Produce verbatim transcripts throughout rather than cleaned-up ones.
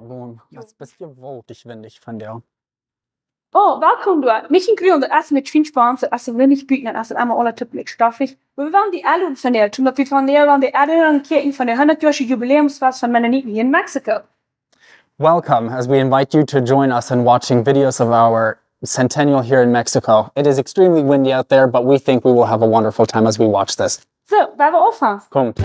Gewoon, daut es een bät windich, finn ekj. Oh, welkom doa. Nich en Grund, daut es met Schwienschwanz, daut es windich buten, daut es emma aula tipplich stoffich. Oba wie wellen die enloden vondoag, daut wie vondoag aun de Erinnerung kjikjen von de hundatjoasche Jubiläumsfest von Mennoniten hia en Mexiko. Welcome, as we invite you to join us in watching videos of our centennial here in Mexico. It is extremely windy out there, but we think we will have a wonderful time as we watch this. Soo, wie gonen aunfangen. Komt.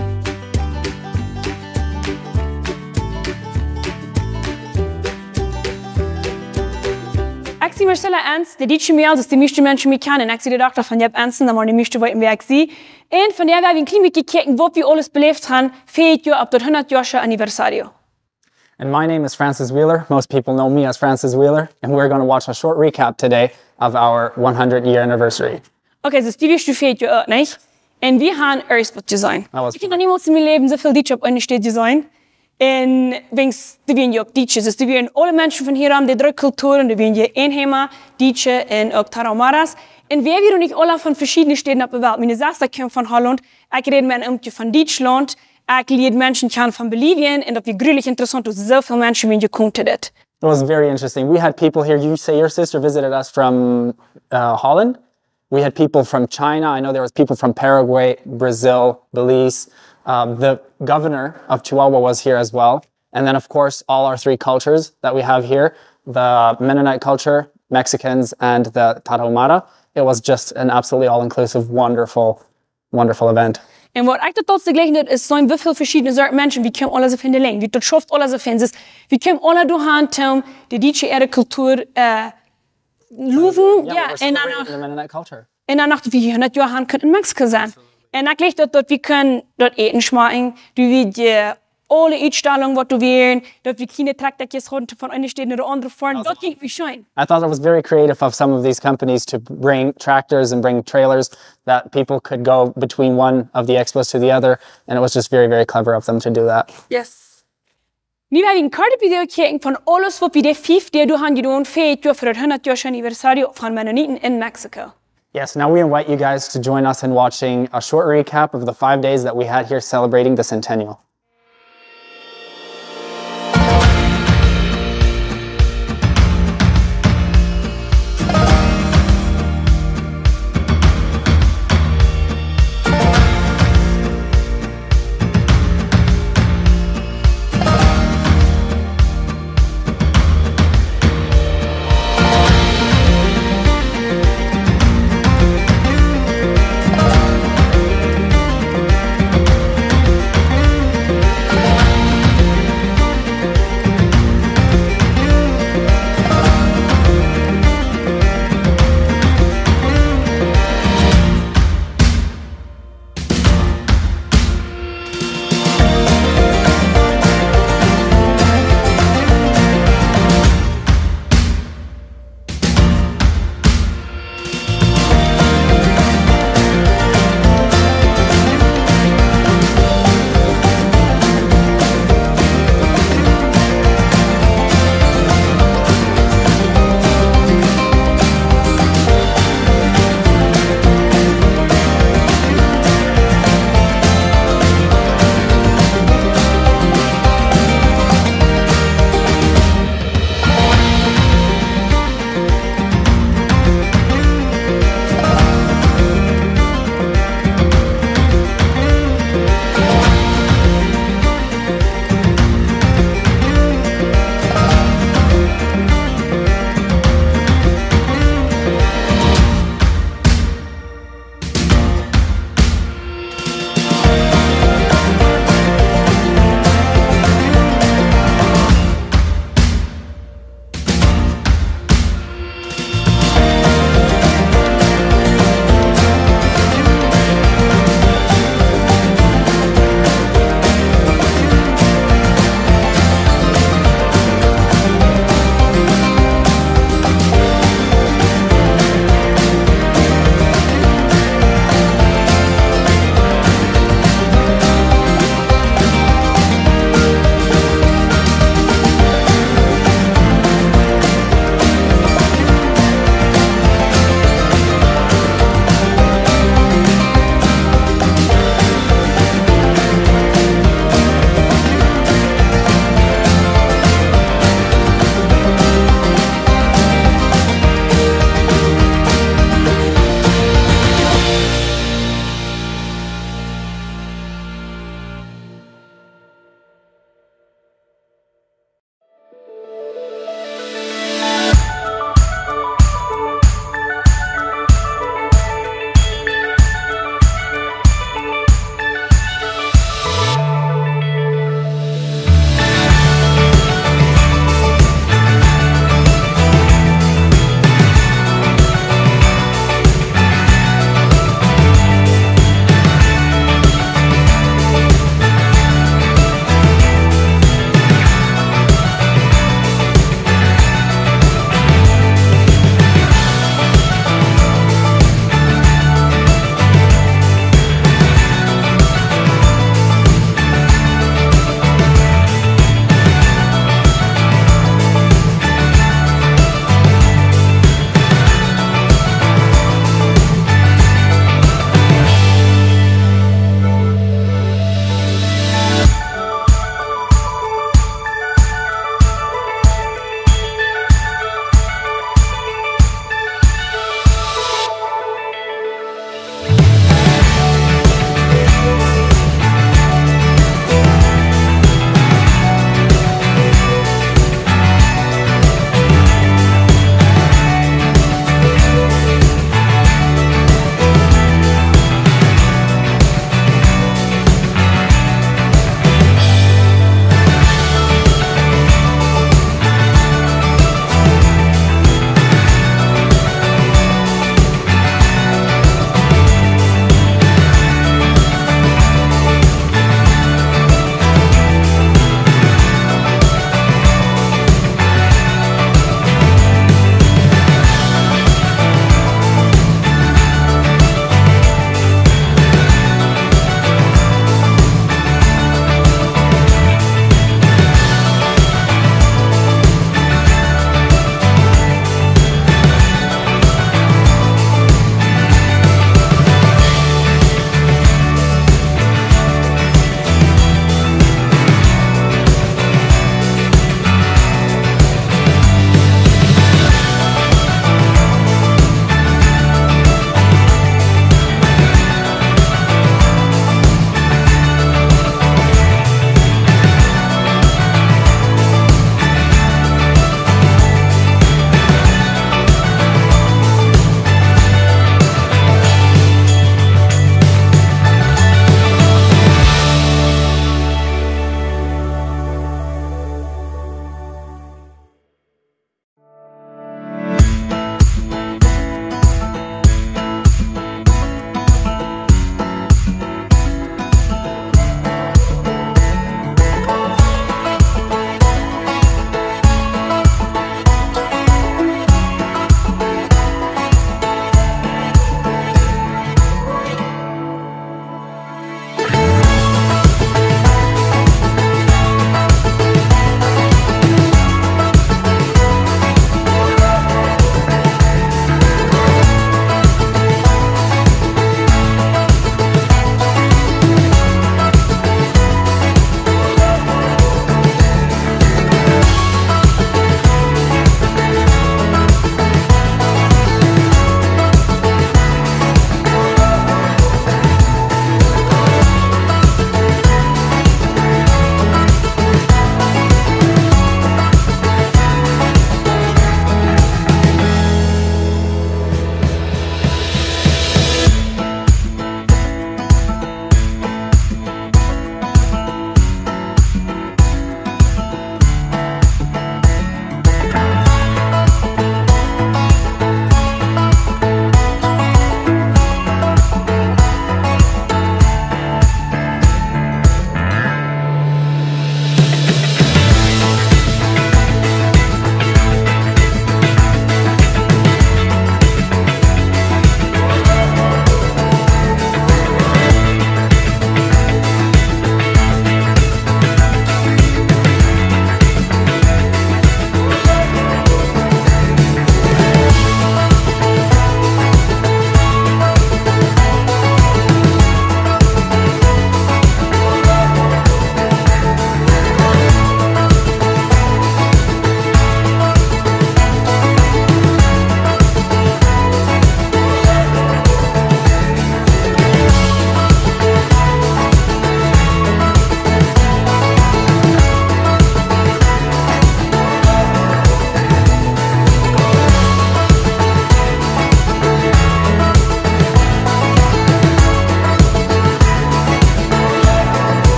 Ekj sie Marcella Enns, de dietsche Mejal, soo aus de mieeschte Menschen mie kjanen. Ekj sie de Dochta von Jep Enns, dan woaren de mieeschte weeten wäa ekj sie. Un vondoag woa wie een kjlien bät kjikjen waut wie aules beläft haben, fa dit Joa opp daut hundatjoasche Anniversario. And my name is Francis Wheeler. Most people know me as Francis Wheeler, and we're gonna watch a short recap today of our one hundred year anniversary. Okay, soo du best fa dit Joa uk, nich? Un wie haben ieescht waut jeseenen. Ekj hab noch niemols en mien Läwen soo väl Dietsche opp eene Städ jeseenen. Un wiels doa wieren je uk Dietsche, soo doa wieren aule Menschen von hia aun, de dree Kulturen, doa wieren je Enheima, Dietsche un uk Tarahumaras. Un wie wieren nich aula von veschiedne Städen opp de Welt. Miene Sesta kjemt von Holland, ekj räd met een Oomkje von Dietschlaunt, ekj lieed Menschen kjanen von Bolivien, un daut wia grulich interessaunt, daut soo väl Menschen wieren jekomen to dit. It was very interesting. We had people here. You say your sister visited us from, uh, Holland. We had people from China. I know there was people from Paraguay, Brazil, Belize. Um, the governor of Chihuahua was here as well. And then, of course, all our three cultures that we have here, the Mennonite culture, Mexicans, and the Tarahumara. It was just an absolutely all-inclusive, wonderful wonderful event. Un waut ekj daut doa jlikj, daut es soo väl veschiedne Sorten Menschen, wie kjeemen aula soo väl en de Lenj, wie daut schauft aula soo väl. Soo, wie kjeemen aula doahan, om de Dietsche äare Kultur, äh, lowen, jo, we were celebrating the Mennonite culture. Un dan noch, daut wie hia en daut Joa haben kunnen en Mexiko sennen. Un ekj jlikj daut, daut wie kunnen daut Äten schmakjen, daut wie de aule Utstalunk waut doa wieren, daut wie kjeene Traktaakjes hauden von eene Städ no de aundre foaren. Daut jinkj mie scheen. I thought it was very creative of some of these companies to bring tractors and bring trailers that people could go between one of the expos to the other, and it was just very, very clever of them to do that. Yes. Nu woa wie een kortet Video kjikjen von aules waut wie de fief Doag haben jedonen fa dit Joa fa daut hundatjoasche Anniversario von Mennoniten en Mexiko. Yes, now we invite you guys to join us in watching a short recap of the five days that we had here celebrating the centennial.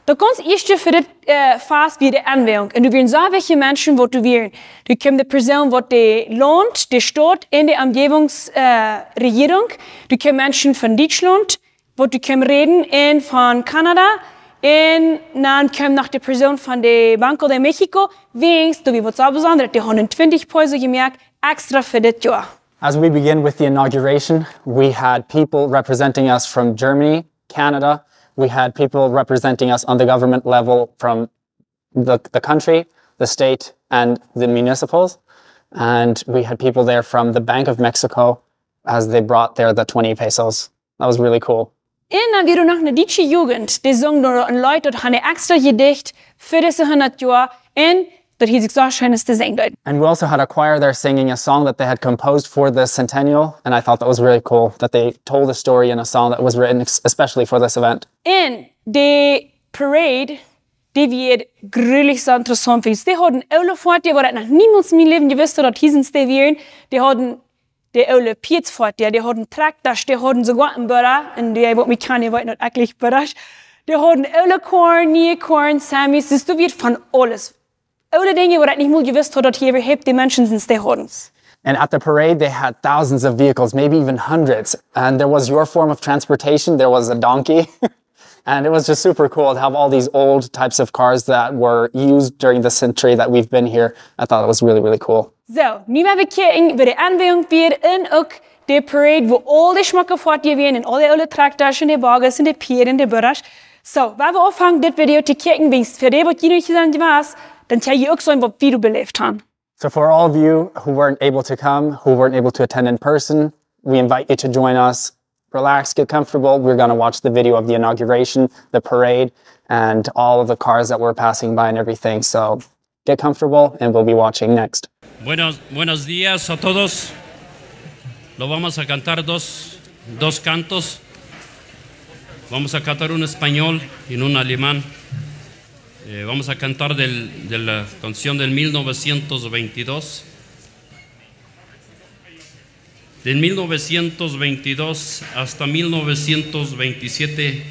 Daut gaunz ieeschte fa dit, äh, Fast wia de Enweihung. Un doa wieren soo väl Menschen, waut doa wieren. Doa kjeem de Persoon, waut de Launt, de Staut un de Omjäwungs-, äh, Rejierunk. Doa kjeem Menschen von Dietschlaunt, waut doa kjeemen räden, un von Kanada. Un dan kjeem noch de Persoon von de Banco de México. Wäajens, doa wia waut soo Besondret. Dee hauden twintich Peso jemoakt, extra fa dit Joa. As we begin with the inauguration, we had people representing us from Germany, Canada. We had people representing us on the government level from the, the country, the state, and the municipals. And we had people there from the Bank of Mexico as they brought there the twenty pesos. That was really cool. Un dan wia doa noch eene dietsche Jugend, dee sung doa een Leet, daut hauden see extra jedicht fa dise hundat Joa. Un daut hieet sikj soo scheen, aus dee sinjen deeden. And we also had a choir there singing a song that they had composed for the centennial, and I thought that was really cool that they told a story in a song that was written ex-, especially for this event. Un de Parade, dee wia grulich soo interessaunt, wiels dee hauden oole Foatieja, waut ekj noch niemols en mien Läwen jewist haud, daut hia sent dee wieren. Dee hauden de oole Piedsfoatieja, dee hauden Trakjtasch, dee hauden soogoa een Burra, un dee, waut mie kjanen, weeten daut ekj leew Burras. Dee hauden oole Koaren, niee Koaren, Semis, dus doa wia von aules. Oole Dinja, waut ekj nich mol jewist haud, daut hia äwahaupt de Menschen sent, dee hauden. And at the parade, they had thousands of vehicles, maybe even hundreds. And there was your form of transportation. There was a donkey. And it was just super cool to have all these old types of cars that were used during the century that we've been here. I thought it was really, really cool. Soo, nu woa wie kjikjen, woo de Enweihung wia un uk de Parade, woo aul de schmocke Foatieja wieren un aul de oole Trakjtasch un de Woages un de Pieed un de Burras. Soo, woa wie aunfangen dit Video to kjikjen, wiels fa dee, waut jie noch nich jeseenen haben, dan kjenn jie uk seenen, waut wie doa beläft haben. So for all of you who weren't able to come, who weren't able to attend in person, we invite you to join us. Relax, get comfortable. We're gonna watch the video of the inauguration, the parade, and all of the cars that were passing by and everything. So get comfortable, and we'll be watching next. Buenos, buenos días a todos. Lo vamos a cantar dos, dos cantos. Vamos a cantar un español y un alemán. Eh, vamos a cantar del, de la canción del mil novecientos veintidós. De mil novecientos veintidós hasta mil novecientos veintisiete,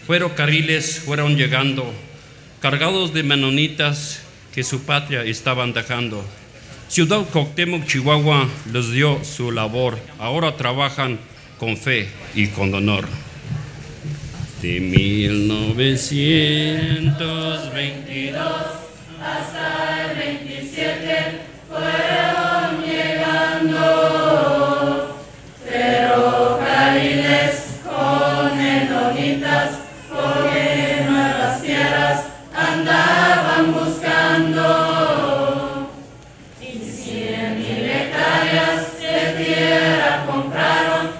ferrocarriles fueron llegando, cargados de menonitas que su patria estaban dejando. Ciudad Cuauhtémoc, Chihuahua, les dio su labor. Ahora trabajan con fe y con honor. De mil novecientos veintidós hasta el veintisiete fueron llegando ferrocarriles con menonitas, porque nuevas tierras andaban buscando. Y cien mil hectáreas de tierra compraron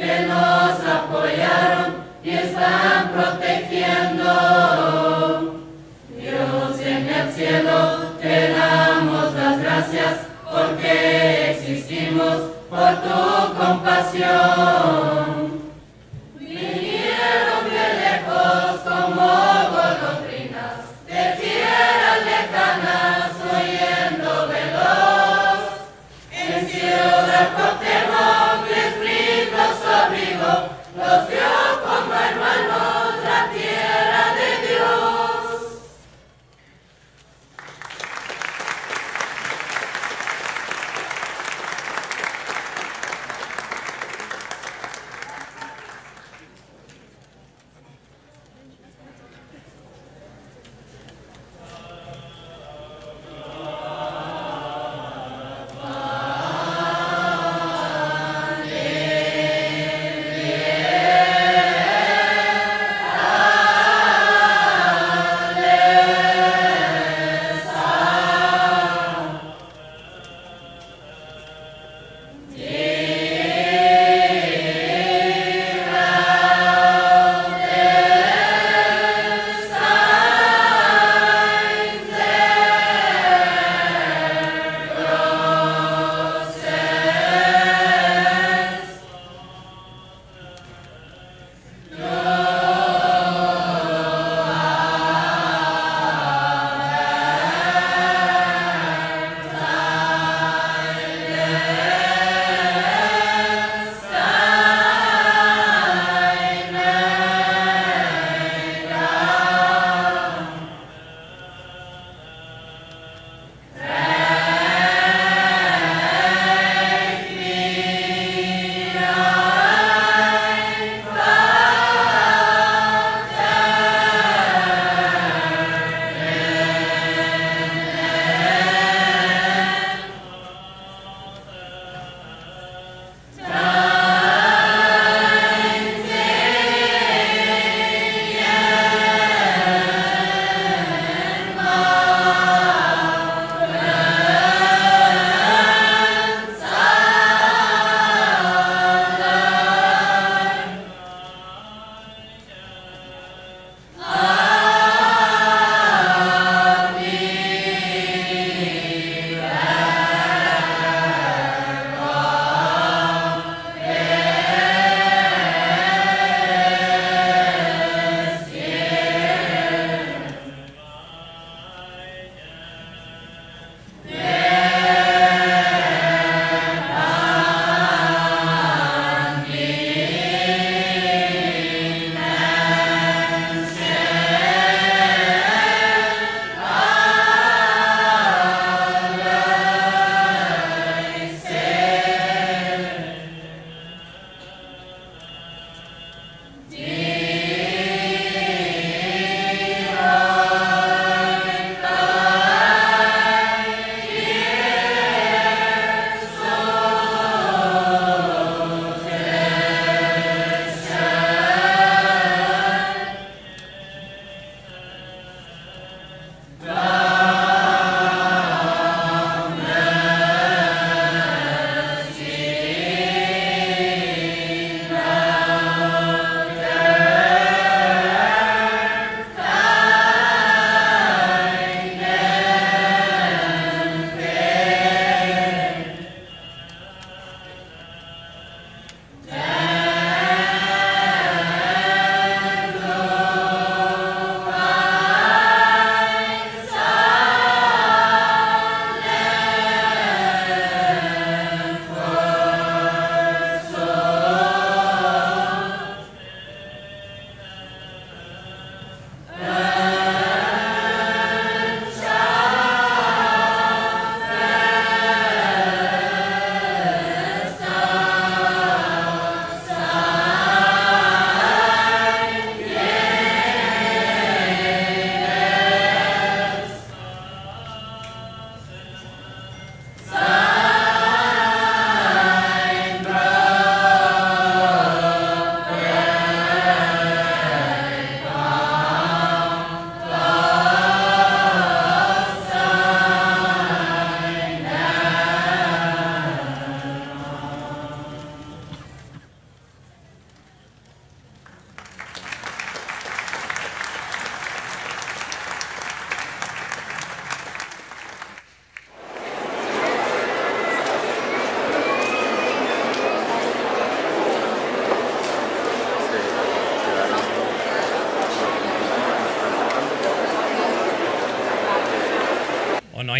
que nos apoyaron y están protegiendo. Dios en el cielo, te damos las gracias porque existimos por tu compasión. Vinieron de lejos como golondrinas, de tierras lejanas huyendo veloz. En Ciudad Cuauhtémoc les brindó su abrigo, los vio como hermanos la tierra de Dios.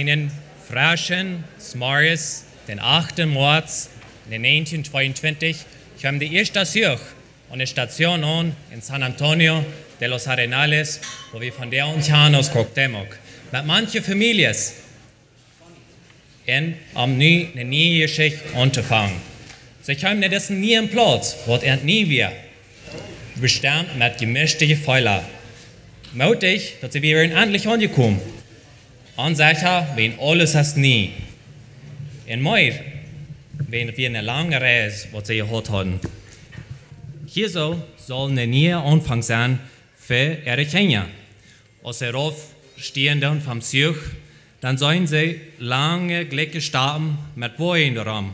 Eenen freschen Morjes, dän achten Moaz, en dän näajentieen tweeuntwintich, kjeem de ieeschte Zuch aun de Station aun en San Antonio de los Arenales, wua wie vondoag aunkomen aus Cuauhtémoc. Met maunche Famieljes. Un om nu eene niee Jeschicht auntofangen. See kjeemen no disen nieen Plauz, waut ieescht nie wia. Bestemmt met jemischte Jefeelen. Moodich, daut see wieren endlich aunjekomen. Onsecha, wiels aules es nie. Un mea, wiels daut wia eene lange Reis, waut see jehaut hauden. Hia soo saul een niea Aunfank sennen fa äare Kjinja. Aus see rauf stieen dan vom Zuch, dan seenen see lange, glikje Stappen met Boajen doaraun.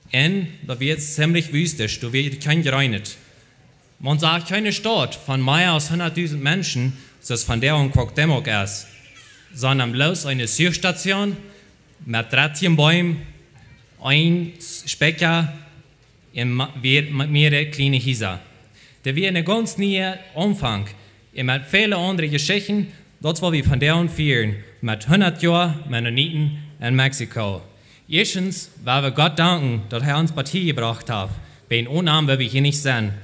Un daut wia ziemlich wüst, doa wia kjeen Jreenet. Maun sach kjeene Staut von mea aus hundatdusent Menschen, soo aus vondoag en Cuauhtémoc es, sonda bloos eene Zuchstation met dartieen Beem, een Spikja un ma-, wia met mea kjliene Hiesa. Daut wia een gaunz niea Aunfank. Un met väle aundre Jeschichten, daut woa wie vondoag fieren, met hundat Joa Mennoniten en Mexiko. Ieeschtens well wie Gott danken, daut hee ons bat hia jebrocht haft. Wiels onen am wudden wie hia nich sennen.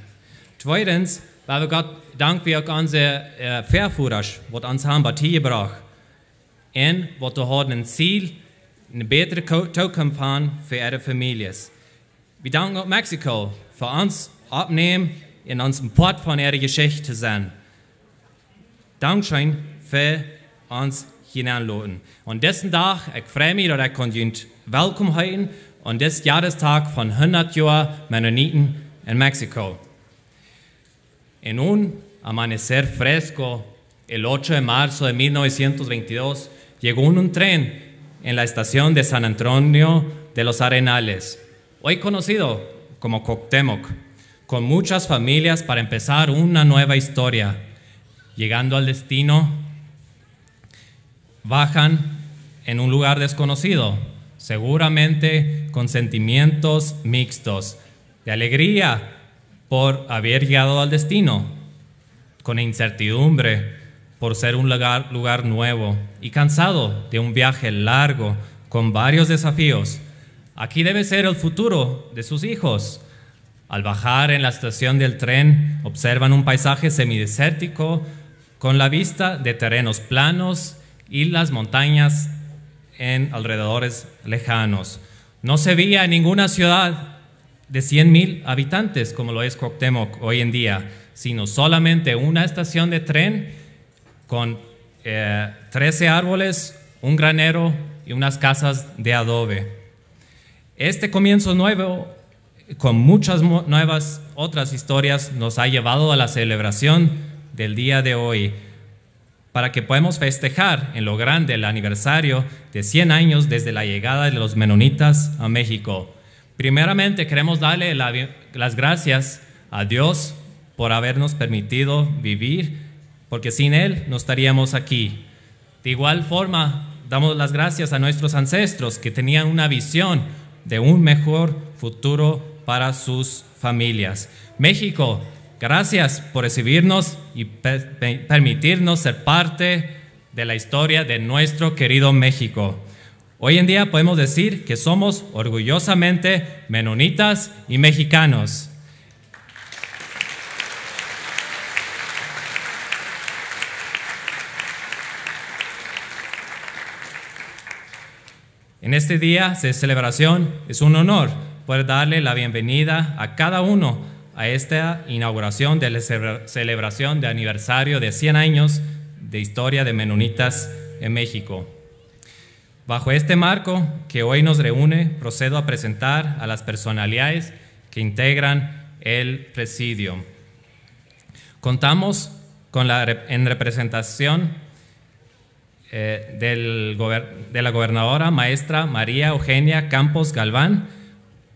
Tweedens well wie Gott danken fa uk onse, äh, Väavodasch, waut ons haben bat hia jebrocht. Un waut doa hauden een Ziel, eene bätre Ko-, Zukunft haben fa äare Famieljes. Wie danken uk Mexiko fa ons oppnämen un ons een Poat von äare Jeschicht to sennen. Dankscheen fa ons hia nenloten. Aun disen Dach, ekj frei mie, daut ekj kaun junt welkom heeten aun disen Joadesdach von hundat Joa Mennoniten en Mexiko. En un amanecer fresco, el ocho de marzo de mil novecientos veintidós, llegó un tren en la estación de San Antonio de los Arenales, hoy conocido como Cuauhtémoc, con muchas familias para empezar una nueva historia. Llegando al destino, bajan en un lugar desconocido, seguramente con sentimientos mixtos, de alegría por haber llegado al destino, con incertidumbre por ser un lugar, lugar nuevo y cansado de un viaje largo con varios desafíos. Aquí debe ser el futuro de sus hijos. Al bajar en la estación del tren, observan un paisaje semidesértico con la vista de terrenos planos y las montañas en alrededores lejanos. No se veía ninguna ciudad de cien mil habitantes como lo es Cuauhtémoc hoy en día, sino solamente una estación de tren con, eh, trece árboles, un granero y unas casas de adobe. Este comienzo nuevo, con muchas mo-, nuevas otras historias, nos ha llevado a la celebración del día de hoy, para que podamos festejar en lo grande el aniversario de cien años desde la llegada de los menonitas a México. Primeramente queremos darle la bi-, las gracias a Dios por habernos permitido vivir, porque sin Él no estaríamos aquí. De igual forma, damos las gracias a nuestros ancestros que tenían una visión de un mejor futuro para sus familias. México, gracias por recibirnos y per-, per-, permitirnos ser parte de la historia de nuestro querido México. Hoy en día podemos decir que somos orgullosamente menonitas y mexicanos. En este día de celebración es un honor poder darle la bienvenida a cada uno a esta inauguración de la celebra-, celebración de aniversario de cien años de historia de menonitas en México. Bajo este marco que hoy nos reúne, procedo a presentar a las personalidades que integran el presidium. Contamos con la rep-, en representación, eh, del gober-, de la gobernadora maestra María Eugenia Campos Galván,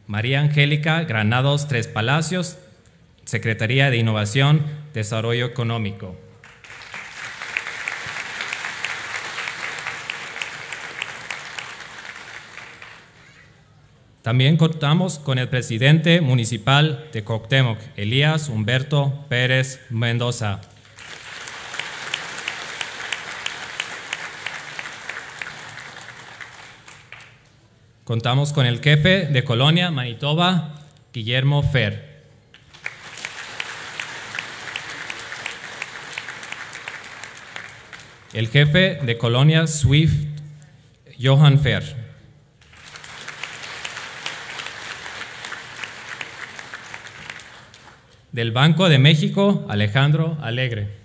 María Angélica Granados Tres Palacios, Secretaría de Innovación, Desarrollo Económico. También contamos con el presidente municipal de Cuauhtémoc, Elías Humberto Pérez Mendoza. Contamos con el jefe de Colonia Manitoba, Guillermo Fer. El jefe de Colonia Swift, Johan Fer. Del Banco de México, Alejandro Alegre.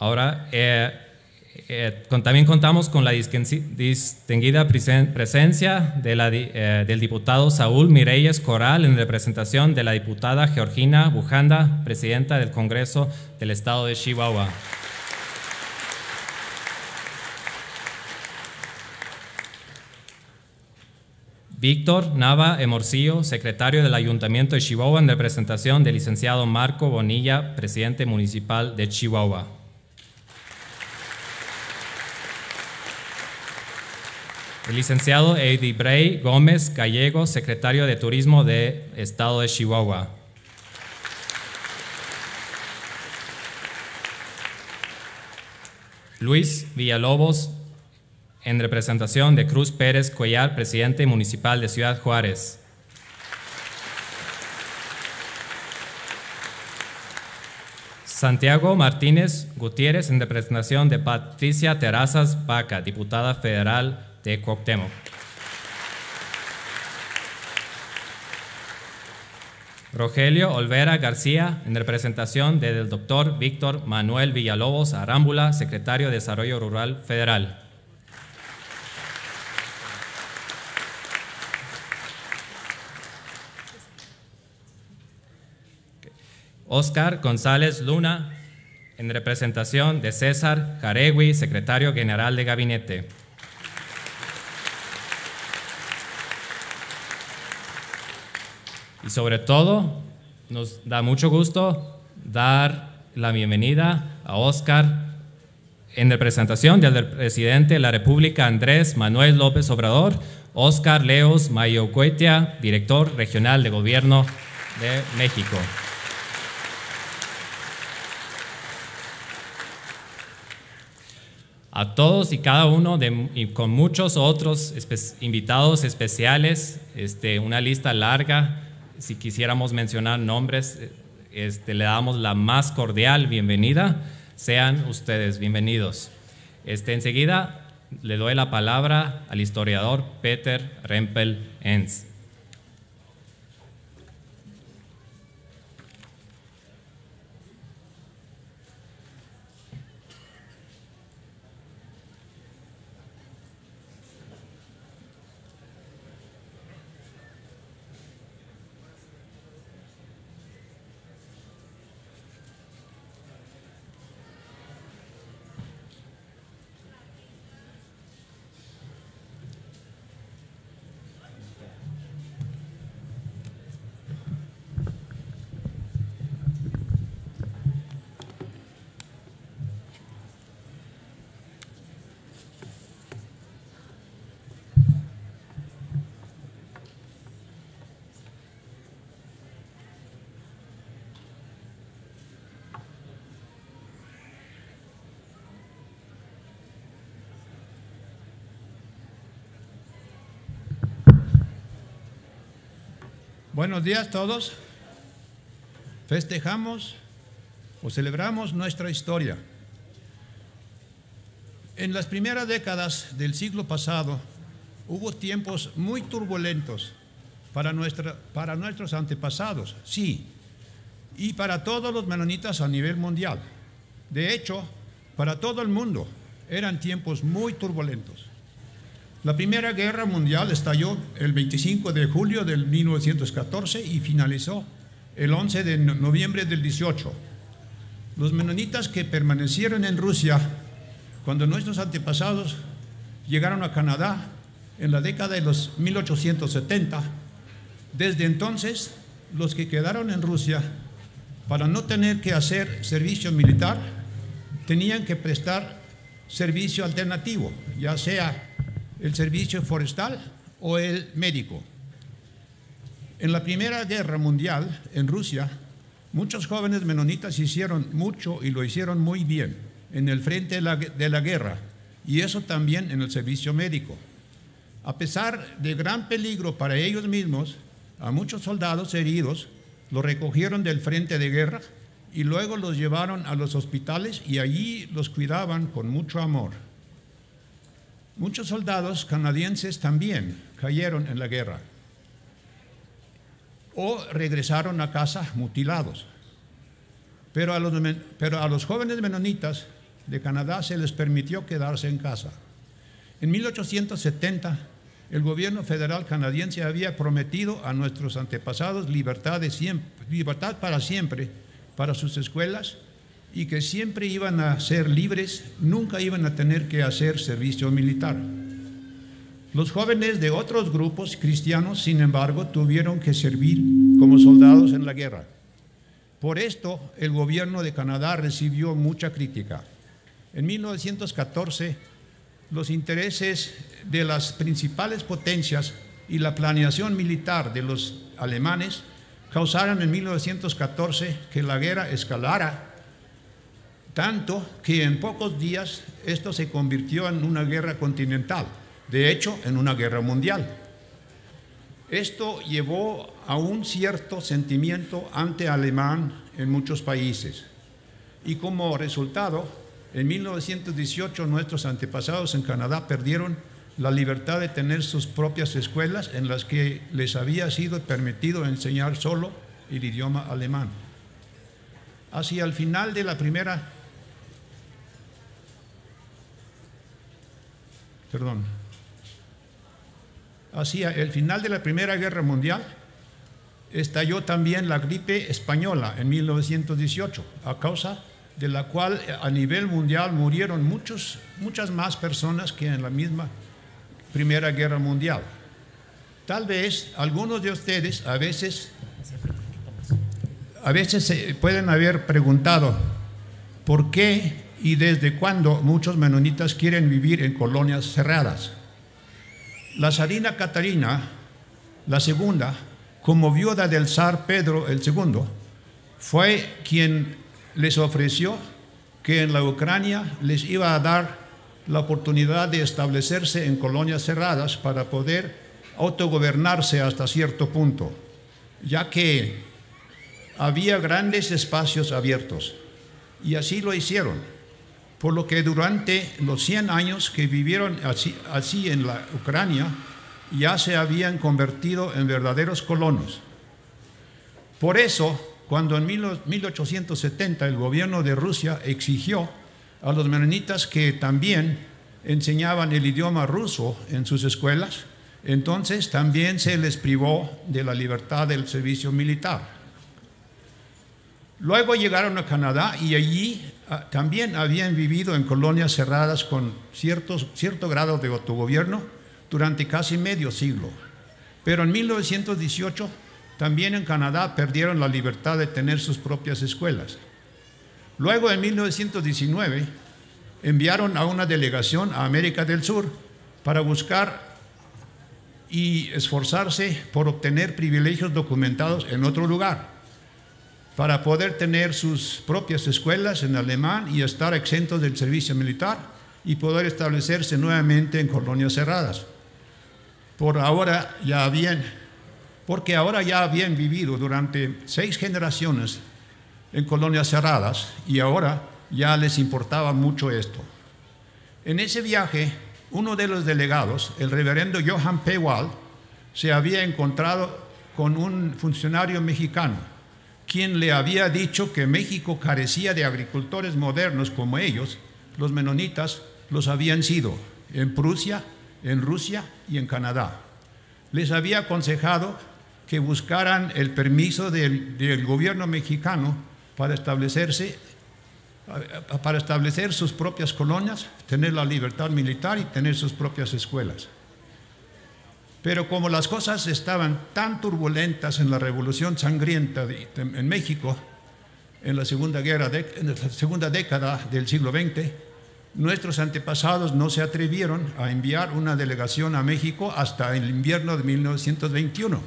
Ahora, eh, eh, con- también contamos con la distinguida presencia de la, eh, del diputado Saúl Mireyes Corral en representación de la diputada Georgina Bujanda, presidenta del Congreso del Estado de Chihuahua. Víctor Nava Emorcillo, secretario del Ayuntamiento de Chihuahua, en representación del licenciado Marco Bonilla, presidente municipal de Chihuahua. El licenciado Eddie Bray Gómez Gallego, secretario de Turismo de Estado de Chihuahua. Luis Villalobos, en representación de Cruz Pérez Cuellar, presidente municipal de Ciudad Juárez. Santiago Martínez Gutiérrez, en representación de Patricia Terrazas Baca, diputada federal de Cuauhtémoc. Rogelio Olvera García, en representación del doctor Víctor Manuel Villalobos Arámbula, secretario de Desarrollo Rural Federal. Oscar González Luna, en representación de César Jaregui, secretario general de gabinete. Y sobre todo, nos da mucho gusto dar la bienvenida a Oscar en representación del presidente de la República, Andrés Manuel López Obrador, Oscar Leos Mayocoetia, director regional de gobierno de México. A todos y cada uno de, y con muchos otros espe-, invitados especiales, este, una lista larga, si quisiéramos mencionar nombres, eh, este, le damos la más cordial bienvenida. Sean ustedes bienvenidos. Este, enseguida le doy la palabra al historiador Peter Rempel Enns. Buenos días a todos. Festejamos o celebramos nuestra historia. En las primeras décadas del siglo pasado hubo tiempos muy turbulentos para nuestra, para nuestros antepasados, sí, y para todos los menonitas a nivel mundial. De hecho, para todo el mundo eran tiempos muy turbulentos. La Primera Guerra Mundial estalló el veinticinco de julio de mil novecientos catorce y finalizó el once de no-, noviembre del dieciocho. Los menonitas que permanecieron en Rusia cuando nuestros antepasados llegaron a Canadá en la década de los mil ochocientos setenta, desde entonces los que quedaron en Rusia, para no tener que hacer servicio militar, tenían que prestar servicio alternativo, ya sea el servicio forestal o el médico. En la Primera Guerra Mundial, en Rusia, muchos jóvenes menonitas hicieron mucho y lo hicieron muy bien. en el frente de la, de la guerra, y eso también en el servicio médico. A pesar de gran peligro para ellos mismos, a muchos soldados heridos los recogieron del frente de guerra y luego los llevaron a los hospitales y allí los cuidaban con mucho amor. Muchos soldados canadienses también cayeron en la guerra o regresaron a casa mutilados. Pero a los men-, pero a los jóvenes menonitas de Canadá se les permitió quedarse en casa. En mil ochocientos setenta, el gobierno federal canadiense había prometido a nuestros antepasados libertad de siem-, libertad para siempre para sus escuelas y que siempre iban a ser libres, nunca iban a tener que hacer servicio militar. Los jóvenes de otros grupos cristianos, sin embargo, tuvieron que servir como soldados en la guerra. Por esto, el gobierno de Canadá recibió mucha crítica. En mil novecientos catorce, los intereses de las principales potencias y la planeación militar de los alemanes causaron en mil novecientos catorce que la guerra escalara tanto que en pocos días esto se convirtió en una guerra continental, de hecho, en una guerra mundial. Esto llevó a un cierto sentimiento anti-alemán en muchos países. Y como resultado, en mil novecientos dieciocho nuestros antepasados en Canadá perdieron la libertad de tener sus propias escuelas en las que les había sido permitido enseñar solo el idioma alemán. Hacia el final de la primera, perdón, hacia el final de la Primera Guerra Mundial, estalló también la gripe española en mil novecientos dieciocho, a causa de la cual, eh, a nivel mundial murieron muchos, muchas más personas que en la misma Primera Guerra Mundial. Tal vez algunos de ustedes a veces, a veces se pueden haber preguntado por qué y desde cuándo muchos menonitas quieren vivir en colonias cerradas. La zarina Catarina la segunda, como viuda del zar Pedro el segundo, fue quien les ofreció que en la Ucrania les iba a dar la oportunidad de establecerse en colonias cerradas para poder autogobernarse hasta cierto punto, ya que había grandes espacios abiertos. Y así lo hicieron. Por lo que durante los cien años que vivieron así, así en la Ucrania, ya se habían convertido en verdaderos colonos. Por eso, cuando en mil, mil ochocientos setenta el gobierno de Rusia exigió a los menonitas que también enseñaban el idioma ruso en sus escuelas, entonces también se les privó de la libertad del servicio militar. Luego llegaron a Canadá y allí, ah, también habían vivido en colonias cerradas con ciertos, cierto grado de autogobierno durante casi medio siglo. Pero en mil novecientos dieciocho, también en Canadá perdieron la libertad de tener sus propias escuelas. Luego, en mil novecientos diecinueve, enviaron a una delegación a América del Sur para buscar y esforzarse por obtener privilegios documentados en otro lugar, para poder tener sus propias escuelas en alemán y estar exentos del servicio militar y poder establecerse nuevamente en colonias cerradas. Por ahora ya habían, porque ahora ya habían vivido durante seis generaciones en colonias cerradas y ahora ya les importaba mucho esto. En ese viaje, uno de los delegados, el reverendo Johann P. Wall, se había encontrado con un funcionario mexicano, quien le había dicho que México carecía de agricultores modernos como ellos, los menonitas, los habían sido en Prusia, en Rusia y en Canadá. Les había aconsejado que buscaran el permiso del, del gobierno mexicano para establecerse, a, a, para establecer sus propias colonias, tener la libertad militar y tener sus propias escuelas. Pero como las cosas estaban tan turbulentas en la revolución sangrienta de, en México, en la segunda guerra de, en la segunda década del siglo veinte, nuestros antepasados no se atrevieron a enviar una delegación a México hasta el invierno de mil novecientos veintiuno.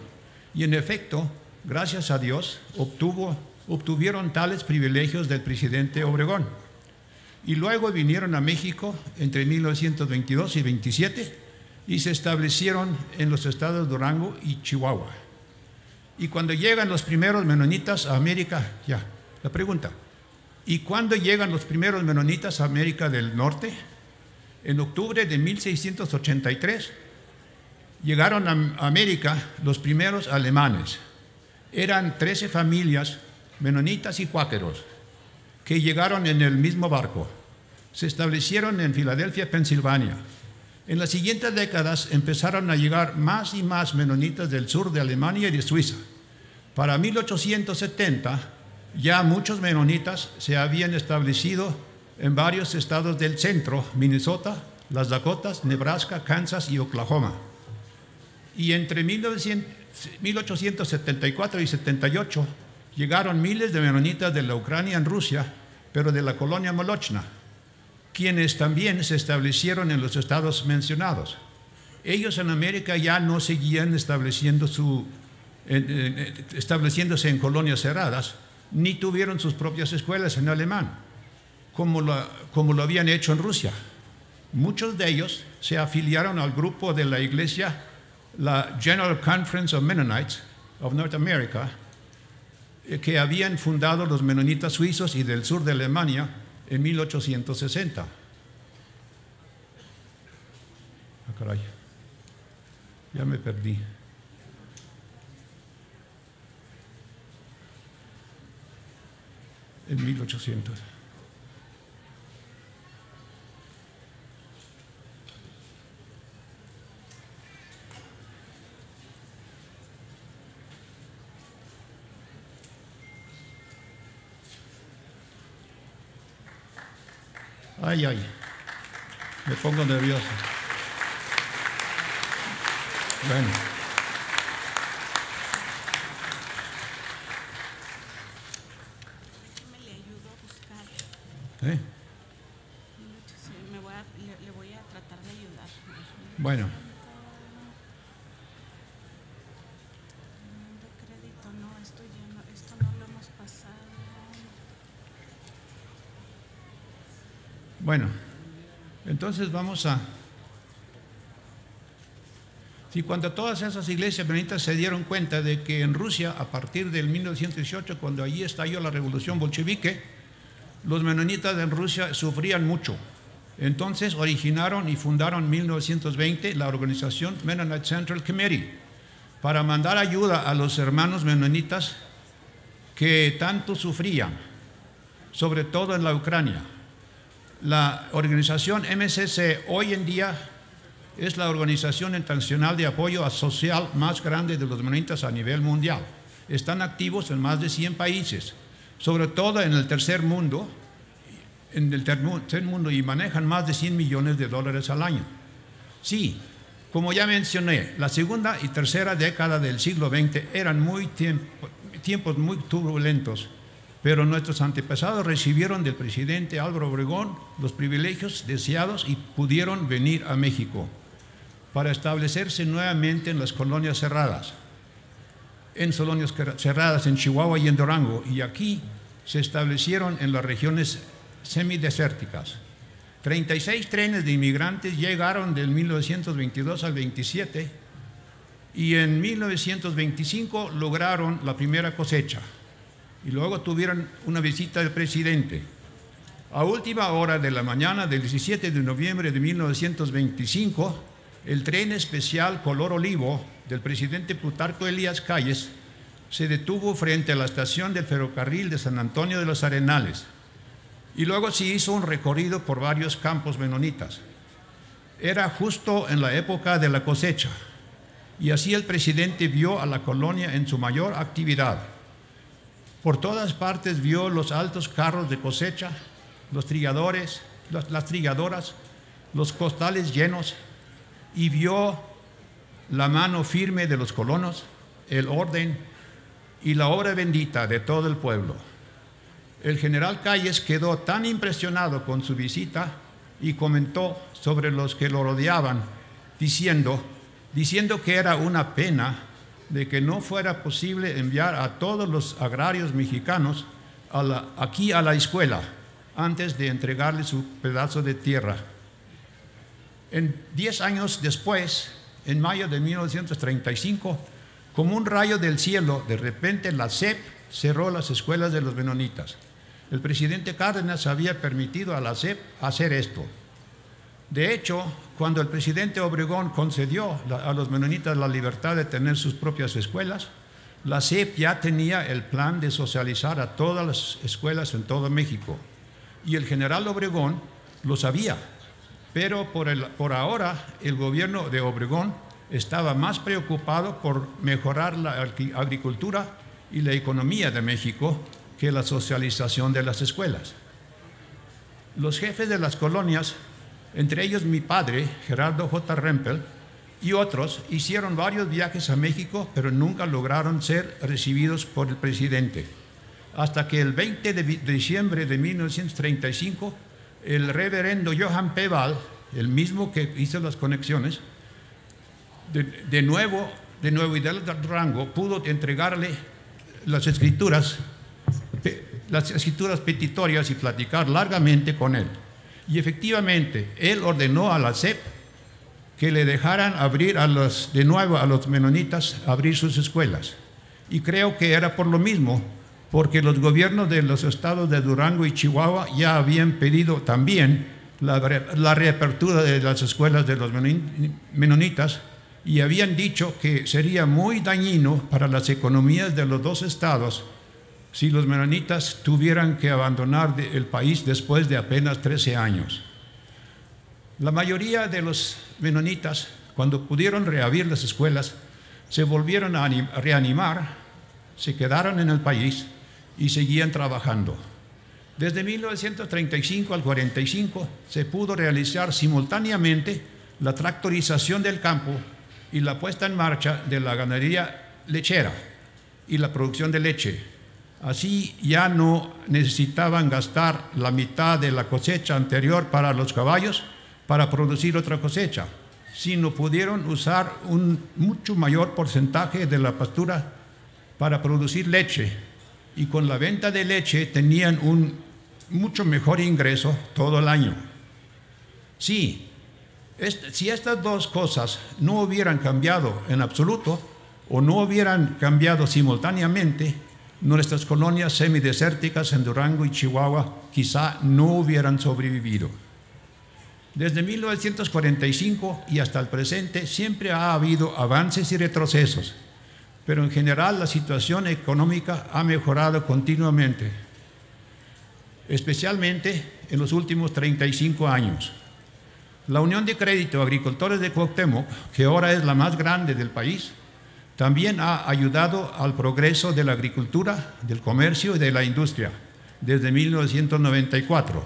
Y en efecto, gracias a Dios, obtuvo, obtuvieron tales privilegios del presidente Obregón. Y luego vinieron a México entre mil novecientos veintidós y veintisiete y se establecieron en los estados Durango y Chihuahua. Y cuando llegan los primeros menonitas a América, ya, la pregunta, ¿y cuándo llegan los primeros menonitas a América del Norte? En octubre de mil seiscientos ochenta y tres llegaron a América los primeros alemanes. Eran trece familias, menonitas y cuáqueros, que llegaron en el mismo barco. Se establecieron en Filadelfia, Pensilvania. En las siguientes décadas empezaron a llegar más y más menonitas del sur de Alemania y de Suiza. Para mil ochocientos setenta, ya muchos menonitas se habían establecido en varios estados del centro: Minnesota, las Dakotas, Nebraska, Kansas y Oklahoma. Y entre mil novecientos, mil ochocientos setenta y cuatro y setenta y ocho llegaron miles de menonitas de la Ucrania en Rusia, pero de la colonia Molochna, quienes también se establecieron en los estados mencionados. Ellos en América ya no seguían estableciendo su, en, en, estableciéndose en colonias cerradas, ni tuvieron sus propias escuelas en alemán, como lo, como lo habían hecho en Rusia. Muchos de ellos se afiliaron al grupo de la iglesia, la General Conference of Mennonites of North America, eh, que habían fundado los menonitas suizos y del sur de Alemania en mil ochocientos sesenta. Ah, caray. Ya me perdí. En mil ochocientos. Ay, ay. Me pongo nervioso. Bueno. Déjeme le ayudo a buscar. ¿Eh? Sí, me voy a, le, le voy a tratar de ayudar. Bueno. De crédito, no, esto ya no, esto no lo hemos pasado. Bueno, entonces vamos a... Sí, cuando todas esas iglesias mennonitas se dieron cuenta de que en Rusia, a partir del mil novecientos dieciocho, cuando allí estalló la revolución bolchevique, los menonitas en Rusia sufrían mucho. Entonces originaron y fundaron en mil novecientos veinte la organización Mennonite Central Committee para mandar ayuda a los hermanos menonitas que tanto sufrían, sobre todo en la Ucrania. La organización M C C hoy en día es la organización internacional de apoyo social más grande de los menonitas a nivel mundial. Están activos en más de cien países, sobre todo en el tercer mundo, en el tercer mundo, y manejan más de cien millones de dólares al año. Sí, como ya mencioné, la segunda y tercera década del siglo veinte eran muy tiempo, tiempos muy turbulentos, pero nuestros antepasados recibieron del presidente Álvaro Obregón los privilegios deseados y pudieron venir a México para establecerse nuevamente en las colonias cerradas, en colonias cerradas en Chihuahua y en Durango, y aquí se establecieron en las regiones semidesérticas. Treinta y seis trenes de inmigrantes llegaron del mil novecientos veintidós al veintisiete, y en mil novecientos veinticinco lograron la primera cosecha. Y luego tuvieron una visita del presidente. A última hora de la mañana del diecisiete de noviembre de mil novecientos veinticinco, el tren especial color olivo del presidente Plutarco Elías Calles se detuvo frente a la estación del ferrocarril de San Antonio de los Arenales, y luego se hizo un recorrido por varios campos menonitas. Era justo en la época de la cosecha, y así el presidente vio a la colonia en su mayor actividad. Por todas partes vio los altos carros de cosecha, los trilladores, las, las trilladoras, los costales llenos, y vio la mano firme de los colonos, el orden y la obra bendita de todo el pueblo. El general Calles quedó tan impresionado con su visita y comentó sobre los que lo rodeaban, diciendo, diciendo que era una pena de que no fuera posible enviar a todos los agrarios mexicanos a la, aquí a la escuela, antes de entregarle su pedazo de tierra. En diez años después, en mayo de mil novecientos treinta y cinco, como un rayo del cielo, de repente la SEP cerró las escuelas de los menonitas. El presidente Cárdenas había permitido a la SEP hacer esto. De hecho, cuando el presidente Obregón concedió la- a los menonitas la libertad de tener sus propias escuelas, la SEP ya tenía el plan de socializar a todas las escuelas en todo México. Y el general Obregón lo sabía, pero por, el- por ahora el gobierno de Obregón estaba más preocupado por mejorar la agri- agricultura y la economía de México que la socialización de las escuelas. Los jefes de las colonias, entre ellos mi padre, Gerardo J. Rempel, y otros, hicieron varios viajes a México, pero nunca lograron ser recibidos por el presidente. Hasta que el veinte de vi- diciembre de mil novecientos treinta y cinco, el reverendo Johann P. Wall, el mismo que hizo las conexiones, de, de nuevo, de Nuevo Hidalgo, Durango, pudo entregarle las escrituras, pe- las escrituras petitorias y platicar largamente con él. Y efectivamente, él ordenó a la SEP que le dejaran abrir a los, de nuevo a los menonitas abrir sus escuelas. Y creo que era por lo mismo, porque los gobiernos de los estados de Durango y Chihuahua ya habían pedido también la, re- la reapertura de las escuelas de los menon- menonitas y habían dicho que sería muy dañino para las economías de los dos estados si los menonitas tuvieran que abandonar de- el país después de apenas trece años. La mayoría de los menonitas, cuando pudieron reabrir las escuelas, se volvieron a anim- reanimar, se quedaron en el país y seguían trabajando. Desde mil novecientos treinta y cinco al cuarenta y cinco se pudo realizar simultáneamente la tractorización del campo y la puesta en marcha de la ganadería lechera y la producción de leche. Así ya no necesitaban gastar la mitad de la cosecha anterior para los caballos para producir otra cosecha, sino pudieron usar un mucho mayor porcentaje de la pastura para producir leche y con la venta de leche tenían un mucho mejor ingreso todo el año. Sí, est- si estas dos cosas no hubieran cambiado en absoluto o no hubieran cambiado simultáneamente, nuestras colonias semidesérticas en Durango y Chihuahua quizá no hubieran sobrevivido. Desde mil novecientos cuarenta y cinco y hasta el presente siempre ha habido avances y retrocesos, pero en general la situación económica ha mejorado continuamente, especialmente en los últimos treinta y cinco años. La Unión de Crédito Agricultores de Cuauhtémoc, que ahora es la más grande del país, también ha ayudado al progreso de la agricultura, del comercio y de la industria desde mil novecientos noventa y cuatro.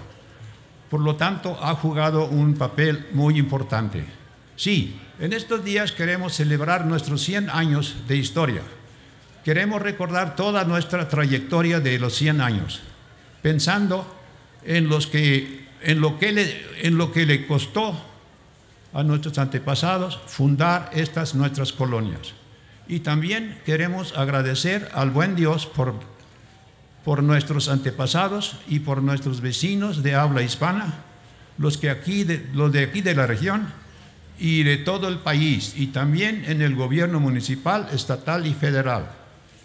Por lo tanto, ha jugado un papel muy importante. Sí, en estos días queremos celebrar nuestros cien años de historia. Queremos recordar toda nuestra trayectoria de los cien años, pensando en, los que, en, lo, que le, en lo que le costó a nuestros antepasados fundar estas nuestras colonias. Y también queremos agradecer al buen Dios por, por nuestros antepasados y por nuestros vecinos de habla hispana, los, que aquí de, los de aquí de la región y de todo el país, y también en el gobierno municipal, estatal y federal.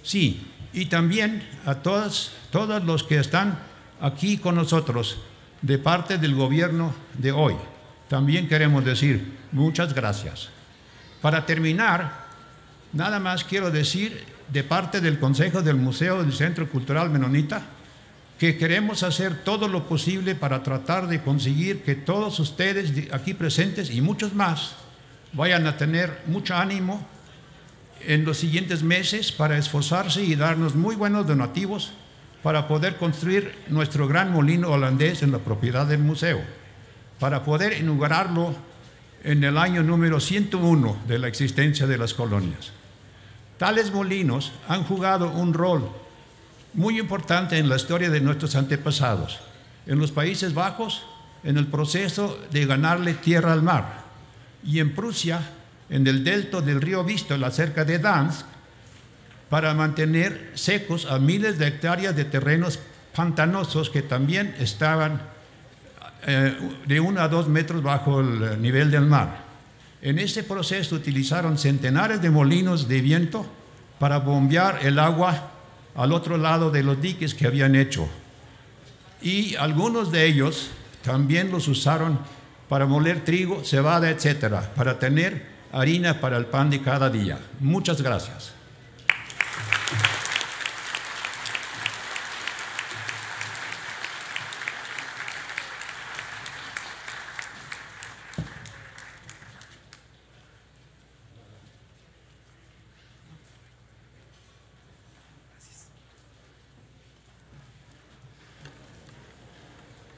Sí, y también a todas, todos los que están aquí con nosotros de parte del gobierno de hoy. También queremos decir muchas gracias. Para terminar, nada más quiero decir de parte del Consejo del Museo del Centro Cultural Menonita que queremos hacer todo lo posible para tratar de conseguir que todos ustedes de- aquí presentes y muchos más vayan a tener mucho ánimo en los siguientes meses para esforzarse y darnos muy buenos donativos para poder construir nuestro gran molino holandés en la propiedad del museo, para poder inaugurarlo en el año número ciento uno de la existencia de las colonias. Tales molinos han jugado un rol muy importante en la historia de nuestros antepasados, en los Países Bajos, en el proceso de ganarle tierra al mar, y en Prusia, en el delta del río Vístula, cerca de Gdansk, para mantener secos a miles de hectáreas de terrenos pantanosos que también estaban eh, de uno a dos metros bajo el nivel del mar. En este proceso utilizaron centenares de molinos de viento para bombear el agua al otro lado de los diques que habían hecho. Y algunos de ellos también los usaron para moler trigo, cebada, etcétera, para tener harina para el pan de cada día. Muchas gracias.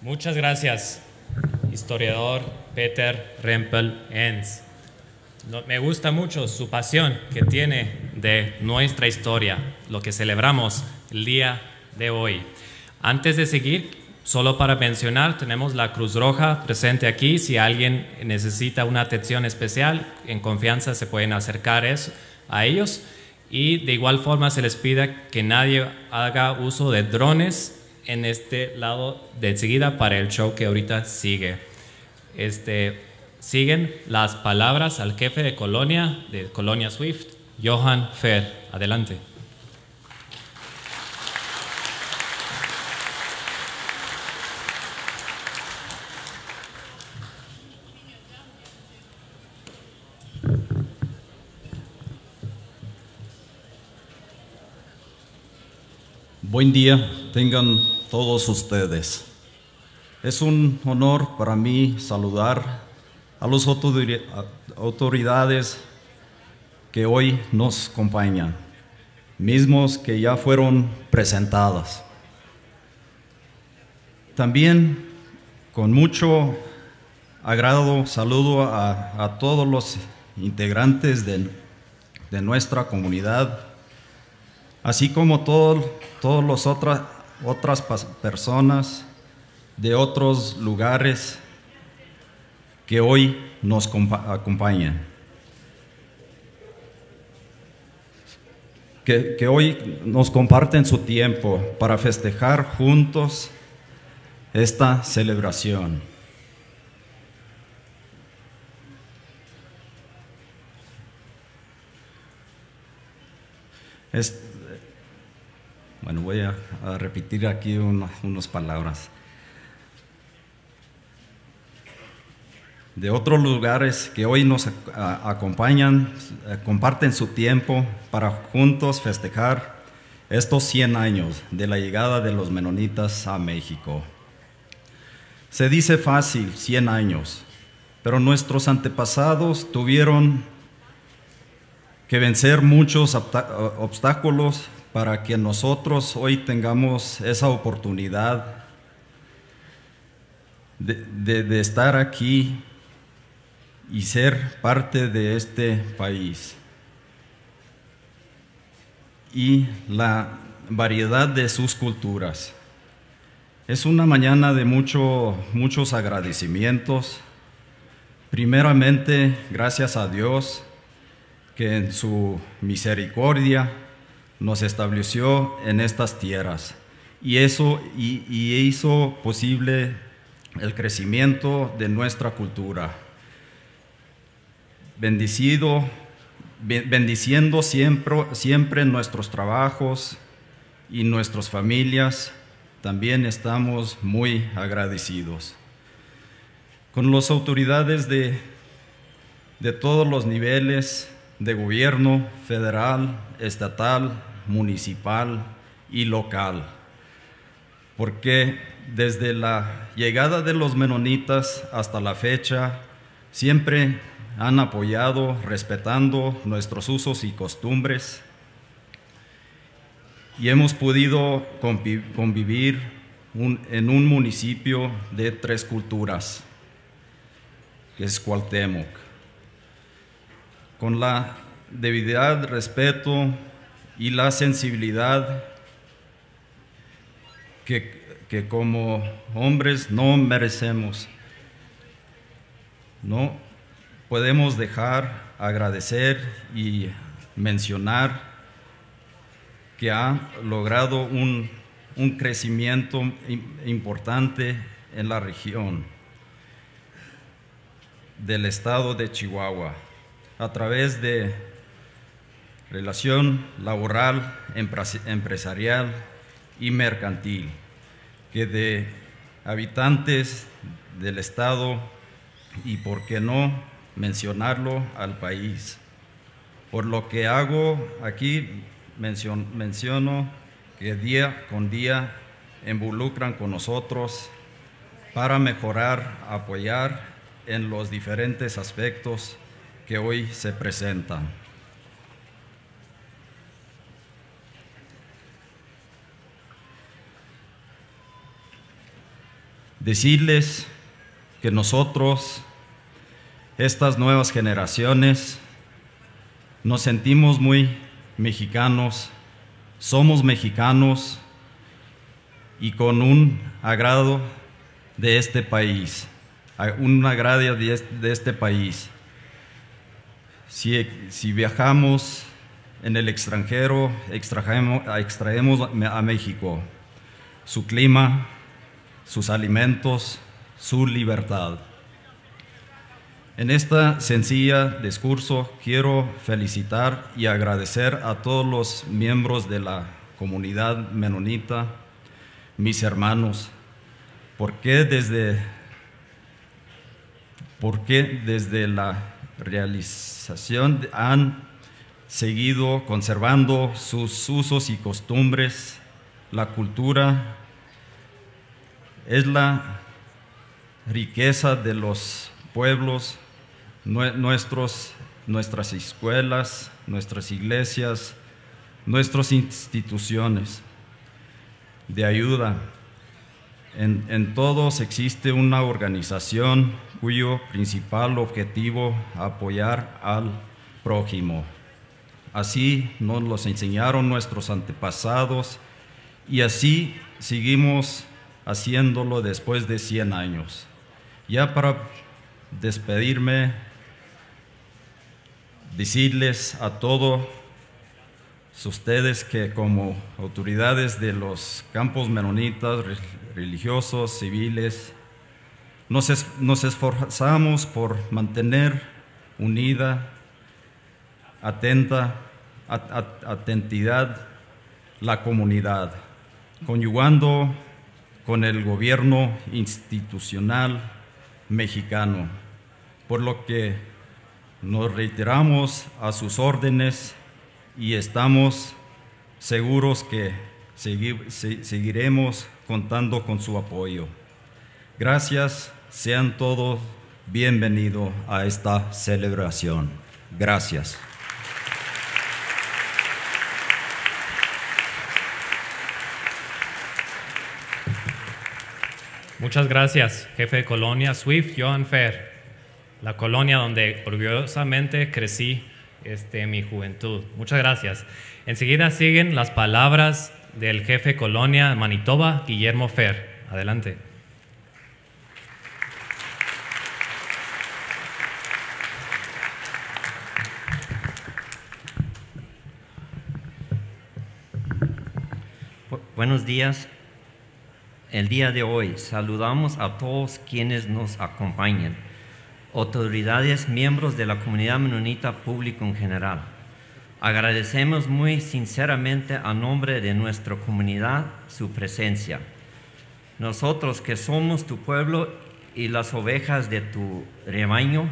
Muchas gracias, historiador Peter Rempel Enns. No, me gusta mucho su pasión que tiene de nuestra historia, lo que celebramos el día de hoy. Antes de seguir, solo para mencionar, tenemos la Cruz Roja presente aquí. Si alguien necesita una atención especial, en confianza se pueden acercar eso, a ellos. Y de igual forma se les pide que nadie haga uso de drones en este lado de enseguida para el show que ahorita sigue. Este, siguen las palabras al jefe de colonia de Colonia Swift, Johan Fer. Adelante. Buen día tengan todos ustedes. Es un honor para mí saludar a las autoridades que hoy nos acompañan, mismos que ya fueron presentadas. También con mucho agrado saludo a, a todos los integrantes de, de nuestra comunidad, así como todo, todas las otras, otras personas de otros lugares que hoy nos acompañan, que, que hoy nos comparten su tiempo para festejar juntos esta celebración. Es, bueno, voy a, a repetir aquí unas, unas palabras. De otros lugares que hoy nos acompañan, comparten su tiempo para juntos festejar estos cien años de la llegada de los menonitas a México. Se dice fácil, cien años, pero nuestros antepasados tuvieron que vencer muchos obstáculos para que nosotros hoy tengamos esa oportunidad de, de, de estar aquí y ser parte de este país y la variedad de sus culturas. Es una mañana de mucho, muchos agradecimientos. Primeramente, gracias a Dios que en su misericordia nos estableció en estas tierras y eso y, y hizo posible el crecimiento de nuestra cultura. Bendecido, bendiciendo siempre, siempre nuestros trabajos y nuestras familias, también estamos muy agradecidos. Con las autoridades de, de todos los niveles de gobierno, federal, estatal, municipal y local, porque desde la llegada de los menonitas hasta la fecha siempre han apoyado, respetando nuestros usos y costumbres, y hemos podido convivir en un municipio de tres culturas, que es Cuauhtémoc, con la debidad, respeto y la sensibilidad que, que como hombres no merecemos. No podemos dejar agradecer y mencionar que ha logrado un, un crecimiento im- importante en la región del estado de Chihuahua a través de relación laboral, empresi- empresarial y mercantil que de habitantes del estado y, por qué no, mencionarlo al país. Por lo que hago aquí, mencion- menciono que día con día involucran con nosotros para mejorar, apoyar en los diferentes aspectos que hoy se presentan. Decirles que nosotros, estas nuevas generaciones, nos sentimos muy mexicanos, somos mexicanos y con un agrado de este país, a- un agrado de este, de este país. Si, si viajamos en el extranjero, extrajemo- extraemos a México, su clima, sus alimentos, su libertad. En esta sencilla discurso quiero felicitar y agradecer a todos los miembros de la comunidad menonita, mis hermanos, porque desde, porque desde la realización han seguido conservando sus usos y costumbres, la cultura es la riqueza de los pueblos, nue- nuestros, nuestras escuelas, nuestras iglesias, nuestras instituciones de ayuda. En, en todos existe una organización cuyo principal objetivo apoyar al prójimo. Así nos los enseñaron nuestros antepasados y así seguimos haciéndolo después de cien años. Ya para despedirme, decirles a todos ustedes que como autoridades de los campos menonitas, re- religiosos, civiles, nos es- nos esforzamos por mantener unida, atenta, at- at- atentidad la comunidad, conjugando con el gobierno institucional mexicano, por lo que nos retiramos a sus órdenes y estamos seguros que segui- se- seguiremos contando con su apoyo. Gracias, sean todos bienvenidos a esta celebración. Gracias. Muchas gracias, jefe de colonia Swift Johan Fer, la colonia donde orgullosamente crecí este, mi juventud. Muchas gracias. Enseguida siguen las palabras del jefe de colonia Manitoba, Guillermo Fer. Adelante. Bu- buenos días. El día de hoy saludamos a todos quienes nos acompañan, autoridades, miembros de la comunidad menonita, público en general. Agradecemos muy sinceramente a nombre de nuestra comunidad su presencia. Nosotros que somos tu pueblo y las ovejas de tu rebaño,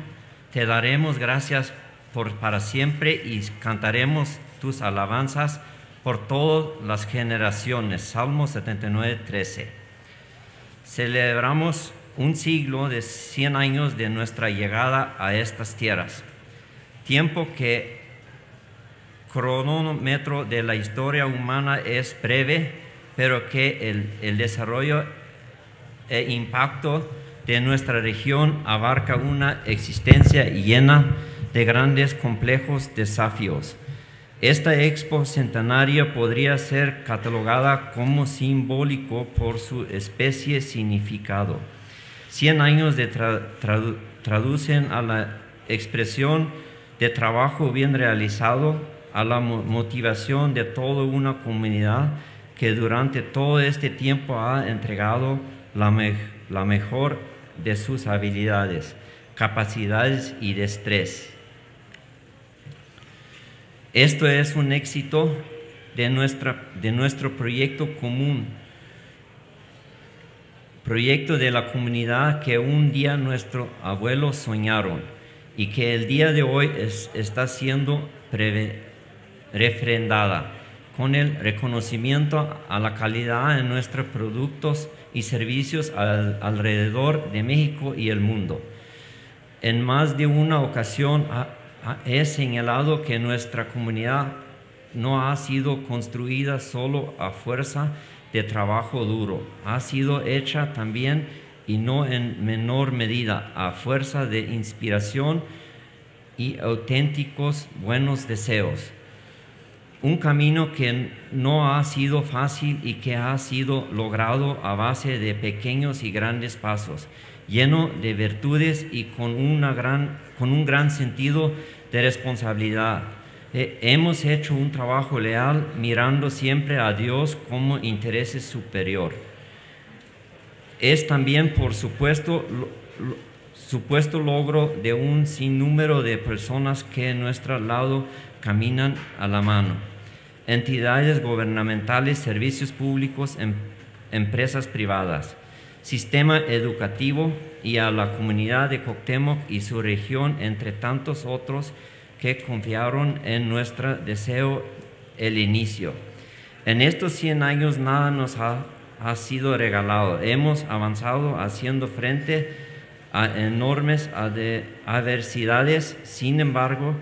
te daremos gracias por para siempre y cantaremos tus alabanzas por todas las generaciones. Salmo setenta y nueve, trece. Celebramos un siglo de cien años de nuestra llegada a estas tierras, tiempo que cronómetro de la historia humana es breve, pero que el, el desarrollo e impacto de nuestra región abarca una existencia llena de grandes complejos desafíos. Esta expo centenaria podría ser catalogada como simbólico por su especie significado. Cien años de tra- tradu- traducen a la expresión de trabajo bien realizado, a la mo- motivación de toda una comunidad que durante todo este tiempo ha entregado la me-, la mejor de sus habilidades, capacidades y destrez. Esto es un éxito de nuestra, de nuestro proyecto común, proyecto de la comunidad que un día nuestros abuelos soñaron y que el día de hoy es, está siendo preve-, refrendada con el reconocimiento a la calidad en nuestros productos y servicios al-, alrededor de México y el mundo. En más de una ocasión ha, ha, he señalado que nuestra comunidad no ha sido construida solo a fuerza de trabajo duro, ha sido hecha también, y no en menor medida, a fuerza de inspiración y auténticos buenos deseos. Un camino que no ha sido fácil y que ha sido logrado a base de pequeños y grandes pasos, lleno de virtudes y con una gran, con un gran sentido de responsabilidad. Eh, hemos hecho un trabajo leal mirando siempre a Dios como interés superior. Es también, por supuesto, lo, lo, supuesto logro de un sinnúmero de personas que a nuestro lado caminan a la mano. Entidades gubernamentales, servicios públicos, em-, empresas privadas, sistema educativo y a la comunidad de Cuauhtémoc y su región, entre tantos otros que confiaron en nuestro deseo el inicio. En estos cien años nada nos ha, ha sido regalado. Hemos avanzado haciendo frente a enormes ade-, adversidades. Sin embargo,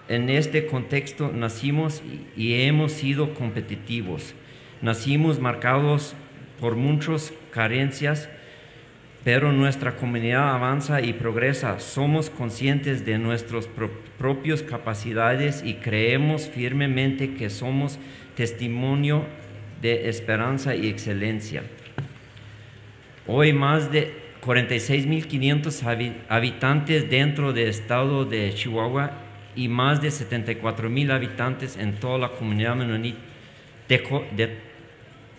en este contexto nacimos y, y hemos sido competitivos. Nacimos marcados por muchas carencias, pero nuestra comunidad avanza y progresa. Somos conscientes de nuestras pro-, propias capacidades y creemos firmemente que somos testimonio de esperanza y excelencia. Hoy más de cuarenta y seis mil quinientos habi-, habitantes dentro del estado de Chihuahua y más de setenta y cuatro mil habitantes en toda la comunidad menonita, de co-, de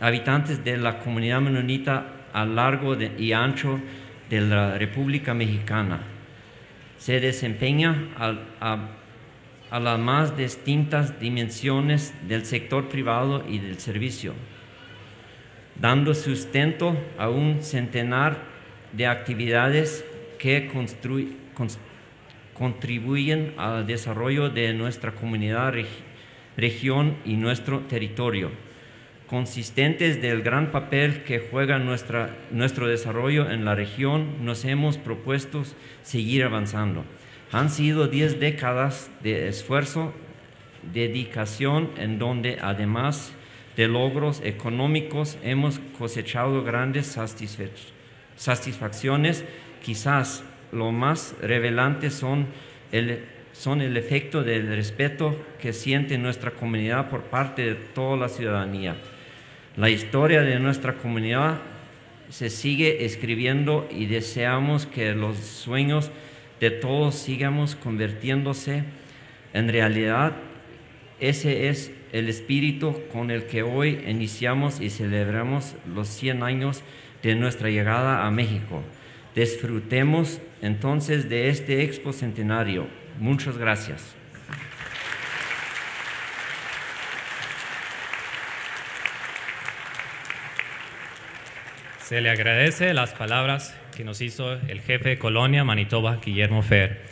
habitantes de la comunidad menonita a largo de, y ancho de la República Mexicana. Se desempeña al, a, a las más distintas dimensiones del sector privado y del servicio, dando sustento a un centenar de actividades que constru-, cons-, contribuyen al desarrollo de nuestra comunidad, reg-, región y nuestro territorio. Conscientes del gran papel que juega nuestra, nuestro desarrollo en la región, nos hemos propuesto seguir avanzando. Han sido diez décadas de esfuerzo, dedicación, en donde, además de logros económicos, hemos cosechado grandes satisfech-, satisfacciones. Quizás lo más revelante son el, son el efecto del respeto que siente nuestra comunidad por parte de toda la ciudadanía. La historia de nuestra comunidad se sigue escribiendo y deseamos que los sueños de todos sigamos convirtiéndose en realidad. Ese es el espíritu con el que hoy iniciamos y celebramos los cien años de nuestra llegada a México. Disfrutemos entonces de este Expo Centenario. Muchas gracias. Se le agradece las palabras que nos hizo el jefe de colonia Manitoba, Guillermo Fer.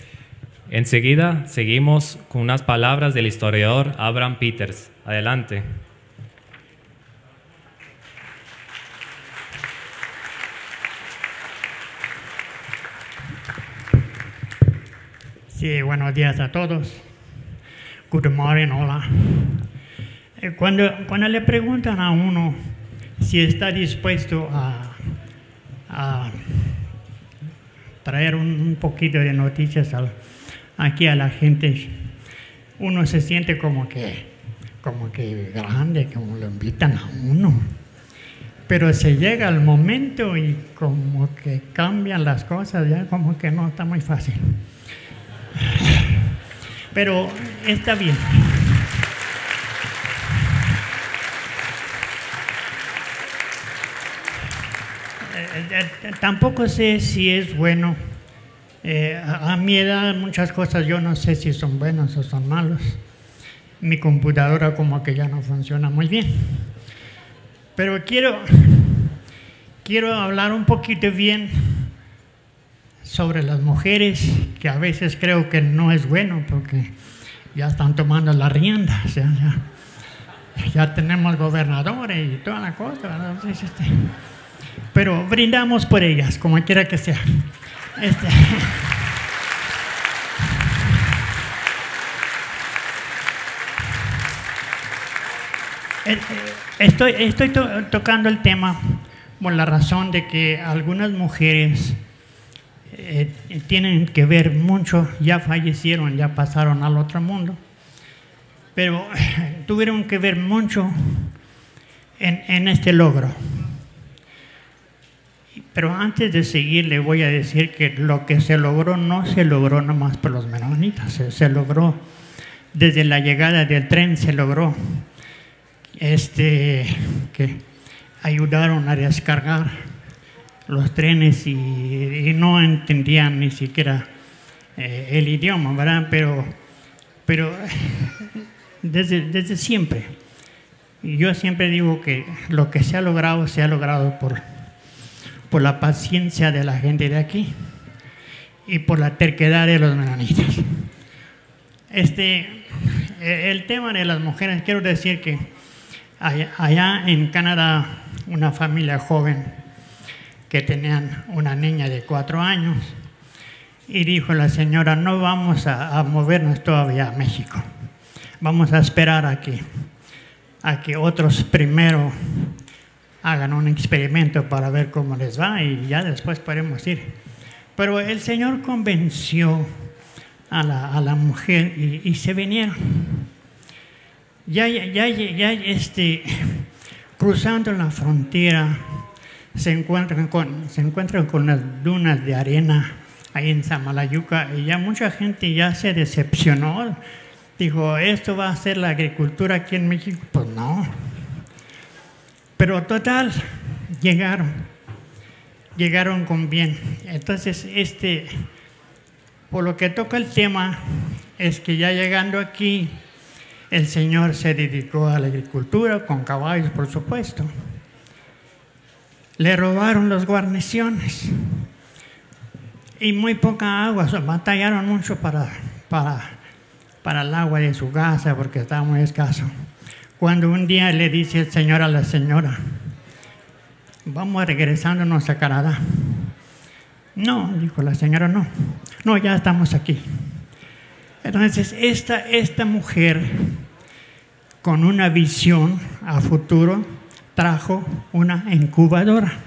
Enseguida seguimos con unas palabras del historiador Abraham Peters. Adelante. Sí, buenos días a todos. Guten Morgen, hola. Eh, cuando, cuando le preguntan a uno si está dispuesto a, a traer un, un poquito de noticias al, aquí a la gente, uno se siente como que, como que grande, como lo invitan a uno. Pero se llega el momento y como que cambian las cosas, ya como que no está muy fácil. Pero está bien. Eh, eh, tampoco sé si es bueno. Eh, a, a mi edad muchas cosas yo no sé si son buenos o son malos. Mi computadora como que ya no funciona muy bien. Pero quiero, quiero hablar un poquito bien sobre las mujeres, que a veces creo que no es bueno porque ya están tomando las riendas, ya, ya, ya tenemos gobernadores y toda la cosa, ¿verdad? Entonces, este, pero brindamos por ellas, como quiera que sea. Este, eh, eh, estoy, estoy to- tocando el tema por la razón de que algunas mujeres eh, tienen que ver mucho, ya fallecieron, ya pasaron al otro mundo, pero tuvieron que ver mucho en, en este logro. Pero antes de seguir, le voy a decir que lo que se logró no se logró nomás por los menonitas, se, se logró desde la llegada del tren, se logró este, que ayudaron a descargar los trenes y, y no entendían ni siquiera eh, el idioma, ¿verdad? Pero, pero desde, desde siempre, yo siempre digo que lo que se ha logrado, se ha logrado por, por la paciencia de la gente de aquí y por la terquedad de los menonitas. Este, eh, el tema de las mujeres, quiero decir que allá, allá en Canadá, una familia joven que tenían una niña de cuatro años, y dijo la señora, no vamos a, a movernos todavía a México, vamos a esperar aquí, a que otros primero hagan un experimento para ver cómo les va y ya después podemos ir. Pero el Señor convenció a la, a la mujer y, y se vinieron. Ya, ya, ya, ya, este, cruzando la frontera, se encuentran con, se encuentran con las dunas de arena ahí en Samalayuca y ya mucha gente ya se decepcionó. Dijo, ¿esto va a ser la agricultura aquí en México? Pues no. Pero total, llegaron, llegaron con bien. Entonces, este, por lo que toca el tema, es que ya llegando aquí, el señor se dedicó a la agricultura, con caballos, por supuesto. Le robaron las guarniciones y muy poca agua, o sea, batallaron mucho para, para, para el agua de su casa porque estaba muy escaso. Cuando un día le dice el señor a la señora, vamos regresándonos a Canadá. No, dijo la señora, no. No, ya estamos aquí. Entonces, esta, esta mujer, con una visión a futuro, trajo una incubadora.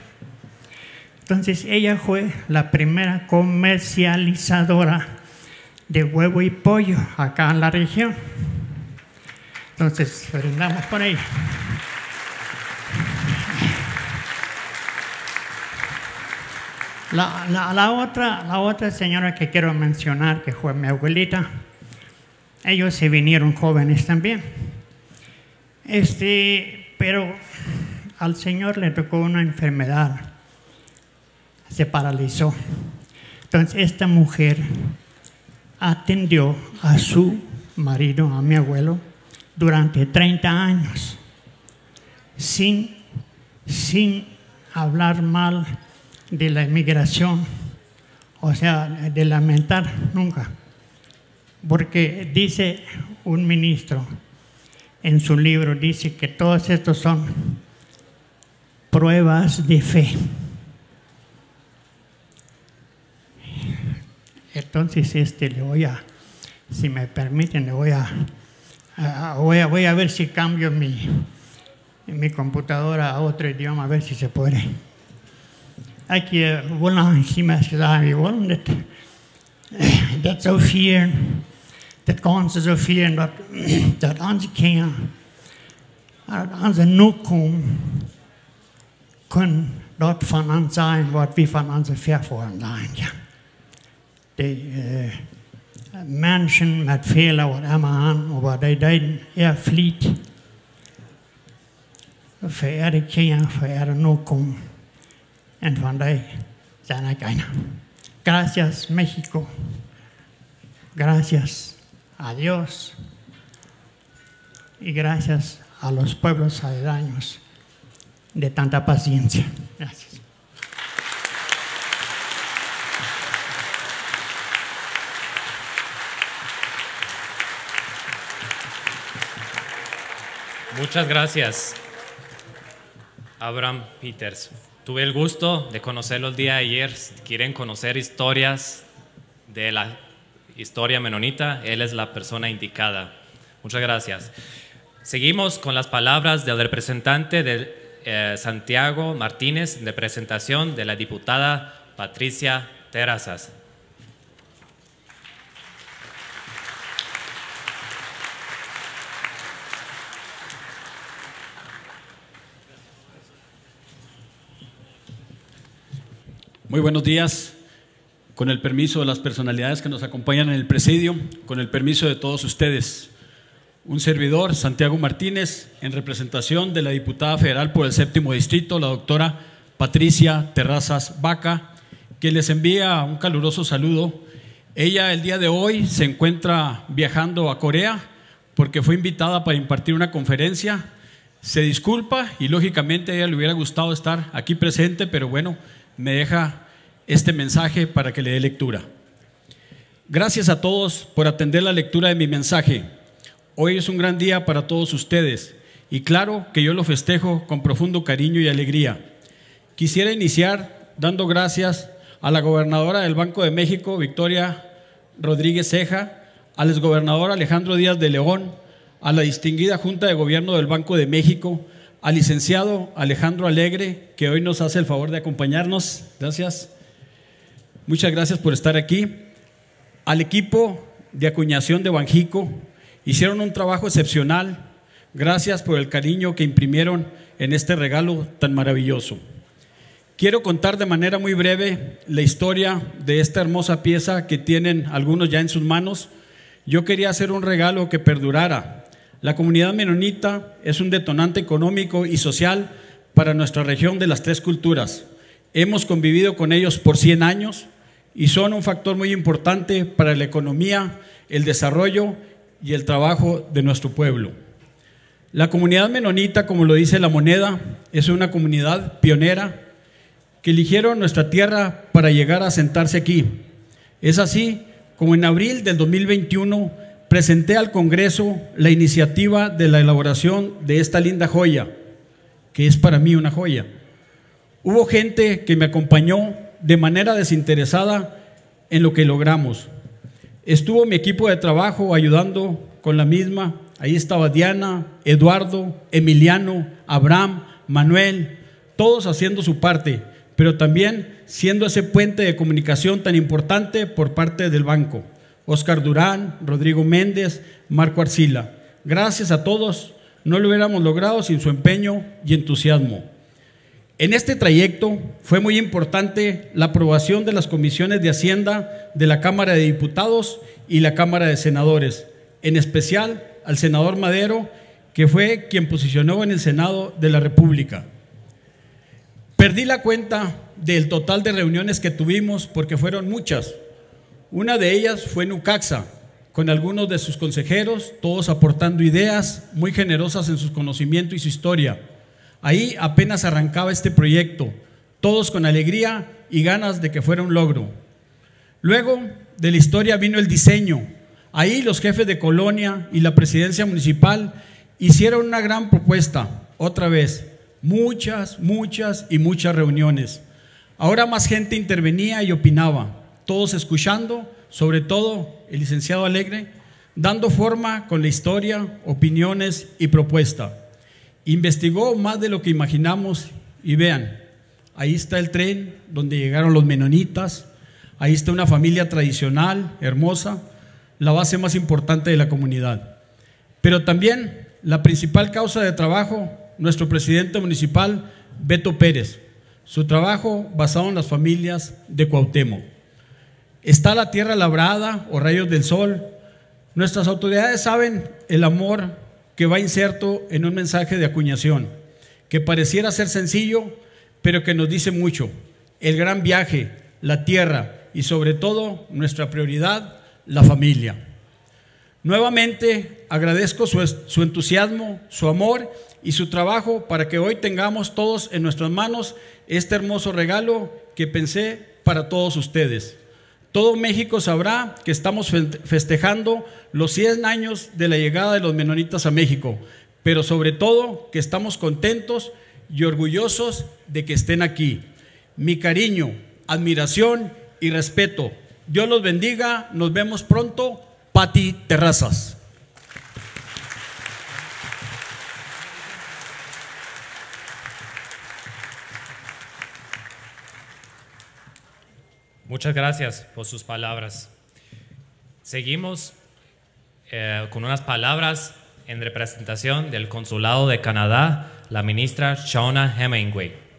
Entonces, ella fue la primera comercializadora de huevo y pollo acá en la región. Entonces, brindamos por ella. La, la, la otra, la otra señora que quiero mencionar, que fue mi abuelita, ellos se vinieron jóvenes también. Este, pero al señor le tocó una enfermedad, se paralizó. Entonces, esta mujer atendió a su marido, a mi abuelo, durante treinta años, sin, sin hablar mal de la inmigración, o sea, de lamentar nunca. Porque dice un ministro en su libro, dice que todos estos son pruebas de fe. Entonces, este, le voy a, si me permiten, le voy a, a- voy a, voy a ver si cambio mi, mi computadora a otro idioma, a ver si se puede. Ekj, eh, wil nog eens iemand zeggen, wie willen dit, dat zo vieren, dat kansen zo vieren, dat, dat onze kinderen, dat onze nakomen kunnen dat van ons zijn wat wie van onze vervoren zijn. Ja. De, eh, mensen met veel wat emma aan, maar die deden eer vliet, vereerde kinderen, vereerde nakomen. En von dee sent ekj eena. Gracias, México. Gracias a Dios. Y gracias a los pueblos aledaños de tanta paciencia. Gracias. Muchas gracias, Abraham Peters. Tuve el gusto de conocerlo el día de ayer. Si quieren conocer historias de la historia menonita, él es la persona indicada. Muchas gracias. Seguimos con las palabras del representante de eh, Santiago Martínez, en representación de la diputada Patricia Terrazas. Muy buenos días. Con el permiso de las personalidades que nos acompañan en el presidio, con el permiso de todos ustedes. Un servidor, Santiago Martínez, en representación de la diputada federal por el séptimo distrito, la doctora Patricia Terrazas Vaca, que les envía un caluroso saludo. Ella el día de hoy se encuentra viajando a Corea porque fue invitada para impartir una conferencia. Se disculpa y lógicamente a ella le hubiera gustado estar aquí presente, pero bueno, me deja este mensaje para que le dé lectura. Gracias a todos por atender la lectura de mi mensaje. Hoy es un gran día para todos ustedes y claro que yo lo festejo con profundo cariño y alegría. Quisiera iniciar dando gracias a la gobernadora del Banco de México, Victoria Rodríguez Ceja, al exgobernador Alejandro Díaz de León, a la distinguida Junta de Gobierno del Banco de México, al licenciado Alejandro Alegre, que hoy nos hace el favor de acompañarnos. Gracias. Muchas gracias por estar aquí. Al equipo de acuñación de Banxico, hicieron un trabajo excepcional. Gracias por el cariño que imprimieron en este regalo tan maravilloso. Quiero contar de manera muy breve la historia de esta hermosa pieza que tienen algunos ya en sus manos. Yo quería hacer un regalo que perdurara. La comunidad menonita es un detonante económico y social para nuestra región de las tres culturas. Hemos convivido con ellos por cien años y son un factor muy importante para la economía, el desarrollo y el trabajo de nuestro pueblo. La comunidad menonita, como lo dice la moneda, es una comunidad pionera que eligieron nuestra tierra para llegar a asentarse aquí. Es así como en abril del dos mil veintiuno presenté al Congreso la iniciativa de la elaboración de esta linda joya, que es para mí una joya. Hubo gente que me acompañó de manera desinteresada en lo que logramos. Estuvo mi equipo de trabajo ayudando con la misma. Ahí estaba Diana, Eduardo, Emiliano, Abraham, Manuel, todos haciendo su parte, pero también siendo ese puente de comunicación tan importante por parte del banco. Oscar Durán, Rodrigo Méndez, Marco Arcila. Gracias a todos, no lo hubiéramos logrado sin su empeño y entusiasmo. En este trayecto fue muy importante la aprobación de las comisiones de Hacienda de la Cámara de Diputados y la Cámara de Senadores, en especial al senador Madero, que fue quien posicionó en el Senado de la República. Perdí la cuenta del total de reuniones que tuvimos porque fueron muchas. Una de ellas fue en Ucaxa, con algunos de sus consejeros, todos aportando ideas muy generosas en sus conocimientos y su historia. Ahí apenas arrancaba este proyecto, todos con alegría y ganas de que fuera un logro. Luego de la historia vino el diseño. Ahí los jefes de colonia y la presidencia municipal hicieron una gran propuesta, otra vez, muchas, muchas y muchas reuniones. Ahora más gente intervenía y opinaba, todos escuchando, sobre todo el licenciado Alegre, dando forma con la historia, opiniones y propuesta. Investigó más de lo que imaginamos y vean, ahí está el tren donde llegaron los menonitas, ahí está una familia tradicional, hermosa, la base más importante de la comunidad. Pero también la principal causa de trabajo, nuestro presidente municipal, Beto Pérez, su trabajo basado en las familias de Cuauhtémoc. Está la tierra labrada o rayos del sol. Nuestras autoridades saben el amor que va inserto en un mensaje de acuñación, que pareciera ser sencillo, pero que nos dice mucho. el gran viaje, la tierra y sobre todo nuestra prioridad, la familia. Nuevamente agradezco su es-, su entusiasmo, su amor y su trabajo para que hoy tengamos todos en nuestras manos este hermoso regalo que pensé para todos ustedes. Todo México sabrá que estamos fe-, festejando los cien años de la llegada de los menonitas a México, pero sobre todo que estamos contentos y orgullosos de que estén aquí. Mi cariño, admiración y respeto. Dios los bendiga. Nos vemos pronto. Pati Terrazas. Muchas gracias por sus palabras. Seguimos, eh, con unas palabras en representación del Consulado de Canadá, la ministra Shauna Hemingway.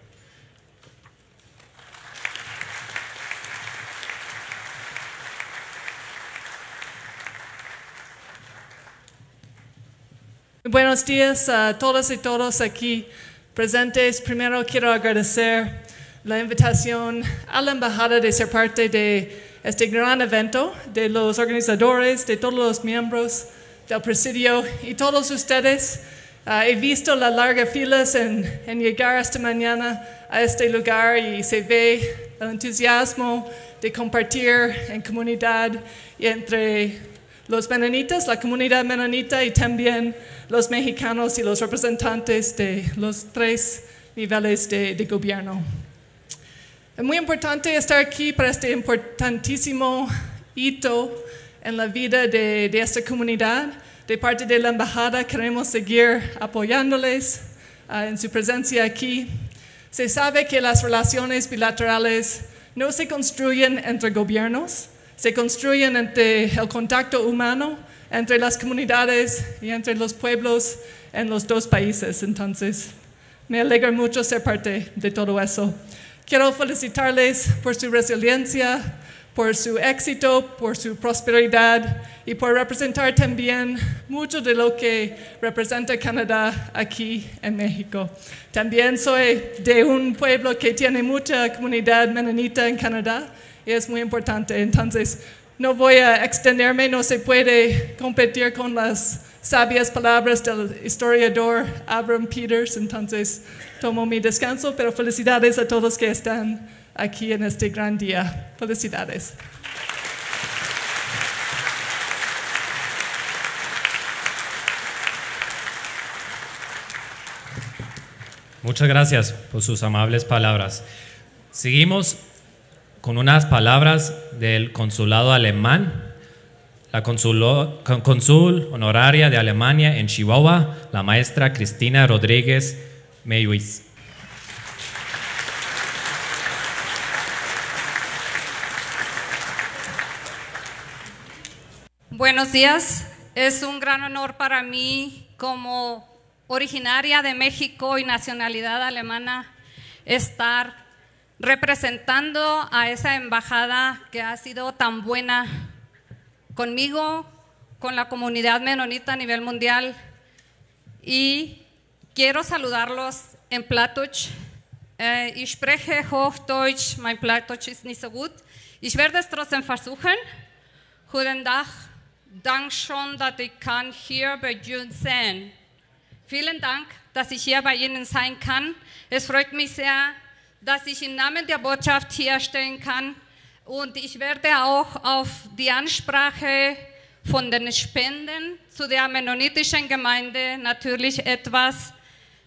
Buenos días a todas y todos aquí presentes. Primero quiero agradecer la invitación a la embajada de ser parte de este gran evento, de los organizadores, de todos los miembros del presidio y todos ustedes. Ah, he visto las largas filas en, en llegar esta mañana a este lugar y se ve el entusiasmo de compartir en comunidad y entre los menonitas, la comunidad menonita y también los mexicanos y los representantes de los tres niveles de, de gobierno. Es muy importante estar aquí para este importantísimo hito en la vida de, de esta comunidad. De parte de la embajada queremos seguir apoyándoles, ah, en su presencia aquí. Se sabe que las relaciones bilaterales no se construyen entre gobiernos, se construyen entre el contacto humano entre las comunidades y entre los pueblos en los dos países. Entonces, me alegra mucho ser parte de todo eso. Quiero felicitarles por su resiliencia, por su éxito, por su prosperidad y por representar también mucho de lo que representa Canadá aquí en México. También soy de un pueblo que tiene mucha comunidad menonita en Canadá y es muy importante. Entonces, no voy a extenderme, no se puede competir con las sabias palabras del historiador Abram Peters, entonces tomo mi descanso, pero felicidades a todos que están aquí en este gran día. Felicidades. Muchas gracias por sus amables palabras. Seguimos con unas palabras del consulado alemán, la consulo-, con-, cónsul honoraria de Alemania en Chihuahua, la maestra Cristina Rodríguez Meyuis. Buenos días. Es un gran honor para mí, como originaria de México y nacionalidad alemana, estar representando a esa embajada que ha sido tan buena conmigo, con la comunidad menonita a nivel mundial. Y quiero saludarlos en Plattdeutsch. Äh, ich spreche Hochdeutsch, mein Plattdeutsch ist nicht so gut. Ich werde es trotzdem versuchen. Guten Tag, dank schön, dass ich kann hier bei euch sein. Vielen Dank, dass ich hier bei Ihnen sein kann. Es freut mich sehr, dass ich im Namen der Botschaft hier stehen kann. Und ich werde auch auf die Ansprache von den Spenden zu der mennonitischen Gemeinde natürlich etwas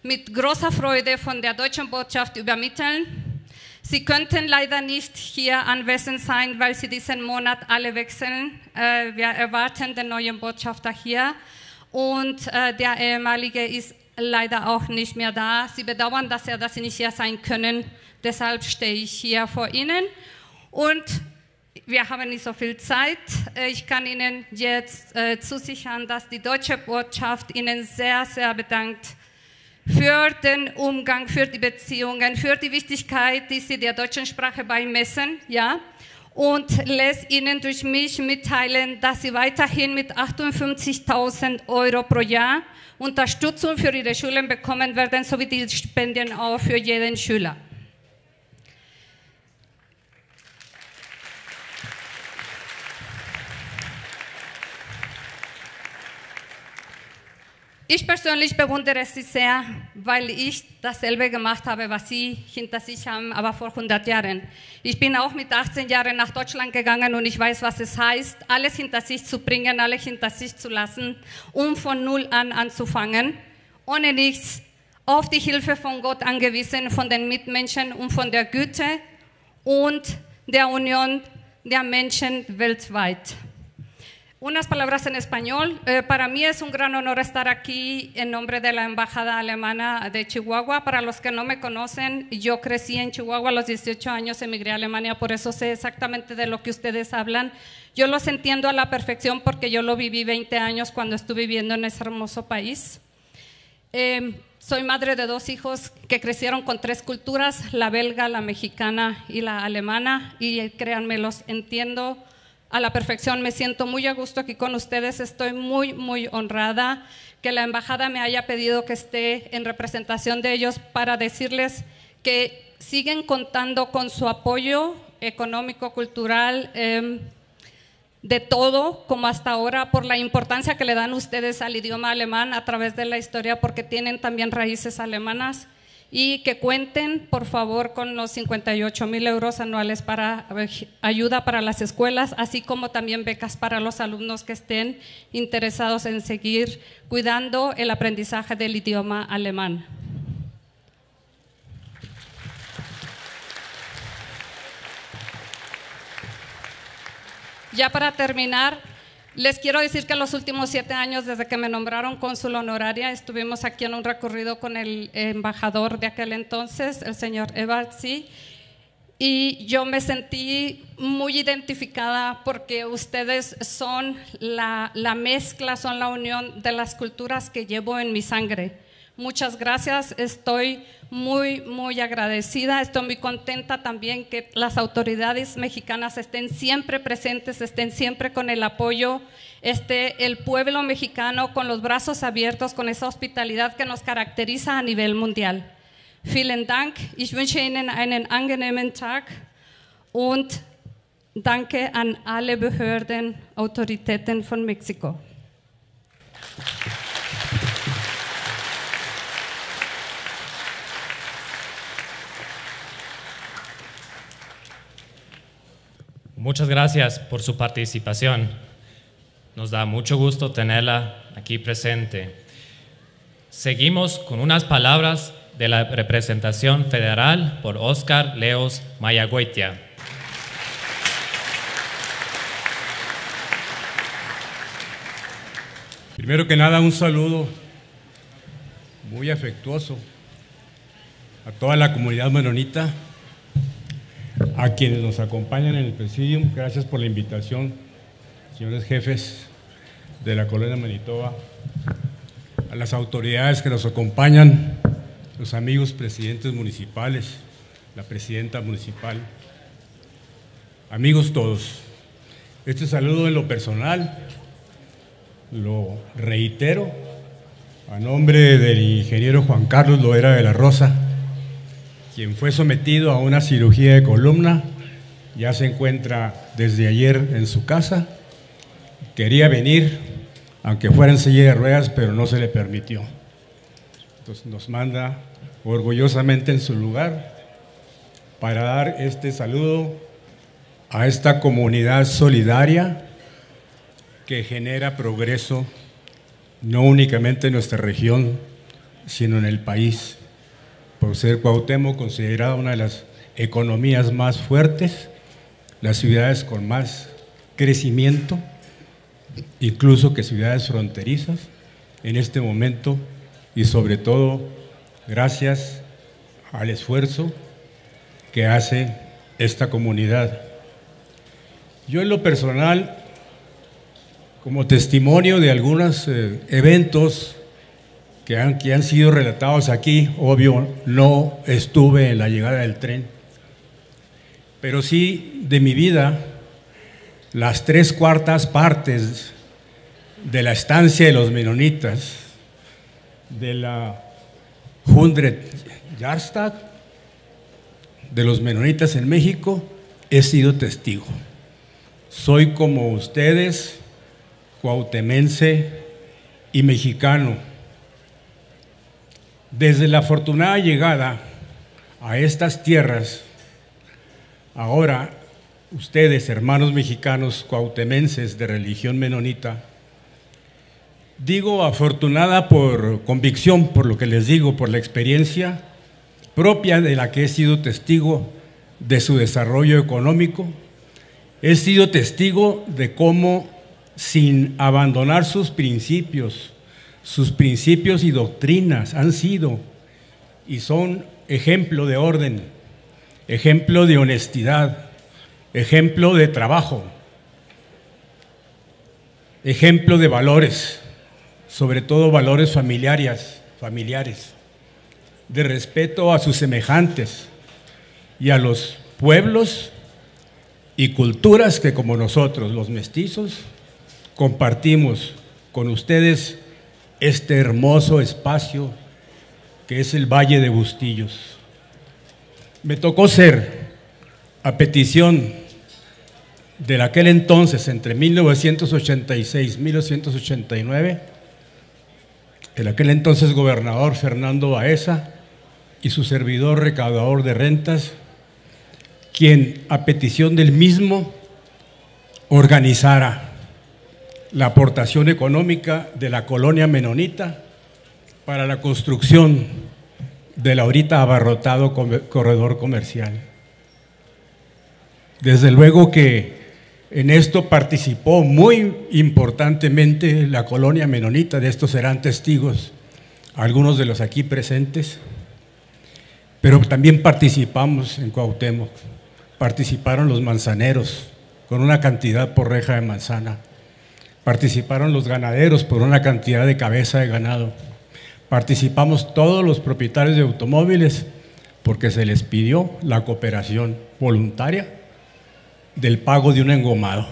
mit großer Freude von der deutschen Botschaft übermitteln. Sie könnten leider nicht hier anwesend sein, weil sie diesen Monat alle wechseln. Äh, wir erwarten den neuen Botschafter hier. Und, äh, der ehemalige ist leider auch nicht mehr da. Sie bedauern, dass er, dass sie nicht hier sein können. Deshalb stehe ich hier vor Ihnen. Und wir haben nicht so viel Zeit. Äh, ich kann Ihnen jetzt, äh, zusichern, dass die deutsche Botschaft Ihnen sehr, sehr bedankt für den Umgang, für die Beziehungen, für die Wichtigkeit, die Sie der deutschen Sprache beimessen, ja. Und lässt Ihnen durch mich mitteilen, dass Sie weiterhin mit achtundfünfzigtausend Euro pro Jahr Unterstützung für Ihre Schulen bekommen werden, sowie die Stipendien auch für jeden Schüler. Ich persönlich bewundere Sie sehr, weil ich dasselbe gemacht habe, was Sie hinter sich haben, aber vor hundert Jahren. Ich bin auch mit achtzehn Jahren nach Deutschland gegangen und ich weiß, was es heißt, alles hinter sich zu bringen, alles hinter sich zu lassen, um von null an anzufangen, ohne nichts, auf die Hilfe von Gott angewiesen, von den Mitmenschen und von der Güte und der Union der Menschen weltweit. Unas palabras en español. Eh, para mí es un gran honor estar aquí en nombre de la Embajada Alemana de Chihuahua. Para los que no me conocen, yo crecí en Chihuahua. A los dieciocho años emigré a Alemania, por eso sé exactamente de lo que ustedes hablan. Yo los entiendo a la perfección porque yo lo viví veinte años cuando estuve viviendo en ese hermoso país. Eh, soy madre de dos hijos que crecieron con tres culturas, la belga, la mexicana y la alemana, y, eh, créanme, los entiendo a la perfección. Me siento muy a gusto aquí con ustedes. Estoy muy, muy honrada que la embajada me haya pedido que esté en representación de ellos para decirles que siguen contando con su apoyo económico, cultural, em, de todo, como hasta ahora, por la importancia que le dan ustedes al idioma alemán a través de la historia, porque tienen también raíces alemanas, y que cuenten, por favor, con los cincuenta y ocho mil euros anuales para, eh, ayuda para las escuelas, así como también becas para los alumnos que estén interesados en seguir cuidando el aprendizaje del idioma alemán. Ya para terminar, les quiero decir que los últimos siete años, desde que me nombraron cónsul honoraria, estuvimos aquí en un recorrido con el embajador de aquel entonces, el señor Evalsi, y yo me sentí muy identificada porque ustedes son la, la mezcla, son la unión de las culturas que llevo en mi sangre. Muchas gracias, estoy muy, muy agradecida, estoy muy contenta también que las autoridades mexicanas estén siempre presentes, estén siempre con el apoyo, este, el pueblo mexicano con los brazos abiertos, con esa hospitalidad que nos caracteriza a nivel mundial. Vielen Dank, ich wünsche Ihnen einen angenehmen Tag und danke an alle Behörden, Autoritäten von Mexiko. Muchas gracias por su participación. Nos da mucho gusto tenerla aquí presente. Seguimos con unas palabras de la representación federal por Oscar Leos Mayagoitia. Primero que nada, un saludo muy afectuoso a toda la comunidad menonita, a quienes nos acompañan en el presidium. Gracias por la invitación, señores jefes de la colonia Manitoba, a las autoridades que nos acompañan, los amigos presidentes municipales, la presidenta municipal, amigos todos. Este saludo en lo personal lo reitero a nombre del ingeniero Juan Carlos Loera de la Rosa, quien fue sometido a una cirugía de columna, ya se encuentra desde ayer en su casa. Quería venir, aunque fuera en silla de ruedas, pero no se le permitió. Entonces nos manda orgullosamente en su lugar para dar este saludo a esta comunidad solidaria que genera progreso no únicamente en nuestra región, sino en el país, por ser Cuauhtémoc considerada una de las economías más fuertes, las ciudades con más crecimiento, incluso que ciudades fronterizas en este momento, y sobre todo gracias al esfuerzo que hace esta comunidad. Yo en lo personal, como testimonio de algunos eh, eventos que han, que han sido relatados aquí, obvio, no estuve en la llegada del tren, pero sí de mi vida, las tres cuartas partes de la estancia de los menonitas, de la Hundred Jahrestag de los menonitas en México, he sido testigo. Soy como ustedes, cuauhtémense y mexicano. Desde la afortunada llegada a estas tierras, ahora ustedes, hermanos mexicanos cuautemenses de religión menonita, digo afortunada por convicción, por lo que les digo, por la experiencia propia de la que he sido testigo de su desarrollo económico, he sido testigo de cómo, sin abandonar sus principios, sus principios y doctrinas han sido y son ejemplo de orden, ejemplo de honestidad, ejemplo de trabajo, ejemplo de valores, sobre todo valores familiares, familiares, de respeto a sus semejantes y a los pueblos y culturas que, como nosotros, los mestizos, compartimos con ustedes este hermoso espacio que es el Valle de Bustillos. Me tocó ser, a petición de aquel entonces, entre mil novecientos ochenta y seis y mil novecientos ochenta y nueve, el aquel entonces gobernador Fernando Baeza y su servidor recaudador de rentas, quien, a petición del mismo, organizara la aportación económica de la colonia menonita para la construcción del ahorita abarrotado come-, corredor comercial. Desde luego que en esto participó muy importantemente la colonia menonita, de esto serán testigos algunos de los aquí presentes, pero también participamos en Cuauhtémoc, participaron los manzaneros con una cantidad por reja de manzana, participaron los ganaderos por una cantidad de cabeza de ganado, participamos todos los propietarios de automóviles porque se les pidió la cooperación voluntaria del pago de un engomado.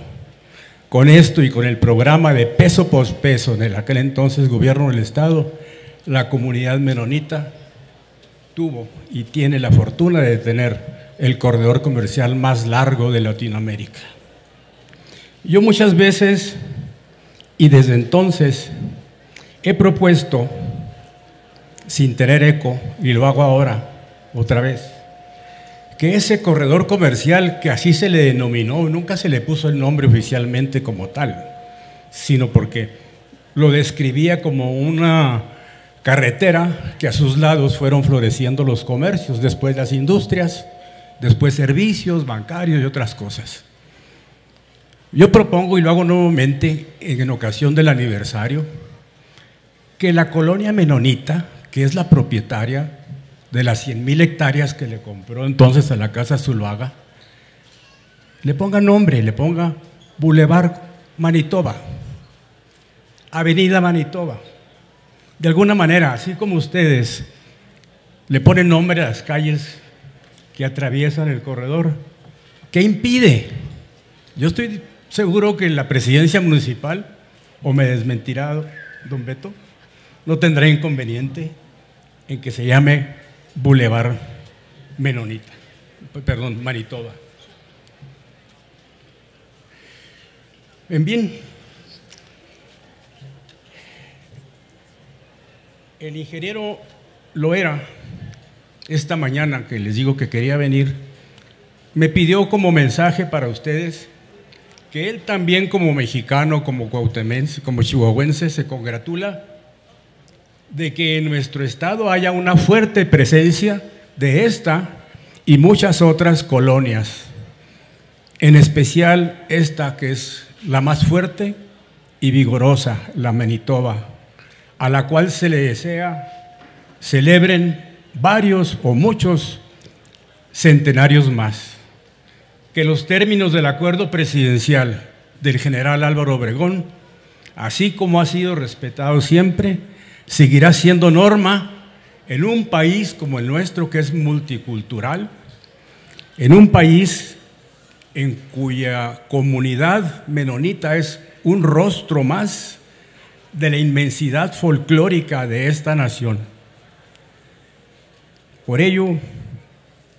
Con esto y con el programa de peso por peso en el aquel entonces gobierno del estado, la comunidad menonita tuvo y tiene la fortuna de tener el corredor comercial más largo de Latinoamérica. Yo muchas veces, y desde entonces, he propuesto, sin tener eco, y lo hago ahora otra vez, que ese corredor comercial que así se le denominó, nunca se le puso el nombre oficialmente como tal, sino porque lo describía como una carretera que a sus lados fueron floreciendo los comercios, después las industrias, después servicios bancarios y otras cosas. Yo propongo, y lo hago nuevamente en ocasión del aniversario, que la colonia menonita, que es la propietaria de las cien mil hectáreas que le compró entonces a la Casa Zuloaga, le ponga nombre, le ponga Boulevard Manitoba, Avenida Manitoba. De alguna manera, así como ustedes le ponen nombre a las calles que atraviesan el corredor, ¿qué impide? Yo estoy seguro que la presidencia municipal, o me desmentirá don Beto, no tendrá inconveniente en que se llame Boulevard Menonita, perdón, Manitoba. En bien, el ingeniero Loera, esta mañana que les digo que quería venir, me pidió como mensaje para ustedes que él también como mexicano, como cuautemense, como chihuahuense, se congratula de que en nuestro estado haya una fuerte presencia de esta y muchas otras colonias, en especial esta que es la más fuerte y vigorosa, la Manitoba, a la cual se le desea celebren varios o muchos centenarios más. Que los términos del acuerdo presidencial del general Álvaro Obregón, así como ha sido respetado siempre, seguirá siendo norma en un país como el nuestro, que es multicultural, en un país en cuya comunidad menonita es un rostro más de la inmensidad folclórica de esta nación. Por ello,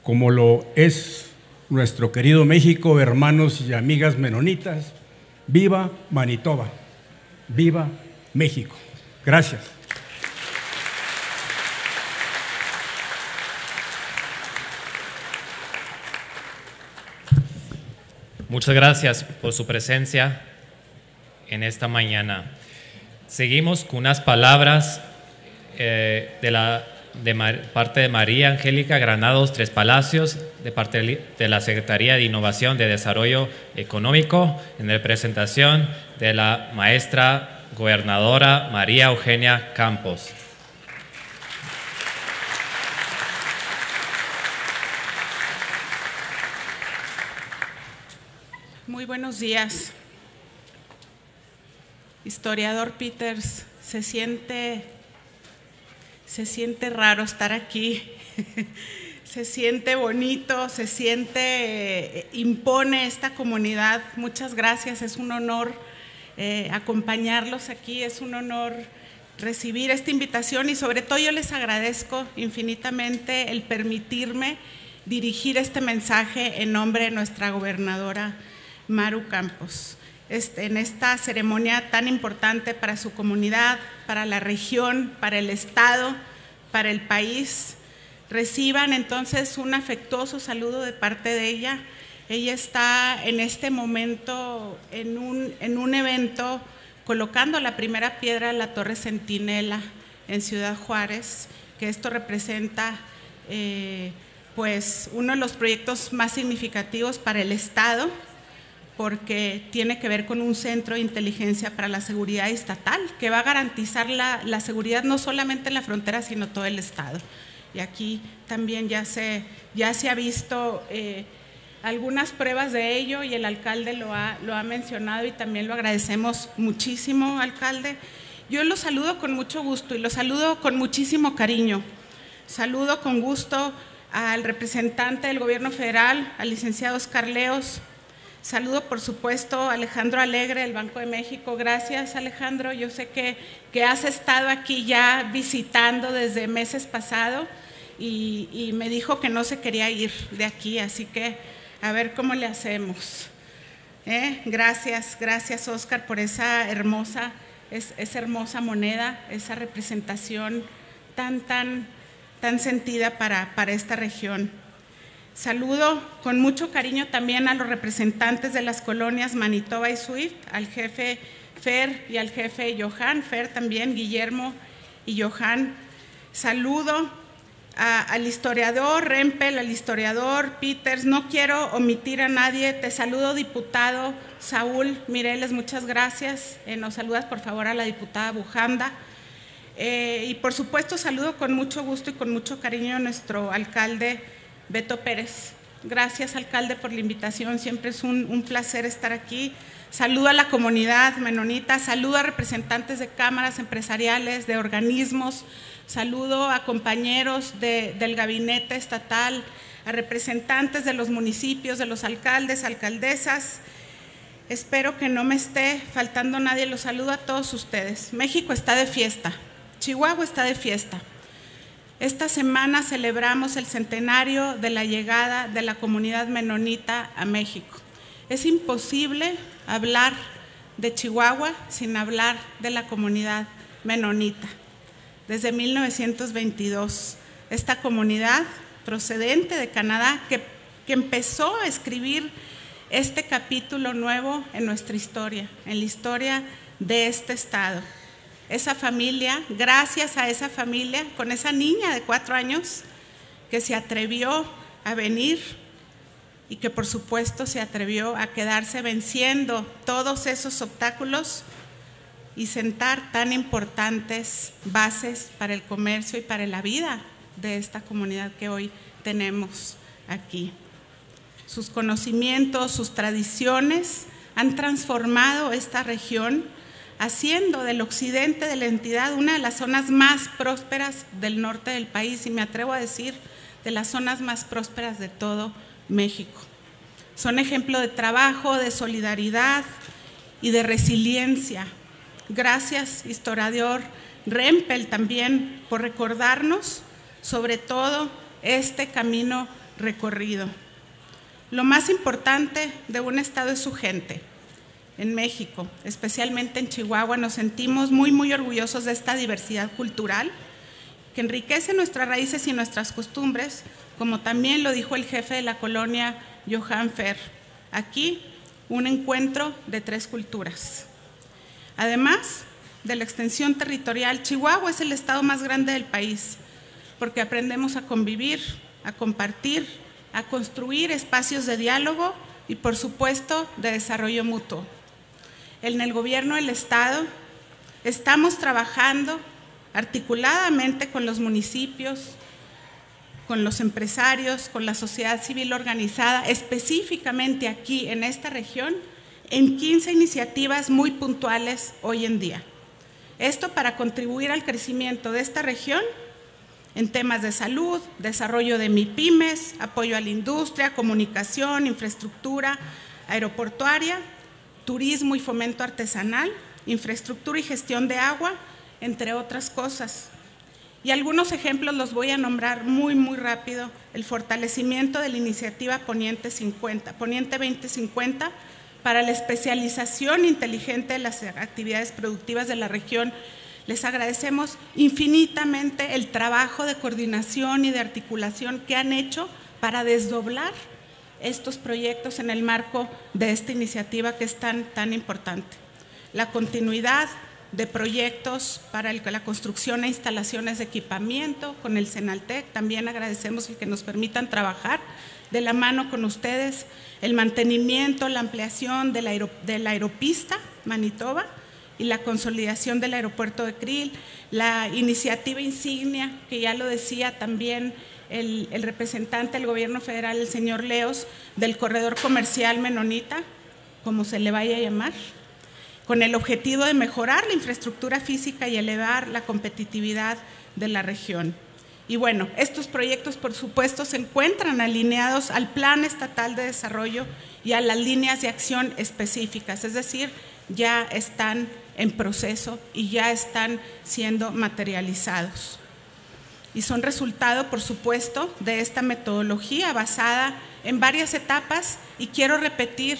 como lo es nuestro querido México, hermanos y amigas menonitas, viva Manitoba, viva México. Gracias. Muchas gracias por su presencia en esta mañana. Seguimos con unas palabras eh, de la, de Mar- parte de María Angélica Granados Tres Palacios, de parte de la Secretaría de Innovación de Desarrollo Económico, en representación de la maestra gobernadora María Eugenia Campos. Muy buenos días. Historiador Peters, se siente, se siente raro estar aquí. Se siente bonito, se siente, eh, impone esta comunidad. Muchas gracias, es un honor eh, acompañarlos aquí, es un honor recibir esta invitación y sobre todo yo les agradezco infinitamente el permitirme dirigir este mensaje en nombre de nuestra gobernadora Maru Campos. Este, en esta ceremonia tan importante para su comunidad, para la región, para el Estado, para el país. Reciban entonces un afectuoso saludo de parte de ella. Ella está en este momento en un, en un evento colocando la primera piedra a la Torre Centinela en Ciudad Juárez, que esto representa eh, pues uno de los proyectos más significativos para el Estado, porque tiene que ver con un centro de inteligencia para la seguridad estatal, que va a garantizar la, la seguridad no solamente en la frontera, sino todo el Estado. Y aquí también ya se, ya se ha visto eh, algunas pruebas de ello y el alcalde lo ha, lo ha mencionado y también lo agradecemos muchísimo, alcalde. Yo lo saludo con mucho gusto y lo saludo con muchísimo cariño. Saludo con gusto al representante del gobierno federal, al licenciado Oscar Leos. Saludo, por supuesto, a Alejandro Alegre del Banco de México. Gracias, Alejandro. Yo sé que, que has estado aquí ya visitando desde meses pasados y, y me dijo que no se quería ir de aquí, así que a ver cómo le hacemos. ¿Eh? Gracias, gracias, Oscar, por esa hermosa, es- esa hermosa moneda, esa representación tan, tan, tan sentida para, para esta región. Saludo con mucho cariño también a los representantes de las colonias Manitoba y Swift, al jefe Fer y al jefe Johan, Fer también, Guillermo y Johan. Saludo a- al historiador Rempel, al historiador Peters. No quiero omitir a nadie. Te saludo, diputado Saúl Mireles, muchas gracias. Eh, nos saludas, por favor, a la diputada Bujanda. Eh, y por supuesto saludo con mucho gusto y con mucho cariño a nuestro alcalde Beto Pérez. Gracias, alcalde, por la invitación. Siempre es un, un placer estar aquí. Saludo a la comunidad menonita, saludo a representantes de cámaras empresariales, de organismos, saludo a compañeros de- del gabinete estatal, a representantes de los municipios, de los alcaldes, alcaldesas. Espero que no me esté faltando nadie. Los saludo a todos ustedes. México está de fiesta. Chihuahua está de fiesta. Esta semana celebramos el centenario de la llegada de la comunidad menonita a México. Es imposible hablar de Chihuahua sin hablar de la comunidad menonita. Desde mil novecientos veintidós, esta comunidad procedente de Canadá que, que empezó a escribir este capítulo nuevo en nuestra historia, en la historia de este estado. Esa familia, gracias a esa familia, con esa niña de cuatro años que se atrevió a venir y que por supuesto se atrevió a quedarse venciendo todos esos obstáculos y sentar tan importantes bases para el comercio y para la vida de esta comunidad que hoy tenemos aquí. Sus conocimientos, sus tradiciones han transformado esta región, haciendo del occidente de la entidad una de las zonas más prósperas del norte del país y, me atrevo a decir, de las zonas más prósperas de todo México. Son ejemplo de trabajo, de solidaridad y de resiliencia. Gracias, historiador Rempel, también por recordarnos sobre todo este camino recorrido. Lo más importante de un estado es su gente. En México, especialmente en Chihuahua, nos sentimos muy, muy orgullosos de esta diversidad cultural que enriquece nuestras raíces y nuestras costumbres, como también lo dijo el jefe de la colonia, Johan Fer. Aquí Un encuentro de tres culturas. Además de la extensión territorial, Chihuahua es el estado más grande del país, porque aprendemos a convivir, a compartir, a construir espacios de diálogo y, por supuesto, de desarrollo mutuo. En el gobierno del estado estamos trabajando articuladamente con los municipios, con los empresarios, con la sociedad civil organizada, específicamente aquí en esta región, en quince iniciativas muy puntuales hoy en día. Esto para contribuir al crecimiento de esta región en temas de salud, desarrollo de mipymes, apoyo a la industria, comunicación, infraestructura aeroportuaria, turismo y fomento artesanal, infraestructura y gestión de agua, entre otras cosas. Y algunos ejemplos los voy a nombrar muy, muy rápido. El fortalecimiento de la iniciativa Poniente cincuenta, Poniente veinte cincuenta, para la especialización inteligente de las actividades productivas de la región. Les agradecemos infinitamente el trabajo de coordinación y de articulación que han hecho para desdoblar estos proyectos en el marco de esta iniciativa que es tan, tan importante. La continuidad de proyectos para el- la construcción e instalaciones de equipamiento con el Senaltec. También agradecemos el que nos permitan trabajar de la mano con ustedes, el mantenimiento, la ampliación de la aero- de la aeropista Manitoba y la consolidación del aeropuerto de Krill, la iniciativa insignia, que ya lo decía también el, el representante del gobierno federal, el señor Leos, del corredor comercial menonita, como se le vaya a llamar, con el objetivo de mejorar la infraestructura física y elevar la competitividad de la región. Y bueno, estos proyectos, por supuesto, se encuentran alineados al Plan Estatal de Desarrollo y a las líneas de acción específicas, es decir, ya están en proceso y ya están siendo materializados. Y son resultado, por supuesto, de esta metodología basada en varias etapas, y quiero repetir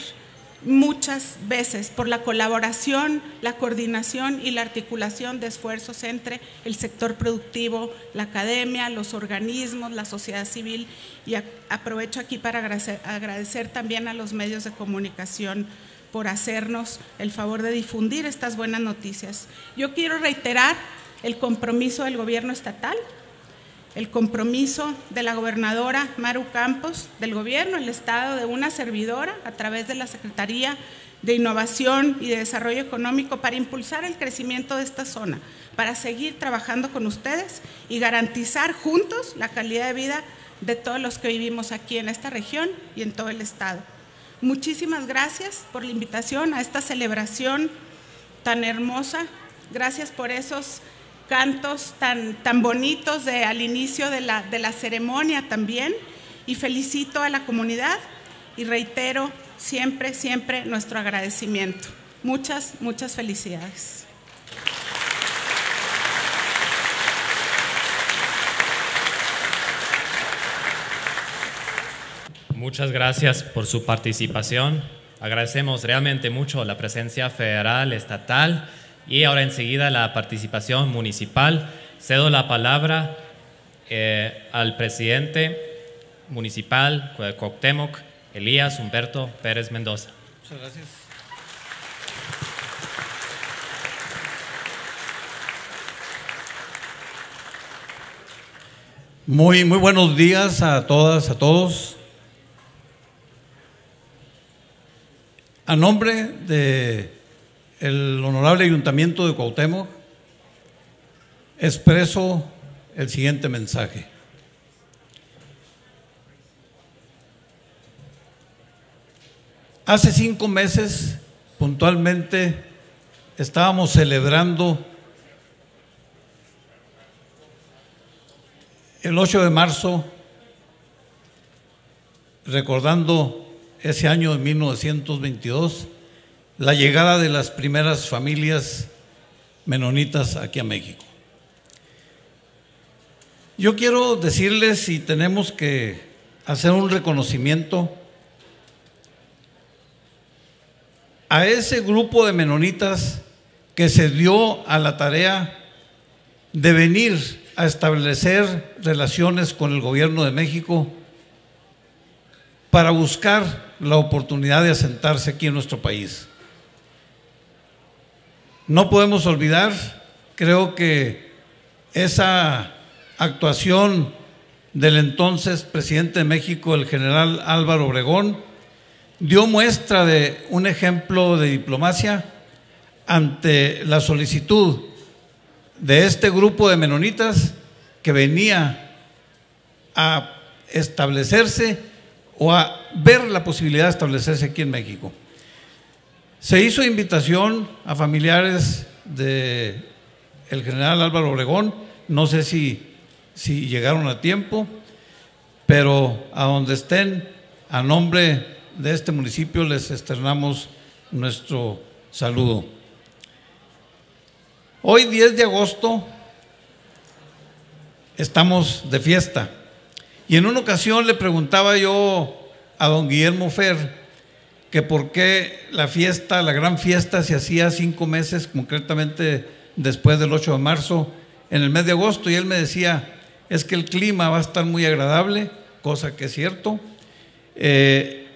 muchas veces, por la colaboración, la coordinación y la articulación de esfuerzos entre el sector productivo, la academia, los organismos, la sociedad civil, y a- aprovecho aquí para agradecer, agradecer también a los medios de comunicación por hacernos el favor de difundir estas buenas noticias. Yo quiero reiterar el compromiso del gobierno estatal, el compromiso de la gobernadora Maru Campos, del gobierno, el estado, de una servidora, a través de la Secretaría de Innovación y de Desarrollo Económico, para impulsar el crecimiento de esta zona, para seguir trabajando con ustedes y garantizar juntos la calidad de vida de todos los que vivimos aquí en esta región y en todo el estado. Muchísimas gracias por la invitación a esta celebración tan hermosa. Gracias por esos cantos tan, tan bonitos de, al inicio de la, de la ceremonia también. Y felicito a la comunidad y reitero siempre, siempre nuestro agradecimiento. Muchas, muchas felicidades. Muchas gracias por su participación. Agradecemos realmente mucho la presencia federal, estatal y ahora enseguida la participación municipal. Cedo la palabra eh, al presidente municipal de Cuauhtémoc, Elías Humberto Pérez Mendoza. Muchas gracias. Muy, muy buenos días a todas, a todos. A nombre de el Honorable Ayuntamiento de Cuauhtémoc, expreso el siguiente mensaje. Hace cinco meses, puntualmente, estábamos celebrando el ocho de marzo, recordando ese año de mil novecientos veintidós, la llegada de las primeras familias menonitas aquí a México. Yo quiero decirles, y tenemos que hacer un reconocimiento a ese grupo de menonitas que se dio a la tarea de venir a establecer relaciones con el gobierno de México para buscar la oportunidad de asentarse aquí en nuestro país. No podemos olvidar, creo que esa actuación del entonces presidente de México, el general Álvaro Obregón, dio muestra de un ejemplo de diplomacia ante la solicitud de este grupo de menonitas que venía a establecerse o a ver la posibilidad de establecerse aquí en México. Se hizo invitación a familiares de el general Álvaro Obregón, no sé si, si llegaron a tiempo, pero a donde estén, a nombre de este municipio les externamos nuestro saludo. Hoy, diez de agosto, estamos de fiesta. Y en una ocasión le preguntaba yo a don Guillermo Fer que por qué la fiesta, la gran fiesta, se hacía cinco meses, concretamente después del ocho de marzo, en el mes de agosto. Y él me decía, es que el clima va a estar muy agradable, cosa que es cierto. Eh,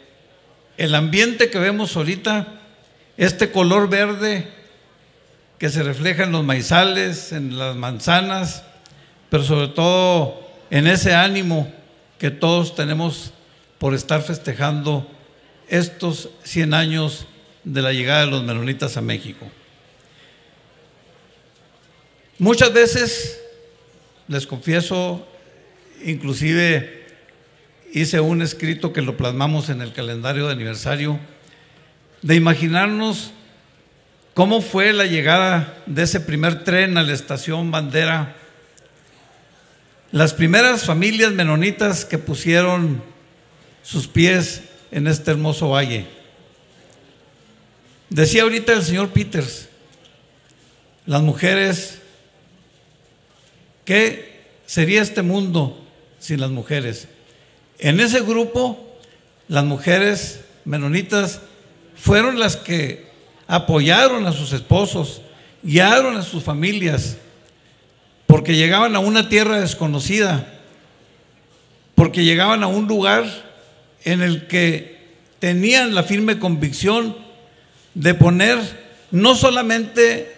el ambiente que vemos ahorita, este color verde que se refleja en los maizales, en las manzanas, pero sobre todo en ese ánimo que todos tenemos por estar festejando estos cien años de la llegada de los menonitas a México. Muchas veces, les confieso, inclusive hice un escrito que lo plasmamos en el calendario de aniversario, de imaginarnos cómo fue la llegada de ese primer tren a la estación Bandera, las primeras familias menonitas que pusieron sus pies en este hermoso valle. Decía ahorita el señor Peters, las mujeres, ¿qué sería este mundo sin las mujeres? En ese grupo, las mujeres menonitas fueron las que apoyaron a sus esposos, guiaron a sus familias, porque llegaban a una tierra desconocida, porque llegaban a un lugar en el que tenían la firme convicción de poner no solamente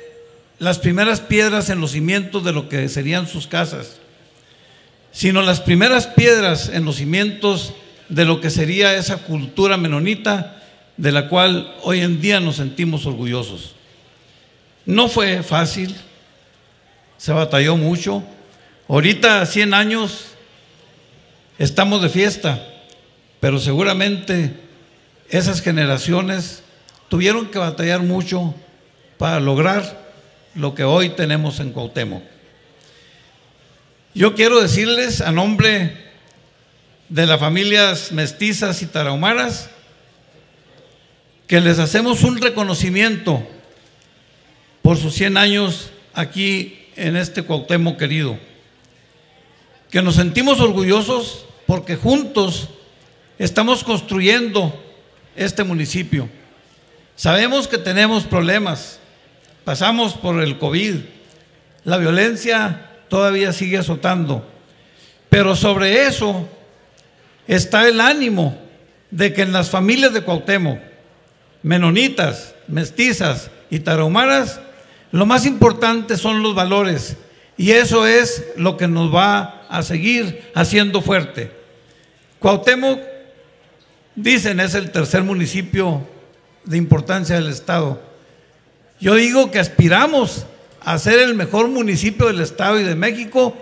las primeras piedras en los cimientos de lo que serían sus casas, sino las primeras piedras en los cimientos de lo que sería esa cultura menonita de la cual hoy en día nos sentimos orgullosos. No fue fácil, se batalló mucho. Ahorita, cien años, estamos de fiesta, pero seguramente esas generaciones tuvieron que batallar mucho para lograr lo que hoy tenemos en Cuauhtémoc. Yo quiero decirles a nombre de las familias mestizas y tarahumaras que les hacemos un reconocimiento por sus cien años aquí en este Cuauhtémoc querido, que nos sentimos orgullosos porque juntos estamos construyendo este municipio. Sabemos que tenemos problemas, pasamos por el covid, la violencia todavía sigue azotando, pero sobre eso está el ánimo de que en las familias de Cuauhtémoc, menonitas, mestizas y tarahumaras, lo más importante son los valores, y eso es lo que nos va a seguir haciendo fuerte. Cuauhtémoc, dicen, es el tercer municipio de importancia del estado. Yo digo que aspiramos a ser el mejor municipio del estado y de México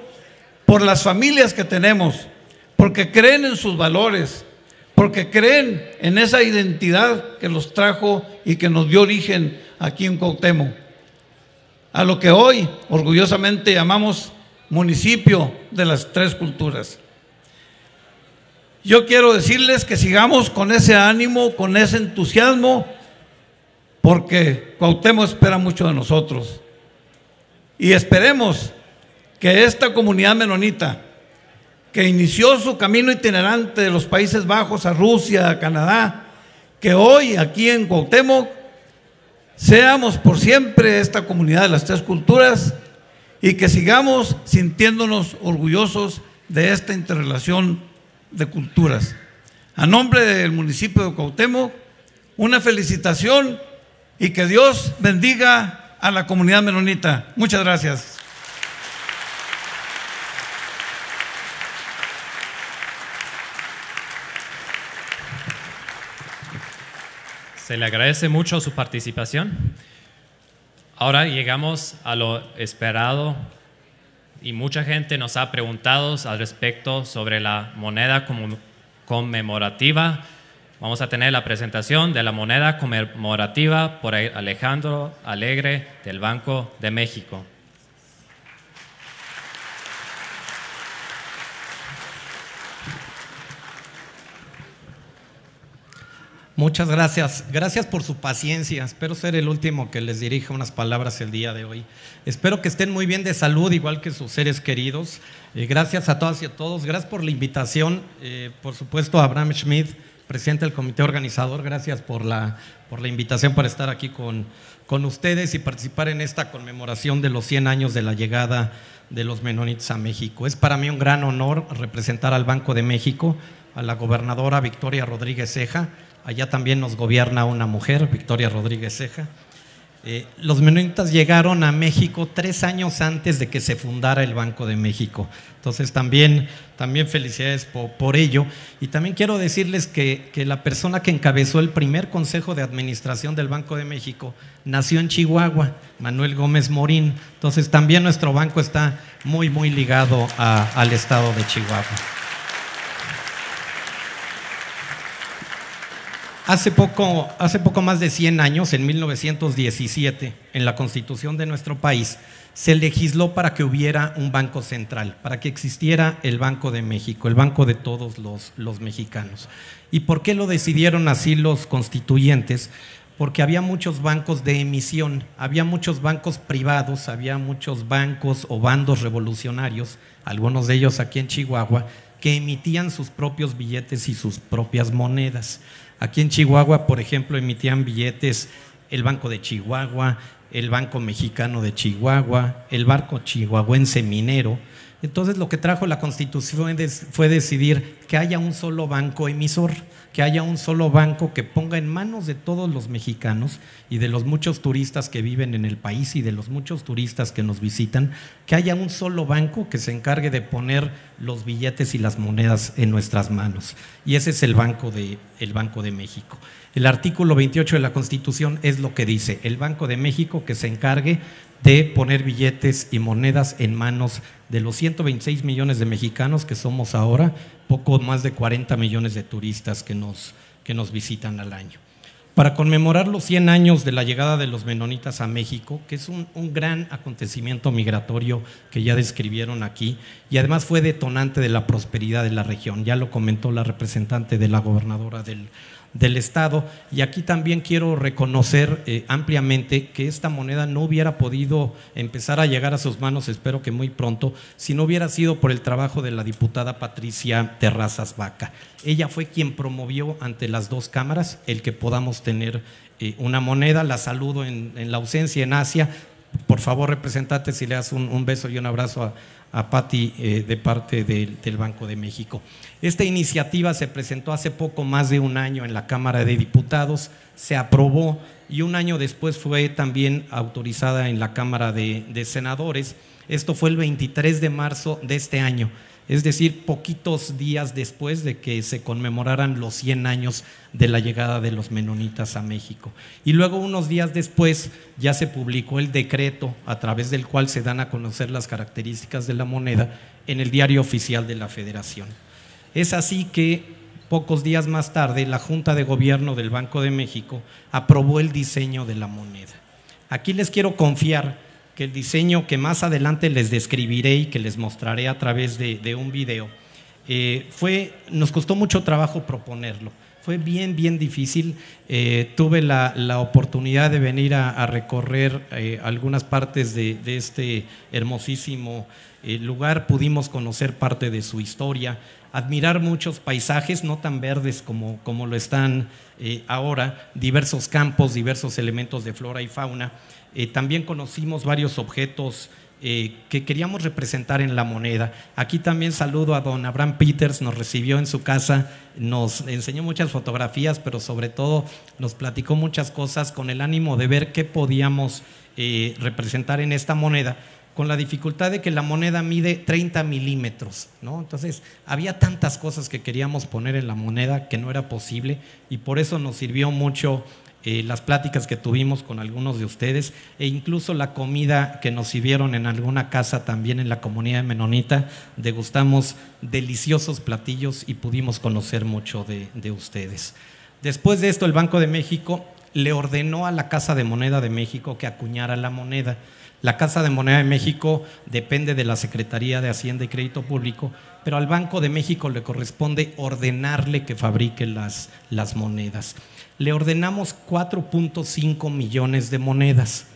por las familias que tenemos, porque creen en sus valores, porque creen en esa identidad que los trajo y que nos dio origen aquí en Cuauhtémoc, a lo que hoy orgullosamente llamamos municipio de las tres culturas. Yo quiero decirles que sigamos con ese ánimo, con ese entusiasmo, porque Cuauhtémoc espera mucho de nosotros. Y esperemos que esta comunidad menonita, que inició su camino itinerante de los Países Bajos a Rusia, a Canadá, que hoy aquí en Cuauhtémoc seamos por siempre esta comunidad de las tres culturas y que sigamos sintiéndonos orgullosos de esta interrelación de culturas. A nombre del municipio de Cuauhtémoc, una felicitación y que Dios bendiga a la comunidad menonita. Muchas gracias. Se le agradece mucho su participación. Ahora llegamos a lo esperado y mucha gente nos ha preguntado al respecto sobre la moneda conmemorativa. Vamos a tener la presentación de la moneda conmemorativa por Alejandro Alegre del Banco de México. Muchas gracias. Gracias por su paciencia. Espero ser el último que les dirija unas palabras el día de hoy. Espero que estén muy bien de salud, igual que sus seres queridos. Eh, gracias a todas y a todos. Gracias por la invitación. Eh, por supuesto, a Abraham Schmidt, presidente del comité organizador, gracias por la, por la invitación para estar aquí con, con ustedes y participar en esta conmemoración de los cien años de la llegada de los menonitas a México. Es para mí un gran honor representar al Banco de México, a la gobernadora Victoria Rodríguez Ceja. Allá también nos gobierna una mujer, Victoria Rodríguez Ceja. Eh, los menonitas llegaron a México tres años antes de que se fundara el Banco de México. Entonces también, también felicidades por, por ello. Y también quiero decirles que, que la persona que encabezó el primer consejo de administración del Banco de México nació en Chihuahua, Manuel Gómez Morín. Entonces también nuestro banco está muy, muy ligado a, al estado de Chihuahua. Hace poco, hace poco más de cien años, en mil novecientos diecisiete, en la constitución de nuestro país, se legisló para que hubiera un banco central, para que existiera el Banco de México, el banco de todos los, los mexicanos. ¿Y por qué lo decidieron así los constituyentes? Porque había muchos bancos de emisión, había muchos bancos privados, había muchos bancos o bandos revolucionarios, algunos de ellos aquí en Chihuahua, que emitían sus propios billetes y sus propias monedas. Aquí en Chihuahua, por ejemplo, emitían billetes el Banco de Chihuahua, el Banco Mexicano de Chihuahua, el Banco Chihuahuense Minero. Entonces lo que trajo la Constitución fue, des- fue decidir que haya un solo banco emisor, que haya un solo banco que ponga en manos de todos los mexicanos y de los muchos turistas que viven en el país y de los muchos turistas que nos visitan, que haya un solo banco que se encargue de poner los billetes y las monedas en nuestras manos. Y ese es el Banco de, el Banco de México. El artículo veintiocho de la Constitución es lo que dice, el Banco de México que se encargue de poner billetes y monedas en manos de los ciento veintiséis millones de mexicanos que somos ahora, poco más de cuarenta millones de turistas que nos, que nos visitan al año. Para conmemorar los cien años de la llegada de los menonitas a México, que es un, un gran acontecimiento migratorio que ya describieron aquí, y además fue detonante de la prosperidad de la región. Ya lo comentó la representante de la gobernadora del, del estado. Y aquí también quiero reconocer eh, ampliamente que esta moneda no hubiera podido empezar a llegar a sus manos, espero que muy pronto, si no hubiera sido por el trabajo de la diputada Patricia Terrazas Vaca. Ella fue quien promovió ante las dos cámaras el que podamos tener eh, una moneda. La saludo en, en la ausencia, en Asia. Por favor, representante, si le das un, un beso y un abrazo a, a Pati eh, de parte del, del Banco de México. Esta iniciativa se presentó hace poco más de un año en la Cámara de Diputados, se aprobó y un año después fue también autorizada en la Cámara de, de Senadores. Esto fue el veintitrés de marzo de este año, es decir, poquitos días después de que se conmemoraran los cien años de la llegada de los menonitas a México. Y luego, unos días después, ya se publicó el decreto a través del cual se dan a conocer las características de la moneda en el Diario Oficial de la Federación. Es así que, pocos días más tarde, la Junta de Gobierno del Banco de México aprobó el diseño de la moneda. Aquí les quiero confiar que el diseño que más adelante les describiré y que les mostraré a través de, de un video, eh, fue, nos costó mucho trabajo proponerlo. Fue bien, bien difícil. Eh, tuve la, la oportunidad de venir a, a recorrer eh, algunas partes de, de este hermosísimo eh, lugar. Pudimos conocer parte de su historia, admirar muchos paisajes, no tan verdes como, como lo están eh, ahora, diversos campos, diversos elementos de flora y fauna. Eh, también conocimos varios objetos eh, que queríamos representar en la moneda. Aquí también saludo a don Abraham Peters, nos recibió en su casa, nos enseñó muchas fotografías, pero sobre todo nos platicó muchas cosas con el ánimo de ver qué podíamos, eh, representar en esta moneda, con la dificultad de que la moneda mide treinta milímetros, ¿no? Entonces, había tantas cosas que queríamos poner en la moneda que no era posible, y por eso nos sirvió mucho, eh, las pláticas que tuvimos con algunos de ustedes, e incluso la comida que nos sirvieron en alguna casa también en la comunidad menonita. Degustamos deliciosos platillos y pudimos conocer mucho de, de ustedes. Después de esto, el Banco de México le ordenó a la Casa de Moneda de México que acuñara la moneda. La Casa de Moneda de México depende de la Secretaría de Hacienda y Crédito Público, pero al Banco de México le corresponde ordenarle que fabrique las, las monedas. Le ordenamos cuatro punto cinco millones de monedas.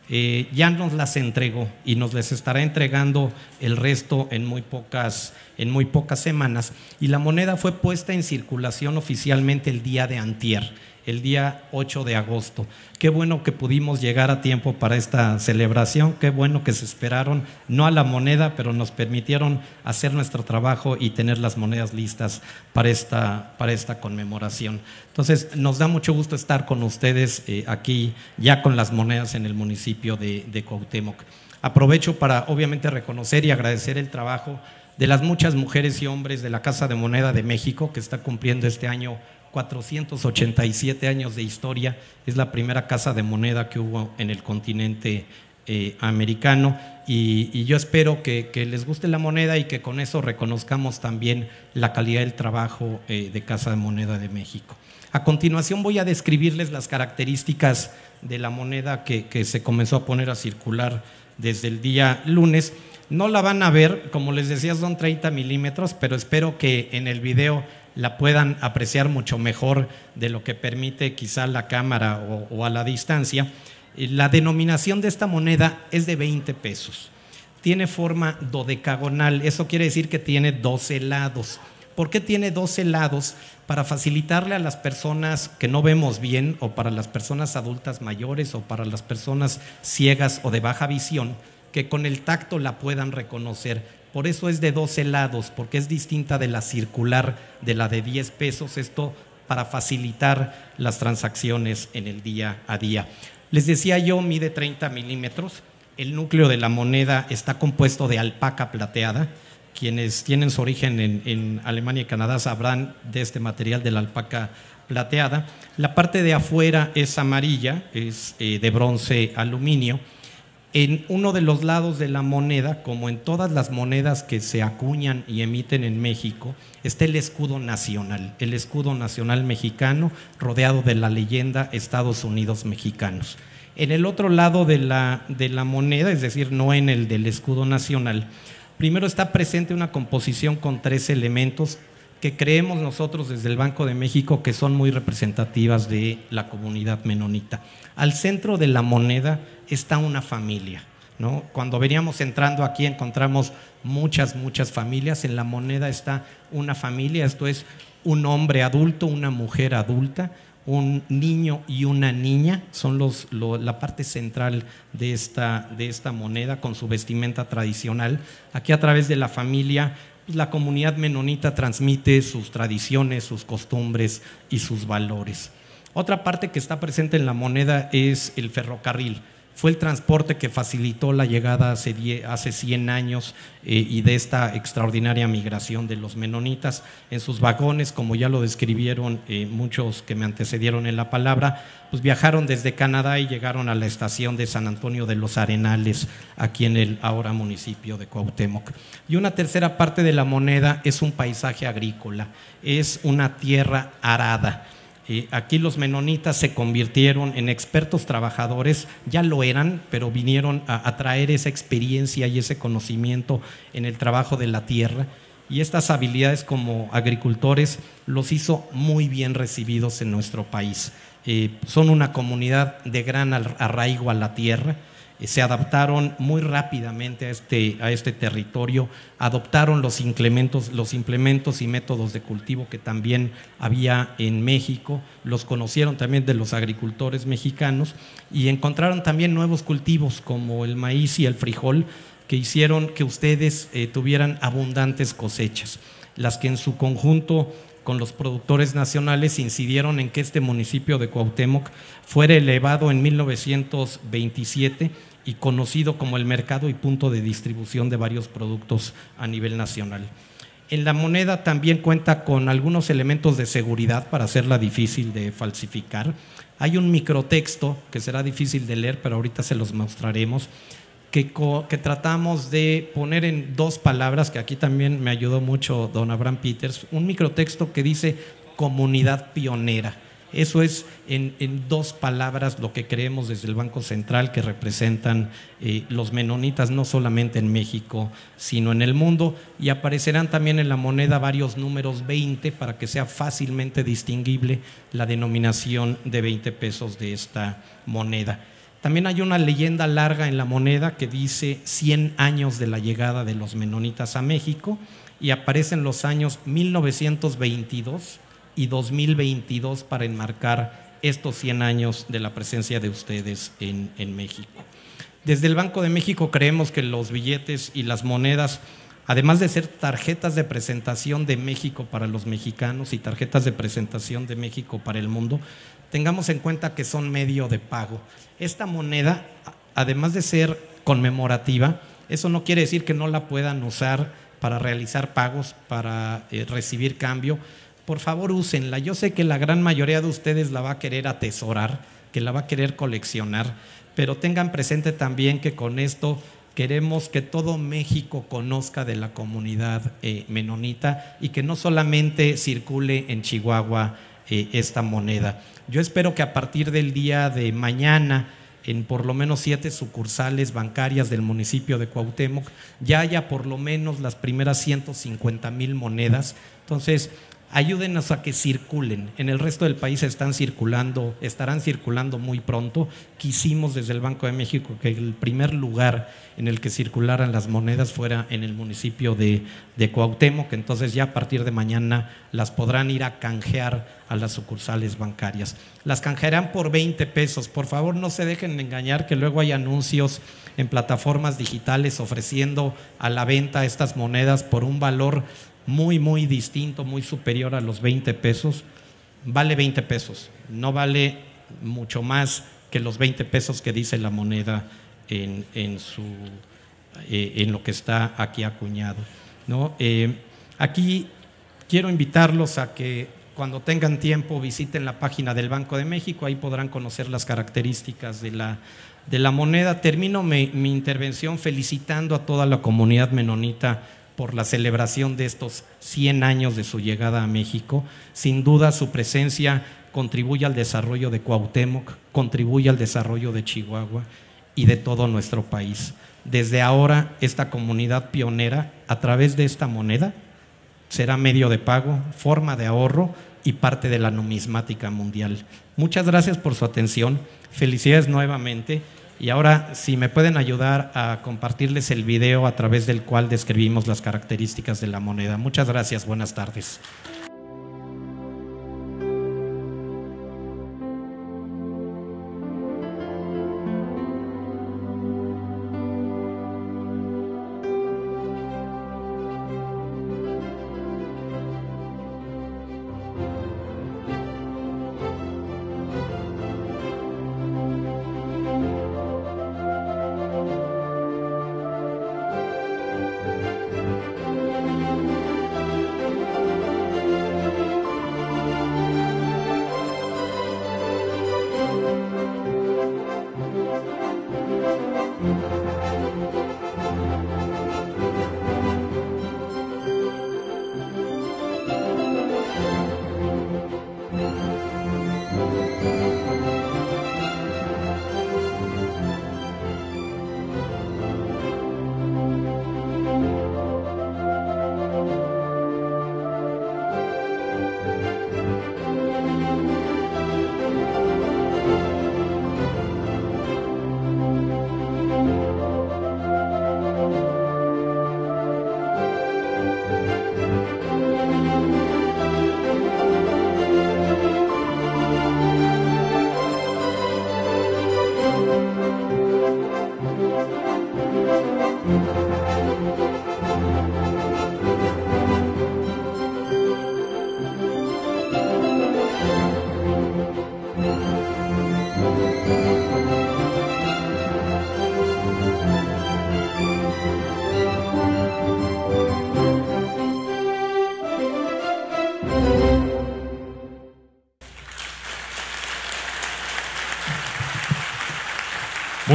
Eh, ya nos las entregó y nos les estará entregando el resto en muy pocas, en muy pocas semanas. Y la moneda fue puesta en circulación oficialmente el día de antier, el día ocho de agosto. Qué bueno que pudimos llegar a tiempo para esta celebración, qué bueno que se esperaron, no a la moneda, pero nos permitieron hacer nuestro trabajo y tener las monedas listas para esta, para esta conmemoración. Entonces, nos da mucho gusto estar con ustedes, eh, aquí ya con las monedas en el municipio de, de Cuauhtémoc. Aprovecho para, obviamente, reconocer y agradecer el trabajo de las muchas mujeres y hombres de la Casa de Moneda de México, que está cumpliendo este año cuatrocientos ochenta y siete años de historia. Es la primera casa de moneda que hubo en el continente, eh, americano. Y, y yo espero que, que les guste la moneda y que con eso reconozcamos también la calidad del trabajo, eh, de Casa de Moneda de México. A continuación voy a describirles las características de la moneda que, que se comenzó a poner a circular desde el día lunes. No la van a ver, como les decía, son treinta milímetros, pero espero que en el video la puedan apreciar mucho mejor de lo que permite quizá la cámara o, o a la distancia. Eh, la denominación de esta moneda es de veinte pesos. Tiene forma dodecagonal, eso quiere decir que tiene doce lados. ¿Por qué tiene doce lados? Para facilitarle a las personas que no vemos bien, o para las personas adultas mayores, o para las personas ciegas o de baja visión, que con el tacto la puedan reconocer. Por eso es de doce lados, porque es distinta de la circular, de la de diez pesos. Esto para facilitar las transacciones en el día a día. Les decía yo, mide treinta milímetros. El núcleo de la moneda está compuesto de alpaca plateada. Quienes tienen su origen en, en Alemania y Canadá sabrán de este material de la alpaca plateada. La parte de afuera es amarilla, es, eh, de bronce aluminio. En uno de los lados de la moneda, como en todas las monedas que se acuñan y emiten en México, está el escudo nacional, el escudo nacional mexicano, rodeado de la leyenda Estados Unidos Mexicanos. En el otro lado de la, de la moneda, es decir, no en el del escudo nacional, primero está presente una composición con tres elementos que creemos nosotros desde el Banco de México que son muy representativas de la comunidad menonita. Al centro de la moneda está una familia, ¿no? Cuando veníamos entrando aquí encontramos muchas, muchas familias. En la moneda está una familia, esto es, un hombre adulto, una mujer adulta, un niño y una niña, son los, lo- la parte central de esta, de esta moneda con su vestimenta tradicional. Aquí, a través de la familia, pues, la comunidad menonita transmite sus tradiciones, sus costumbres y sus valores. Otra parte que está presente en la moneda es el ferrocarril. Fue el transporte que facilitó la llegada hace diez, hace cien años, eh, y de esta extraordinaria migración de los menonitas. En sus vagones, como ya lo describieron, eh, muchos que me antecedieron en la palabra, pues viajaron desde Canadá y llegaron a la estación de San Antonio de los Arenales, aquí en el ahora municipio de Cuauhtémoc. Y una tercera parte de la moneda es un paisaje agrícola, es una tierra arada. Eh, aquí los menonitas se convirtieron en expertos trabajadores, ya lo eran, pero vinieron a, a traer esa experiencia y ese conocimiento en el trabajo de la tierra. Y estas habilidades como agricultores los hizo muy bien recibidos en nuestro país. Eh, son una comunidad de gran ar- arraigo a la tierra. Eh, se adaptaron muy rápidamente a este, a este territorio, adoptaron los implementos, los implementos y métodos de cultivo que también había en México, los conocieron también de los agricultores mexicanos y encontraron también nuevos cultivos como el maíz y el frijol, que hicieron que ustedes, eh, tuvieran abundantes cosechas, las que en su conjunto con los productores nacionales incidieron en que este municipio de Cuauhtémoc fuera elevado en mil novecientos veintisiete y conocido como el mercado y punto de distribución de varios productos a nivel nacional. En la moneda también cuenta con algunos elementos de seguridad para hacerla difícil de falsificar. Hay un microtexto que será difícil de leer, pero ahorita se los mostraremos, que, co- que tratamos de poner en dos palabras, que aquí también me ayudó mucho don Abraham Peters, un microtexto que dice comunidad pionera. Eso es en, en dos palabras lo que creemos desde el Banco Central que representan, eh, los menonitas, no solamente en México, sino en el mundo. Y aparecerán también en la moneda varios números veinte para que sea fácilmente distinguible la denominación de veinte pesos de esta moneda. También hay una leyenda larga en la moneda que dice cien años de la llegada de los menonitas a México, y aparecen los años mil novecientos veintidós y dos mil veintidós para enmarcar estos cien años de la presencia de ustedes en, en México. Desde el Banco de México creemos que los billetes y las monedas, además de ser tarjetas de presentación de México para los mexicanos y tarjetas de presentación de México para el mundo, tengamos en cuenta que son medio de pago. Esta moneda, a- además de ser conmemorativa, eso no quiere decir que no la puedan usar para realizar pagos, para, eh, recibir cambio. Por favor, úsenla. Yo sé que la gran mayoría de ustedes la va a querer atesorar, que la va a querer coleccionar, pero tengan presente también que con esto queremos que todo México conozca de la comunidad, eh, menonita, y que no solamente circule en Chihuahua, eh, esta moneda. Yo espero que a partir del día de mañana, en por lo menos siete sucursales bancarias del municipio de Cuauhtémoc, ya haya por lo menos las primeras ciento cincuenta mil monedas. Entonces, ayúdenos a que circulen. En el resto del país están circulando, estarán circulando muy pronto. Quisimos desde el Banco de México que el primer lugar en el que circularan las monedas fuera en el municipio de, de Cuauhtémoc, que entonces ya a partir de mañana las podrán ir a canjear a las sucursales bancarias. Las canjearán por veinte pesos. Por favor, no se dejen engañar que luego hay anuncios en plataformas digitales ofreciendo a la venta estas monedas por un valor muy, muy distinto, muy superior a los veinte pesos. Vale veinte pesos, no vale mucho más que los veinte pesos que dice la moneda en, en su, eh, en lo que está aquí acuñado, ¿no? Eh, aquí quiero invitarlos a que cuando tengan tiempo visiten la página del Banco de México, ahí podrán conocer las características de la, de la moneda. Termino mi, mi intervención felicitando a toda la comunidad menonita por la celebración de estos cien años de su llegada a México. Sin duda, su presencia contribuye al desarrollo de Cuauhtémoc, contribuye al desarrollo de Chihuahua y de todo nuestro país. Desde ahora, esta comunidad pionera, a través de esta moneda, será medio de pago, forma de ahorro y parte de la numismática mundial. Muchas gracias por su atención. Felicidades nuevamente. Y ahora, si me pueden ayudar a compartirles el video a través del cual describimos las características de la moneda. Muchas gracias. Buenas tardes.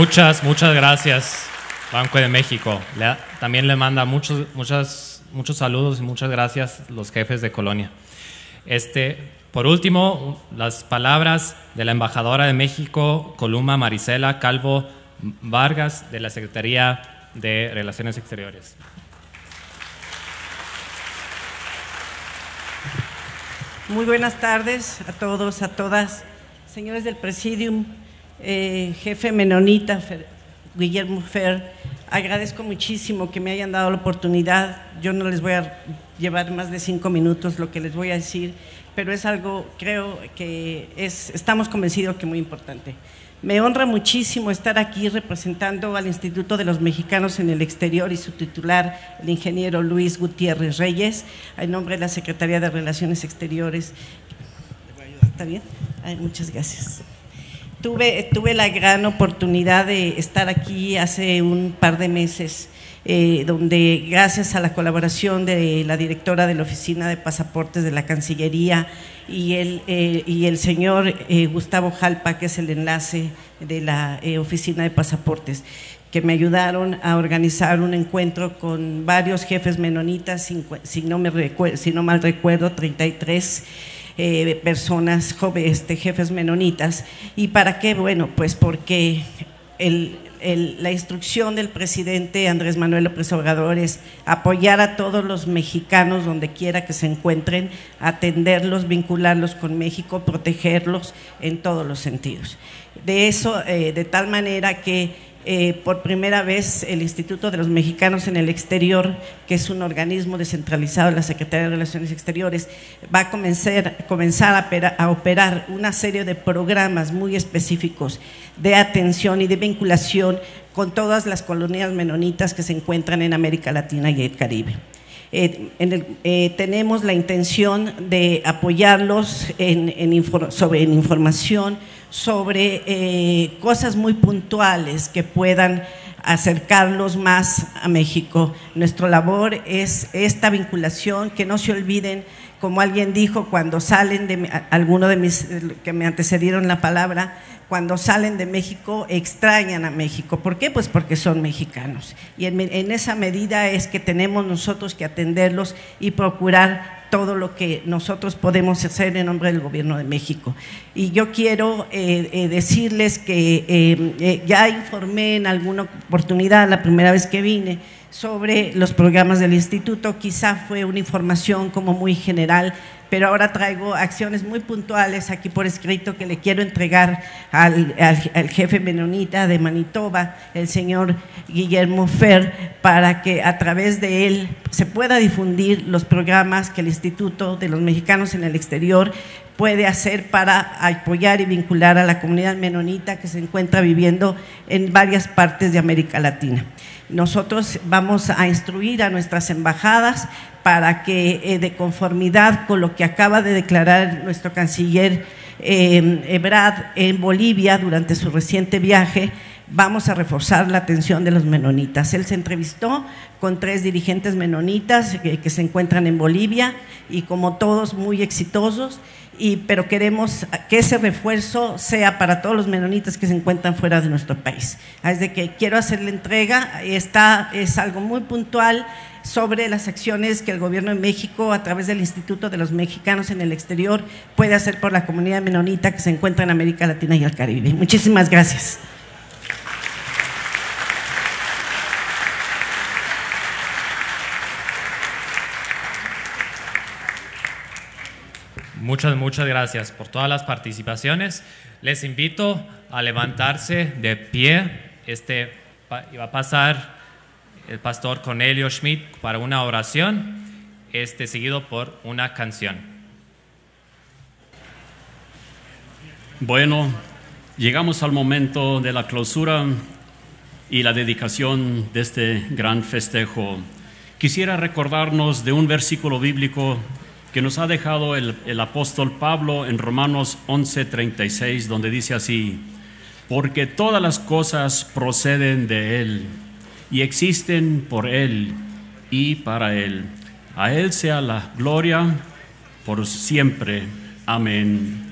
Muchas, muchas gracias, Banco de México. Le- también le manda muchos, muchas, muchos saludos y muchas gracias los jefes de colonia. Este, por último, las palabras de la embajadora de México, Columa Marisela Calvo Vargas, de la Secretaría de Relaciones Exteriores. Muy buenas tardes a todos, a todas. Señores del Presidium, eh, jefe menonita, Fer- Guillermo Fer, agradezco muchísimo que me hayan dado la oportunidad. Yo no les voy a llevar más de cinco minutos lo que les voy a decir, pero es algo, creo que es, estamos convencidos que muy importante. Me honra muchísimo estar aquí representando al Instituto de los Mexicanos en el Exterior y su titular, el ingeniero Luis Gutiérrez Reyes, en nombre de la Secretaría de Relaciones Exteriores. ¿Está bien? Ay, muchas gracias. Tuve, tuve la gran oportunidad de estar aquí hace un par de meses, eh, donde gracias a la colaboración de la directora de la Oficina de Pasaportes de la Cancillería y el, eh, y el señor, eh, Gustavo Jalpa, que es el enlace de la, eh, Oficina de Pasaportes, que me ayudaron a organizar un encuentro con varios jefes menonitas, cincu- si no, me recue- si no mal recuerdo, treinta y tres, eh, personas, jove- este, jefes menonitas. ¿Y para qué? Bueno, pues porque el- el- la instrucción del presidente Andrés Manuel López Obrador es apoyar a todos los mexicanos donde quiera que se encuentren, atenderlos, vincularlos con México, protegerlos en todos los sentidos. De eso, eh, de tal manera que, eh, por primera vez el Instituto de los Mexicanos en el Exterior, que es un organismo descentralizado de la Secretaría de Relaciones Exteriores, va a comenzar, comenzar a opera- a operar una serie de programas muy específicos de atención y de vinculación con todas las colonias menonitas que se encuentran en América Latina y el Caribe. Eh, en el- eh, tenemos la intención de apoyarlos en, en infor- sobre, en información sobre, eh, cosas muy puntuales que puedan acercarlos más a México. Nuestra labor es esta vinculación, que no se olviden, como alguien dijo, cuando salen de mi- a- alguno de mis, que me antecedieron la palabra, cuando salen de México extrañan a México. ¿Por qué? Pues porque son mexicanos. Y en, en esa medida es que tenemos nosotros que atenderlos y procurar todo lo que nosotros podemos hacer en nombre del gobierno de México. Y yo quiero, eh, eh, decirles que, eh, eh, ya informé en alguna oportunidad, la primera vez que vine, sobre los programas del instituto. Quizá fue una información como muy general, pero ahora traigo acciones muy puntuales aquí por escrito que le quiero entregar al, al- al jefe menonita de Manitoba, el señor Guillermo Fer, para que a través de él se pueda difundir los programas que el Instituto de los Mexicanos en el Exterior puede hacer para apoyar y vincular a la comunidad menonita que se encuentra viviendo en varias partes de América Latina. Nosotros vamos a instruir a nuestras embajadas para que, eh, de conformidad con lo que acaba de declarar nuestro canciller, eh, Ebrard, en Bolivia durante su reciente viaje, vamos a reforzar la atención de los menonitas. Él se entrevistó con tres dirigentes menonitas que, que se encuentran en Bolivia y, como todos, muy exitosos. Y, pero queremos que ese refuerzo sea para todos los menonitas que se encuentran fuera de nuestro país. Así de que quiero hacer la entrega. Esta es algo muy puntual sobre las acciones que el gobierno de México, a través del Instituto de los Mexicanos en el Exterior, puede hacer por la comunidad menonita que se encuentra en América Latina y el Caribe. Muchísimas gracias. Muchas, muchas gracias por todas las participaciones. Les invito a levantarse de pie. Este, pa- y va a pasar el pastor Cornelio Schmidt para una oración, este, seguido por una canción. Bueno, llegamos al momento de la clausura y la dedicación de este gran festejo. Quisiera recordarnos de un versículo bíblico que nos ha dejado el, el apóstol Pablo en Romanos once treinta y seis, donde dice así: "Porque todas las cosas proceden de Él, y existen por Él, y para Él. A Él sea la gloria por siempre. Amén".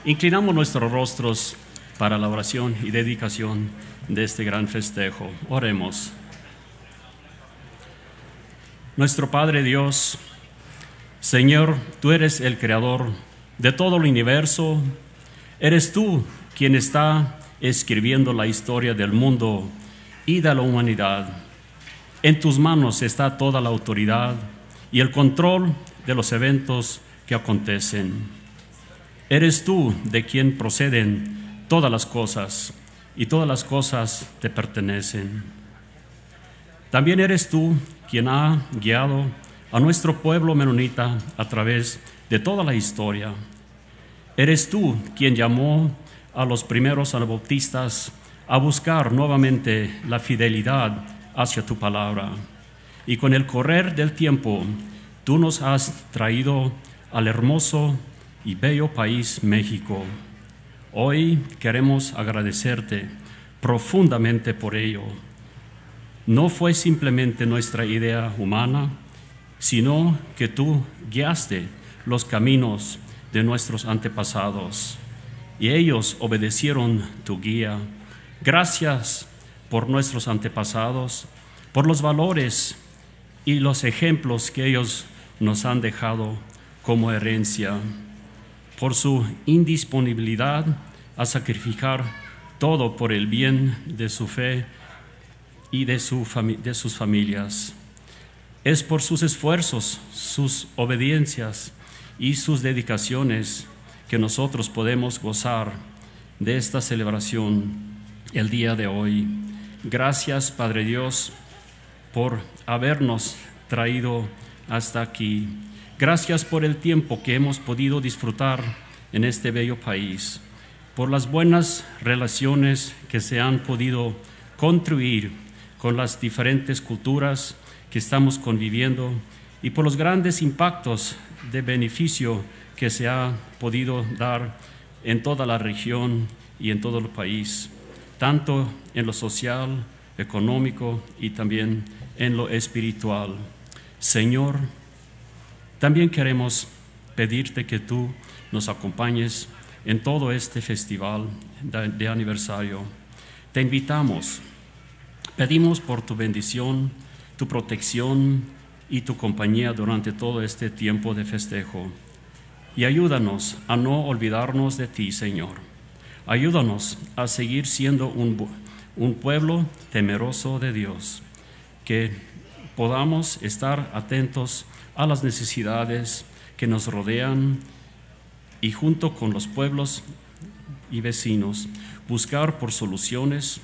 Inclinamos nuestros rostros para la oración y dedicación de este gran festejo. Oremos. Nuestro Padre Dios, Señor, tú eres el creador de todo el universo. Eres tú quien está escribiendo la historia del mundo y de la humanidad. En tus manos está toda la autoridad y el control de los eventos que acontecen. Eres tú de quien proceden todas las cosas, y todas las cosas te pertenecen. También eres tú quien ha guiado a nuestro pueblo menonita a través de toda la historia. Eres tú quien llamó a los primeros anabautistas a buscar nuevamente la fidelidad hacia tu palabra. Y con el correr del tiempo, tú nos has traído al hermoso y bello país México. Hoy queremos agradecerte profundamente por ello. No fue simplemente nuestra idea humana, sino que tú guiaste los caminos de nuestros antepasados, y ellos obedecieron tu guía. Gracias por nuestros antepasados, por los valores y los ejemplos que ellos nos han dejado como herencia, por su indisponibilidad a sacrificar todo por el bien de su fe y de su fami-, de sus familias. Es por sus esfuerzos, sus obediencias y sus dedicaciones que nosotros podemos gozar de esta celebración el día de hoy. Gracias, Padre Dios, por habernos traído hasta aquí. Gracias por el tiempo que hemos podido disfrutar en este bello país, por las buenas relaciones que se han podido construir con las diferentes culturas que estamos conviviendo y por los grandes impactos de beneficio que se ha podido dar en toda la región y en todo el país, tanto en lo social, económico y también en lo espiritual. Señor, también queremos pedirte que tú nos acompañes en todo este festival de, de aniversario. Te invitamos, pedimos por tu bendición, tu protección y tu compañía durante todo este tiempo de festejo. Y ayúdanos a no olvidarnos de ti, Señor. Ayúdanos a seguir siendo un bu-, un pueblo temeroso de Dios, que podamos estar atentos a las necesidades que nos rodean y junto con los pueblos y vecinos buscar por soluciones.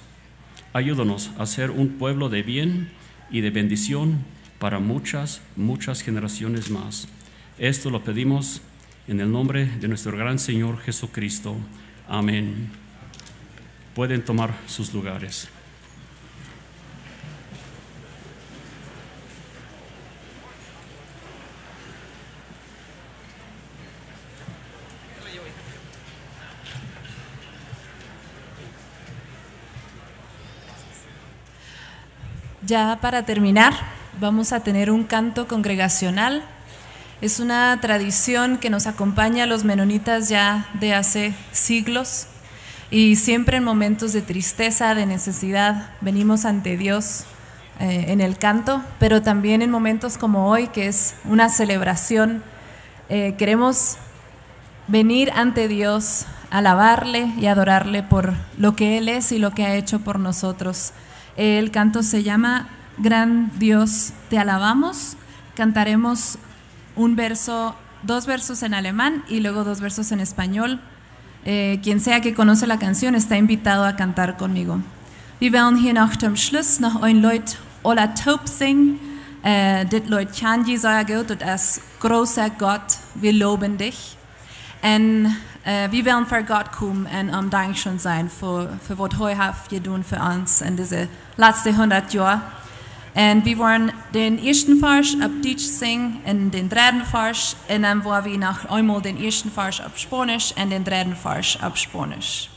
Ayúdanos a ser un pueblo de bien y de bendición para muchas, muchas generaciones más. Esto lo pedimos en el nombre de nuestro gran Señor Jesucristo. Amén. Pueden tomar sus lugares. Ya para terminar, vamos a tener un canto congregacional. Es una tradición que nos acompaña a los menonitas ya de hace siglos y siempre en momentos de tristeza, de necesidad, venimos ante Dios, eh, en el canto, pero también en momentos como hoy, que es una celebración, eh, queremos venir ante Dios, alabarle y adorarle por lo que Él es y lo que ha hecho por nosotros. El canto se llama Gran Dios, te alabamos. Cantaremos un verso, dos versos en alemán y luego dos versos en español. Eh, quien sea que conoce la canción está invitado a cantar conmigo. Wie wellen hia noch toom Schluss noch een Leet aula toop sinjen. Eh, dit Leet kjann jie sea goot, daut es: Großer Gott, wir loben dich. Un, eh, wie wellen ver Gott komen un am dankscheen sennen fa, fa waut hee haft jedonen fa ons en dise latste hundat Joa. Un wie woaren dän ieeschten Varsch opp Dietsch sinjen un dän dredden Varsch. Un dan woa wie noch eemol dän ieeschten Varsch opp Spaunisch un dän dredden Varsch opp Spaunisch.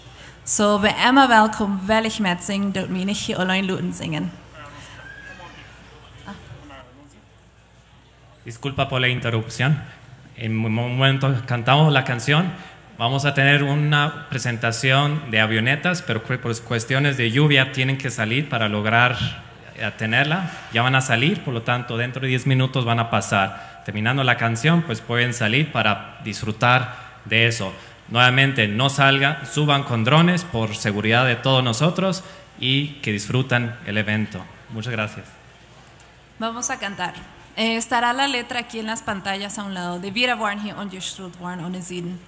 So, wäa emma well, wellich metsinjen, doot mie nich hia auleen loten sinjen. Disculpa por la interrupción. En un momento cantamos la canción, Vamos a tener una presentación de avionetas, pero que por cuestiones de lluvia tienen que salir para lograr, eh, tenerla. Ya van a salir, por lo tanto, dentro de diez minutos van a pasar. Terminando la canción, pues pueden salir para disfrutar de eso. Nuevamente, no salgan, suban con drones por seguridad de todos nosotros y que disfrutan el evento. Muchas gracias. Vamos a cantar. Eh, estará la letra aquí en las pantallas a un lado. Dee woaren hia aunjestreut woaren aun de Sieden.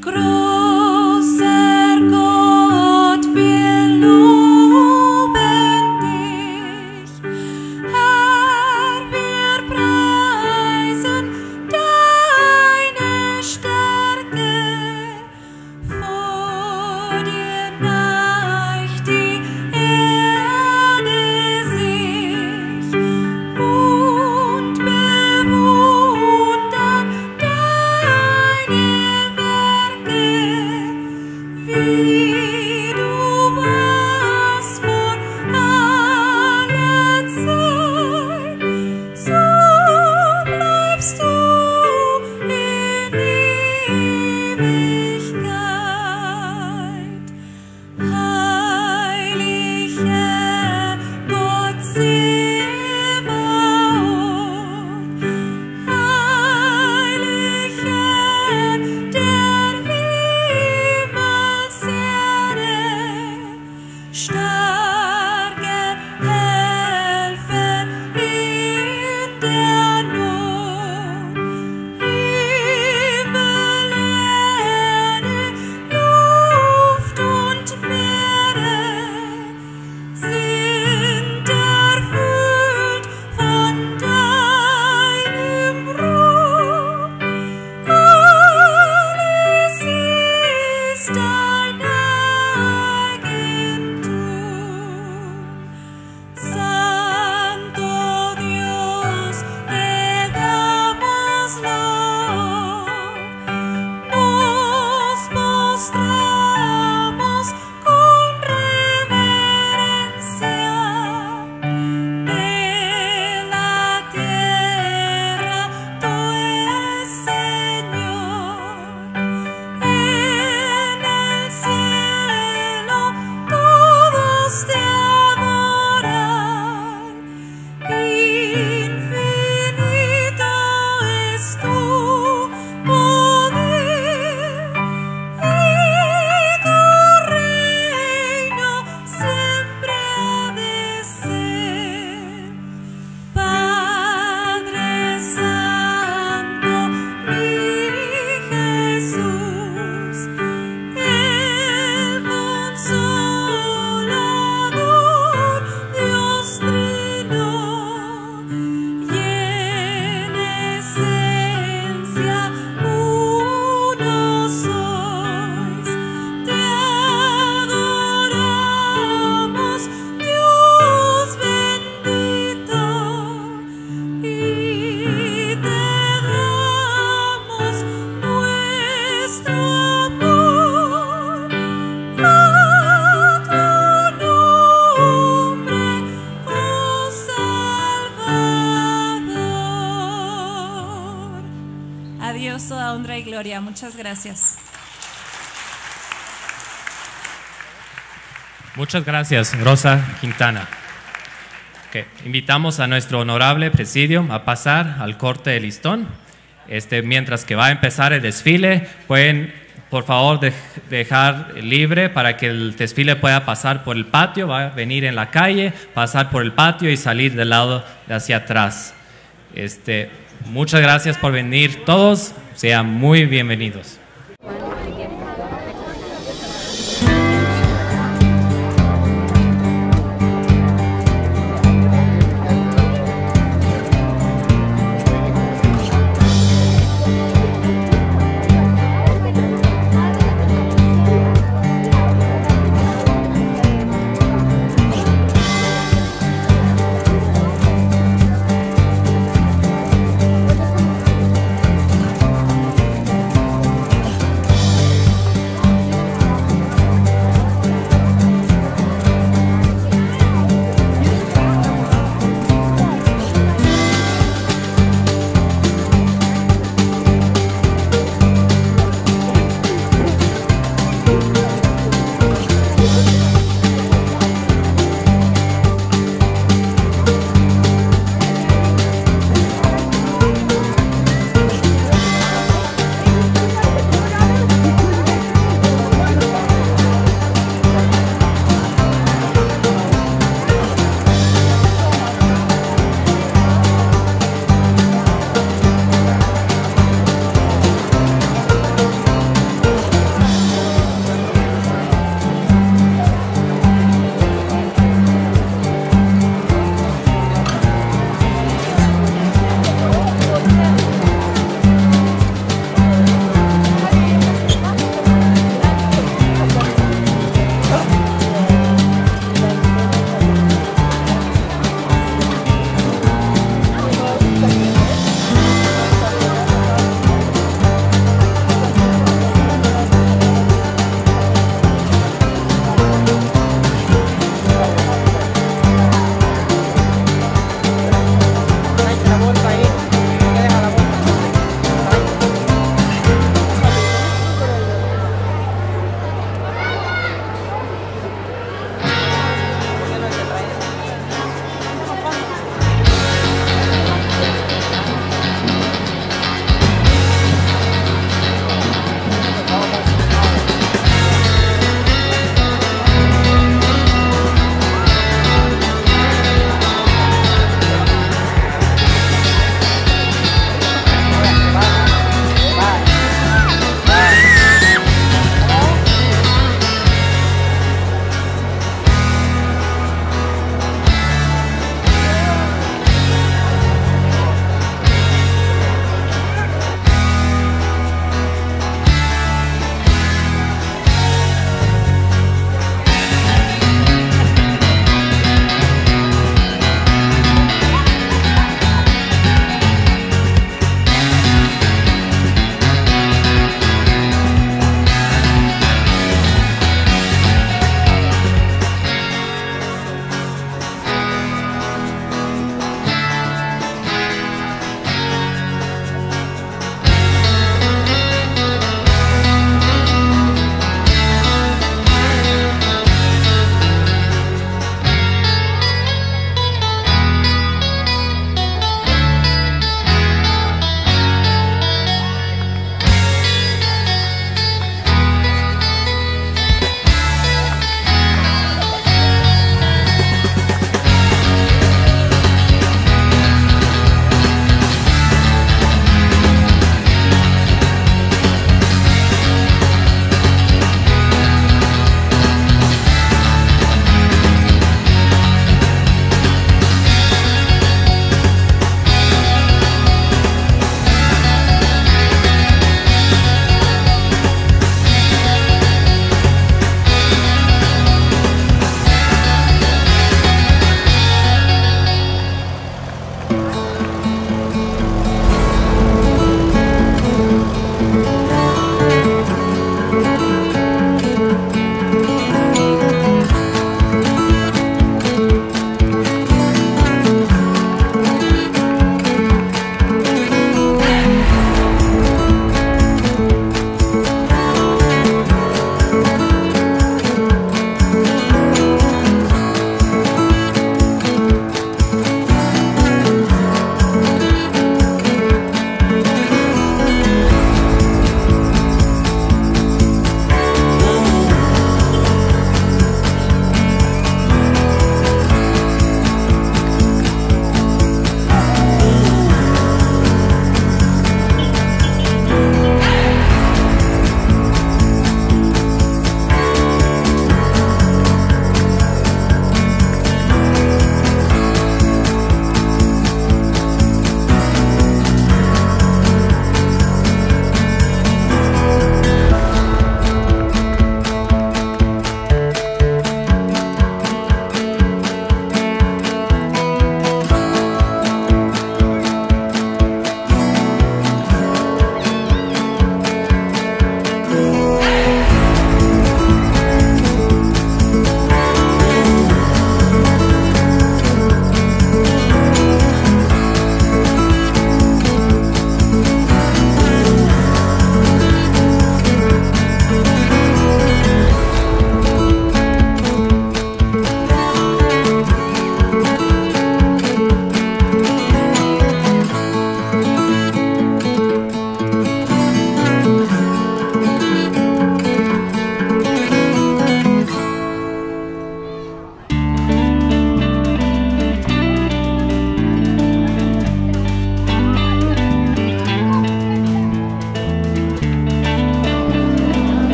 Großer Gott, wir loben dich. Herr, wir preisen deine Stärke. Vor dir neigt die Erde sich und bewundert deine Werke, wie du warst vor aller Zeit, so bleibst du in Ewigkeit. Heilig Herr Gott Zebaot, heilig Herr der Himmelsheere, starker Helfer in der Not, Himmel, Erde, Luft und Meere sind erfüllt von deinem Ruhm. Alles ist dein Eigentum. Santo Dios, te damos loor, nos postramos con reverencia. En la tierra tú eres Señor, en el cielo todos te adoran. Infinito es tu poder, y tu reino siempre ha de ser. Padre Santo, mi Jesús, el Consolador, Dios Trino, y en esencia uno sois. Te adoramos, Dios bendito, y te damos nuestro amor a tu nombre, oh Salvador. A Dios toda honra y gloria. Muchas gracias. Muchas gracias, Rosa Quintana. Ok, invitamos a nuestro honorable presidium a pasar al corte de listón. Este, mientras que va a empezar el desfile, pueden, por favor, dej-, dejar libre para que el desfile pueda pasar por el patio, va a venir en la calle, pasar por el patio y salir del lado de hacia atrás. Este, muchas gracias por venir todos, sean muy bienvenidos.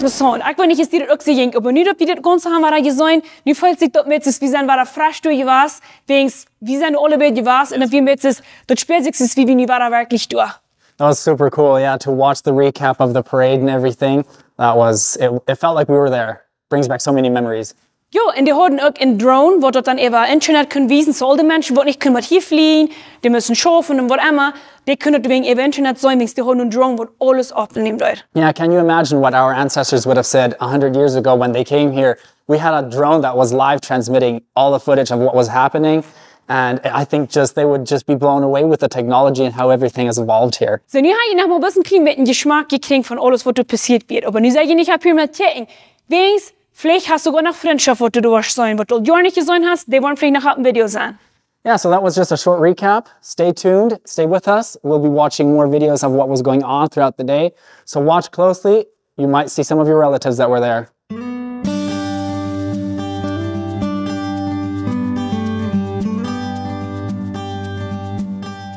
Interessaunt. Ekj weet nich, es die daut uk soo jinkj, oba nu daut wie dit gaunz haben wada jeseenen, nu feelt sikj daut met, wie sent wada fresch derchjewast, wäajens wie sent aule wada jewast, un daut wie met, daut spieet sikj, wie sent nu wada werkjlich doa. That was super cool, yeah, to watch the recap of the parade and everything. That was, it, it felt like we were there. Brings back so many memories. Jo, un dee hauden uk een Drone, waut daut dan äwa Internet kunn wiesen, soo aul de Menschen, waut nich kunnen waut hia flieen, dee musten schaufen un waut emma, dee kunnen daut wäajen äwa Internet seenen, wäajens dee hauden een Drone, waut aules oppnämen deed. Yeah, can you imagine what our ancestors would have said a hundred years ago when they came here? We had a drone that was live transmitting all the footage of what was happening. And I think just they would just be blown away with the technology and how everything has evolved here. Soo, nu ha jie noch mol een bät een kjlien bät een Jeschmack jekjräajen von aules, waut doa passieet wia. Oba nu sie jie nich opp hia met kjikjen. Wäajens, veleicht hast du soogoa noch Frintschoft, waut du doa woascht seenen, waut du aul Joaren nich jeseenen hast, dee woaren veleicht noch opp een Video sennen. Yeah, so that was just a short recap. Stay tuned, stay with us. We'll be watching more videos of what was going on throughout the day. So watch closely. You might see some of your relatives that were there.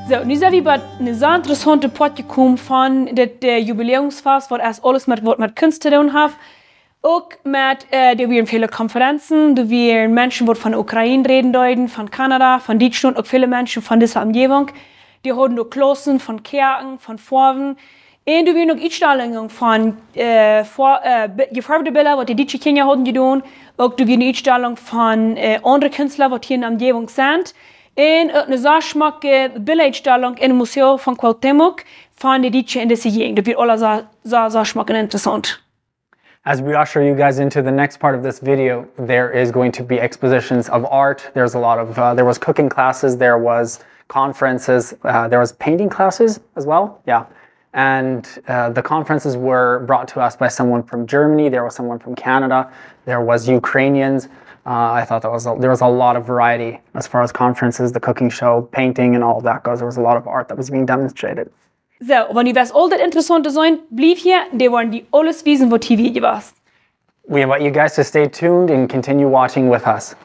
Soo, nu sent wie bie een sea interessauntet Poat jekomen von dit, äh, Jubiläumsfast, waut es aules met, waut met Kunst to doonen haft. Uk met, äh, doa wieren väle Konferenzen, doa wieren Menschen, waut von Ukraine räden deeden, von Kanada, von Dietschlaunt, uk väle Menschen von dise Omjäwunk. Dee hauden uk Klaussen von Kjoakjen, von Foawen. Un doa wieren uk Utstalungen von, äh, Fa-, äh, Bi-, jefoawde Bilda, waut de dietsche Kjinja hauden jedonen. Uk doa wia eene Utstalunk von, äh, aundre Künstler, waut hia enne Omjäwunk sent. Un uk eene sea schmocke Bildautstalunk em Museum von Cuauhtémoc von de Dietsche en dise Jäajent. Daut wia aules sea, sea, sea schmock un interessaunt. As we usher you guys into the next part of this video, there is going to be expositions of art. There's a lot of, uh, there was cooking classes, there was conferences, uh, there was painting classes as well. Yeah. And uh, the conferences were brought to us by someone from Germany, there was someone from Canada, there was Ukrainians. Uh, I thought that was a, there was a lot of variety as far as conferences, the cooking show, painting, and all of that goes. There was a lot of art that was being demonstrated. Soo, wan du west aul daut Interessaunte seenen, bliew hia, dee woaren die aules wiesen, waut hia wia jewast. We invite you guys to stay tuned and continue watching with us.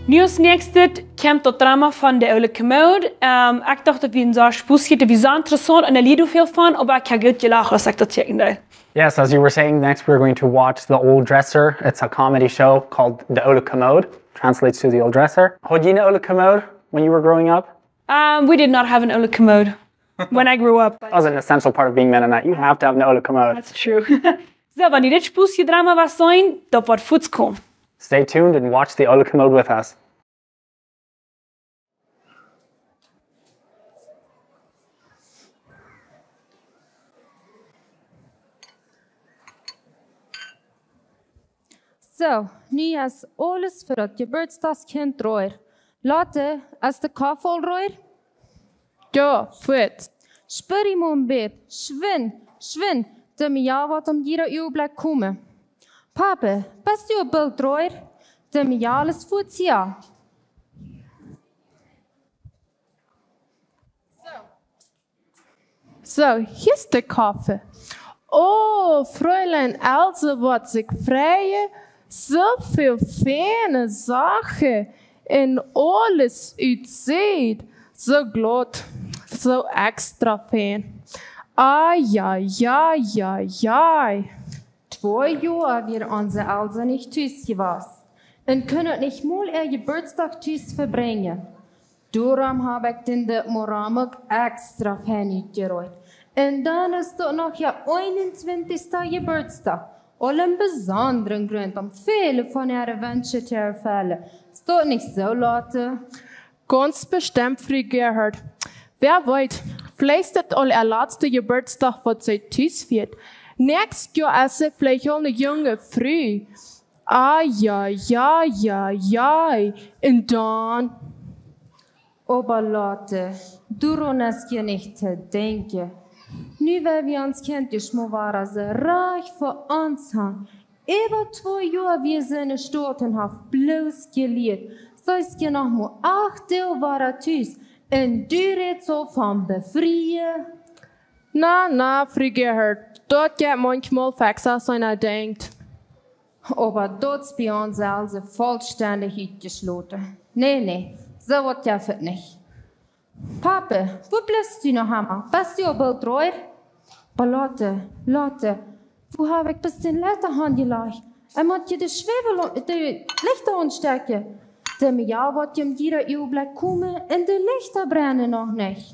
Nu aus näakjstet kjemt daut Drama von De Oole Kommood. Ähm, ekj docht, daut wia een soo Spos, daut wia soo interessaunt un ekj lieed väl von, oba ekj hab goot jelacht, aus ekj daut kjikjen deed. Yes, as you were saying, next we're going to watch The Old Dresser. It's a comedy show called De Oole Kommood, translates to The Old Dresser. Haud jie een oole Kommood when you were growing up? Um, we did not have an oole Kommood when I grew up. That was an essential part of being Mennonite. You have to have an oole Kommood. That's true. Soo, wan jie dit Spos Drama wellen seenen, daut woat fuaz komen. Stay tuned and watch The Oole Kommood with us. Soo, nu es aules fa daut Jeburtsdagskjint reed. Lotte, es de Koffe aul reed? Jo, fuaz. Späd die mau een bät. Schwind, schwind. De Mejal woat om jieda Uageblikj komen. Pape, best du aul boolt reed? De Mejal es fuaz hia. Soo, hia es de Koffe. Oh, Fräulein Else woat sikj freien. Soo väl feine Sachen un aules utseet soo glaut, soo extra fein. Ai, ai, ai, ai, ai. Twee Joa wia onse Else nich tus jewast un kunn daut nich mol äa Jeburtsdach tus vebrinjen. Doarom hab ekj dän dit Moramuk extra fein utjereet. Un dan es daut noch äa eenuntwintichsta Jeburtsdach. Aul een besondren Grunt om väle von äare Wenschen to erfellen. Es daut nich soo, Lotte? Gaunz bestemt, Fru Gerhard. Wäa weet, veleicht es daut aul äa latsta Jeburtsdach, waut see tus fiert. Näakjstet Joa es see veleicht aul ne junge Fru. Ai, ai, ai, ai, ai. Un dan? Oba Lotte, doaraun es je nich to denkjen. Nu woa wie ons Kjint ieescht mol wada soo rajcht fa ons han. Äwa twee Joa wia see enne Staut un haft bloos jelieet. See es je noch mau acht Doag wada tus. Un du rätst aul von befrieen? Na, na, Fru Gerhard, daut jeit maunchmol fixer aus eena denkjt. Oba daut es bie ons Else vollstendich utjeschloten. Nä, nä, soo waut jeft et nich. Pape, wua blifst du noch emma? Best du aul boolt reed? Oba Lotte, Lotte, wua hab ekj bloos dän Lichta hanjelajcht? Ekj mott je de Schwäwel, de Lichta aunstekjen. De Mejal woat je om jieda Uageblikj komen un de Lichta brennen noch nich.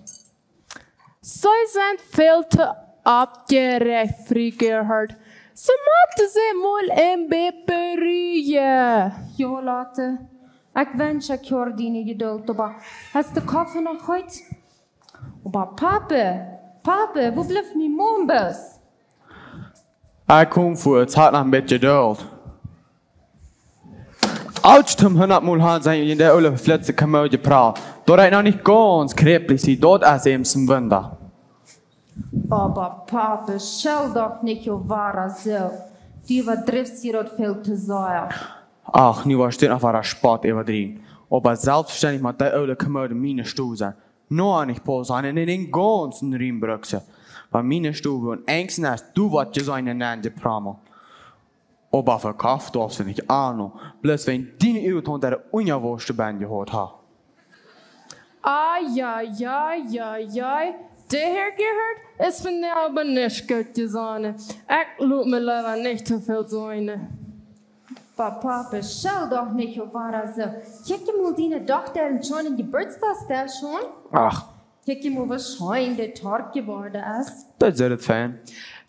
See sent väl to oppjerächt, Fru Gerhard. See motten sikj mol een bät berujen. Jo, Lotte. Ekj wensch, ekj haud diene Jedult, oba es de Koffe noch heet? Oba Pape, Pape, wua blift mien Maun bloos? Ekj kom fuaz, haud noch een bät Jedult. Autsch, toom hundatmol han see en de oole flitsje Kommood jepralt. Daut ekj noch nich gaunz kjräplich sie, daut es eemol een Wunda. Oba Pape, schell doch nich äwa soo. Du äwadrifst je daut väl to sea. Ach, nu woascht du noch wada Spott äwadriewen. Oba selfstvestendlich mott dee oole Kommood miene Stow sennen. Noch nich bloos sennen, en dän gaunzen Rum bruck see. Wan miene Stow wia een Enjsnest, du woascht je seenen en de Prammel. Oba vekofft haft see nich aun, bloos wan diene Uagen daut unjawooschte Band jehaut haft. Ai, ai, ai, ai, ai. De Herr Gerhard es vondoag oba nich goot jesonnen. Ekj lot mie leewa nich too väl seenen. Oba Pape, schell doch nich äwa soo. Kjikj mol, diene Dochta haft een scheenen Jeburtsdach aul. Ach. Kjikj mol, woo scheen de Tort jeworden es. Daut es daut fein.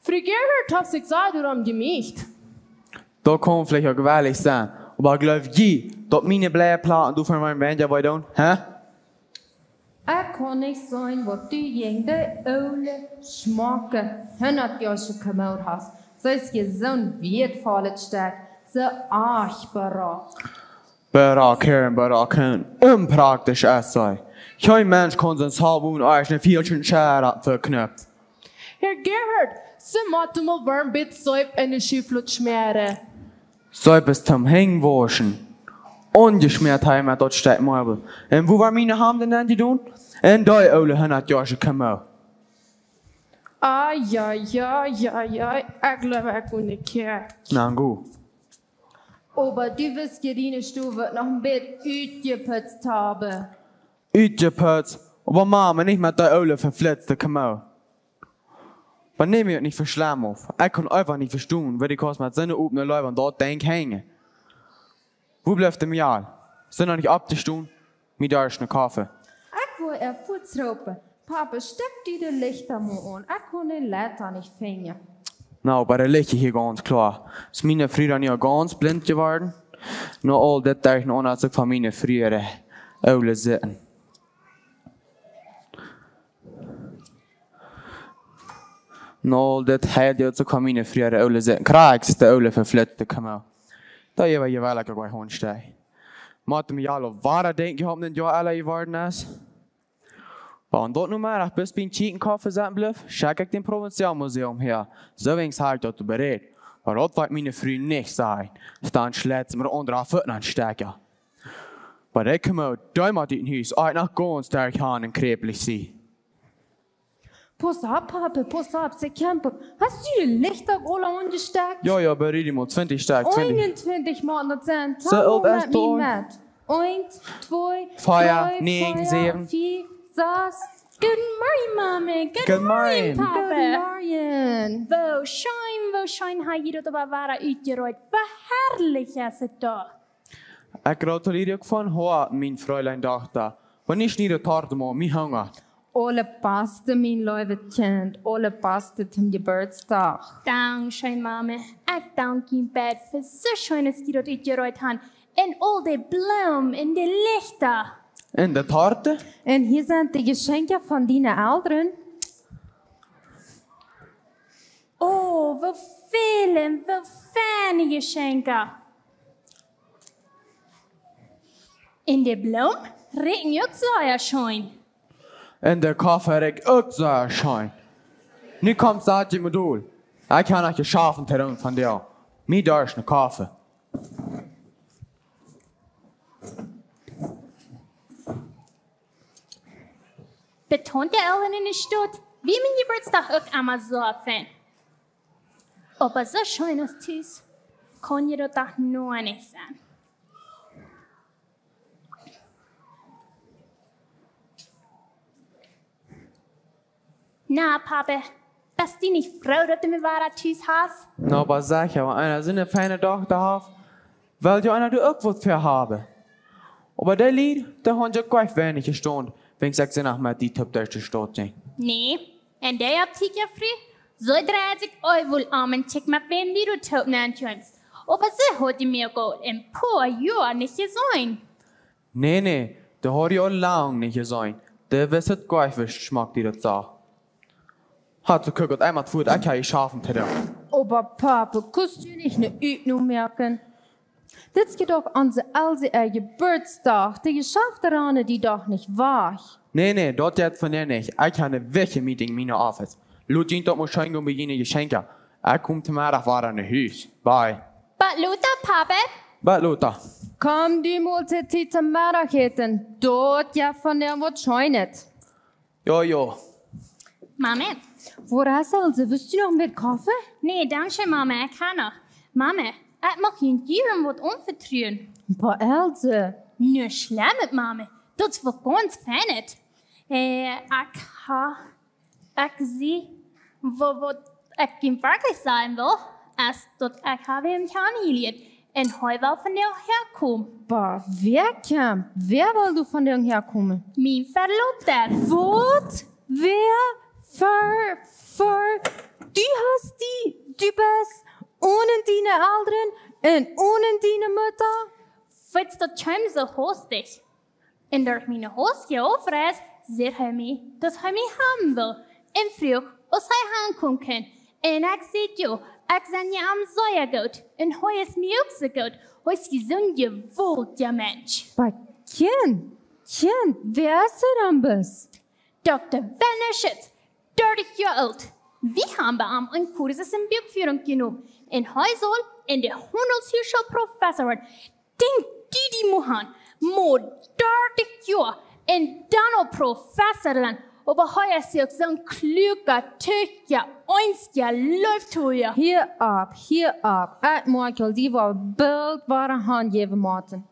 Fru Gerhard haft sikj sea doarom jemieet. Daut kaun veleicht uk werkjlich sennen. Oba jleew jie, daut miene Bleieplaten doavon mea wee doonen, hä? Ekj kaun nich seenen, waut du jäajen de oole, schmocke, hundatjoasche Kommood hast. See es je soon wieetvollet Stekj, soo achtboa. Bera Karen, Bera Karen, onpraktisch es see. Kjeen Mensch kaun sien Salbung aus een Fieltje Schera veknäpen. Herr Gerhard, see motten mol een bät Seep en de Schuflod schmäaren. Seep es toom Henjwauschen. Aunjeschmäat hab ekj met daut Stekj Meebel. Un wua wia miene Hamd dan jedonen? En dee oole hundatjoasche Kommood. Ai, ai, ai, ai, ai. Ekj jleew, ekj go no de Kjäakj. Na, go. Oba du woascht diene Stow noch een bät utjeputzt haben. Utjeputzt? Oba Mame, nich met dee oole veflitzte Kommood. Oba näm mie daut nich fa schlemm auf. Ekj kaun eefach nich vestonen, woo du kaust met soone opne Leew aun daut Dinkj henjen. Wua blift de Mejal? Sent noch nich oppjestonen? Mie darscht no Koffe. Ekj woa äa fuaz roopen. Papa, stekj du de Licht mol aun. Ekj kaun de Leit nich finjen. Na, oba de Licht hia gaunz kloa. Es miene Fru dan hia gaunz blint jeworden? No aul dit dercheenaunda, es uk von miene Fru äare oole Sitten. No aul dit Heil, daut es uk von miene Fru äare oole Sitten. Krakjt es de oole veflitzte Kommood. Daut hia wia jewellich uk waut Hoon stei. Mott mie aul wada denkjen, daut hee een Joa ella jeworden es. Wan daut nu mau noch bat biem Kjieekjenkoffe setten blift, schekj ekj dän Provinzialmuseum häa. Soo weens hab ekj daut berät. Oba daut woat miene Fru nich sennen. Stan schlett met de aundre Foot aun Stekja. Oba ekj kom ut, dee mott ut daut Hus, aus ekj noch gaunz dercheenaunda un kjrepplich sie. Pauss opp, Papa, pauss opp, see kjemt. Hast du de Licht uk aul aunjestekjt? Jo, jo, bie die mol twintich Stekj, twintich. Eenuntwintich mott daut sennen. Soo oolt es daut. Eent, twee, vea, dree, näajen, säwen, fief, sas. Guten Morgen, Mama. Guten Morgen, Papa. Guten Morgen. Woo scheen, woo scheen, hab jie daut oba wada utjeräumt. Woo harlich es et doch. Ekj gratulia die uk von Hoaten, mien Fräulein Dochta. Wan nich, nich de Tarte, mau mie hungat. Aule Baste, mien leew Kjint, aule Baste toom Jeburtsdach. Dankscheen, Mama. Ekj dank junt beid fa soo scheen, aus jie daut utjeräumt haben. Un aul de Bloomen un de Lichta. Un de Tarte? Un hia sent de Jeschenkja von diene Elren. Oh, woo väl un woo feine Jeschenkja. Un de Bloomen rikjen uk sea scheen. Un de Koffe rikjt uk sea scheen. Nu kjemt Satje met Dol. Ekj hab noch jeschauft to doonen von die. Mie darscht no Koffe. Bie Tante Ellen enne Staut wia mien Jeburtsdach uk emma soo fein. Oba soo scheen aus tus kaun je daut doch noch nich sennen. Na, Papa, best du nich froo, daut du mie wada tus hast? Na, oba secha, wan eena soone feine Dochta haft, well je eena doa uk waut fa haben. Oba dee Lied, dee haben je uk weinich jestaunt, wan ekj see noch met die toop derch de Staut jinkj. Nä, un dee Aptietkjafru, see dreid sikj uk woll om un kjikjt, met wäm du doa toop nenn kjeemst. Oba see haud die mie uk aul een poa Joa nich jeseenen. Nä, nä, dee haud die aul lang nich jeseenen. Dee wist uk nich, woo schmock die daut sach. Haud see kjikjt, eemol fuat, ekj hab jeschauft to doonen. Oba Papa, kaust du nich ne Utnom moaken? Dit es doch onse Else äa Jeburtsdach. De Jeschafte rannen die doch nich wajch. Nä, nä, daut jeit von dee nich. Ekj hab een wichtjet Meeting en miene Office. Lot junt daut mol scheen gonen met june Jeschenkja. Ekj kom to Meddach wada no Hus. Bye. Bat lota, Papa. Bat lota. Komm du mol to Tiet to Meddach äten. Daut jeft von dee waut Scheenet. Jo, jo. Mama. Woo es Else? West du noch een bät Koffe? Nä, dankscheen, Mama, ekj hab noch. Mama, ekj mucht junt jieren waut aunvetruen. Oba Else. Nuscht Schlemmet, Mama. Daut es waut gaunz Feinet. Äh, ekj hab, ekj sie, waut, waut ekj junt werkjlich sajen well, es daut ekj hab am kjanen jelieet. Un hee well vondoag häakomen. Oba wäa kjemt? Wäa well doa vondoag häakomen? Mien Veloofta. Waut? Wäa? Ver, ver, du hast die, du best one diene Elren un one diene Mutta? Weetst, daut kjeem soo haustich. Un derch miene haustje Aufreis säd hee mie, daut hee mie haben well. Un fruach, aus hee hankomen kunn. Un ekj säd jo, ekj sie je am sea goot. Un hee es mie uk soo goot. Hee es je soon jewaultja Mensch. Oba Kjint, Kjint, wäa es hee dan bloos? Dokta Werner Schütz, dartich Joa oolt. Wie haben bie am een Kursus en Buakfüarunk jenomen. Un hee saul en de Haundelshuasschool Professor woaren. Denkj die, die Mohan, mau dartich Joa un dan aul Professor sennen. Oba hee es uk soon kluaka, tüchtja, eensja Leeftoja. Hia opp, hia opp. Ekj moak aul die woll boolt wada hanjäwen motten.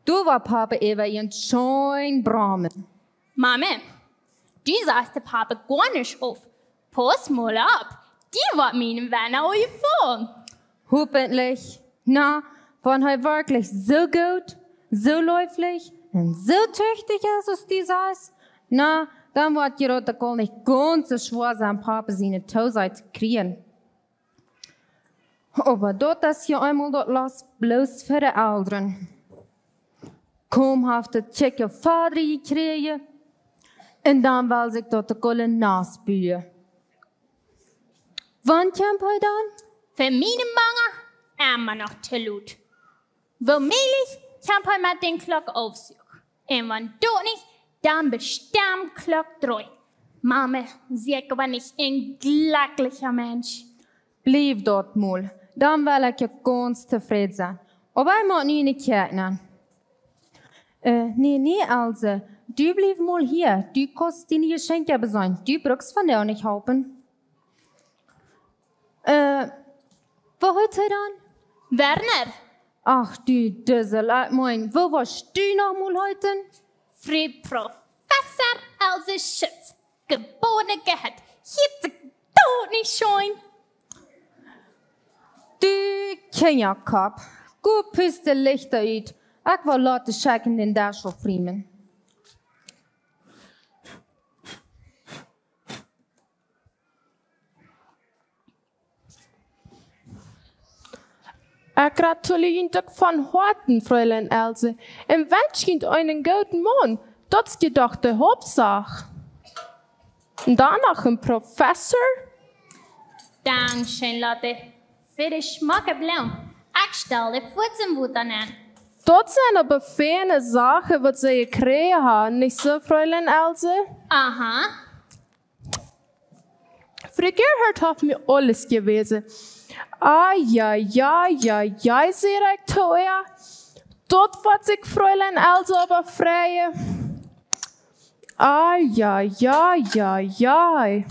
Du woascht Papa äwa een scheen bromen. Mame, du sajchst de Papa goanich auf. Pauss mol opp. Die woat mienen Werner aul jefaulen. Hoffentlich. Na, wan hee werkjlich soo goot, soo leeflich un soo tüchtich es aus du sajchst, na, dan woat je daut uk aul nich gaunz soo schwoa sennen, Papa siene Toosaj to kjrieen. Oba daut es je eemol daut Los bloos fa de Elren. Kaum haft daut Kjikj Vader jekjräajen, un dan well sikj daut de Kulle nass buen. Wan kjemt hee dan? Fa miene Manga emma noch to lot. Woo mäajlich kjemt hee met dän Klock Aufsuak. Un wan daut nich, dan bestemmt Klock dree. Mame, sie ekj oba nich een jlekjlicha Mensch. Bliew daut mol, dan well ekj je gaunz tofräd sennen. Oba ekj mott nu enne Kjoakj nenn. Äh, nä, nä, Else, du bliew mol hia. Du kaust diene Jeschenkja besorjen. Du brukst vondoag nich halpen. Äh, woo heet hee dan? Werner. Ach du Dusel, ekj meen, woo woascht du noch mol heeten? Fru Professor Else Schütz. Jebore Gottheit. Hieet daut nich scheen? Du Kjinjakopp. Go pust de Lichta ut. Ekj well loten Schekjen dän Desch oprieemen. Ekj gratulia junt uk von Hoaten, Fräulein Else, un wensch junt eenen gooden Maun. Daut es je doch de Hauptsach. Un dan noch een Professor. Dankscheen, Lotte, fa de schmocke Bloom. Ekj stal dee fuaz em Wota nenn. Daut sent oba feine Sachen, waut see jekjräajen haben, nich soo, Fräulein Else? Aha. Fru Gerhard haft mie aules jewäsen. Ai, ai, ai, ai, ai, säd ekj to äa. Daut woat sikj Fräulein Else oba freien. Ai, ai, ai, ai, ai.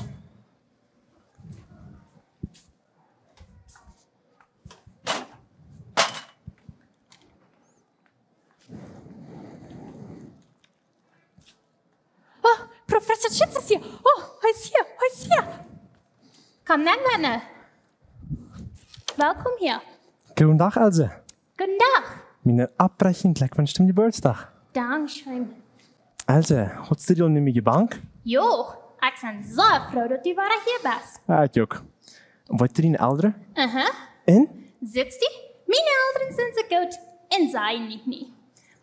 Oh, Professor Schütz es hia. Oh, hee es hia, hee es hia. Komm nenn, Werner. Welkom hia. Gooden Dach, Else. Gooden Dach. Miene opprechte Jleckwensch toom Jeburtsdach. Dankscheen. Else, hast du die aul nich mea jebankt? Jo, ekj sie soo froo, daut du wada hia best. Jo, ekj uk. Weetst du, diene Elren? Aha. Un? Sitst du? Miene Elren sent soo goot un sajen nich mea.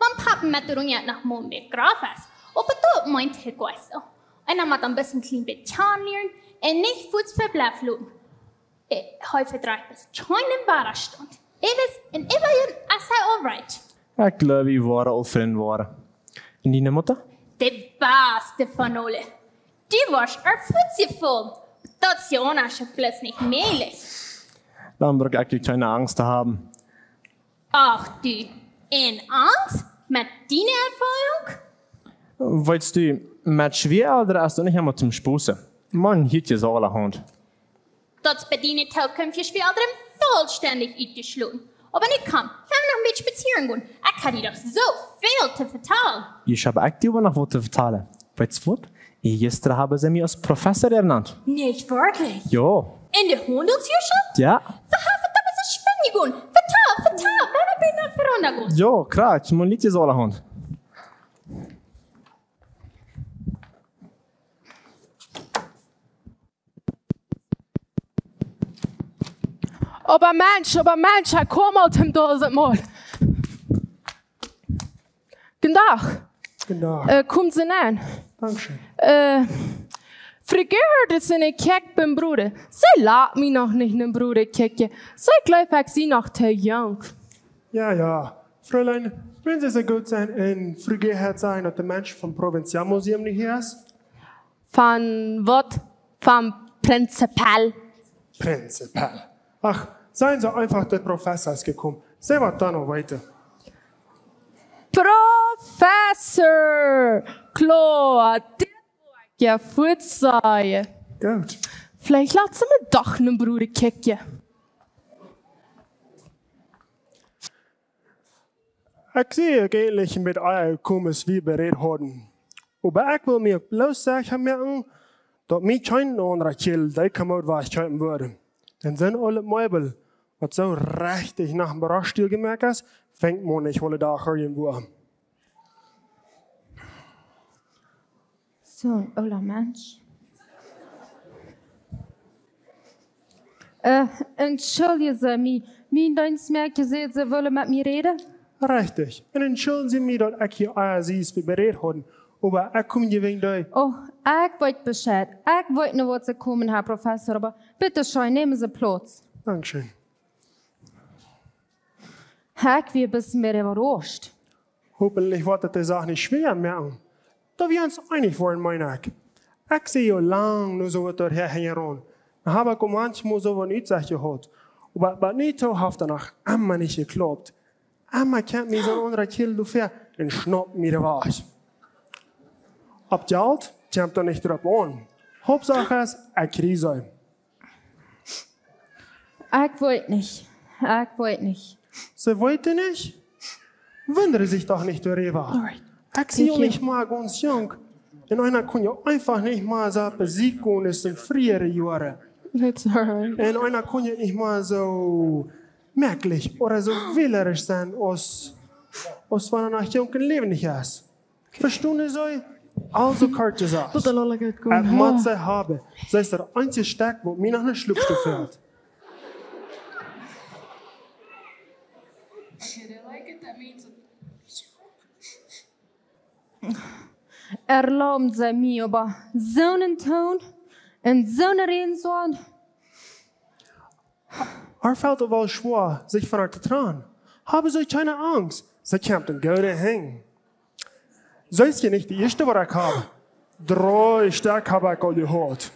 Wan Papa met de Runja noch mol bie Graf es, oba daut meent hee goa soo. Un dan mott een bät kjlien bät kjanen lieren un nich fuaz vebleff loten. Äh, hee vedrajcht bloos kjeenen Wadastaunt. Äwent un äwent es hee all right. Ekj jleew, wie woaren aul Frind woaren. Un diene Mutta? De baste von aule. Du woascht äa fuaz jefaulen. Daut es je aundasch bloos nich mäajlich. Dan bruck ekj je kjeene Angst to haben. Ach du, een Angst? Met diene Erfoarunk? Weetst du, met Schwieaelren es daut nich emma toom sposen. Maun hieet je soo aulahaunt. Daut es bie diene tookjemftje Schwieaelren vollstendich utjeschloten. Oba nu komm, lot ons noch een bät spazieren gonen. Ekj hab die doch soo väl to vetalen. Ekj hab uk die noch waut to vetalen. Weetst waut? Jistren haben see mie aus Professor ernant. Nich werkjlich? Jo. En de Haundelswirtschaft? Jo. Vehaft, daut es een Spinjgoon. Vetal, vetal, wan ekj bie noch veronden goot. Jo, krakjt, mien Lied es aulahaunt. Oba Mensch, oba Mensch, hee kjemt aul toom dusendmol. Gooden Dach. Gooden Dach. Äh, komt sennen. Dankscheen. Äh, Fru Gerhard es enne Kjäakj biem Broda. See lat mie noch nich no dän Broda kjikjen. See jleeft, ekj sie noch too junk. Jo, jo. Fräulein, wellen See soo goot sennen un Fru Gerhard sajen, daut de Mensch vom Provincialmuseum nich hia es? Von waut? Vom Prinzipal. Prinzipal. Ach, sajen See eefach, de Professor es jekomen. See woat dan noch weeten. Professor! Kloa, dit woat Jo, fuaz sajen. Goot. Veleicht lat see mie doch no Brooda kjikjen. Ekj sie uk eentlich met Eia jekomen, aus wie berät hauden. Oba ekj well mie uk bloos secha moaken, daut mie kjeen aundra Kjäl dee Kommood wajchkjeepen wudd. Dan sent aule Meebel, waut soo rajcht no een Baraststool jemoakt es, finjt maun nich aule Dach irjentwua. Soo een oola Mensch. Äh, entschuldigen Sie, mien, mien Deenstmäakje säd, see wullen met mie räden. Rajcht. Un entschuldigen Sie mie, daut ekj hia ea sie, aus wie berät hauden, oba ekj kom hia wäajen dee. Oh, ekj weet Bescheid. Ekj weet nu, waut see komen, Herr Professor, oba bitte schön, nämen Sie Platz. Dankscheen. Ekj wia een bät mea äwarauscht. Hopentlich woat daut de Sach nich schwoa moaken. Daut wie ons eenich woaren, meen ekj. Ekj sie aul lang no soo waut doa hinjaraun. Dan hab ekj uk mauncht mol soo waut Utsecht jehaut. Oba, oba nu too haft daut noch emma nich jeklaupt. Emma kjemt mie soo een aundra Kjäl doafäa un schnaupt mie de Wajch. Opp Jelt kjemt daut nich doaropp aun. Hauptsach es, ekj kjrie see. Ekj weet nich. Ekj weet nich. See weeten nich? Wundren Sie sich doch nich doaräwa. Alright. Ekj sie uk nich mea gaunz junk. Un eena kaun jo eefach nich mea soo opp Besuch gonen aus en friere Joaren. It's alright. Un eena kaun jo nich mea soo mäakjlich ooda soo wählerisch sennen aus, aus wan eena noch junk un läwendich es. Vestonen See? Aulsoo, kort jesajcht, ekj mott see haben. See es daut eensje Stekj, waut mie noch ne Schlupstow fält. Erlauben Sie mir oba soonen Toon un soone Rädenswoat. Ar fält et woll schwoa, sikj von ar to trannen. Haben See kjeene Angst, see kjemt en goode Henj. See es je nich de ieeschte, waut ekj hab. Dree Stekj hab ekj aul jehaut.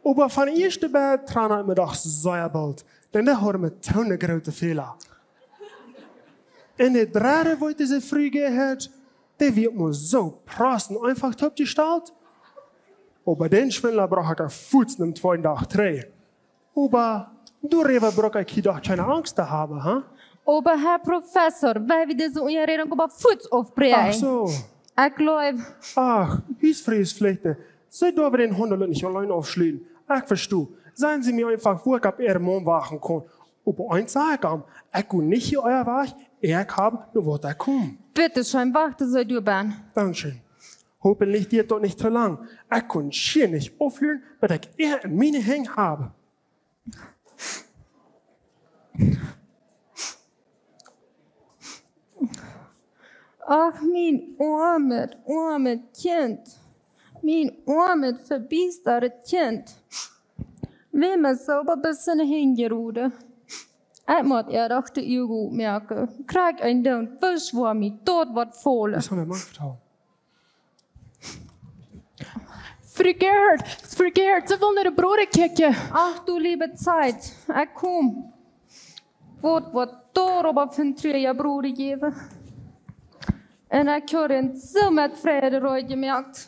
Oba von de ieeschte beid tran ekj mie doch sea boolt, dan dee haud met Toon een grooten Fäla. Un de dredde, waut dise Fru jehaut, dee wia mau soo prassend eefach toopjestalt. Oba dän Schwindla brocht ekj fuaz dän tweeden Dach trigj. Oba doaräwa bruck ekj hia doch kjeene Angst to haben, ha? Oba Herr Professor, well wie dise Unjaredunk oba fuaz aufbräakjen. Ach soo. Ekj jleew. Ach, Husfrues Flichten. See derwen dän Hund nich auleen aufschluten. Ekj vesto. Sajen See mie eefach, woo ekj opp Äa Maun wachten kaun. Oba eent saj ekj am, ekj go nich hia ea wajch, ekj hab no waut ekj kom. Bitte schön, wachten Sie doa bennen. Dankscheen. Hopentlich diat daut nich too lang. Ekj kaun schia nich aufhieren, bat ekj Äa en miene Henj hab. Ach, mien oamet, oamet Kjint. Mien oamet, vebiestadet Kjint. Wäm es soo waut bie Sinne hinjeroden? Ekj mott ea doch de Uagen opmoaken. Krakjt en Doont, woo schwoa mie daut woat faulen. Daut haben wie mau vetalt. Fru Gerhard, Fru Gerhard, see well no de Broda kjikjen. Ach du liebe Zeit, ekj kom. Waut woat doa oba fa een Trua, jo, Broda jäwen? Un ekj haud am soo met Freid reed jemoakt.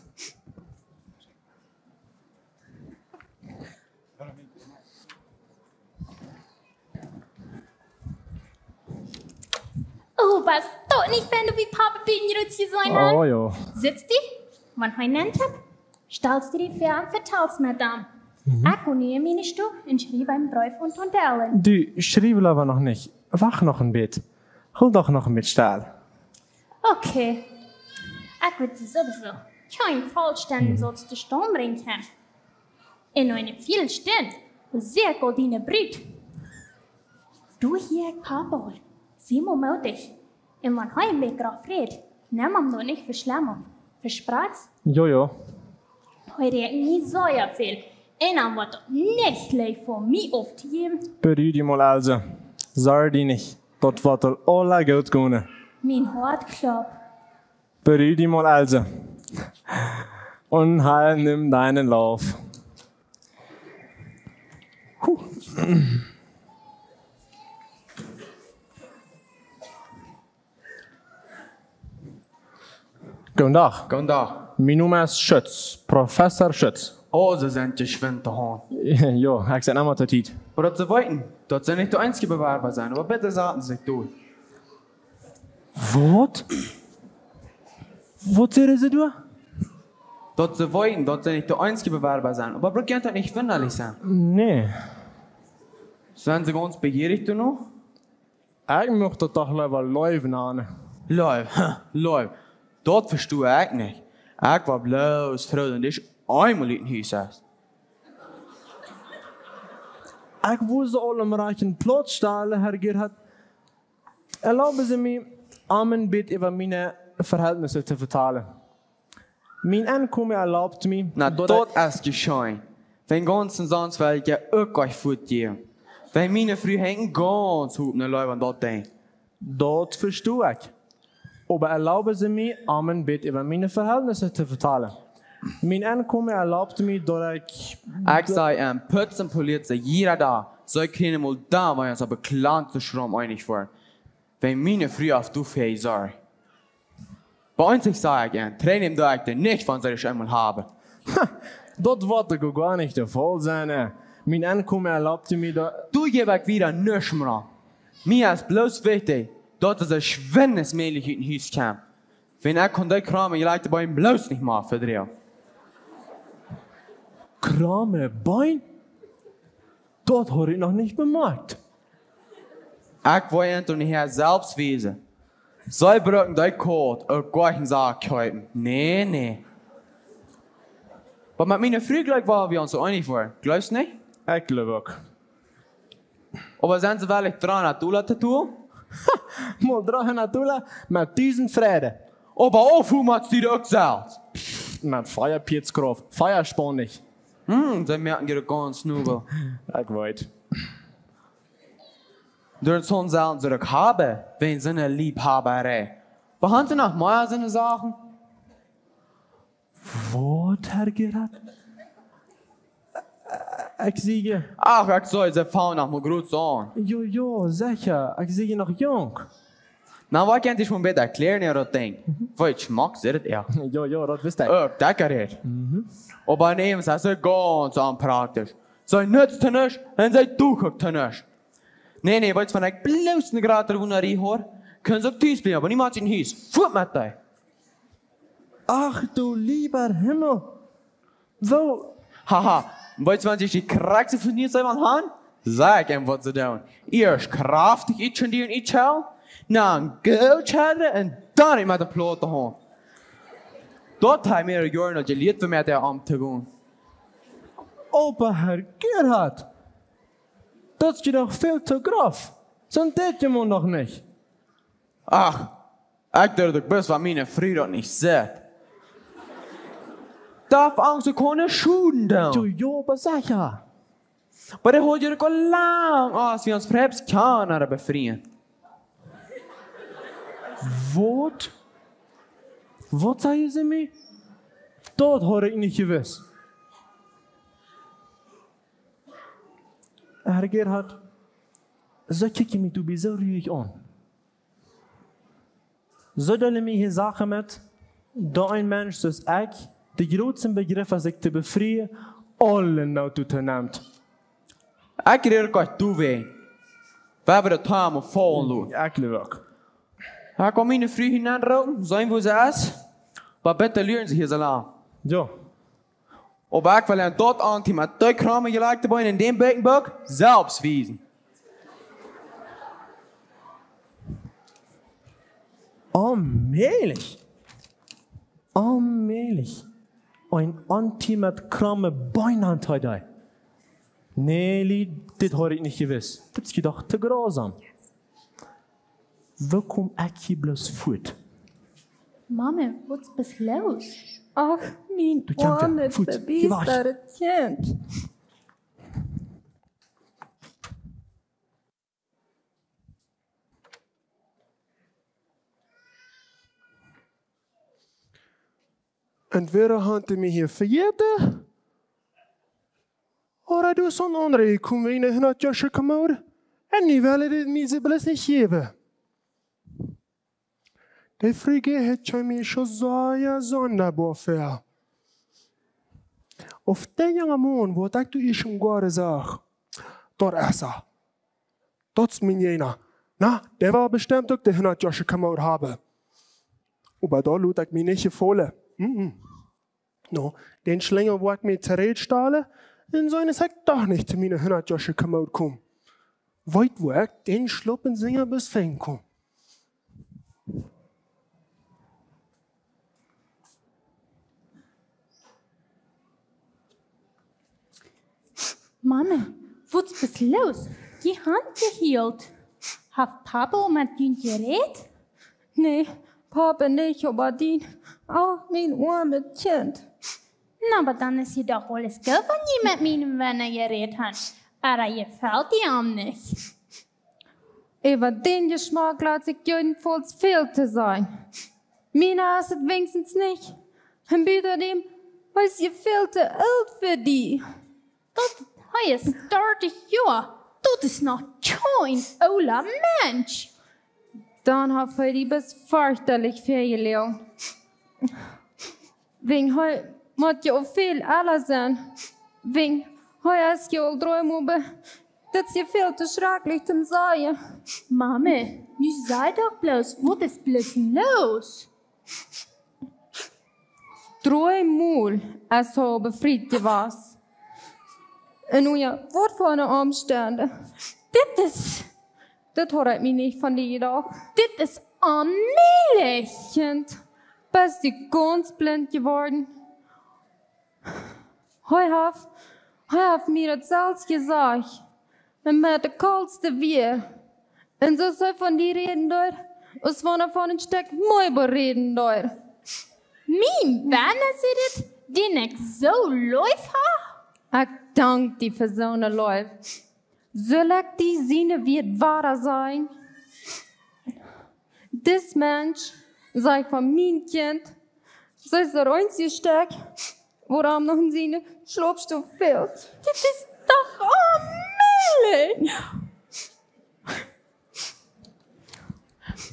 Oh, wia daut nich fein, daut wie Papa bie de Roots jeseenen haben? Oh jo. Sitst du? Wan hee nenntoop, stalst du die ver un vetalst met am. Mhm. Ekj go nu en miene Stow un schriew een Breef aun Tante Ellen. Du, schriew leewa noch nich. Wacht noch een bät. Hool doch noch een bät stell. Okay. Ekj wudd die sowieso kjeen Vollständigen Mhm. soo tostaunt brinjen. En eene Väajelstund, sea goldene Brut. Du hia, Papa, sie mau moodich. Un wan hee een bät groff rät, nem am daut nich fa schlemm opp. Versproaken? Jo, jo. Hee rät nich soo väl. Un dan woat daut nich leicht fa mie opptojäwen. Berua die mol, Else. Sorj die nich. Daut woat aul aula goot gonen. Mien Hoat kloppt. Berua die mol, Else. Un hab nu dienen Lauf. Huh. Gooden Dach. Gooden Dach. Mien Nomen es Schutz, Professor Schutz. Oh, see sent jeschwind to han. Jo, ekj sie emma to Tiet. Oba daut see weeten, daut see nich de eensje Bewerba sent, oba bitte saten See sikj doa. Waut? Waut säden see doa? Daut see weeten, daut see nich de eensje Bewerba sent, oba bruck junt daut nich wundalich sennen. Nä. Sent see gaunz bejierich doano? Ekj mucht daut doch leewa Leew nanen. Leew, ha, Leew. Daut vesto ekj nich. Ekj woa bloos froo, wan du eemol ut dän Hus best. Ekj wull aul em rajchten Plauz stalen, Herr Gerhard. Erlauben Sie mir, Ihnen een bät äwa miene Verhältnisse to vetalen. Mien Enkomen erlaubt mie, Na, daut daut ekj es jescheen. Wan gaunz un gaunz well ekj uk nich fuat jäwen. Wan miene Fru henjt gaunz hoch no Leew aun daut Dinkj. Daut vesto ekj. Oba erlauben Sie mir, Ihnen een bät äwa miene Verhältnisse to vetalen. Mien Enkomen erlaubt mie, daut ekj Ekj sie aum Putzen, polieet see jieda Dach. See kjennen mol dan, wan see bekloten schrom eenich woaren. Wan miene Fru haft doafäa jesorcht. Bie ons, ekj saj ekj, un Tränen doo ekj dee nich, wan see daut eemol haben. Ha, daut woat doch goa nich de Faul sennen, ä. Mien Enkomen erlaubt mie daut. Doa jäw ekj wieda nuscht mea om. Mie es bloos wichtich, daut see soo schwind aus mäajlich ut dän Hus kjemt. Wan ekj kunn dee Krom un jlikj de Been bloos nich mea vedroagen. Krom un Been? Daut haud ekj noch nich bemoakjt. Ekj woa an dän Herr selfst wiesen. See brucken dee Koat uk goa nich sajen. Nä, nä. Oba met miene Fru jlikj woa wie ons eenich woaren. Jleefst nich? Ekj jleew uk. Oba sent see wellich dreehundat Dolla to tolen? Mol dreehundat Dolla, met dusent Fräd. Oba auf, woo moakjst du daut uk selfst? Met Fiapieetskrauft, fiasponig. Hm, see moaken jie gaunz nobel. Ekj weet. Doa sent soone Sachen, see uk haben, wan see ne Liebhaberei. Wie haben noch mea soone Sachen. Waut, Herr Gerhard? Ekj sie... Ach, ekj saj, see fungen noch mau groot aun. Jo, jo, secha, ekj sie noch junk. Na, waut kaun ekj die mol bäta erkjläaren, jo, daut Dinkj? Mhm. Waut schmock, see daut, jo. Jo, jo, daut wist ekj. Uk, daut kaun ekj. Mhm. Oba nä, see es gaunz onpraktisch. See nutzt to nuscht un see deit uk to nuscht. Nä, nä, weetst, wan ekj bloos ne jratre Wunjarie haud, kunn see uk tus bliewen, oba niemols ut dän Hus. Fuat met dee. Ach du lieber Himmel. Woo? Haha, weetst, wan see de krakjste von dee sent, wan han, saj ekj an, waut see doonen. Ieescht kjraftich utschaufen, utschaufen, dan goot schedren un dan met de Plaut aun. Daut hab ekj mea Joaren aul jelieet, woo met dee omtogonen. Oba Herr Gerhard, daut es doch väl to groff. Soo deit eena daut noch nich. Ach, ekj doo daut uk bloos, wan miene Fru daut nich sitt. Doa haft Angst, see kaun schmoren doonen. Jo, jo, oba secha. Oba dee haud je uk aul lang aus, wie ons Fräd kjanen, befrieen. Waut? Waut säden see mie? Daut haud ekj nich jewist. Herr Gerhard, see kjikjen mie doabie soo ruich aun. See deelen mie hia Sachen met, daut een Mensch soo aus ekj, de jratste Bedreef es, sikj to befrieen, aule Noot to nämen. Ekj räd uk nich doawäajen. Wie haben daut Thema faulen loten. Ekj jleew uk. Ekj kaun miene Fru hia nenroopen, seenen, woo see es. Oba bitte lieren See hia soo lang. Jo. Oba ekj well an daut auntieme, met dee Krom un jlikj de Been un dän Bäkjenbock selfst wiesen. Onmäajlich. Onmäajlich. Een auntieme met Krom un Been aun to dee. Nä, Lied, dit haud ekj nich jewist. Dit es je doch to grausam. Woo kom ekj hia bloos fuat? Mame, waut es bloos los? Ach, mien oamet, vebiestret Kjint. Entwäda han dee mie hia vejäten, ooda doa es een aundra jekomen, wan hundat Joa Kommode. Un nu well dee mie see bloos nich jäwen. De Fru Gerhard kjeem mie soo sea sondaboa väa. Auf dän jungen Maun, waut ekj doa ieescht em Goaden sach, daut es hee. Daut es mien Jäajna. Na, dee woat bestemt uk de hundat Joasche Komood haben. Oba daut lot ekj mie nich jefaulen. Mm-mm. No, dän Schlinja woa ekj mie trigj stalen, un soo es hee doch nich to miene hundat Joasche Komood komen. Weet, wua ekj dän schlopen Sinja bloos finjen kaun. Mame, waut es los? Dee Haunt jehielt. Haft Papa met die jerät? Nä, Papa nich, oba dee. Ach, mien oamet Kjint. Na, oba dan es je doch aules goot, wan jie met mienen Wenne jerät han. Oba jefelt dee am nich. Äwa dän Jeschmack lat sikj jedenfaulls väl to sajen. Miena es et wenjstens nich. Un butendäm, hee es je väl to oolt fa die. Daut, hee es dartich Joa. Daut es noch kjeen oola Mensch. Dan haft hee die bloos ferchtlich väajeloagen. Wäajen hee mott je aul väl ella sennen. Wäajen hee es je aul dree mol be-, daut es je väl to schrakjlich toom sajen. Mame, nu saj doch bloos, waut es bloos los? Dree mol es hee aul befriet jewast. Un nu jo, waut fa eene Omstend. Dit es Daut haud ekj mie nich von die jedocht. Dit es onmäajlich! Kjint, best du gaunz blint jeworden? Hee haft, hee haft mie daut selfst jesajcht. Un met de kolste Wieed. Un soo aus hee von die räden deed, aus wan hee von een Stekj Meebel räden deed. Mien Wenne, es dit, dän ekj soo leef ha? Ekj dank die fa soone Leew. Sull ekj die siene Wieed wada sajen? Dis Mensch, saj ekj, von mien Kjint, see es daut eensje Stekj, waut am noch en siene Schlopstow fält. Dit es doch onmäajlich!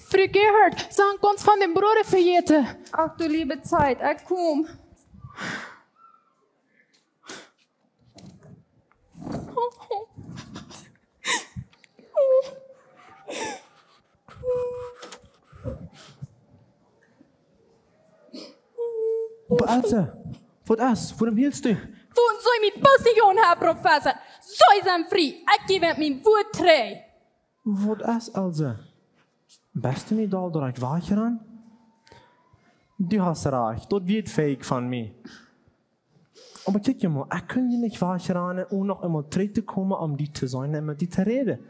Fru Gerhard, see han ons von dän Broda vejäten. Ach du liebe Zeit, ekj kom. Oba Else, waut es? Wuarom hielst du? Woo soll mie bloos nich aun, Herr Professor? See sent frie, ekj jäw mien Wuat trigj. Waut es, Else? Best du nich aul direkt wajchjeränt? Du hast rajcht, daut wia feig von mie. Oba kjikj mol, ekj kunn je nich wajchjeränen, onen noch eemol trigj to komen, om die to seenen un met die to räden.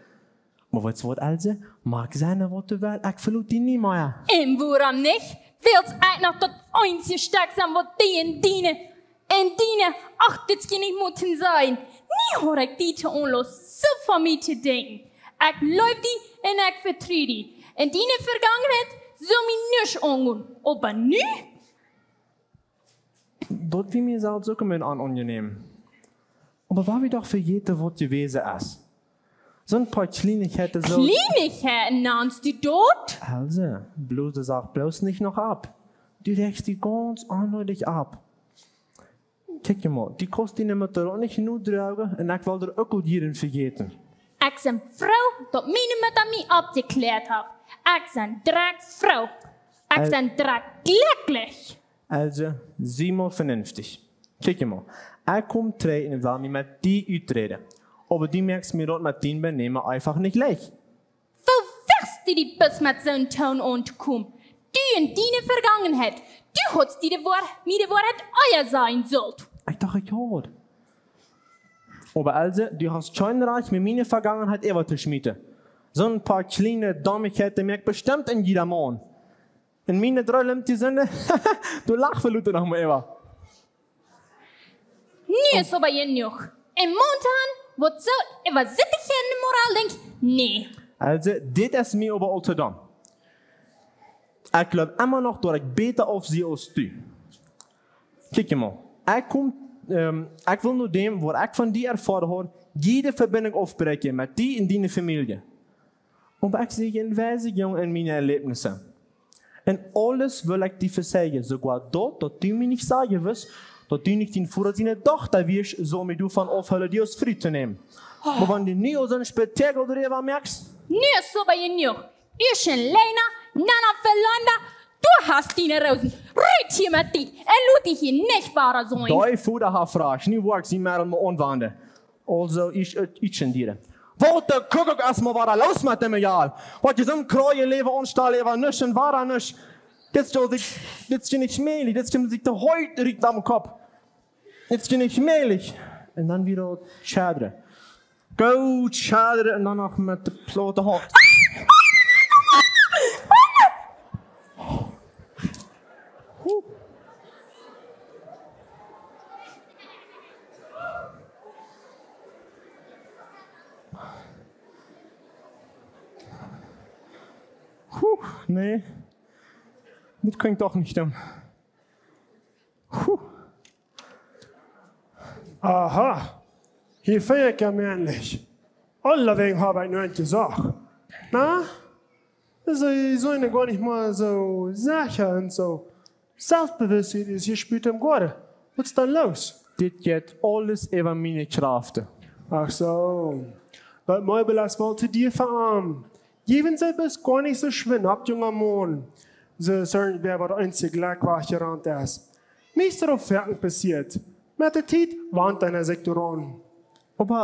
Oba weetst waut, Else? Mach sennen waut du west, ekj veloot die nie mea. Un wuarom nich? Wiels ekj noch daut eensje Stekj sie, waut die en diene, en diene, ach, dit kaun nich motten sennen. Nie haud ekj die to Aunloss, soo von mie to denkjen. Ekj leew die un ekj vetru die. Un diene Vergangenheit saul mie nuscht aungonen. Oba nu? Daut wia mie selfst uk een bät onaunjenäm. Oba wan wie doch vejäten, waut jewast es. Soon poa Kjleenichkjeiten soo. Kjleenichkjeiten nanst du daut? Else, bloos de Sach bloos nich noch opp. Du rajchst die gaunz onneedich opp. Kjikj mol, du kaust diene Mutta uk nich nodroagen un ekj well die uk aul jieren vejäten. Ekj sie froo, daut miene Mutta mie oppjekjläat haft. Ekj sie direkt froo. Ekj El- sie direkt jlekjlich. Else, sie mol venenftich. Kjikj mol, ekj kom trigj un well mie met die uträden. Oba du moakst mie daut met dien Benämen eefach nich leicht. Woo wist du die bloos met soon Toon auntokomen? Du un diene Vergangenheit. Du haudst die de Woar-, mie de Woarheit ea sajen sullt. Ekj docht, ekj haud. Oba Else, du hast kjeen Rajcht, mie miene Vergangenheit äwa to schmieten. Soon poa kjliene Dommkjeiten moakt bestemt een jieda Maun. Un miene dree lemtje Sinden, du lachst veloten noch mol äwa. Nu es oba jenuach. Een Maun han, waut soo äwa Sittigkjeiten un Moral denkjt, nä. Else, dit es mie oba aul to domm. Ekj jleew emma noch, daut ekj bäta aufsie aus du. Kjikj mol. Ekj kom, ähm, ekj well no däm, waut ekj von die erfoaren haud, jiede Vebinjunk aufbräakjen met die un diene Famielje. Oba ekj sie een wiesa Jung en miene Erläwnissen. Un aules well ekj die veseajen, soogoa daut, daut du mie nich sajen wurscht, daut du nich dien Voda siene Dochta wieescht, saul mie doavon aufhoolen, die aus Fru to nämen. Oba wan du nu aul soon Spektakel doaräwa moakst? Nu es oba jenuach. Ieescht Lena, dan Fernanda, du hast diene Rosen. Rut hia met die un lot die hia nich wada seenen. Dee Voda haft Rajcht, nu woa ekj see met mol aunwanden. Aulsoo, ekj, ekj, ekj en diere. Waut de Kuckuck es mol wada loos met däm Mejal? Waut jie soon Kjrieejeläwen aunstalen, äwa nuscht un wada nuscht. Dit es doch, dit, dit es je nich mäajlich, dit es je nich de Hoot rut aum Kopp. Dit es je nich mäajlich. Un dan wada tschedre. Goot tschedre un dan noch met de blote Haunt. Huh. Huh, nä. Dit kjlint doch nich dan. Huh. Aha. Hia fäa ekj am endlich. Aulawäajen hab ekj nu eent jesocht. Na? Soo, soo een goanich mol soo secha un soo. Selfstbewusstheit es hia späta em Goaden. Waut es dan loos? Dit jeit aules äwa miene Kjraften. Ach soo. Daut Meebel es woll to dia fa am. Jäwen see bloos goanich soo schwind opp, junga Maun. Soo aus irjentwäa waut eent sikj jlikj wajchjerant es. Meist es daut foaken passieet. Met de Tiet want eena sikj doaraun. Oba,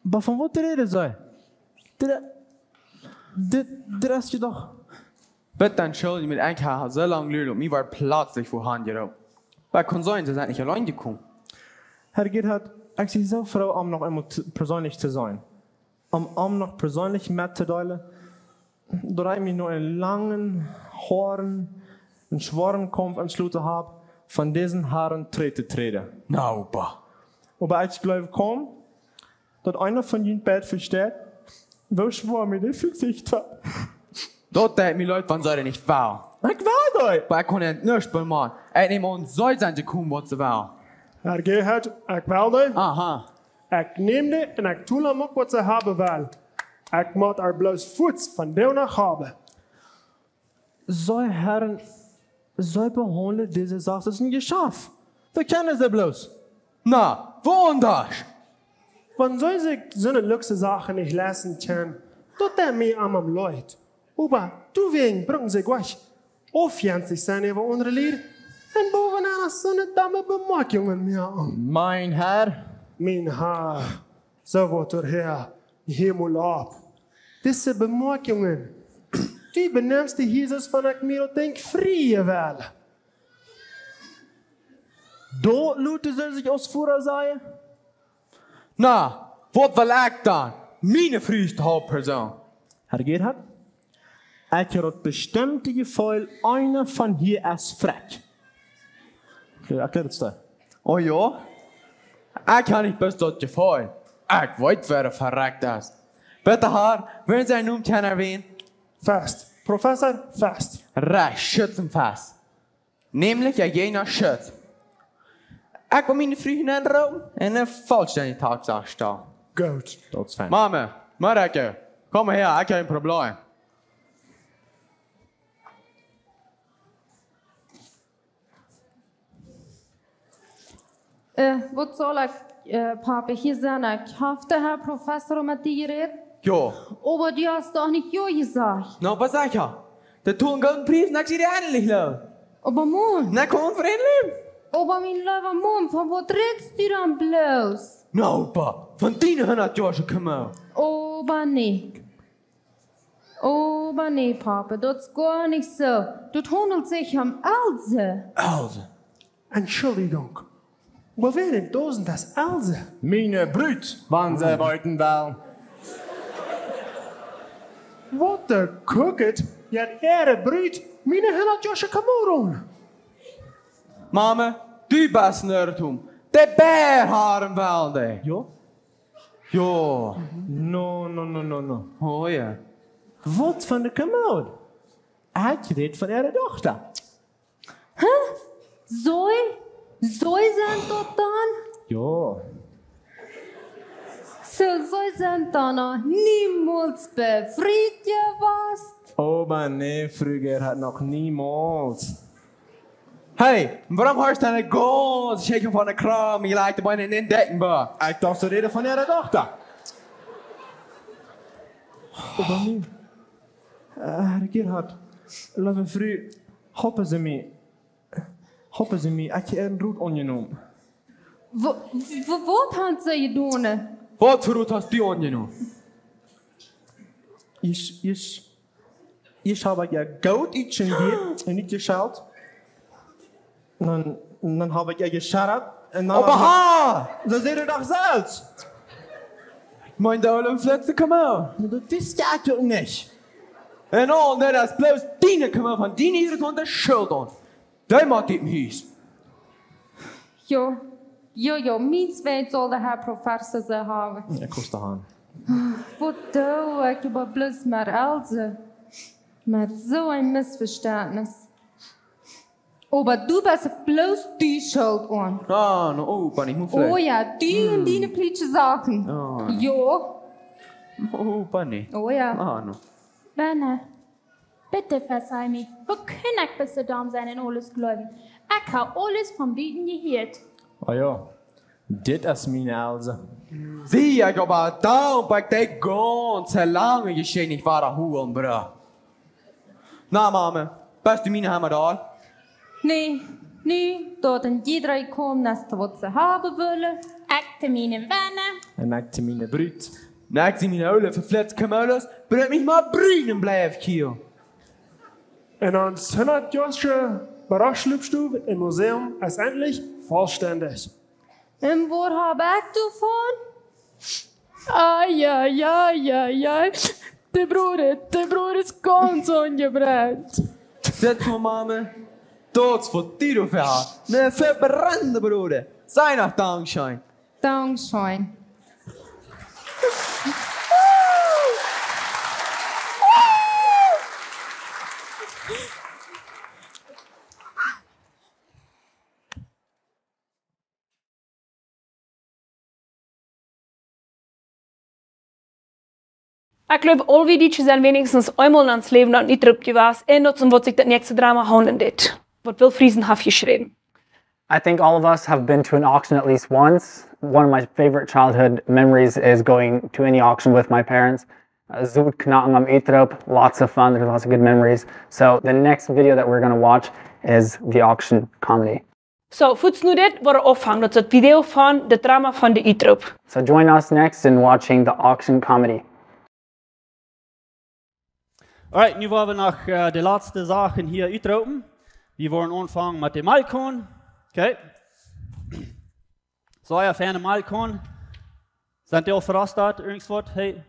oba von waut räden see? Dit, dit, dit es je doch. Bitte entschuldigen, met ekj ha soo lang jeluat, opp mie wort pletslich von Haunt jeroopt. Oba kaun sennen, see sent nich auleen jekomen. Herr Gerhard, ekj sie soo froo, am noch eemol t-, persönlich to seenen. Om am noch persönlich mettodeelen, daut ekj mie no eenen langen, hoaren un schwoaren Kaumf entschloten hab, von disen Harn trigjtoträden. Na, Opa. Oba ekj jleew kaum, daut eena von junt beid vesteit, woo schwoa mie dit Vezicht haft. Daut deit mie leet, wan see daut nich well. Ekj well daut. Oba ekj kaun nuscht doaraun doonen. Ekj näm aun, see sent jekomen, waut see wellen. Herr Gerhard, ekj well daut. Aha. Ekj näm dee un ekj tol am uk, waut see haben well. Ekj mott ar bloos fuaz von doa noch haben. See, Herr, see behaundlen dise Sach aus een Jeschaft. Wie kjennen see bloos? Na, woo aundasch? Wan see sikj soone luxe Sachen nich leisten kjennen, daut deit mie am leet. Oba doawäajen brucken see nich aufjenstich sennen äwa aundre Lied. Un bowen aun soone domme Bemoakjungen moaken. Mien Herr. Mien Herr. Soo woat et hia, hia mol opp. Dise Bemoakjungen. Du benemst die hia soo aus wan ekj mie daut Dinkj frieen well. Daut lot see sikj aus Voda sajen? Na, waut well ekj dan? Miene Fru es de Hauptperson. Herr Gerhard, ekj hab daut bestemde Jefeel, eena von hia es frakj. Ekj erkjläa daut. Oh jo? Ekj hab nich bloos daut Jefeel. Ekj weet, wäa frakj es. Bitte, Herr, wellen Sie seinen Namen erwähnen? Fast. Professor Fast. Rajcht, Schützenfest. Nämlich een jener Schütz. Ekj well miene Fru nenroopen un eene vollständige Tatsache stalen. Goot. Daut es fein. Mama, Mareike, komm häa, ekj hab een Problem. Äh, waut saul ekj, äh, Pape, hia sajen? Ekj hab de Herr Professor met die jerät. Jo. Oba du hast doch nich jo jesajcht. Na, waut sajcht hee? Dee toolt een gooden Pries un ekj sie endlich los. Oba Maun. Na, komm, Frind. Oba mien leewa Maun, von waut rätst du dan bloos? Na, Opa, von diene hundat Joa Kjemau. Oba nä. Oba nä, Pape, daut es goanich soo. Daut haundelt sikj om Else. Else. Entschuldigung. Oba wäa en dausend es Else? Miene Brut, wan see weeten wellen. Waut de Kuckuck, jo, äare Brut, miene hundat Joa Kjemau. Mama, du best een Irrtum. De Bäa haben well dee. Jo? Jo. No, no, no, no, no. Oh jo. Waut fa eene Kjemau? Ekj räd von äare Dochta. Huh? Soo? Soo sent daut dan? Jo. Soo, soo sent dan noch niemols befriet jewast? Oba nä, Fru Gerhard, noch niemols. Hey, wuarom hast du dan gaunz Schekjen von de Kram, jlikj de Beine en dän Decken, ba? Ekj docht, see räden von äare Dochta. Oba nä. Äh, Herr Gerhard, leewe Fru, halpen Sie mie. Halpen Sie mie, ekj hab een Rot aunjenomen. Wa-, wa-, waut haben see jedonen? Waut fa Rot hast du aunjenomen? Ieescht, ieescht, ieescht hab ekj äa Goot utjeschauft un utjeschauft. Dan, dan hab ekj äa jeschauft un dan... Oba hab ekj, ha! Soo säd hee doch selfst. Mien Doll em Flitze, komm mau. Na, daut wist ekj uk nich. Un aul daut es bloos diene, komm mau, von diene irritante Schult aun. Dee moakt dän Hies. Jo, jo, jo, miens Wajch saul de Herr Professor see haben. Jo, kost du han. Waut doo ekj oba bloos met Else? Met soo een Missvestentnis. Oba du best bloos du Schult aun. Ah, no, oh, Benny, ekj mott... Oh jo, du un diene plietsche Sachen. Ah, no. Jo. Oh, Benny. Oh jo. Ah, no. Benny. Bitte verzei mie, woo kunn ekj bloos soo domm sennen un aules jleewen? Ekj hab aules von buten jehieet. Oh jo, dit es miene Else. See, ekj hab aul doa, oba ekj deed gaunz soo lang jeschienen, ekj wia doa hool, bro. Na, Mame, best du miene Hamma doa? Nä, nä, doa sent dee dree komen, aus waut see haben wullen. Ekj to miene Wenja. Un ekj to miene Brut. Un ekj see miene oole veflitste Kmooles, bruck mie mau brunen, bliew ekj hia. Un ons hundat Joa aule Barachschlupstow un Museum es endlich vollstendich. Un waut hab ekj doavon? Ai, ai, ai, ai, ai. De Broda, de Broda es gaunz aunjebrennt. Sitt mol, Mame, daut es waut du doafäa hast. Een vebrennda Broda. Saj noch Dankscheen. Dankscheen. Ekj jleew, aul wie Dietsche sent weenichstens eemol en ons Läwen aun Utroop jewast un daut es waut sikj daut näakjste Drama haundlen deit. Waut Will Friesen haft jeschräwen. I think all of us have been to an auction at least once. One of my favorite childhood memories is going to any auction with my parents. Uh, Sodknacken aum Utroop, lots of fun, there's lots of good memories. So the next video that we're gonna watch is the auction comedy. Soo, fuaz nu dit, woa wie aunfangen, daut es daut Video von daut Drama von de Utroop. So join us next in watching the auction comedy. Alright, nu woa wie noch, äh, de latste Sachen hia utroopen. Wie woaren aunfangen met de Malkkonen. Okay. Soo, jo, feine Malkkonen. Sent dee aul verrost doa, irjentwaut? Hey,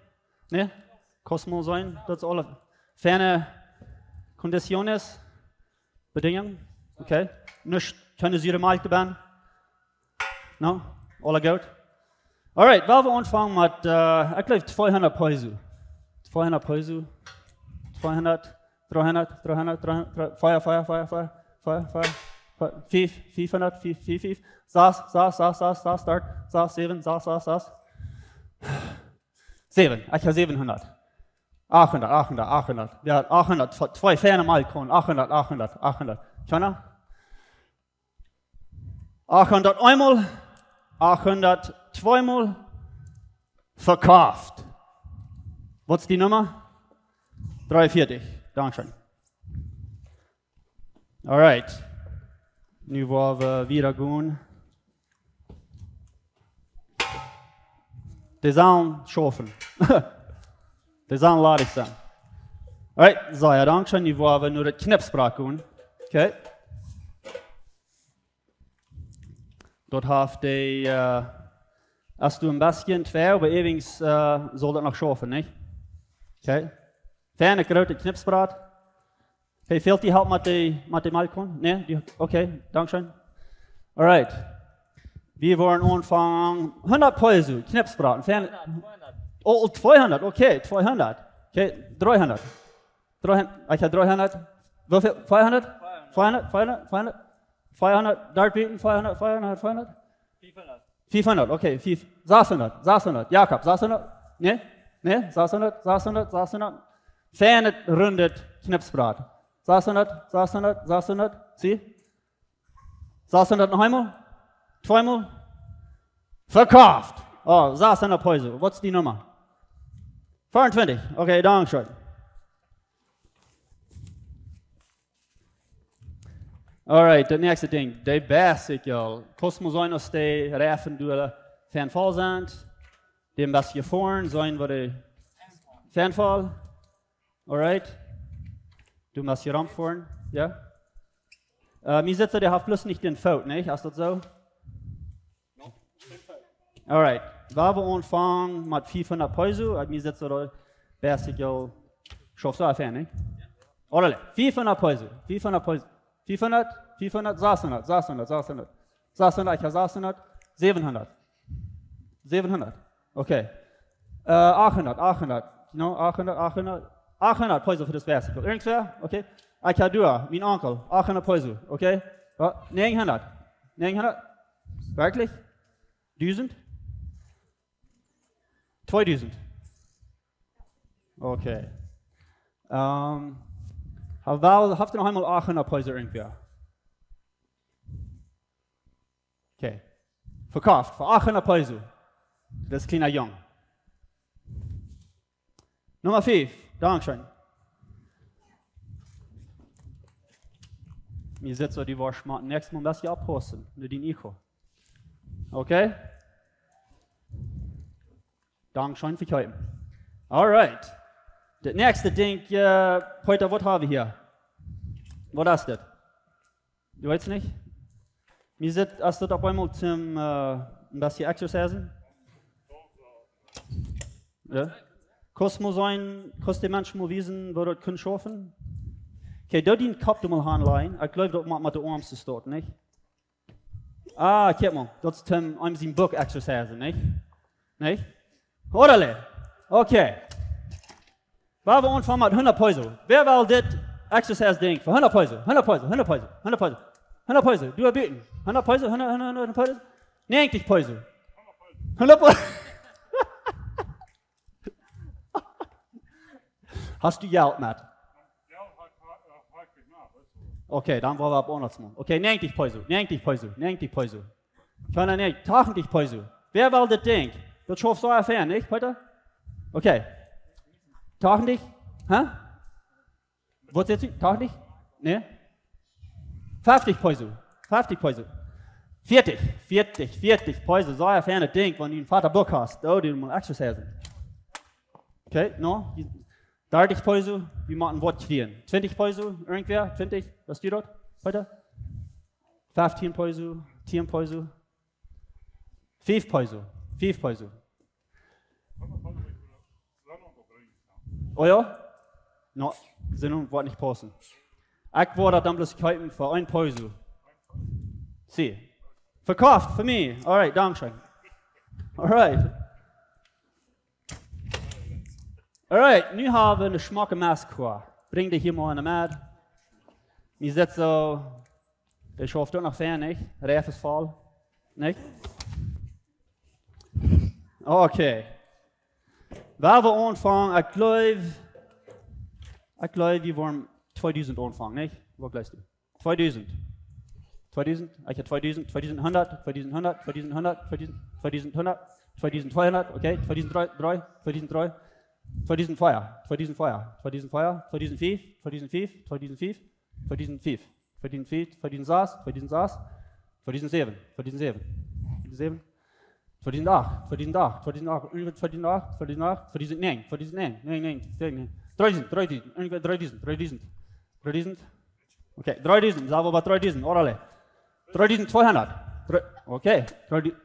nä? Kost mol seenen, daut es aule feine condiciones, Bedinjungen. Okay. Nuscht, kjeene sure Malkj doabie. No? Aula goot? Alright, woa wie aunfangen met, äh, ekj jleew, tweehundat Peso. Tweehundat Peso. Tweehundat, dreehundat, dreehundat, dreehundat, dree-, vea, vea, vea, vea, vea, vea, vea, fief, fiefhundat, fief, fief, fief, sas, sas, sas, sas, sas, doa, sas, säwen, sas, sas, sas. Säwen, ekj hab säwenhundat. Achthundat, achthundat, achthundat. Jo, achthundat, twee, twee feine Malkkonen. Achthundat, achthundat, achthundat. Kjeena? Achthundat eemol, achthundat tweemol, vekjofft. Waut es dee Numma? Dreeunvieetich. Dankscheen. Alright. Nu woa wie wieda gonen. Dee sellen schaufen. Dee sellen ladich sennen. Alright, soo, jo, dankscheen. Nu woa wie no daut Knipsbrat gonen. Okay. Daut haft dee, äh, aus du een bät twei, oba äwent, äh, saul daut noch schaufen, nich? Okay. Fein, ekj jleew, daut Knipsbrat. Okay, fält die Help met de, met de Malkkonen? Nä? Dee, okay, dankscheen. Alright. Wie woaren aunfangen. Hundat Peso, Knipsbrat. Fein. Oh, oh, tweehundat, okay, tweehundat. Okay, dreehundat. Dreehundat, ekj hab dreehundat. Woo väl? Veahundat? Veahundat, veahundat, veahundat. Veahundat, doa bie, veahundat, veahundat, veahundat. Fiefhundat, okay, fief, sashundat, sashundat, Jakob, sashundat, nä? Nä? Sashundat, sashundat, sashundat. Fein, daut rundet Knipsbrat. Sechshundat, sechshundat, sechshundat. See? Sechshundat noch eemol? Tweemol? Vekauft! Oh, sechshundat Peso. Waut es dee Numma? Veeauntwintich. Okay, danke schön. Alright, daut näakjste Dinkj. De Bicycle. Kost mol seenen aus dee Reifen doa fein voll sent. Dee een bät jefoaren, seenen woo dee fein voll. Alright. Du motst hia romfoaren, jo? Äh, mie sitt soo, dee haft bloos nich dän Foot, nä? Es daut soo? Alright. Wan wie aunfangen met fiefhundat Peso, äh, mie sitt soo, daut Bicycle schauft soo fein, nä? Alright, fiefhundat Peso, fiefhundat Peso. Fiefhundat, fiefhundat, sechshundat, sechshundat, sechshundat. Sechshundat, ekj hab sechshundat, säwenhundat. Säwenhundat. Okay. Äh, achthundat, achthundat. No, achthundat, achthundat. Achthundat Peso fa daut Bicycle. Irjentwäa? Okay. Ekj hab doa, mien Onkel, achthundat Peso. Okay. Jo, näajenhundat. Näajenhundat? Werkjlich? Dusent? Tweedusent. Okay. Ähm, ha-, woa, haft noch eemol achthundat Peso irjentwäa? Okay. Vekauft fa achthundat Peso. Daut es kjliena Jung. Numma fief. Dankeschön. Mie sitt soo, dee woascht mau näakjstet Mol een bät oppaussen. Nu dee Nico. Okay? Dankeschön fa kjeepen. Alright. Daut näakjste Dinkj, äh, Peter, waut hab wie hia? Waut es dit? Du weetst nich? Mie sitt, es daut opp eemol toom, äh, een bät exercisen? Jo. Kaust mol seenen, kaust dän Mensch mol wiesen, woo daut kaun schaufen? Okay, doo dien Kopp doa mol aunläajen. Ekj jleew, daut mott met de Oarms stonen, nich? Ah, kjikj mol, daut es Tim, eenem sien Buck exercise, nich? Nich? Orale. Okay. Woa wie aunfangen met hundat Peso. Wäa well dit exercise Dinkj fa hundat Peso? Hundat Peso, hundat Peso, hundat Peso. Hundat Peso. Du best buten. Hundat Peso, hundat, hundat, hundat, hundat Peso. Näajentich Peso. Hundat Peso. Hast du Jelt met? Okay, dan woa wie opp aundasch moaken. Okay, näajentich Peso, näajentich Peso, näajentich Peso. Kjeena, nä, tachentich Peso. Wäa well dit Dinkj? Daut schauft soo fein, nich, Peter? Okay. Tachentich? Hä? Waut sajchst du? Tachentich? Nä? Feftich Peso. Feftich Peso. Veatich, veatich, veatich Peso. Soo een feinet Dinkj, wan du een fata Buck hast. Oh, du motst exercisen. Okay, no? Dartich Peso, wie moaken waut kjrieen. Twintich Peso, irjentwäa? Twintich? Waut es daut? Weeta? Feftieen Peso, tieen Peso. Fief Peso, fief Peso. Oh jo? No, sent woat nich paussen. Ekj woa daut dan bloos kjeepen fa een Peso. See. Vekauft fa mie. Alright, dankscheen. Alright. Alright, nu hab wie eene schmocke Messkuh. Brinj dee hia mol enne Med. Mie sitt soo, dee schauft uk noch fein, nich? Reif es voll. Nich? Okay. Woa wie aunfangen, ekj jleew, ekj jleew, wie woaren tweedusent aunfangen, nich? Waut jleefst du? Tweedusent. Tweedusent, ekj hab tweedusent, tweedusent hundat, tweedusent hundat, tweedusent hundat, tweedusent, tweedusent hundat, tweedusent tweehundat, okay, tweedusent dree, dree, tweedusent dree, tweedusent vea, tweedusent vea, tweedusent vea, tweedusent fief, tweedusent fief, tweedusent fief, tweedusent fief, tweedusent fief, tweedusent sas, tweedusent sas, tweedusent säwen, tweedusent säwen, tweedusent säwen, tweedusent acht, tweedusent acht, tweedusent acht, irjentwäa tweedusent acht, tweedusent acht, tweedusent näajen, tweedusent näajen, näajen, näajen, näajen, dreedusent, dreedusent, irjentwäa dreedusent, dreedusent, dreedusent. Okay, dreedusent, sent wie bie dreedusent, orale. Dreedusent tweehundat. Dree-, okay, dreedusent,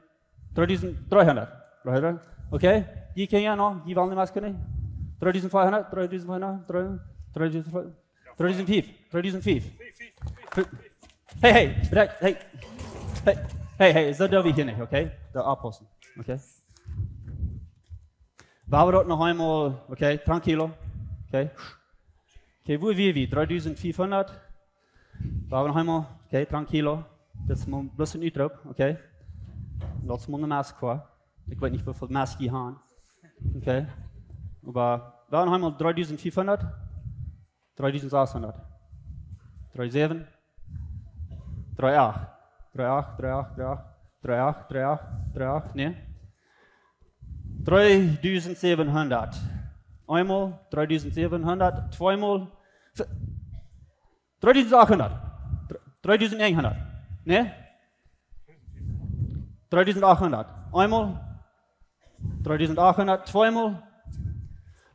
dreedusent dreehundat. Dreehundat. Okay, dee kjenn jie noch, dee wellen nich mea kjennen. Dreedusent veahundat, dreedusent veahundat, dree-, dreedusent veahundat. Dreedusent fief, dreedusent fief. Hey, hey, brek, hey. Hey, hey, hey, soo doo wie hia nich, okay? Dee oppaussen, okay? Woa wie daut noch eemol, okay, tranquilo, okay? Okay, woo wia wie? Dreedusent fiefhundat. Woa wie noch eemol, okay, tranquilo. Daut es mau bloos een Utroop, okay? Daut es mau eene Messkuh. Ekj weet nich, woo väl Mess jie haben. Okay? Oba Wie haben einmal dreitausendfünfhundert, dreitausendsechshundert, drei sieben, drei acht, drei acht, drei acht, drei acht, drei acht, drei acht, drei acht, nee. Dreitausendsiebenhundert. Einmal dreitausendsiebenhundert, zweimal f-, dreitausendachthundert. Dr-, dreitausendeinhundert. Nee? Dreitausendachthundert. Einmal. Dreitausendachthundert. Zweimal.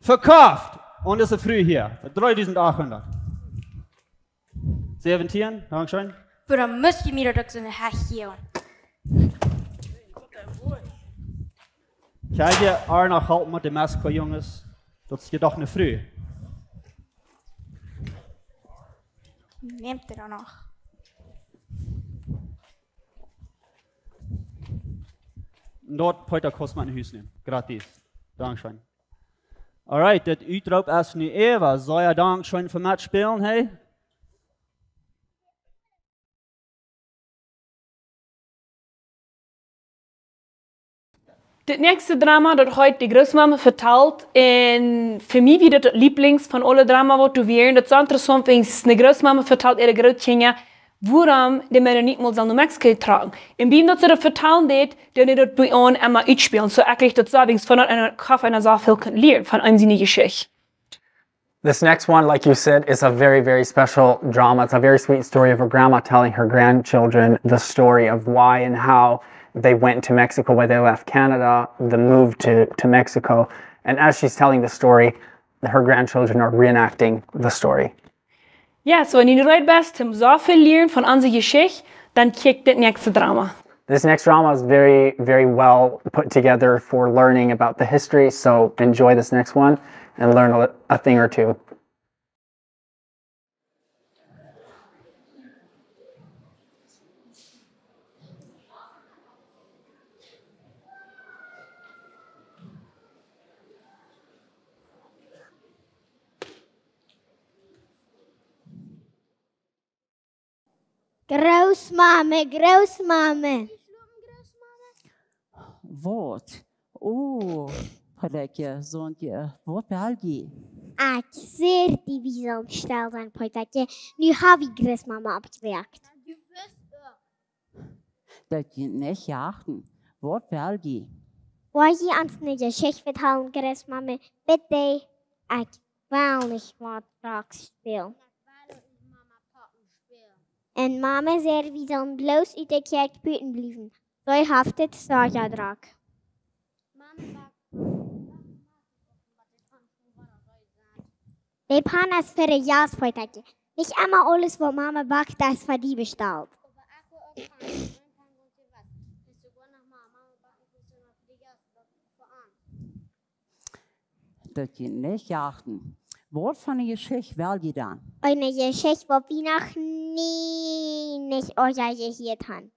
Verkauft. Un es ne Fru hia. Dreitausendachthundert. Siebzehn. Dankeschön. Warum musst du mir daut soo hechjäwen? Kjikj, hia, Arna, halpt met de Mexiko, Junges. Daut es je doch ne Fru. Nemt er dan noch. Daut Peter kost mau een Hus nämen. Gratis. Dankeschön. Alright, daut Utroop es nu äwa. Sea Dankeschön fa metspälen, hey. Dit näakjste Drama, daut heet De Grootmame vetalt. Un fa mie wia daut daut Lieblings von aule Drama waut doa wieren. Daut es interessaunt, wiels ne Grootmame vetalt äare Grootkjinja, wuarom de Mennoniten mol sellen no Mexiko trocken. Un biem daut see daut vetalen deed, deed daut bie an emma utspälen. Soo ekj kjrieech daut soo, wiels von daut en Kopp eena soo väl kunn lieren von eenem siene Jeschicht. This next one, like you said, is a very, very special drama. It's a very sweet story of a grandma telling her grandchildren the story of why and how they went to Mexico, why they left Canada, the move to, to Mexico. And as she's telling the story, her grandchildren are reenacting the story. Jo, soo wan du reed best, om soo väl lieren von onse Jeschicht, dan kjikj dit näakjste Drama. This next drama is very, very well put together for learning about the history, so enjoy this next one and learn a, li-, a thing or two. Grootmame, Grootmame. Waut? Oh, Pojtakje, Sontje, waut well jie? Ekj säd die, wie sellen stell sennen, Pojtakje. Nu hab ekj Grootmame oppjewakjt. Daut jie nich jachten. Waut well jie? Woa jie ons ne Jeschicht vetalen, Grootmame? Bitte, ekj well nich met Drack spälen. Un Mame säd, wie sellen bloos ut de Kjäakj buten bliewen. Soo haft et sea Drack. De Pan es fa de Jast, Pojtakje. Nich emma aules, waut Mame backt, es fa die bestalt. Daut jie nich jachten. Waut fa ne Jeschicht well jie dan? Eene Jeschicht, waut wie noch nie nich ea jehieet han.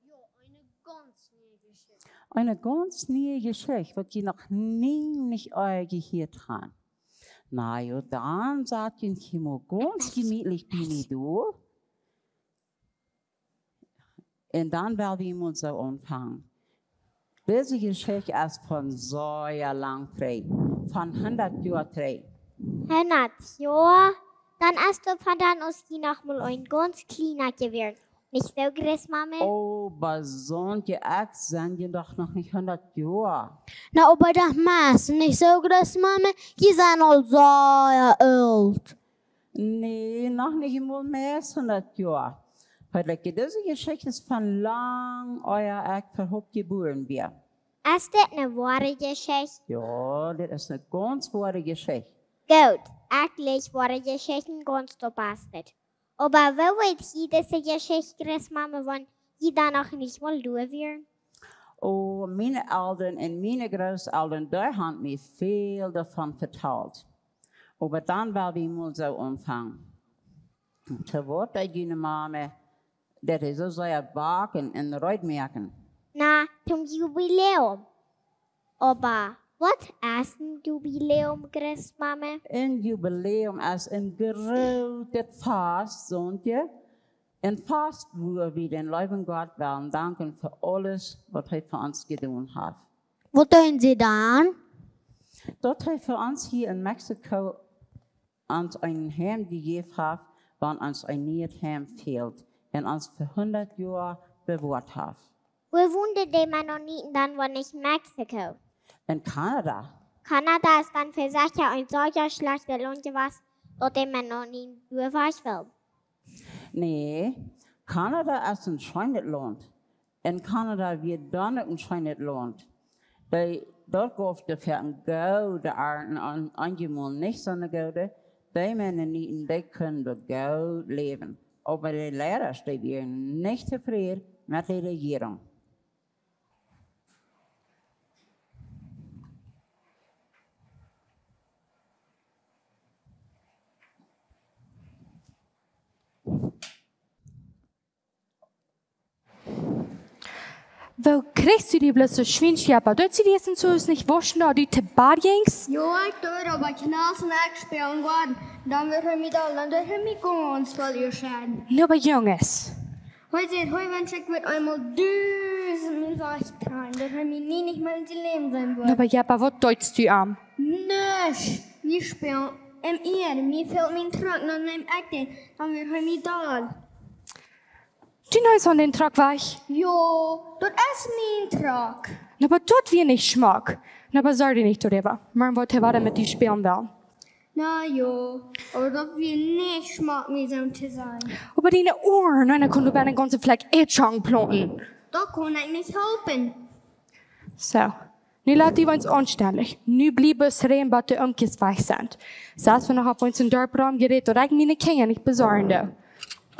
Eene gaunz niee Jeschicht, waut jie noch nie nich ea jehieet han. Na jo, dan sat jie hia mol gaunz jemietlich bie mie doa. Un dan well wie mol soo aunfangen. Dise Jeschicht es von sea lang trigj, von hundat Joa trigj. Hundat Joa? Dan es daut von dan, aus jie noch mol een gaunz kjlienet Kjint wieren. Nich soo, Grootmame? Oh, oba Sontje, ekj sie je doch noch nich hundat Joa. Na, oba daut meist nich soo, Grootmame. Jie sent aul sea oolt. Nä, noch nich emol meist hundat Joa. Hia, kjikj, dise Jeschicht es von lang ea ekj äwahaupt jebuaren wia. Es dit ne woare Jeschicht? Jo, dit es ne gaunz woare Jeschicht. Goot, ekj jlikj woare Jeschichten gaunz daut baste. Oba woo weet jie dise Jeschicht, Grootmame, wan jie dan noch nich mol doa wieren? Oh, miene Elren un miene Grootelren, dee han mie väl doavon vetalt. Oba dan well wie mol soo aunfangen. Too waut deed june Mame, daut see soo sea backen un reed moaken? Na, toom Jubiläum. Oba waut es een Jubiläum, Grootmame? Een Jubiläum es een grootet Fast, Sontje. Een Fast, wua wie dän leewen Gott wellen danken fa aules, waut hee fa ons jedonen haft. Waut doonen see dan? Daut hee fa ons hia en Mexiko ons een Heim jejäft haft, wan ons een nieet Heim fält, un ons fa hundat Joa bewoat haft. Wua wonden de Mennoniten dan, wan nich en Mexiko? En Kanada. Kanada es dan fa secha een sea schlajchtet Launt jewast, daut de Mennoniten doa wajch wullen. Nä, Kanada es een scheenet Launt. En Kanada wia dan uk een scheenet Launt. Dee, daut gauf de Fäaten goode Arnten un eenjemol nich soone goode. Dee Mennoniten, dee kunnen doa goot läwen. Oba de Leidasch, dee wieren nich tofräd met de Rejierunk. Woo kjrichst du die bloos soo schwienschjeppa? Deist du die ieescht soo nich wauschen, daut du to Bad jinjst? Jo, ekj deed, oba Kjnals un ekj spälen Goaden. Dan wort hee mie doll, dan deed hee mie gaunz voll jeschäden. Nu, oba Junges. Hee säd, hee wenscht, ekj wudd eemol dusent Mol wajchtrajen, daut hee mie nie nich mea en sien Läwen seenen wudd. Nu, oba Jeppa, waut deist du am? Nuscht. Wie spälen em Ier, mie fält mien Truck, dan neem ekj dän, dan wort hee mie doll. Du neemst aun dän Truck wajch? Jo, daut es mien Truck. Na, oba daut wia nich schmock. Na, oba sorj die nich doaräwa. Morjen woat hee wada met die spälen wellen. Na jo, oba daut wia nich schmock, mie soo to seenen. Oba diene Uaren, na, dan kunn doa bie een gaunzen Flakj Ätschocken plaunten. Daut kaun ekj nich halpen. Soo. Nu lat die ons aunstendich. Nu bliew bloos räden, bat de Omkjes wajch sent. Sest wie noch opp ons em Darp romjerät, daut ekj miene Kjinja nich besorjen doo.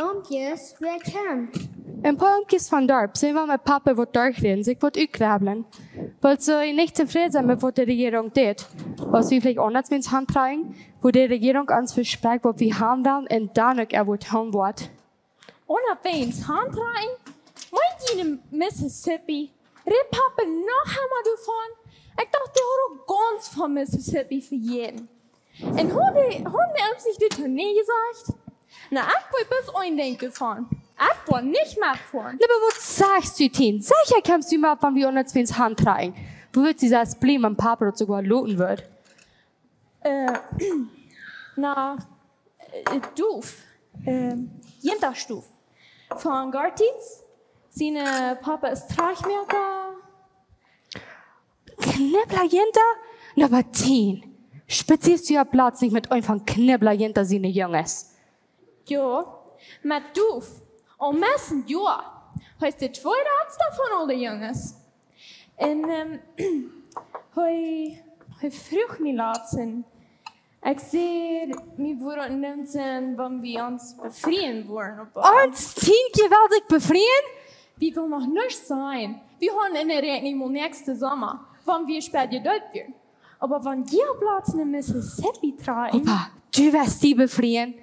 Omkjes? Wäa kjemt? Een poa Omkjes vom Darp, see wellen met Papa waut derchräden, sikj waut utjräwlen. Wiels see nich tofräd sent met waut de Rejierunk deit. Aus wie veleicht aundasch mol Haunt trakjen, woo de Rejierunk ons vesprakjt, waut wie haben wellen, un dan uk ea waut haben woat. Aundasch mol Haunt trakjen? Meent jie Mississippi? Rät Papa noch emol doavon? Ekj docht, dee haud aul gaunz von Mississippi vejäten. Un haud dee, haud dee ons nich dit nich jesajcht? Na, ekj weet bloos een Dinkj doavon. Ekj woa nich metfoaren. Na, oba waut sajchst du, Tien? Secha kjemst du met, wan wie aundasch mol Haunt trakjen. Woo wudd see daut bliewen, wan Papa daut soogoa loten wudd? Äh, na, äh, Stow. Äh, Jintastow. Von Gertrud. Sien, äh, Papa es Trajchtmoaka. Knibbla Jinta? Na, oba Tien. Spazieescht du opp Latst nich met eenen von Knibbla Jinta siene Junges? Jo, met Stow. Aum meisten, jo. Hee es de tweede Oudsta von aul de Junges. Un, ähm, hee, hee fruach mie latst, un ekj säd, mie wudd daut nemt sennen, wan wie ons befrieen wudden, oba Ons Tien, jie wellen sikj befrieen? Wie wellen noch nuscht sajen. Wie haben en de Räakjnunk mol näakjsten Somma, wan wie späda jedeept woaren. Oba wan jie opp Latst no Mississippi trakjen. Oba du west die befrieen?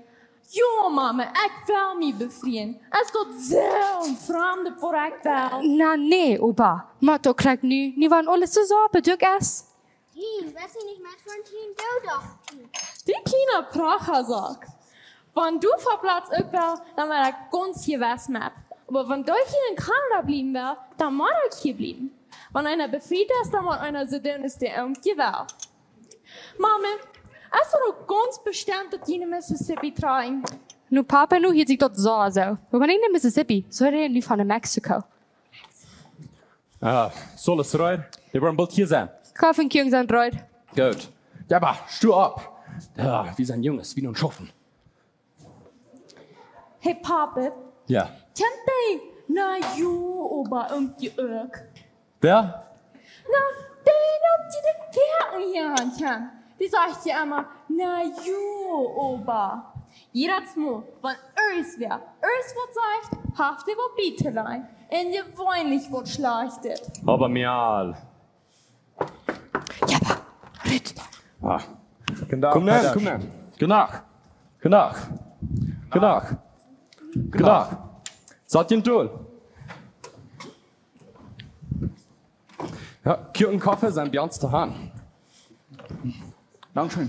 Jo, Mama, ekj well mie befrieen. Es daut soo een Framda, waut ekj well? Na nä, oba, mott doch krakjt nu, nu wan aules soo opp de Däak es. Tien, west du nich met von Tien, doo doch, Tien. Du kjliena Prachasack. Wan du opp Latst uk west, dan well ekj gaunz jewess met. Oba wan du hia en Kanada bliewen west, dan mott ekj hia bliewen. Wan eena befriet es, dan mott eena soo doonen aus de Omkje well. Mama, es daut uk gaunz bestemt, daut jie no Mississippi trakjen? Nu, Papa, nu hieet sikj daut soo, soo. Wie gonen nich no Mississippi, soo räden wie von no Mexiko. Ah, es aules reed? Wie woaren boolt hia sennen. Koffe un Kjoakjen sent reed. Goot. Jo, oba, sto opp. Jo, wie sent Junges, wie doonen schaufen. Hey, Papa. Jo. Kjemt dee Najo-Opa Omkje uk? Wäa? Na, dee, dee, dee, dee, dee, dee sajcht je emma: "Najo, Opa." Jiedatsmol, wan irjentwäa irjentwaut sajcht, haft dee waut bie to lajen. Un jeweenlich waut Schlajchtet. Oba mie aul. Jo, oba, Ritt. Ah. Komm dan, komm dan. Goode Nacht. Goode Nacht. Goode Nacht. Sat junt dol. Jo, Kjoakjen un Koffe sent bie ons to han. Dankscheen.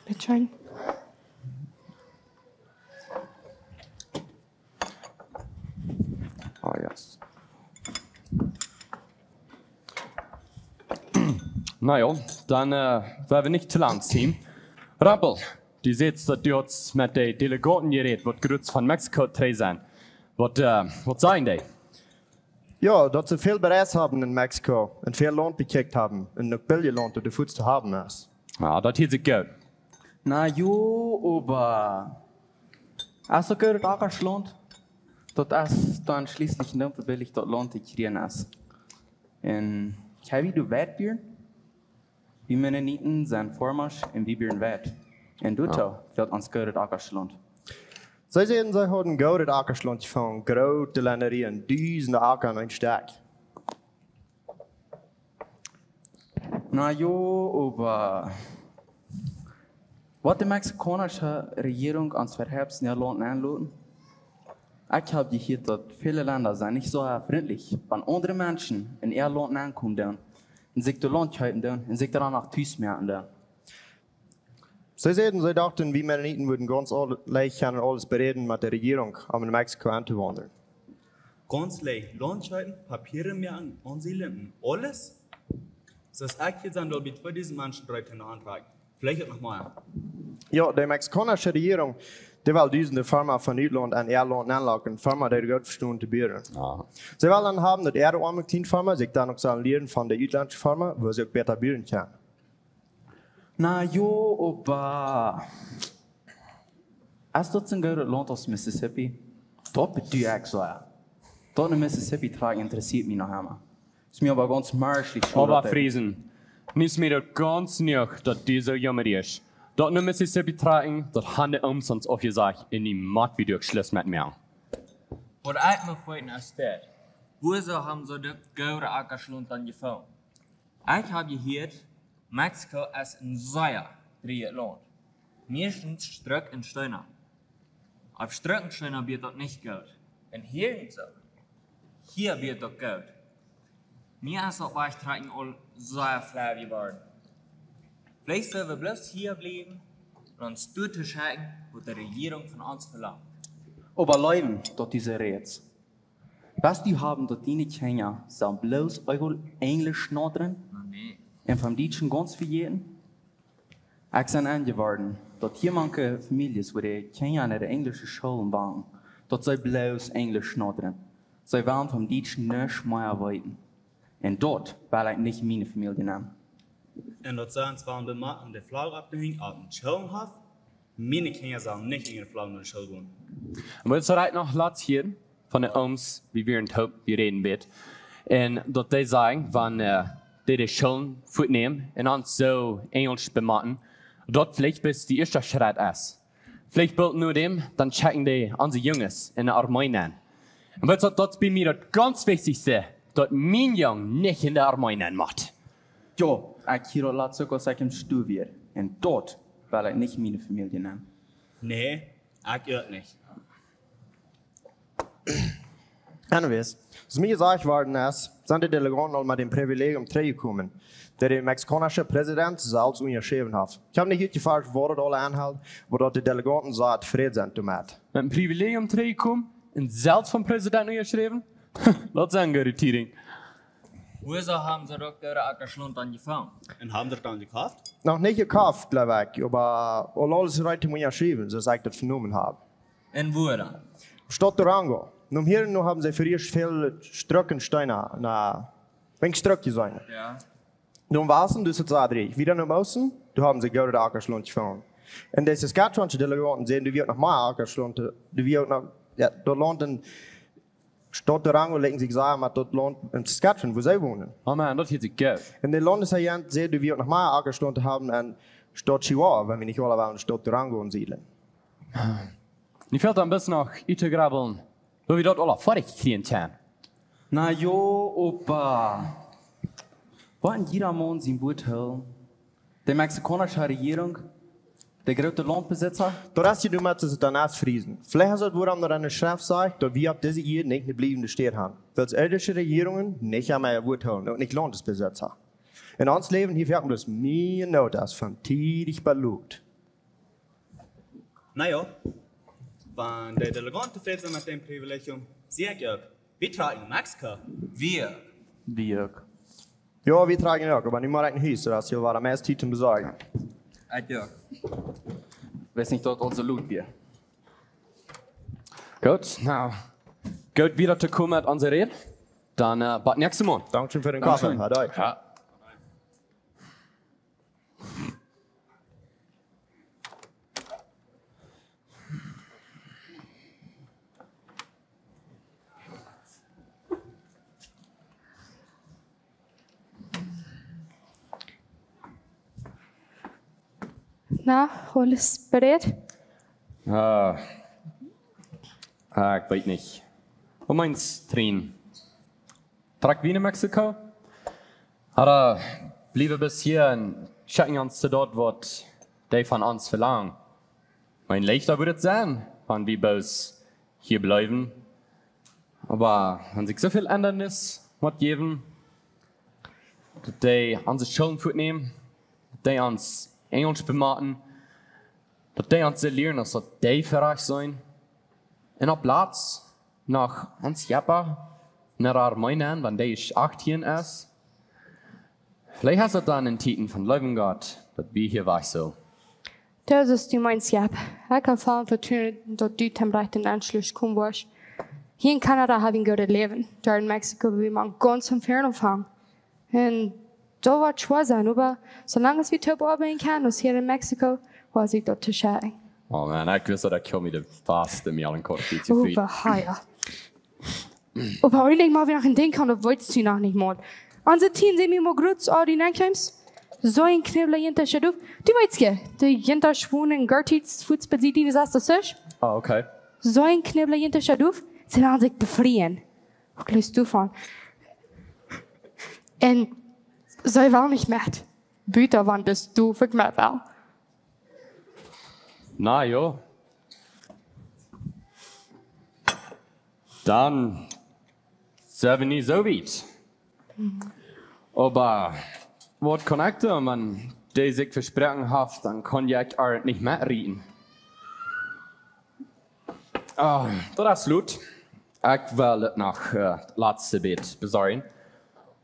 Bitteschön. Oh, yes. Na jo, dan, äh, woa wie nich too lang sennen. Rempel, du sajchst, daut du hast met de Delegaten jerät, waut Grups von Mexiko trigj sent. Waut, äh, waut sajen dee? Jo, daut see väl bereist haben en Mexiko un väl Launt bekjikjt haben un uk billje Launt, daut doa fuaz to haben es. Jo, daut hieet sikj goot. Na jo, oba es daut goot, daut Ackalaunt? Daut es dan schlieslich nich fa billje daut Launt to kjrieen es. Un ekj hab hia de Weitbieren. Wie Mennoniten sent Foarmasch un wie Bieren Weit. Un doatoo Jo. fält ons goodet Ackalaunt. See säden, see hauden goodet Ackalaunt jefungen, groote Lenderieen, dusende Acka aun een Stekj. Na jo, oba waut de mexikaunische Rejierunk ons fa Help en äa Launt aunloten? Ekj hab jehieet, daut väle Lenda sent nich soo frintlich, wan aundre Menschen en äa Launt aunkomen doonen un sikj daut Launt kjeepen doonen un sikj doa dan noch tus moaken doonen. See säden, see dochten, wie Mennoniten wudden gaunz aul-, leicht kjennen aules beräden met de Rejierunk, om en Mexiko auntowaundren. Gaunz leicht Launt kjeepen, Papieren moaken, aunsiedlen un aules? Soo aus ekj hia seenen doo, bie tweedusend Menschen dree Tonne auntrakjen. Veleicht uk noch mea. Jo, de mexikaunische Rejierunk, dee well dusende Foarma von Utlaunt en äa Launt aunlocken, Foarma, dee goot vestonen to buaren. Jo. See wellen dan haben, daut äare oame Kjlienfoarma sikj dan uk sellen lieren von de utlaundsche Foarma, woo see uk bäta buaren kjennen. Na jo, oba es daut soo een goodet Launt aus Mississippi? Daut bediet ekj soo. Daut no Mississippi trakjen interessieet mie noch emma. Es mie oba gaunz merklich, soo Oba daut dee Friesen, nu es mie daut gaunz jenuach, daut du soo jaumriescht. Daut no Mississippi trakjen, daut haben de Ooms ons aufjesajcht un nu motten wie uk Schluss met moaken. Waut ekj mie froag es dit: Wuasoo haben see daut goode Ackalaunt dan jefungen? Ekj hab jehieet, Mexiko es een sea dreejet Launt. Meistens Struck un Steena. Opp Struck un Steena bieet daut nich goot. Un hia nich soo. Hia bieet daut goot. Mie es daut Wajchtrakjen aul sea flau jeworden. Veleicht sell wie bloos hia bliewen un ons doa to schekjen, waut de Rejierunk von ons velangt. Oba leewen, daut du soo rätst. West du haben, daut diene Kjinja sellen bloos eewich Enjlisch schnautren? Na, nä. Un vom Dietschen gaunz vejäten? Ekj sie enjeworden, daut hia mank Famieljes, wua de Kjinja en de enjlische Schoolen woaren, daut see bloos Enjlisch schnautren. See wellen vom Dietschen nuscht mea weeten. Un daut well ekj nich en miene Famielje nämen. Un daut see ons wellen bemotten, de Flagg opptohenjen opp dän Schoolhoff? Miene Kjinja sellen nich en de Flagg no de School gonen. Un waut ekj noch latst hieed von de Ooms, wie wieren toop, wie räden wada. Un daut dee sajen, wan, äh, dee de Schoolen fuatnämen un ons soo Enjlisch bemotten, daut veleicht bloos de ieeschte Schrett es. Veleicht boolt no däm, dan schekjen dee onse Junges en de Armee nenn. Un weetst waut, daut es bie mie daut gaunz wichtichste, daut mien Jung nich en de Armee nenn mott. Jo, ekj hieed daut latst uk, aus ekj em Stua wia. Un daut well ekj nich en miene Famielje nämen. Nä, ekj uk nich. Anyways, aus mie jesajcht worden es, sent de Delegaten aul met daut Privilegium trigjjekomen, daut de mexikaunische President selfst unjaschräwen haft. Ekj hab nich utjeforscht, waut daut aula enhelt, oba daut de Delegaten sea tofräd sent doamet. Met een Privilegium trigjjekomen un selfst vom President unjaschräwen? Daut sent goode Tieden. Wuasoo haben see daut goode Ackalaunt dan jefungen? Un haben see daut dan jekoft? Noch nich jekoft, jleew ekj, oba aul aules reed toom unjaschriewen, soo aus ekj daut venomen hab. Un wua dan? Staut Durango. Nom Hieren no haben see fa ieescht väl Struck un Steena, na, weens Struck jeseenen. Jo. Nom Wasten, daut es daut Sadrich. Wieda nom Oosten, doa haben see goode Ackalaunt jefungen. Un de Saskatchewaansche Delegaten säden, doa wia noch mea Ackalaunt, doa wia noch, jo, daut Launt en Staut Durango likjt sikj sea met daut Launt en Saskatchewan, wua see wonen. Oh Mann, daut hieet sikj goot. Un de Laundesagent säd, doa wia noch mea Ackalaunt to haben en Staut Chihuahua, wan wie nich aula wellen en Staut Durango aunsiedlen. Nu fält dan bloos noch uttograbbeln, woo wie daut aula foadich kjrieen kjennen. Na jo, oba waut een jieda Maun sien Wuat hoolen. De mexikaunische Rejierunk, de groote Launtbesitza. Daut es je nu met de Satanas Friesen. Veleicht es daut, wuarom daut en de Schreft sajcht, daut wie opp dise Ieed nich ne bliewende Staut haben. Wiels irdische Rejierungen nich aun äa Wuat hoolen, uk nich Launtbesitza. En ons Läwen hia fält bloos mea Noot aus von tiedich beloft. Na jo, wan de Delegaten tofräd sent met dän Privilegium, sie ekj uk. Wie trakjen no Mexiko. Wie uk. Wie uk. Jo, wie trakjen uk, oba nu mott ekj no Hus, soo daut es hia wada meist Tiet toom besorjen. Ekj uk. Wees nich, daut aul soo lot wia. Goot, nu. Goot, wieda to komen met onse Räd. Dan, äh, bat näakjstet Mol. Dankscheen fa dän Koffe. Dankscheen. Adai. Jo. Na, aules bereit? Ah, ah, ekj weet nich. Waut meent Trien? Trakj wie no Mexiko? Ooda bliewe wie hia un schekjen ons to daut, waut dee von ons velangen? Mien, leichta wudd et sennen, wan wie bloos hia bliewen. Oba wan sikj soo väl Endanis mott jäwen, daut dee onse Schoolen fuatnämen, daut dee ons Enjelsch bemoaken, daut dee ons soo lieren, aus daut dee fa rajcht sent. Un opp latst noch ons Jeppa no Armenien, wan dee achttieen es. Veleicht es daut dan en Tiet von läwen Gott, daut wie hia wajch sent. Daut es de Botschaft. Ekj hab voll Vetruen, daut du toom rajchten Entschluss komen woascht. Hia en Kanada hab ekj een goodet Läwen. Doa en Mexiko, wie motten gaunz von väaren aunfangen. Un daut woat schwoa sennen, oba soo lang aus wie toop oabeiden kjennen, aus hia en Mexiko, woa ekj daut to schekjen. Oh Mann, ekj wist, daut ekj mie de beste Malen kort dit Oba, ha, jo. Oba eent mott wie noch een Dinkj haben, daut weetst du noch nich mol. Onse Tieen sent wie mol groot, aul dee Names. Soo een Knibbler, Jintasch, du. Du weetst je, de Jintasch wonen en Gertitz, Futs, Bezidi, wie sajchst du, Sisch? Ah, okay. Soo een Knibbler, Jintasch, du. See wellen sikj befrieen. Waut jleefst du von? Un see wellen nich met. Buta wan daut du uk met west. Na jo. Dan sent wie nu soo wiet. Oba waut kaun ekj doonen, wan dee sikj vesproaken haft, dan kaun ekj ar nich met rieten. Ah, daut es lot. Ekj well daut noch, äh, latste bät besorjen.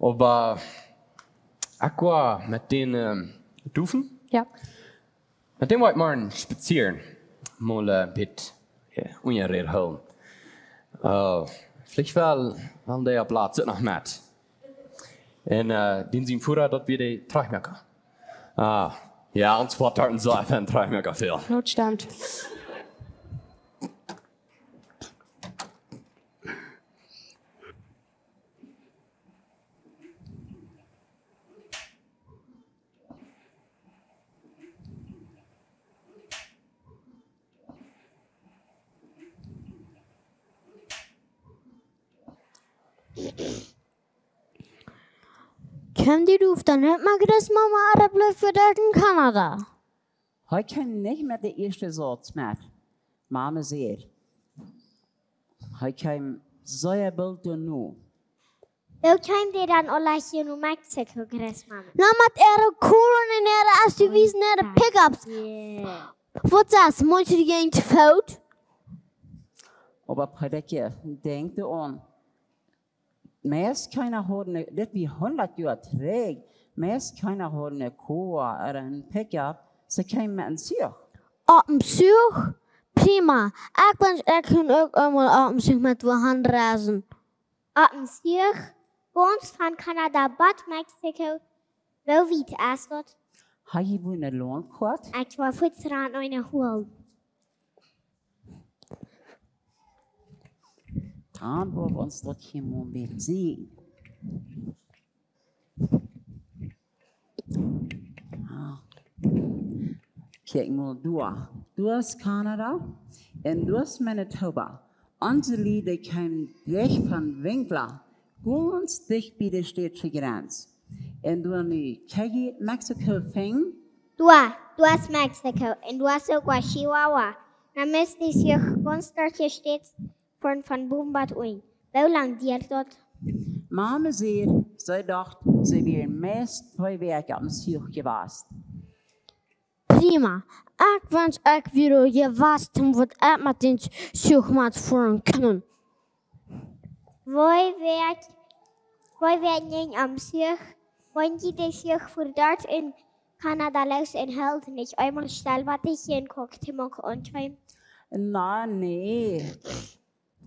Oba ekj woa met dän, ähm, Duwen? Jo. Met däm woa ekj morjen spazieren. Mol, äh, bät, äh, unjareed hoolen. Äh, veleicht well, well dee opp latst uk noch met. Un, äh, dän sien Voda, daut wia de Trajchtmoaka. Ah, jo, ons Voda haud een soo een Trajchtmoaka väl. Daut stemt. Kjemt dee Duw dan nich met Christmama ooda blift hee doa en Kanada? Hee kjeem nich met dän ieeschten Sauz met. Mama säd, hee kjeem sea boolt doano. Woo kjeemen dee dan aula hia no Mexiko, Christmama? Na, met äare Koaren un äare S U Vs un äare Pickups. Jo. Waut es daut? Mott ekj dee to Foot? Oba Peterkje, denkj doaraun. Meist kjeena haud ne, dit wia hundat Joa trigj, meist kjeena haud ne Koa ooda een Pickup, see kjeemen met een Zuch. Opp een Zuch? Prima. Ekj wensch, ekj kunn uk eemol opp een Zuch met wuahan reisen. Opp een Zuch? Gaunz von Kanada bat Mexiko? Woo wiet es daut? Hab jie woll ne Launtkoat? Ekj woa fuaz eene holen. Dan woa wie ons daut hia mol een bät seenen. Ah. Kjikj mol doa. Doa es Kanada un doa es Manitoba. Onse Lied kjeemen dicht von Winkler, gaunz dicht bie de stätsche Grenz. Un doa nu, kjenn jie Mexiko finjen? Doa, doa es Mexiko un doa es uk Chihuahua. Dan mott eena sikj gaunz derch de Stäts von, von bowen bat unjen. Woo lang diat daut? Mama säd, see docht, see wieren meist twee Wäakj opp een Zuch jewast. Mama, ekj wensch, ekj wia jewast, om waut ekj met dän Zuch mott foaren kjennen. Woo wia, woo wia jie aum Zuch? Wan jie dän Zuch fuaren doa en Kanada loos un hilt nich eemol stell, waut ekj hia en Kock to moaken aunjeem? Na, nä.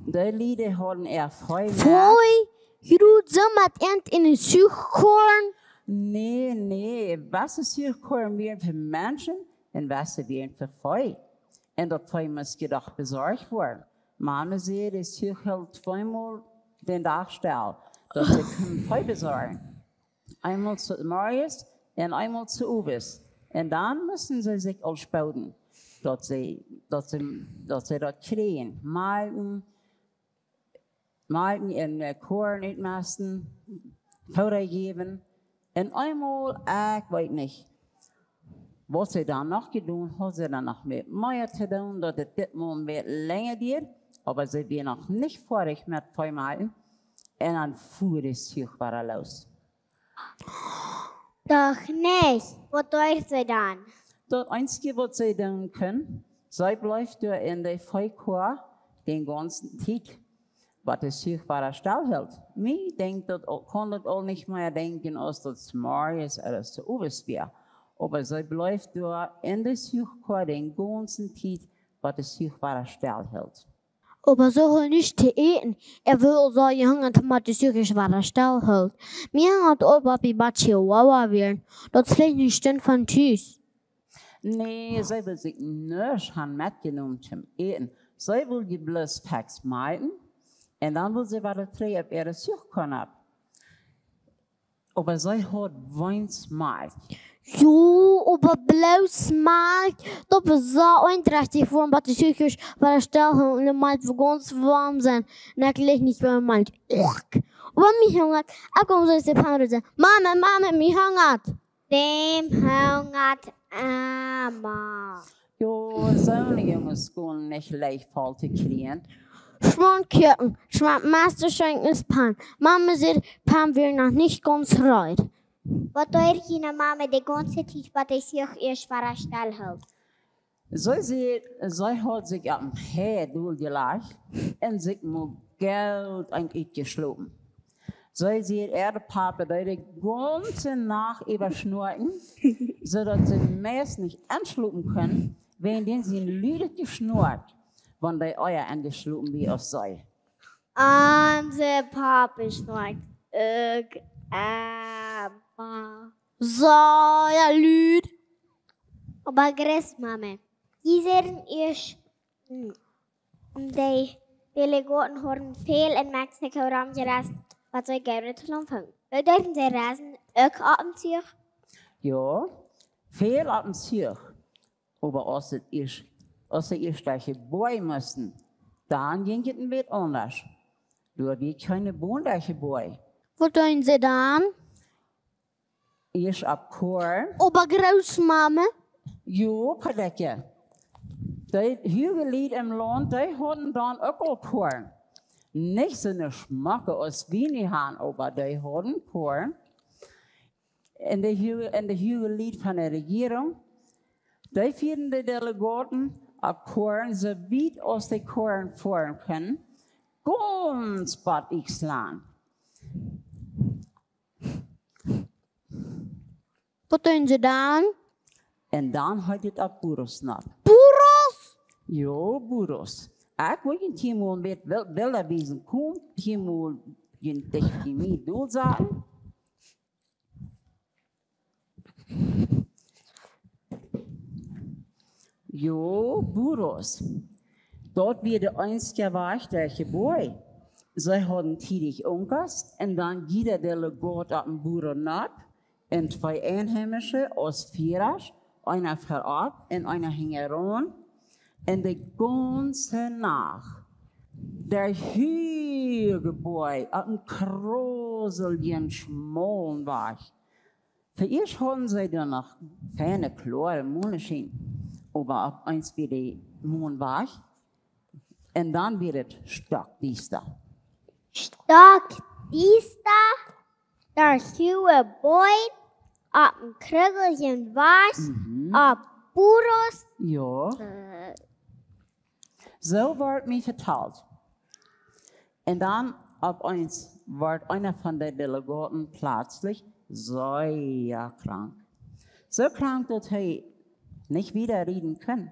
Dee Lied hauden äa Fee met. Fee? Jie doonen soo met an en dän Zuch gonen? Nä, nä. Waut es hia gonen wia fa Menschen un waut wia fa Fee. Un daut Fee must je doch besorcht woaren. Mama säd, dee Zuch hilt tweemol dän Dach stell, daut see kunnen Fee besorjen. Eemol zemorjes un eemol zeowes. Un dan musten see sikj aul spooden, daut see, daut see, daut see daut kjrieejen. Malkjen, Malkjen un, äh, Koaren utmesten, Fooda jäwen. Un eemol, ekj weet nich, waut see dan noch jedonen, haud see dan noch mea, mea to doonen, daut et ditmol mea lenja diat, oba see wia noch nich foadich met Fee malkjen. Un dan fua dee Zuch wada loos. Doch nich. Waut deed see dan? Daut eensje, waut see doonen kunn, see bleef doa en dee Feekoa dän gaunzen Tiet, waut dee Zuch wada stell hilt. Mie denkjt daut aul, kunn daut aul nich mea denkjen, aus daut zemorjes ooda zeowes wia. Oba see bleef doa en dee Zuchkoa dän gaunzen Tiet, waut dee Zuch wada stell hilt. Oba see haud nuscht to äten. Ekj wull soo jehungat, daut dee Zuch wada stell hilt. Mie hungat aul, waut wie bat Chihuahua wieren. Daut es veleicht ne Stund von Tus. Nä, see wull sikj nuscht han metjenomen toom äten. See wull je bloos fix malkjen. Un dan wull see wada trigj opp äare Zuchkoa nopp. Oba see haud weens Malkj. Jo, oba bloos Malkj. Daut wia soo einträchtich fa mie, bat dee Zuch wada stell hilt un de Malkj wia gaunz woam sennen. Un ekj leet nich mea Malkj. Uk. Oba mie hungat, ekj kom soo aus de Pamela säd: Mama, Mama, mie hungat. Däm hungat emma. Jo, soone Junges sent nich leicht voll to kjrieen. Schmaunt Kuaken, schmaunt Meisterschenken es Pan. Mama säd, Pan wia noch nich gaunz reed. Waut deed june Mama de gaunze Tiet, waut dee Zuch ieescht wada stell hilt? See säd, see haud sikj opp een Hee dol jelajcht un sikj mol goot utjeschlopen. See säd, äa Papa deed de gaunze Nacht äwa schnorkjen, soo daut see meist nich enschlopen kunn, wäajen dän sien ludet Jeschnork, wan dee ea enjeschlopen wia aus see. Onse Papa schnorkt uk emma. Soo, jo, lud. Oba Christmama, jie säden ieescht, mm, dee Delegaten hauden väl en Mexiko romjereist, waut see goode Trompen. Woo deeden see reisen? Uk opp dän Zuch? Jo, väl opp dän Zuch. Oba aus see ieescht, aus see ieescht derch de Boaj musten, dan jinkj et een bät aundasch. Doa wia kjeene Boon derch de Boaj. Waut deeden see dan? Ieescht opp Koaren. Oba Grootmama? Jo, Paulekje. Dee huage Lied em Launt, dee hauden dan uk aul Koaren. Nich soone schmocke aus wie nu han, oba dee hauden Koaren. Un de huage, un de huage Lied von de Rejierunk, dee fieeden de Delegaten opp Koaren, soo wiet aus de Koaren foaren kunnen, gaunz bat Island. Waut deeden see dan? Un dan haud et opp Burros nopp. Burros? Jo, Burros. Ekj well junt hia mol een bät wel-, Bilda wiesen. Komt hia mol dicht bie mie dol saten. Jo, Burros. Daut wia de eensje Wajch derch de Boaj. See hauden tiedich Unkas un dan jieda Delegat opp een Burro nopp un twee Einheimische aus Fierasch, eena verop un eena hinjaraun. Un de gaunze Nacht, de huage Boaj opp een kroseljen schmaulen Wajch. Veieescht hauden see dan noch feine, kloare Moneschien, oba opp eens wia de Mon wajch un dan wia et stockdiesta. Stockdiesta? Doa wia Boaj opp een kroseljen Wajch, mhm, opp Burros. Jo. Äh. Soo wort mie vetalt. Un dan opp eemol wort eena von de Delegaten pletslich sea krank. Soo krank, daut hee nich wieda räden kunn.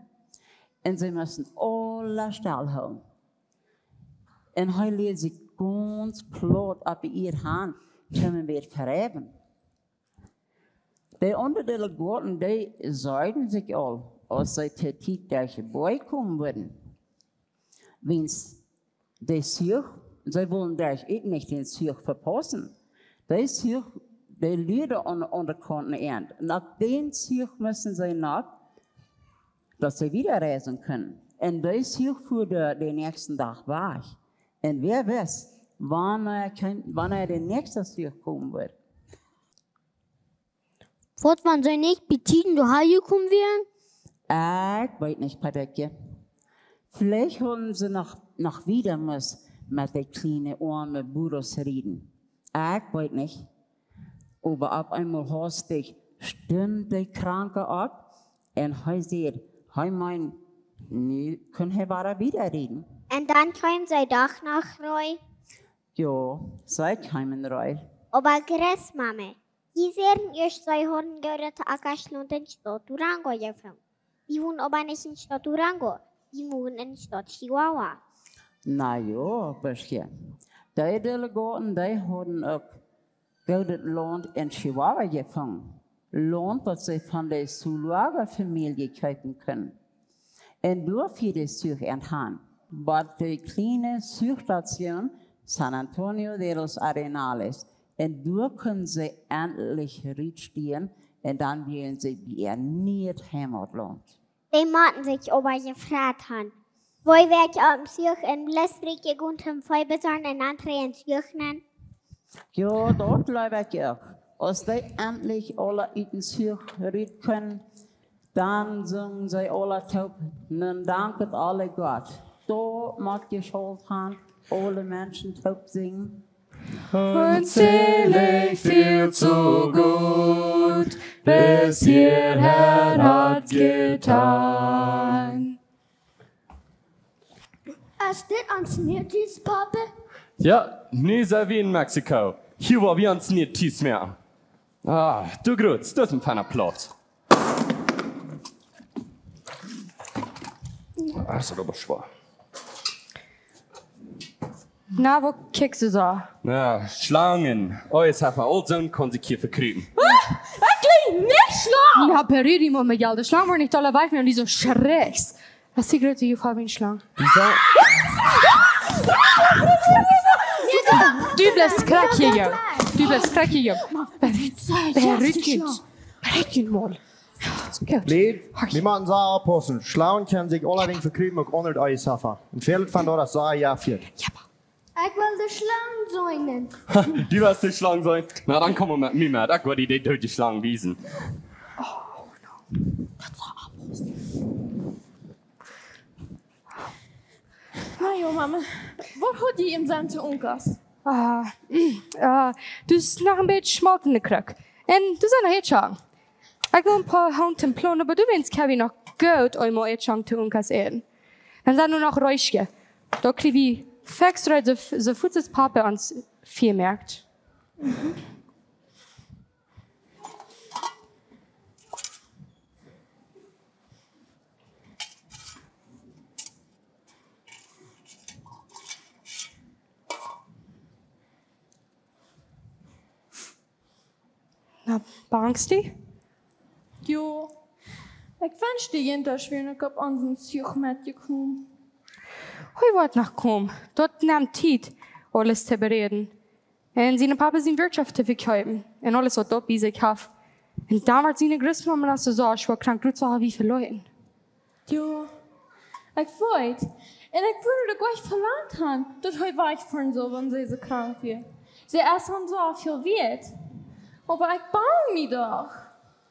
Un see musten aula stell hoolen. Un hee läd sikj gaunz plaut opp de Ieed han, toom am wada vereewen. De aundre Delegaten, dee sorjden sikj aul, aus see to Tiet derch de Boaj komen wudden. Wiels de Zuch, see wullen derch uk nich dän Zuch vepaussen. De Zuch, dee luad aun, aun de Kaunt Ieed. Un opp dän Zuch musten see noch, daut see wieda reisen kunnen. Un de Zuch fua de, dän näakjsten Dach wajch. Un wäa wist, wanea kjeem, wanea de näakjste Zuch komen wudd. Waut, wan see nich bie Tiet doahan jekomen wieren? Ekj weet nich, Padettje. Veleicht hauden see noch, noch wieda must met de kjliene oame Burros räden. Ekj weet nich. Oba opp eemol haustich stunt de Kranka opp un hee säd, hee meend, nu kunn hee wada wieda räden. Un dan kjeemen see doch noch rut. Jo, see kjeemen rut. Oba Christmame, jie säden ieescht, see hauden goot Ackerlaunt en Staut Durango jefungen. Wie wonen oba nich en Staut Durango, wie wonen en Staut Chihuahua. Na jo, Buschkje. Dee Delegaten, dee hauden uk goodet Launt en Chihuahua jefungen. Launt, waut see von de Zuloaga Famielje kjeepen kunnen. Un doa fua de Zuch han, bat de kjliene Zuchstation San Antonio de los Arenales. Un doa kunnen see entlich rutstieen un dan wieren see bie äa nieet Heimatlaunt. Dee motten sikj oba jefreit han. Woo wia ekj opp dän Zuch un bloos rutjegonen toom Vee besorjen un dan trigj en Zuch nenn? Jo, daut jleew ekj uk. Aus dee entlich aula ut dän Zuch rut kunnen, dan sungen see aula toop: Nun danket alle Gott. Doa mott jeschult han, aule Menschen toop sinjen. Und selig viel zu gut, bis hierher hat getan. Es dit ons Nieetis, Pape? Jo, nu sent wie en Mexiko. Hia woa wie ons Nieetis moaken. Ah, du Grutz, daut es een feina Plauz. Ah, es oba schwoa. Na, waut kjikjst du soo? Na, Schlangen. Oh, jie haben aul soon Konsequenz vekjräajen. Ah, ekj jleew nich Schlangen! Na, Perry, die mott mie jelt. De Schlang woat nich dolla wajch, wan du soo schrichst. Hast du Sigarette, die Farbe in Schlang? Wieso? Du bleist krakjig, Jung. Du bleist krakjig, Jung. Wer, wer riecht ihn? Wer riecht ihn mal? Goot. Nä, wie motten sea oppaussen. Schlangen kjennen sikj aulawäajen vekjräajen, uk unja de Eishafer. Un väl von daut es sea, jo, väl. Jo, oba Ekj well de Schlang seenen. Du west de Schlang seenen? Na, dan komm mau met mie met. Ekj woa die de doodje Schlang wiesen. Na jo, Mama. Waut haud jie em Senn to Unkas? Ah, ah, daut es noch een bät Schmolt enne Kruck. Un doa sent noch Ätschong. Ekj well een poa Hoaten plonen, oba du west, Kevin, noch goot eemol Ätschong to Unkas äten. Dan sent doa noch Reeschkje. Daut kjrie wie fix reed, soo, soo fuaz aus Pape ons vemorkjt. Na, bangst du? Jo. Ekj wenscht, de Jintasch wieren uk opp onsen Zuch metjekomen. Hee woat noch komen. Daut nemt Tiet, aules to bereiden. Un sien Papa siene Wirtschoft to vekjeepen. Un aules, waut daut bie sikj haft. Un dan woat siene Grootmama, aus see soo schwoa krank, daut saul wie veloten. Jo, ekj weet. Un ekj wudd daut uk nich velangt han, daut hee wajchfoaren sull, wan see soo krank wia. See es aul soo väl wieet. Oba ekj bang mie doch.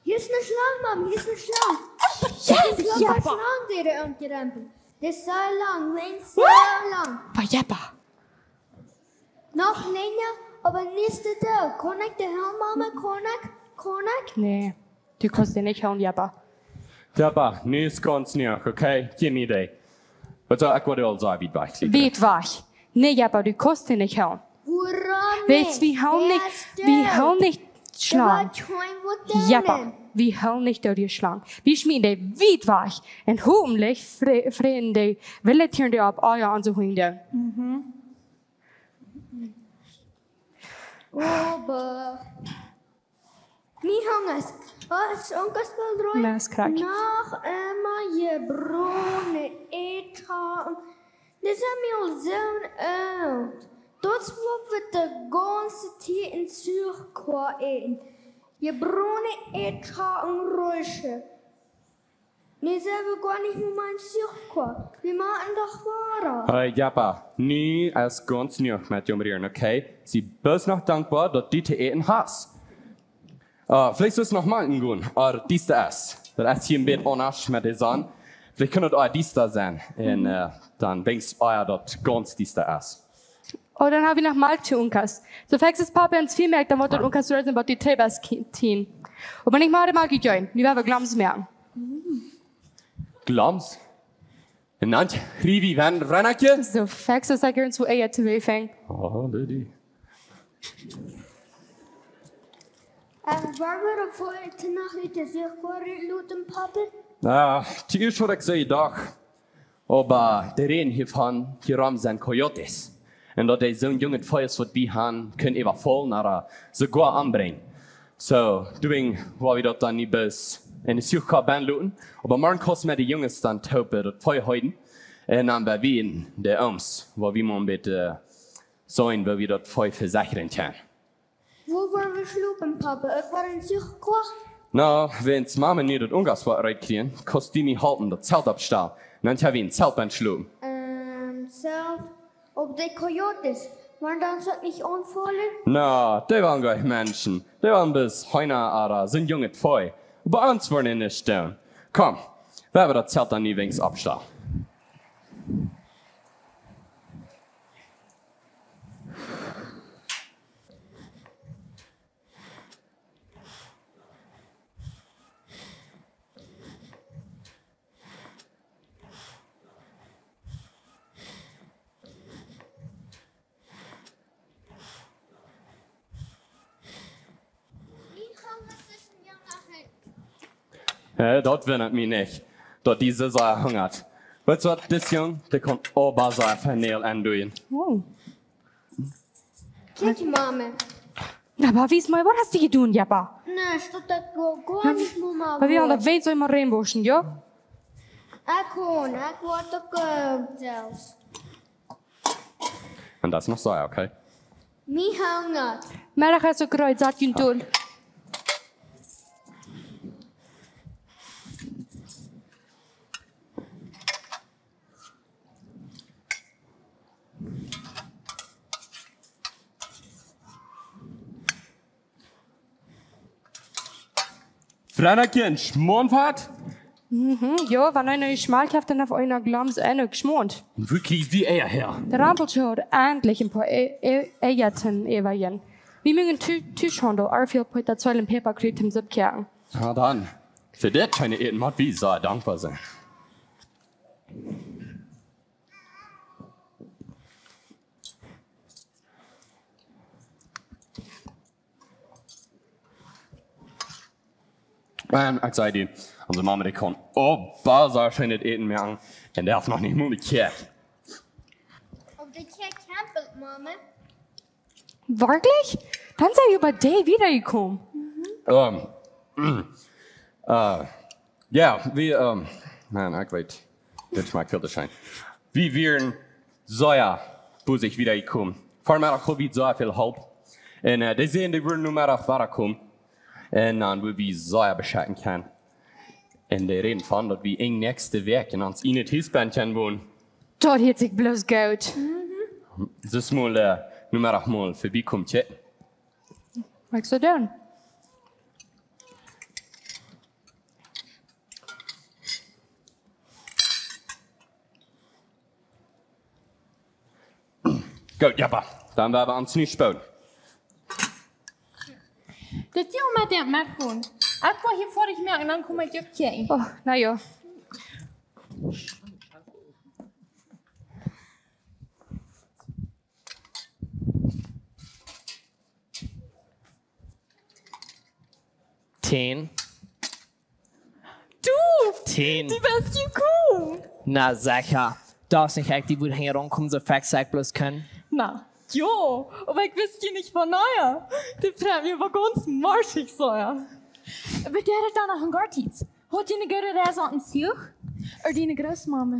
Hia es ne Schlang, Mam, hia es ne Schlang. Yes, ekj jleew, jo, Schlang, dee doa omjerempelt. Dee es soo lang, Mensch, soo lang. Oba jo, oba Noch lenja, oba nich too doll. Kaun ekj dee hoolen, Mama? Kaun ekj? Kaun ekj? Nä, du kaust dee nich hoolen, Jeppa. Jeppa, nu es gaunz noach, okay? Gimme dee. Waut soo, ekj wull aul soo wiet wajch. Wiet wajch. Nä, Jeppa, du kaust dee nich hoolen. Wuarom nich? Weetst, wie hoolen nich, wie hoolen nich Schlangen. Jeppa, wie hoolen nich doot Schlangen. Wie schmieten dee wiet wajch. Un hopentlich fre-, fräten dee wille Tieren dee opp, oh jo, onse Hunde. Mhm. Oba mien Hunga es, oh, es Onkel Spel drei. Na, es krakjt. Noch emma jebrone Eadschocken. Dee sent mie aul soo oolt. Daut es waut wie de gaunze Tiet en Zuchkoa äten. Jebrone Eadschocken, Räusche. Nu sent wie goa nich mea en Zuchkoa. Wie motten doch wada. Hey, Jeppa, nu es gaunz noach met june Rieren, okay? Sie bloos noch dankboa, daut du to äten hast. Äh, veleicht es noch mol een gonen, oba dee es. Daut es hia een bät aundasch met de Sonn. Veleicht kaun daut uk dee sennen. Un, äh, dan denkjst du, oh jo, daut gaunz dee es. Oh, dan ha wie noch mol twee Unkas. Soo fix aus Papa ons väa moakt, dan woat daut Unkas soo sennen, waut dee Trebas ki-, tien. Oba nich mol, mol jejoacht. Nu woa wie Glams moaken. Glams? Un dan, Rivi, wan, Renakje? Soo fix aus ekj irjentwua Eia to wefeng. Oh, Lady. Ähm, woa wie de Folje noch nich de Zuchkoa loten, Papa? Na, toieescht haud ekj soo jedocht. Oba de Räd hia von, hia rom sent Coyotes. Un daut dee soon junget Fee es, waut wie han, kunnen äwafaulen, oba soogoa ombrinjen. Soo, doawäajen woa wie daut dan nich bloos en de Zuchkoa loten. Oba morjen kaust met de Junges dan toop daut Fee heeden. Un dan bie wie en de Ooms, woa wie mol een bät, äh, seenen, woo wie daut Fee vesechren kjennen. Wua woa wie schlopen, Papa? Uk woa en Zuchkoa? Na, wan Mama nu daut Unkas woat rut kjrieen, kaust du mie halpen daut Zelt oppstalen. Dan kjenn wie em Zelt schlopen. Ähm, Zelt? Oba de Coyotes, woaren dee ons nich aunfaulen? Na, dee woaren goanich Menschen. Dee woaren bloos Heena ooda soon junget Fee. Bie ons woaren dee nuscht doonen. Komm, wie woaren daut Zelt dan nu weens oppstalen. Äh, daut wundat mie nich, daut dee soo sea hungat. Weetst waut, dis Jung, dee kaun aul bie sikj Fennel aundonen. Oh. Kjikj, Mama. Na, oba wies mol, waut hast du jedonen, Jeppa? Nä, daut, daut go-, goanich, Mama. Oba wie haben daut weens emol reinwoschen, jo? Ekj kaun, ekj woa uk, äh, selfst. Un daut es noch soo, okay? Mie hungat. Meddach es uk reed, sat junt dol. Frenakje, een Schmauntfat? Mhm, jo, wan eena jeschmakt haft, dan haft eena Glams un uk Schmaunt. Un wua kjrichst du Eia häa? De Rampelsche haud endlich een poa E-, E-, Eia äwajäwen. Wie musten tu-, tuschhaundlen, oba väl Peta, Zolt un Päpa kjrieen toom Supp koaken. Na dan, fa dit scheene Äten mott wie sea dankboa sennen. Un ekj saj die, onse Mama, dee kaun aul bie sikj scheen daut Äten moaken. Un dee haft noch nich mol de Kjäakj. Opp de Kjäakj kampelt, Mama. Werkjlich? Dan sie wie bie dee wada jekomen. Ähm, mm, äh, jo, wie, ähm, Maun, ekj weet, dit schmakjt väl too scheen. Wie wieren sea busy wada jekomen. Vemeddach haud wie sea väl Help. Un, äh, dee säden, dee wudden Nomeddach wada komen. Un dan wudden wie sea beschekjen kjennen. Un dee räden von, daut wie en näakjste Wäakj en ons ieejnet Hus bennen kjennen wonen. Daut hieet sikj bloos goot. Soo mol, äh, Nomeddach mol verbiekomen, tja. Waut ekj soo doo. Goot, Jeppa. Dan woa wie ons nu spooden. Daut du met däm metgonen. Ekj woa hia foadich moaken un dan kom ekj uk kjikjen. Oh, na jo. Tieen. Du! Tieen. Du best jekomen! Na secha. Daut es nich ekj, dee wudd hinjaraun komen, soo fix ekj bloos kunn. Na, jo, oba ekj wist je nich von naja. Dee freit mie oba gaunz morschich sea. Oba dee haft dan noch een Gottdienst. Haud dee eene goode Reis aum Tog? Ooda dee Grootmama?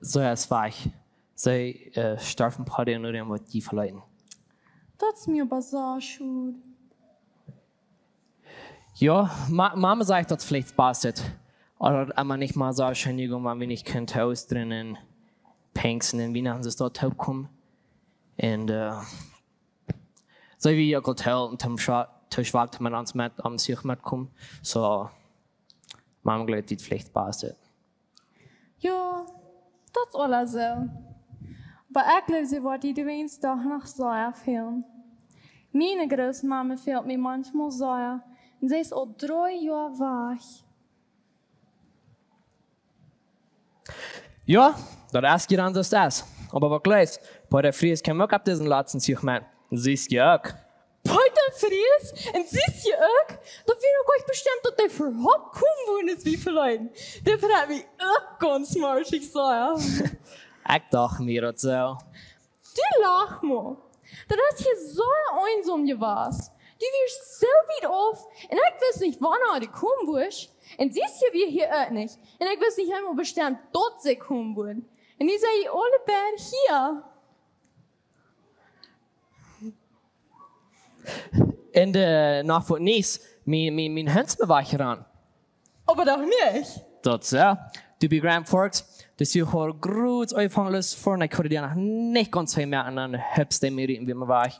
Soo es wajch. See, äh, storf een poa Doag no däm, waut dee veleeten. Daut es mie oba sea schod. Jo, Ma-, Mama sajcht, daut veleicht passt et. Oba daut emma nich mol soo scheen jegonen, wan wie nich kunnen to Oostren un Pinjsten un Wienachten soo doa toopkomen. Un, äh, see wia uk aul to, to schwa-, to schwak, om met ons met, aum Tog metkomen. Soo, Mama jleeft, daut veleicht passt et. Jo, daut es aula soo. Oba ekj jleew, see woat dee Dinkj doch noch sea fälen. Miene Grootmama fält mie maunchmol sea. Un see es aul dree Joa wajch. Jo, daut es je dan soo aus daut es. Oba waut jleefst, Peter Fries kjeem uk opp disen latsten Tog met. Sitst je uk. Peter Fries? Un sitst je uk? Daut wia doch goanich bestemt, daut dee äwahaupt komen wudd, aus wie veleeten. Dee freit mie uk gaunz morschich sea. Ekj docht mie daut soo. Du lachst mau. Daut es hia soo eensom jewast. Du wieescht soo wiet auf. Un ekj wist nich, wanea du komen wurscht. Un sitst je wia hia uk nich. Un ekj wist nich eemol bestemt, daut see komen wudden. Un nu sent jie aule beid hia. Un, äh, noch waut Niees, mien, mien, mien Hunt es mie wajchjeränt. Oba doch nich. Daut es jo. Du bie Grand Forks, daut es hia groot eefanglos ver, ekj haud dee noch nich gaunz hee moaken, un dan hupst dee mie rieten wia mie wajch.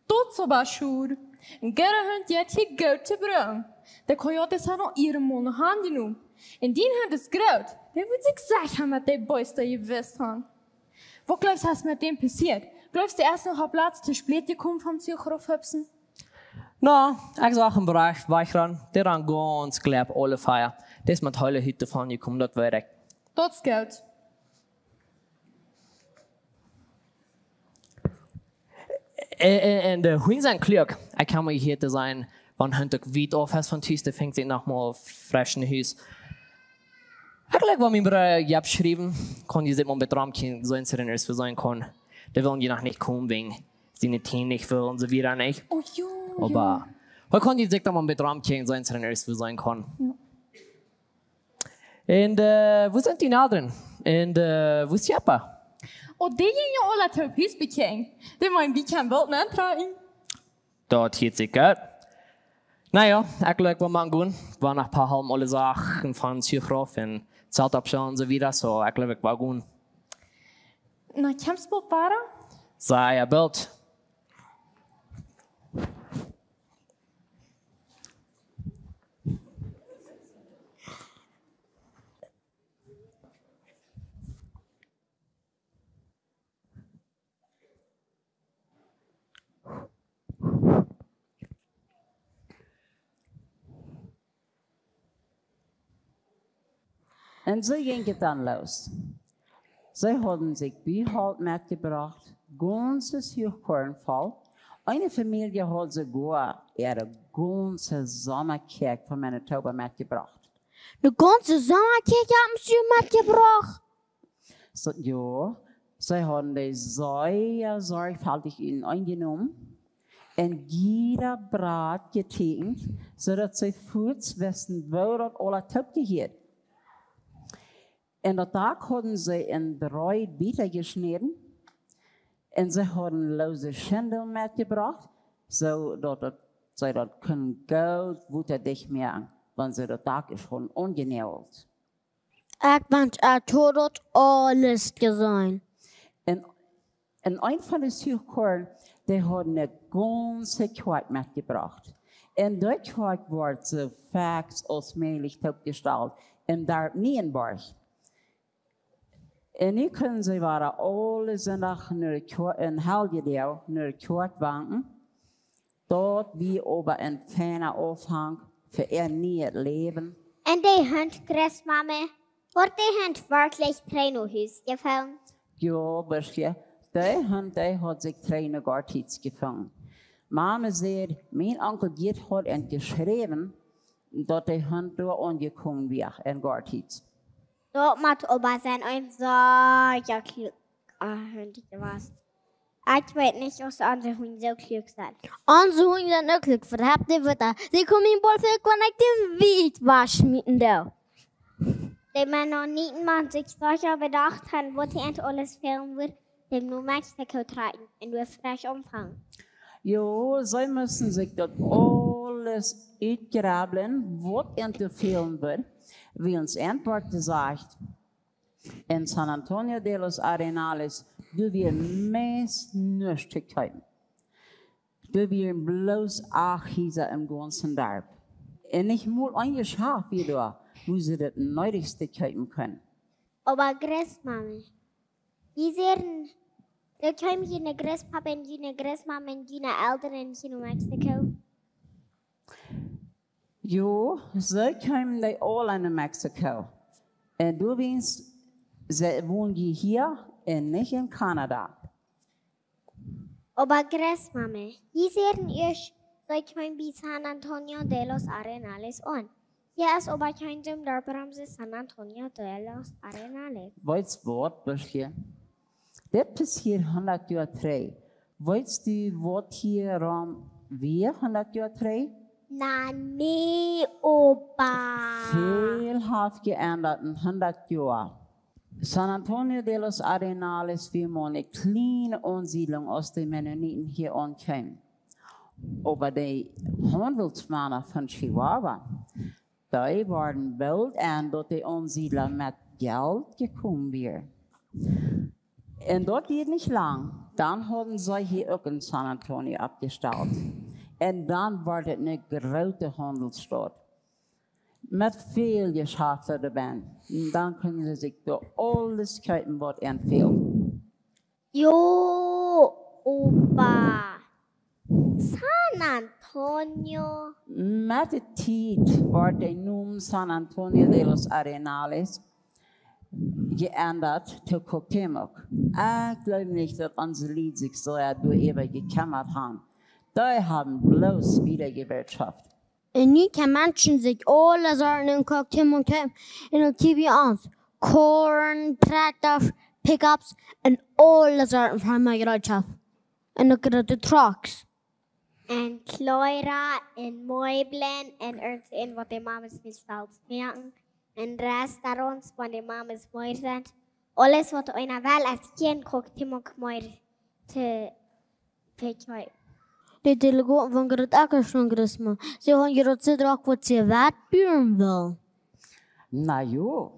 Daut es oba schod. Een gooda Hunt jeit hia goot to brucken. De Coyotes haben aul eenmol ne Haunt jenomen. Un dien Hunt es groot. Dee wudd sikj secha met dee Beesta jewist haben. Waut jleefst, es met däm passieet? Jleefst du, hee es noch opp Latst to spät jekomen vom Tog raufhupsen? Na, ekj sach am wajch, wajchrannen. Dee rand gaunz glad aule vea. Dee es met heile Hut doavon jekomen, daut weet ekj. Daut es goot. Un, un, un de Hunt sent kluak. Ekj kaun mie hia to sennen, wan Hunt uk wiet auf es von Tus, dee finjt sikj noch mol fresch en Hus. Ekj jleew, wan mien Brooda Jep schriewen, kaun jie sikj mol bät romkjikjen, soo aus et ieescht wia sennen kunn. Dee wullen je noch nich komen, wäajen siene Tieen nich wullen, soo wia daut nich. Oh jo, oba jo. Hee kaun sikj dan mol bät romkjikjen, soo aus et ieescht wia sennen kunn. Jo. Un, äh, wua sent dee aundre? Un, äh, wua es Jeppa? Oh, dee jinjen aula toop Hus bekjikjen. Dee meent, wie kjennen boolt auntrakjen. Daut hieet sikj goot. Na jo, ekj jleew, wie motten gonen. Wie haben noch een poa Halm aule Sachen von Tog rauf un Zelt oppstalen un soo wieda. Soo, ekj jleew, wie motten gonen. Na, kjemst du boolt wada? Sea boolt. Un soo jinkj et dan loos. See hauden sikj Buholt metjebrocht, gaunzet Huachkorn voll. Eene Famielje haud soogoa äare gaunze Sommakjäakj von Manitoba metjebrocht. De gaunze Sommakjäakj haben see metjebrocht? Soo, jo, see hauden dee sea sorjfaltich enjenomen un jieda Brat jetieekjent, soo daut see fuaz wisten, woo daut aula toopjehieed. Un daut Dak hauden see en dree Bieta jeschnäden un see hauden loose Schindeln metjebrocht, soo daut, daut see daut kunnen goot wotadicht moaken, wan see daut Dak ieescht hauden aunjenäajelt. Ekj wensch, ekj haud daut aules jeseenen. Un, un een von de Huachkorn, dee haud ne gaunze Kjoakj metjebrocht. Un dee Kjoakj wort soo fix aus mäajlich toopjestalt em Darp Nienborg. Un nu kunnen see wada aule Sindach no de Kjoakj, en Heljedoag, no de Kjoakj wanken. Daut wia oba een fiena Aunfank fa äa nieet Läwen. Un dee Hunt, Christmame, woat dee Hunt werkjlich trigj no Hus jefungen? Jo, Buschje, dee Hunt, dee haud sikj trigj no Gortiz jefungen. Mame säd, mien Onkel Git haud an jeschräwen, daut dee Hunt doa aunjekomen wia en Gortiz. Daut mott oba sennen een sea kluaka Hunt jewast. Ekj weet nich, aus onse Hunj soo kluak sent. Onse Hunj sent uk kluak, vehaft dee Wieed. Dee komen en Bolfik, wan ekj dän Wieed wajchschmieten doo. De Mennoniten motten sikj secha bedocht haben, waut an aules fälen wudd, dee no Mexiko trakjen un doa fresch aunfangen. Jo, see musten sikj daut aules utjebroaken, waut an to fälen wudd, wiels an wort jesajcht, en San Antonio de los Arenales, doa wia meist nuscht to kjeepen. Doa wieren bloos acht Hiesa em gaunzen Darp. Un nich mol een Jeschaft wia doa, wua see daut needichste kjeepen kunnen. Oba Christmame, woo sent, doa kjeemen june Christpapa un june Christmame un june Elren hia no Mexiko? Jo, see kjeemen dee aula no Mexiko. Un doawäajen, see wonen dee hia un nich en Kanada. Oba Christmame, woo sent ieescht, see kjeemen bie San Antonio de los Arenales aun. Hia es oba kjeen Dom doa, wuarom see San Antonio de los Arenales. Weetst waut, Buschje? Dit es hia hundat Joa trigj. Weetst du, waut hia rom wia hundat Joa trigj? Na, nä, Opa. Väl haft jeendat en hundat Joa. San Antonio de los Arenales wia mau eene kjliene Aunsiedlunk, aus de Mennoniten hia aunkjeemen. Oba de Haundelsmana von Chihuahua, dee worden boolt en, daut de Aunsiedla met Jelt jekomen wieren. Un daut dieed nich lang, dan hauden see hia uk en San Antonio oppjestalt. Un dan wort et eene groote Haundelsstaut. Met väl Jeschafta doabennen. Un dan kunnen see sikj doa aules kjeepen, waut an fäld. Jo, Opa. San Antonio. Met de Tiet wort de Nomen San Antonio de los Arenales jeendat to Cuauhtémoc. Ekj jleew nich, daut onse Lied sikj soo doaräwa jekjemmat haben. Dee haben bloos wieda jewirtschaft. Un nu kjennen Menschen sikj aule Sorten en Cuauhtémoc kjeepen un uk hia bie ons. Corn, Trakjtasch, Pickups un aule Sorten von Jereetschoft. Un uk groote Trucks. Un Kjleeda un Meeblen un irjent waut de Mames nich selfst moaken. Un Restaurants, wan de Mames mea sent. Aules waut eena well, es hia en Cuauhtémoc mea to vekjeepen. De Delegaten von Groot Ackerschwang, Christmame, see haben jrod soo drock, waut see waut buen wellen. Na jo,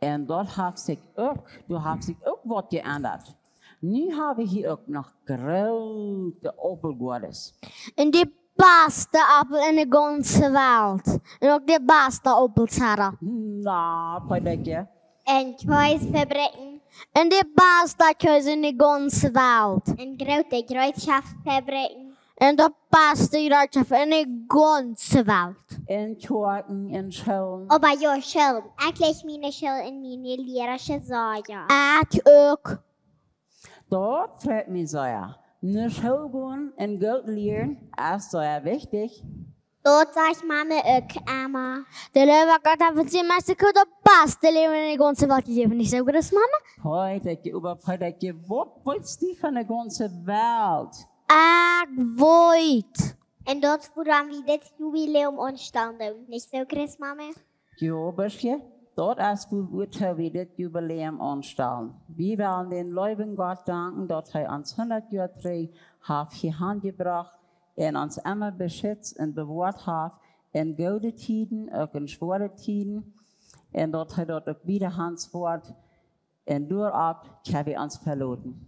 un daut haft sikj uk, doa haft sikj uk waut jeendat. Nu hab wie hia uk noch groote Aupelgoades. Un de baste Aupel en de gaunze Welt. Un uk de baste Aupelzera. Na, Peterkje. Un Kjeesfabriken. Un de baste Kjees en de gaunze Welt. Un groote Jereetschoftfabriken. Un de baste Jereetschoft en de gaunze Welt. Un Kjoakjen un Schoolen. Oba jo, Schoolen. Ekj jleich miene School un miene Lierasch sea. Ekj uk. Daut freit mie sea. No School gonen un goot lieren es sea wichtich. Daut sajcht Mame uk emma. De leewe Gott haft ons hia en Mexiko daut baste Läwen en de gaunze Welt jejäft. Nich soo, Christmame? Peterkje, oba Peterkje, waut weetst du von de gaunze Welt? Ekj weet. Un daut es wuarom wie dit Jubiläum aunstalen doonen. Nich soo, Christmame? Jo, Buschje, daut es wuatoo wie dit Jubiläum aunstalen. Wie wellen dän leewen Gott danken, daut hee ons hundat Joa trigj haft hia hanjebrocht un ons emma beschitzt un bewoat haft en goode Tieden, uk en schwoare Tieden. Un daut hee daut uk wieda han woat. Un doaropp kjenn wie ons veloten.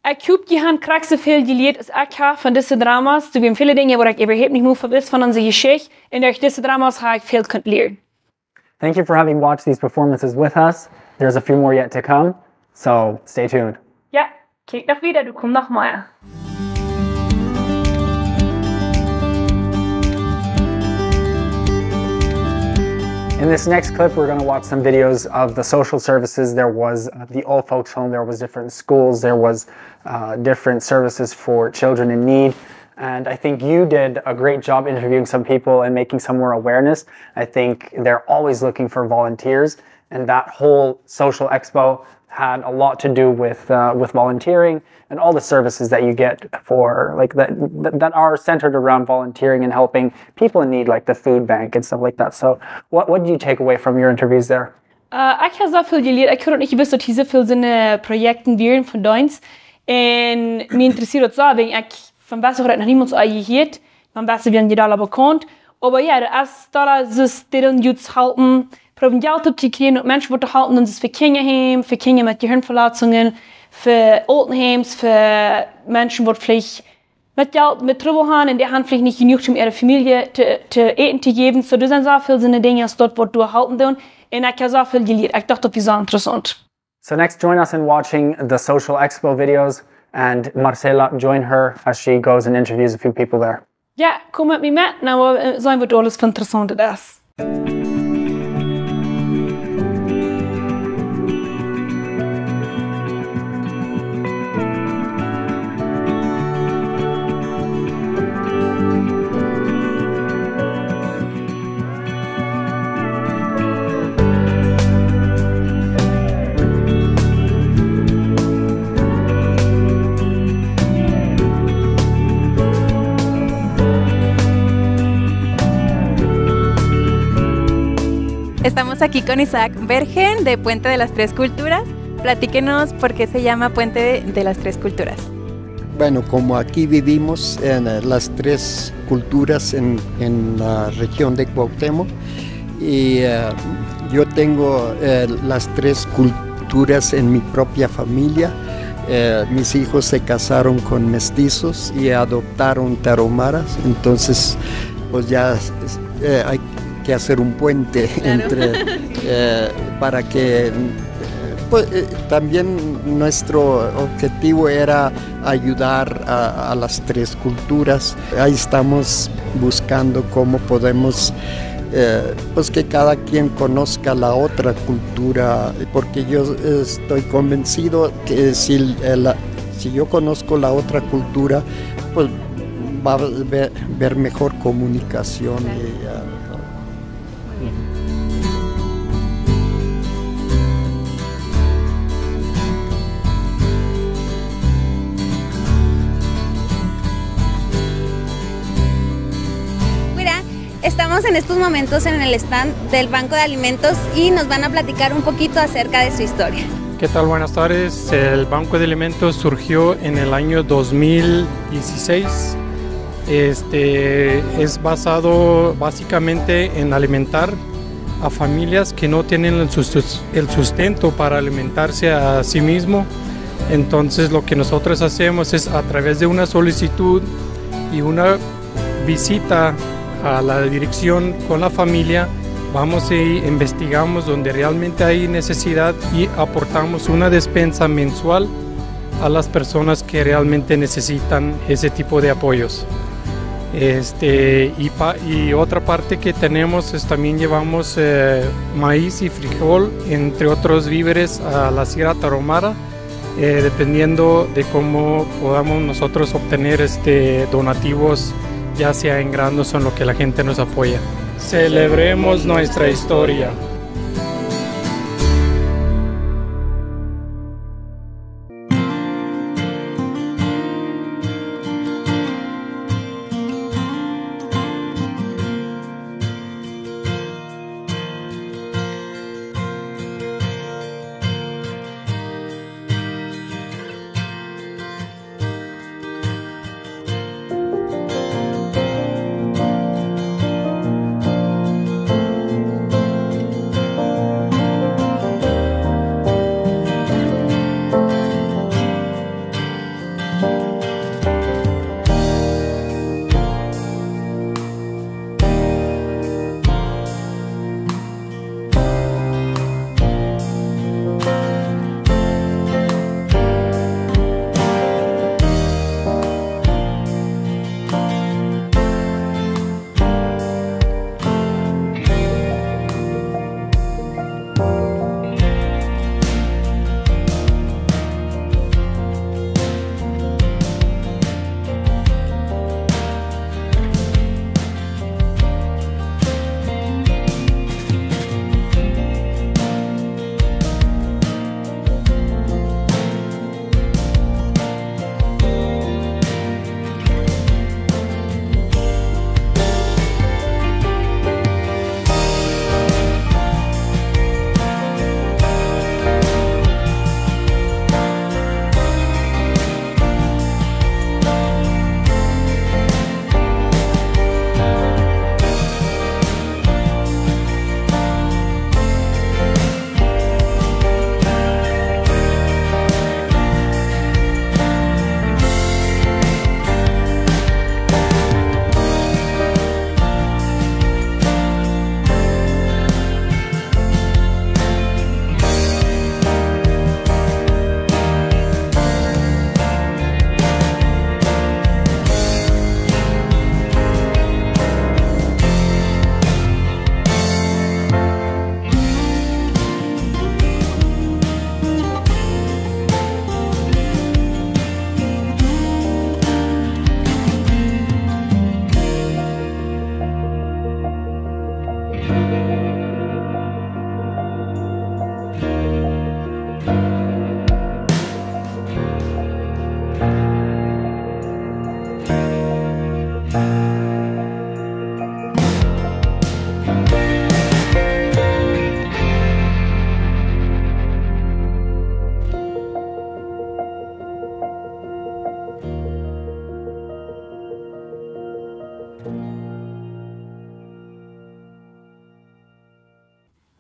Ekj hop, jie haben krakjt soo väl jelieet aus ekj hab von dise Drama's. Doa wieren väle Dinja, wua ekj äwahaupt nich mea von wist von onse Jeschicht. Un derch dise Drama's hab ekj väl kunt lieren. Thank you for having watched these performances with us. There's a few more yet to come, so stay tuned. Jo, kjikj noch wieda, doa komen noch mea. In this next clip, we're gonna watch some videos of the social services. There was, uh, the old folks home, there was different schools, there was, uh, different services for children in need. And I think you did a great job interviewing some people and making some more awareness. I think they're always looking for volunteers, and that whole social expo had a lot to do with, uh, with volunteering and all the services that you get for, like, that, that, that are centered around volunteering and helping people in need, like the food bank and stuff like that. So what, what did you take away from your interviews there? Äh, ekj hab soo väl jelieet. Ekj haud uk nich jewist, daut hia soo väl soone Projekten wieren von Deens. Un mie interessieet daut soo, wiels ekj von Wesse haud noch niemols aul jehieet. Von Wesse wieren dee aul bekaunt. Oba jo, daut es aul soo, dee doonen Jugend halpen, proowen Jelt opptokjrieen, om Menschen waut to halpen, daut es fa Kjinja, fa Kjinja met Jehirnverletzungen, fa Altenheims, fa Menschen waut veleicht met Jelt, met Trubbel haben un dee haben veleicht nich jenuach, om äare Famielje to, to äten to jäwen. So, doa sent soo väl soone Dinja, aus daut waut doa halpen doonen. Un ekj hab soo väl jelieet. Ekj docht, daut wia soo interessaunt. So next, join us in watching the Social Expo videos, and Marcela, join her as she goes and interviews a few people there. Jo, komm met mie met, dan woa wie, äh, seenen, waut aules von Interessauntet es. Estamos aquí con Isaac Bergen de Puente de las Tres Culturas. Platíquenos por qué se llama Puente de, de las Tres Culturas. Bueno, como aquí vivimos en, eh, las tres culturas en, en la región de Cuauhtémoc, y, eh, yo tengo, eh, las tres culturas en mi propia familia. Eh, mis hijos se casaron con mestizos y adoptaron tarahumaras, entonces, pues ya, eh, hay que hacer un puente entre, eh, para que, eh, pues, eh, también nuestro objetivo era ayudar a, a las tres culturas. Ahí estamos buscando cómo podemos, eh, pues, que cada quien conozca la otra cultura, porque yo estoy convencido que si el, la, si yo conozco la otra cultura, pues va a haber, haber mejor comunicación y, ah, Mira, estamos en estos momentos en el stand del Banco de Alimentos y nos van a platicar un poquito acerca de su historia. ¿Qué tal? Buenas tardes. El Banco de Alimentos surgió en el año dos mil dieciséis. Este, es basado básicamente en alimentar a familias que no tienen el sus-, el sustento para alimentarse a sí mismo. Entonces, lo que nosotros hacemos es, a través de una solicitud y una visita a la dirección con la familia, vamos y investigamos donde realmente hay necesidad y aportamos una despensa mensual a las personas que realmente necesitan ese tipo de apoyos. Este, y pa-, y otra parte que tenemos es también llevamos, eh, maíz y frijol, entre otros víveres, a la Sierra Tarahumara, eh, dependiendo de cómo podamos nosotros obtener, este, donativos, ya sea en grandes o en lo que la gente nos apoya. Celebremos nuestra historia.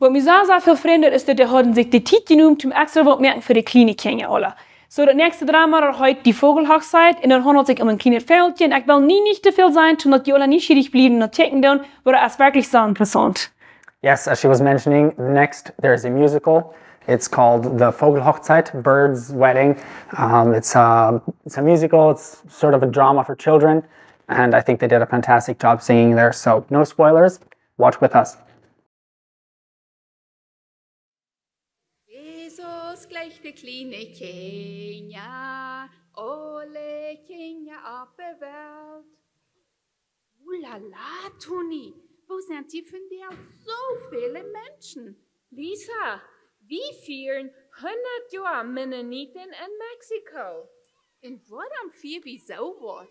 Waut mie sea, sea väl freid es, daut dee hauden sikj de Tiet jenomen toom extra waut moaken fa de kjliene Kjinja aula. Soo, daut näakjste Drama, daut heet de Vogelhochzeit un daut haundelt sikj om een kjlienet Vogelkje. Un ekj well nu nich too väl sajen, toom daut jie aula nieschierich bliewen un daut kjikjen doonen, oba daut es werkjlich sea interessaunt. Yes, as she was mentioning, next there's a musical. It's called The Vogelhochzeit, Bird's Wedding. Um, it's, a, it's a musical, it's sort of a drama for children, and I think they did a fantastic job singing there. So, no spoilers, watch with us. Jesus jleicht de kjliene Kjinja, aule Kjinja opp de Welt. Ulala, Toni, woo sent hia vondoag soo väle Menschen? Lisa, wie fieren hundat Joa Mennoniten en Mexiko. Un wuarom fia wie soo waut?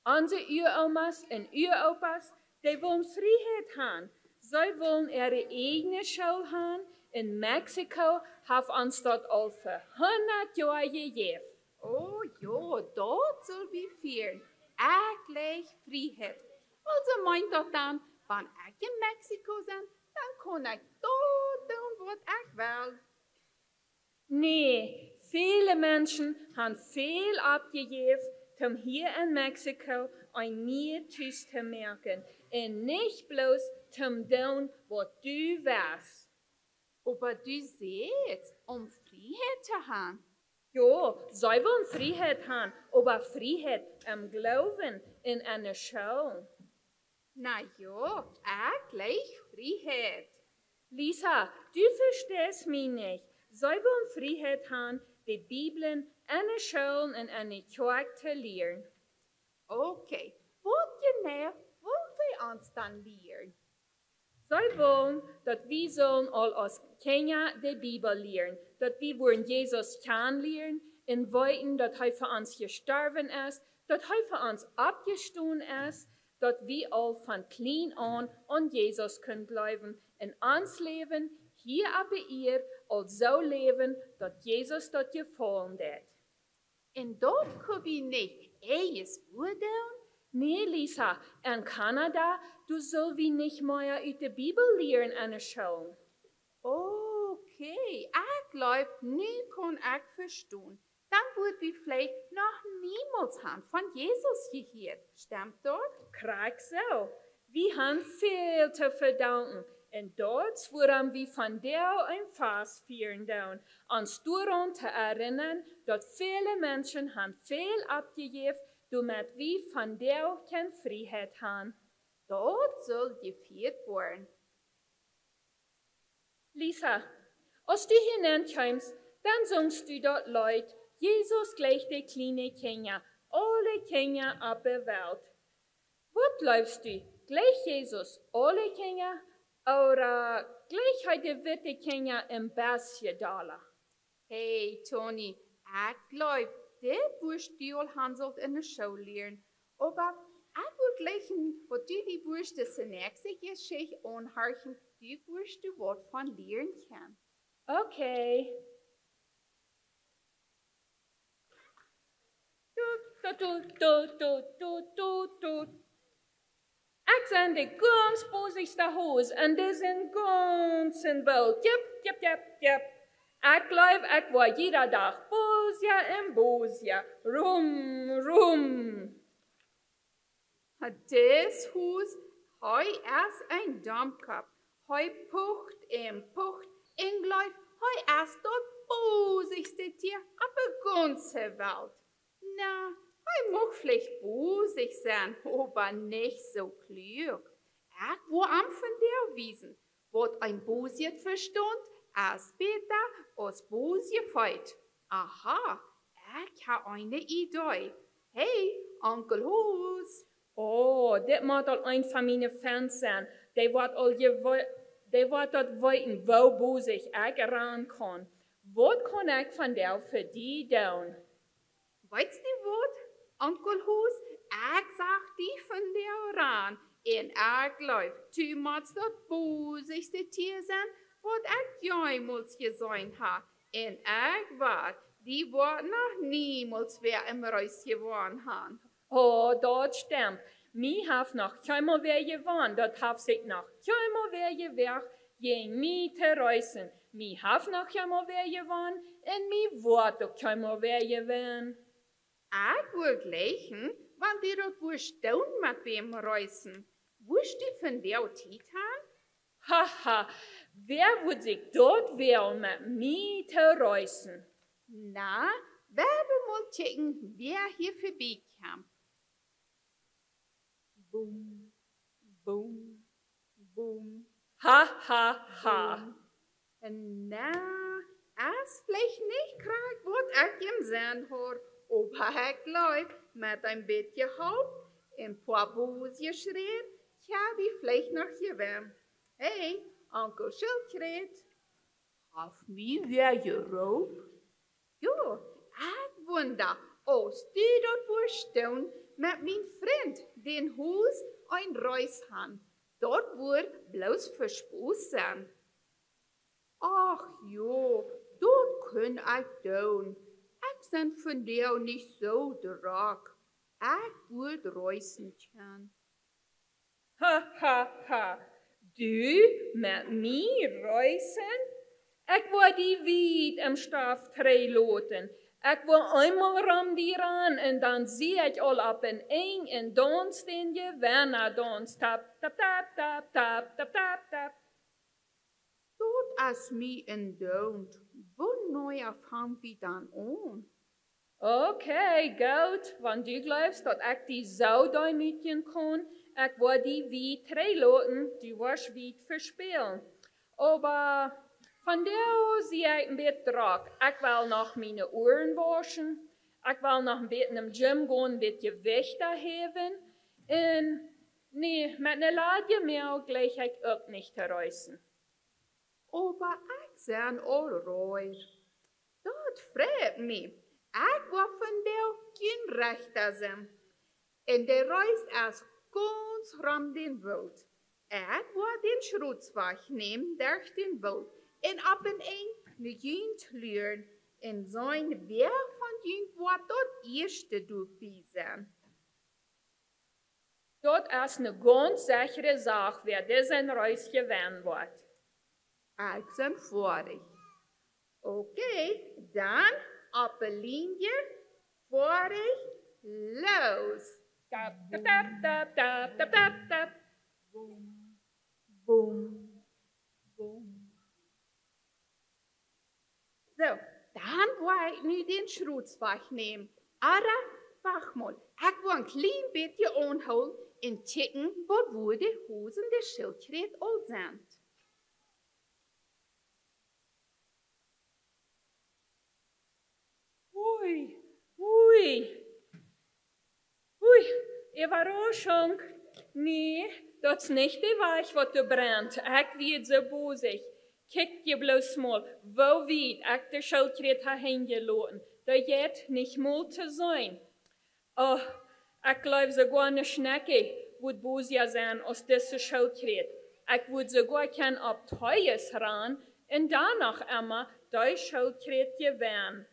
Onse Uaomas un Uaopas, dee wullen Frieheit han. See wullen äare ieejne School han. Un Mexiko haft ons daut aul fa hundat Joa jejäft. Oh jo, daut sull wie fieren. Ekj jleich Frieheit. Aulsoo meent daut dan, wan ekj en Mexiko sie, dan kaun ekj daut doonen waut ekj well. Nä, väle Menschen han väl oppjejäft, om hia en Mexiko een nieet Tus to moaken. Un nich bloos om to doonen waut du west. Oba du sajchst, om Frieheit to han. Jo, see wullen Frieheit han, oba Frieheit em Gloowen un enne School. Na jo, ekj jleich Frieheit. Lisa, du vesteist mie nich. See wullen Frieheit han, de Bibel enne Schoolen un enne Kjoakj to lieren. Okay, waut jeneiw wullen see ons dan lieren? See wullen, daut wie sullen aul aus Kjinja de Bibel lieren, daut wie wudden Jesus kjanen lieren un weeten, daut hee fa ons jestorwen es, daut hee fa ons oppjestonen es, daut wie aul von kjlien aun aun Jesus kunnen jleewen un ons Läwen hia opp de Ieed aul soo läwen, daut Jesus daut jefaulen deit. Un daut kjenn wie nich ieescht woaren? Nä, Lisa, en Kanada, doa sull wie nich mea ut de Bibel lieren enne Schoolen. Okay, ekj jleew, nu kaun ekj vestonen. Dan wudd wie veleicht noch niemols han von Jesus jehieet. Stemt daut? Krakjt soo. Wie han väl to vedanken. Un daut es wuarom wie vondoag een Fast fieren doonen, ons doaraun to erinnern, daut väle Menschen han väl oppjejäft, doamet wie vondoag kjeene Frieheit han. Daut sull jefieet woaren. Lisa, aus du hia nenkjeemst, dan sungst du daut Leet, Jesus jleicht de kjliene Kjinja, aule Kjinja opp de Welt. Waut jleefst du, jleicht Jesus aule Kjinja, ooda jleicht hee de witte Kjinja een bät dolla? Hey, Toni, ekj jleew, dit wurscht du aul han sullt enne School lieren. Oba ekj wudd jleichen, waut du die wurscht dise näakjste Jeschicht aunhorchen, du wurscht doa waut von lieren kjennen. Okay. Du, du, du. Ekj sie de gaunz bosichste Hos en dise gaunze Welt. Jep, jep, jep, jep. Ekj jleew, ekj woa jieda Dach bosja un bosja. Rum, rum. Dis Hos, hee es een Domkopp. Hee pucht un pucht un jleeft, hee es daut bosichste Tia opp de gaunze Welt. Na, hee mucht veleicht bosich sennen, oba nich soo kluak. Ekj woa am vondoag wiesen, waut een bosjet Vestaunt es bäta aus bosje Feet. Aha, ekj hab eene Idee. Hey, Onkel Hos. Oh, dit mott aul een von miene Fans sennen. Dee woat aul jewe-, dee woat daut weeten, woo bosich ekj rannen kaun. Waut kaun ekj vondoag fa die doonen? Weetst du waut, Onkel Hos? Ekj sach die vondoag rannen. Un ekj jleew, du motst daut bosichste Tia sennen, waut ekj jemols jeseenen hab. Un ekj weet, die woat noch niemols wäa em Rees jewonnen han. Oh, daut stemt. Mie haft noch kjeenmol wäa jewonnen. Daut haft sikj noch kjeenmol wäa jewoagt. jäajen mie to reesen. Mie haft noch kjeenmol wäa jewonnen un mie woat uk kjeenmol wäa jewennen. Ekj wull jleichen, wan du daut wurscht doonen met wäm reesen. Wurscht du vondoag Tiet han? Haha, wäa wudd sikj daut woagen met mie to reesen? Na, wie woaren mol kjikjen, wäa hia verbie kjemt. Boom, boom, boom. Ha, ha, ha. Boom. Na, es veleicht nich krakjt waut ekj em Senn haud, oba ekj jleew, met een bät Help, een poa bosje Schräd, kjenn wie veleicht noch jewennen. Hey, Onkel Schildkjräd. Haft mie wäa jeroopt? Jo, ekj wunda, aus du daut wurscht doonen met mien Frint, dän Hus, een Reis han. Daut wudd bloos fa Spos sennen. Ach jo, daut kunn ekj doonen. Ekj sie vondoag nich soo drock. Ekj wudd reisen kjennen. Ha, ha, ha. Du met mie reisen? Ekj woa die wiet em Stoff trigjloten. Ekj woa eemol rom die ran un dan sie ekj aul opp een Enj un daunz dän Jewennadauns. Tap, tap, tap, tap, tap, tap, tap, tap. Daut es mie endoont. Wanea fang wie dan aun? Okay, goot, wan du jleefst, daut ekj die soo deemootjen kaun, ekj woa die wiet trigjloten, du woascht wiet vespälen. Oba vondoag sie ekj een bät drock. Ekj well noch miene Uaren wauschen. Ekj well noch een bät em Gym gonen, een bät Jewicht häwen. Un nä, met ne ladje Moag jleich ekj uk nich to reisen. Oba ekj sie aul rut. Daut freit mie. Ekj woa vondoag jun Rechta sennen. Un de Reis es gaunz rom dän Woolt. Ekj woa dän Schrotswajch nämen derch dän Woolt un opp een Enj no junt luaren un seenen, wäa von junt woat daut ieeschte doabie sennen. Daut es ne gaunz sechre Sach, wäa dise Reis jewennen woat. Ekj sie foadich. Okay, dan opp de Lienje, foadich, loos. Tap, tap, tap, tap, tap, tap, tap, tap. Boom, boom, boom. Soo, dan woa ekj nu dän Schrotswajch nämen. Oba wacht mol, ekj woa een kjlien bät aunhoolen un kjikjen, waut fa Hosen de Schildkjräd aul sent. Ui, ui. Ui, Äwaraschunk. Nä, daut es nich de Wajch, waut doa brent. Ekj wia soo bosich. Kjikj jie bloos mol, woo wiet ekj de Schildkjräd ha hanjeloten. Dee jeit nich mol to seenen. Oh, ekj jleew, soogoa ne Schnecke wudd bosja sennen aus dise Schildkjräd. Ekj wudd soogoa kjennen opp Tees rannen un dan noch emma dee Schildkjräd jewennen.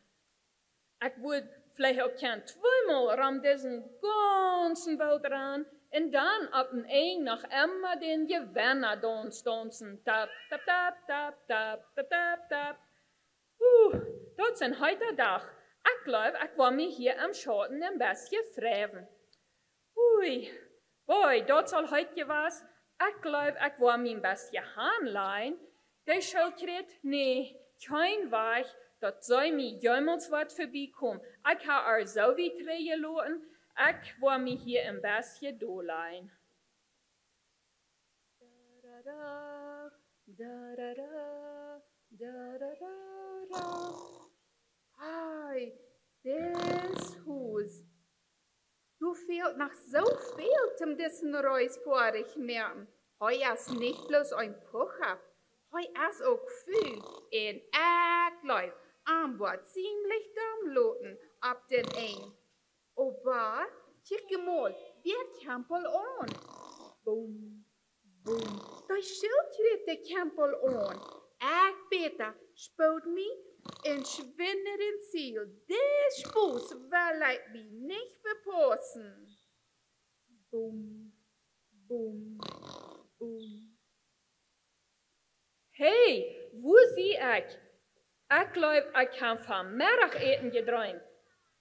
Ekj wudd veleicht uk kjennen tweemol rom disen gaunzen Woolt rannen un dan opp een Enj noch emma dän Jewennadauns daunzen. Tap, tap, tap, tap, tap, tap, tap, tap. Uh, daut es een heeta Dach. Ekj jleew, ekj woa mie hia em Schauten een bät friewen. Ui, boi, daut es aul heet jewast. Ekj jleew, ekj woa mie een bät hanlajen. De Schildkjräd, nä, kjeen Wajch, daut see mie jemols woat verbie komen. Ekj ha ar soo wiet trigjjeloten, ekj woa mie hia een bät dol lajen. Da, da, da, da, da, da, da, da, da, da. Hei, dis Hus. Doa fält noch soo väl, om dise Reis foadich moaken. Hee es nich bloos een Pucha, hee es uk ful un ekj jleew, am woat ziemlich domm loten opp dän Enj. Oba, kjikj mol, dee kjemt aul aun. Boom, boom. Dee Schildkjräd, dee kjemt aul aun. Ekj bäta, spood mie un schwind no dän Ziel. Dis Spos well ekj mie nich vepaussen. Boom, boom, boom. Hey, wua sie ekj? Ekj jleew, ekj hab von Meddach Äten jedreemt.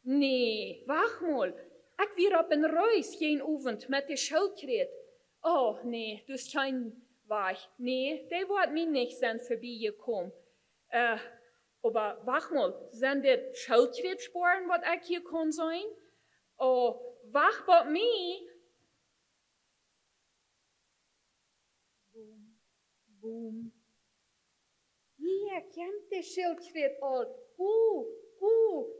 Nä, wacht mol. Ekj wia opp eene Reis jän Owent met de Schildkröt. Oh, nä, daut es kjeen Wajch. Nä, dee woat mie nich sennen verbie jekomen. Äh, oba wacht mol, sent dit Schildkrötsporen, waut ekj hia kaun seenen? Oh, wacht opp mie. Boom, boom. Hia kjemt de Schildkröt aul. Gu, gu,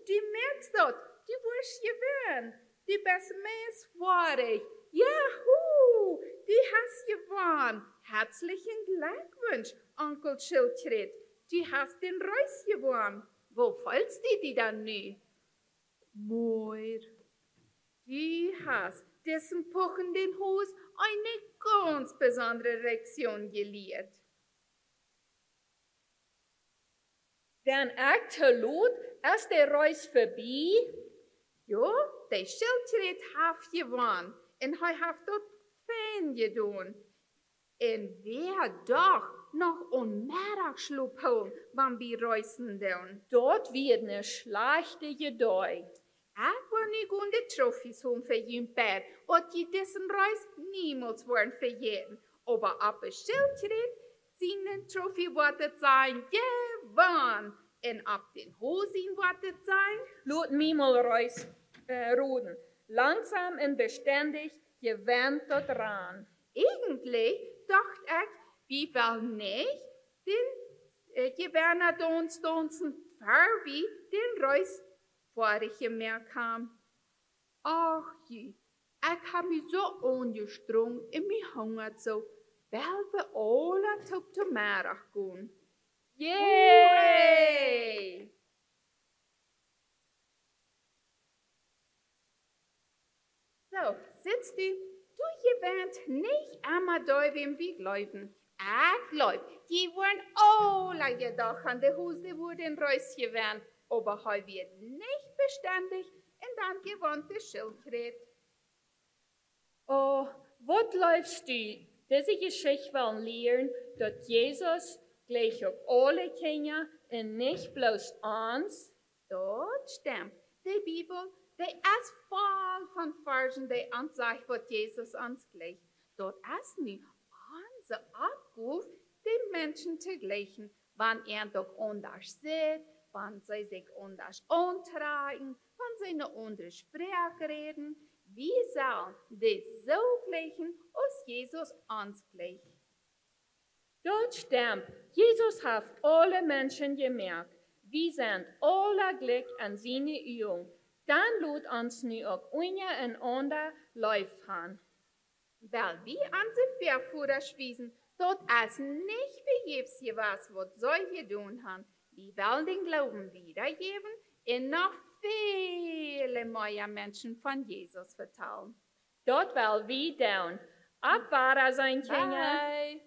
du moakst daut. Du woascht jewennen. Du best meist foadich. Juhu, du hast jewonnen. Herzlichen Glückwunsch, Onkel Schildkröt. Du hast dän Reis jewonnen. Woo feelst du die dan nu? Moin. Du hast disen puchenden Hus eene gaunz besondre Lektion jelieet. Wan ekj too lot, es de Reis verbie? Jo, de Schildkröt haft jewonnen un hee haft daut fein jedonen. Un wäa docht noch aun Meddachschlop hoolen, wan wie reisen doonen? Daut wia eene schlajchte Idee. Ekj well nu gonen de Trophys holen fa jun Bäd, waut jie disen Reis niemols woaren vejäten. Oba opp de Schildkröt sienen Trophy woat et sennen: jewonnen. Un opp dän Hus sien woat et sennen: lot mie mol reis, äh, roden. Langsom un bestendich jewennt daut Rannen. Eejentlich docht ekj, wie wellen nich dän, äh, Jewenna-Daunz daunzen, ver wie dän Reis foadich jemoakt haben. Ach jie, ekj hab mie soo aunjestrungen un mie hungat soo. Well wie aula toop to Meddach gonen? Yay! Soo, sitst du, du jewenst nich emma dee, wäm wie jleewen. Ekj jleew, dee woaren aula jedocht haben, de Hus, dee woat dän Reis jewennen, oba hee wia nich bestendich un dan jewonn de Schildkröt. Oh, waut jleefst du, dise Jeschicht well lieren, daut Jesus jlikjt uk aule Kjinja un nich bloos ons? Daut stemmt. De Bibel, dee es voll von Varschen, dee ons sajen, waut Jesus ons jlikjt. Daut es nu onse Oppgow, de Menschen to jlikjen, wan an uk aundasch sitt, wan see sikj aundasch auntrakjen, wan see eene aundre Sproak räden. Wie sellen dee soo jlikjen, aus Jesus ons jlikjt. Daut stemmt. Jesus haft aule Menschen jemoakt. Wie sent aula jlikj en siene Uagen. Dan lot ons nu uk unjarenaunda leef haben. Well wie onse Väafoaren wiesen, daut et nich vejäfs wia, waut see jedonen haben. Wie wellen dän Gloowen wiedajäwen un noch väle mea Menschen von Jesus vetalen. Daut well wie doonen. Opp Wadaseenen, Kjinja. Bye.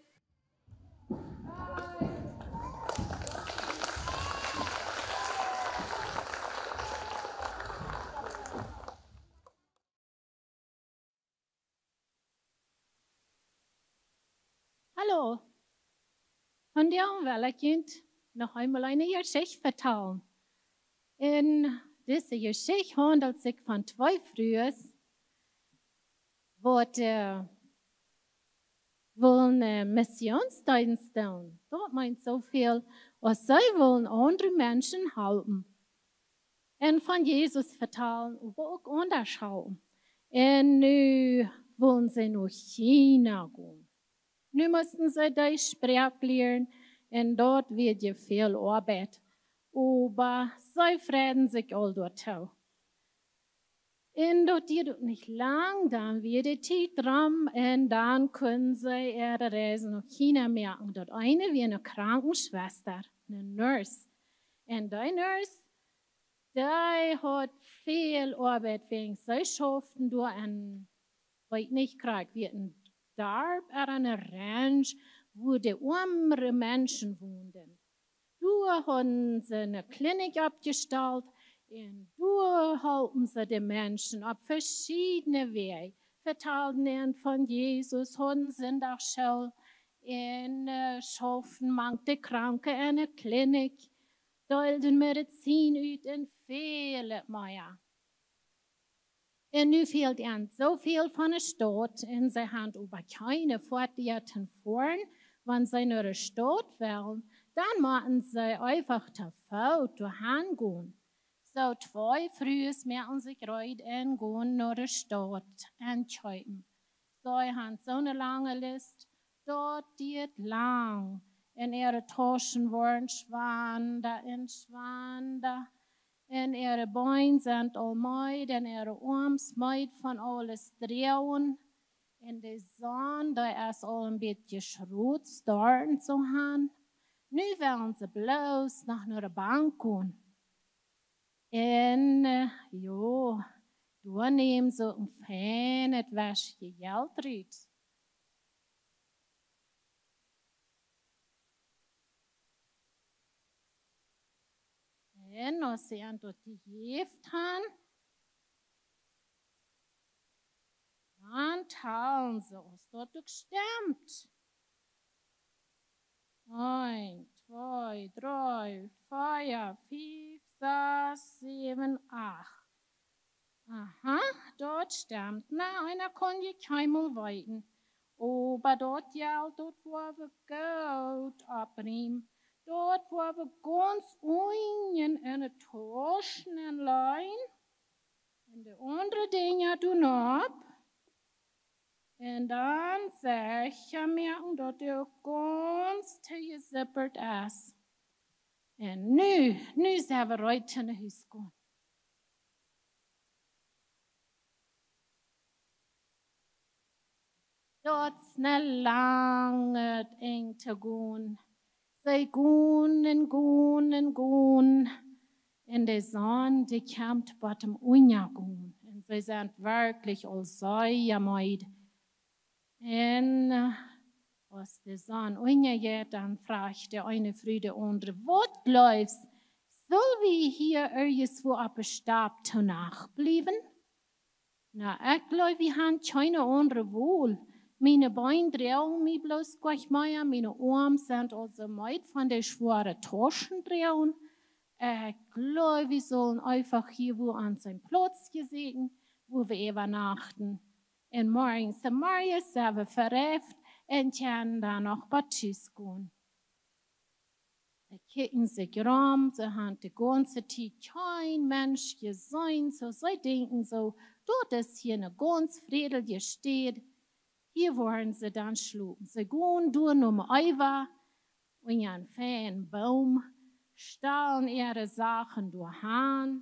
Hallo. Vondoag well ekj junt noch eemol eene Jeschicht vetalen. Un dise Jeschicht haundelt sikj von twee Frues, waut, äh, wullen, äh, Missionsdeenst doonen. Daut meent soo väl, aus see wullen aundre Menschen halpen. Un von Jesus vetalen, oba uk aundasch halpen. Un nu wullen see no China gonen. Nu musten see dee Sproak lieren un daut wia väl Oabeit. Oba see freiden sikj aul doatoo. Un daut dieed uk nich lang, dan wia de Tiet rom un dan kunnen see äare Reis no China moaken. Daut eene wia eene Krankenschwester, eene Nurse. Un dee Nurse, dee haud väl Oabeit, wäajen see schauften doa en, weet nich krakjt, wia een Darp ooda eene Ranch, wua de oamre Menschen wonden. Doa hauden see eene Klinik oppjestalt un doa holpen see de Menschen opp veschiedne Wäaj, vetalden an von Jesus, hauden Sindachschool un, äh, schauften mank de Kranke enne Klinik, deelden Medizin ut un väl mea. Un nu fält an soo väl von de Staut un see han oba kjeene Foatieja to foaren. Wan see no de Staut wellen, dan motten see eefach to Foot doahan gonen. Soo twee Frues moaken sikj reed un gonen no de Staut un kjeepen. See han soone lange List, daut diet lang. Un äare Tauschen woaren schwanda un schwanda. Un äare Been sent aul meed un äare Oarms meed von aules droagen. Un de Sonn, dee es aul een bät schrots doa un soo han. Nu wellen see bloos noch no de Bank gonen. Un, äh, jo, doa nämen see een feinet Wäschje Jelt rut. Un aus see an daut jejäft han, dan talen see, aus daut uk stemt. Eent, twee, dree, vea, fief, sas, säwen, acht. Aha, daut stemt. Na, eena kaun je kjeenmol weeten. Oba daut Jelt, daut woa wie goot oppriemen. Daut woa wie gaunz unjen enne Tauschen enlajen. Un de aundre Dinja doonen opp. Un dan secha moaken, daut dee uk gaunz tojezippet es. Un nu, nu sent wie reed no Hus gonen. Daut es een langet Enj to gonen. See gonen un gonen un gonen. Un de Sonn, dee kjemt bot aum Unjagonen. Un see sent werkjlich aul sea meed. Un, äh, aus de Sonn unjajeit, dan fruach de eene Fru de aundre: "Waut jleefst, sell wie hia irjentwua oppe Stap to Nacht bliewen?" "Na, ekj jleew, wie han kjeene aundre Wol. Miene Been droagen mie bloos goanich mea, miene Oarms sent aul soo meed von de schwoare Tauschen droagen. Ekj jleew, wie sellen eefach hia wua ons een Plauz sieekjen, wua wie äwanachten. Un morjen zemorjes sent wie verreit un kjennen dan noch bot Hus gonen." See kjikjten sikj rom, see han de gaunze Tiet kjeen Mensch jeseenen, soo see denkjten soo: "Daut es hia eene gaunz frädelje Städ. Hia woaren see dan schlopen." See gonen doa no äwa, unja een feinen Boom, stalen äare Sachen doa han.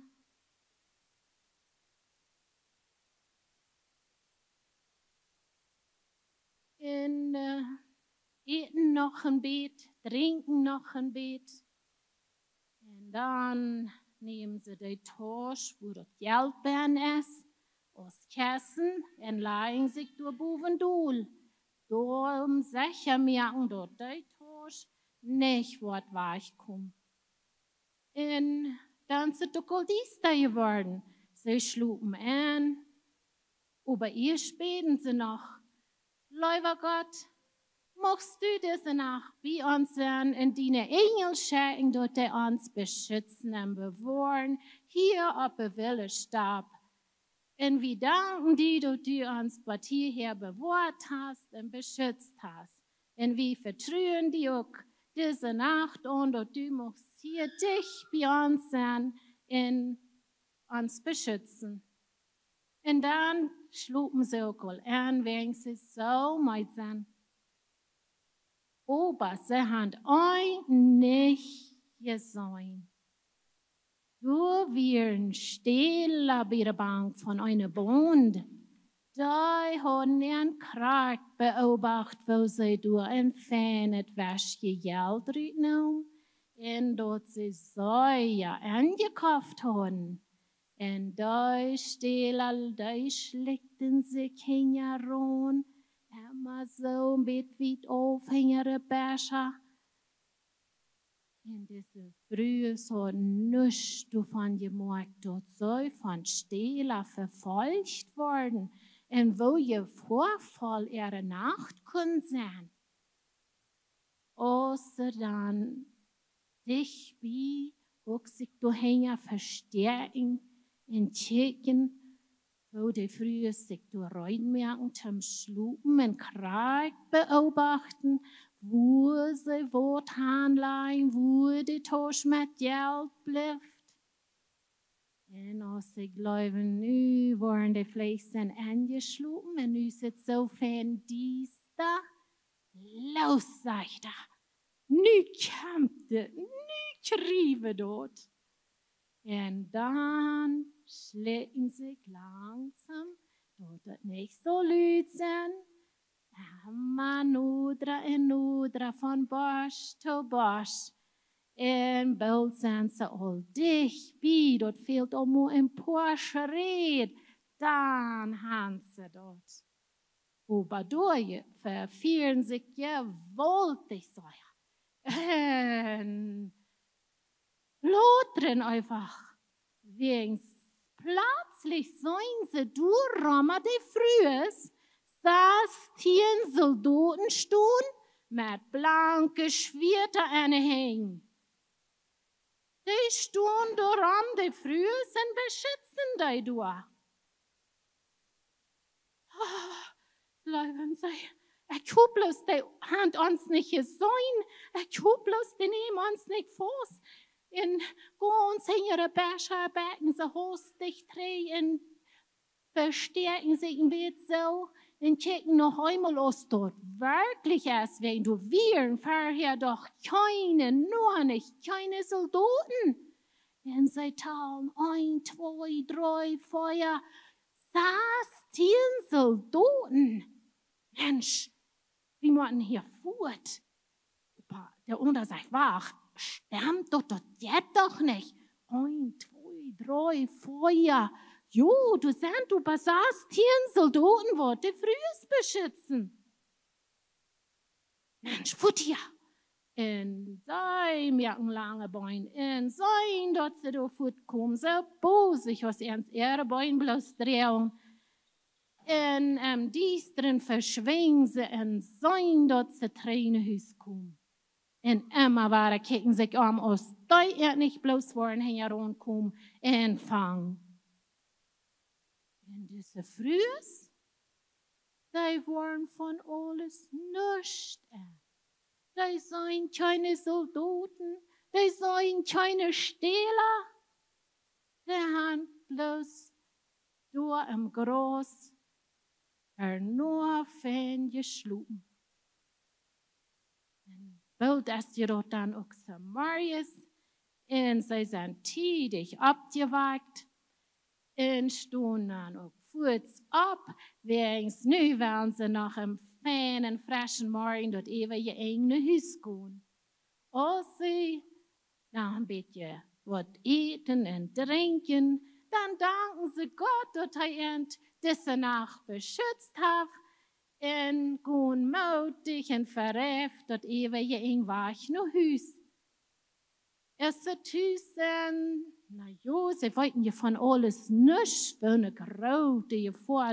Un, äh, äten noch een bät, drinkjen noch een bät. Un dan nämen see de Tausch, wua daut Jelt bennen es, aus Kjessen un lajen sikj doa bowen dol. Doa om secha moaken, daut de Tausch nich woat wajchkomen. Un dan es et uk aul diesta jeworden. See schlopen en. Oba ieescht bäden see noch: "Leewa Gott, muchst du dise Nacht bie ons sennen un diene Enjel schekjen, daut dee ons beschitzen un bewoaren hia oppe Wille Stap. Un wie danken die, daut du ons bot hiahäa bewoat hast un beschitzt hast. Un wie vetruen die uk dise Nacht aun, daut du muchst hia dicht bie ons sennen un ons beschitzen." Un dan schlopen see uk aul en, wäajen see soo meed sent. Oba see han een nich jeseenen. Doa wia een Stäla bie de Bank von eene Baunt. Dee haud an krakjt beobacht, woo see doa een feinet Wäschje Jelt rutneem un daut see sea enjekoft hauden. Un dee Stäla, dee schlikjten sikj hinjaraun, emma soo een bät wiet auf hinja de Bescha. Un dise Frues hauden nuscht doavon jemoakjt, daut see von Stäla vefolcht worden un woo jefoafoll äare Nacht kunn sennen. Aus see dan dicht bie, uk sikj doa hinja vestäakjen un kjikjen, woo de Frues sikj doa reed moaken toom schlopen un krakjt beobachten, wua see waut hanlajen, wua de Tausch met Jelt blift. Un aus see jleewen, nu woaren de veleicht sent enjeschlopen un nu es et soo fein diesta, los, sajcht hee, nu kjemt et, nu kjrie wie daut. Un dan schlikjen see langsom, daut et nich saul lud sennen. Emma noda un noda, von Bosch to Bosch. Un boolt sent see aul dicht bie, daut fält aul mau een poa Schräd, dan han see daut. Oba doa vefieren see sikj jewaultich sea. Un lotren eefach. Wäajens plazlich seenen see doa romma de Frues, sastieen Soldoten stonen met blanke Schwieeta enne Henj. Dee stonen doa rom de Frues un beschitzen dee doa. Oh, jleewen see, ekj hop bloos, dee han ons nich jeseenen. Ekj hop bloos, dee nämen ons nich faust. Un gaunz hinja de Besch bekjen see hastich trigj un vestäakjen sikj een bät soo un kjikjen noch eemol, aus daut werkjlich es, wäajens doa wieren verhäa doch kjeene, noch nich kjeene Soldoten. Un see talen: eent, twee, dree, vea, sastieen Soldoten. Mensch, wie motten hia fuat. Oba de aundra sajcht: wacht, stemt daut, daut jeit doch nich. Eent, twee, dree, vea. Jo, doa sent oba sastieen Soldoten, waut de Frues beschitzen. Mensch, fuat hia. Un see moaken lange Been un seenen, daut see doa fuat komen, soo bosich aus äare Been bloos droagen. Un em Diestren veschwinjen see un seenen, daut see trigj no Hus komen. Un emma wada kjikjen see sikj om, aus dee ea nich bloos woaren hinjaraun komen un fangen. Un dise Frues, dee woaren von aules nuscht enn. Dee seenen kjeene Soldoten, dee seenen kjeene Stäla. Dee han bloos doa em Graus ea noch fein jeschlopen. Un boolt es daut dan uk zemorjes, un see sent tiedich oppjewakjt un stonen dan uk fuaz opp, wäajens nu wellen see noch een feinen, freschen Morjen daut eewje Enj no Hus gonen. Aus see noch een bät waut äten un drinkjen, dan danken see Gott, daut hee an dise Nacht beschitzt haft, un gonen mootich un verreft daut eewje Enj wajch no Hus. Aus see tus sent, na jo, see weeten je von aules nuscht, woo ne groote Jefoa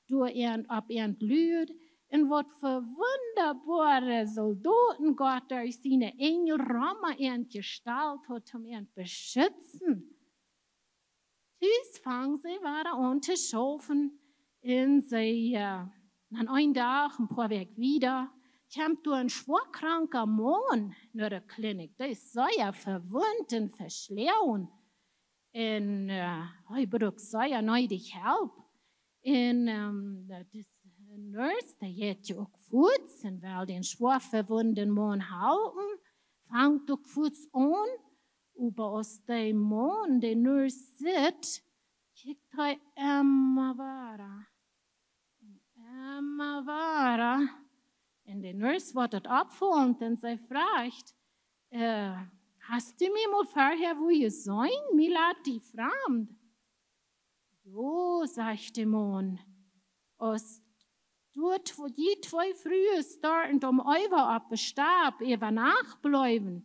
doa äant, opp äant luat, un waut fa wundaboare Soldoten Gott derch siene Enjel rom äant jestalt haud, om äant beschitzen. Tus fangen see wada aun to schaufen, un see, ä, aun eenen Dach, een poa Wäakj wieda, kjemt doa een schwoakranka Maun no de Klinik. Dee es sea vewunt un veschlonen. Un, ä, hee brukt sea needich Help. Un, äm, daut es, ä, Nurse, dee jeit je uk fuaz un well dän schwoa vewunden Maun halpen, fangt uk fuaz aun, oba aus de Maun de Nurse sitt, kjikjt hee emma wada. Un emma wada. Un de Nurse woat daut oppfaulent un see fruacht: "Ä, hast du mie mol verhäa wua jeseenen? Mie lat die framd." "Jo," sajcht de Maun, "aus doa tw-, dee twee Frues doa em Äwa opp de Stap äwa Nacht bleewen,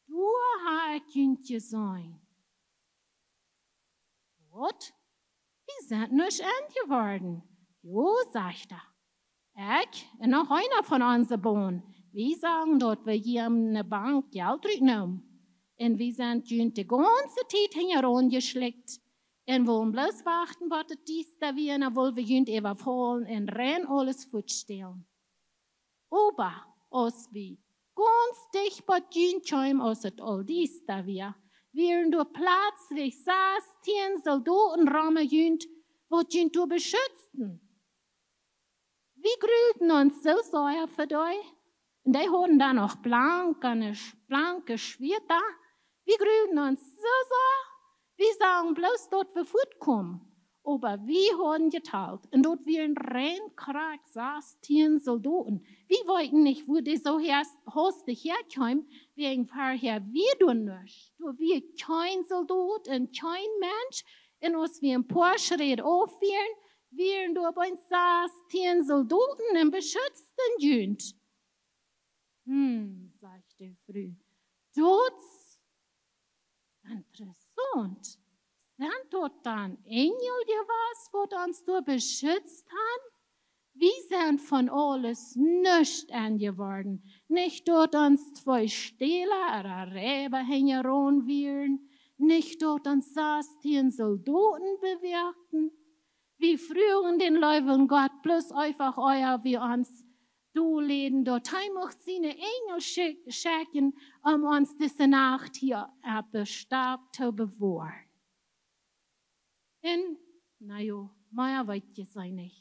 doa hab ekj junt jeseenen." "Waut? Wie sent nuscht enn jeworden." "Jo," sajcht hee, "ekj un noch eena von onse Bahn, Wie sagen daut wie hia aun de Bank Jelt rutnämen. Un wie sent junt de gaunze Tiet hinjaraun jeschlikjt. Un wullen bloos wachten, waut daut diesta wia, un dan wullen wie junt äwafaulen un rein aules fuatstälen. Oba aus wie gaunz dicht bie junt kjeemen, aus et aul diesta wia, wieren doa pletslich sastieen Soldoten rom junt, waut junt doa beschutzten. Wie grulden ons soo sea fa dee. Un dee hauden dan noch blanke, blanke Schwieeta. Wie grulden ons soo sea. Wie sagen bloos, daut wie fuatkomen. Oba wie hauden jetalt. Un daut wieren rein krakjt sastieen Soldoten. Wie weeten nich, woo dee soo hast-, hastich häakjeemen, wäajen verhäa wia doa nuscht. Doa wia kjeen Soldot un kjeen Mensch. Un aus wie een poa Schräd auf wieren, wieren doa bie ons sastieen Soldoten un beschutzten junt. Hm, sajcht de Fru, daut es interessaunt. Sent daut dan Enjel jewast, waut ons doa beschutzt han? Wie sent von aules nuscht enjeworden. Nich daut ons twee Stäla ooda Reiba hinjaraun wieren. Nich daut ons sastieen Soldoten bewäakten. Wie fruagen dän leewen Gott bloos eefach, ea wie ons doa läden, daut hee mucht siene Enjel schek-, schekjen, om ons dise Nacht hia oppe Stap to bewoaren. Un, na jo, mea weet jie nich.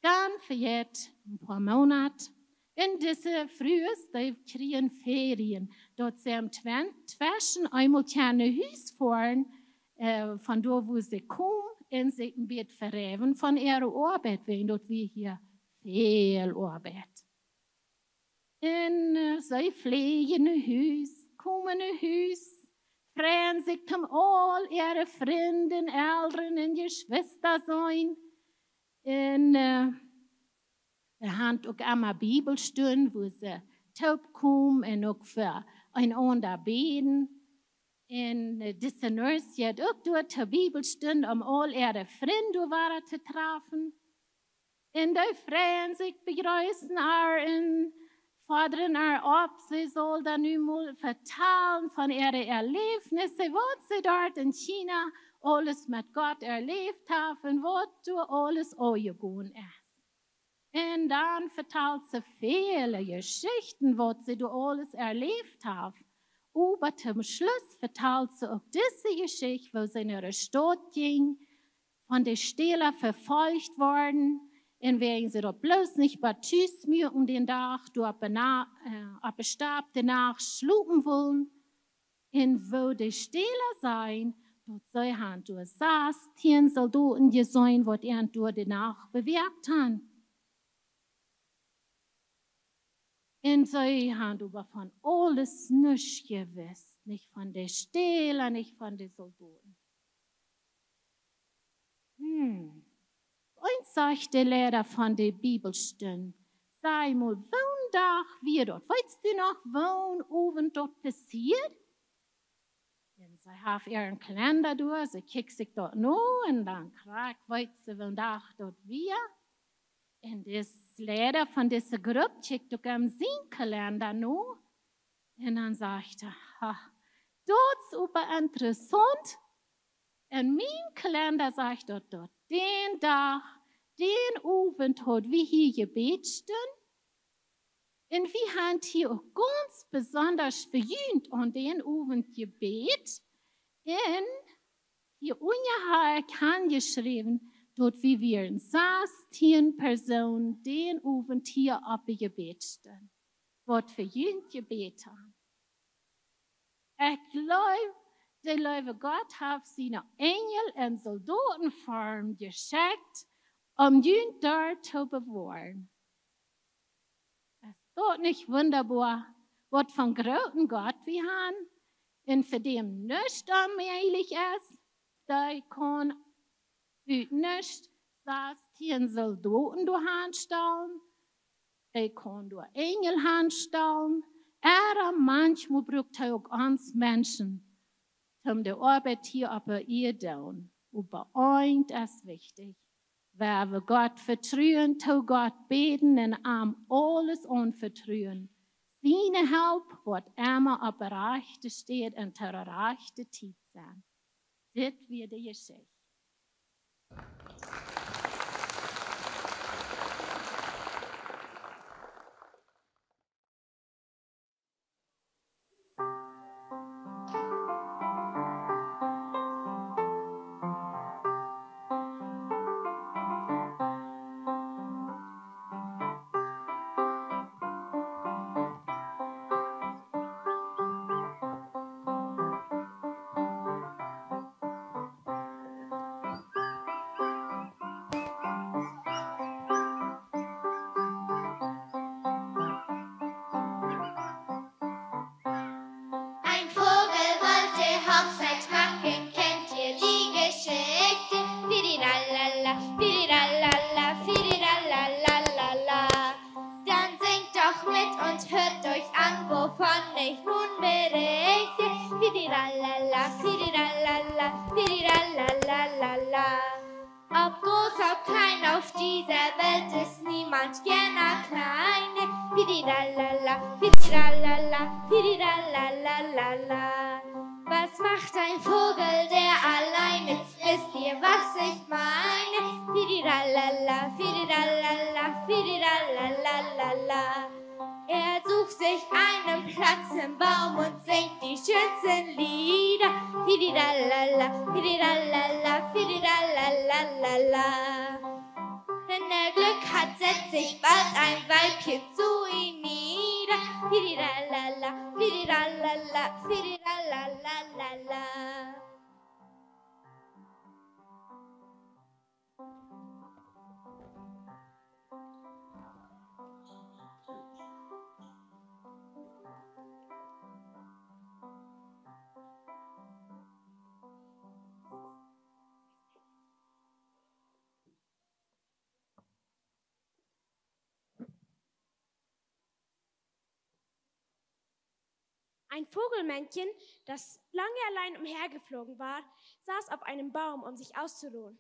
Dan vejeit een poa Moonat. Un dise Frues, dee kjrieen Ferien. Daut see aum twen-, tweschen eemol kjennen no Hus foaren, äh, von doa, wua see komen, un sikj een bät vereewen von äare Oabeit, wäajen daut wia hia väl Oabeit. Un, äh, see fleajen no Hus, komen no Hus, freien sikj, om aul äare Frind, Elren un Jeschwista seenen. Un, äh, see han uk emma Bibelstund, wua see toopkomen un uk fa eenaunda bäden. Un, äh, dise Nurse jeit uk doa to Bibelstund, om aul äare Frind doa wada to trafen. Un dee freien sikj, bejreessen äa un fodren äa opp, see saul dan nu mol vetalen von äare Erläwnissen, waut see doa en China aules met Gott erläwt haft un waut doa aules aunjegonen es. Un dan vetalt see väle Jeschichten, waut see doa aules erläwt haft. Oba toom Schluss vetalt see uk dise Jeschicht, woo see no de Staut jinkj, von de Stäla vefolcht worden, un wäajen see daut bloos nich bat Tus muaken dän Dach, doa oppe Na-, äh, oppe Stap de Nacht schlopen wullen, un woo de Stäla säden, daut see han doa sastieen Soldoten jeseenen, waut an doa de Nacht bewäakt han. Un see han oba von aules nuscht jewist, nich von de Stäla, nich von de Soldoten. Hm. Eemol sajcht de Liera von de Bibelstund: "Saj mol, woon Dach wia daut? Weetst du noch, woon Owent daut passieed?" Un see haft äaren Kalenda doa, see kjikjt sikj daut no un dan krakjt weet see, woon Dach daut wia. Un de Liera von dise Grupp kjikjt uk aun sienen Kalenda no. Un dan sajcht hee: "Ha, daut es oba interessaunt. En mien Kalenda sajcht daut, daut dän Dach, dän Owent haud wie hia Jebäd stunden. Un wie han hia uk gaunz besonda fa junt aun dän Owent jebät. Un hia unja ha ekj jeschräwen, daut wie wieren sastieen Persoonen dän Owent hia oppe Jebäd stunden, waut fa junt jebät han." Ekj jleew, de leewe Gott haft siene Enjel en Soldotenform jeschekjt, om junt doa to bewoaren. Es daut nich wundaboa, waut fa een grooten Gott wie han? Un fa däm nuscht onmäajlich es. Dee kaun ut nuscht sastieen Soldoten doa hanstalen. Dee kaun doa Enjel hanstalen. Oba maunchmol brukt hee uk ons Menschen, om de Oabeit hia oppe Ieed doonen. Oba eent es wichtich. Wan wie Gott vetruen, to Gott bäden un am aules aunvetruen, siene Help woat emma opp de rajchte Städ un to de rajchte Tiet sennen. Dit wia de Jeschicht. Ein Vogel wollte Hochzeit machen, kennt ihr die Geschichte? Firiralala, firiralala, firiralalalala. Dann singt doch mit und hört euch an, wovon ich nun berichte. Firiralala, firiralala, firiralalalala. Ob groß, ob klein, auf dieser Welt ist niemand gerne alleine. Firiralala, firiralala, firiralalalala. Was macht ein Vogel, der allein ist? Wisst ihr, was ich meine? Firiralala, firiralala, firiralalalala. Er sucht sich einen Platz im Baum und singt die schönsten Lieder. Firiralala, firiralala, firiralalalala. Wenn er Glück hat, setzt sich bald ein Weibchen zu ihm nieder. Firiralala, firiralala, firiralalalala. Ein Vogelmännchen, das lange allein umhergeflogen war, saß auf einem Baum, um sich auszuruhen.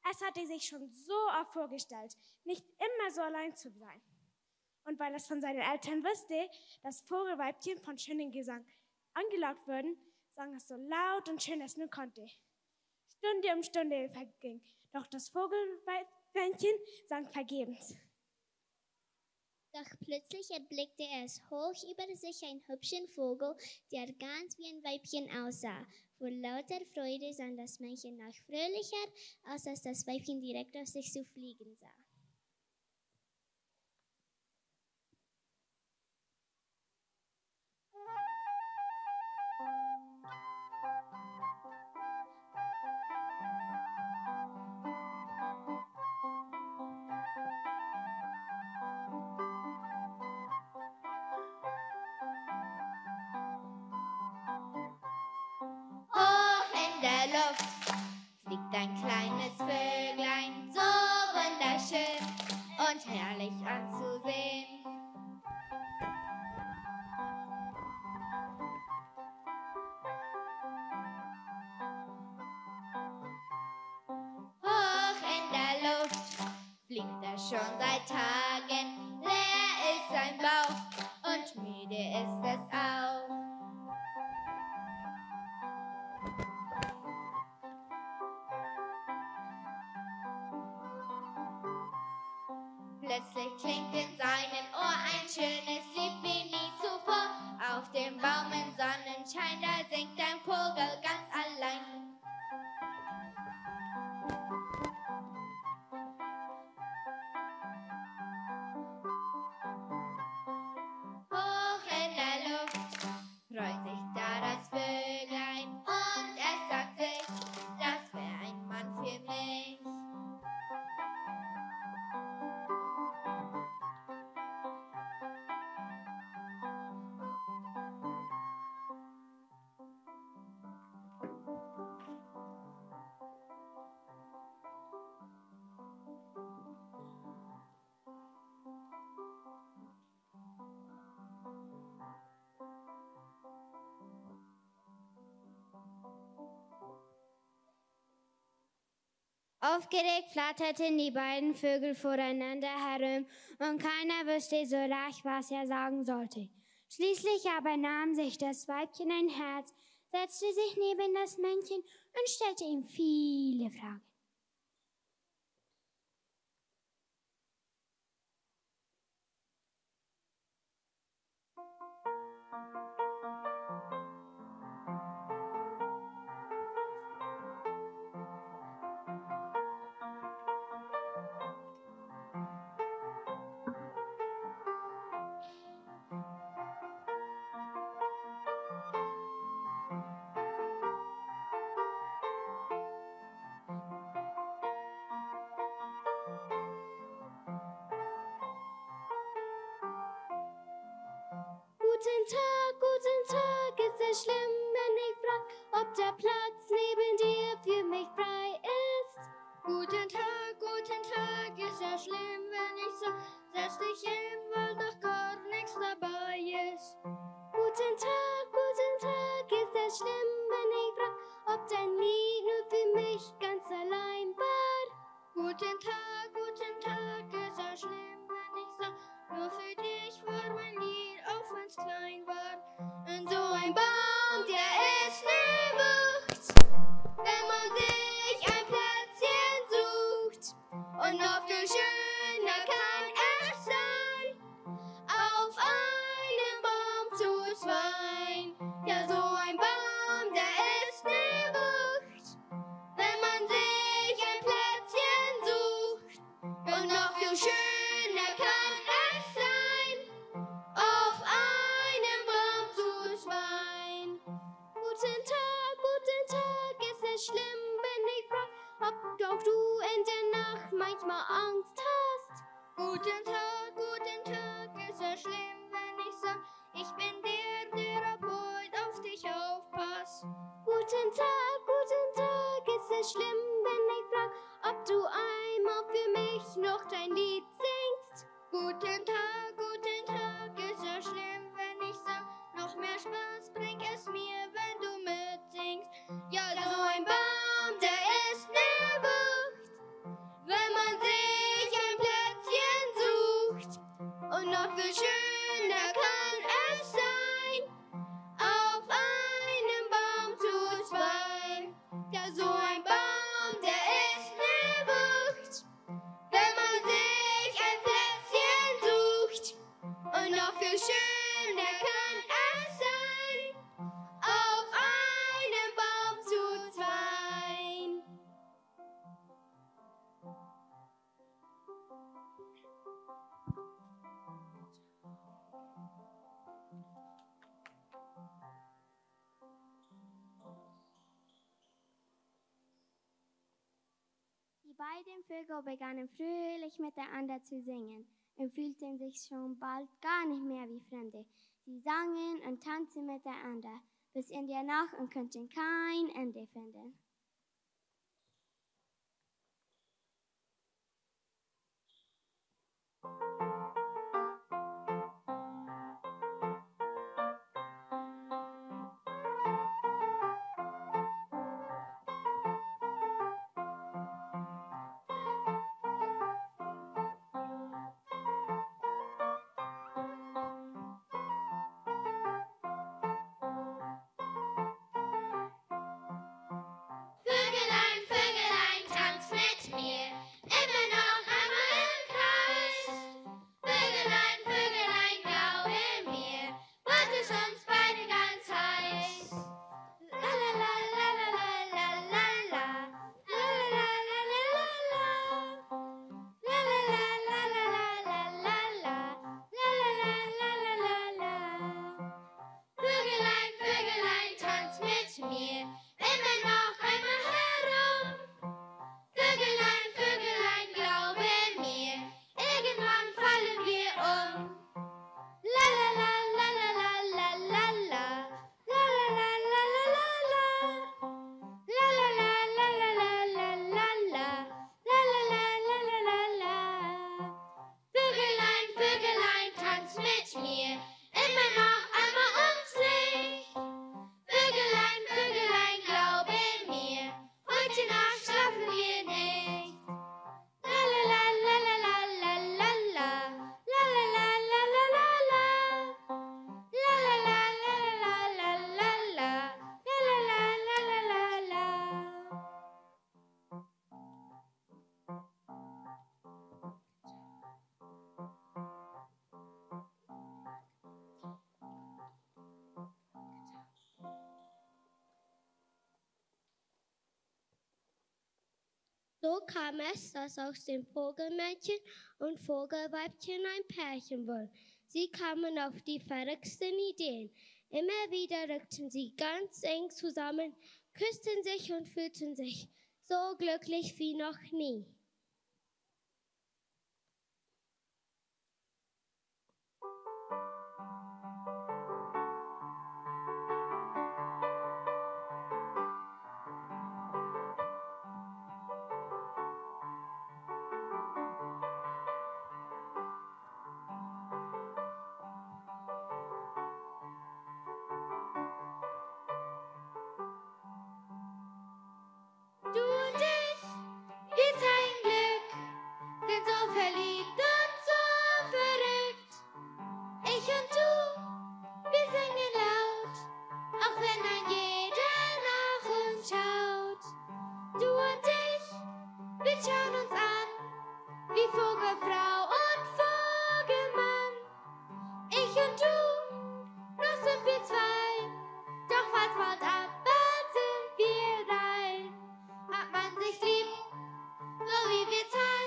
Es hatte sich schon so oft vorgestellt, nicht immer so allein zu sein. Und weil es von seinen Eltern wusste, dass Vogelweibchen von schönem Gesang angelockt würden, sang es so laut und schön es nur konnte. Stunde um Stunde verging, doch das Vogelmännchen sang vergebens. Doch plötzlich erblickte es hoch über sich einen hübschen Vogel, der ganz wie ein Weibchen aussah. Vor lauter Freude sang das Männchen noch fröhlicher, als es das Weibchen direkt auf sich zufliegen sah. Hoch in der Luft fliegt ein kleines Vöglein, so wunderschön und herrlich anzusehen. Hoch in der Luft fliegt er schon seit Tagen, leer ist sein Bauch und müde ist es auch. Plötzlich klingt in seinem Ohr ein schönes Lied wie nie zuvor. Auf dem Baum im Sonnenschein, da singt ein Vogel ganz allein. Hoch in der Luft freut sich da das Vöglein und es sagt sich, das wär ein Mann für mich. Aufgeregt flatterten die beiden Vögel voreinander herum und keiner wusste so recht, was er sagen sollte. Schließlich aber nahm sich das Weibchen ein Herz, setzte sich neben das Männchen und stellte ihm viele Fragen. Guten Tag, guten Tag, ist es schlimm, wenn ich frag, ob der Platz neben dir für mich frei ist? Guten Tag, guten Tag, ist es schlimm, wenn ich sag, setz dich hin, weil doch gar nichts dabei ist? Guten Tag, guten Tag, ist es schlimm, wenn ich frag, ob dein Lied nur für mich ganz allein war? Guten Tag, guten Tag, ist es schlimm, wenn ich sag, nur für dich war mein Lied, auch wenn's klein war. Und so ein Baum, der ist ne Wucht, wenn man sich ein Plätzchen sucht. Und noch viel schöner kann es sein, auf einem Baum zu zweien. Ja, so ein Baum, der ist ne Wucht, wenn man sich ein Plätzchen sucht. Und noch viel schöner kann es sein, auf einem Baum zu zweien. Guten Tag, guten Tag, ist es schlimm, wenn ich frag, ob auch du in der Nacht manchmal Angst hast? Guten Tag, guten Tag, ist es schlimm, wenn ich sag, ich bin der, der ab heute auf dich aufpasst? Guten Tag, guten Tag, ist es schlimm, wenn ich frag, ob du einmal für mich noch dein Lied singst? Guten Tag, guten Tag, ist es schlimm, wenn ich sag, noch mehr Spaß bringt es mir, wenn du mitsingst. Ja, so ein Baum, der ist ne Wucht, wenn man sich ein Plätzchen sucht. Und noch viel schöner kann es sein, auf einem Baum zu zweien. Ja, so ein Baum, der ist ne Wucht, wenn man sich ein Plätzchen sucht. Und noch viel schöner kann es sein, auf einem Baum zu zweien. Die beiden Vögel begannen fröhlich miteinander zu singen und fühlten sich schon bald gar nicht mehr wie Fremde. Sie sangen und tanzten miteinander bis in der Nacht und konnten kein Ende finden. So kam es, dass aus dem Vogelmännchen und Vogelweibchen ein Pärchen wurde. Sie kamen auf die verrücktesten Ideen. Immer wieder rückten sie ganz eng zusammen, küssten sich und fühlten sich so glücklich wie noch nie. Du und ich, wir zeigen Glück, sind so verliebt und so verrückt. Ich und du, wir singen laut, auch wenn ein jeder nach uns schaut. Du und ich, wir schauen uns an, wie Vogelfrau und Vogelmann. Ich und du, noch sind wir zwei, doch was bald ab, bald sind wir drei. Hat man sich lieb, so wie wir zwei,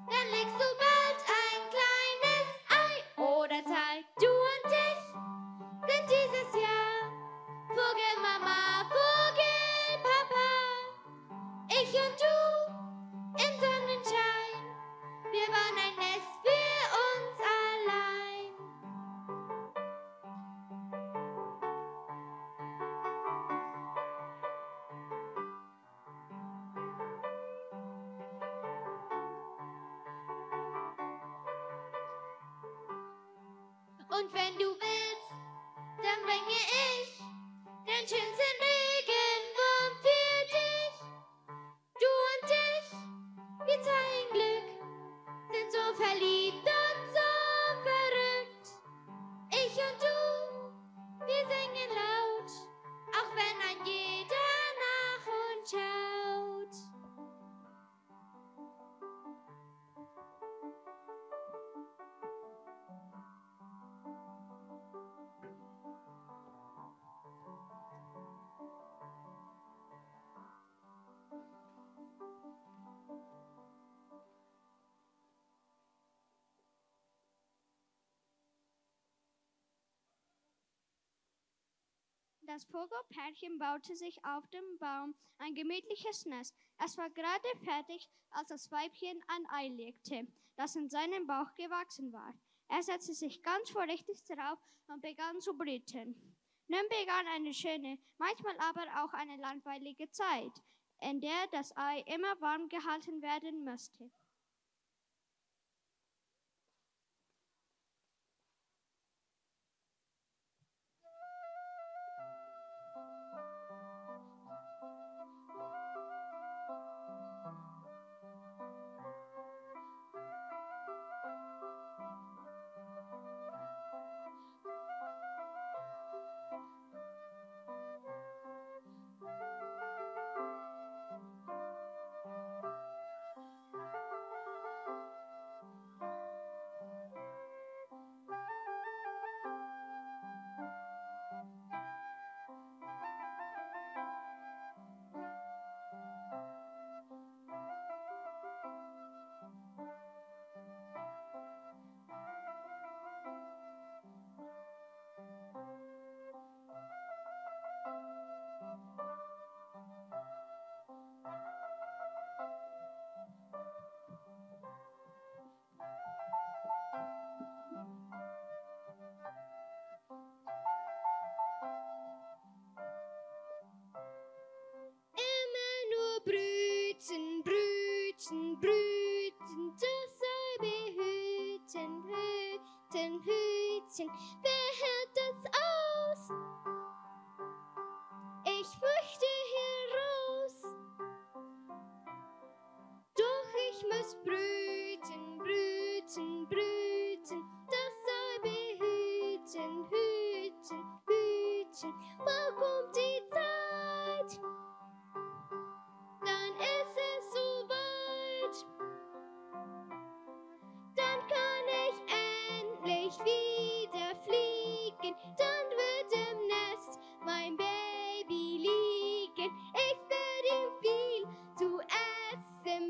dann legst du bald ein kleines Ei oder zwei. Du und ich sind dieses Jahr Vogelmama, Vogelpapa. Ich und du im Sonnenschein, wir bauen ein Nest für uns allein. Und wenn du willst, dann bringe ich den schönsten Regenwurm für dich. Du und ich, wir zeigen Glück, sind so verliebt und so verrückt. Ich und du, wir singen laut, auch wenn ein jeder nach uns schaut. Das Vogelpärchen baute sich auf dem Baum ein gemütliches Nest. Es war gerade fertig, als das Weibchen ein Ei legte, das in seinem Bauch gewachsen war. Er setzte sich ganz vorsichtig drauf und begann zu brüten. Nun begann eine schöne, manchmal aber auch eine langweilige Zeit, in der das Ei immer warm gehalten werden musste. Immer nur brüten, brüten, brüten, dasselbe hüten, hüten, hüten. Wer hält das aus? Ich möchte hier raus. Doch ich muss brüten, brüten, brüten, dasselbe hüten, hüten, hüten. Bald kommt die Zeit, dann ist es so weit. Dann kann ich endlich wieder fliegen, dann wird im Nest mein Baby liegen. Ich werde ihm viel zu essen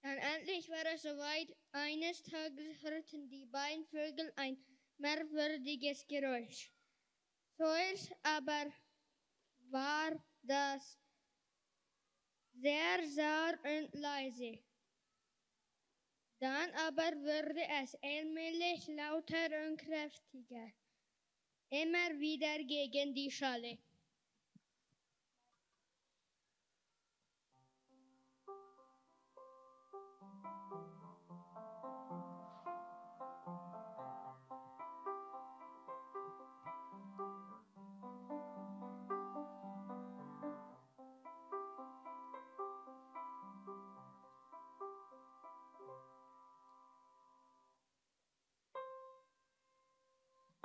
Dann endlich war es soweit. Eines Tages hörten die beiden Vögel ein merkwürdiges Geräusch. Zuerst aber war das sehr zart und leise. Dann aber wurde es allmählich lauter und kräftiger, immer wieder gegen die Schale.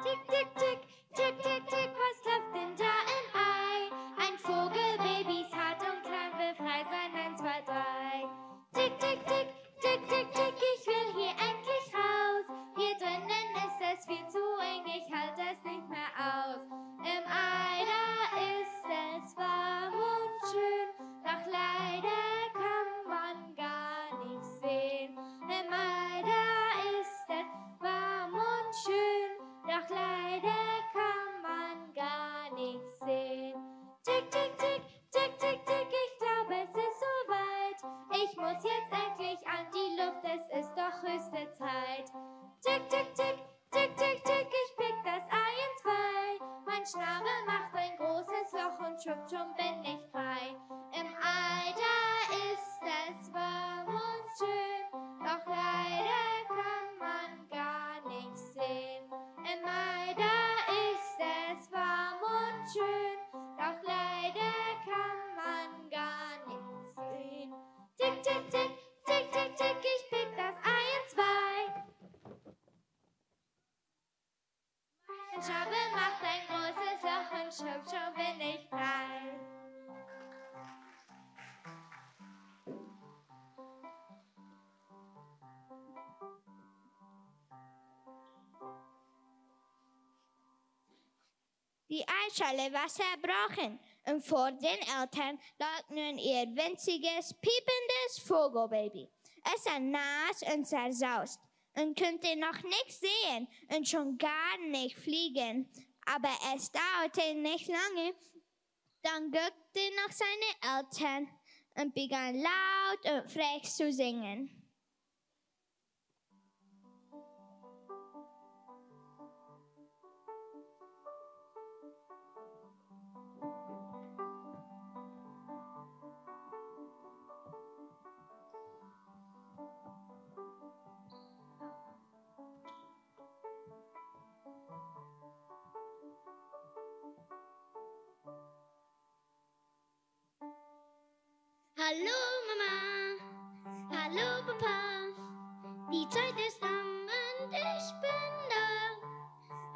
Tick, tick, tick, tick, tick, tick, was klopft denn da im Ei? Ein Vogelbaby, zart und klein, will frei sein, eins, zwei, drei. Tick, tick, tick, tick, tick, tick, ich will hier endlich raus. Hier drinnen ist es viel zu eng, ich halt das nicht mehr aus. Im Ei, da ist es warm und schön, doch leider kann man gar nichts sehen. Im Ei, da ist es warm und schön, doch leider kann man gar nichts sehen. Tick, tick, tick, tick, tick, tick, ich glaube, es ist soweit. Ich muss jetzt endlich an die Luft, es ist doch höchste Zeit. Tick, tick, tick, tick, tick, tick, ich pick das Ei entzwei. Mein Schnabel macht ein großes Loch und schwupp, schon bin ich frei. Im Ei, da ist es warm und schön, doch leider kann man gar nichts sehen. Im Ei, da ist es warm und schön, doch leider kann man gar nichts sehen. Tick, tick, tick, tick, tick, tick, ich pick das Ei entzwei. Mein Schnabel macht ein großes Loch und schwupp, schon bin ich frei. Die Eischale war zerbrochen und vor den Eltern lag nun ihr winziges, piependes Vogelbaby. Es war nass und zerzaust und konnte noch nicht sehen und schon gar nicht fliegen. Aber es dauerte nicht lange, dann guckte er nach seinen Eltern und begann laut und frech zu singen. Hallo Mama, hallo Papa, die Zeit ist lang und ich bin da.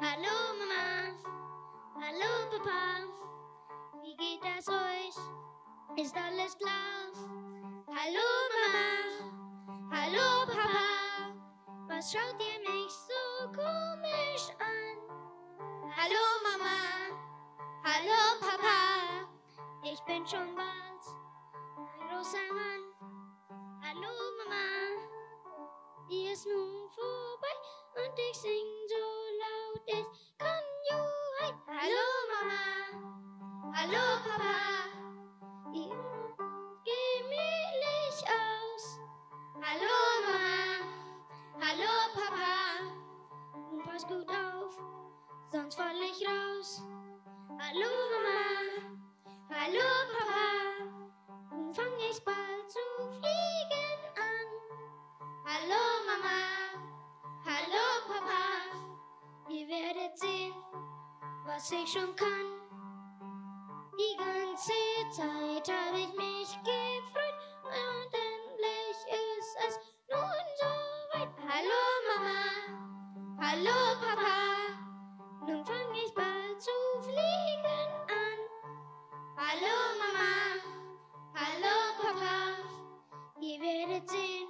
Hallo Mama, hallo Papa, wie geht es euch? Ist alles klar? Hallo Mama, hallo Papa, was schaut ihr mich so komisch an? Hallo Mama, hallo Papa, ich bin schon bald ein großer Mann. Hallo Mama, die ist nun vorbei und ich sing so laut ich kann. Juhu, hallo Mama, hallo Papa, ihr gemütlich aus. Hallo Mama, hallo Papa, nun passt gut auf, sonst fall ich raus. Hallo Mama, hallo Papa, nun fang ich bald zu fliegen an. Hallo Mama, hallo Papa, ihr werdet sehen, was ich schon kann. Die ganze Zeit hab ich mich gefreut und endlich ist es nun soweit. Hallo Mama, hallo Papa, nun fang ich bald zu fliegen an. Hallo Mama, hallo Papa, ihr werdet sehen,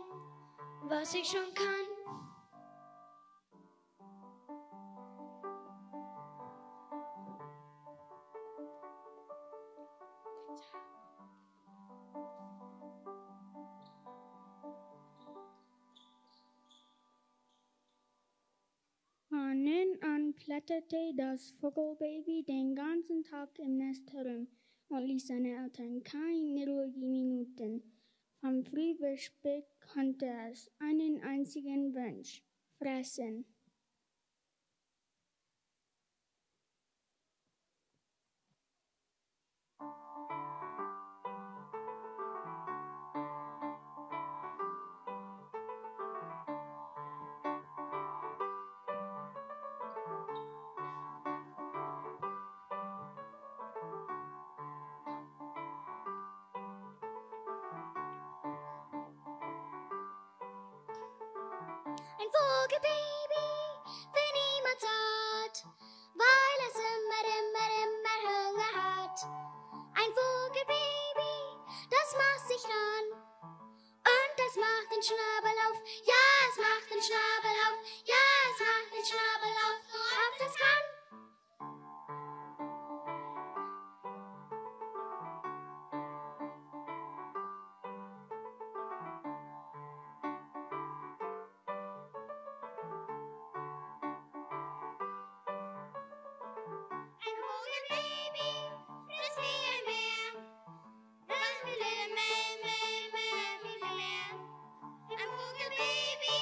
was ich schon kann. Von nun an kletterte das Vogelbaby den ganzen Tag im Nest herum und ließ seine Eltern keine ruhige Minuten. Vom Frühstück konnte es einen einzigen Wunsch: fressen. Ein Vogelbaby, wie niemand hat, weil es immer, immer, immer Hunger hat. Ein Vogelbaby, das macht sich ran und es macht den Schnabel auf. Ja, es macht den Schnabel auf. Ja, es macht den Schnabel auf, so oft es kann. Ein Vogelbaby frisst wie ein Bär. Noch viel mehr, mehr, mehr, viel, viel mehr. Ein Vogelbaby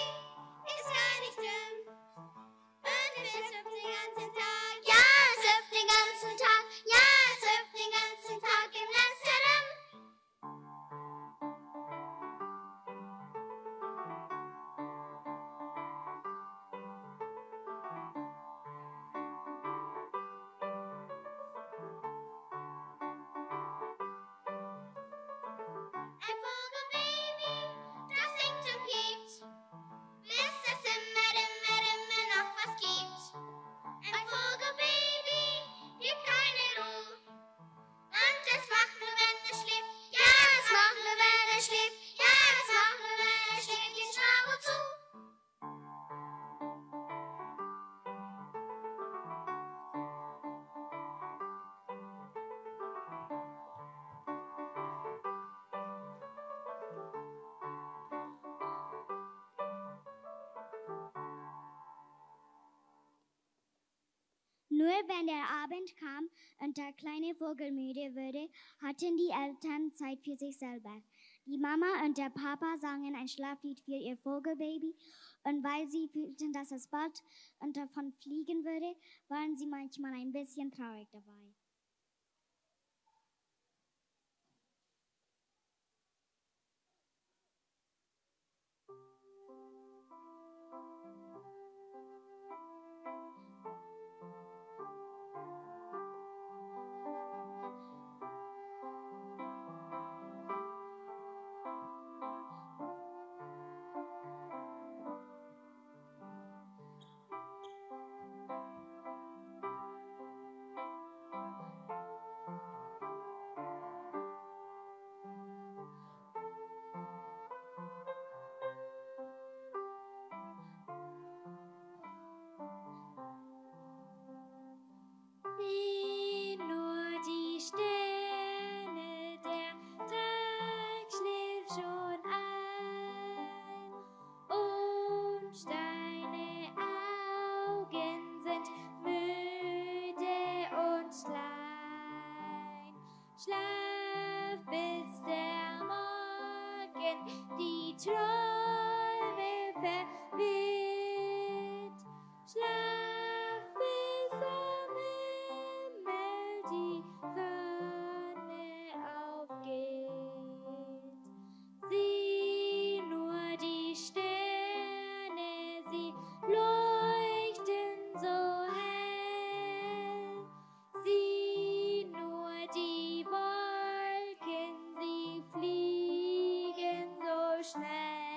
ist gar nicht dumm. Und es hüpft den ganzen Tag. Ja, es hüpft den ganzen Tag. Ja, es hüpft den ganzen Tag im Nest herum. Ein Vogelbaby, das singt und piept, bis es immer, immer, immer noch was gibt. Ein Vogelbaby gibt keine Ruhe. Und es macht nur, wenn es schläft. Ja, es macht nur, wenn es schläft. Ja, es macht nur, wenn es schläft, den Schnabel zu. Nur wenn der Abend kam und der kleine Vogel müde wurde, hatten die Eltern Zeit für sich selber. Die Mama und der Papa sangen ein Schlaflied für ihr Vogelbaby, und weil sie fühlten, dass es bald und davon fliegen würde, waren sie manchmal ein bisschen traurig dabei. Sieh nur die Sterne, der Tag schläft schon ein. Und deine Augen sind müde und klein. Schlaf, bis der Morgen die Träume verweht. Schlaf, bis am Himmel die Sonne aufgeht. Sieh nur die Sterne, sie leuchten so hell. Sieh nur die Wolken, sie fliegen so schnell.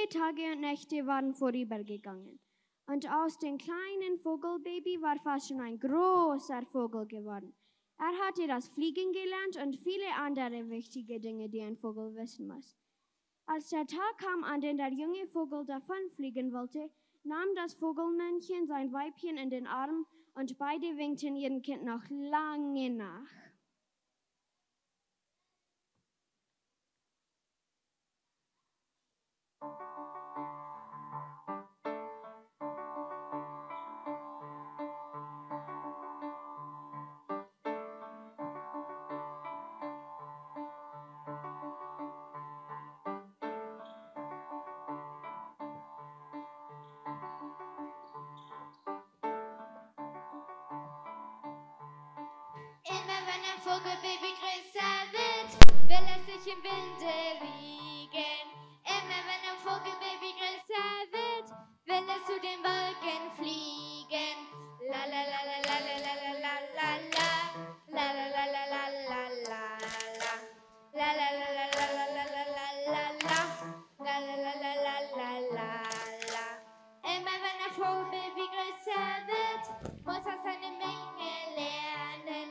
Tage und Nächte waren vorübergegangen. Und aus dem kleinen Vogelbaby war fast schon ein großer Vogel geworden. Er hatte das Fliegen gelernt und viele andere wichtige Dinge, die ein Vogel wissen muss. Als der Tag kam, an dem der junge Vogel davonfliegen wollte, nahm das Vogelmännchen sein Weibchen in den Arm und beide winkten ihrem Kind noch lange nach. Immer wenn ein Vogelbaby größer wird, will es sich im Winde wiegen. Immer wenn ein Vogelbaby größer wird, will es zu den Wolken fliegen. La, la, la, la. La, la, la, la, la, la, la, la, la. La, la, la, la, la, la, la, la, la, la. La, la, la, la, la, la, la, la. Immer wenn ein Vogelbaby größer wird, muss es eine Menge lernen.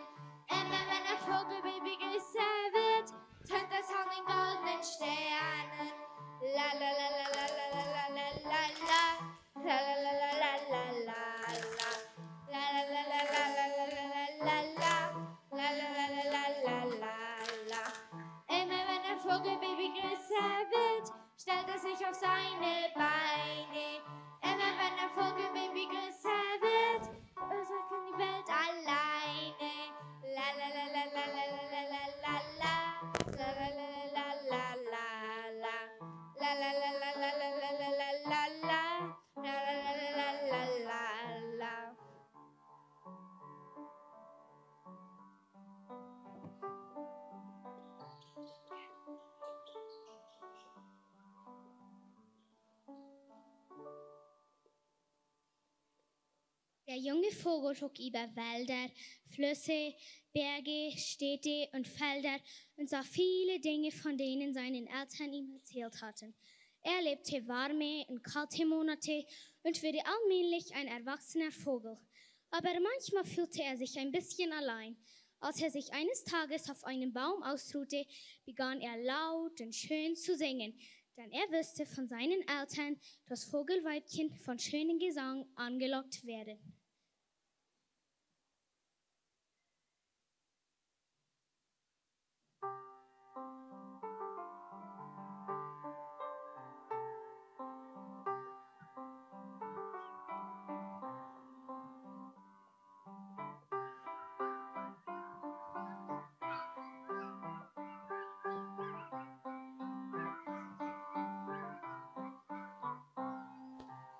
Immer wenn ein Vogelbaby größer wird, träumt es von den goldenen Sternen. La, la, la, la, la, la, la, la, la, la. La, la, la, la, la, la, la, la, la. La, la, la, la, la, la, la, la, la, la. La, la, la, la, la, la, la, la, la, la. Immer wenn ein Vogelbaby größer wird, stellt er sich auf seine Beine. Immer wenn ein Vogelbaby größer wird, besucht er die Welt alleine. La, la, la, la, la, la, la, la, la, la. La, la, la, la, la, la, la, la, la. La, la, la, la, la, la, la, la, la, la, la. La, la, la, la, la, la, la, la. Der junge Vogel zog über Wälder, Flüsse, Berge, Städte und Felder und sah viele Dinge, von denen seine Eltern ihm erzählt hatten. Er lebte warme und kalte Monate und wurde allmählich ein erwachsener Vogel. Aber manchmal fühlte er sich ein bisschen allein. Als er sich eines Tages auf einem Baum ausruhte, begann er laut und schön zu singen, denn er wusste von seinen Eltern, dass Vogelweibchen von schönem Gesang angelockt werden.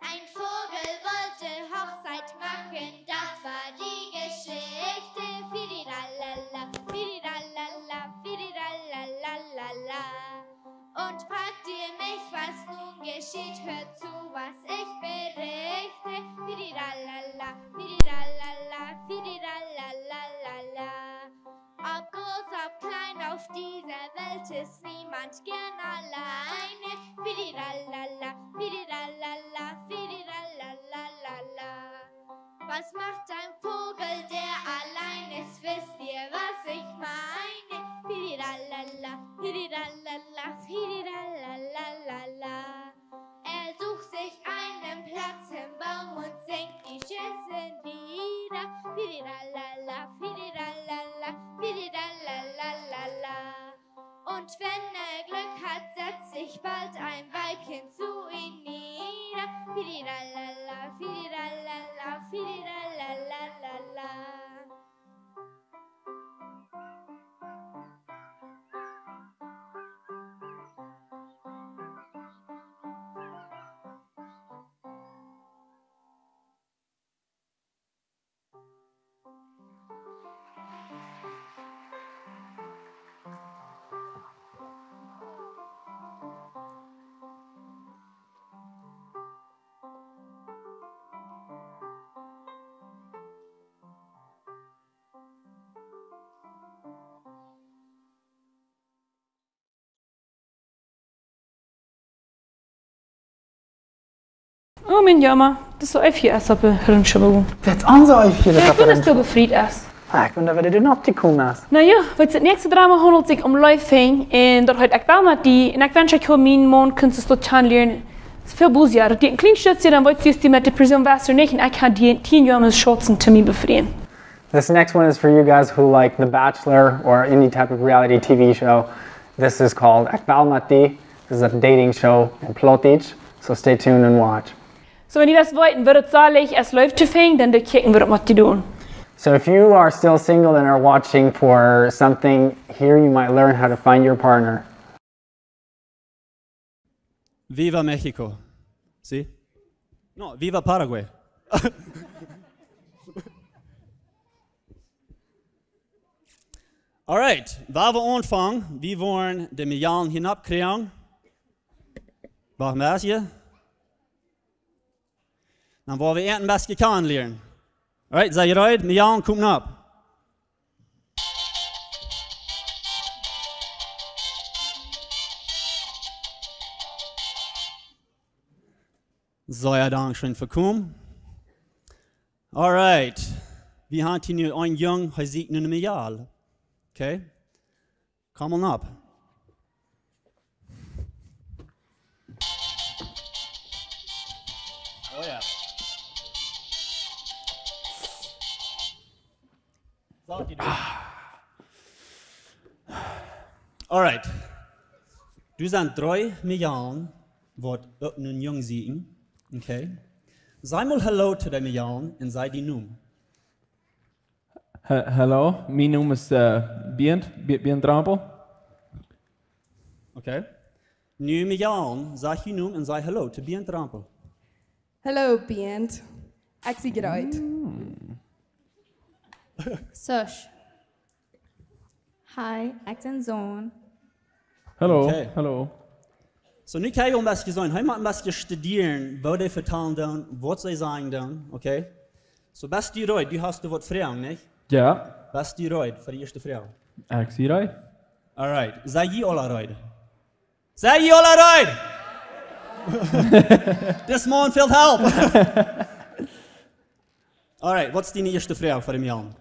Ein Vogel wollte Hochzeit machen, das war die Geschichte. Firiralala, firiralala, firiralalalala. Und fragt ihr mich, was nun geschieht, hört zu, was ich berichte. Firiralala, firiralala, firiralalalala. Ob groß, ob klein, auf dieser Welt ist niemand gern alleine. Firiralala, firiralala, firiralalalala. Was macht ein Vogel, der allein ist? Wisst ihr, was ich meine? Firiralala, firiralala, firiralalalala. Er sucht sich einen Platz im Baum und singt die schönsten Lieder. Firiralala, firiralala, firiralalalala. Und wenn er Glück hat, setzt sich bald ein Weibchen zu ihm nieder. Firiralala, firiralala, firiralalalala. Oh, mien Joma, daut es soo eefich es opp de Hirnschubbe. Daut es onse eefich. Jo, ekj wunda, aus du befriet best. Ah, ekj wunda, woo du doa oppjekomen best. Na jo, wiels daut näakjste Drama haundelt sikj om Leefhäng un daut heet Ekj well met die. Un ekj wensch, ekj kunn mienen Maun kunn soo kjanen lieren. Daut es väl busier. Daut du een kjlien Stekj, dan weetst du, aus du met de Persoon best ooda nich. Un ekj ha die tieen Joa must schaufen, om mie to befrieen. This next one is for you guys who like The Bachelor or any type of reality T V show. This is called Ekj well met die. This is a dating show in Plautdietsch, so stay tuned and watch. So, wan du west weeten, woo daut saul es, Leew to finjen, dan doo kjikjen, waut daut mott doonen. So if you are still single and are watching for something, here you might learn how to find your partner. Viva Mexico. See? No, viva Paraguay. All right, wan wie aunfangen, wie woaren de Mejalen hia oppkjrieen. Wacht mau hia. Dan woa wie een bät kjanen lieren. All right, sent jie reed? Mejalen, komt opp. Soo, jo, dankscheen fa komen. All right. Wie haben hia nu een Jung, hee sieekjt nu ne Mejal. Okay. Komm opp. Oh jo. Sag die du. All right. Doa sent dree Mejalen, waut uk no een Jung sieekjen. Okay. Saj mol hallo to de Mejalen un saj dien Nomen. He-, hallo, mien Nomen es, eh, Bient, Bi-, Bient Drampel. Okay. Nu, Mejalen, saj dien Nomen un saj hallo to Bient Drampel. Hallo, Bient. Ekj sie Jreet. Sosch. Hi, ekj sie Son. Hallo, okay. Hallo. So, nu kaun jie een bät seenen, hee mott een bät studieren, woo dee vetalen doonen, waut see sajen doonen, okay? So, best du reed? Du hast waut Froagen, nich? Jo. Best du reed fa de ieeschte Froag? Ekj sie reed. All right. Sent jie aula reed? Sent jie aula reed? This man felt help. All right, waut es diene ieeschte Froag fa de Mejalen?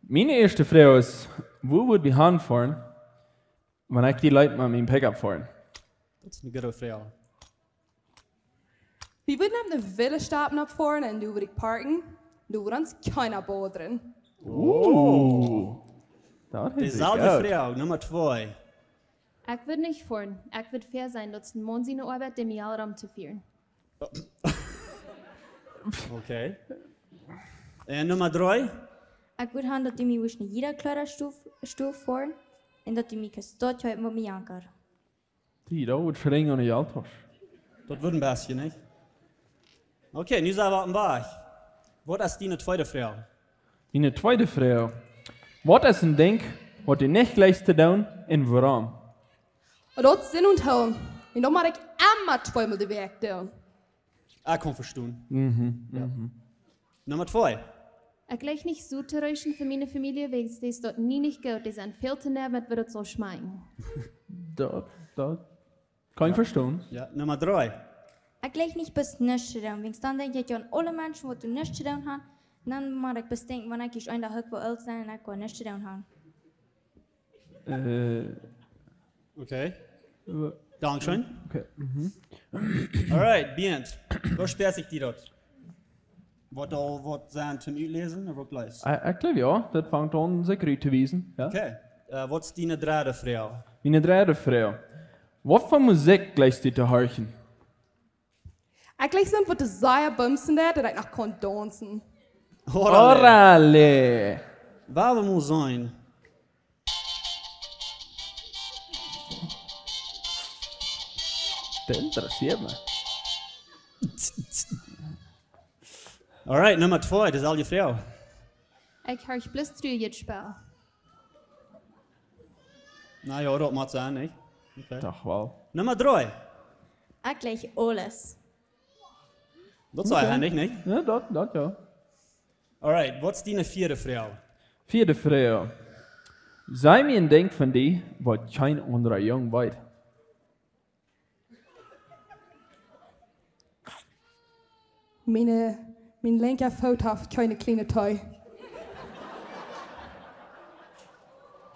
Miene ieeschte Froag es, wua wudd wie han foaren, wan ekj die leet met mienen Pickup foaren? Daut es eene goode Froag. Wie wudden opp de Villa stoppen opp foaren un doa wudd ekj parken. Doa wudd ons kjeena bodren. Ooh. Daut es deeselwje Froag, Numma twee. Ekj wudd nich foaren. Ekj wudd fäa sennen, daut es een Maun siene Oabeit, de Mejal rom to fieren. Okay. Un Numma dree? Ekj wudd han, daut du mie wurscht no jieda Kjleedastiew, Stiew foaren un daut du mie kaust doa halpen, waut mie aunjeit. Die, daut wudd schrinjen aun de Jaltosch. Daut wudd een bät, nich? Okay, nu sent wie opp dän Wajch. Waut es diene tweede Froag? Miene tweede Froag. Waut es een Dinkj, waut du nich jlikjst to doonen un wuarom? Daut es Sinn uthoolen. Un daut mott ekj emma tweemol de Wäakj doonen. Ah, kaun vestonen. Mhm, jo. Mhm. Numma twee. Ekj jlikj nich soo to reisen fa miene Famielje, wäajen daut es doa nie nich goot. Dee sent väl to nesch met waut daut saul schmakjen. Daut, daut kaun ekj vestonen. Jo, Numma dree. Ekj jlikj nich bloos nuscht to doonen, wäajen dan denkj ekj aun aule Menschen, waut doa nuscht to doonen haben. Un dan mott ekj bloos denkjen, wan ekj ieescht eenen Dach uk woa oolt sennen un ekj woa nuscht to doonen haben. Äh, okay. Wa-, dankscheen. Okay. Mhm. All right, Bient. Woo spieet sikj die daut? Waut aul, waut sent toom utläsen, ooda waut jlikjst? Äh, ekj jleew jo, daut fangt aun sikj rut to wiesen, jo. Okay. Äh, waut es diene dredde Froag? Miene dredde Froag. Waut fa Musikj jlikjst du to horchen? Ekj jlikj soont, waut sea bumsen deit, daut ekj noch kaun daunzen. Orale. Orale. Wua wie mol sent. Daut interessieet mie. All right, Numma twee, daut es aul jefroacht. Ekj horch bloos Truajet Spell. Na jo, daut mott sennen, nich? Okay. Doch woll. Numma dree. Ekj jlikj aules. Daut es eenich, nich? Jo, daut, daut jo. All right, waut es diene vieede Froag? Vieede Froag. Saj mie een Dinkj von die, waut kjeen aundra Jung weet. Miene, mien linkja Foot haft kjeene kjliene Tee.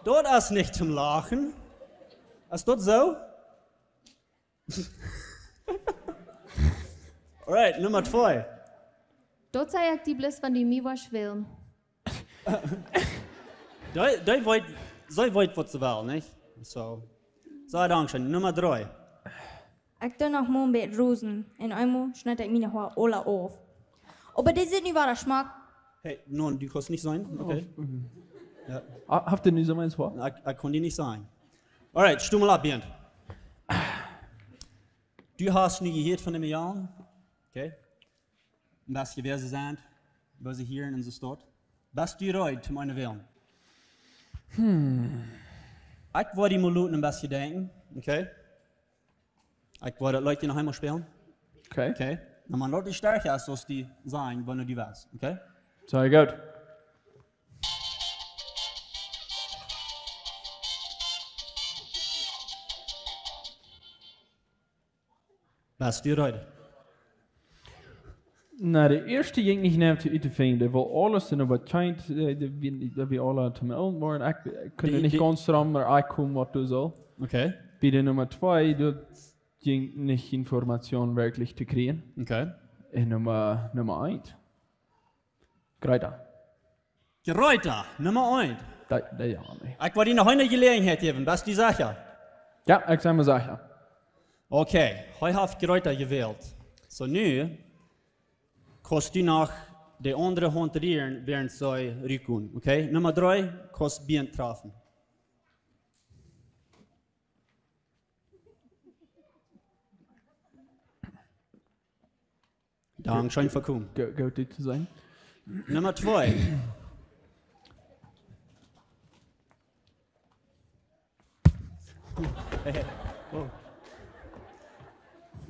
Daut es nich toom lachen. Es daut soo? Alright, Numma twee. Daut saj ekj die bloos, wan du mie wurscht wälen. Dee, dee weet, see weet, waut see well, nich? Soo. Soo, dankscheen. Numma dree. Ekj doo noch mau een bät Rosen un eemol schnitt ekj miene Hoa aula auf. Oba dee sitt nu wada schmock. Hey, no, du kaust nich seenen, okay? Oh, mhm. Jo. Ah, haft eena nu soo eent ver? Ekj, ekj kunn die nich seenen. Alright, sto mol opp, Bernd. Du hast nu jehieet von de Mejalen, okay? Un daut jie wäa see sent, woo see hia en onse Staut. Best du reed toom eenen wälen? Hmm. Ekj woa die mol loten een bät denkjen, okay? Ekj woa daut Leet noch eemol spälen. Okay. Okay. Na, mau daut dee stoakja es, aus dee sent, wan du dee west, okay? Sea goot. Best du reed? Na, de ieeschte jinkj nich nau to utfinjen. Dee wull aules un waut kjeent, eh, dee, wie, daut wie aula toom Elend wieren. Ekj, ekj kunn dee, nich dee gaunz rom, oba ekj kunn waut dee sull. Okay. Bie de Numma twee, daut jinkj nich Information werkjlich to kjrieen. Okay. Un Numma, Numma eent. Greta. Greta, Numma eent. Dee, dee, jo, nä. Ekj woa die noch eene Jeläajenheit jäwen, best du secha? Jo, ekj sie mie secha. Okay, hee haft Greta jewält. Soo, nu kaust du noch de aundre Haunt rieren, wäarent see rutkomen, okay? Numma dree, kaust Bernd träfen. Dankscheen fa komen. Go-, goot, dit to seenen. Numma twee. Oh.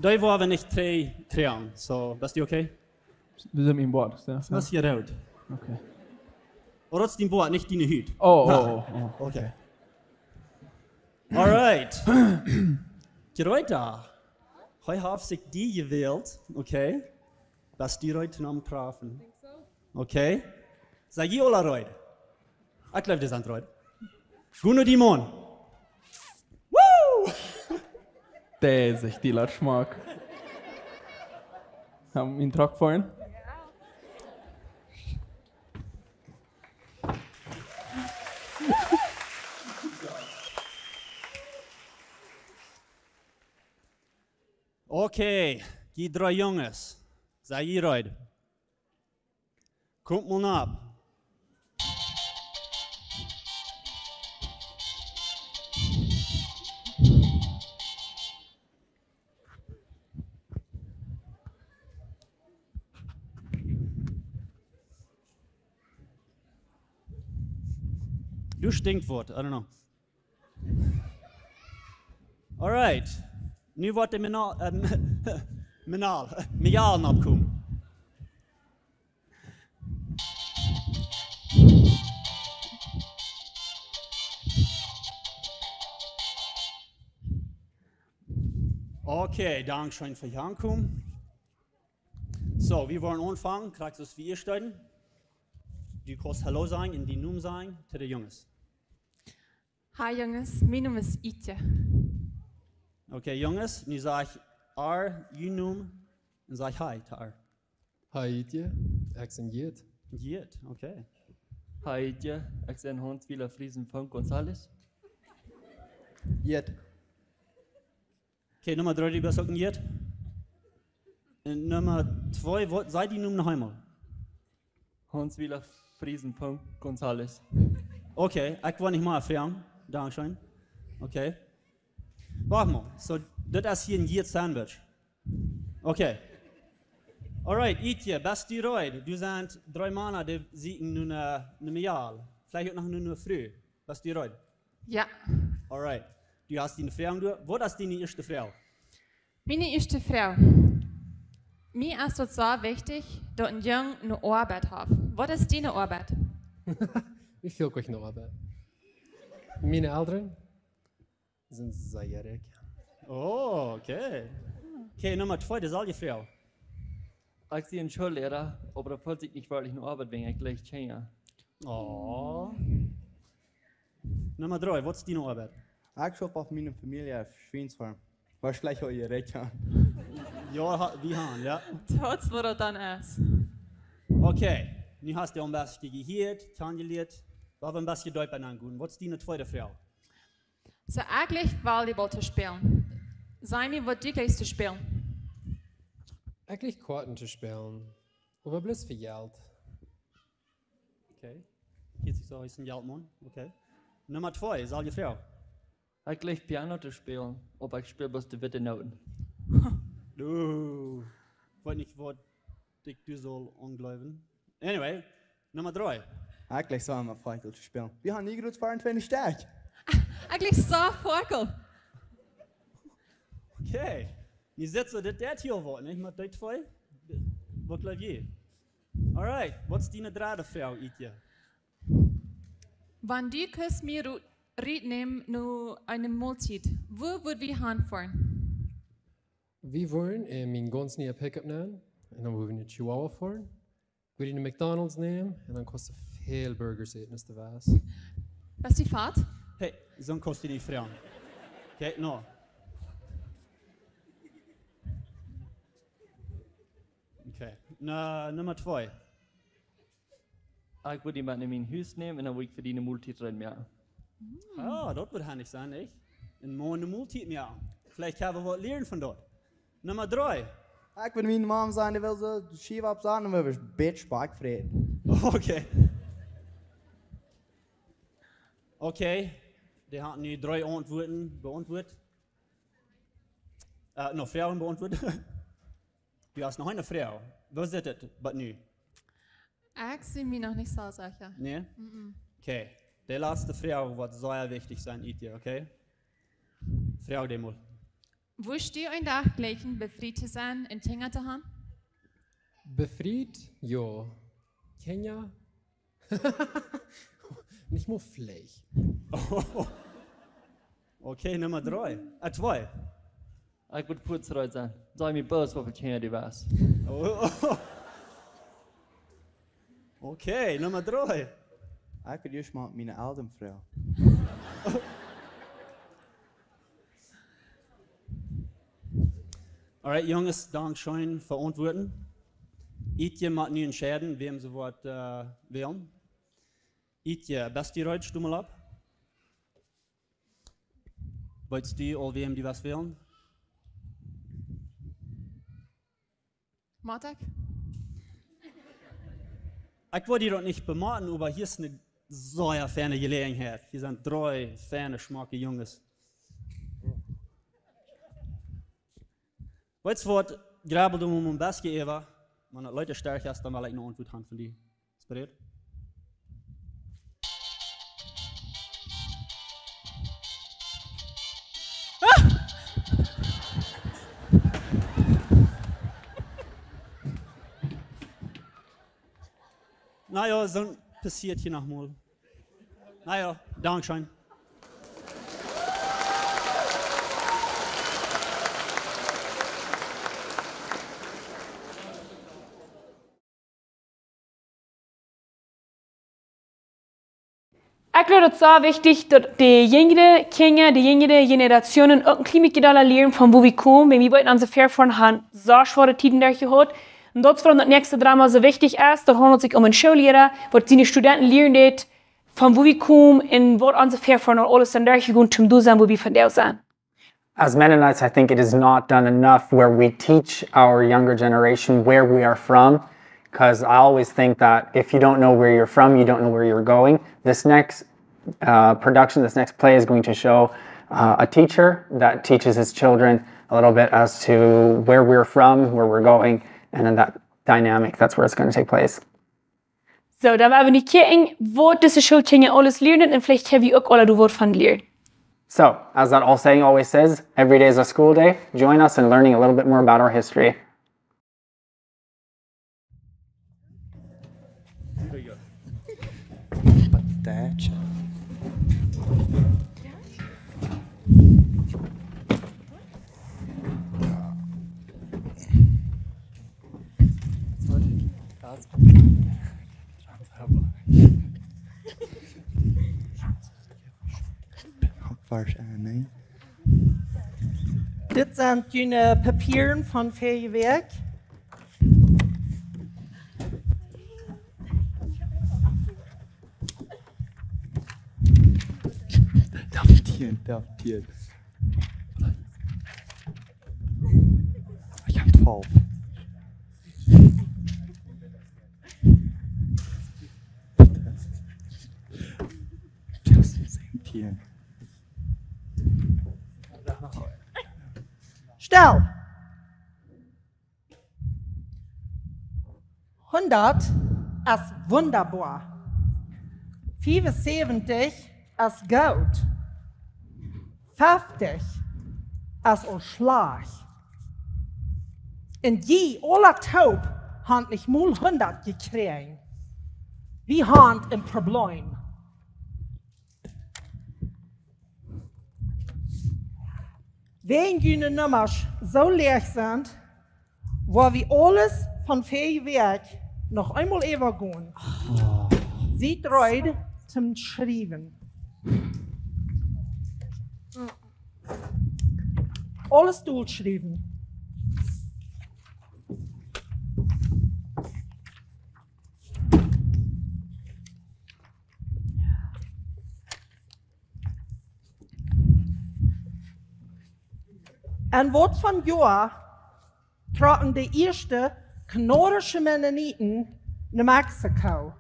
Dee woa wie nich twee kjrieen, soo, best du okay? Wie sent em Boat, jo. Daut es hia root. Okay. Ooda daut es dien Boat, nich diene Hut. Oh, oh, oh, oh, okay. Alright. Greta. Hee haft sikj die jewält, okay? Best du reed toom am träfen? Okay. Sent jie aula reed? Ekj jleew, dee sent reed. Go no dän Maun. Woo! Dee es ieescht, dee lat schmock. Haben wir einen Truck vorhin? Okay, dee dree Junges. Sent jie reed? Komt mol nopp. Du stinkst waut, I don't know. Alright. Nu woat de Mena-, äh, Menal, Mejalen oppkomen. Okay, dankscheen fa jun Komen. Soo, wie woaren aunfangen, krakjt soo aus wie hia stonen. Du kaust Hallo sajen un dienen Nomen sajen to de Junges. Hi Junges, mien Nomen es Ietje. Okay, Junges, nu saj ekj äa, jun Nomen, un saj hi to äa. Hi Ietje, ekj sie Jit. Jit, okay. Hi Ietje, ekj sie Hans Wieler Friesen von Gonzales. Jit. Okay, Numma dree, du best uk een Jit. Un Numma twee, waut, saj dien Nomen noch eemol. Hans Wieler Friesen von Gonzales. Okay, ekj woa nich mea froagen. Dankscheen. Okay. Wacht mol. Soo, daut es hia een Jit Sandwich. Okay. Alright, Ietje, best du reed? Doa sent dree Mana, dee sieekjen no een, een Mejal. Veleicht uk noch no eene Fru. Best du reed? Jo. Alright. Du hast diene Froag doa. Waut es diene ieeschte Froag? Miene ieeschte Froag. Mie es daut sea wichtich, daut een Jung eene Oabeit haft. Waut es diene Oabeit? Wie froag ekj no Oabeit? Miene Elren sent sea rikj. Oh, okay. Okay, Numma twee, daut es aul jefroacht. Ekj sie een Schoollehrer, oba daut feelt sikj nich werkjlich no Oabeit, wan ekj leew Kjinja. Oh. Numma dree, waut es diene Oabeit? Ekj schaup opp miene Famielje äa Schwiensfarm. Woarschienlich hab jie rajcht, jo. Jo, ha-, wie haben, jo. Daut es waut daut dan es. Okay, nu hast du een bät jehieet, kjannenjelieet. Wie haben een bät deepa aunjegonen. Waut es diene tweede Froag? Soo, ekj leew Volleyball to spälen. Saj mie, waut du leefst to spälen. Ekj leew Koaten to spälen. Oba bloos fa Jelt. Okay. Hieet sikj soo aus een Jeltmaun. Okay. Numma twee, saul je Froag. Ekj leew Piano to spälen, oba ekj späl bloos de witte Nooten. Du. Ekj weet nich, waut ekj die saul aunjleewen. Anyway, Numma dree. Ekj leew Sommafoakel to spälen. Wie haben nie groot Farm von de Stadt. Ekj leew Sommafoakel. Okay. Nu sitst du dit, dit hia waut, nich? Met die twee? Waut leew jie? Alright, waut es diene dredde Froag, Ietje? Wan du kust mie ru-, rutnämen no eene Moltiet, wua wudden wie hanfoaren? Wie wudden en mienen gaunz nieen Pickup nämen, un dan wudden wie no Chihuahua foaren. Ekj wudd een McDonald's nämen, un dan kaust du väl Burgers äten aus du west. Best du fat? Hey, soo kaust du nich froagen. Okay, no. Okay. Na, Numma twee. Ah, ekj wudd die met no mien Hus nämen un dan wudd ekj fa die eene Moltiet reed moaken. Ah, daut wudd haundich sennen, nich? Een moaje Moltiet moaken. Veleicht kjenn wie waut lieren von daut. Numma dree. Ekj wudd miene Mom sajen, dee well soo Schiew oppsajen, dan wudd wie Bitch Back fräten. Okay. Okay. Dee haft nu dree Auntwuaten beauntwuat. Äh, no, Froagen beauntwuat. Du hast noch eene Froag. Woo sitt et bat nu? Actually, mie noch nich soo secha. Nä? Mm-mm. Okay. De latste Froag woat sea wichtich sennen, Ietje, okay? Froag dee mol. Wurscht du een Dach jlikjen, befriet to sennen un Kjinja to haben? Befriet? Jo. Kjinja? Nich mol veleicht. Okay, Numma dree. Ah, twee. Ekj wudd fuaz reed sennen. Saj mie bloos, woo väl Kjinja du hast. Oh. Okay, Numma dree. Ekj wudd ieescht mol miene Elren froagen. Alright, Junges, dankscheen fa Auntwuaten. Ietje mott nu entscheiden, wäm see woat, äh, wälen. Ietje, best du reed, sto mol opp. Weetst du aul, wäm du woascht wälen? Mott ekj? Ekj wull die daut nich bemotten, oba hia es eene sea feine Jeläajenheit. Hia sent dree feine, schmocke Junges. Weetst waut? Grabbel du mie een bät äwa, wan daut Leet stoakj es, dan well ekj eene Auntwuat haben von die. Best du reed? Ah! Na jo, soo passieet hia noch mol. Na jo, dankscheen. Ekj jleew, daut es sea wichtich, daut de jinjre Kjinja, de jinjre Generationen uk een kjlien bät dolla lieren von wua wie komen. Wan wie bie onse Väavodasch haben sea schwoare Tieden derchjehaut. Un daut es wuarom daut näakjste Drama soo wichtich es. Daut haundelt sikj om een Schoollehrer, waut siene Studenten lieren deit, von wua wie komen un waut onse Väavodasch aul aules derchjegonen sent, toom doa sennen, wua wie vondoag sent. As Mennonites, I think it is not done enough where we teach our younger generation where we are from, 'cause I always think that if you don't know where you're from, you don't know where you're going. This next, uh, production, this next play is going to show, uh, a teacher that teaches his children a little bit as to where we're from, where we're going, and in that dynamic, that's where it's gonna take place. Soo, dan woa wie nu kjikjen, waut dise Schoolkjinja aules lieren un veleicht kjenn wie uk aule doa waut von lieren. So, as that old saying always says, every day is a school day. Join us in learning a little bit more about our history. Varsch een, nä? Dit sent june Papieren von väaje Wäakj. Darf ich hier, darf ich hier? Ich hab zwölf. Bitte. Just sixteen. Stell. Hundat es wundaboa. Fiewensäwentich es goot. Feftich es aul schlajcht. Un jie aula toop han nich mol hundat jekjräajen. Wie han een Probleem. Wäajen june Nummasch soo läach sent, woa wie aules von väaje Wäakj noch eemol äwagonen. Siet reed toom schriewen. Aules dolschriewen. En waut von Joa trocken de ieeschte kanarische Mennoniten no Mexiko?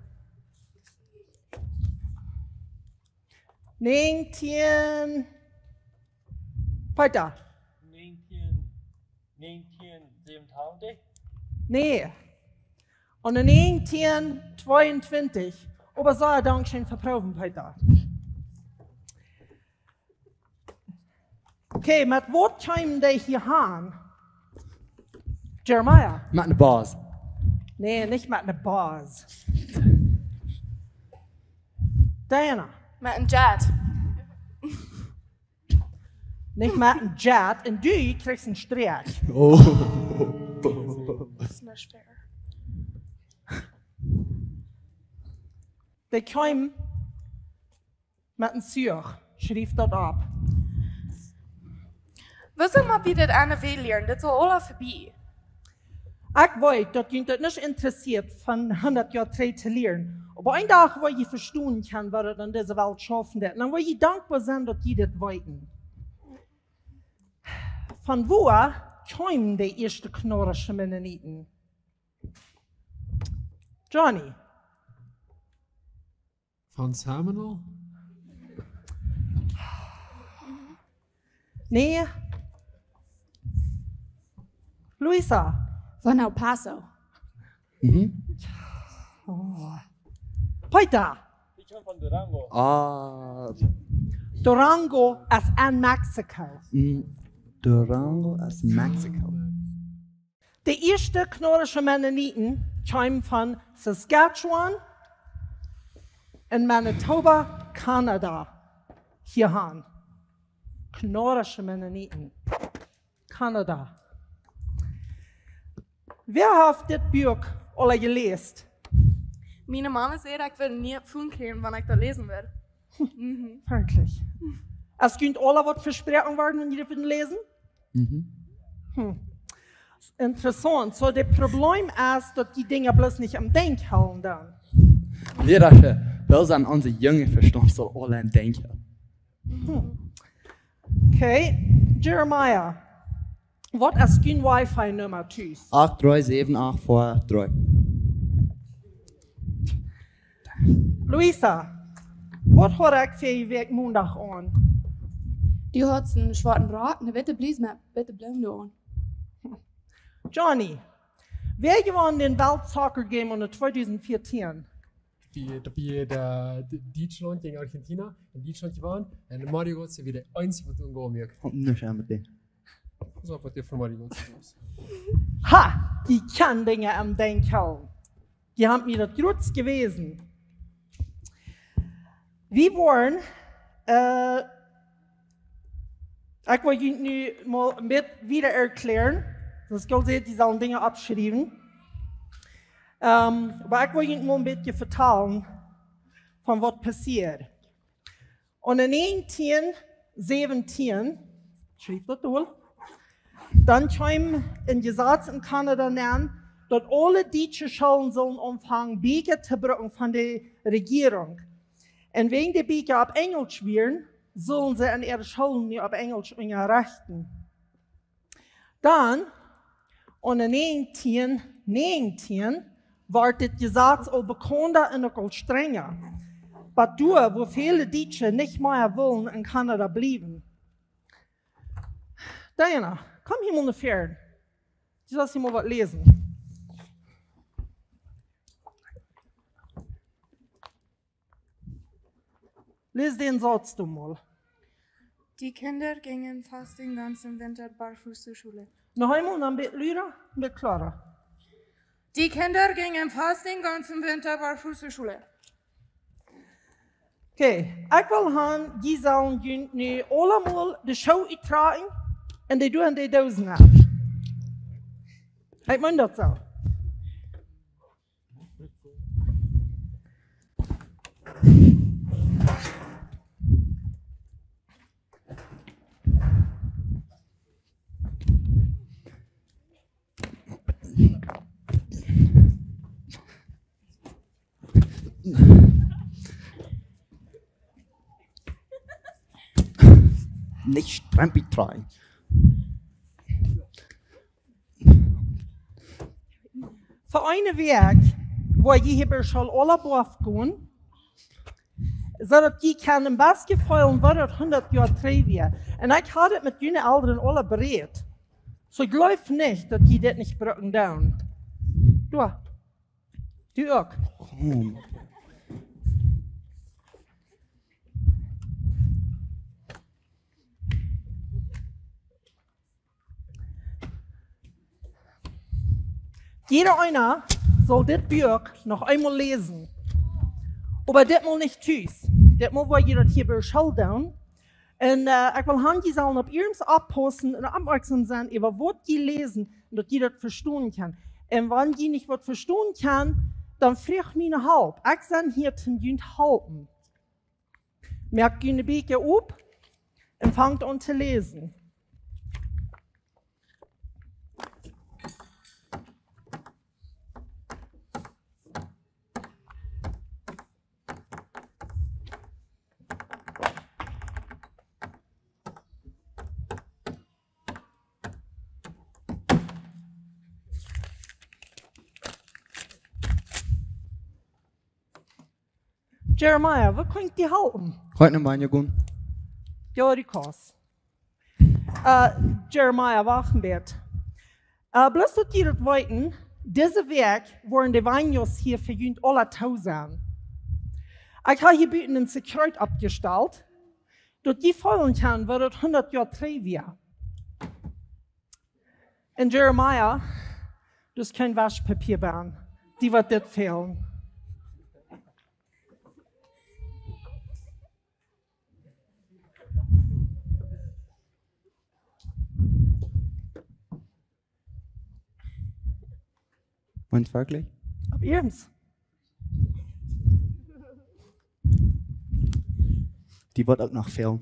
Näajentieen, Peter? Näajentieen, näajentieen säwentachentich? Nä. Un en näajentieen tweeuntwintich. Oba soo, dankscheen fa proowen, Peter. Okay, met waut kjeemen dee hia aun? Jeremiah? Met ne Bos. Nä, nich met ne Bos. Diana? Met een Jet. Nich met een Jet, un du kjrichst een Sträakj. Oh. Dee kjeemen met een Zuach. Schriew daut opp. Woo sell wie dit aune Welt lieren? Dit es aul aul verbie. Ekj weet, daut junt daut nich interessieet, von hundat Joa trigj to lieren. Oba een Dach woa jie vestonen kjennen, waut et en dise Welt schaufen deit. Un dan woa jie dankboa sennen, daut jie dit weeten. Von wua kjeemen de ieeschte kanarische Mennoniten? Johnny? Von Seminole? Nä. Luisa? Von El Paso. Mhm. Oh. Peter? Ich komme von Durango. Ah. Durango es en Mexiko. Mm, Durango es Mexiko. De ieeschte kanarische Mennoniten kjeemen von Saskatchewan un Manitoba, Kanada, hia aun. Kanarische Mennoniten. Kanada. Wäa haft dit Buak aul jeläst? Miene Mama säd, ekj wudd een Phone kjrieen, wan ekj daut läsen wudd. Mhm. Werkjlich. Es kunn aula waut vesproaken woaren, wan jie daut wudden läsen? Mhm. Hm. Interessaunt. Soo, daut Probleem es, daut dee Dinja bloos nich aum Denkj hoolen dan. Lehrersche, woo sent onse Junge vestonen, soo aula aum Denkj hoolen. Hm. Okay, Jeremiah, waut es dien Wifi-Numma tus? Acht drei sieben acht vier drei. Luisa, waut haud ekj fa Wäakj Mondach aun? Du haudst een schwoaten Rock, ne witte Blus met witte Bloomen aun. Johnny, wäa jewonnen dän Welt-Soccer-Game aun tweedusent vieetieen? Daut wia, daut wia de, de Dietschlaunt jäajen Argentina, en Dietschlaunt jewonnen, un Mario Götze wia de eensje waut doa een Goal muak. Haud nuscht aun met dee. Soo waut dee von Mario Götze wia. Ha! Dee kjennen Dinja aum Denkj hoolen. Dee haben mie daut jrod jewäsen. Wie woaren, äh, ekj well junt nu mol een bät wieda erkjläaren. Daut es goot, see, dee sellen Dinja oppschriewen. Ähm, oba ekj well junt mol een bät vetalen von waut passieed. Un en näajentieen säwentieen, schriew daut dol, dan kjeem een Jesaz en Kanada aun, daut aule dietsche Schoolen sullen aunfangen Bieekja to brucken von de Rejierunk. Un wäajen de Bieekja opp Enjelsch wieren, sullen see en äare Schoolen nu opp Enjelsch unjarechten. Dan, aune näajentieen näajentieen, wort dit Jesaz aul bekaunda un uk aul strenja. Bat doa, wua väle Dietsche nich mea wullen en Kanada bliewen. Diana, komm hia mol no väaren. Du sast hia mol waut läsen. Läs dän Sauz doa mol. Die Kinder gingen fast den ganzen Winter barfuß zur Schule. Noch eemol, dan bät lüda, bät kloara. Die Kinder gingen fast den ganzen Winter barfuß zur Schule. Okay, ekj well han, jie sellen junt nu aula mol de Schoo uttrakjen un dee doa en de Doosen han. Ekj meen daut soo. Nich Strempi trajen. Fa eene Wäakj woa jie hia bie School aula boaft gonen, soo daut jie kjennen een bät feelen, waut daut hundat Joa trigj wia. Un ekj haud et met june Elren aula berät. Soo jleew nich, daut jie dit nich brucken doonen. Doa. Du uk. Jieda eena saul dit Buak noch eemol läsen. Oba ditmol nich tus. Ditmol woa jie daut hia bie School doonen. Un, äh, ekj well han, jie sellen opp iernst oppaussen un oppmoakjsom sennen äwa waut jie läsen un daut jie daut vestonen kjennen. Un wan jie nich waut vestonen kjennen, dan froagt mie no Help. Ekj sie hia toom junt halpen. Moakt june Bieekja op un fangt aun to läsen. Jeremiah, waut kaun ekj die halpen? Goa no Banja gonen. Jo, du kaust. Äh, Jeremiah, wacht een bät. Äh, bloos daut jie daut weeten, dise Wäakj woaren de Weinjoas hia fa junt aula too sennen. Ekj hab hia buten een Sekret oppjestalt, daut jie feelen kjennen, waut daut hundat Joa trigj wia. Un Jeremiah, du hast kjeen Waschpapia bie die. Die woat dit fälen. Meent werkjlich? Opp iernst. Die woat uk noch fälen.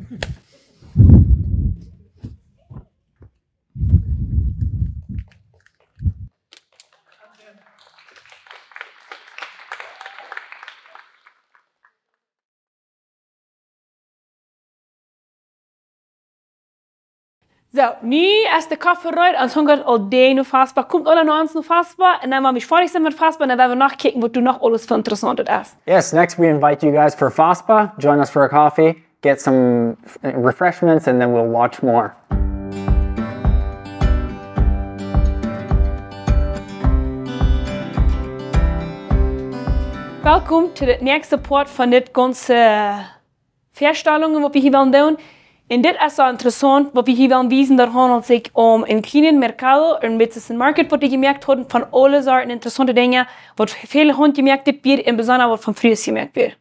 Soo, nu es de Koffe reed, ons hungat aul dee no Faspa. Komt aula no ons no Faspa, un dan, wan wie foadich sent met Faspa, dan woa wie noch kjikjen, waut doa noch aules fa Interessauntet es. Yes, next we invite you guys for Faspa. Join us for a coffee, get some, uh, refreshments, and then we'll watch more. Welkom to de näakjste Poat von dit gaunze Väastalungen, waut wie hia wellen doonen. Un dit es soo interessaunt, waut wie hia wellen wiesen, daut haundelt sikj om een kjlienen mercado, een business market, waut dee jemoakt hauden von aule Sorten interessaunte Dinja, waut väl haundjemoakt dit wia un besonda waut von Frues jemoakt wia.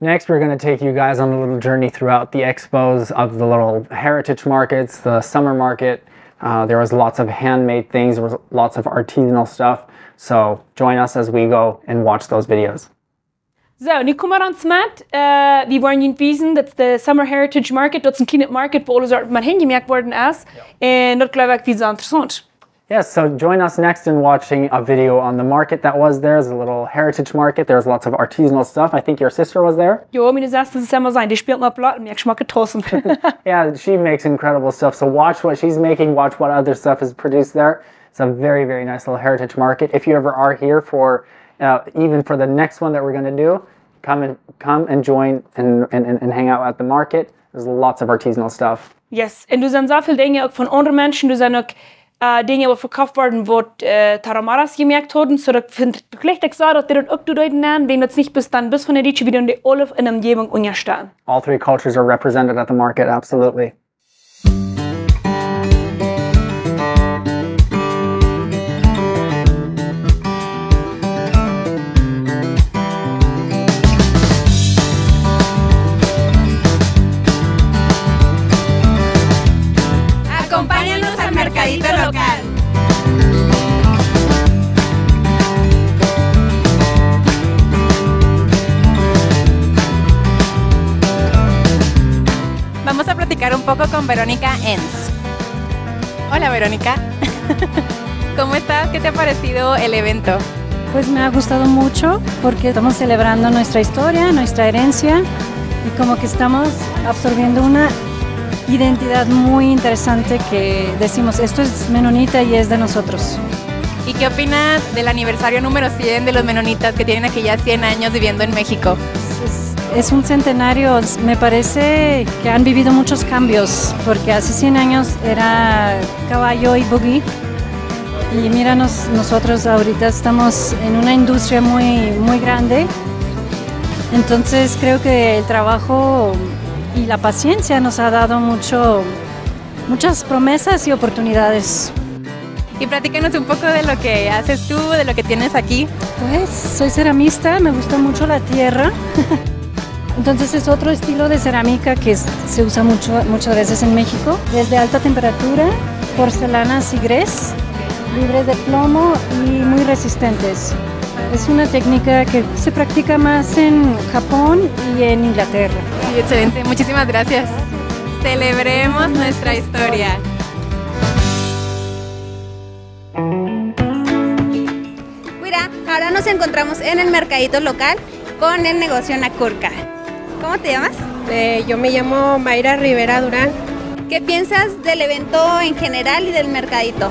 Next, we're gonna take you guys on a little journey throughout the expos of the little heritage markets, the summer market. Uh, there was lots of handmade things, there was lots of artisanal stuff. So join us as we go and watch those videos. Soo, nu komen wie dan met, äh, wie woaren junt wiesen, daut es de Summer Heritage Market, daut es een kjlienet Market, wua aules waut met Henj jemoakt worden es. Jo. Un daut jleew ekj, woat sea interessaunt. Yes, so join us next in watching a video on the market that was there. It's a little heritage market. There's lots of artisanal stuff. I think your sister was there. Jo, miene Sesta es emma sennen. Dee spält mau Platen, moakt schmocke Taussen. Yeah, she makes incredible stuff. So watch what she's making, watch what other stuff is produced there. It's a very, very nice little heritage market. If you ever are here for, uh, even for the next one that we're gonna do, come and, come and join and, and, and, and hang out at the market. There's lots of artisanal stuff. Yes, un doa sent sea väl Dinja uk von aundre Menschen, doa sent uk, äh, Dinja waut vekoft worden, waut, äh, Tarahumaras jemoakt hauden, soo daut ekj finj, jlikj ekj saj, daut dee daut uk doonen, wan daut nich bloos dan bloos von de Dietsche, wie doonen dee aule en de Omjäwunk unjasteten. All three cultures are represented at the market, absolutely. Acompáñanos al mercadito local. Vamos a platicar un poco con Verónica Enns. Hola, Verónica. ¿Cómo estás? ¿Qué te ha parecido el evento? Pues me ha gustado mucho porque estamos celebrando nuestra historia, nuestra herencia y como que estamos absorbiendo una identidad muy interesante que decimos, "Esto es menonita y es de nosotros". ¿Y qué opinas del aniversario número cien de los menonitas que tienen aquí ya cien años viviendo en México? Es, es un centenario, me parece que han vivido muchos cambios, porque hace cien años era caballo y buggy, y míranos, nosotros ahorita estamos en una industria muy, muy grande. Entonces creo que el trabajo y la paciencia nos ha dado mucho, muchas promesas y oportunidades. Y platícanos un poco de lo que haces tú, de lo que tienes aquí. Pues soy ceramista, me gusta mucho la tierra. Entonces es otro estilo de cerámica que es, se usa mucho, muchas veces en México. Es de alta temperatura, porcelana cigrés, libres de plomo y muy resistentes. Es una técnica que se practica más en Japón y en Inglaterra. Sí, excelente. Muchísimas gracias. Celebremos nuestra historia. Mira, ahora nos encontramos en el mercadito local con el negocio Nakurka. ¿Cómo te llamas? Eh, yo me llamo Mayra Rivera Durán. ¿Qué piensas del evento en general y del mercadito?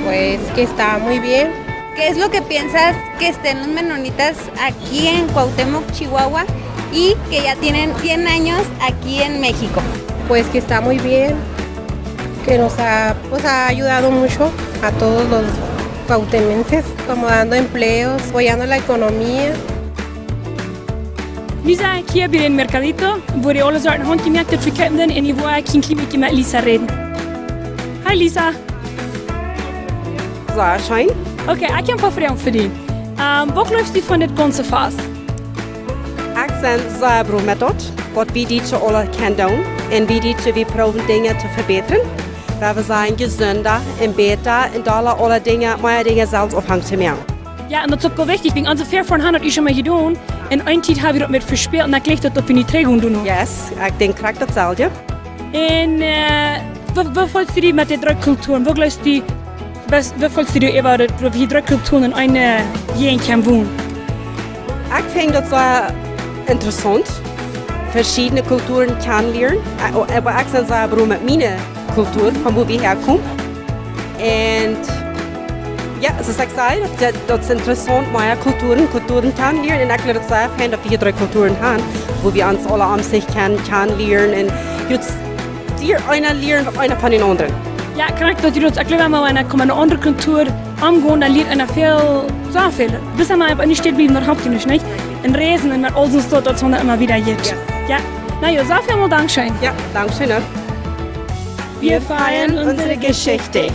Pues que está muy bien. ¿Qué es lo que piensas que estén los menonitas aquí en Cuauhtémoc, Chihuahua, y que ya tienen cien años aquí en México? Pues que está muy bien, que nos ha, pues, ha ayudado mucho a todos los cuauhtémenses, como dando empleos, apoyando la economía. Nu sie ekj hia bie dän Mercadito, wua dee aule Sachen haundjemoakt vekopen doonen, un nu woa ekj een kjlien bät met Lisa räden. Hi Lisa. Sea scheen. Okay, ekj hab een poa Froagen fa die. Ähm, waut jleefst du von dit gaunze Fast? Ekj sie sea froh met daut, waut wie Dietsche aule kjennen doonen. Un wie Dietsche, wie proowen Dinja to vebätren. Daut wie sent jesunda un bäta un dolla aule Dinja, mea Dinja selfst aufhanjen to moaken. Jo, un daut es uk wichtich, wäajen onse Väafoaren hauden daut ieescht mol jedonen. Un eene Tiet hab wie daut met vespält, un ekj jleew daut, daut wie nu trigj gonen doonen. Yes, ekj denkj krakjt daut selwje. Un, äh, woo, woo feelst du die met de dree Kulturen? Woo jleefst du, woo, woo feelst du die äwa daut, daut wie dree Kulturen en eene Jäajent kjennen wonen? Ekj finj daut sea interessaunt, veschiedne Kulturen kjanen lieren. Äh, oba ekj sie sea froh met miene Kultua, von wua wie häakomen. Un jo, soo aus ekj säd, daut, daut, daut es interessaunt, mea Kulturen, Kulturen kjanen lieren. Un ekj jleew daut sea fein, daut wie hia dree Kulturen haben, wua wie ons aule om sikj kjennen, kjanen lieren. Un jie lieren eena lieren, eena von dän aundren. Jo, krakjt daut, daut, ekj jleew, wan eena kjemt en eene aundre Kultua aungonen, dan lieet eena väl, sea väl. Bat eena eenfach nich stell bliewen, daut halpt nich, nich? Un reisen un met aul soont, daut, daut es dan emma wada goot. Yes. Jo. Na jo, sea väl mol dankscheen. Jo, dankscheen uk. Wir feiern unsere Geschichte.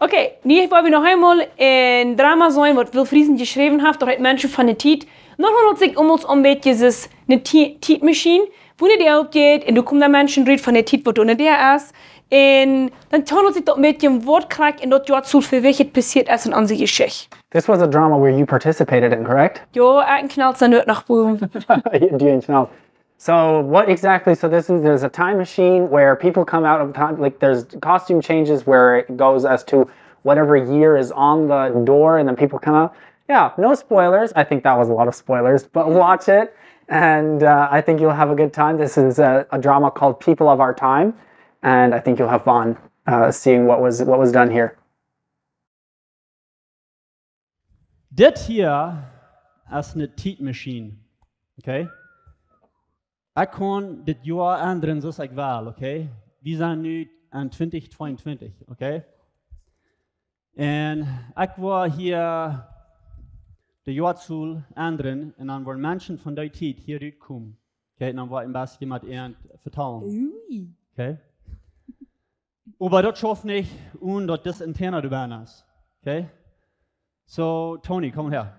Okay, nu woa wie noch eemol een Drama seenen, waut Wilfriesen jeschräwen haft, doa rät Menschen von de Tiet. Dan haundelt sikj om ons om een bät soo aus eene Ti-, Tietmaschien, wua dee oppjeit un doa komen dan Menschen rut von de Tiet, waut doa nich es. Un dan haundelt sikj daut een bät om waut krakjt en daut Joa twalf fa wichtich passieet es en onse Jeschicht. This was a drama where you participated in, correct? Jo, ekj un Knals sent doa noch bowen. You and Knals. So what exactly? So this is, there's a time machine where people come out of time. Like, there's costume changes where it goes as to whatever year is on the door, and then people come out. Yeah, no spoilers. I think that was a lot of spoilers, but watch it, and uh, I think you'll have a good time. This is a, a drama called People of Our Time, and I think you'll have fun uh, seeing what was what was done here. Dit hia es eene Tietmaschien. Okay? Ekj kaun dit Joa endren soo aus ekj well, okay? Wie sent nu aun twintich tweeuntwintich, okay? Un ekj woa hia de Joatsel endren un dan woaren Menschen von dee Tiet hia rutkomen. Okay, un dan woa ekj een bät met an vetalen. Ui. Okay? Oba daut schauft nich, onen daut dise Antenne doa bie es. Okay? So, Tony, komm her.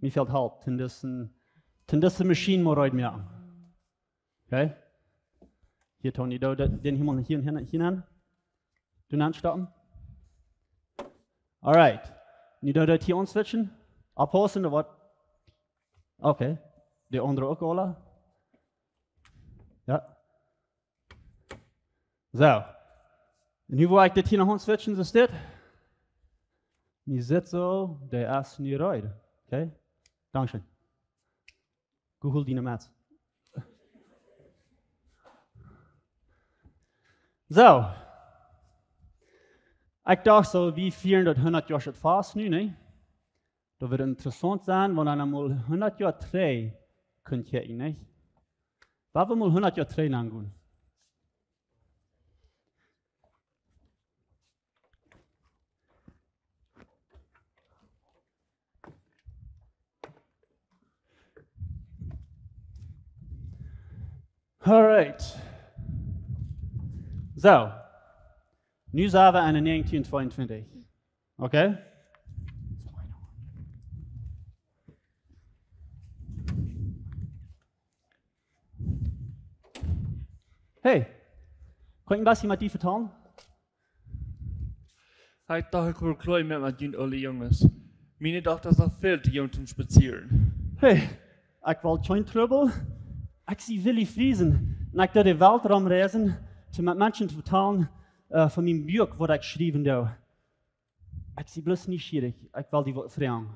Mie fält Help, toom dise, toom dise Maschien mol reed moaken. Okay? Hia, Tony, doo, doo, dän hia mol hia, hia, hia aun. Doo aunstoppen. Alright. Nu doo daut hia aunswitchen. Oppaussen, ooda waut? Okay. De aundre uk aula? Jo. Soo. Un nu woa ekj dit hia noch aunswitchen, soo aus dit. Nu sitt soo, dee es nu reed. Okay? Dankscheen. Google diene Mats. Soo. Ekj docht soo, wie fieren daut hundat Joa Fast nu, nä? Daut wudd interessaunt sennen, wan wie mol hundat Joa trigj kjennen kjikjen, nä? Wan wie mol hundat Joa trigj gonen. Alright. Soo. Nu sent wie aun de negentien tweeuntwintich. Okay? Hey, kaun ekj een bät met die vetalen? Ekj docht, ekj wull kloa met, met junt aule Junges. Miene Dochta es noch väl too junk toom spazieren. Hey, ekj well kjeen Trubbel. Ekj sie Willy Friesen. Un ekj doo de Welt romreisen, toom met Menschen vetalen, äh, von mien Buak, waut ekj schriewen doo. Ekj sie bloos nieschierich. Ekj well die waut froagen.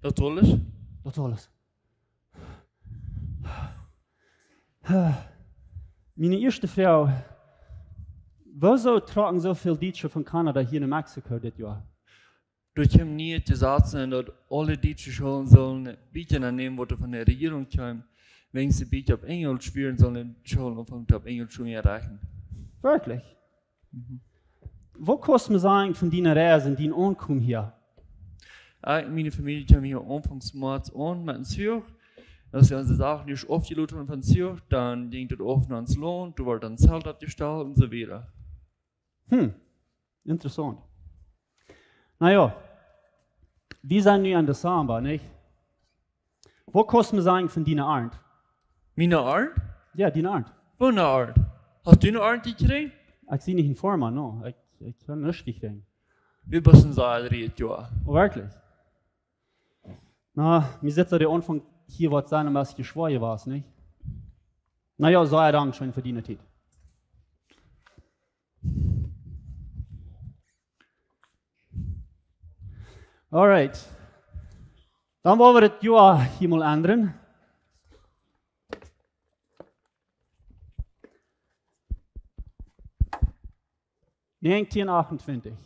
Daut aules? Daut aules. Miene ieeschte Froag. Wuarom trocken soo väl Dietsche von Kanada hia no Mexiko dit Joa? Doa kjeem nu daut Jesaz enn, daut aule dietsche Schoolen sullen Bieekja aunnämen, waut von de Rejierunk kjeemen, wäajen see Bieekja opp Enjlisch wieren, sullen de Schoolen aunfangen opp Enjlisch to unjarechten. Werkjlich? Mhm. Waut kaust mie sajen von diene Reis un dien Aunkomen hia? Ekj, miene Famielje kjeem hia aunfangs Moaz aun met een Zuch. Aus see onse Sachen ieescht aufjelot hauden von Zuch, dan jinkj daut auf no ons Launt, doa wort dan Zelt oppjestalt un soo wieda. Hm, interessaunt. Na jo, wie sent nu aun de Samba, nich? Waut kaust mie sajen von diene Arnt? Miene Arnt? Jo, diene Arnt. Waut eene Arnt? Hast du eene Arnt jekjräajen? Ekj sie nich een Foarma, nä. Ekj, ekj hab nuscht jekjräajen. Wie best du soo rikj, jo? Oh, werkjlich? Na, mie sitt soo de Aunfank hia waut sennen, aus ekj schwoa wia, nich? Na jo, sea dankscheen fa diene Tiet. Alright. Dan woa wie daut Joa hia mol endren. Negentien achtentwintich.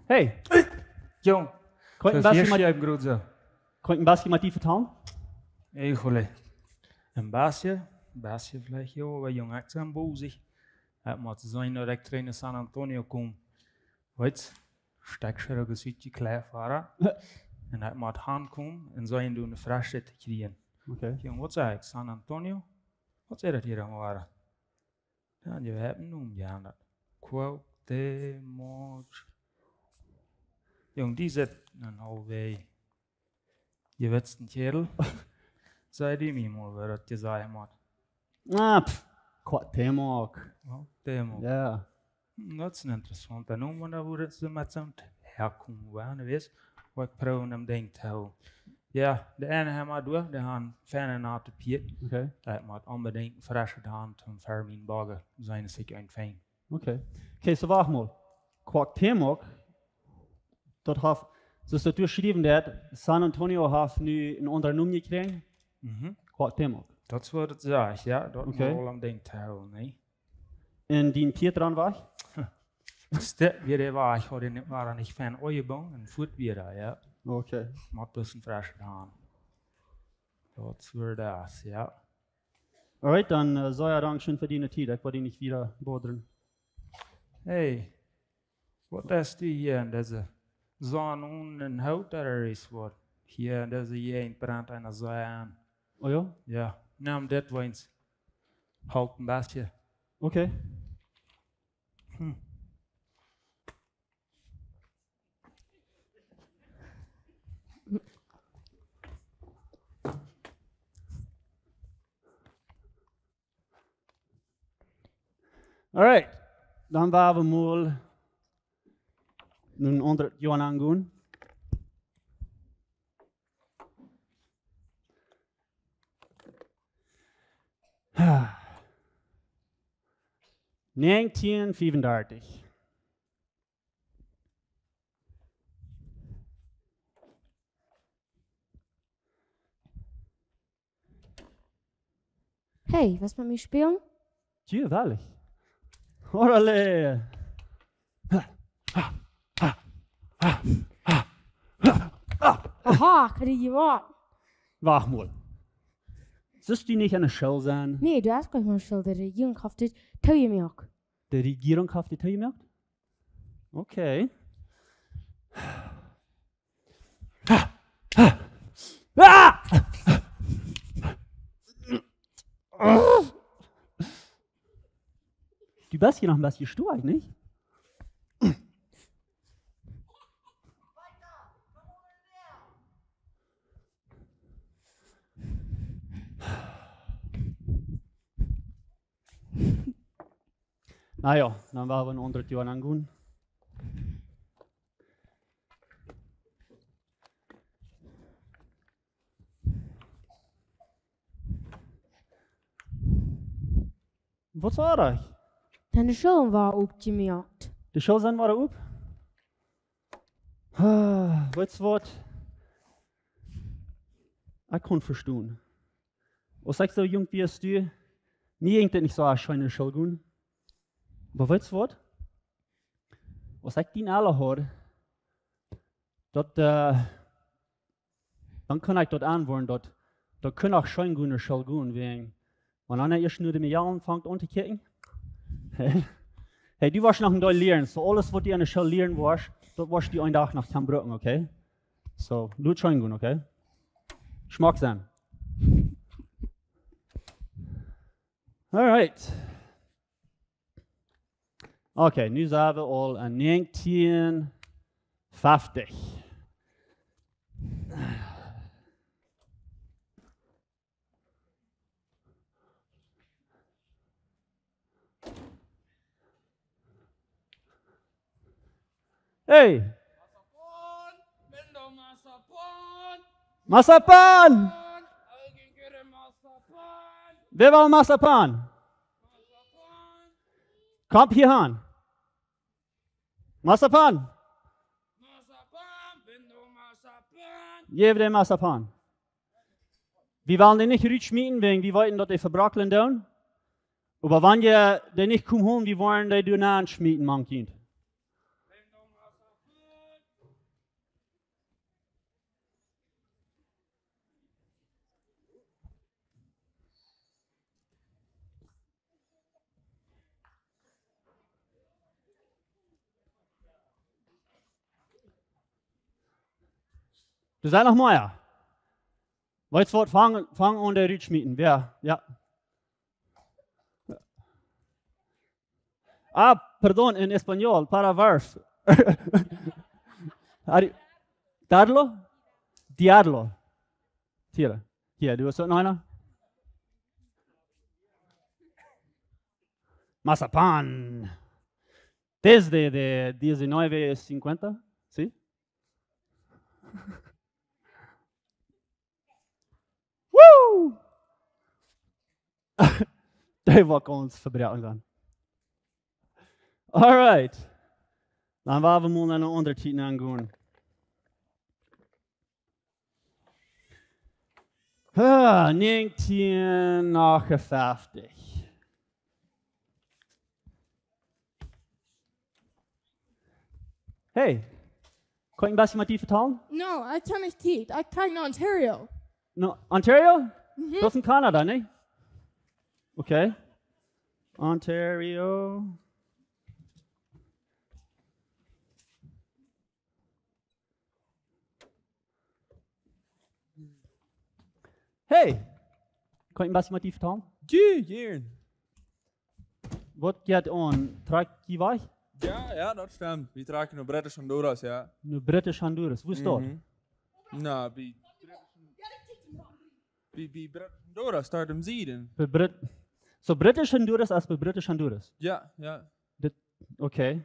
Hey. Jung. Kaun ekj een bät met, groot soo. Kaun ekj een bät met die vetalen? Híjole. Een bät, een bät veleicht, jo, oba jung, ekj sie bosich. Ekj mott sennen daut ekj trigj no San Antonio kom. Weetst, stekj soo een bät kjlien, Fahrer. Un ekj mott hankomen un sennen doa eene Fresche to kjrieen. Okay. Jung, waut saj ekj? San Antonio? Waut es daut hia dan wada? Jo, dee haben nu jeändert. Cuauhtémoc. Jung, dee sitt een aul wee. Jie weeten, Kjädel. Saj du mie mol, wäa daut jesajcht haft. Ah, pff. Cuauhtémoc. Cuauhtémoc. Jo. Hm, daut es een interessaunta Nomen, daut wudd soo met soon häakomen, wea, du weetst, waut ekj proow aun daut Dinkj to hoolen. Jo, de eene Hemma doa, dee haft feine naute Pieet. Okay. Daut mott onbedinjt fresche haben, om fa mienen Bagga sennen, sikj een fein. Okay. Okay, soo wacht mol. Cuauhtémoc, daut haft, soo aus daut doa jeschräwen woat, San Antonio haft nu een aundren Nomen jekjräajen. Mhm. Cuauhtémoc. Daut es waut et sajcht, jo. Daut Okay. mott aul aun daut Dinkj to hoolen, nä? Un dee Pieet dan wajch? Stekj wada wajch, haud dee nich, wia nich fein aunjebungen un fuat wada, jo. Okay. Mott bloos een fresche haben. Daut es waut daut es, jo. Alright, dan, äh, saj jo, dankscheen fa diene Tiet. Ekj well die nich wieda bothern. Hey, waut es dit hia en dise Sonn onen Hoot, daut es waut? Hia en dise Jäajent brennt eena sea aun. Oh jo? Jo, nemm dit weens. Halpt een bät. Okay. Hm. Alright. Dan woa wie mol een aundret Joa aungonen. Nineteen fiefundartich. Hey, west met mie spälen? Tja, woll ekj. Orale! Aha, ekj hab die jemoakt. Wacht mol. Sust du nich aun de School sennen? Nä, du hast nich mien School, de Rejierunk haft dit toojemoakt. De Rejierunk haft dit toojemoakt? Okay. Ah! Du best hia noch een bät stoakj, nich? Na jo, dan woa wie een aundret Joa aungonen. Waut wia daut? Dan de School wia uk jemoakt. De School sent wada op? Ah, weetst waut? Ekj kaun vestonen. Aus ekj soo junk wia aus du, mie jinkj daut nich soo scheen no School gonen. Oba weetst waut? Aus ekj dien Ella hieed, daut, äh, dan kunn ekj daut auntwuaden, daut, daut kunn uk scheen goot no School gonen, wäajen, wan eena ieescht no de Mejalen fangt aun to kjikjen. Hey, du woascht noch een Deel lieren. Soo aules waut du aun de School lieren woascht, daut woascht du een Dach noch kjennen brucken, okay? Soo, lot scheen gonen, okay? Schmock sennen. Alright. Okay, nu sent wie aul aun nineteen fifty. Hey! Masapan! Wäa well Masapan? Komt hia han. Masapan! Jeff dee Masapan. Wie wellen dee nich rutschmieten, wäajen wie weeten, daut dee vebrockeln doonen. Oba wan jie dee nich komen hoolen, wie woaren dee doa nenn schmieten, mank junt. Doa sent noch mea. Weetst waut, fang, fang aun dee rutschmieten. Wäa? Jo. Ah, perdón, en español, para ver. Ari- Darlo? Diablo. Tira. Hia, du hast noch einer? Mazapán. Desde de diecinueve cincuenta, ¿sí? Woo! Dee woat gaunz vebroaken sennen. Alright. Dan woa wie mol no eene aundre Tiet aungonen. Ah, negentien achtunfünfzig. Hey, kaun ekj een bät met die vetalen? No, ekj kaun nich Tiet. Ekj trigj no Ontario. No, Ontario? Mhm. Daut es en Kanada, nä? Okay. Ontario. Hey, kaun ekj een bät met die vetalen? Jo, jiern. Waut jeit aun? Trakjt jie wajch? Jo, jo, daut stemt. Wie trakjen no British Honduras, jo. No British Honduras. Woo es daut? Mhm. Na, bie, bie, bie British Honduras, doa em Sieden. Bie Brit-, so British Honduras es bie British Honduras? Jo, jo. Dit, okay.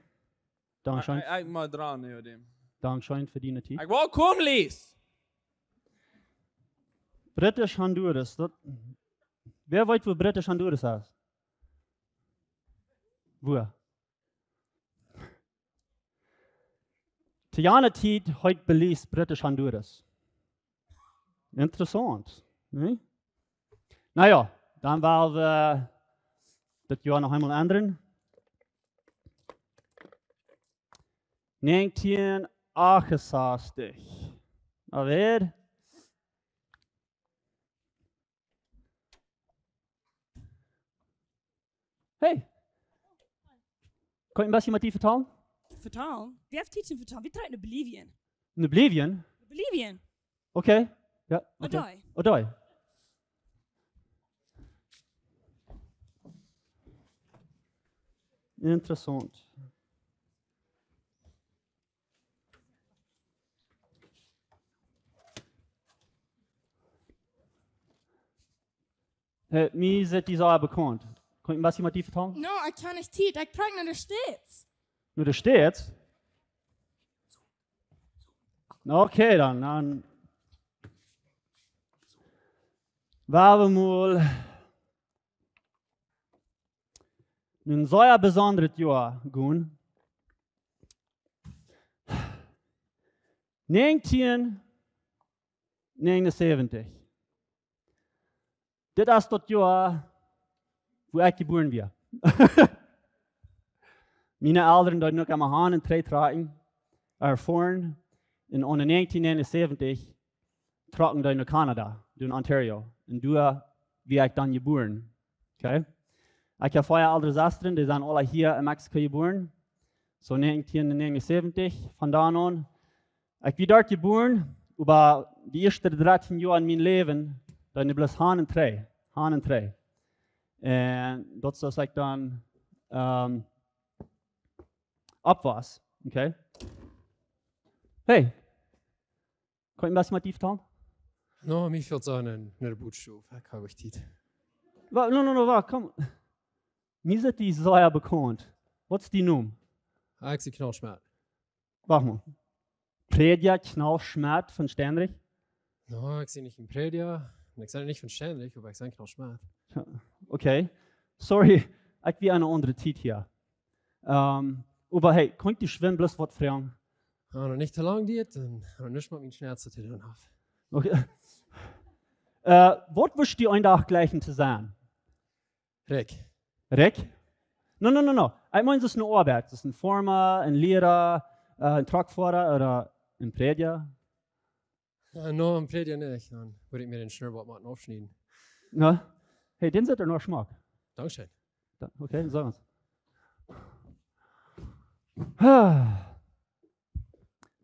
Dankscheen. Ekj, ekj mott dran, jo, däm. Dankscheen fa diene Tiet. Ekj well komen, Lies. British Honduras, daut, wäa weet, woo British Honduras es? Woo? Too jane Tiet heet Belize British Honduras. Interessaunt, nä? Na jo, dan woa wie daut Joa noch eemol endren. Negentien achtunfünfzig. A ver. Hey. Kaun ekj een bät met die vetalen? Vetalen? Wie haben Tiet to vetalen? Wie trakjen no Bolivien. No Bolivien? Bolivien. Okay. Jo, okay. Adai. Adai. Interessaunt. Hey, mie sent dee sea bekaunt. Kaun ekj een bät met die vetalen? No, ekj kaun nich Tiet. Ekj trigj no de States. No de States? Okay, dan, dan woa wie mol no een sea besondret Joa gonen. Negentien negenunsäwentich. Dit es daut Joa, wua ekj jebuaren wia. Miene Elren deeden uk emma han un trigj trakjen, erfoaren, un aun negentien negenunsäwentich trocken dee no Kanada, no Ontario. Un doa wia ekj dan jebuaren. Okay? Ekj hab vea eldre Sestren, dee sent aula hia en Mexiko jebuaren. So negentien negenunsäwentich, von doa aun. Ekj wia doa jebuaren, oba de ieeschte dartien Joa en mien Läwen, dan bloos han un trigj, han un trigj. Un daut es aus ekj dan, ehm, oppwoss, okay? Hey, kaun ekj een bät met die vetalen? No, mie fält soo een, een Bootstool. Ekj hab nich Tiet. Wa-, no, no, no, wacht, komm. Mie sent dee sea bekaunt. Waut es dien Nomen? Ah, ekj sie Knall Schmidt. Wacht mol. Prädja Knall Schmidt von Steinrich? No, ekj sie nich een Prädja. Un ekj sie nich von Steinrich, oba ekj sie Knall Schmidt. Jo, okay. Sorry, ekj wia en eene aundre Tiet hia. Ehm, oba hey, kaun ekj die schwind bloos waut froagen? Ah, noch nich too lang dit, un, un nich met mien Schnauze to doonen haft. Okay. Eh, waut wurscht du een Dach jleichen to sennen? Rick. Rick? No, no, no, no. Ekj meen, daut es eene Oabeit. Daut es een Foarma, een Liera, eh, een Truckfoara ooda een Prädja. Jo, no, een Prädja nich. Dan wudd ekj mie dän Schnurrbart motten aufschnieden. No? Hey, dän sitt doa noch schmock. Dankscheen. Da-, okay, saj mol. Ah.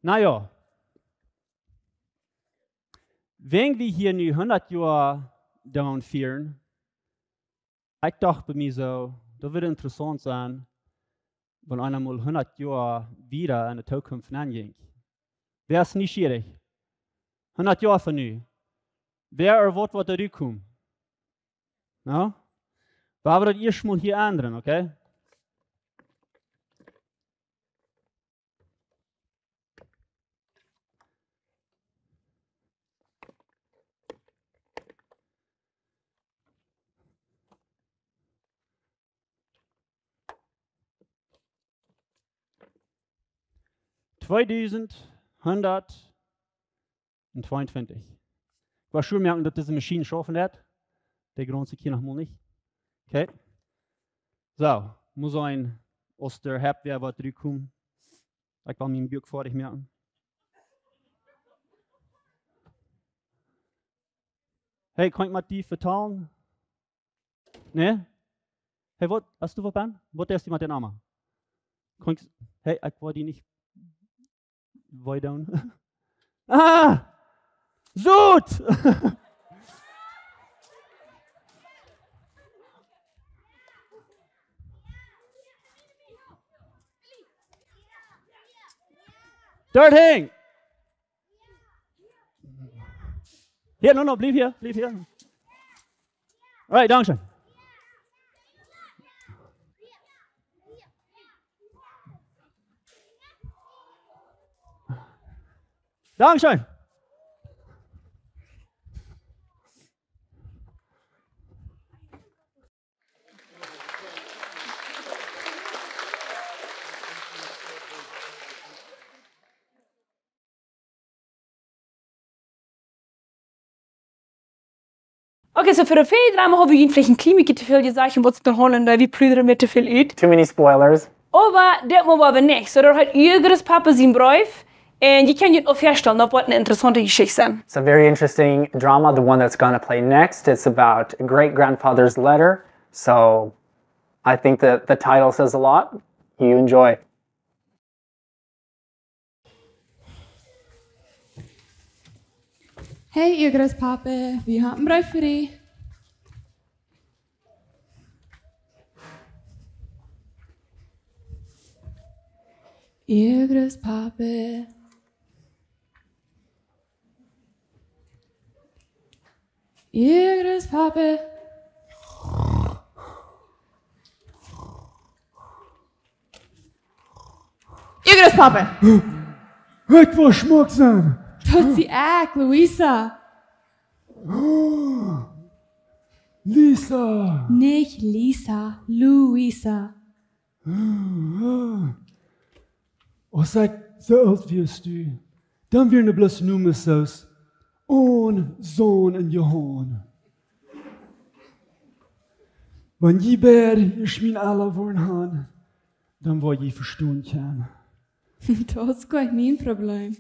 Na jo. Wan wie hia nu hundat Joa doonen fieren, ekj docht bie mie soo, daut wudd interessaunt sennen, wan eena mol hundat Joa wieda enne Tookunft nenn jinkj. Wäa es nieschierich? Hundat Joa von nu. Wäa erwoat, waut doa rutkomen? No? Wie woaren daut ieescht mol hia endren, okay? Tweedusent hundat un tweeuntwintich. Ekj woa sure moaken, daut dise Maschien schaufen deit. De Grunt es hia noch mol nich. Okay. Soo, mott sennen, aus de App wada waut trigj kjemt. Ekj well mien Buak foadich moaken. Hey, kaun ekj met die vetalen? Nä? Hey, waut, hast du waut, Ben? Waut deist du met dän Emma? Kaun ekj, hey, ekj woa die nich wee doonen. Ah! Sot! Doa hinjen! Hia, no, no, bliew hia, bliew hia. Alright, dankscheen. Dankscheen. Okay, soo fa de Fäadrama hab ekj veleicht een kjlien bät too väl jesajcht, un waut es dan hia, un wie pludren een bät too väl ut. Too many spoilers. Oba dit mol woa wie nich. Soo, doa haft Jürgen Papa sien Breef. Un jie kjennen junt aul väastalen, daut woat eene interessaunte Jeschicht sennen. It's a very interesting drama, the one that's gonna play next. It's about a great grandfather's letter. So I think that the title says a lot. You enjoy. Hey, Jürgen Papa, wie haben Breef fa die. Jürgen Papa. Jürgen Papa. Jürgen Papa. Ekj woa schmock sennen. Daut sie ekj, Luisa. Lisa. Nich Lisa, Luisa. Aus ekj soo oolt wia aus du, dan wieren doa bloos Nomes soo aus Oon, Sän un Johan. Wan jie beid ieescht mien Ella woaren han, dan woa jie vestonen kjennen. Daut es goanich mien Probleem.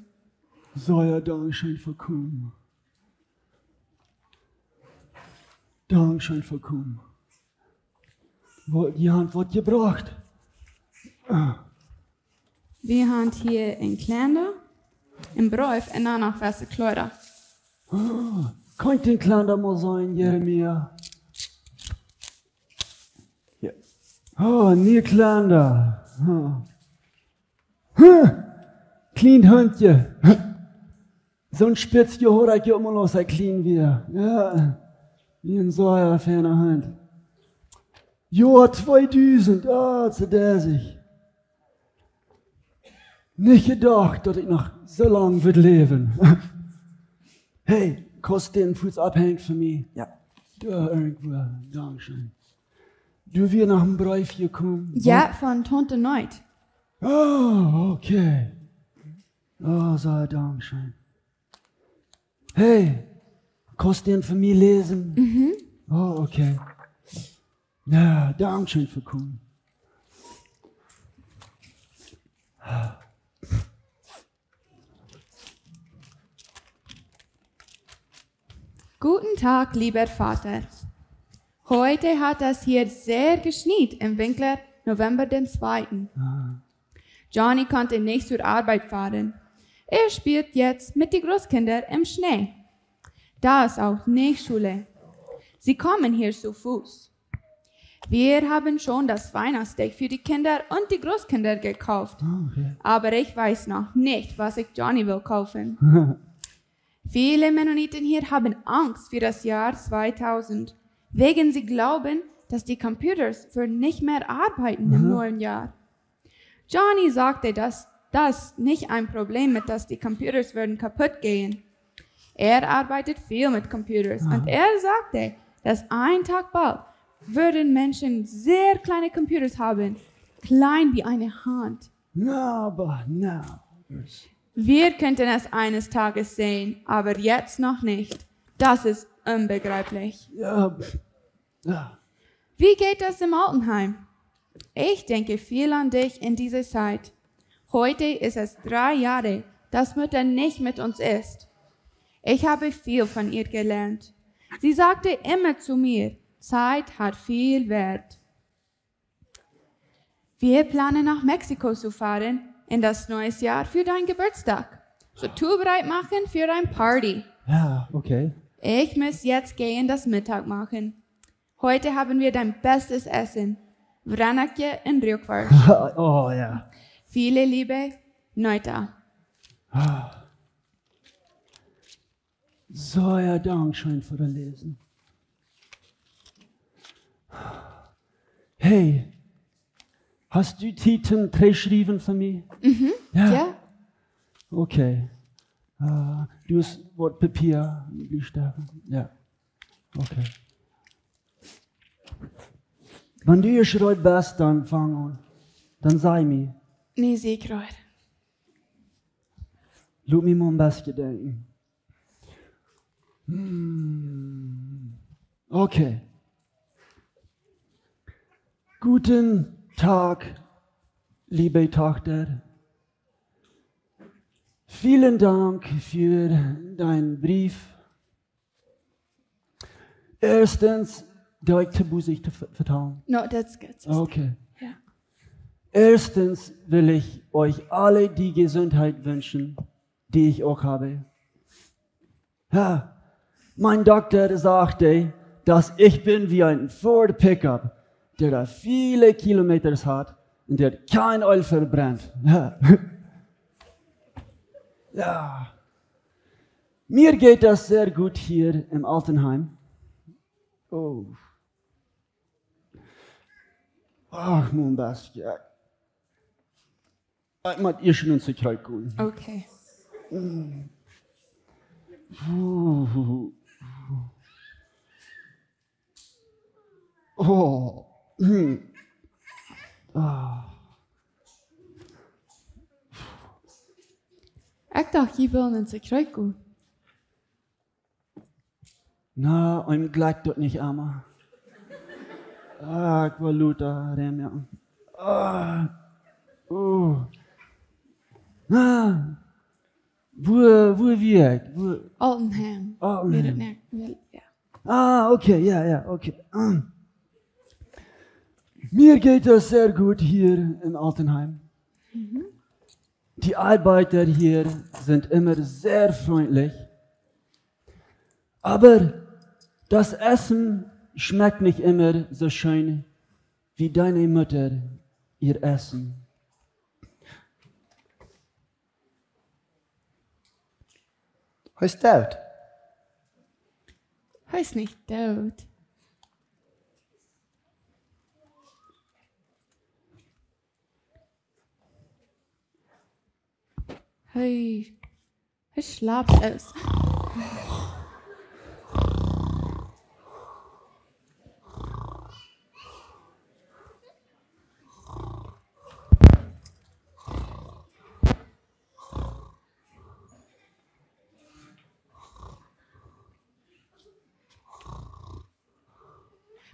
Soo, jo, dankscheen fa komen. Dankscheen fa komen. Waut, jie han waut jebrocht. Ah. Wie han hia een Kjlenda, een Breef un dan noch waut Kjleeda. Ah, kaun ekj dän Kjlenda mol seenen, Jeremia? Jo. Ah, een Kjlenda. Ah. Huh. Kjlien Hundje. Soon Spitzje haud ekj uk mol, aus ekj kjlien wia. Jo, wia een sea feina Hunt. Joa tweedusent, ah, soo dässig. Nich jedocht, daut ekj noch soo lang wudd läwen. Hey, kaust dän Fuss aufhenjen fa mie? Jo. Doa irjentwua, dankscheen. Du, wia noch een Breef jekomen? Jo, von Tante Neet. Oh, okay. Oh, soo, dankscheen. Hey, kaust dän fa mie läsen? Mhm. Oh, okay. Jo, dankscheen fa komen. Guten Tag, lieber Vater. Heute hat es hier sehr geschneit im Winkler, November den zweiten. Ah. Johnny konnte nicht zur Arbeit fahren. Er spielt jetzt mit den Großkindern im Schnee. Da ist auch nicht Schule. Sie kommen hier zu Fuß. Wir haben schon das Weihnachtsdeck für die Kinder und die Großkinder gekauft. Ah, okay. Aber ich weiß noch nicht, was ich Johnny will kaufen. Viele Mennoniten hier haben Angst für das Jahr zweitausend, wegen sie glauben, dass die Computers würden nicht mehr arbeiten im Aha. neuen Jahr. Johnny sagte, dass das nicht ein Problem ist, dass die Computers würden kaputt gehen. Er arbeitet viel mit Computers und Ah. er sagte, dass ein Tag bald würden Menschen sehr kleine Computers haben, klein wie eine Hand. Na, aber, na. Wir könnten es eines Tages sehen, aber jetzt noch nicht. Das ist unbegreiflich. Ja, aber, ja. Wie geht es im Altenheim? Ich denke viel an dich in dieser Zeit. Heute ist es drei Jahre, dass Mutter nicht mit uns ist. Ich habe viel von ihr gelernt. Sie sagte immer zu mir, Zeit hat viel Wert. Wir planen nach Mexiko zu fahren in das neue Jahr für deinen Geburtstag. So zubereit machen für ein Party. Ja, okay. Ich muss jetzt gehen das Mittag machen. Heute haben wir dein bestes Essen. Wranakje und Rühkwascht. Oh ja. Viele Liebe, Neuta. Ah. So, ja, danke schön für das Lesen. Hey, hast du Tieten treschriewen für mich? Mhm, ja. Ja. Okay. Äh, du hast Wort Papier, Buchstaben. Ja. Okay. Wann du jereed best, dan fang aun. Dan saj mie. Nä, sie jereed. Lot mie mau een bät denkjen. Hm. Okay. Guten Tag, liebe Tochter. Vielen Dank für deinen Brief. Erstens, darf ich Tabusisch te- vertalen? No, that's good, sister. Okay. Ja. Erstens will ich euch alle die Gesundheit wünschen, die ich auch habe. Ja, mein Doktor sagte, dass ich bin wie ein Ford Pickup, der da viele Kilometer hat und der kein Öl verbrennt. Ja. Ja. Mir geht das sehr gut hier im Altenheim. Oh. Ach, nun das, ja. Ich muss erst noch ein Stück kommen. Okay. Puh. Oh. Hm. Ah. Ekj docht, jie wullen en Sekreet gonen. Na, eenem jlikjt daut nich emma. Ah, ekj well lota räm, jo. Ah. Oh. Ah. Wua, wua wia ekj? Wua? Altenheim. Altenheim. Wia daut nich? Wia, jo. Ah, okay, jo, jo, okay. Ah. Mir geht es sehr gut hier in Altenheim. Mhm. Die Arbeiter hier sind immer sehr freundlich. Aber das Essen schmeckt nicht immer so schön wie deine Mutter ihr Essen. Hee es doot. Hee es nich doot. Hee, hee schlapt aus.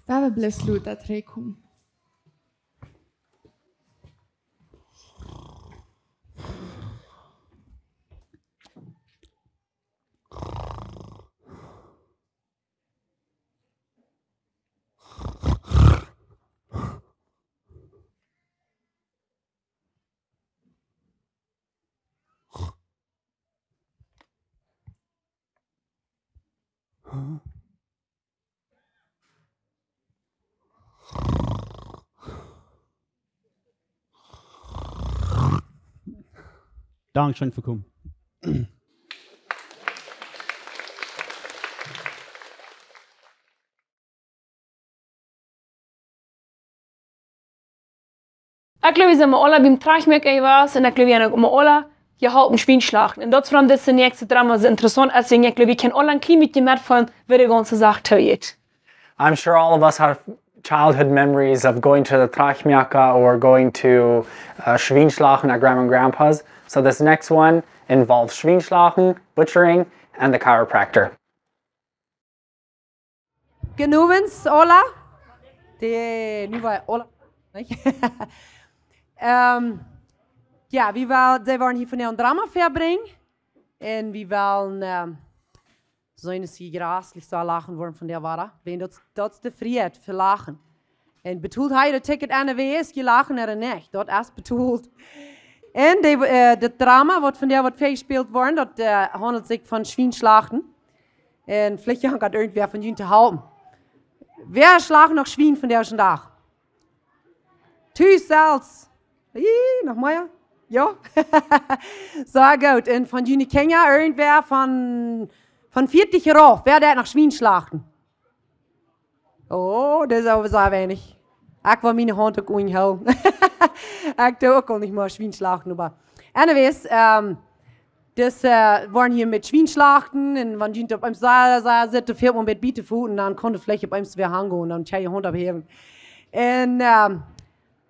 Wie wellen bloos lota trigjkomen. Dankscheen fa komen. Ekj gloow, wie sent mau aula biem Trajchtmoaken jewast un ekj gloow, wie haben uk mau aula jeholpen Schwien schlachten. Un daut es wuarom dit näakjste Drama soo interessaunt es, wiels ekj gloow, wie kjennen aula een kjlien bät metfeelen, woo de gaunze Sach toojeit. I'm sure all of us have childhood memories of going to the Trajchtmoaka or going to uh, Schwien schlachten at Grandma and Grandpa's. So this next one involves Schwien schlachten, butchering, and the chiropractor. Goodenowen, aula. De, nu wea aula, nich? Ehm, jo, wie wellen, see woaren hia vondoag een Drama väabrinjen. Un wie wellen, ehm, soo aus jie jreslich soo lachen woaren vondoag, wiels daut, daut es de Frieheit, fa lachen. Un betolt hee daut Ticket aun de W S, jie lachen ooda nich, daut es betolt. Un de, eh, daut Drama, waut vondoag woat väajespält woaren, daut, eh, haundelt sikj von Schwien schlachten. Un veleicht kaun irjentwäa von junt halpen. Wäa schlacht noch Schwien vondoag dän Dach? Tus selfst. Ih, noch mea? Jo? Sea goot. Un von june Kjinja irjentwäa von, von vieetich rauf, wäa deit noch Schwien schlachten? Oh, daut es oba sea weinich. Ekj well miene Haunt uk unjehoolen. Ekj doo uk aul nich mea Schwien schlachten, oba anyways, ehm, dis, eh, woaren hia met Schwien schlachten un wan jie opp eemol sea, sea sitten, fält mau een bät bie to footen, dan kaun veleicht opp eemol wäa aungonen, dan kjenn jie Haunt opphäwen. Un, ehm,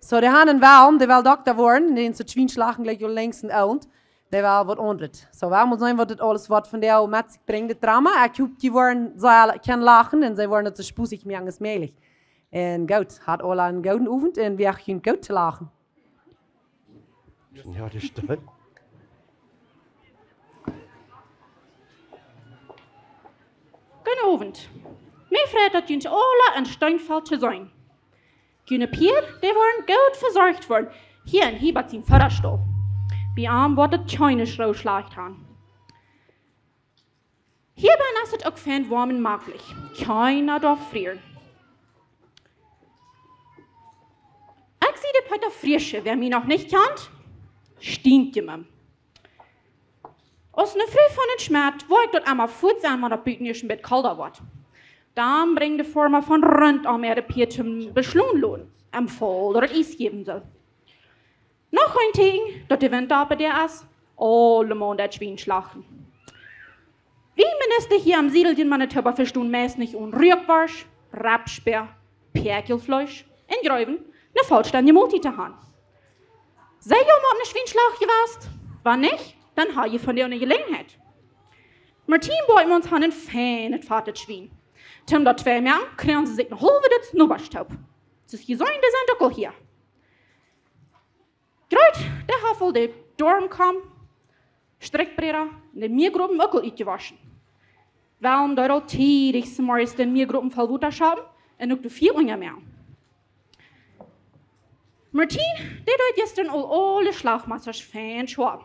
soo, dee haben een Welm, dee well Dokta woaren, dee es daut Schwien schlachten jlikj aul längst een Oolt. Dee well waut aundret. Soo, wie motten seenen, waut dit aules woat vondoag met sikj brinjen, dit Drama. Ekj hop, jie woaren sea kjennen lachen un see woaren daut soo spasich moaken aus mäajlich. Un goot, hat aula een gooden Owent un wie haben goot to lachen. Jo, daut stemmp. Goodenowen. Mie freit daut, junt aula en Steinfeld to seenen. June Pieed, dee woaren goot vesorcht woaren. Hia en Hiebert sien Fodastaul. Bie am woat et kjeene Schroo schlajcht haben. Hia bennen es et uk fein woam un maklich. Kjeena doaf frieren. Ekj sie de Peeta Friesche, wäa mie noch nich kjant, Stientje. Aus ne Fru von een Schmäd woa ekj daut emma fuaz sennen, wan daut buten ieescht een bät kolda woat. Dan brinjen de Foarma von runtom äare Pieed toom beschlonen loten, em Faul daut et Iess jäwen sull. Noch een Tieekjen, daut de Wint opp de es, aulemaun daut Schwien schlachten. Wie Minesta hia em Siedeljen Manitoba vestonen meist nich aun Ruakworscht, Rebspäa, Päakjelfleesch un Jreewen ne vollstendje Moltiet to haben. Sie jie mol opp ne Schwienschlacht jewast? Wan nich, dan ha jie vondoag ne Jeläajenheit. Martien Boijmans haft een feinet, fatet Schwien. Toom daut twei moaken, kjrieejen see sikj een haulwet Dutz Nobasch toop. Soo aus jie seenen, dee sent uk aul hia. Groot, dee haft aul de Dormkaum, Strikjbräda un de Miagropen uk aul utjewoschen. Well dee aul tiedich zemorjes de Miagropen voll Wota schaupen un uk de Fia unjamoaken. Martien, dee deed jistren aul aule Schlachmessasch fein schwoa.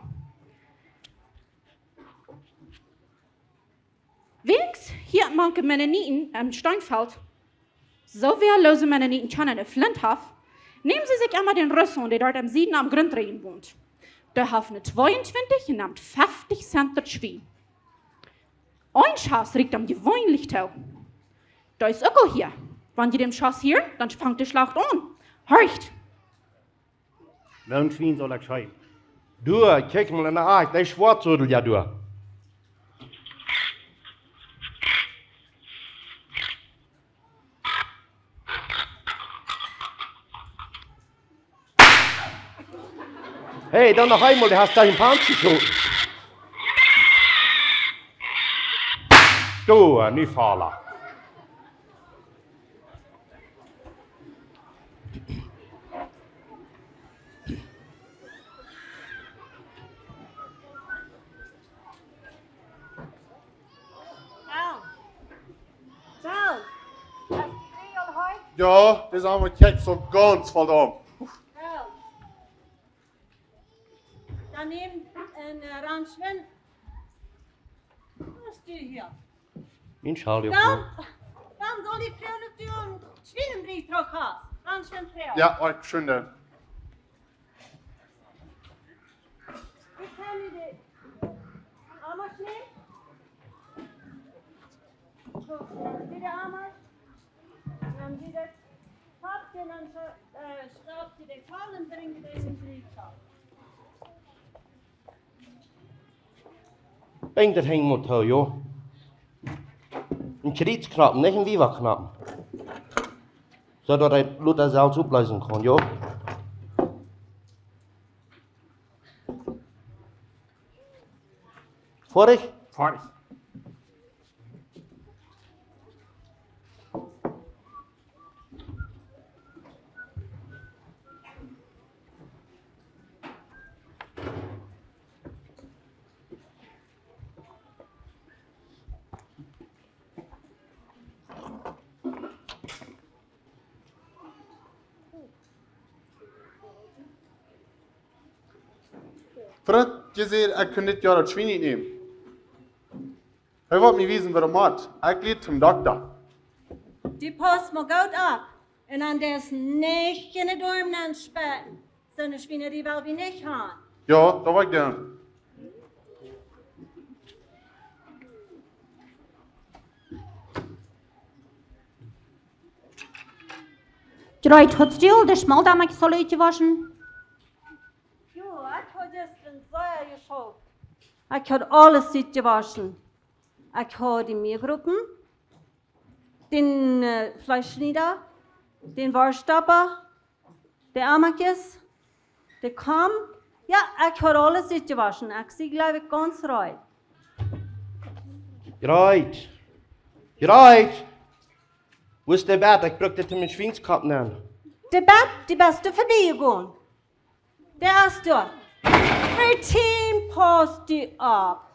Wäajens hia mank de Mennoniten em Steinfeld, soo wäaloose Mennoniten kjennen ne Flint haben, nämen see sikj emma dän Russ aun, dee doa em Sieden aum Grunt wont. Dee haft ne tweeuntwintich un nemt feftich Cent daut Schwien. Een Schoss rieekjt am jeweenlich too. Dee es uk aul hia. Wan jie dän Schoss hieren, dan fangt de Schlacht aun. Horcht! Woo een Schwien saul ekj scheeden? Du, kjikj mol enne Akj, dee Schwoatsodel, jo, du. Hey, dan noch eemol, du hast doch een Panz jeschoten. Du, nu fal. Sal. Sal. Jo, dee es aul kjikj soo gaunz voll om. Sal. Dan näm een, eh, Rand Schwind. Waut es dit hia? Mien Schal, jo. Dan, dan saul ekj froagen, auf du een Schwienenbrie trigj hast. Rand Schwind trigj. Jo, ekj schwind. Wie kjenn wie Wie de Amas, dan wie de Papp, dan, äh, schraubt wie de Kollen, bringt de Ingredienten. Brinjt daut Henj mol too, jo. Een Kjriez knopen, nich een Wiewa knopen. Soo daut hee lota selfst oppleesen kaun, jo. Foadich? Foadich. Fritz, jie seenen, ekj kaun dit Joa daut Schwien nich nämen. Hee woat mie wiesen, woo daut mott. Ekj leid toom Dokta. Du pausst mau goot opp. Un dan deist nich enne Doarm nenn späten. Soone Schwienarie well wie nich han. Jo, daut woa ekj doonen. Jreit, hast du aul de Schmaldamakjes aul utjewoschen? Jo, ekj hab jistren sea jeschauft. Ekj hab aules utjewoschen. Ekj hab de Mäagropen, dän, äh, Fleeschschnieda, dän Worschtstoppa, de Amakjes, de Kom. Jo, ekj hab aules utjewoschen. Ekj sie, jleew ekj, gaunz reed. Jreit. Jreit. Wua es de Bät? Ekj bruck dit toom Schwienskopp nämen. De Bät, dee best du vebie jegonen. Dee es doa. Martin, pausst du opp.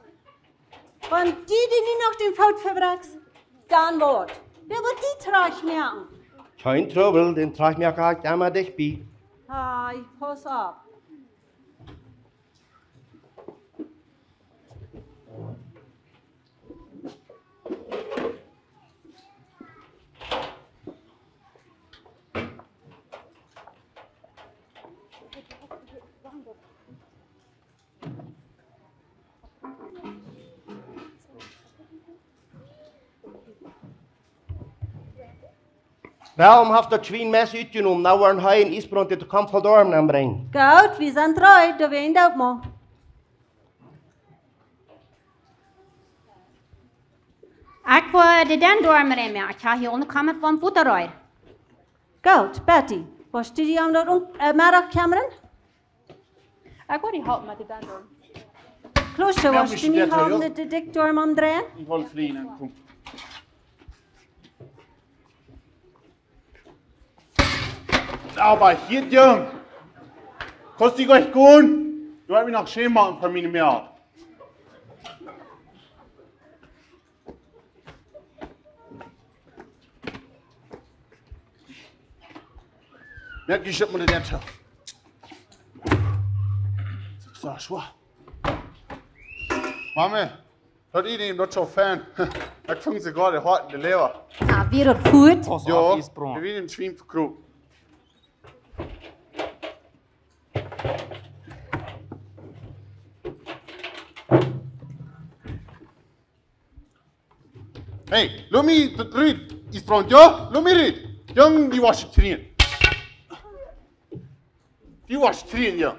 Wan du die nu noch dän Foot vebräakst, dan woat. Wäa woat die trajchtmoaken? Kjeen Trubbel, dän Trajchtmoaka hab ekj emma dicht bie. Hei, pauss opp. Well, am haft daut Schwien Mess utjenomen, nu woaren hee un Iesbraunt dit de Kom voll Doarm aunbrinjen. Goot, wie sent reed, dan woa wie daut moaken. Ekj woa de Doarm rein moaken. Ekj hab hia unjen Kom met woam Wota rein. Goot, Betty, woascht du die aun daut, äh, Meddach kjemmren? Ekj woa die halpen met de Doarm. Klausje, woascht du mie halpen de, de Dikj Doarm aundreien? Ekj well flieen, kom. Oba hia, Jung. Kaust du nich gonen? Du hast mie noch scheen moaken fa miene Moak. Moak die Schip met de Dent. Soo, schwoa. Mame, daut Ieescht, daut es soo fein. Ekj funk soogoa de Hoat enne Leewa. Ah, wia daut goot? Jo, wie wieren een Schwien vekropen. Hey, lot mie rut, Iesbraunt, jo? Lot mie rut. Jung, du woascht kjrieen. Du woascht kjrieen, jo.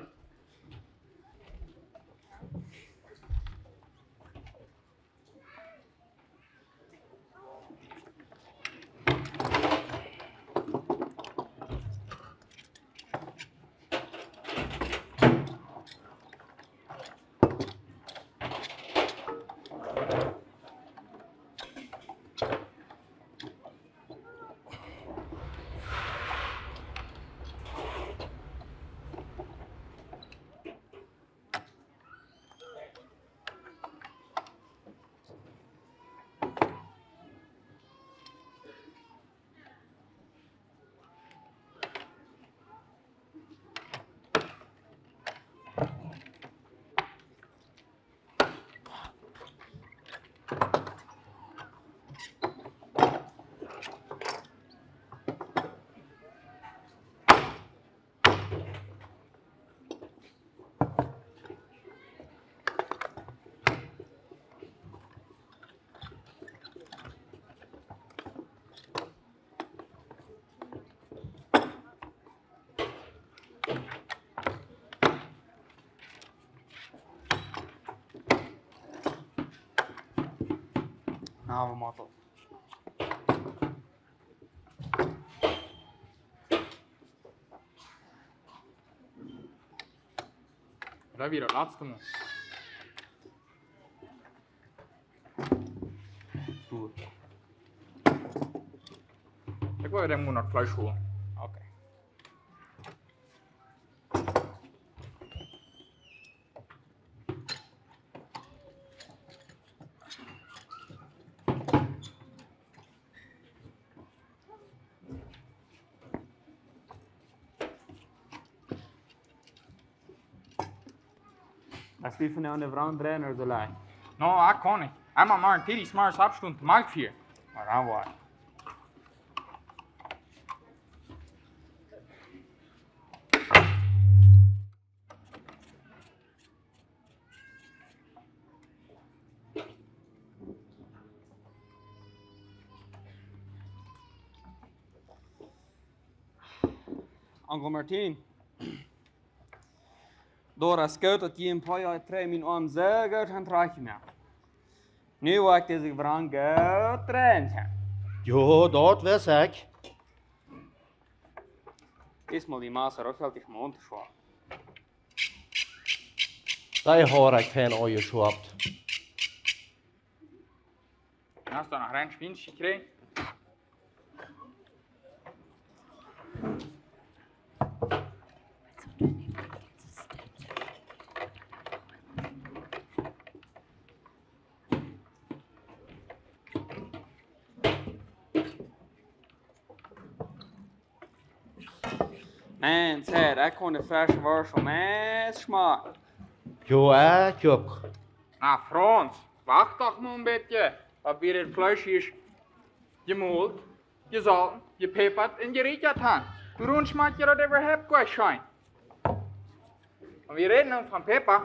Na, wie motten. Daut wia daut latste Mol. Du. Ekj well dän Monat Fleesch holen. Okay. Hast du von der Wrong drin oder so leicht? No, ekj kaun nich. Emma mau een Teddy Smars Abstand mag vier. Maar dan wat. Onkel Martin, daut es goot daut jie een poa Joa trigj mienen Oarm soo goot haben trigj jemoakt. Nu woa ekj dise Wrong goot dreien kjennen. Jo, daut wist ekj. Diesmol dee Master uk, helt dich mau unja Schwab. Dee haud ekj fein aunjeschwaupt. Hast du noch rein Schwiensch jekjräajen? Maun, Ted, ekj kaun de fresche Worscht aul meist schmakjen. Jo, ekj uk. Na, Franz, wacht doch mau een bät, daut wie daut Fleesch hia jemolt, jesolten, jepäpat un jerieekjat haben. Wuarom schmakjt daut äwahaupt goa nich scheen? Wan wie räden nu von Päpa,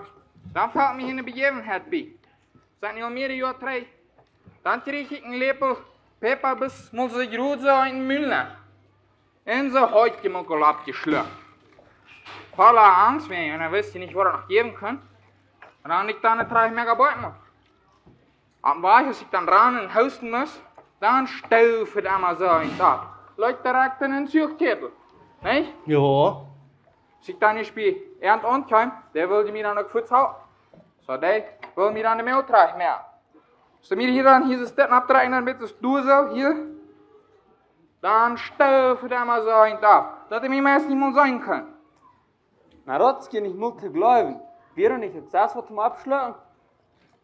dan felt mie eene Bejäwenheit bie. Sent nu aul mearere Joa trigj. Dan kjrieech ekj een Läpel Päpa bloos mol soo groot soo en mienen Mul nenn. Un soo haud ekj am uk aul aufjeschlukt. Volla Angst, wiels ekj wist nich, waut daut noch jäwen kunn. Un dan ekj dan trigj mea Boat moak. Opp dän Wajch, aus ekj dan raun un hoosten must, dan stoof et emma soo en daut. Leet direkt en dän Zuchkjätel. Nich? Jo. Aus ekj dan nich bie an aunkjeem, dee wull mie dan uk fuaz halpen. Soo, dee wull mie dan de Mul trigj moaken. Aus dee mie hia dan hia soo Stätten oppdrekjen, dan met de Stool soo, hia. Dan stoof et emma soo en daut. Daut hee mie meist nich mol seenen kunn. Na, daut es je nich mol to jleewen. Wia daut nich daut sest waut toom Aufschlucken?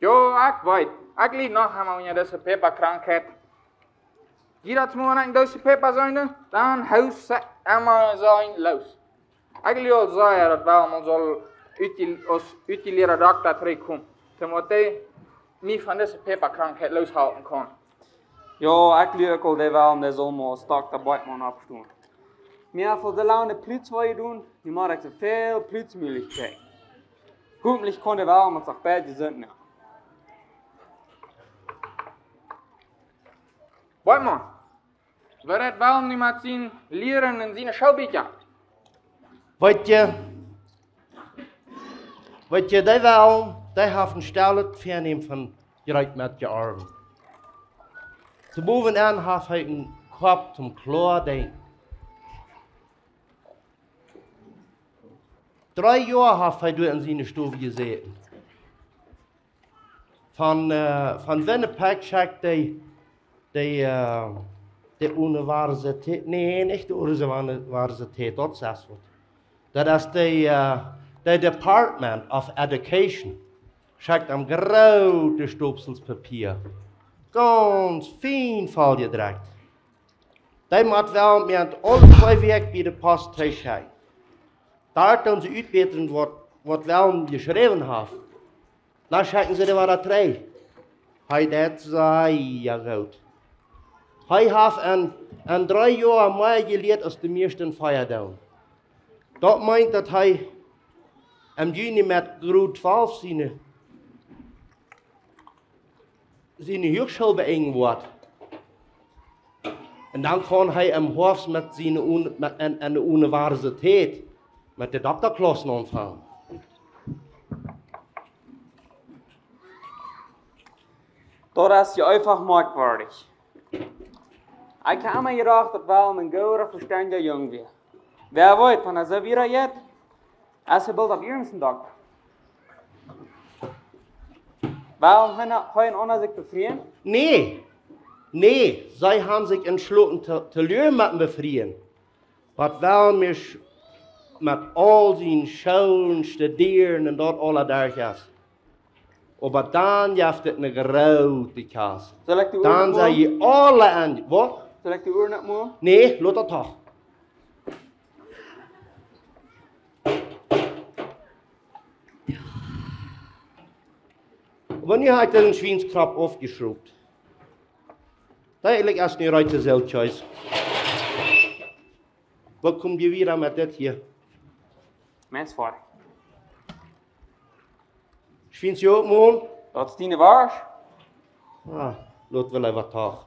Jo, ekj weet. Ekj lied noch emol unja dise Päpakrankheit. Jiedatsmol wan ekj dise Päpa see, dan hoost et emma soo loos. Ekj lied aul sea, daut wie mol sellen utje-, aus utjelieede Dokta trigjkomen. Doamet dee mie von dise Päpakrankheit looshalpen kaun. Jo, ekj lied uk aul, dee wellen, dee sellen mol aus Dokta Beukman oppstonen. Mie haft aul soo lang de Pluz wee jedonen, nu mott ekj soo väl Pluzmieelichkjeit. Hopentlich kaun dee wellen mol sikj bie jesunt moaken. Beukman, woo daut wellen nu met sien Lieren un siene Schoolbieekja? Weet jie, weet jie, dee wellen, dee haft een stellet Väanämen von Jreet met jeorwen. Too bowen aun haft hee een Kopp toom kloa denkjen. Dree Joa haft hee doa en siene Stow jesäten. Von, äh, von Winnipeg schekjt dee, dee, äh, dee Universität, nä, nich dee Universität, daut es waut. Daut es dee, äh, dee Department of Education. Schekjt am groote Stopels Papia. Gaunz fien volljedrekjt. Dee mott wellen mie aule twee Wäakj bie de Post trigjschekjen. Doa doonen see utbätren waut, waut wellen jeschräwen haft. Dan schekjen see dee wada trigj. Hee deit sea goot. Hee haft en, en dree Joa mea jelieet aus de mieeschte en vea Joa. Daut meent daut hee em Juni met Groot twalf siene, siene Huachschool beenjen woat. Un dan kaun hee em Hoafst met siene Un-, met, aun, aun de Universität met de Doktaklaussen aunfangen. Daut es je eefach moakjwoartich. Ekj hab emma jedocht, daut Willem een gooda, vestendja Jung wia. Wäa weet, wan hee soo wieda jeit, es hee boolt opp iernsten Dokta. Well hee, hee un Anna sikj befrieen? Nä. Nä, see haben sikj entschloten to, to luren met em Befrieen. Waut well mie sch-, met aul sien Schoolen, Studieren un daut aula derch es. Oba dan jeft et eene groote Kjast. Saul ekj de Uhr Dan noch sent molen? Jie aule aun, waut? Saul ekj de Uhr noch molen? Nä, lot daut doch. Wanea hab ekj dän Schwienskropp aufjeschruft? Dee es nu reed to Seltjes. Waut kjemt hia wieda met dit hia? Mens, Voda. Schwienskropp, Maun? Daut es diene Worscht. Ah, lot well ekj waut toch.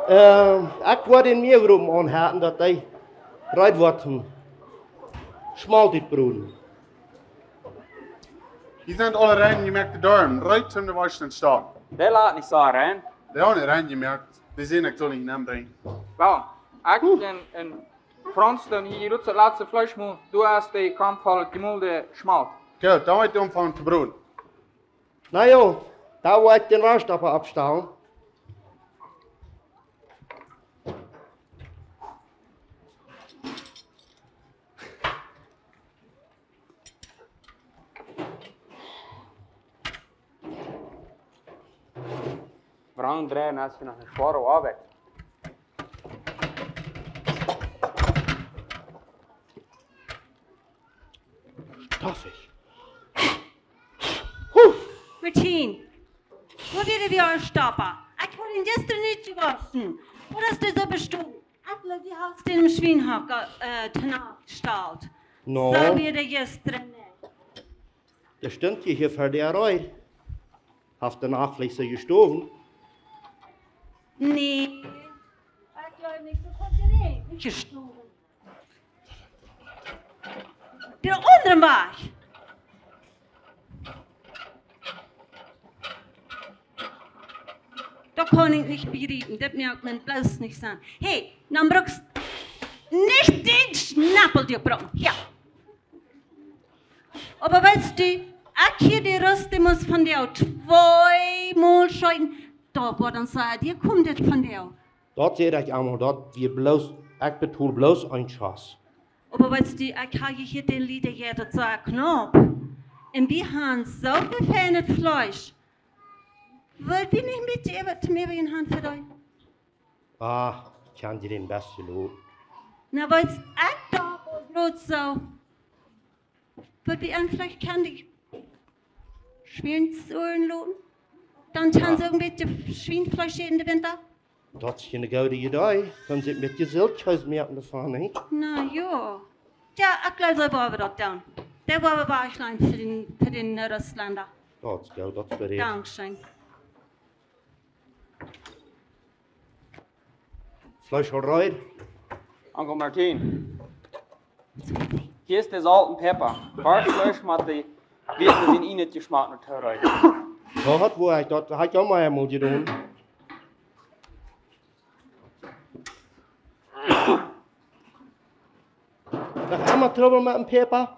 Ehm, ekj woa dän mea Gropen aunhaten, daut hee reed woat toom Schmolt utbroden. Hia sent aule reinjemoakte Doaren, reed toom de Worscht enstoaken. Dee lat nich soo rein. Dee haben rein jemoakt. Dee sent, ekj saul nich nenbrinjen. Well, ekj un, un Franz, dan hia, daut latste Fleesch mol, du hast dee Kom voll jemolen Schmolt. Goot, dan woa ekj aunfangen to broden. Na jo, dan woa ekj dän Worschtstoppa oppstalen. Wrang dreien es je noch eene schwoare Oabeit. Stoffich. Huh. Martin, wua wia de Worschtstoppa? Ekj haud dän jistren nich jewoschen. Waut es dee soo bestonen? Ekj jleew, du hast dän em Schwienhock, äh, to Nacht jestalt. No. Soo wia dee jistren nich. Dee stunt je hia ver de Rei. Haft de Nacht veleicht soo jestonen? Nä. Ekj jleew nich, dee haft je nich jestonen. Dän aundren Wajch. Daut kaun ekj nich bejriepen, daut moakt mie bloos nich Senn. Hey, dan brukst nich dän Schnappel die brucken. Jo. Oba weetst du, ekj hia dee Rust, dee must vondoag tweemol scheeten. Daut woat dan sajen, hia kjemt et vondoag. Daut säd ekj emol, daut wia bloos, ekj betol bloos een Schoss. Oba weetst du, ekj hab je hia dän Lied, daut es soo knaup. Un wie haben soo väl feinet Fleesch. Wull wie nich met die äwa, met äwa gonen fa die? Ah, ekj kaun die dän best loten. Na, weetst, ekj docht bloos soo. Wull wie an veleicht kjennen dee Schwiensoaren loten? Dan kjennen see uk een bät Schwienfleesch äten enne Winta. Daut es eene goode Iedee. Dan sent wie met Jesult Kjees moaken doavon, nä? Na jo. Jo, ekj jleew, soo woa wie daut doonen. Dee woa wie wajchlajen fa dän, fa dän, äh, Russlenda. Daut es goot, daut es goot. Dankscheen. Fleesch aul reed? Onkel Martin. Hia es de Solt un Päpa. Barkfleesch met de Wieet sent nich jeschmakt met Terrei. Daut woa ekj, daut hab ekj aul mol eemol jedonen. Noch eemol Trubbel met dän Päpa?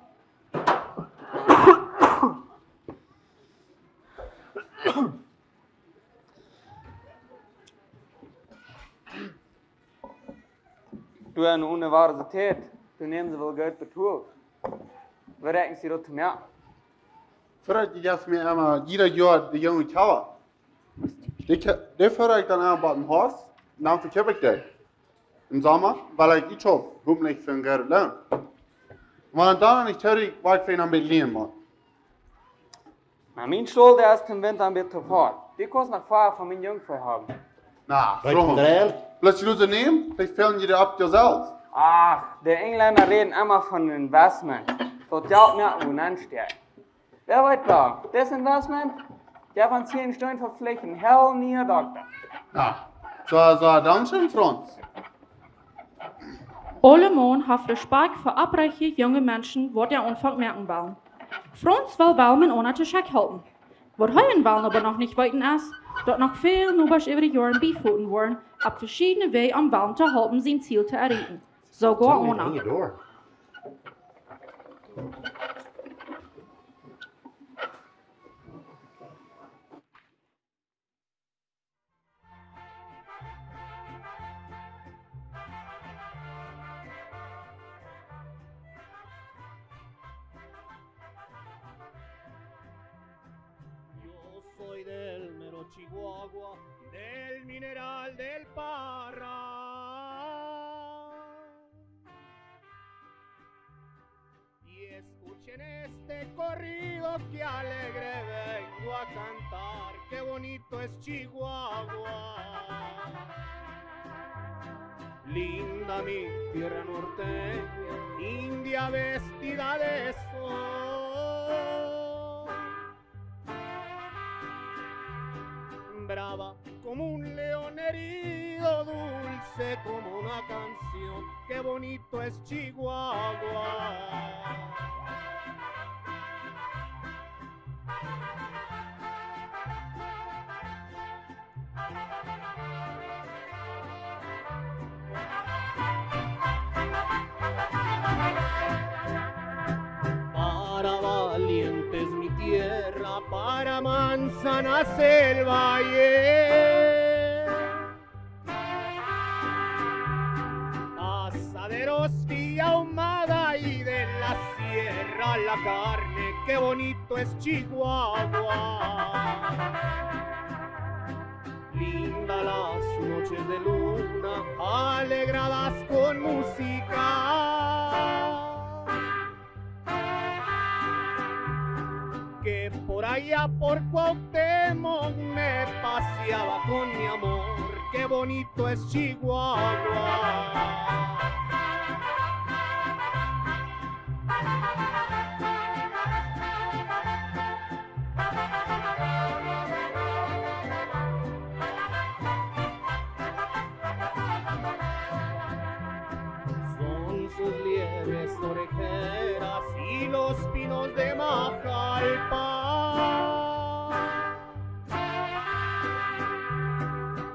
Du, aun de Universität, doa nämen see woll Geld betolt. Woo räakjnen see daut to moaken? Froag ekj mie emma, jieda Joa de junge Kjinja. Dee, dee froag ekj dan aun bie dän Hus, dan vekjeep ekj dee. Em Somma, wiels ekj ieescht hopentlich fa een gooden Loon. Oba dan, dan ekj hia, woa ekj fa een bät lienen, Maun. Na, mien Stolt es dän Winta een bät to voll. Dee kaust noch väl von mien Jung haben. Na, Franz. Bloos du soo nämen, veleicht fellen dee opp die selfst. Ach, de Enjlenda räden emma von Investment. Daut Jelt moakt, wua et steit. Wäa weet waut, dit Investment, dee von tieen Stunden veflicht een hiel niea Dokta. Na, soo, soo, dankscheen, Franz. Aule Maun haft Respakjt fa opprechte junge Menschen, waut dän Aunfank moaken wellen. Franz well, well met Anna to Schekj halpen. Waut hee en Wellen oba noch nich weeten es, daut noch väl Nobasch äwa de Joaren biefoten woaren, opp veschiedne Wäaj om Wellen to halpen sien Ziel to erreichen. Soogoa Tell me Ona. When you door. Yo soy del mero Chihuahua, del mineral del Parral. Y escuchen este corrido que alegre vengo a cantar, qué bonito es Chihuahua. Linda mi tierra norteña, india vestida de sol. Brava como un león herido, dulce como una canción. Qué bonito es Chihuahua. Para valientes mi tierra, para manzanas el valle. Asaderos y ahumada y de la sierra la carne, qué bonito es Chihuahua. Linda las noches de luna, alegradas con música. Que por allá por Cuauhtémoc me paseaba con mi amor. Qué bonito es Chihuahua. Son sus liebres orejeras y los pinos de Majalpa.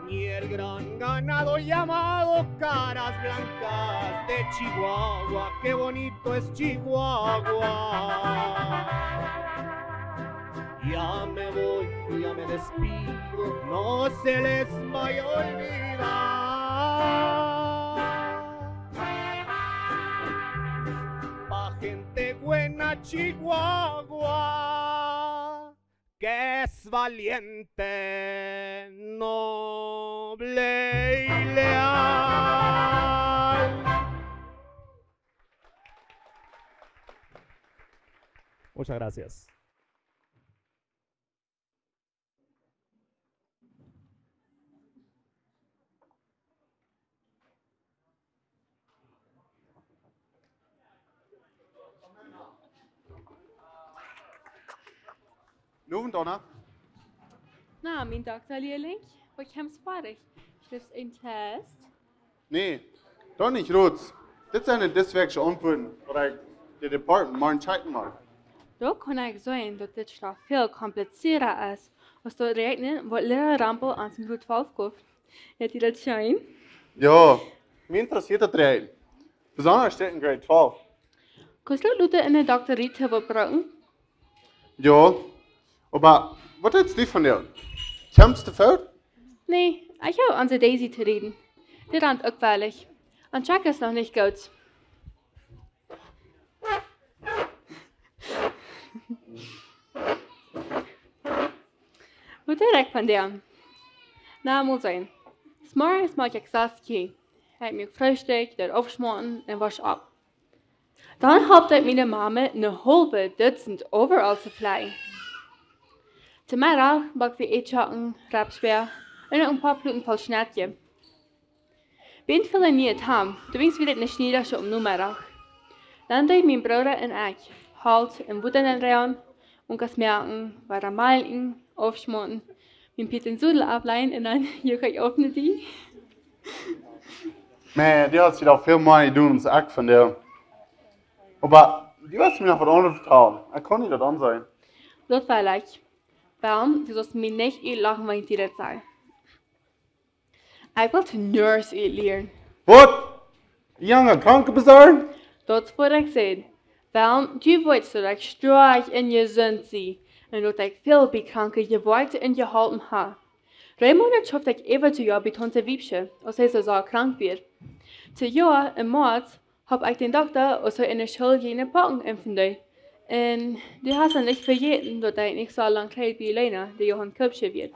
Y el gran ganado llamado Caras Blancas de Chihuahua, qué bonito es Chihuahua. Ya me voy, ya me despido, no se les vaya a olvidar. Pa gente buena Chihuahua, que es valiente, noble y leal. Muchas gracias. Goden Owent, Donna. Na, mien Dokta-Lehrling, waut kjemst du fa? Schriefst een Test? Nä, doch nich, Ruth. Dit sent de dysleksische Auntwuaten, waut ekj de Department morjen checken mott. Doa kaun ekj seenen, daut dit Stoff väl komplizieda es aus daut Räakjnen, waut Liera Rampel ons en Groot twalf jeft. Jeit die daut scheen? Jo, mie interessieet daut Räakjnen. Besonda dit en Grade twalf. Kaust du lota enne Dokta Rita waut brucken? Jo, oba waut deist du vondoag? Kjemst du foot? Nä, ekj hab onse Daisy to räden. Dee rant uk wellich. Un Chuck es noch nich goot. Waut deed ekj vondoag? Na, mol seenen. Zemorjes moak ekj sas Kjie. Ekj moak Freestikj, deed aufschmoten un wosch opp. Dan holp ekj miene Mame een haulwet Dutzent Overalls to flechten. Toom Meddach backt wie Ätschocken, Rapspäa un een poa Pluten voll Schnetjes. Wie hauden väl nich, doawäajen wia daut ne Schniedasche aum Nomeddach. Dan deeden mien Brooda un ekj Holt un Wota nenn räajen, Unkas moaken, wada malkjen, aufschmoten, mien Pieet dän Sodel aufleien un dan juach ekj auf no die. Maun, du hast je doch väl mea jedonen aus ekj vondoag. Oba du hast mie noch waut aundret vetalen. Ekj kaun nich daut aunseenen. Daut well ekj. Well, du saust mie nich utlachen, wan ekj die daut saj. Ekj well to nurse utlieren. Waut? Jung, Krankenbesorgen? Daut es waut ekj saj. Well, du weetst daut ekj stoakj un jesunt sie un daut ekj väl bie Kranke jewoakt un jeholpen hab. Dree Moonat schauft ekj äwa twee Joa bie Tante Wiebsche, aus see soo sea krank wia. Dit Joa em Moaz hab ekj dän Dokta aus hee enne School jäajen de Pocken impfen deed. Un du hast daut nich vejäten, daut ekj nich soo lang trigj bie Lena, de Johann Köpsche, wia.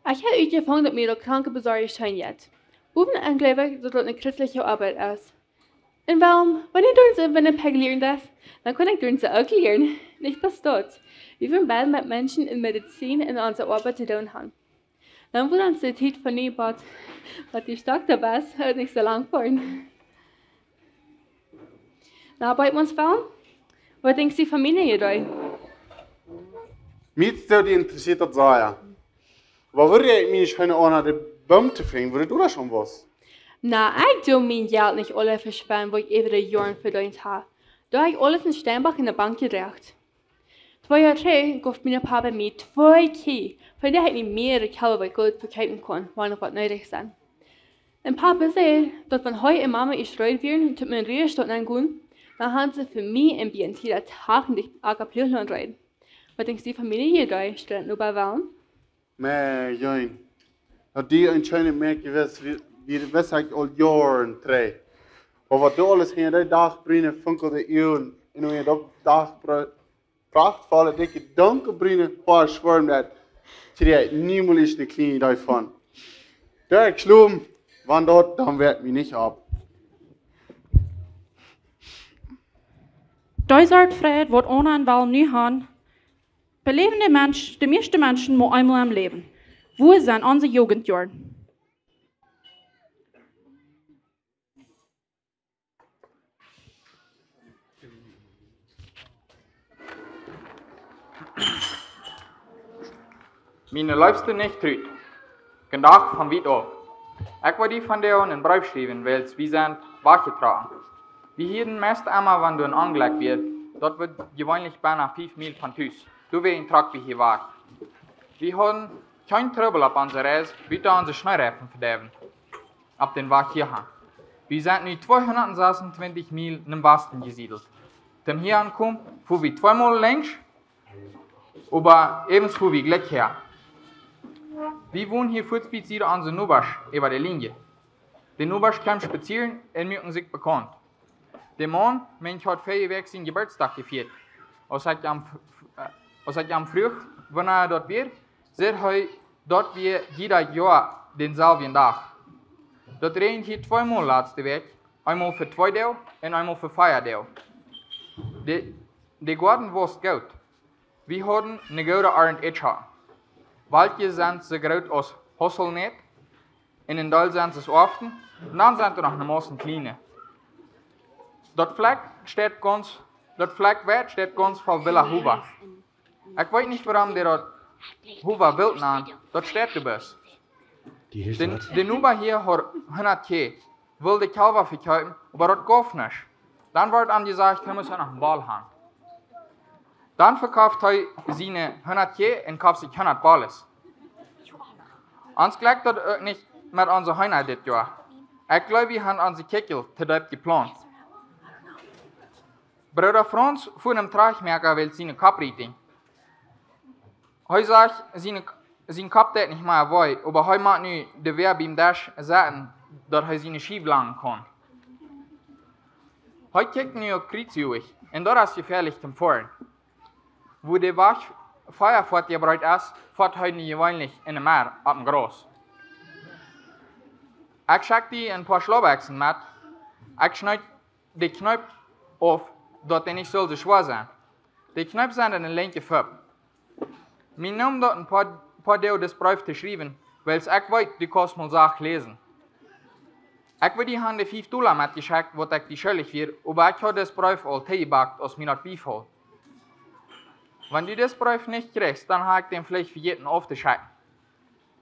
Ekj hab utjefungen, daut mie daut Krankenbesorgen scheen jeit. Bowen aun jleew ekj, daut daut eene christelje Oabeit es. Un well, wan du doa soo een Pegel lieren deist, dan kaun ekj doa soo uk lieren. Nich bloos daut. Wie woaren beid met Menschen un Medizin en onse Oabeit to doonen haben. Dan woat ons de Tiet von nu bat, bat du stoakj doabie best, uk nich soo lang foaren. Na, bie ons Well, waut denkjst du von miene Idee? Mie soo, die interessieet daut sea. Oba wudd ekj mie nich eenen aundren Boom to finjen, wudd daut uk aul waut? Na, ekj doo mien Jelt nich aula veschwenden, waut ekj äwa de Joaren vedeent hab. Doa hab ekj aules en Steinbock en de Bank jedroagen. Twee Joa trigj jeef mien Papa mie twee Kjieej, von dee ekj mie mea Kjalwa goot vekjeepen kunn, wan noch waut needich es. Un Papa säd, daut wan hee un Mama ieescht reed wieren, toom en Ruhestand nengonen, dan hauden see fa mie un bie een Tiet Tag en de Acapulco reed. Waut denkjst du von miene Idee, Student Noba Well? Mie, Jung, daut du een scheenet Mäakje best, wie, wie wist ekj aul Joaren trigj. Oba waut du aules hinja dee Dachbrune, funkelnde Uagen un hinja daut Dachbr-, prachtvolle, dikje, donkelbrune Hoa schwoaren deist, kjrie ekj niemols eene kjliene Idee von. Doa ekj schlop, wan daut, dan woat mie nich opp. Dee Sort Fräd, waut Ona un Well nu haben, beläwen de Mensch, de mieeschte Menschen mau eemol em Läwen. Wua sent onse Jugendjoaren? Miene leefste Nicht Trude, goondach von wiet auf. Ekj wull die vondoag eenen Breef schriewen, wiels wie sent wajchjetrocken. Wie hieeden meist emma, wan doa een Onjlekj wia, daut wia jeweenlich bennen fief Miel von Tus. Doawäajen trocken wie hia wajch. Wie hauden kjeen Trubbel opp onse Reis, buta onse Schneereifen vedeiwen. Opp dän Wajch hia han. Wie sent nu tweehundatsasunzwanzich Miel nom Wasten jesiedelt. Toom hia aunkomen, fua wie tweemol lenkjs, oba äwent fua wie jlikj häa. Wie wonen hia fuats bie onse Nobasch äwa de Linie. De Nobasch kjeemen spazieren un muaken sikj bekaunt. De Maun, waut haud väaje Wäakj sienen Jeburtsdach jefieet. Aus ekj am f-, f-, äh, aus ekj am fruach, wanea daut wia, säd hee, daut wia jieda Joa dänselwjen Dach. Daut räajent hia tweemol latste Wäakj, eemol fa twee Doag un eemol fa vea Doag. De, de Goaden wia goot. Wie hauden eene goode Arnt Ätscha. Welkje sent soo groot aus Haselnät, un een Deel sent soo Oasten, un dan sent doa noch eene Mausse kjliene. Daut Flakj steit gaunz, daut Flakj wiet steit gaunz voll wille Hua. Ekj weet nich, wuarom dee daut Hua wilt nanen, daut steit doa bloos. De, de Noba hia haud hundat Kjieej, wull de Kjalwa vekjeepen, oba daut jeef nuscht. Dan wort am jesajcht, hee must noch eenen Boll haben. Dan vekofft hee siene hundat Kjieej un koft sikj hundat Bolles. Ons jlekjt daut uk nich met onse Heena dit Joa. Ekj jleew, wie haben onse Kjikjel too deep jeplaunt. Brooda Franz fua em Trajchtmoaka wiels siene Kopp rieten. Hee sajcht, siene, sien Kopp deit nich mea wee, oba hee mott nu de Wäaj biem Desch setten, daut hee siene Schiew langen kaun. Hee kjikjt nu uk kjrietsjoagich, un daut es jefäalich toom foaren. Wua de Wajch vea foat jebreet es, foat hee nu jeweenlich en de Merr opp een Graus. Ekj schekj die een poa Schlaubbekjsen met. Ekj schneed de Kjneep auf, daut dee nich sullen soo schwoa sennen. De Kjneep sent enne Lenj fop. Mie neem daut een poa, poa Doag dis Breef to schriewen, wiels ekj weet, du kaust mol sacht läsen. Ekj wull die han de fief Dolla metjeschekjt, waut ekj die schuldich wia, oba ekj haud dis Breef aul toojebakt, aus mie daut biefoll. Wan du dis Breef nich kjrichst, dan hab ekj dän veleicht vejäten auftoschekjen.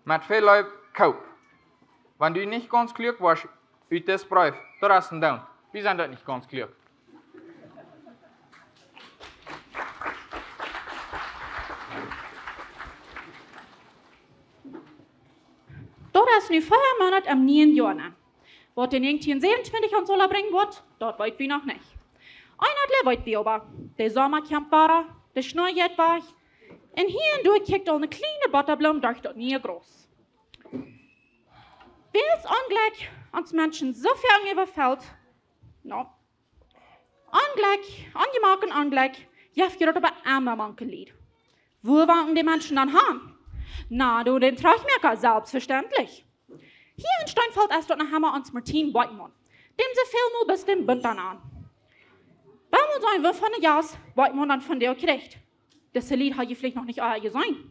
Met väl Leew, Coop. Wan du nich gaunz kluak woascht ut dis Breef, daut es een Doont. Wie sent daut nich gaunz kluak. Daut es nu vea Moonat em nieen Joa nenn. Waut dee näajentieen säwenentwintich ons aula brinjen woat, daut weet wie noch nich. Een Deel weet wie oba: de Somma kjemt wada, de Schnee jeit wajch, un hia un doa kjikjt aul ne kjliene Bottabloom derch daut niee Graus. Wiels Onjlekj ons Menschen soo väl äwafelt, no, Onjlekj, Onjemak un Onjlekj, jeft daut oba emma mank de Lied. Wua woaren de Menschen dan han? Na, no dän Trajchtmoaka, selfstvestentlich. Hia en Steenfeld es daut noch emma ons Martin Boakjmon, däm see väl mol bloos dän Bunt aun han. Woo mol seenen, woo väl von de Jast Boakjmon dan von dee kjricht. Dise Lied ha jie veleicht noch nich aula jeseenen.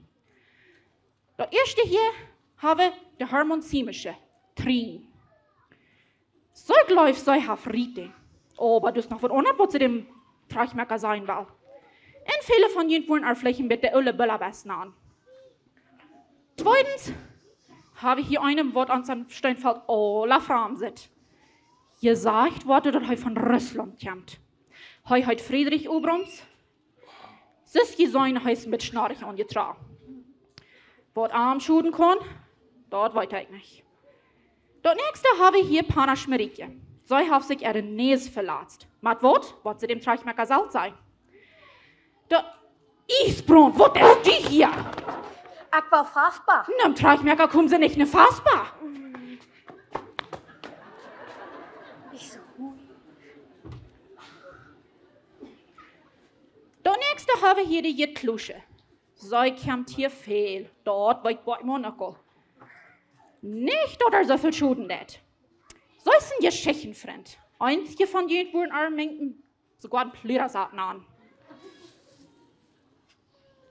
Daut ieeschte hia ha wie de Hermann Siemische, Trien. See jleeft, see haft Rieting. Oba daut es noch waut aundret, waut see däm Trajchtmoaka sajen well. Un väle von junt woaren ar veleicht een bät de oole Bullabest nanen. Tweedens ha wie hia eenen, waut ons em Steenfeld aula framd sitt. Jesajcht woat, daut hee von Russlaunt kjemt. Hee heet Friedrich Abrams. Soo aus jie seenen, hee es een bät schnorrich aunjetrocken. Waut am schoden kaun, daut weet ekj nich. Daut näakjste ha wie hia Panna Schmierikje. See haft sikj äare Näs velatzt. Met waut? Waut see däm Trajchtmoaka saul sajen. De Iesbraunt, waut deist du hia? Ekj well Faspa. Nom Trajchtmoaka kome see nich no Faspa. Nich soo goot. Daut näakjste ha wie hia de Jit Klusche. See kjemt hia väl, daut weet Boakjmon uk aul. Nich, daut ar soo väl schoden deit. See es een Jeschichtenfrint. Eenje von junt woaren ar meenen, soogoa een Plürasack nanen.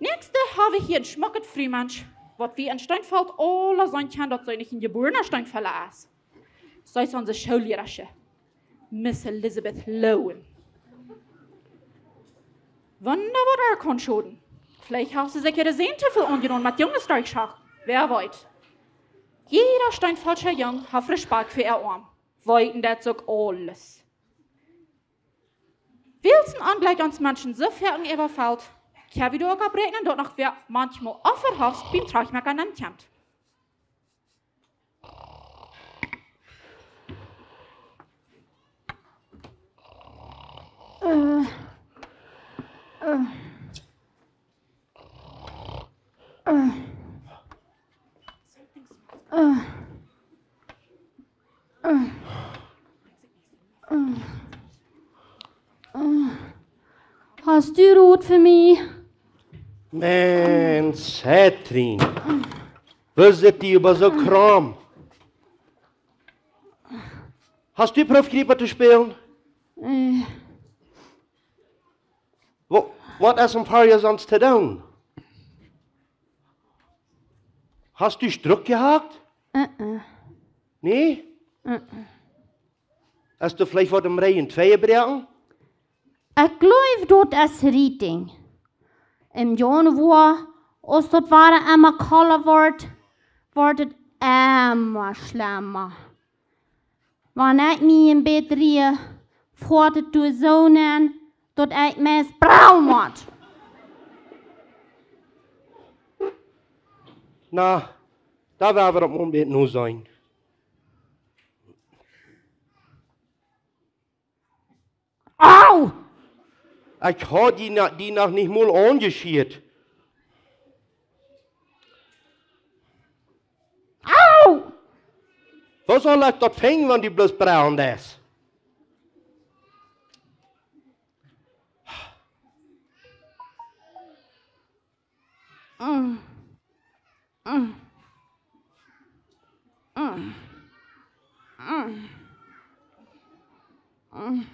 Näakjste ha wie hia een schmocket Frumensch, waut wie en Steenfeld aula seenen kjennen, daut see nich een jebuarna Steenfelda es. See es onse Schoollierarsche, Miss Elizabeth Lowen. Wunda, waut ar kaun schoden. Veleicht haft see sikj äare Sän too väl aunjenomen met Junges derchschoaken. Wäa weet. Jieda Steenfeldscha Jung haft Respakjt fa äa Oam. Weeten daut uk aules. Wiels een Onjlekj ons Menschen soo väl äwafelt, kjenn wie doa uk opp räakjnen, daut noch wäa manchmol Offa haft biem Trajchtmoaka nenkjemt. Äh, äh, äh, äh, äh, äh. Hast du Rot fa mie? Mensch, Hetrin. Woo sitt die äwa soo Krom? Hast du Proff Griepa to spälen? Äh. Wa-, waut es em Farja sonst to doonen? Hast du Struck jehakt? Äh, äh. Nä? Äh, äh. Hast du veleicht waut em Räajen twei jebroaken? Ekj jleew, daut es Rieting. Em Jaunwoa, aus daut Wada emma kolda woat, woat et emma schlemma. Wan ekj mie een bät rie, foat et doa soo nenn, daut ekj meist brellen mott. Na, doa woa wie daut mol een bät no seenen. Au! Ekj haud die, na-, die noch nich mol aunjeschieet. Au! Woo saul ekj daut finjen, wan du bloos brellen deist? Mm. Mm. Mm. Mm. Mm.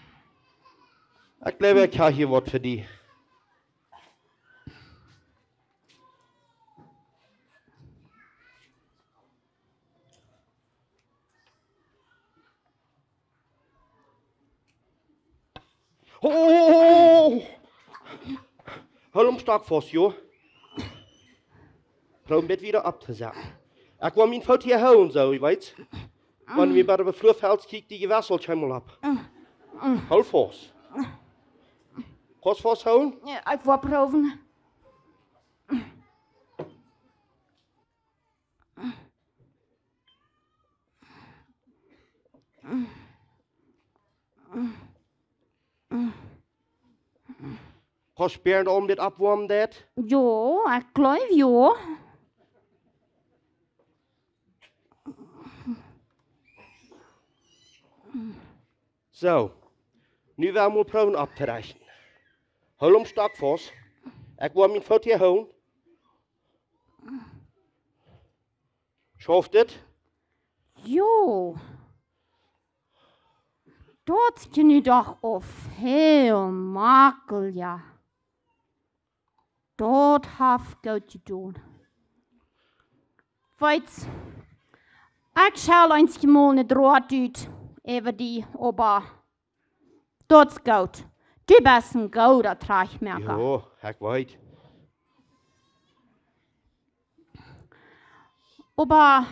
Ekj jleew, ekj hab hia waut fa die. Ho, ho, ho, ho. Hool am stoakj faust, jo. Proow een bät wieda opptosetten. Ekj well mienen Foot hia hoolen, soo, jie weeten. Wan wie bie de Flua fellen, kjikjt dee jewesselt eemol opp. Hool faust. Kaust fausthoolen? Jo, ekj well proowen. Spieren aul met oppwoamen deit? Jo, ekj jleew jo. Soo, nu well wie proowen opptorechten. Hool am Stock faust. Ekj woa mien Foot hia hoolen. Schauft dit? Jo. Daut jeit nu doch uk väl makjelja. Daut haft goot jedonen. Weetst, ekj schell eenjemol een Droot ut äwa die, oba daut es goot. Du best een gooda Trajchtmoaka. Jo, ekj weet. Oba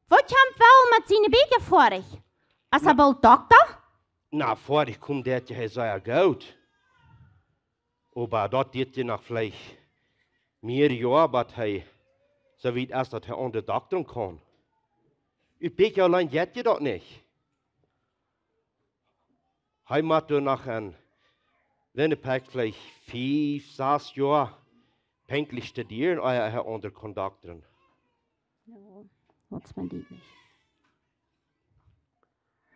waut kjemt Willem met siene Bieekja ver? Es hee boolt Dokta? Na, ver ekj kom, daut jeit hee sea goot. Oba daut diet je noch veleicht mea Joa, bat hee soo wiet es, daut hee aun de Dokta kaun. Ut Bieekja auleen jeit je daut nich. Hee mott doa noch en Winnipeg veleicht fief, sas Joa pinkjlich studieren, ea hee aun de Dokta. Jo, daut es mie dietlich.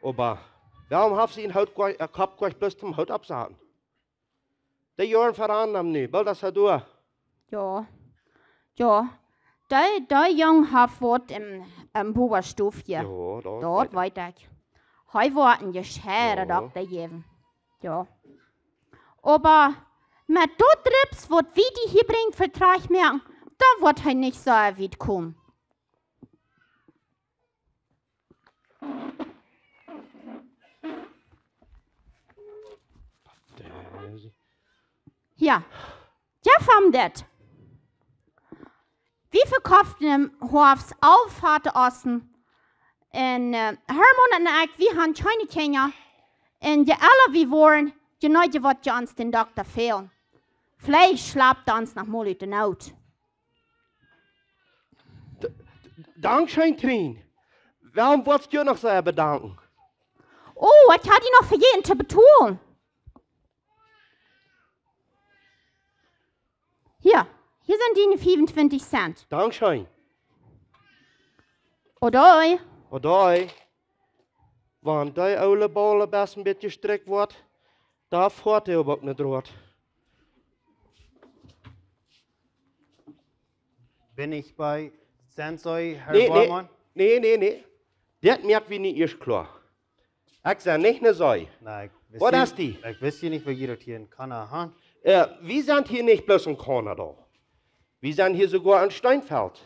Oba wuarom haft see een Hoot, een Kopp jekjräajen bloos toom Hoot oppsaten? De Joaren veraundren am nu, boolt es hee doa. Jo. Jo. Dee, dee Jung haft waut em, em Bubastow. Jo, daut weet ekj. Hee woat een jescheida Dokta jäwen. Jo. Oba met daut Drips, waut wie die hia brinjen, Vertrag moaken, dan woat hee nich soo wiet komen. Jo, jeff am dit. Wie vekofften em Hoafst aul fate Ossen. Un, äh, Herman un ekj, wie han kjeene Kjinja. Un je elra wie woaren, je mea woat je ons dän Dokta fälen. Veleicht schlapt hee ons noch mol ut de Noot. D-, d-, dankscheen, Trien. Wuarom wurscht du noch soo bedanken? Oh, ekj haud die noch vejäten to betolen. Hia, hia sent diene fiefuntwintich Cent. Dankscheen. Odoi. Odoi. Wan dee oole Baul een bät jestrikjt woat, dan foat hee uk nich droat. Bön ekj bie Sensei, Herr Bormann? Nä, nä, nä. Dit moak wie nich ieescht kloa. Ekj sie nich ne Sensei. Waut es die? Ekj wist je nich, woo jie daut hia en Kanada han. Äh, wie sent hia nich bloos en Kanada. Wie sent hia soogoa en Steinfeld.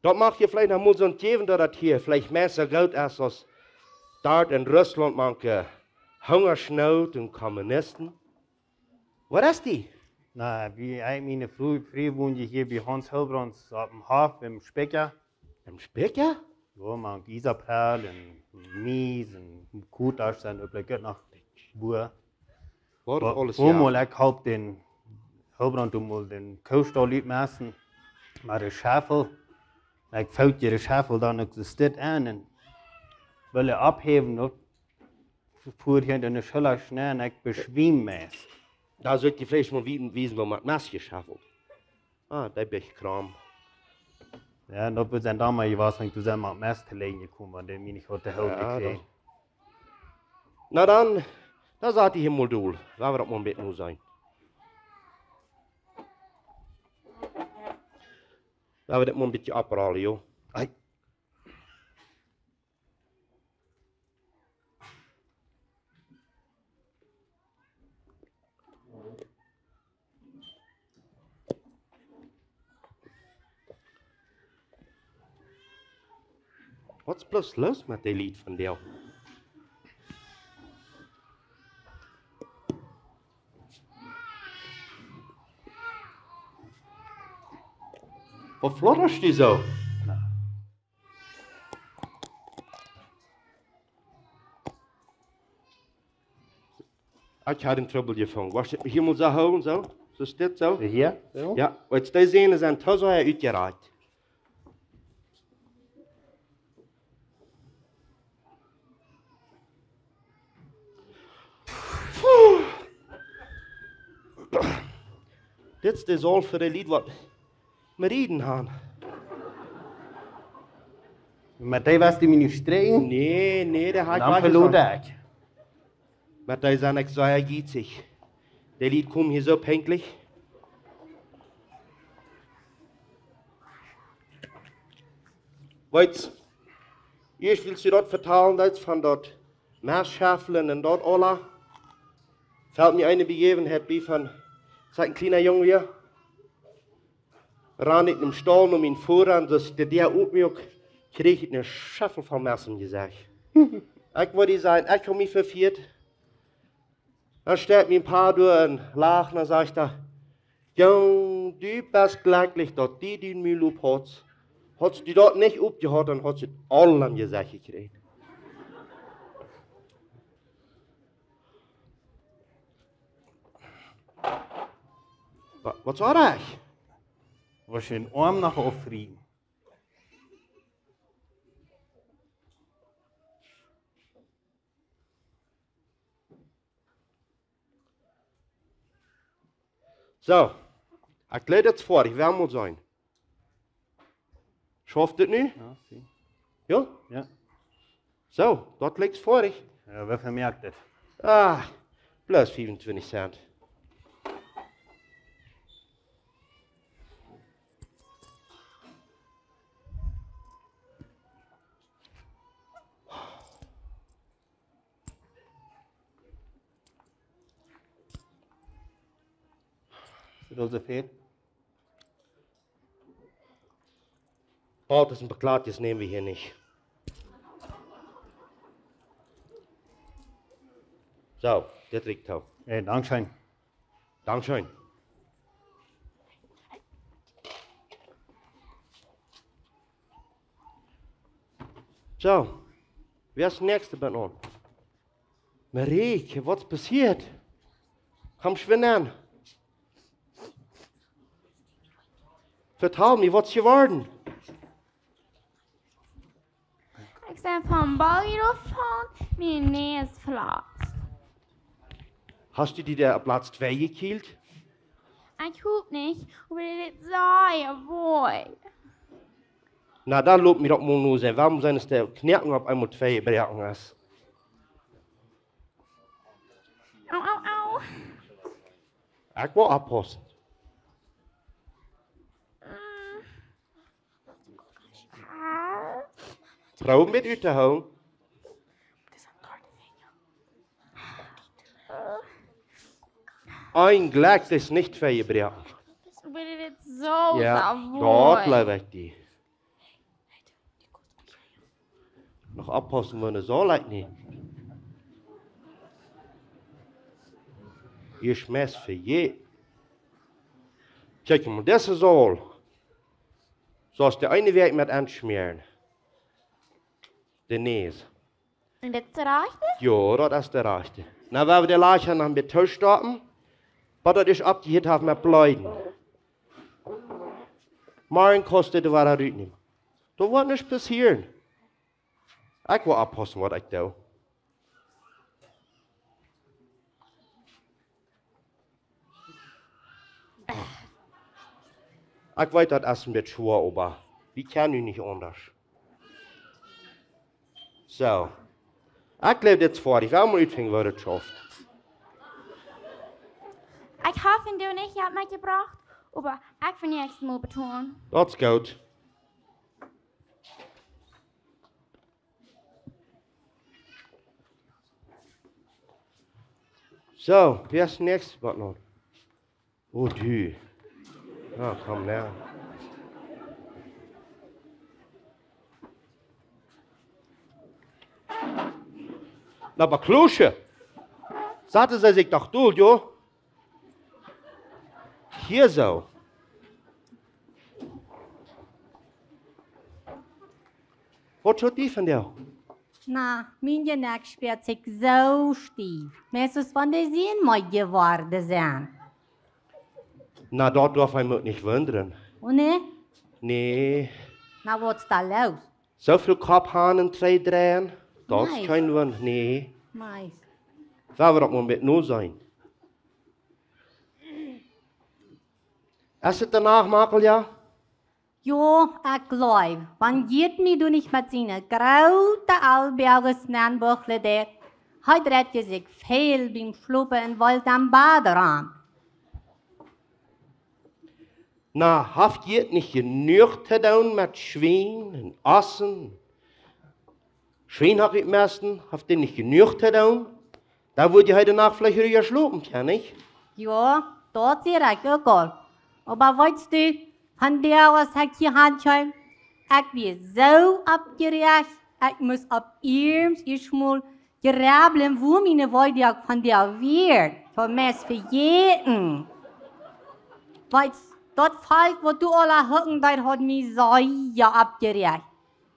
Daut mach je veleicht noch mol soo jäwen, daut daut hia veleicht mea soo goot es aus doa en Russlaunt mank Hungasnoot un Kommunisten. Waut es die? Na, wie, ekj, miene Fru, Fru wont je hia bie Hans Hilbrands oppem Hoff em Spikja. Em Spikja? Jo, mank Isaprell un Mies un Kutasch sent uk jlikj noch Bua. Waut aules, jo. Eemol, ekj holp dän Hilbrand mol dän Koostall utmesten met de Schaufel. Ekj foot de Schaufel dan uk soo stit aun un wull oppheewen, daut fua hee en de Schulla schnell un ekj beschwämd meist. Doa sull ekj die veleicht mol wiesen, wiesen, woo met Mess jeschaufelt. Ah, dee bät Kram. Jo, daut woat dan doamet jewast, wan du dan met Mess to lijen jekomen, wan dee mie nich haud to hoolen jekjräajen. Na dan, dan sat ekj hia mol dol. Lot wie daut mol een bät nu seenen. Lot wie daut mol een bät oprollen, jo. Ei. Waut es bloos loos met dee Lied von die? Waut floddasch du soo? Ekj haud een Trubbel jefungen. Woascht du hia mol soo hoolen, soo? Soo stit, soo? Hia? Soo? Jo, waut dee Sänen sent, doa soo utjerakjt. Puh. Dit es de Saul fa de Lied waut Meriden han. Met dee west du mie nu strijen? Nä, nä, dee haft dan veloot ekj. Met dee sie ekj sea jietsich. De Lied komen hia soo pinkjlich. Weetst, ieescht well ekj die daut vetalen, daut von daut Mastschefflen un daut aula. Felt mie eene Bejäwenheit bie von, aus ekj een kjliena Jung wia. Rand ekj em Staul no mien Voda un aus de Däa opmuak, kjrieech ekj eene Scheffel voll Mest em Jesecht. Ekj wull die sajen, ekj haud mie vefieet. Dan steit mien Pa doa un lacht un sajcht hee: "Jung, du best jlekjlich, daut du dien Mul op haudst. Haudst du daut nich opjehaut, dan haudst du aul em Jesecht jekjräajen." Wa-, waut saul ekj? Waut een Oam noch aufrieten. Soo, ekj jleew daut es foadich, wie woaren mol seenen. Schauft dit nu? Jo, see. Jo? Jo. Soo, daut lijcht foadich. Jo, woo väl moakt daut? Ah, bloos fiefuntwintich Cent. Is daut soo väl? Boolt es een Bekloatjes näm wie hia nich. Soo, dit lijcht too. Hey, dankscheen. Dankscheen. Soo, wäa es de näakjste bie ons? Marieke, waut es passieet? Komm, schwind aun. Vetal mie, waut es jeworden? Ekj sie vom Buggy jefollen, mien Näs platzt. Hast du die doa opp Platz twee jekjielt? Ekj hop nich, oba dit deit sea wee. Na, dan lot mie daut mol nu seenen. Wuarom sent de Knoakes opp eemol twee jebroaken es? Au, au, au. Ekj woa oppaussen. Mm. Proow mie uttohoolen. Een Jlekj es nich twee jebroaken. Oba dit deit soo wee. Jo, daut jleew ekj die. Noch oppaussen, wan de Saul ekj nich. Hia schmeist fa je. Kjikj mol, dise Saul. Soo aus de eene Wäakj met aunschmäaren. De Näs. Un dit es de rajchte? Jo, daut es de rajchte. Nu woa wie de Lajcha noch een bät toostoppen, bat daut ieescht oppjehieet haft met bleeden. Morjen kaust du dee wada rutnämen. Daut woat nuscht passieren. Ekj woa oppaussen, waut ekj doo. Ekj weet, daut es een bät schwoa, oba wie kjennen nu nich aundasch. Soo. Ekj jleew, dit es foadich. Wie woaren mol utfinjen, woo daut schauft. Ekj hab vondoag nich Jelt metjebrocht, oba ekj woa näakjstet Mol betolen. Daut es goot. Soo, wäa es näakjst, waut noch? Oh, du. Na, komm, na. Na, oba Klusche. Saten see sikj doch dol, jo? Hia soo. Waut schaft die vondoag? Na, mien Jnekj spieet sikj soo stiew. Meist es von de Sien meed jeworden sent. Na, daut darf eemol nich wundren. Oh, nä? Nä. Na, waut es doa loos? Soo väl Kopp han un trigj dreien. Daut es kjeen Wunda, nä. Meist. Sell wie daut mol met no seenen. Es et doano, Makel, jo? Jo, ekj jleew, wan Jit mie doa nich met siene groote Ellboages nenbuchlen deed, hee dreid sikj väl biem Schlopen un wull dan bäta raun. Na, haft Jit nich jenuach to doonen met Schwien un Ossen? Schwien haft hee meist, haft hee nich jenuach to doonen? Dan wudd hee de Nacht veleicht rua schlopen kjennen, nich? Jo, daut sie ekj uk aul. Oba weetst du, vondoag, aus ekj hia han kjeem, ekj wia soo oppjeräacht, ekj must opp eemol ieescht mol jrebblen, woo miene Weedoag vondoag wia. Ekj haud meist vejäten. Weetst, daut Volkj, waut doa aula hucken deed, haud mie sea oppjeräacht.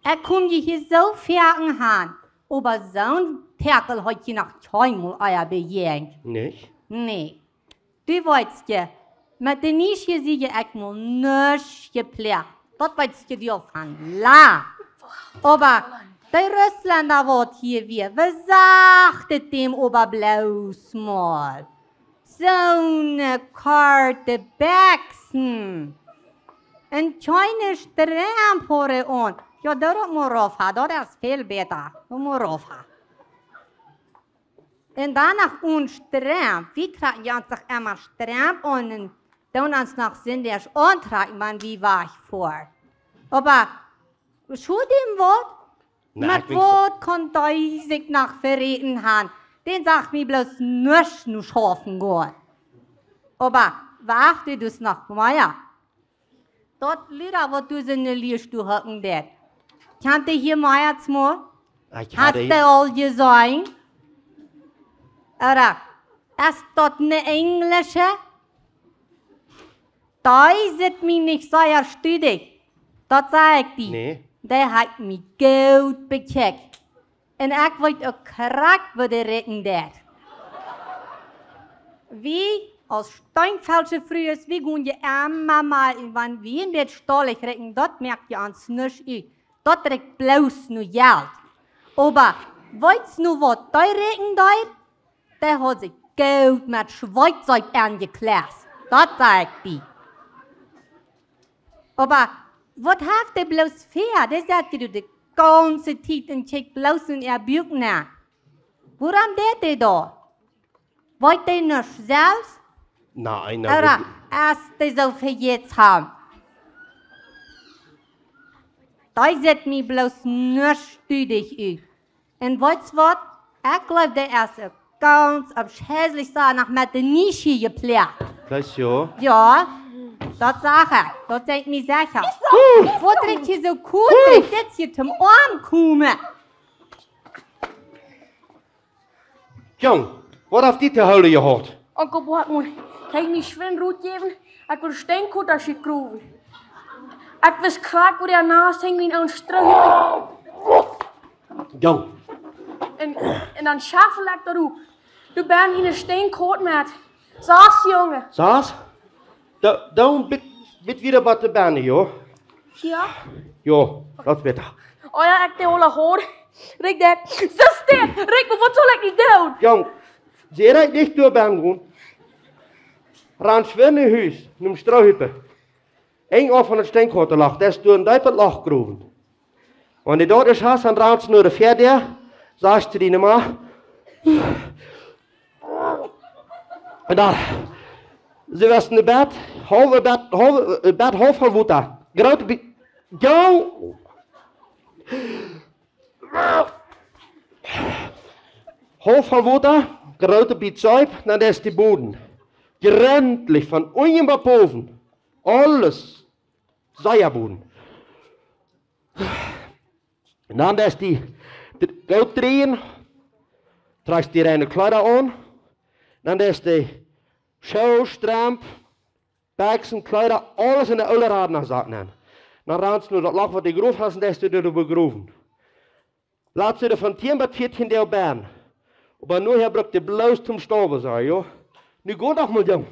Ekj kom je hia soo foaken han, oba soon Pekjel haud ekj noch kjeenmol ea bejäajent. Nich? Nä. Du weetst je, met de Nieschia sie ekj mol nuscht jeploagt. Daut weetst je, dee aul von lang. Oba dee Russlenda, waut hia wia, woo sacht et däm oba bloos mol. Soone korte Bekjsen. Un kjeene Stremp haud hee aun. Jo, daut mott Rafa, daut es väl bäta. Daut mott Rafa. Un dan noch one Stremp. Wie kjrieejen je ons doch emma Stremp aun un doonen ons noch sindach auntrakjen, wan wie wajchfoaren. Oba, schult däm waut? Na, met ekj weet waut kaun dee sikj noch veräten han? Dän sach mie bloos nuscht no schaufen gonen. Oba, wacht, du deist noch mea. Daut Liera, waut doa soo enne Lieestow hucken deed. Kjant dee hia mea aus mol? Ekj haud Hast dee du aul jeseenen? Ooda, es daut ne Enjlische? Dee sitt mie nich sea studich. Daut saj ekj die. Nä. Dee haft mie goot bekjikjt. Un ekj weet uk krakjt, woo dee rikjen deed. Wie aus Steinfeldsche Frues, wie gonen je emma mol, un wan wie een bät stolich rikjen, daut moakt je ons nuscht ut. Daut rikjt bloos no Jelt. Oba weetst nu, waut dee rikjen deed? Dee haud sikj goot met Schweetseep aunjeklest. Daut saj ekj die. Oba waut haft dee bloos ver? Dee sett je doa de gaunze Tiet un kjikjt bloos en äa Buak nenn. Wuarom deit dee daut? Weet dee nuscht selfst? Nä, nä, Ooda es dee soo vejätsom? Dee sitt mie bloos nuscht studich ut. Un weetst waut? Ekj jleew, dee es uk gaunz aufscheislich, soo noch met de Nieschia jeploagt. Bloos jo? Jo, daut sach ekj. Daut sie ekj mie secha. Waut rikjt je soo kolt, rikjt dit je toom Oam komen. Jung, waut haft die to hoolen jehaut? Onkel Boakmoon, kaust mie schwind Rot jäwen? Ekj well Steenkoten schiet growen. Ekj wist krakjt, woo de Nast hinjt, mien Oom Stroo. Jung. Un, un dan schaufel ekj doaropp. Du best miene Steenkoten met. Sas, Jung. Sas? Da, dan bit, bit wada bie de Benne, jo? Jo? Jo, daut es bäta. Oh jo, ekj dee aule Hoat. Rikjt daut. Sas daut. Rikjt, oba waut saul ekj nu doonen? Jung, see rikjt nich derch Benne gonen. Ran schwind no Hus, nom Stroohüpel. Enj auf von daut Steenkotenloch, daut es doa een deepet Loch jegrowen. Wan du daut es hast, dan rannst no de Fäadäa, sajchst to diene Ma. Un dan, see wia en Bad, haulf Bad, haulf, Bad haulf voll Wota. Groote Bi-, jo. Haulf voll Wota, groote Bät Seep, dan es de Boden. Jrentlich von unjen bat bowen. Aules sea Boden. Un dan deist du de Goot dreien, trakjst die reine Kjleeda aun, dan deist du Schoo, Stremp, Bekjsen, Kjleeda, aules en de oole Radnasak nenn. Dan rannst no daut Loch, waut du jegrowen hast, un deist du doa begrowen. Latst du von tieen bat vieetieen Doag bie. Oba nu hia brukt dee bloos toom stoawen, saj, jo. Nu go doch mol, Jung.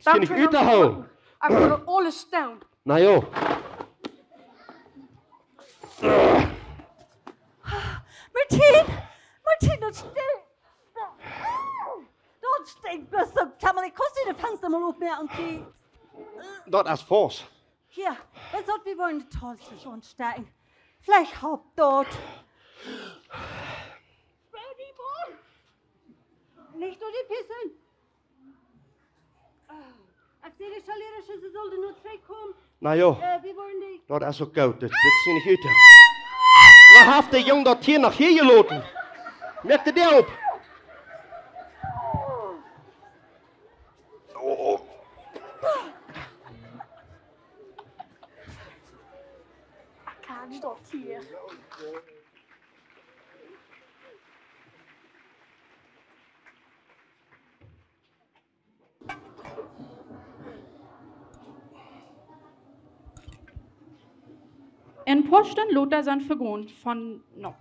Daut es nich uttohoolen. Ekj well aules doonen. Na jo. Martien! Martien, daut stinkjt! Daut stinkjt bloos soo, Kamerlee, kaust du daut Fensta mol opmoaken, Kind? Daut es faust. Hia, daut sult wie woaren de Tolch aunstecken. Veleicht halpt daut. Nich doa pissen. Ekj säd de Schoollierasch, see sull nu trigj komen. Na jo, Äh, wie woaren die daut es uk goot. Dit, dit es nich ut. Woo haft de Jung daut hia noch hia jeloten? Moakt de Däa op. Ekj kaun daut hia. Een poa Stund lota sent vegonen von, no.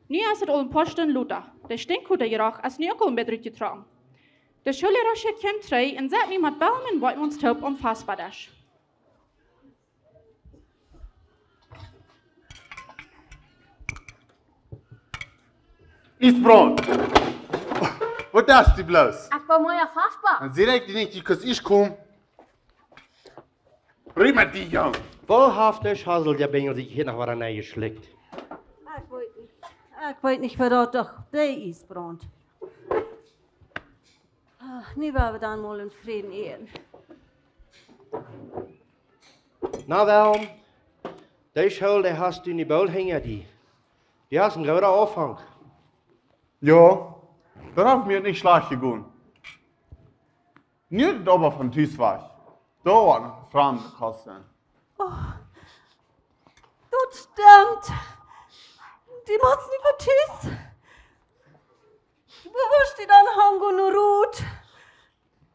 Nu es et aul een poa Stund lota. De Stinkkotajeroch es nu uk aul een bät rutjetrocken. De Schoollierasch kjemt trigj un sat nu met Wilm un Boy ons toop aum Vespadesch. Isbrand! Waut deist du bloos? Ekj wull mau aum Vespa. Dan sie ekj die nich, du kaust ieescht komen. Rut met die, Jung. Woo haft de Schassel, de Bengel, sikj hia noch wada nenjeschlikjt? Ekj weet nich. Ekj weet nich, waut daut doch, de Isbrand. Ah, nu woa wie dan mol en Fräd äten. Na Wilm, de School, dee hast du nu boolt hinja die. Du hast een gooden Aunfank. Jo, daut haft mie nich schlajcht jegonen. Nu es et oba von Tus wajch. Doa woat noch een Framda Kost sennen. Oh, daut stemmt. Du motst nu von Tus. Woo woascht du dan hangonen, Ruth?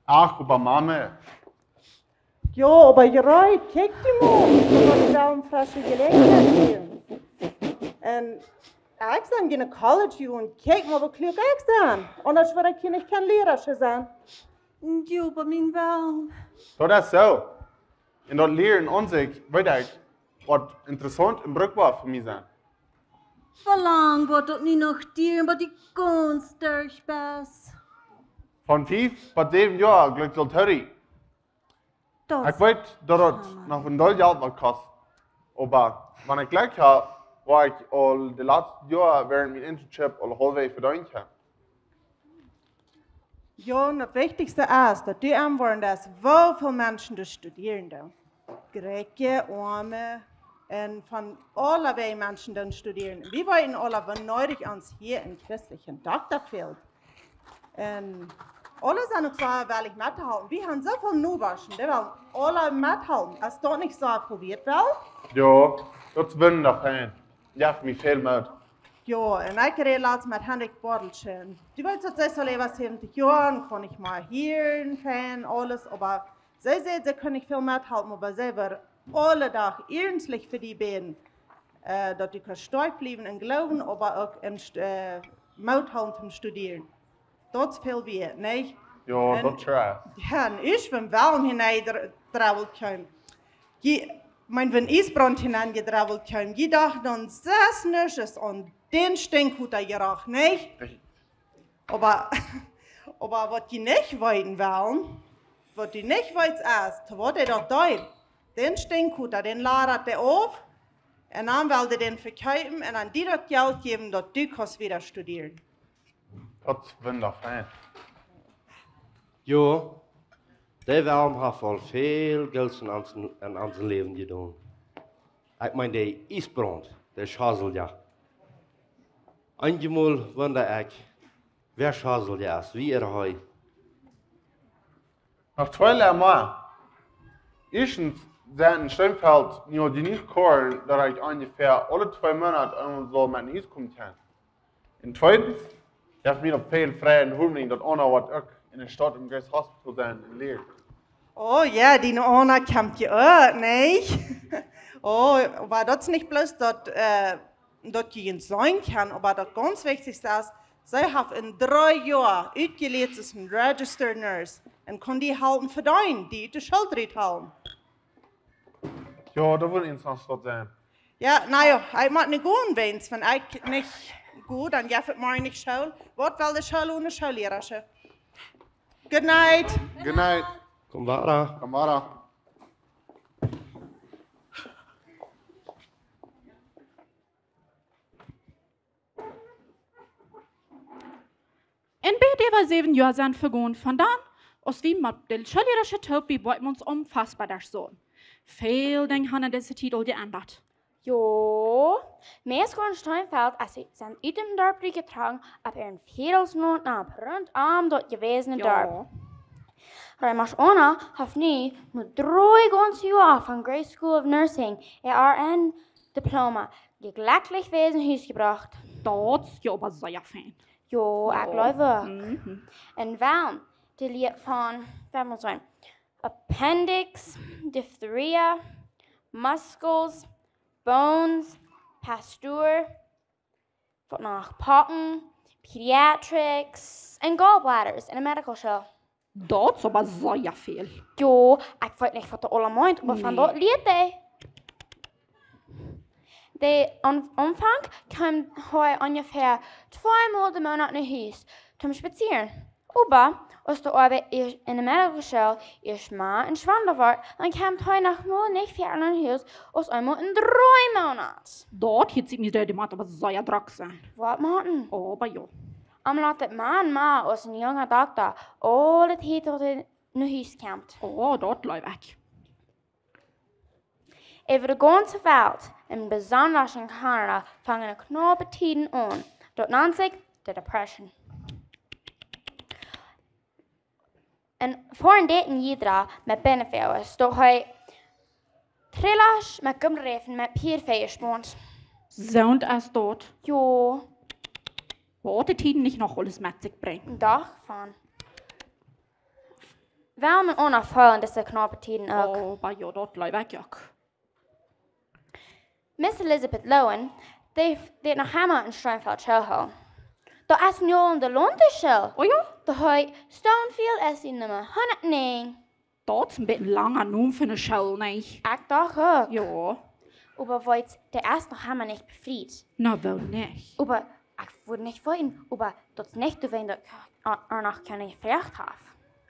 Ach, oba Mame. Jo, oba jie rajcht, kjikj die mol, daut wie aum fresche Jeläajenheit sent. Un ekj sie en College, jo, un kjikj mol, woo kluak ekj sie. Un daut woat ekj hia nich kjeene Lierasch sennen. Jo, oba mien Wilm. Daut es soo. Un daut Lieren aun sikj, weet ekj, woat interessaunt un brukboa fa mie sennen. Woo lang woat daut nu noch dieren, bat du gaunz derch best? Von fief bat säwen Joa, jlikj, saul daut hoolen. Daut Ekj weet, daut daut Hamma. Noch een Deel Jelt woat kosten. Oba wan ekj Jlekj hab, woa ekj aul de latste Joa wäarent mien Internship aul haulfwäajes vedeent haben. Jo, un daut Wichtichste es, daut du aunwoaren deist, woo väl Menschen doa studieren doonen. Rikje, oame, un von aulawäajen Menschen doonen studieren. Wie weeten aula, woo needich ons hia een christlichen Dokta fält. Un aule sent uk soo wellich mettohalpen. Wie haben soo väl Nobasch, dee wellen aule methalpen. Es daut nich soo, woo wie daut wellen? Jo, daut es wundascheen. Jeft mie väl Moot. Jo, un ekj räd latst met Hendrik Bortelschen. Du weetst, daut see es aul äwa säwentich Joa, kaun nich mea hieren, fein, aules, oba see sajcht, see kaun nich väl methalpen, oba see woat aule Doag iernstlich fa die bäden, äh, daut du kaust stoakj bliewen em Gloowen, oba uk en St-, äh, Moot hoolen toom studieren. Daut es väl wieet, nä? Jo, un daut es. Jo, un ekj sie Wilm hia nenn dr-, drebelt kjeem. Jie, mien, wan Isbrand hia nenn jedrebelt kjeem, jie dochten dan sest nuscht aun dän Stinkkotajeroch, nä? Nä. Oba, oba waut jie nich weeten wellen, waut jie nich weeten es, to waut hee daut deed. Dän Stinkkota, dän ladad hee auf, un dan well hee dän vekjeepen un dan die daut Jelt jäwen, daut du kaust wieda studieren. Daut es wundascheen. Jo, de Wilm haft aul väl Goots en ons, en ons Läwen jedonen. Ekj meen, de Isbrand, de Schassel, jo. Eenjemol wunda ekj, wäa Schassel es, woo es hee? Noch twee Lea mea. Ieeschtens sent en Steenfeld nu aul jenuach Koaren, daut ekj onjefäa aule twee Moonat eemol saul met no Hus komen kjennen. Un tweedens, jeft mie noch väl Freid un Hopninj, daut Anna woat uk en de Staut em Grace Hospital sennen un lieren. Oh jo, diene Anna kjemt je uk, nä? Oh, oba daut es nich bloos daut, äh, daut jie junt seenen kjennen, oba daut gaunz Wichtichste es, see haft en dree Joa utjelieet aus een registered nurse un kaun die halpen vedeenen, die ut de School rut hoolen. Jo, daut woat interessaunt sennen. Jo, na jo, ekj mott nu gonen, wiels wan ekj nich go, dan jeft et morjen nich School. Waut well de School one Schoollierasch? Good night. Good night. Komm wieda. Komm wieda. En bät äwa säwen Joa sent vegonen von dan, aus wie met de Schoollierasch toop bie Boakjmans aum Fassbadesch sauten. Väl Dinja han en dise Tiet aul jeendat. Jo, meist gaunz Steinfeld, aus see sent ut däm Darp rutjetrocken, opp äaren Väajels-Noot no rundom daut jewäsne Darp. Reimasch Ona haft nu, no dree gaunze Joa von Grace School of Nursing, äa R N Diploma, jlekjlich wada no Hus jebrocht. Daut es jo oba sea fein. Jo, ekj jleew uk. Mhm. Un well, dee lieet von, waut mott sennen? Appendix, diphtheria, muscles, bones, Pastur, waut noch? Pocken, pediatrics un gallbladders en de medical school. Daut es oba sea väl. Jo, ekj weet nich waut daut aula meent, oba von daut lieet dee. De Aun-, Aunfank kjeem hee onjefäa tweemol de Moonat no Hus toom spazieren. Oba aus de Oabeit ieescht en de medical school ieescht mau schwanda wort, dan kjeem hee noch mau nich wieda no Hus aus eemol en dree Moonat. Daut hieet sikj nich, dee mott oba sea drock sennen. Waut mott een? Oba jo. Am lot et mau aus een junga Dokta aule Tiet no Hus kjemt. Oh, daut jleew ekj. Äwa de gaunze Welt, un besonda en Kanada, fangen knaupe Tieden aun. Daut nant sikj de Depression. Un fa een Date en Jiedra met Benefit es, daut hee Trailers met Gummireifen met Pierd vespaunt. Soont es daut. Jo. Waut de Tieden nich noch aules met sikj brinjen. Doch, von. Well, met Ona faulen dise knaupe Tieden uk. Oh, oba jo, daut jleew ekj uk. Miss Elizabeth Lowen, dee, dee noch emma en Steinfeld School hoolt. Daut es nu aul de London School. Oh jo? Daut hee Stonefield es en Numma hundat näajen. Daut es een bät een langa Nomen fa ne School, nich? Ekj docht uk. Jo. Oba weetst, dee es noch emma nich befriet. Na, woo nich? Oba ekj wudd nich weeten, oba daut es nich doawäajen daut ekj a-, ar noch kjeene jefroagt hab.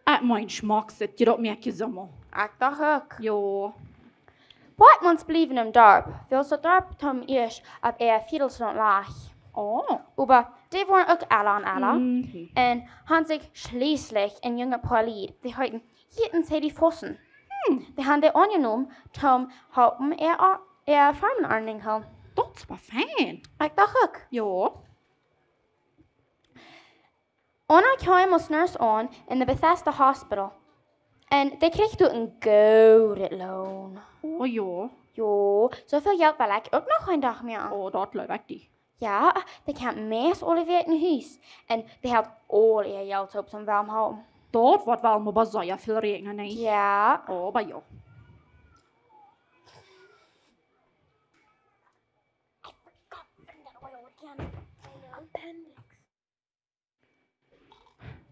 Ekj meen, schmock sit, jie daut moakjen soo mau. Ekj docht uk. Jo. Boakjmans bliewen em Darp, wiels daut Darp toom ieescht opp äa Väajels-Noot lach. Oh. Oba dee woaren uk ella un ella. Mhm. Un han sikj schlieslich een junget Poa Lied, dee heeten Hieet un Sadie Fossen. Hm. Dee han dee aunjenomen, toom halpen äa, äa Farm aunhoolen. Daut es oba fein. Ekj docht uk. Jo. Ona kjeem aus Nurse aun en de Bethesda Hospital. Un dee kjrieech doa een goodet Loon. Oh jo. Jo, soo väl Jelt well ekj uk noch een Dach mea. Oh, daut jleew ekj die. Jo, dee kjemt meist aule Wäakj no Hus. Un dee haft aul äa Jelt opp soon Wellen hoolen. Daut woat woll mau bie sea väl räakjnen, nä? Jo. Oh, oba jo.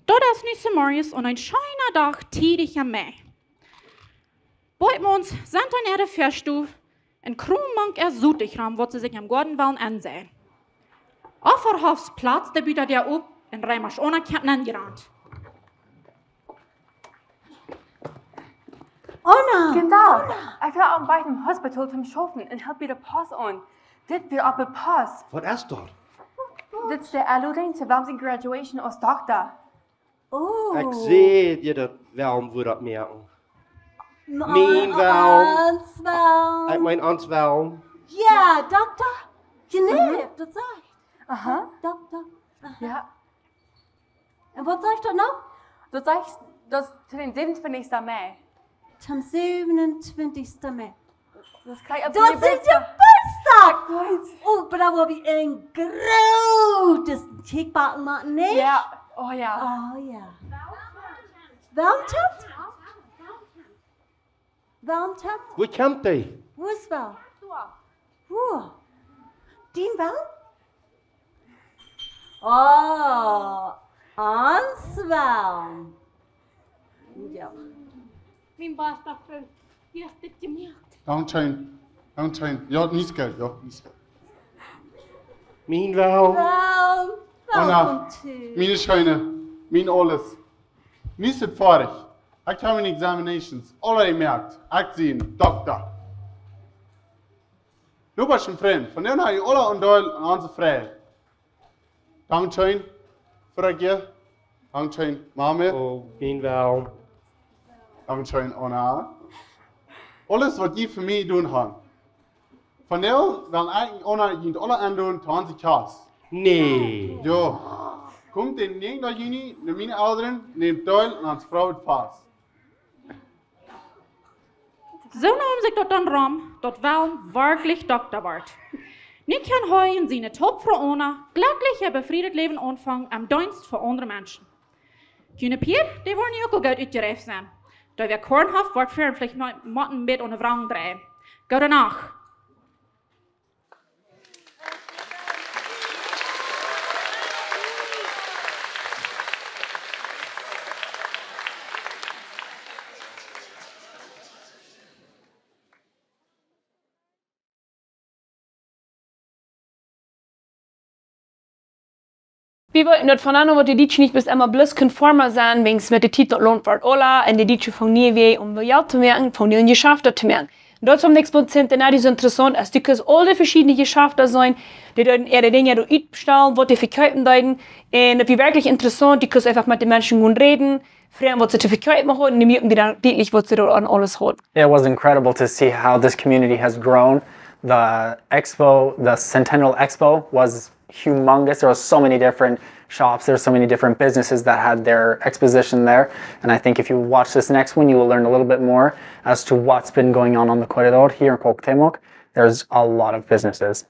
Daut es nu zemorjes aun een scheena Dach tiedich em Mei. Boakjmans sent en äare Väastow un krumen mank äa Sotkraum, waut see sikj em Goaden wellen enseien. Offerhoffs platzt de Buta Däa op un Reimasch Ona kjemt aunjerant. Ona! Guten Tag. Ekj well aum Wajch nom Hospital toom schaufen un hilt bie de Post aun. Dit wia oppe Post. Waut es daut? Dit es de Einladung to Wams Graduation aus Dokta. Oh. Ekj see, jie daut Wams wudden moaken. Mien Wams. Ons Wams. Ekj meen ons Wams. Jo, Dokta. Jenee, daut sajcht. Aha. Dokta. Aha. Jo. Un waut sajcht daut noch? Daut sajcht, daut es dän säwenuntwintichsten Mei. Dän säwenuntwintichsten Mei. Daut es krakjt opp dien Jeburtsdach. Daut es mien Jeburtsdach! Ekj weet. Oh, oba dan woa wie een grooten Cake backen, nä? Jo, oh jo. Oh jo. Welcome. Welcome. Wua kjemt dee? Wua es Wel? Wua? Dien Wel? Oh, ons Wel. Jo. Mien basta Frint, dee haft dit jemoakt. Dank scheen. Dank scheen. Jo, nich goot, jo, nich goot. Mien Wel. Wel, Ona, welcome to. Miene Scheene, mien aules. Nu es et foadich. Ekj hab miene examinations aula jemoakt. Ekj sie een Dokta. Nobasch un Frind, vondoag ha jie aula een Deel aun onse Freiheit. Dank scheen fa daut jie Dankscheen, Mame. Oh, bien wel. Dankscheen, Ona. Aules waut jie fa mie jedonen han. Von nu aun well ekj Ona junt aula enloden to onse Kjast. Nä. Jo. Komt dän näajenden Juni no miene Elren, nämt Deel aun ons Froot Fast. Soo neem sikj daut dan rom, daut Willem werkjlich Dokta wort. Nu kaun hee un siene Help Fru Ona jlekjlich äa befriedet Läwen aunfangen em Deenst fa aundre Menschen. June Pia, dee woaren nu uk aul goot utjereift sennen. Dee wäa Korn haft, woat veleicht mau motten met aun de Wrang dreien. Goode Nacht. Wie weeten daut von aun, waut de Dietsche nich bloos emma bloos konforma sent, wäajens met de Tiet daut Launt wort aula un de Dietsche fungen niee Wäaj om Jelt to moaken, fungen niee Jeschafta to moaken. Un daut es waut Expo Centenario soo interessaunt es. Du kaust aul de veschiedne Jeschafta seenen, dee doonen äare Dinja doa utstalen, waut dee vekjeepen doonen. Un daut wia werkjlich interessaunt, du kaust eefach met de Menschen gonen räden, froagen, waut see to vekjeepen hauden, un dee muaken die dan dietlich, waut see doa aun aules hauden. It was incredible to see how this community has grown. The expo, the Centennial Expo, was humongous. There were so many different shops, there were so many different businesses that had their exposition there. And I think if you watch this next one, you will learn a little bit more as to what's been going on on the corredor here in Cuauhtémoc. There's a lot of businesses.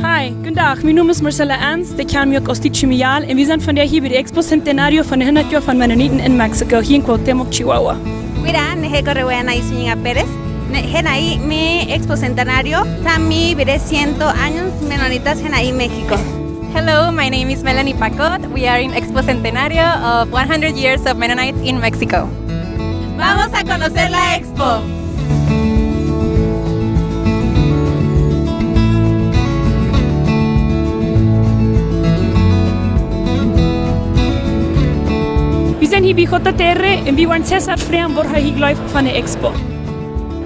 Hi, gooden Dach, mien Nomen es Marcella Ernst, dee kjanen mie uk aus Dietsche Mial, un wie sent vondoag hia bie de Expo Centenario von de hundat Joa von Mennoniten en Mexiko, hia en Cuauhtémoc, Chihuahua. Mira, Neje Correbuena y Zúñiga Pérez. Ne-, Hena i mi Expo Centenario, tami bire ciento años Mennonitas hena i México. Hello, my name is Melanie Pacot. We are in Expo Centenario of one hundred years of Mennonites in Mexico. Vamos a conocer la expo. Wie sent hia bie J T R un wie woaren Cesar froagen, waut hee hia jleeft von de Expo.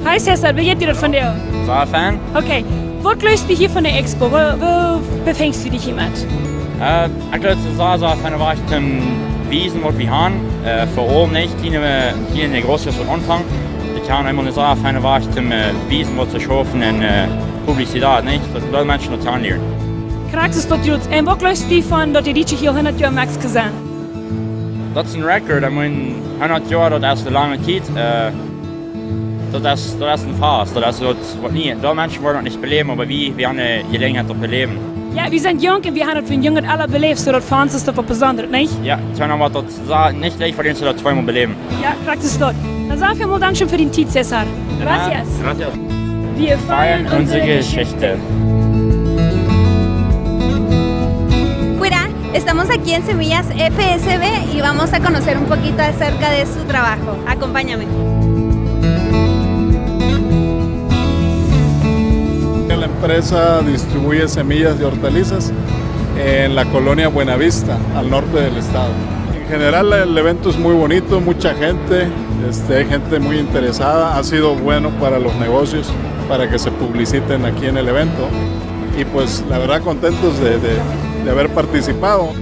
Hi Cesar, woo jeit die daut vondoag? Sea fein. Okay, waut jleefst du hia von de Expo? Woo, woo befinjst du die hia met? Äh, ekj jleew, daut es sea, sea fein, waut to wiesen, waut wie haben. Äh, fa aule, nich? Kjliene, kjliene Negocios waut aunfangen. Ekj hab eemol een sea fein, waut to, äh, wiesen, waut to schaufen un, äh, Publizitäet, nich? Daut väl Menschen daut kjanen lieren. Krakjt es daut goot. Un waut jleefst du von daut de Dietsche hia hundat Joa en Mexiko sent? Daut es een Rekord, ekj meen, hundat Joa, daut es eene lange Tiet. Äh, daut es, daut es een Fast, daut es waut, waut nie. Väl Menschen woaren daut nich beläwen, oba wie, wie haben de Jeläajenheit daut beläwen. Jo, wie sent junk un wie haben daut von jung aun aula beläft, soo daut fa ons es daut waut Besondret, nich? Jo, ekj hab noch waut daut sea nich leicht, fa dän to daut tweemol beläwen. Jo, krakjt es daut. Dan saj ekj mol Dankscheen fa diene Tiet, Cesar. Gracias. Gracias. Wir feiern unsere Geschichte. Mira, estamos aquí en Semillas F S B y vamos a conocer un poquito acerca de su trabajo. Acompáñame. La empresa distribuye semillas de hortalizas en la colonia Buenavista, al norte del estado. En general, el evento es muy bonito, mucha gente, este, hay gente muy interesada, ha sido bueno para los negocios, para que se publiciten aquí en el evento. Y pues, la verdad, contentos de, de, de haber participado.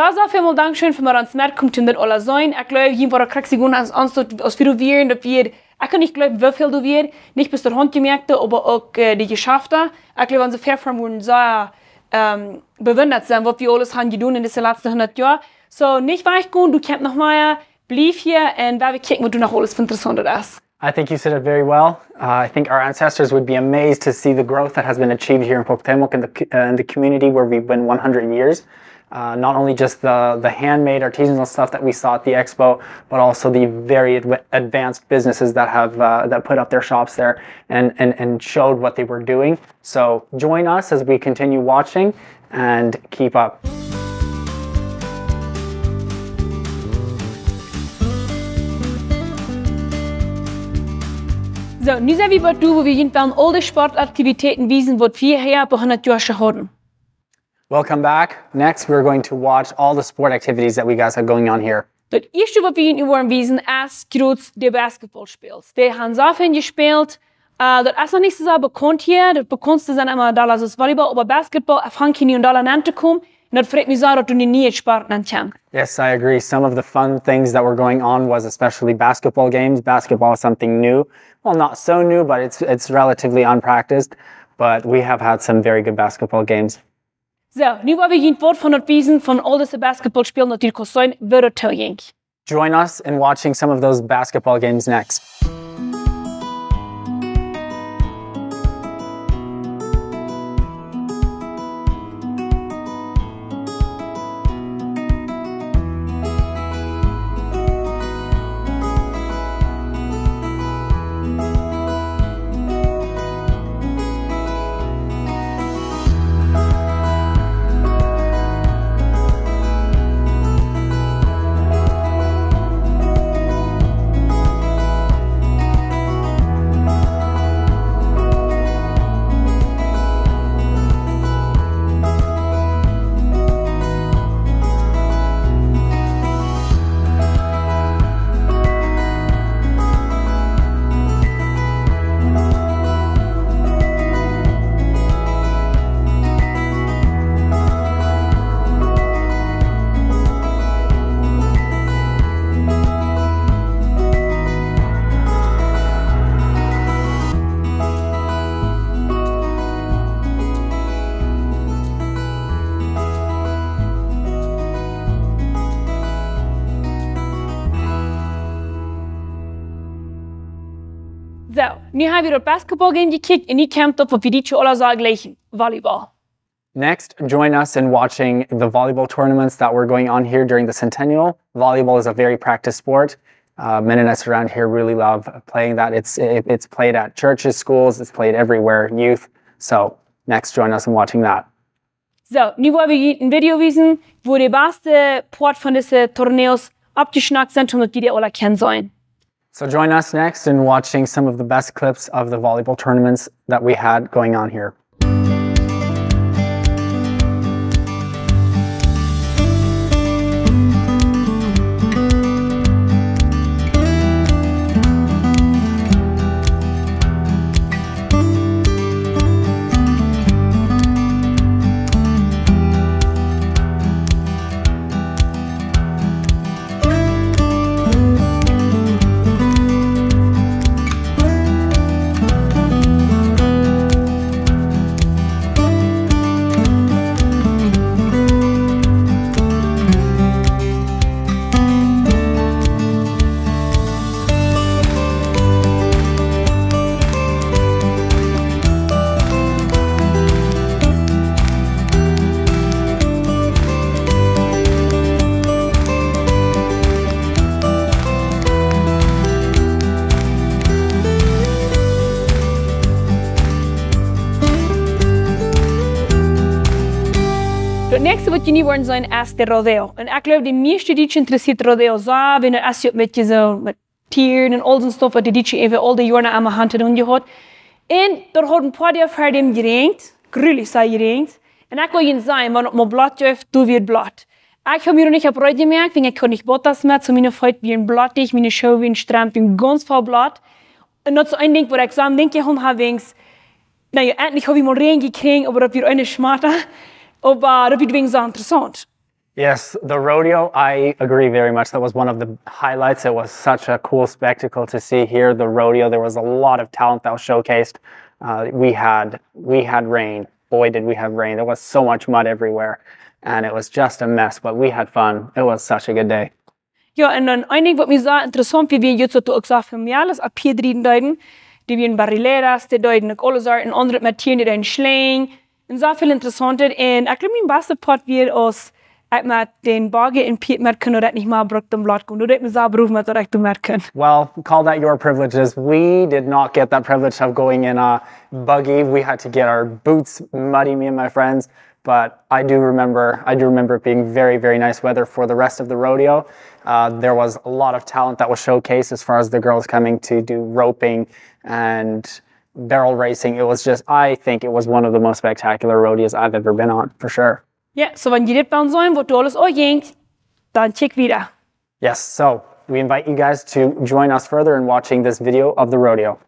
Aulsoo, välmol Dankscheen fa met ons metkomen un dit aules seenen. Ekj jleew, jie wieren krakjt soo aus, aus wie wieren, daut wie, ekj kaun nich jleewen, woo väl doa wieren. Nich bloos de Haundjemoakte, oba uk, äh, de Jeschafta. Ekj jleew, onse Väafoaren wudden sea, ähm, bewundat sennen, waut wie aules haben jedonen en dise latste hundat Joa. Soo, nich wajchgonen, du kjemst noch mea, bliew hia un wie kjikjen, waut doa noch aules von Interessauntet es. I think you said it very well. Uh, I think our ancestors would be amazed to see the growth that has been achieved here in Cuauhtémoc, in the c-, uh, in the community where we've been one hundred years. Uh, not only just the, the handmade artisanal stuff that we saw at the expo, but also the very adv-, advanced businesses that have, uh, that put up their shops there and, and, and showed what they were doing. So join us as we continue watching and keep up. Soo, nu sent wie bie doa, wua wie junt wellen aul de Sportaktivitäten wiesen, waut wie hia opp hundat Joa hauden. Welcome back. Next, we're going to watch all the sport activities that we guys have going on here. Daut ieeschte, waut wie junt woaren wiesen, es krakjt de Basketballspels. Dee haben see väl jespält. Äh, daut es noch nich soo sea bekaunt hia. Daut bekauntste sent emma Dallas es Volleyball, oba Basketball, äh, fangt hia nu aul aun to komen. Un daut freit mie sea, daut doa nu niee Sporten aunkomen. Yes, I agree. Some of the fun things that were going on was especially basketball games. Basketball is something new. Well, not so new, but it's, it's relatively unpracticed. But we have had some very good basketball games. Soo, nu woa wie junt waut von daut wiesen von aul dise Basketballspels, daut wie kjennen seenen, woo daut toojinkj. Join us in watching some of those basketball games next. Soo, nu hab wie daut Basketball-Game jekjikjt un nu kjemt daut, waut wie dit Joa aula soo jlikjen: Volleyball. Next, join us in watching the volleyball tournaments that were going on here during the Centennial. Volleyball is a very practiced sport. Uh, Mennonites around here really love playing that. It's, it, it's played at churches, schools, it's played everywhere, youth. So next, join us in watching that. Soo, nu woa wie junt een Video wiesen, wua de baste Poat von dise Torneos aufjeschnackt sent, om daut jie aula kjennen seenen. So join us next in watching some of the best clips of the volleyball tournaments that we had going on here. Daut näakjste, waut jie nu woaren seenen, es de Rodeo. Un ekj jleew, de mieeschte Dietsche interessieet Rodeo soo, wiels daut es jo met je soo, met Tieren un aul soon stuff, waut de Dietsche äwa aul de Joaren aun de Haunt hauden jehaut. Un doa haud een poa Doag ver däm jeräajent, grulich sea jeräajent. Un ekj well junt sajen, wan daut mol Bloot jeft, dan wia daut Bloot. Ekj hab mie noch nich opp reed jemoakt, wiels ekj haud nich Botas met, soo miene Feet wieren blootich, miene Schoo wieren stramp, wieren gaunz voll Bloot. Un daut es een Dinkj, waut ekj soo aun denkjen hab, wiels, na jo, endlich hab wie mol Räajen jekjräajen, oba daut wia eene Schmata. Oba daut wia wäajen soo interessaunt. Yes, the rodeo, I agree very much. That was one of the highlights. It was such a cool spectacle to see here, the rodeo. There was a lot of talent that was showcased. Uh, we had we had rain. Boy, did we have rain. There was so much mud everywhere, and it was just a mess, but we had fun. It was such a good day. Jo, un dan een Dinkj waut mie sea interessaunt wia, wia daut doa uk sea väl Mejales opp Pieed rieden deeden. Dee wieren barrileras, dee deeden uk aule Sorten, aundre met Tieren, dee deeden Schlenj. Un sea väl Interessauntet. Un ekj jleew, mien basta Poat wia aus ekj met dän Buggy un Pieed met kunn, daut ekj nich mea brukt opp Blot gonen. Daut deed mie sea brow met daut ekj doa met kunn. Well, call that your privileges. We did not get that privilege of going in a buggy. We had to get our boots muddy, me and my friends. But I do remember, I do remember it being very, very nice weather for the rest of the rodeo. Uh, there was a lot of talent that was showcased as far as the girls coming to do roping and barrel racing. It was just, I think it was one of the most spectacular rodeos I've ever been on, for sure. Jo, so wan jie dit wellen seenen, waut doa aules aunjinkj, dan check wieda. Yes, so we invite you guys to join us further in watching this video of the rodeo.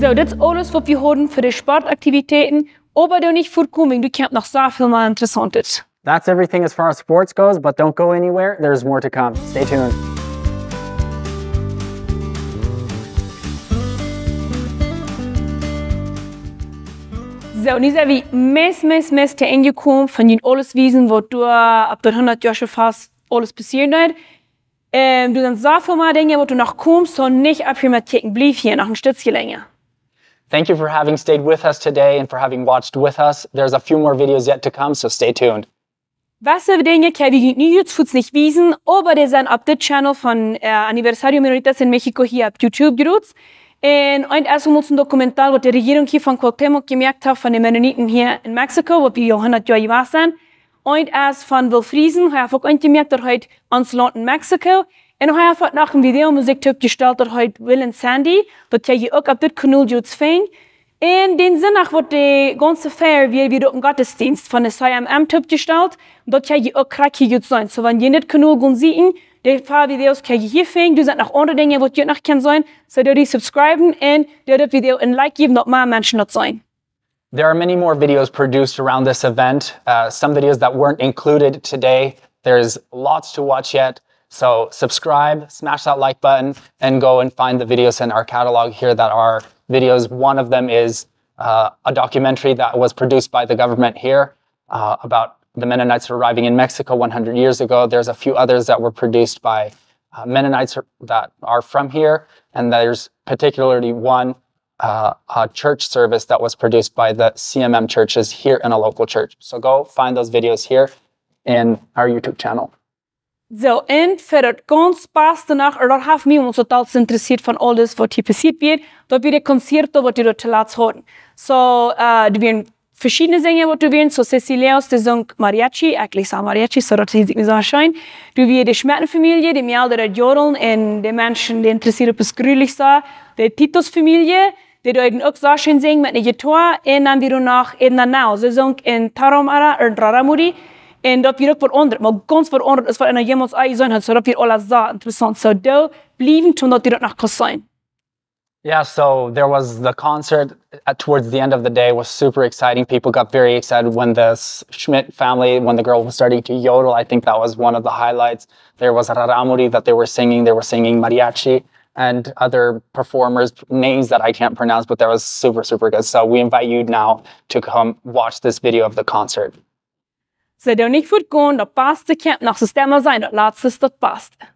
So, dit es aules waut wie hauden fa de Sportaktivitäten, oba doo nich fuatkomen, doa kjemt noch sea väl mea Interessauntet. That's everything as far as sports goes, but don't go anywhere. There's more to come. Stay tuned. So, nu sent wie meist, meist, meist to Enj jekomen von junt aules wiesen, waut doa opp daut hundat Joa Fast aules passieren deed. Ähm, doa sent sea väl mea Dinja, waut doa noch komen, so nich opphieren met kjikjen. Bliew hia noch een Stootje lenja. Thank you for having stayed with us today and for having watched with us. There's a few more videos yet to come, so stay tuned. Waut fa Dinja kjenn wie junt nu fuaz nich wiesen, oba dee sent opp dit Channel von, äh, Aniversario Mennonitas en México hia opp YouTube jrod. Un eent es een Dokumentar, waut de Rejierunk hia von Cuauhtémoc jemoakt haft von de Mennoniten hia en Mexiko, waut wie aul hundat Joa jewast sent. Eent es von Will Friesen, hee haft uk eent jemoakt, daut heet Ons Launt en Mexiko. Un hee haft uk noch een Video, Musikclip jestalt, daut heet Will and Sandy. Daut kjenn jie uk opp dit Kanal jrod finjen. Un dän Sindach, waut de gaunze Feier wia, wia doa een Gottesdienst von de C M M toopjestalt. Daut kjenn jie uk krakjt hia jrod seenen. So, wan jie en dit Kanal gonen seenen, de Feier Videos kjenn jie hia finjen. Doa sent noch aundre Dinja, waut jie noch kjennen seenen. So, doo dee subscriben un doo dit Video een Like jäwen, daut mea Menschen daut seenen. There are many more videos produced around this event. Uh, some videos that weren't included today. There's lots to watch yet. So subscribe, smash that like button, and go and find the videos in our catalog here that are videos. One of them is, uh, a documentary that was produced by the government here, uh, about the Mennonites arriving in Mexico one hundred years ago. There's a few others that were produced by, uh, Mennonites that are from here, and there's particularly one, uh, a church service that was produced by the C M M churches here in a local church. So go find those videos here in our YouTube channel. So, un fa daut gaunz baste noch, daut haft mie ons total interessieet von aules waut hia passieet wia, daut wia de Concierto, waut wie doa toolatst hauden. So, äh, doa wieren veschiedne Sänja, waut doa wieren, so Ceciliaus, dee sunk Mariachi, actually es Mariachi, so daut es nich soo scheen. Doa wia de Schmetten Famielje, dee mie aul daut Jodeln un de Menschen, dee interessieet opp daut grulich soo. De Titus Famielje, dee deeden uk soo scheen sinjen met eene Gitarr, un dan wia doa noch Edna Nau, see sunk en Tarahumara, en Rarámuri, un daut wia uk waut aundret, mau gaunz waut aundret aus waut eena jemols aul jeseenen haud, so daut wia aules soo interessaunt. So, doo bliewen toom daut dee daut noch kaust seenen. Yeah, so there was the concert at, towards the end of the day was super exciting. People got very excited when the S-, Schmidt family, when the girl was starting to yodel. I think that was one of the highlights. There was Rarámuri that they were singing. They were singing mariachi and other performers, names that I can't pronounce, but that was super, super good. So we invite you now to come watch this video of the concert. So, doo nich fuatgonen, daut baste kjemt noch, so stemma seenen, daut latste es daut baste.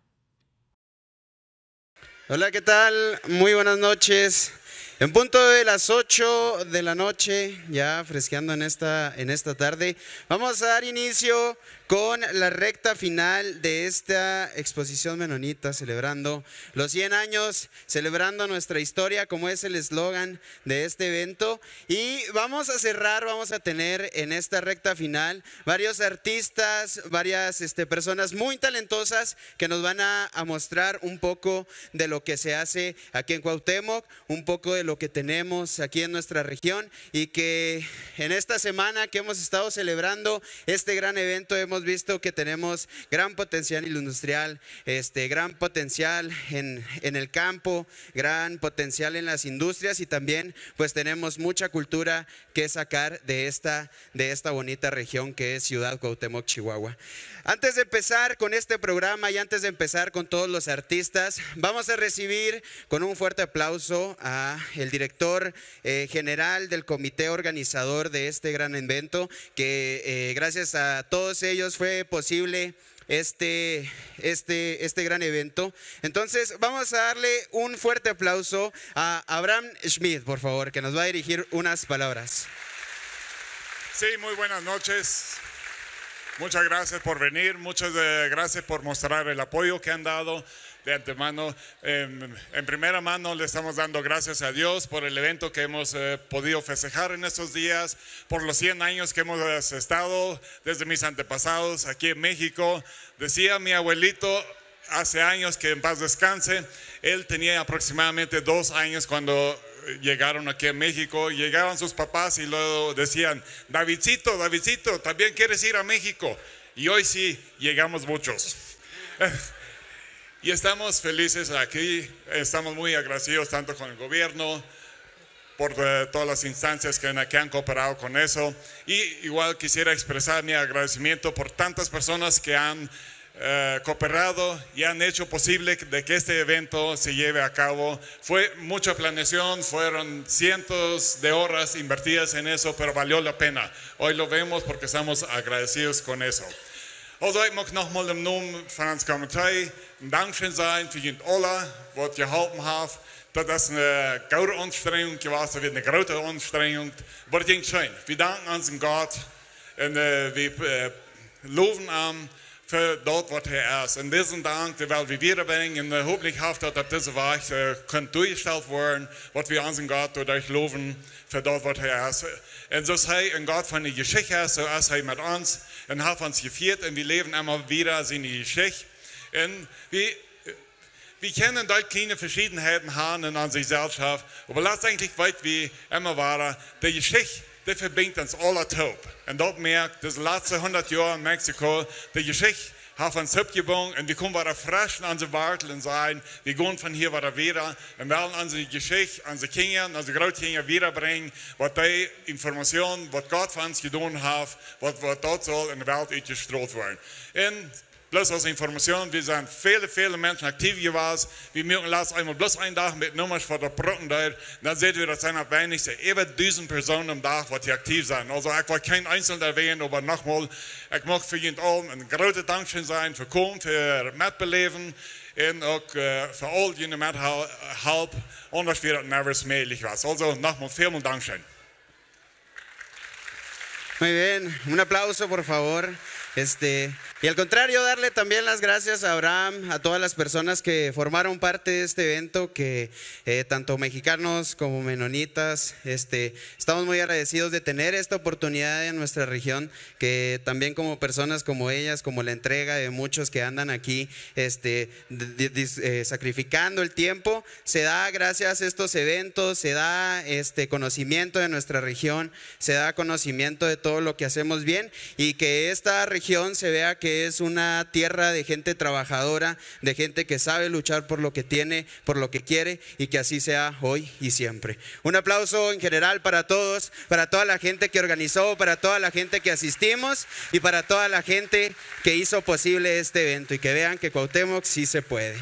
Hola, ¿qué tal? Muy buenas noches. En punto de las ocho de la noche, ya fresqueando en esta, en esta tarde, vamos a dar inicio con la recta final de esta exposición mennonita, celebrando los cien años, celebrando nuestra historia, como es el eslogan de este evento. Y vamos a cerrar, vamos a tener en esta recta final varios artistas, varias, este, personas muy talentosas que nos van a, a mostrar un poco de lo que se hace aquí en Cuauhtémoc, un poco de lo que tenemos aquí en nuestra región, y que en esta semana que hemos estado celebrando este gran evento hemos visto que tenemos gran potencial industrial, este, gran potencial en, en el campo, gran potencial en las industrias, y también, pues, tenemos mucha cultura que sacar de esta, de esta bonita región que es Ciudad Cuauhtémoc, Chihuahua. Antes de empezar con este programa y antes de empezar con todos los artistas, vamos a recibir con un fuerte aplauso a el director, eh, general del comité organizador de este gran evento, que, eh, gracias a todos ellos fue posible este, este, este gran evento. Entonces, vamos a darle un fuerte aplauso a Abraham Schmidt, por favor, que nos va a dirigir unas palabras. Sí, muy buenas noches. Muchas gracias por venir, muchas, eh, gracias por mostrar el apoyo que han dado de antemano. Em, en primera mano le estamos dando gracias a Dios por el evento que hemos, eh, podido festejar en estos días, por los cien años que hemos, eh, estado desde mis antepasados aquí en México. Decía mi abuelito hace años, que en paz descanse, él tenía aproximadamente dos años cuando, eh, llegaron aquí a México. Llegaban sus papás y luego decían: "Davidcito, Davidcito, ¿también quieres ir a México?". Y hoy sí, llegamos muchos. Y estamos felices aquí, estamos muy agradecidos tanto con el gobierno, por, eh, todas las instancias que han cooperado con eso. Y igual quisiera expresar mi agradecimiento por tantas personas que han, eh, cooperado y han hecho posible de que este evento se lleve a cabo. Fue mucha planeación, fueron cientos de horas invertidas en eso, pero valió la pena. Hoy lo vemos porque estamos agradecidos con eso. Also, ekj mucht noch mol em Nomen von ons Komitee een Dankscheen sajen fa junt aula, waut jeholpen haft. Daut es eene grote Aunstrenjunk jewast, daut wia eene grote Aunstrenjunk. Oba daut jinkj scheen. Wie danken onsen Gott un, eh, wie, eh, lowen am fa daut, waut hee es. Un disen Dank, dee well wie wieda brinjen. Un, eh, hopentlich haft daut opp dise Wajch, eh, kunt derchjestalt woaren, waut wie onsen Gott doaderch lowen fa daut, waut hee es. Un soo aus hee een Gott von de Jeschicht es, soo es hee met ons un haft ons jefieet. Un wie läwen emma wieda siene Jeschicht. Un wie Wie kjennen doa kjliene Veschiedenheiten haben en onse Jesellschaft, oba letztendlich weet wie emma wada, de Jeschicht, dee vebinjt ons aula toop. Un daut moakt dise latste hundat Joa en Mexiko, de Jeschicht haft ons toopjebungen un wie komen wada fresch aun onse Wartlen un sajen, wie gonen von hia wada wieda un wellen onse Jeschicht, onse Kjinja, onse Grootkjinja wieda brinjen, waut dee Information, waut Gott fa ons jedonen haft, waut, waut daut saul en de Welt utjestrolt woaren. Un Bloos aus Information, wie sent väle, väle Menschen aktiv jewast. Wie muaken latst eemol bloos een Dach met Nummasch fa daut Brocken doa. Dan säd wie, daut sent opp weinichste äwa dusent Persoonen aum Dach, waut hia aktiv sent. Also, ekj well kjeen eenselna erwähnen, oba nochmol, ekj mucht fa junt aula een grootet Dankscheen sajen fa komen, fa metbeläwen un uk, eh, fa aul june Methelp, aundasch wia daut never mäajlich jewast. Also, nochmol välmol Dankscheen. Muy bien, un aplauso, por favor. Este, y al contrario, darle también las gracias a Abraham, a todas las personas que formaron parte de este evento, que, eh, tanto mexicanos como menonitas, este, estamos muy agradecidos de tener esta oportunidad en nuestra región, que también como personas como ellas, como la entrega de muchos que andan aquí, este, di-, di-, dis-, eh, sacrificando el tiempo, se da gracias a estos eventos, se da, este, conocimiento de nuestra región, se da conocimiento de todo lo que hacemos bien y que esta región se vea que es una tierra de gente trabajadora, de gente que sabe luchar por lo que tiene, por lo que quiere y que así sea hoy y siempre. Un aplauso en general para todos, para toda la gente que organizó, para toda la gente que asistimos y para toda la gente que hizo posible este evento y que vean que Cuauhtémoc sí se puede.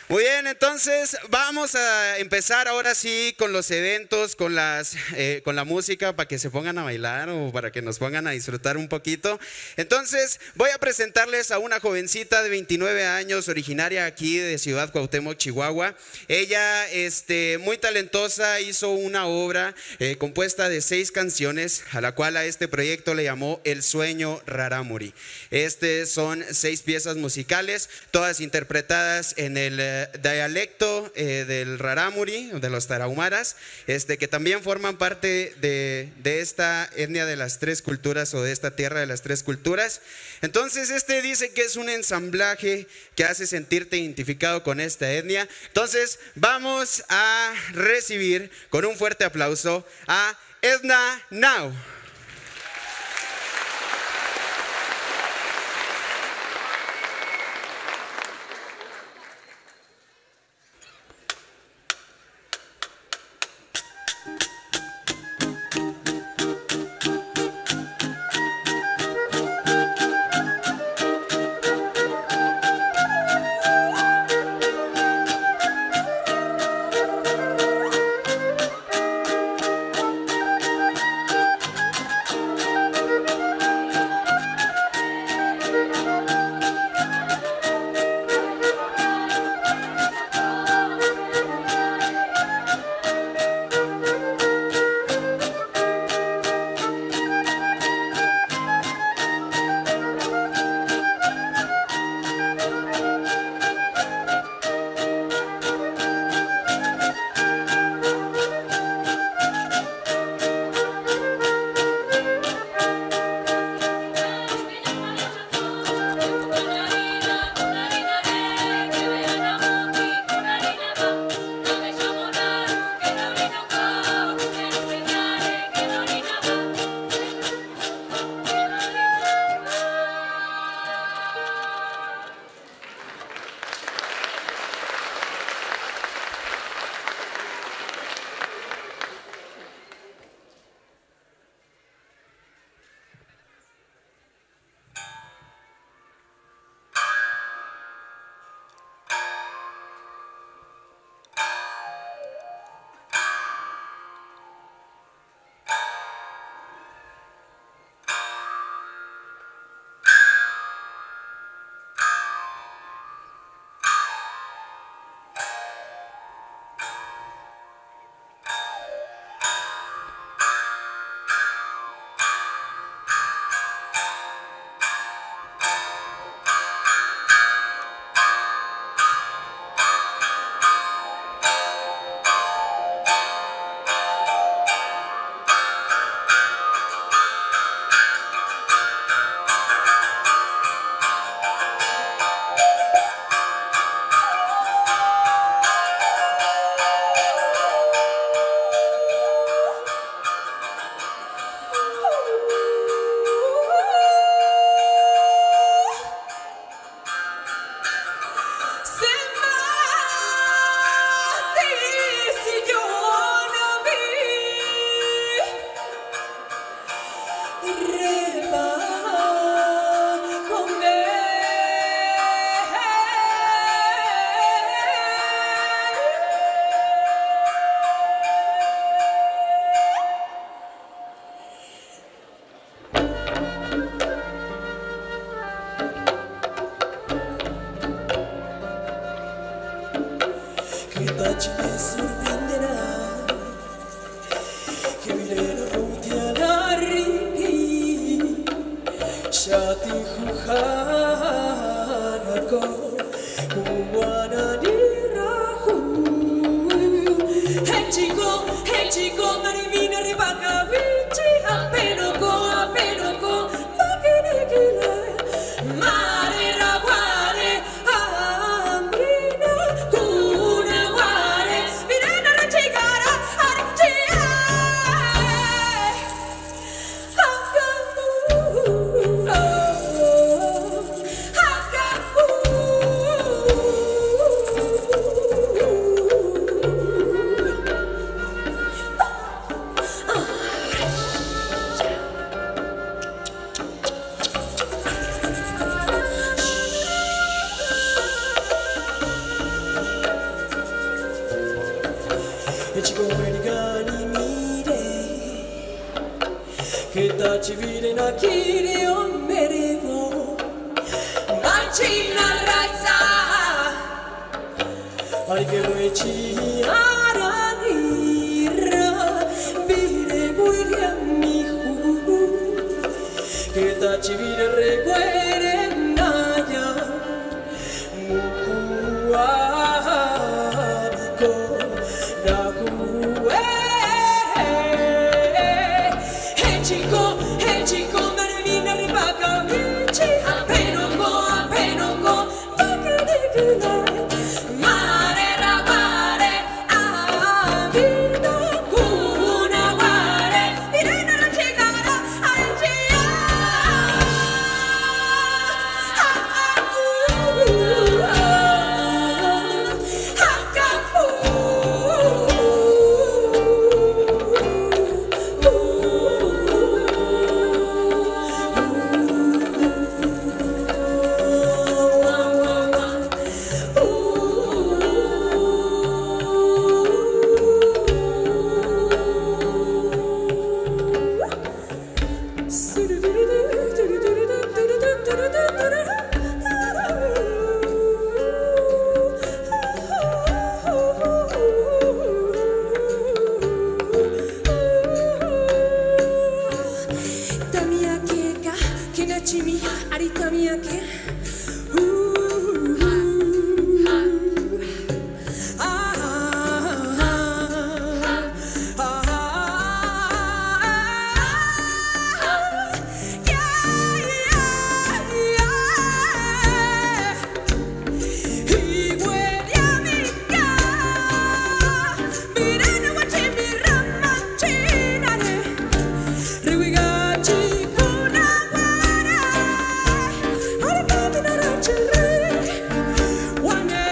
Muy bien, entonces vamos a empezar ahora sí con los eventos, con las, eh, con la música para que se pongan a bailar o para que nos pongan a disfrutar un poquito. Entonces voy a presentarles a una jovencita de veintinueve años, originaria aquí de Ciudad Cuauhtémoc, Chihuahua. Ella, este, muy talentosa, hizo una obra, eh, compuesta de seis canciones, a la cual a este proyecto le llamó El Sueño Rarámuri. Este son seis piezas musicales, todas interpretadas en el, eh, dialecto, eh, del rarámuri, de los tarahumaras, este, que también forman parte de, de esta etnia de las tres culturas o de esta tierra de las tres culturas. Entonces, este dice que es un ensamblaje que hace sentirte identificado con esta etnia. Entonces, vamos a recibir con un fuerte aplauso a Edna Nau. Dachi me sorprenderá que miré la putia la ripi, shati juhanako, kuwana dirahu. Hey chico, hey chico, marivina ribaka wichi, apenoko, apenoko, makinikile, mare raware, Echiko wenigani mire, keta chivire na kiri o merivo, machina raza. Ai ke rechi aranira, bire buire mihu, keta chivire reguere naya, mukuabiko, nakue. Hey chico, hey chico, marivina ribaka wichi, apenoko, apenoko, Tamia keka, kena chimi, ari tamia ke. Hola.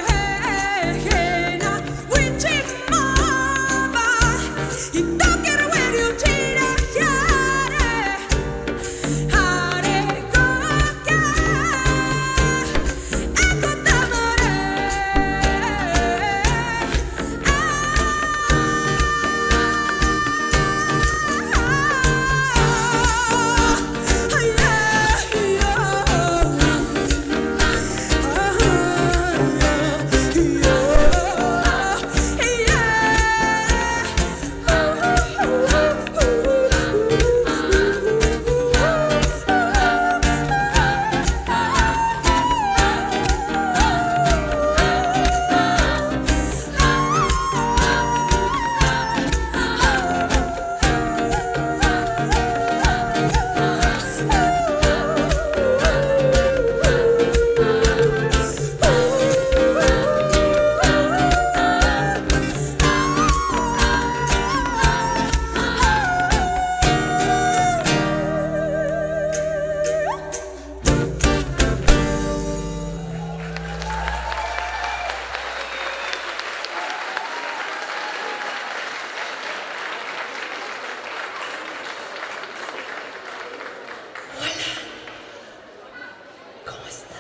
¿Cómo están?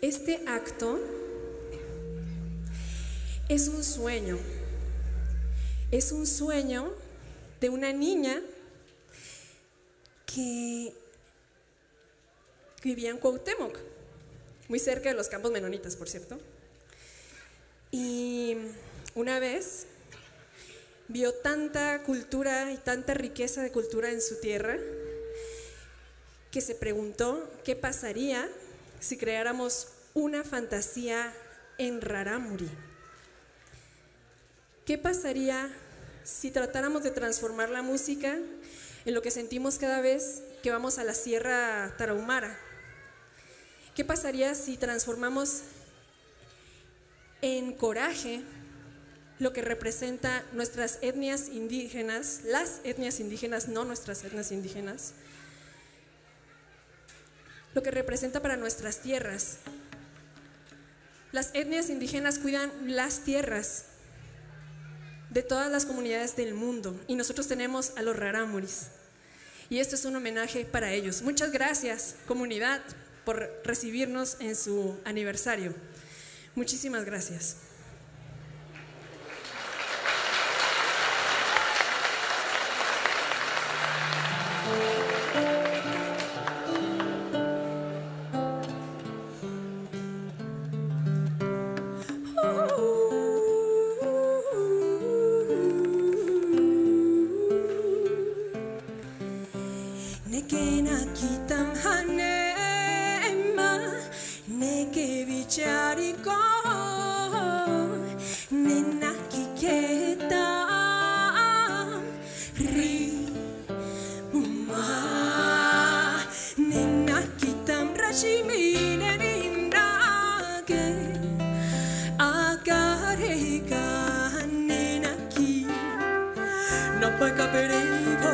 Este acto es un sueño. Es un sueño de una niña que, que vivía en Cuauhtémoc, muy cerca de los campos menonitas, por cierto. Y una vez vio tanta cultura y tanta riqueza de cultura en su tierra que se preguntó qué pasaría si creáramos una fantasía en rarámuri. ¿Qué pasaría si tratáramos de transformar la música en lo que sentimos cada vez que vamos a la Sierra Tarahumara? ¿Qué pasaría si transformamos en coraje lo que representa nuestras etnias indígenas, las etnias indígenas, no nuestras etnias indígenas, lo que representa para nuestras tierras? Las etnias indígenas cuidan las tierras de todas las comunidades del mundo y nosotros tenemos a los rarámuris. Y esto es un homenaje para ellos. Muchas gracias, comunidad, por recibirnos en su aniversario. Muchísimas gracias. Neke nakitam hanema, neke bichariko, ne nakiketam ri muma, ne nakitam rashimine ninake, akareka ne naki, no paka perivo.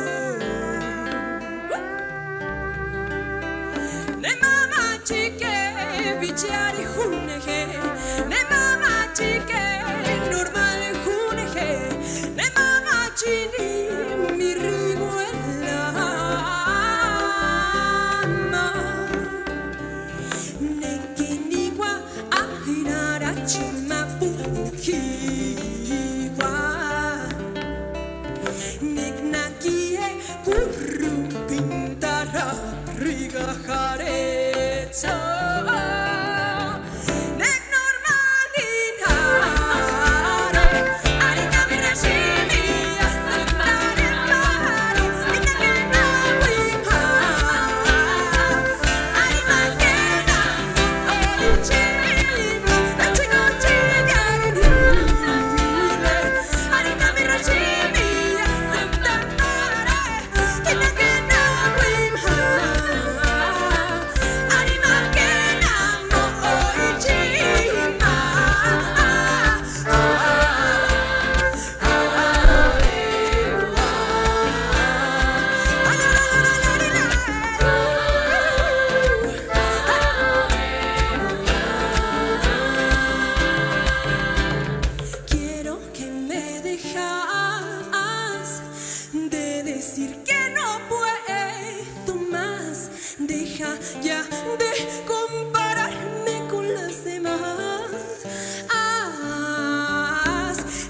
Ne mama chike bichari hunehe, ne mama chike normal hunehe, ne mama chini miribuela. Ne kiniwa ahinara chima pukiwa. Nek nakie kurru pintara riga haretsa. Nek normanin hare, ari kamera shimi asutare mari, nek nakena wimha, ari makena oichima, nachino chigari nule, ari kamera shimi asutare. Quiero que me dejas de decir que no puedo más. Deja ya de compararme con las demás.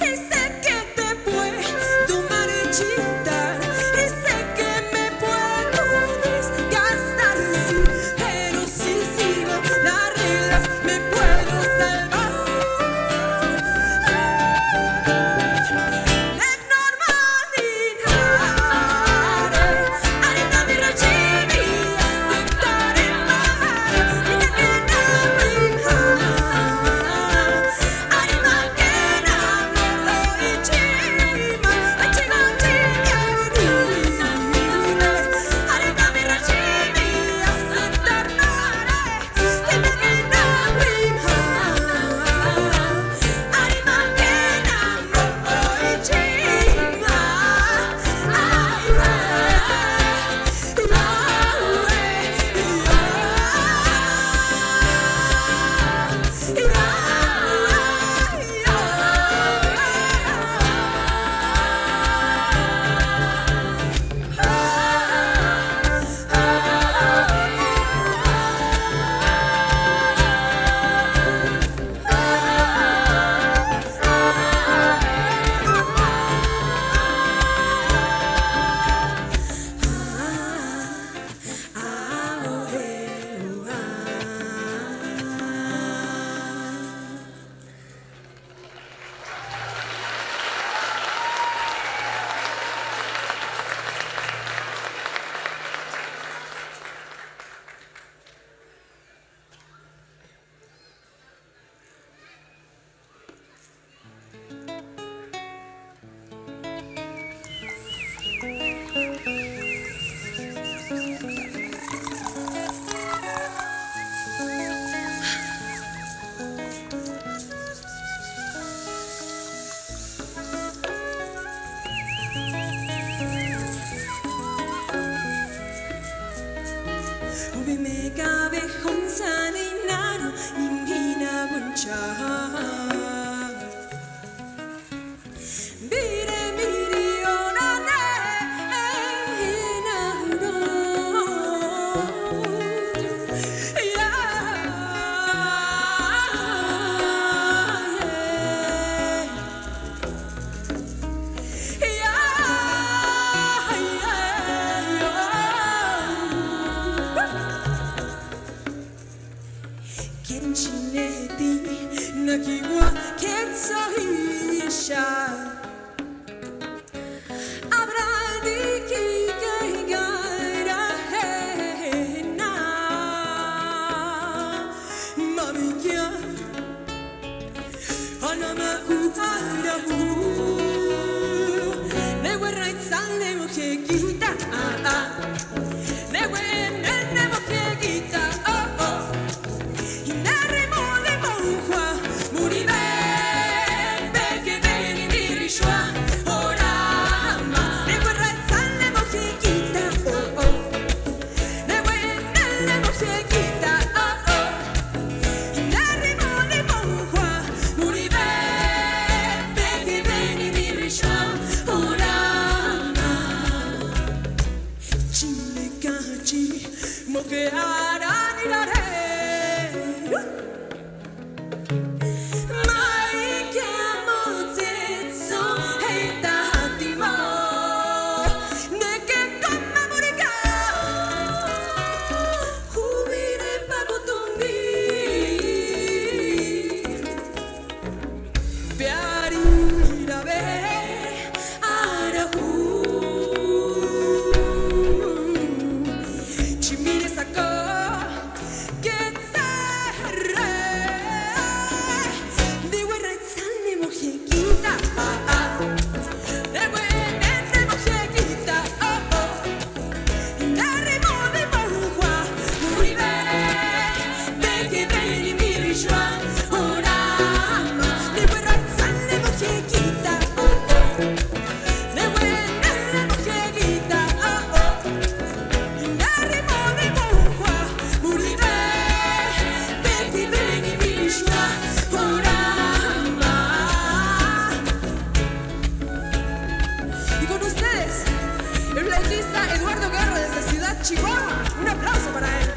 Y sé que te puedo marchitar, y sé que me puedo desgastar, sí, pero si sigo las reglas me puedo salvar. Y con ustedes, el flautista Eduardo Guerra desde Ciudad Chihuahua. Un aplauso para él.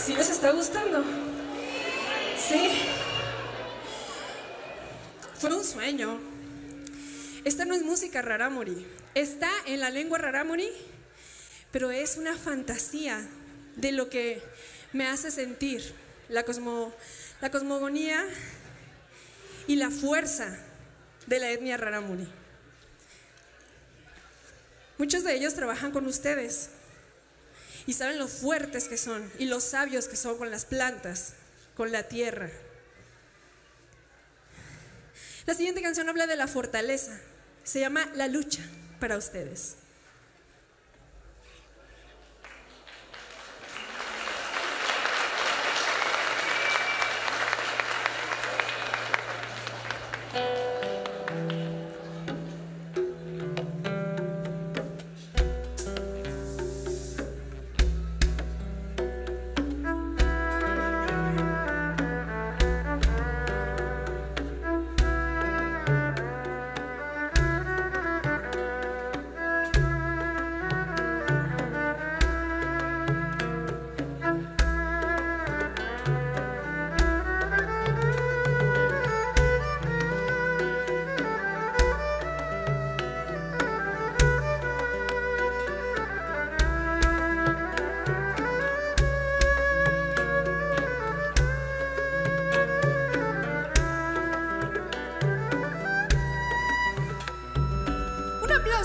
¿Sí les está gustando? Sí. Fue un sueño. Esta no es música rarámuri. Está en la lengua rarámuri, pero es una fantasía de lo que me hace sentir la cosmo-, la cosmogonía y la fuerza de la etnia rarámuri. Muchos de ellos trabajan con ustedes y saben lo fuertes que son y lo sabios que son con las plantas, con la tierra. La siguiente canción habla de la fortaleza. Se llama La lucha para ustedes.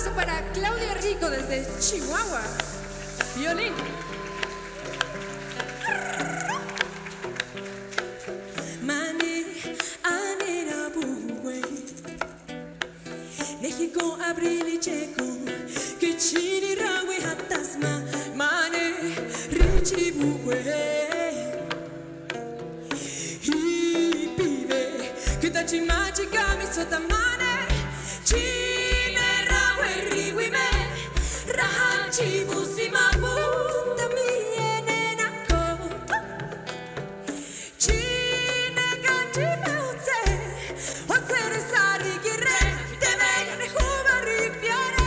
Aplauso para Claudia Rico desde Chihuahua. Violín. Mane, anera buwe. Nehiko abrili cheko, kichini rawe hatasma, mane, richi buwe. Hi pibe, kitachi machi kami sotamane, chine rawe riwime, rahan chibu simabu, tamiene nako. Chine kanchi meutse, otse sari kire, tebe ne hubari piare.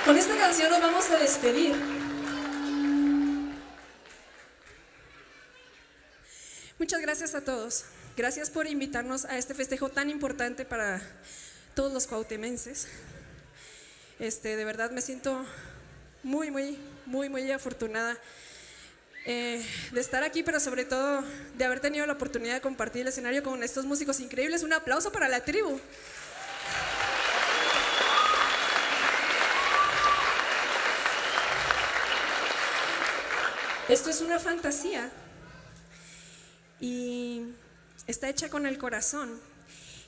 Con esta canción nos vamos a despedir. Muchas gracias a todos. Gracias por invitarnos a este festejo tan importante para todos los cuauhtemenses. Este, de verdad me siento muy, muy, muy, muy afortunada, eh, de estar aquí, pero sobre todo de haber tenido la oportunidad de compartir el escenario con estos músicos increíbles. Un aplauso para la tribu. Esto es una fantasía y está hecha con el corazón.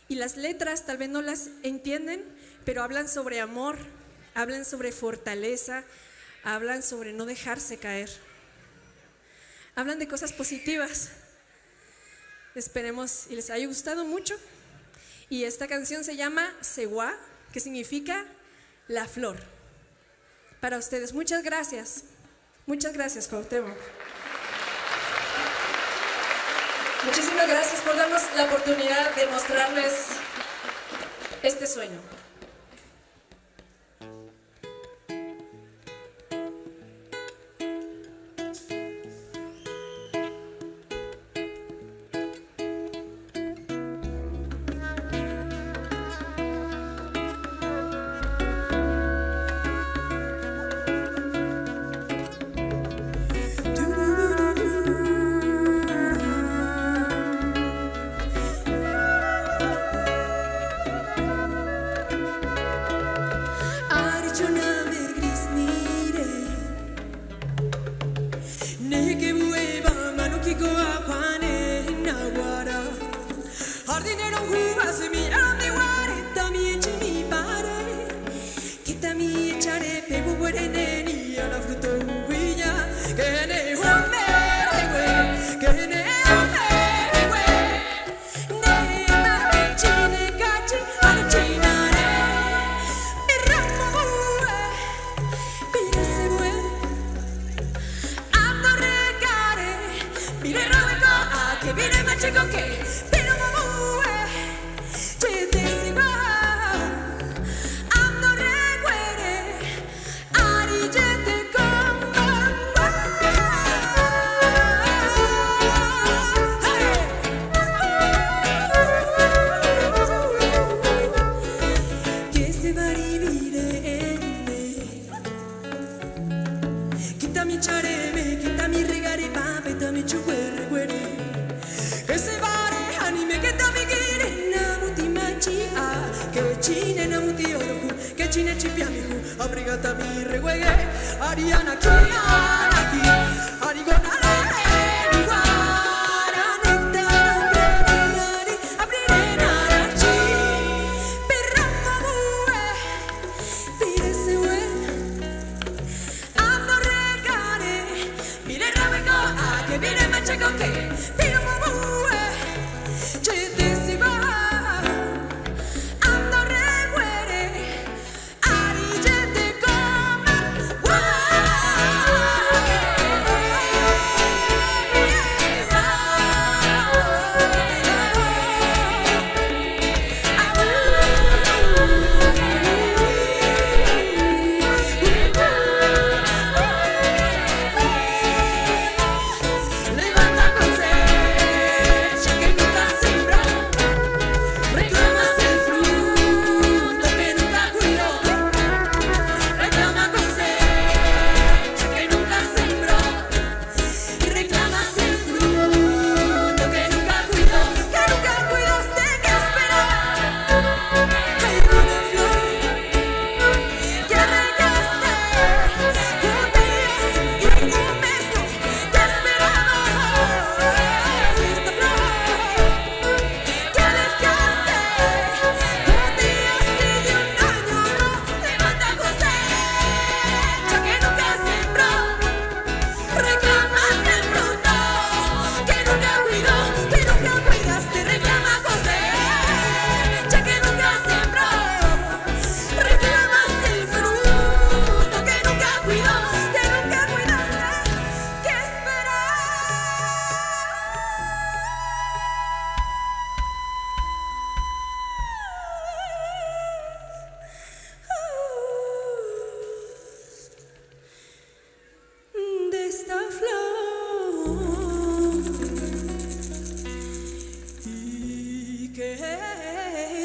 Y las letras tal vez no las entienden, pero hablan sobre amor, Hablan sobre fortaleza, hablan sobre no dejarse caer. Hablan de cosas positivas. Esperemos y les haya gustado mucho. Y esta canción se llama Sewa, que significa la flor. Para ustedes, muchas gracias. Muchas gracias, Cuauhtémoc. Muchísimas gracias por darnos la oportunidad de mostrarles este sueño. Neke bue ba manu kiko apane nawara. Hardinero huwa semi ami ware tami echi mi pare. Kitami echare pegu ware neni ana fruto huya. Kene home we, kene home we. Kitami chareme, kitami regare, pape, tami chuwere, were. Kese bare, hanime, kitami gire, namuti machi a, kechine namuti orohu. Kechine chipiamihu, abriga tami rewege, ariana ki, anaki, arigona, ariwana, nekta, abrire, narachi, pirama, mue, pirese, we, amno, regare, mire, raweko, ake, mire, macheko, ke, pirama, mue, chete, siwa, amno, rewere, De esta flor y que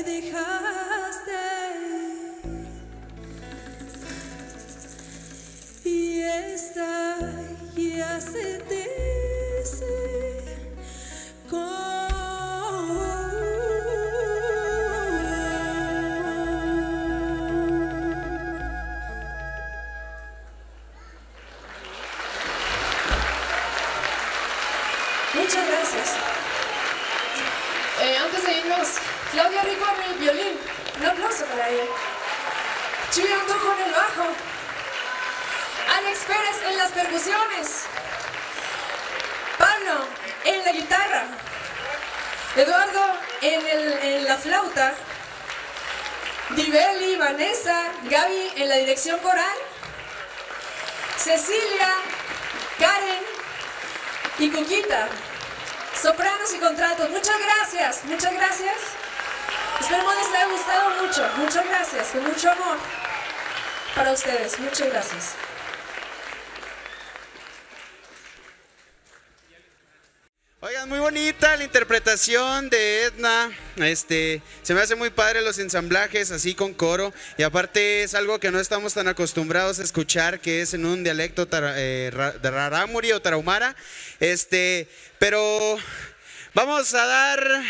dejaste y esta ya se te secó. Muchas gracias. Eh, antes de irnos, Claudia Rico en el violín. Un aplauso para ella. Chuy Andujo en el bajo. Pérez en las percusiones, Pablo en la guitarra, Eduardo en el, en la flauta, Dibeli, Vanessa, Gaby en la dirección coral, Cecilia, Karen y Cuquita, sopranos y contraltos. Muchas gracias, muchas gracias. Esperemos les haya gustado mucho. Muchas gracias, con mucho amor para ustedes. Muchas gracias. Oigan, muy bonita la interpretación de Edna. Este, se me hace muy padre los ensamblajes así con coro. Y aparte es algo que no estamos tan acostumbrados a escuchar, que es en un dialecto tara-, eh, ra-, de rarámuri o tarahumara. Este, pero vamos a dar,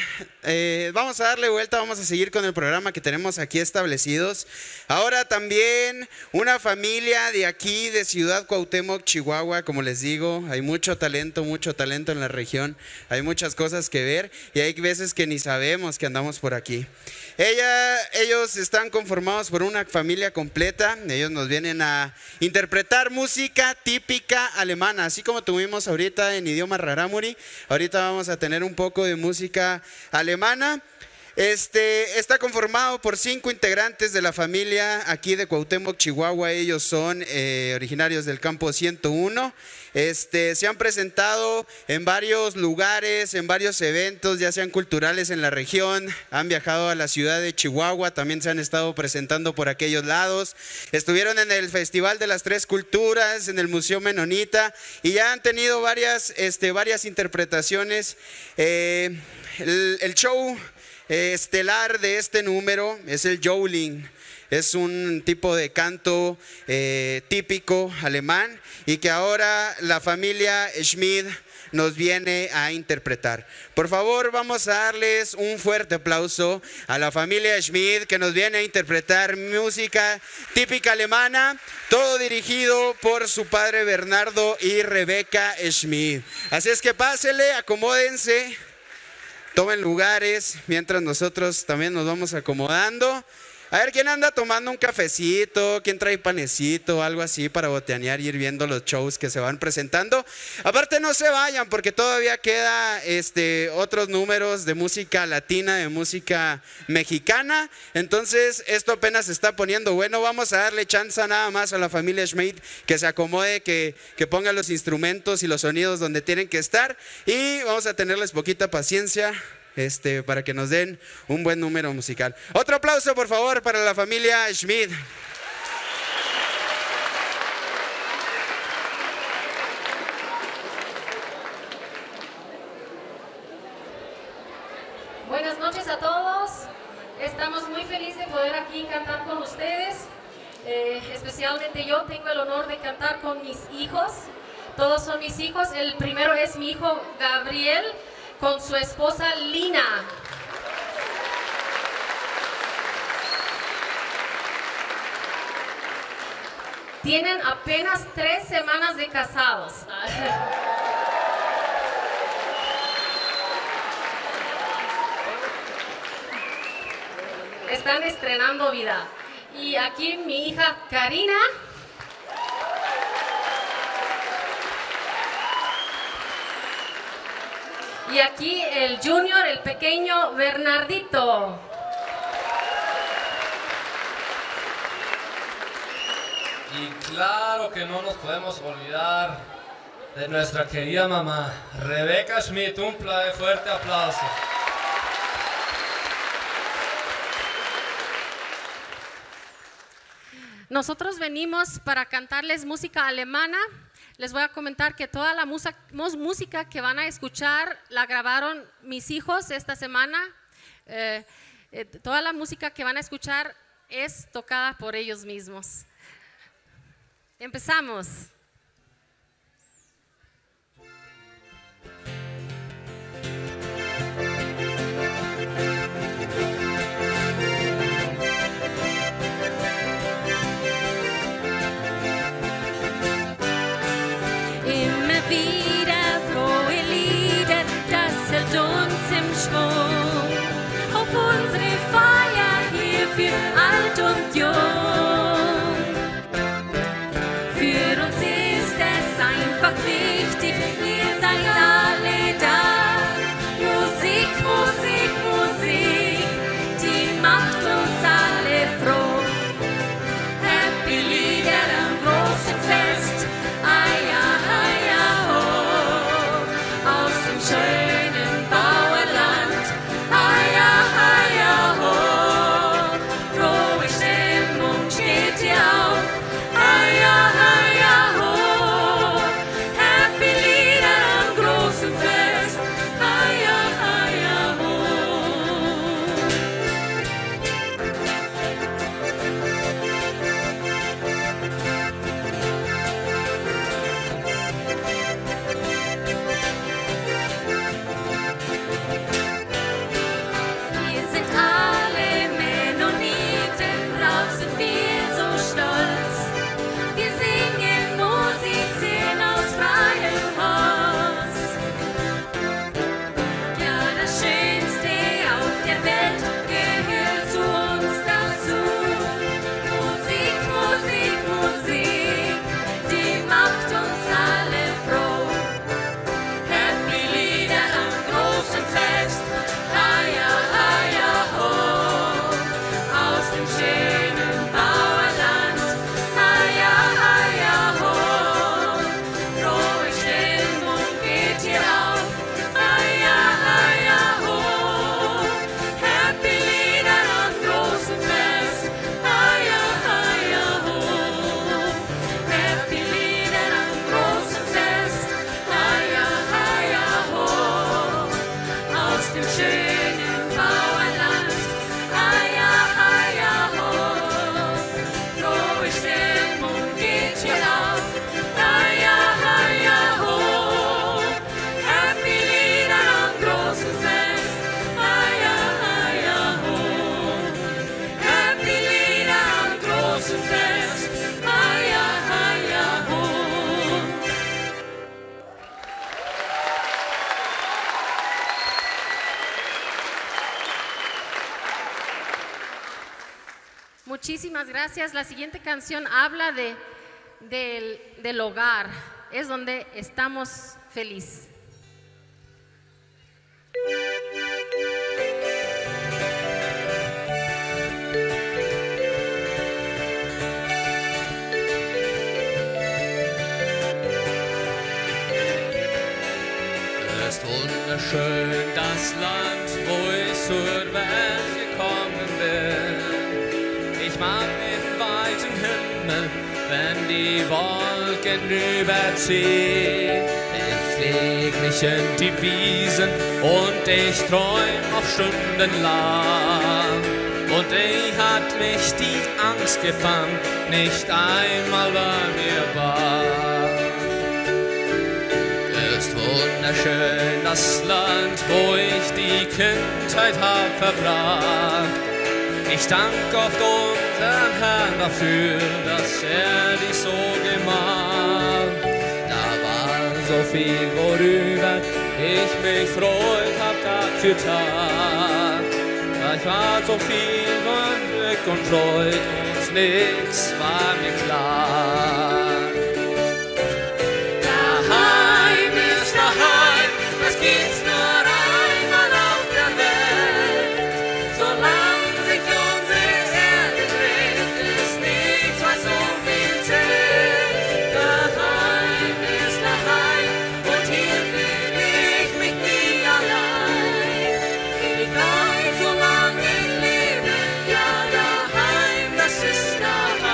eh, vamos a darle vuelta, vamos a seguir con el programa que tenemos aquí establecidos. Ahora también una familia de aquí, de Ciudad Cuauhtémoc, Chihuahua, como les digo, hay mucho talento, mucho talento en la región, hay muchas cosas que ver y hay veces que ni sabemos que andamos por aquí. Ella, ellos están conformados por una familia completa, ellos nos vienen a interpretar música típica alemana, así como tuvimos ahorita en idioma rarámuri, ahorita vamos a tener un poco de música alemana. Este, está conformado por cinco integrantes de la familia aquí de Cuauhtémoc, Chihuahua. Ellos son, eh, originarios del campo ciento uno. Este, se han presentado en varios lugares, en varios eventos, ya sean culturales en la región. Han viajado a la ciudad de Chihuahua, también se han estado presentando por aquellos lados. Estuvieron en el Festival de las Tres Culturas, en el Museo Menonita, y ya han tenido varias, este, varias interpretaciones. Eh, el, el show eh, estelar de este número es el Jouling. Es un tipo de canto, eh, típico alemán y que ahora la familia Schmid nos viene a interpretar. Por favor, vamos a darles un fuerte aplauso a la familia Schmid que nos viene a interpretar música típica alemana, todo dirigido por su padre Bernardo y Rebeca Schmid. Así es que pásele, acomódense. Tomen lugares mientras nosotros también nos vamos acomodando. A ver, ¿quién anda tomando un cafecito? ¿Quién trae panecito? Algo así para botanear y ir viendo los shows que se van presentando. Aparte, no se vayan porque todavía queda, este, otros números de música latina, de música mexicana. Entonces, esto apenas se está poniendo bueno. Vamos a darle chance nada más a la familia Schmid que se acomode, que, que ponga los instrumentos y los sonidos donde tienen que estar. Y vamos a tenerles poquita paciencia, este, para que nos den un buen número musical. Otro aplauso, por favor, para la familia Schmid. Buenas noches a todos. Estamos muy felices de poder aquí cantar con ustedes. Eh, especialmente yo tengo el honor de cantar con mis hijos. Todos son mis hijos. El primero es mi hijo Gabriel con su esposa Lina. Tienen apenas tres semanas de casados. Están estrenando vida. Y aquí mi hija Karina. Y aquí el junior, el pequeño Bernardito. Y claro que no nos podemos olvidar de nuestra querida mamá, Rebeca Schmidt. Un pla-, fuerte aplauso. Nosotros venimos para cantarles música alemana. Les voy a comentar que toda la musa-, mus-, música que van a escuchar la grabaron mis hijos esta semana. Eh, eh, toda la música que van a escuchar es tocada por ellos mismos. Empezamos. Immer wieder frohe Lieder, das hält uns im Schwung. Auf unsere Feier hier für alt und jung. Für uns Muchísimas gracias. La siguiente canción habla de, del, del hogar. Es donde estamos feliz. Es wunderschön das Land, wo ich zur Welt gekommen bin. Ich mag den weiten Himmel, wenn die Wolken überziehen. Ich leg mich in die Wiesen und ich träum oft stundenlang. Und nie hat mich die Angst gefangen, nicht einmal war mir bang. Ist wunderschön das Land, wo ich die Kindheit hab verbracht. Ich dank oft unseren Herrn dafür, dass er dich so gemacht. Da war so viel, worüber ich mich freut hab, Tag für Tag. Da war so viel Glück und Freud und nix war mir klar. Daheim ist daheim, das gibt's nur einmal auf der Welt. Solang sich unsere Erde dreht, ist nichts, was so viel zählt. Daheim ist daheim und hier fühl ich mich nie allein. Ich bleib, solang ich lebe, ja, daheim, das ist daheim.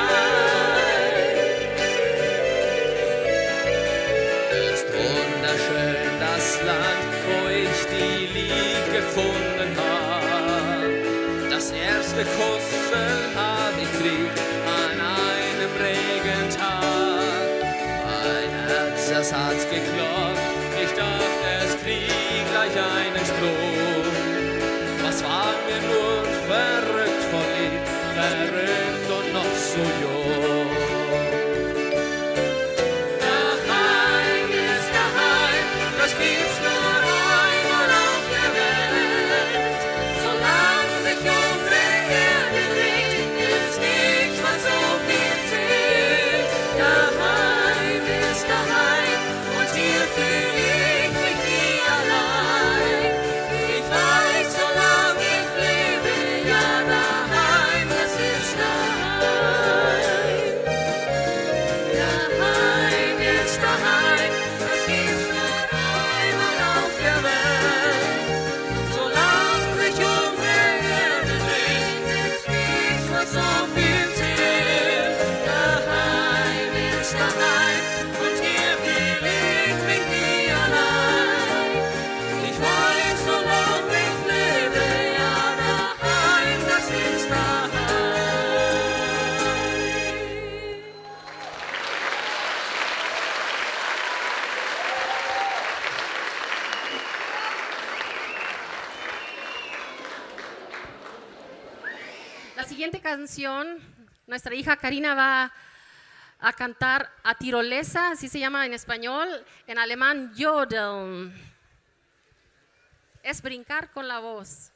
Ist wunderschön das Land, wo ich die Lieb gefunden hab. Das erste Kussen hab ich gekriegt an einem Regentag. Mein Herz, das hat geklopft, ich dacht, es krieg gleich einen Stroh. Was war mir nur verrückt verliebt, verrückt und noch so jung. Daheim ist daheim, das gibt's nur einmal auf der Welt. Solang sich unsere Erde dreht, ist nichts, was so viel zählt. Daheim ist daheim, und hier fühl ich mich nie allein. Ich weiß, solang ich lebe, ja, daheim, das ist daheim. Daheim ist daheim, das gibt's nur einmal auf der Welt. Solang sich unsere Erde dreht, ist nichts, was so viel zählt. Daheim ist daheim, und hier fühl ich mich nie allein. Ich weiß, solang ich lebe, ja, daheim, das ist daheim. La siguiente canción, nuestra hija Karina va a cantar a tirolesa, así se llama en español, en alemán Jodeln. Es brincar con la voz.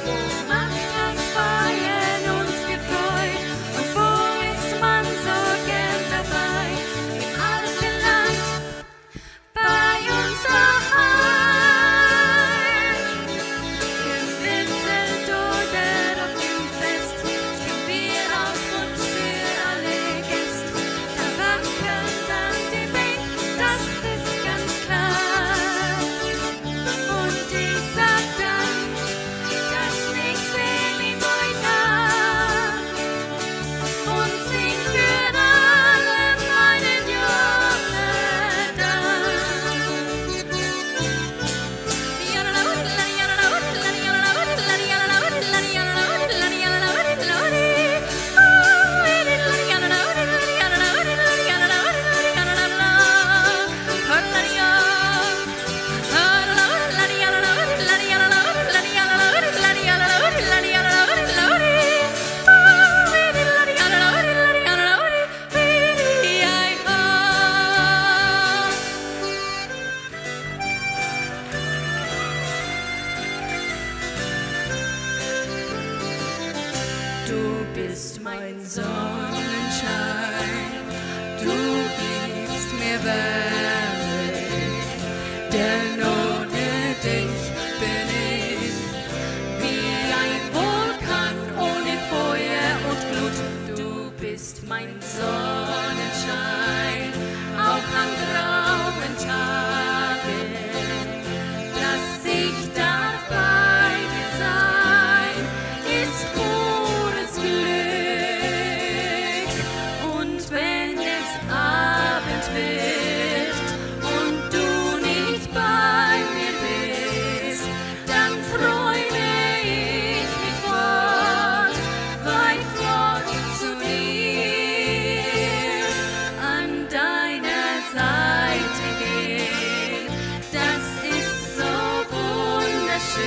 Wo Macht das Feiern uns gefreut und wo ist man so gern dabei? Im alten Land, bei uns daheim, im Witzeldorf auf dem Fest, Welt, denn ohne dich bin ich wie ein Vulkan ohne Feuer und Glut. Du bist mein Sonnenschein, auch an grauen Tagen. Dass ich darf bei dir sein, ist pures Glück. Und wenn es Abend wird und du nicht bei mir bist, dann träume ich mich fort, weit fort zu dir. An deiner Seite gehen, das ist so wunderschön.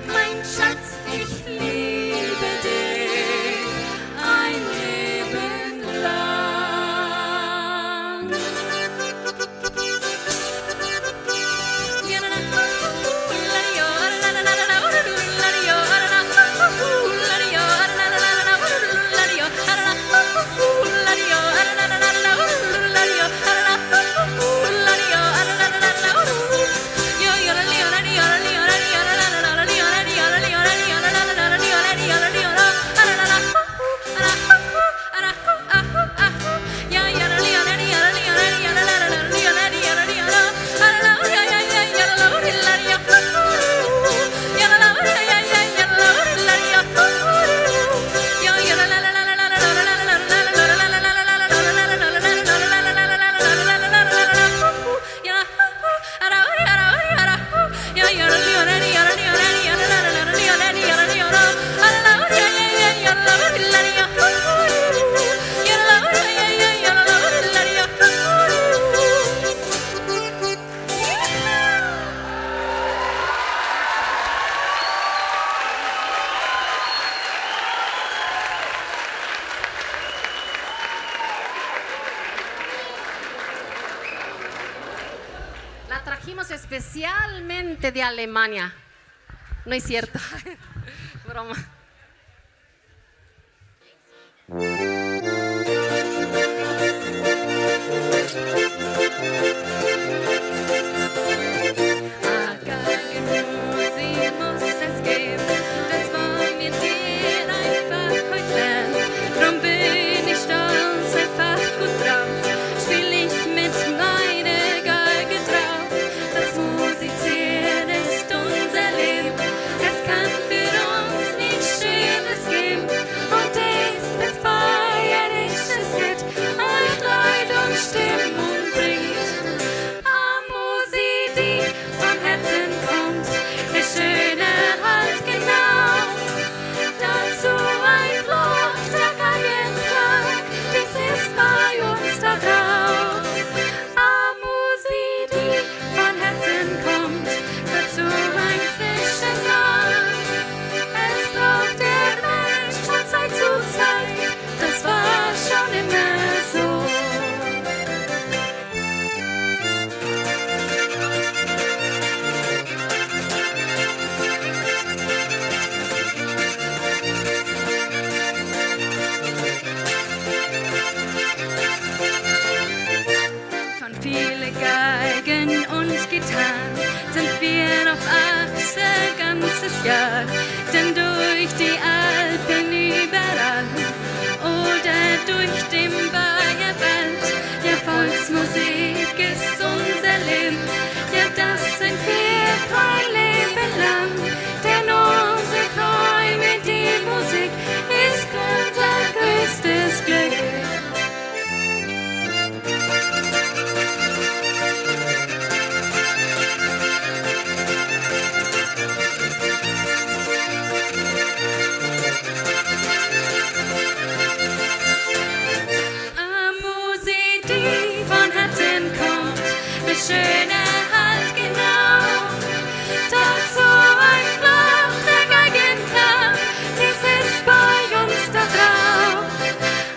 Mein Schatz, ich liebe dich ein Leben lang. La trajimos especialmente de Alemania. No es cierto. Broma. Geigenmusik muss es geben, das war mir dir einfach heute Abend. Drum bin ich stolz, einfach gut drauf, spiel ich mit meiner Geige drauf. Das Musizieren ist unser Leben, es kann für uns nichts Schöneres geben. Und ist es bayerisches Lied, Kleid und Stimmung bringt. Eine Musik, die von Herzen kommt, ist schöner halt genau. Dazu ein flotter Geigenklang, dies ist bei uns der Brauch. Eine Musik, die von Herzen kommt, dazu ein frischer Song. Es braucht der Mensch von Zeit zu Zeit, das war schon immer so. Von viele Geigen und Gitarren sind wir auf Achse ganzes Jahr, denn durch die Alpen überall oder durch den Bayerwald, ja, Volksmusik ist unser Leben, ja, das sind wir ein Leben lang, denn unsere Träume, die Musik ist unser größtes Glück. Eine Musik, die von Herzen kommt, ist schöner halt genau. Dazu ein flotter Geigenklang, dies ist bei uns der Brauch.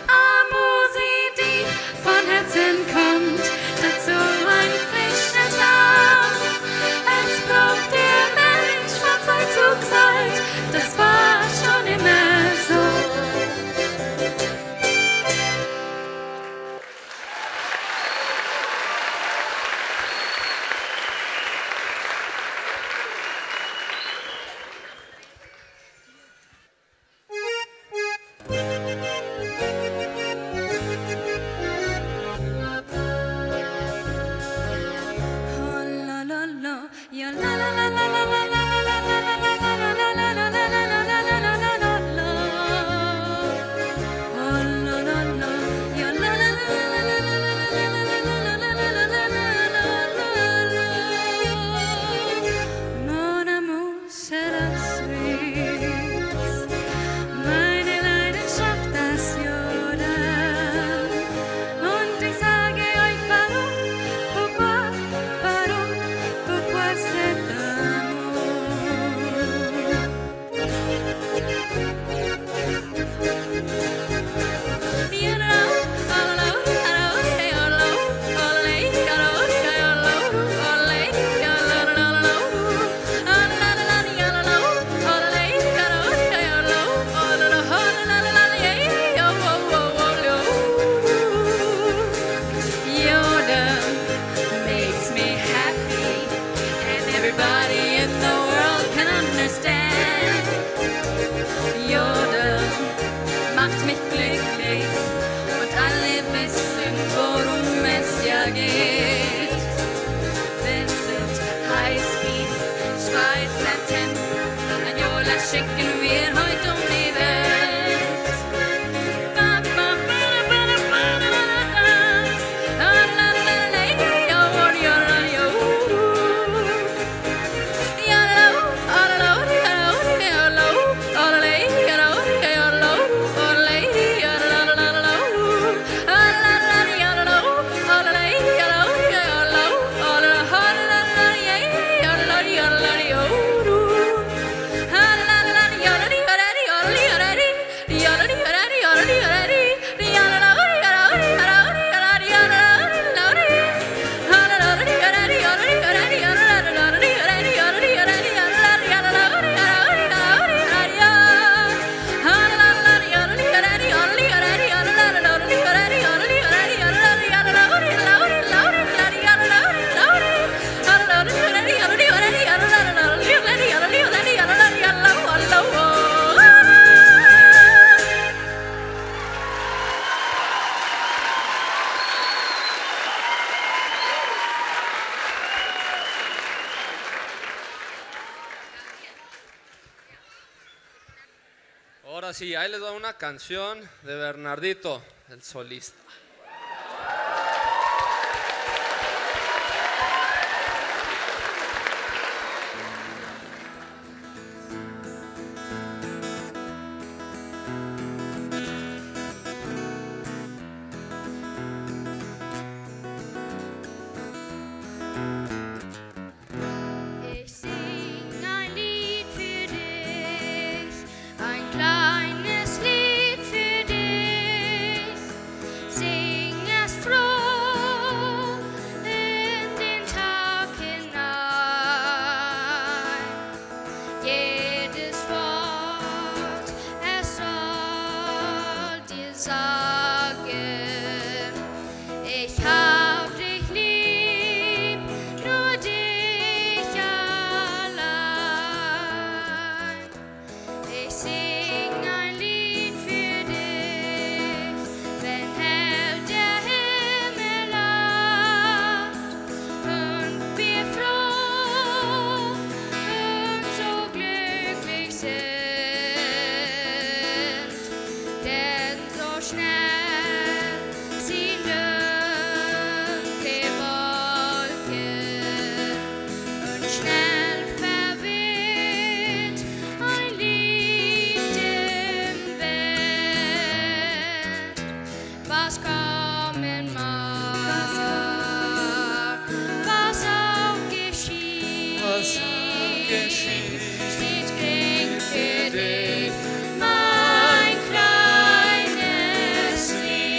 Eine Musik, die von Herzen kommt, dazu ein frischer Song. Es braucht der Mensch von Zeit zu Zeit, das war schon immer so. Sí, ahí les va una canción de Bernardito, el solista. Ich sing ein Lied für dich, ein kleines Lied für dich. Sing es froh in den Tag hinein. Jedes Wort, es soll dir sagen, ich hab dich lieb, nur dich allein. Ich sing ein Lied für dich, wenn hell der Himmel lacht und wir froh und so glücklich sind. Denn so schnell ziehen dunkle Wolken und schnell verweht ein Lied im Wind. Was kommen mag, was auch geschieht, was auch geschieht, stets klingt für dich mein kleines Lied.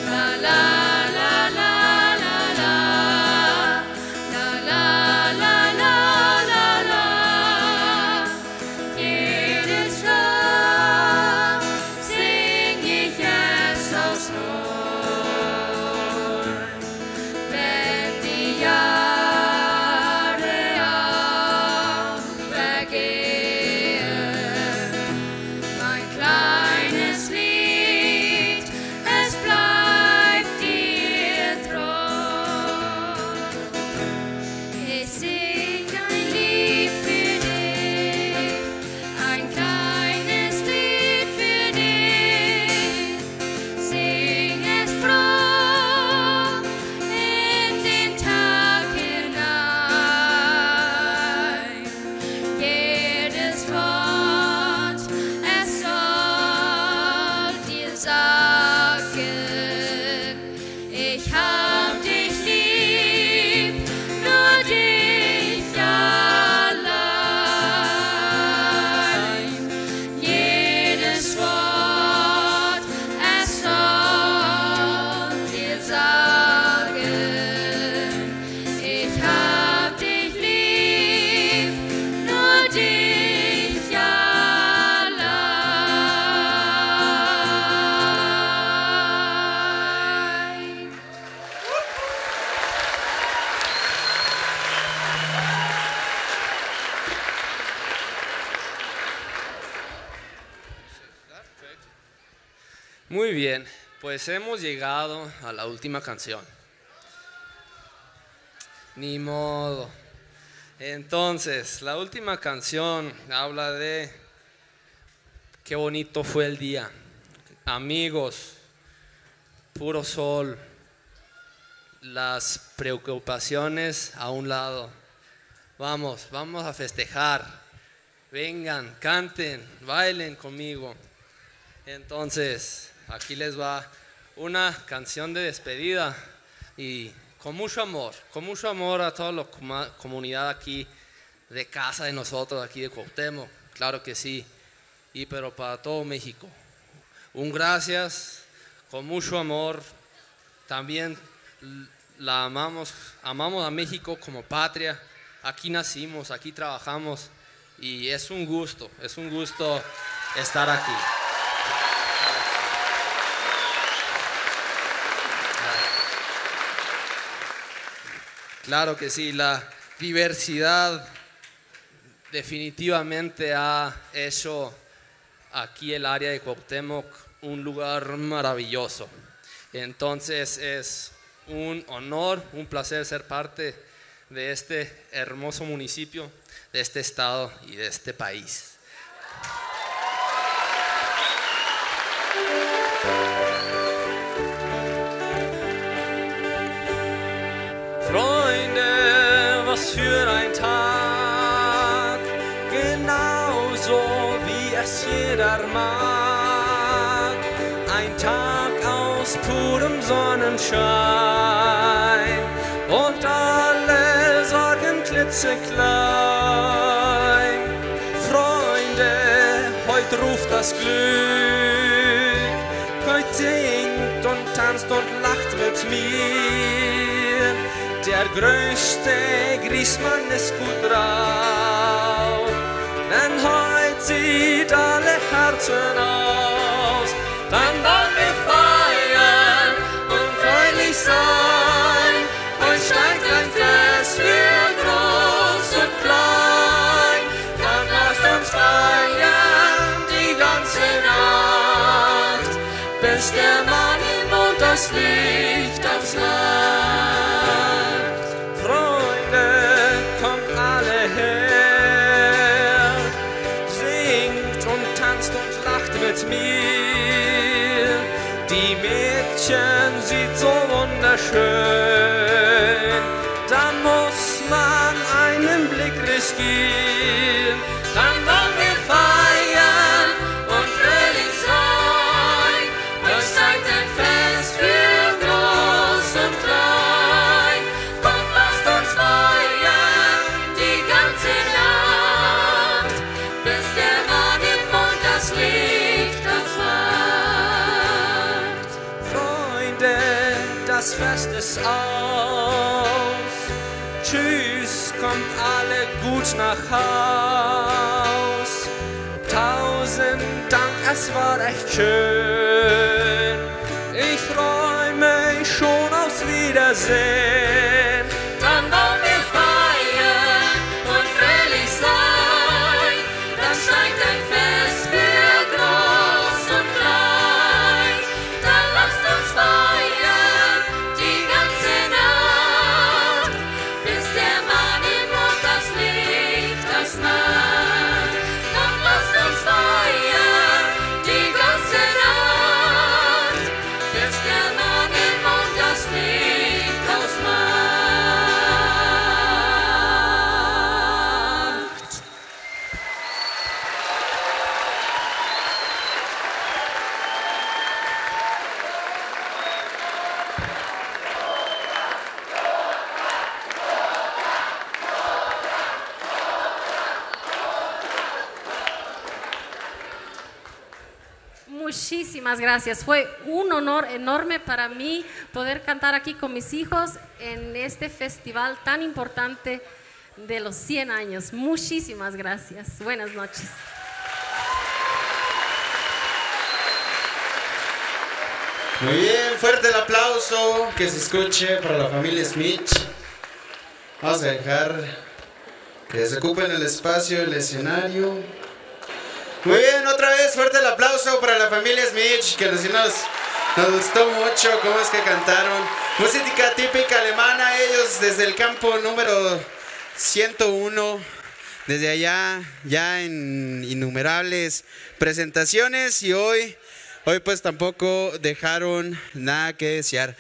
La, la, la, la, la, la. La, la, la, la, la, la. Jedes Tag sing ich es aufs Neue, wenn die Jahre auch vergehen. Mein kleines Lied, es bleibt dir treu. Ich sing ein Lied für dich, ein kleines Lied für dich. Sing es froh in den Tag hinein. Jedes Wort, es soll dir sagen, ich hab dich lieb, nur dich allein. Jedes Wort, es soll dir sagen, ich hab dich lieb, nur dich allein. Muy bien, pues hemos llegado a la última canción. Ni modo. Entonces, la última canción habla de qué bonito fue el día. Amigos, puro sol, las preocupaciones a un lado. Vamos, vamos a festejar. Vengan, canten, bailen conmigo. Entonces, aquí les va una canción de despedida y con mucho amor, con mucho amor a toda la coma-, comunidad aquí de casa de nosotros, aquí de Cuauhtémoc, claro que sí, y pero para todo México. Un gracias, con mucho amor, también l-, la amamos, amamos a México como patria. Aquí nacimos, aquí trabajamos y es un gusto, es un gusto estar aquí. Claro que sí, la diversidad definitivamente ha hecho aquí el área de Cuauhtémoc un lugar maravilloso. Entonces es un honor, un placer ser parte de este hermoso municipio, de este estado y de este país. Freunde, was für ein Tag, genauso wie es jeder mag. Ein Tag aus purem Sonnenschein und alle Sorgen klitzeklein. Freunde, heut ruft das Glück, heut singt und tanzt und lacht mit mir. Der größte Griesmann ist gut drauf, denn heut sieht alle Herzen aus. Dann wollen wir feiern und fröhlich sein. Heut steigt ein Fest für Groß und Klein. Dann lasst uns feiern die ganze Nacht, bis der Mann im Mond das Licht ausmacht. Freunde, kommt alle her, singt und tanzt und lacht mit mir. Die Mädchen sieht so wunderschön, da muss man einen Blick riskieren. Dann wollen wir feiern und fröhlich sein. Heut steigt ein Fest für Groß und Klein. Kommt, lasst uns feiern die ganze Nacht, bis der Mann im Mond das Licht ausmacht. Freunde, das Fest ist aus. Tschüss, kommt alle gut nach Haus. Tausend Dank, es war echt schön. Ich freu mich schon aufs Wiedersehen. Dann wollen wir feiern und fröhlich sein. Dann steigt ein Fest für Groß und Klein. Dann lasst uns feiern die ganze Nacht, bis der Mann im Mond das Licht ausmacht. Kommt, lasst uns feiern die ganze Nacht, bis der Mann im Mond das Licht ausmacht. Muchísimas gracias. Fue un honor enorme para mí poder cantar aquí con mis hijos en este festival tan importante de los cien años. Muchísimas gracias. Buenas noches. Muy bien, fuerte el aplauso que se escuche para la familia Smith. Vamos a dejar que se ocupen el espacio, el escenario. Muy bien, otra vez fuerte el aplauso para la familia Smith, que nos, nos, nos gustó mucho cómo es que cantaron. Música típica alemana, ellos desde el campo número ciento uno, desde allá, ya en innumerables presentaciones, y hoy, hoy pues tampoco dejaron nada que desear.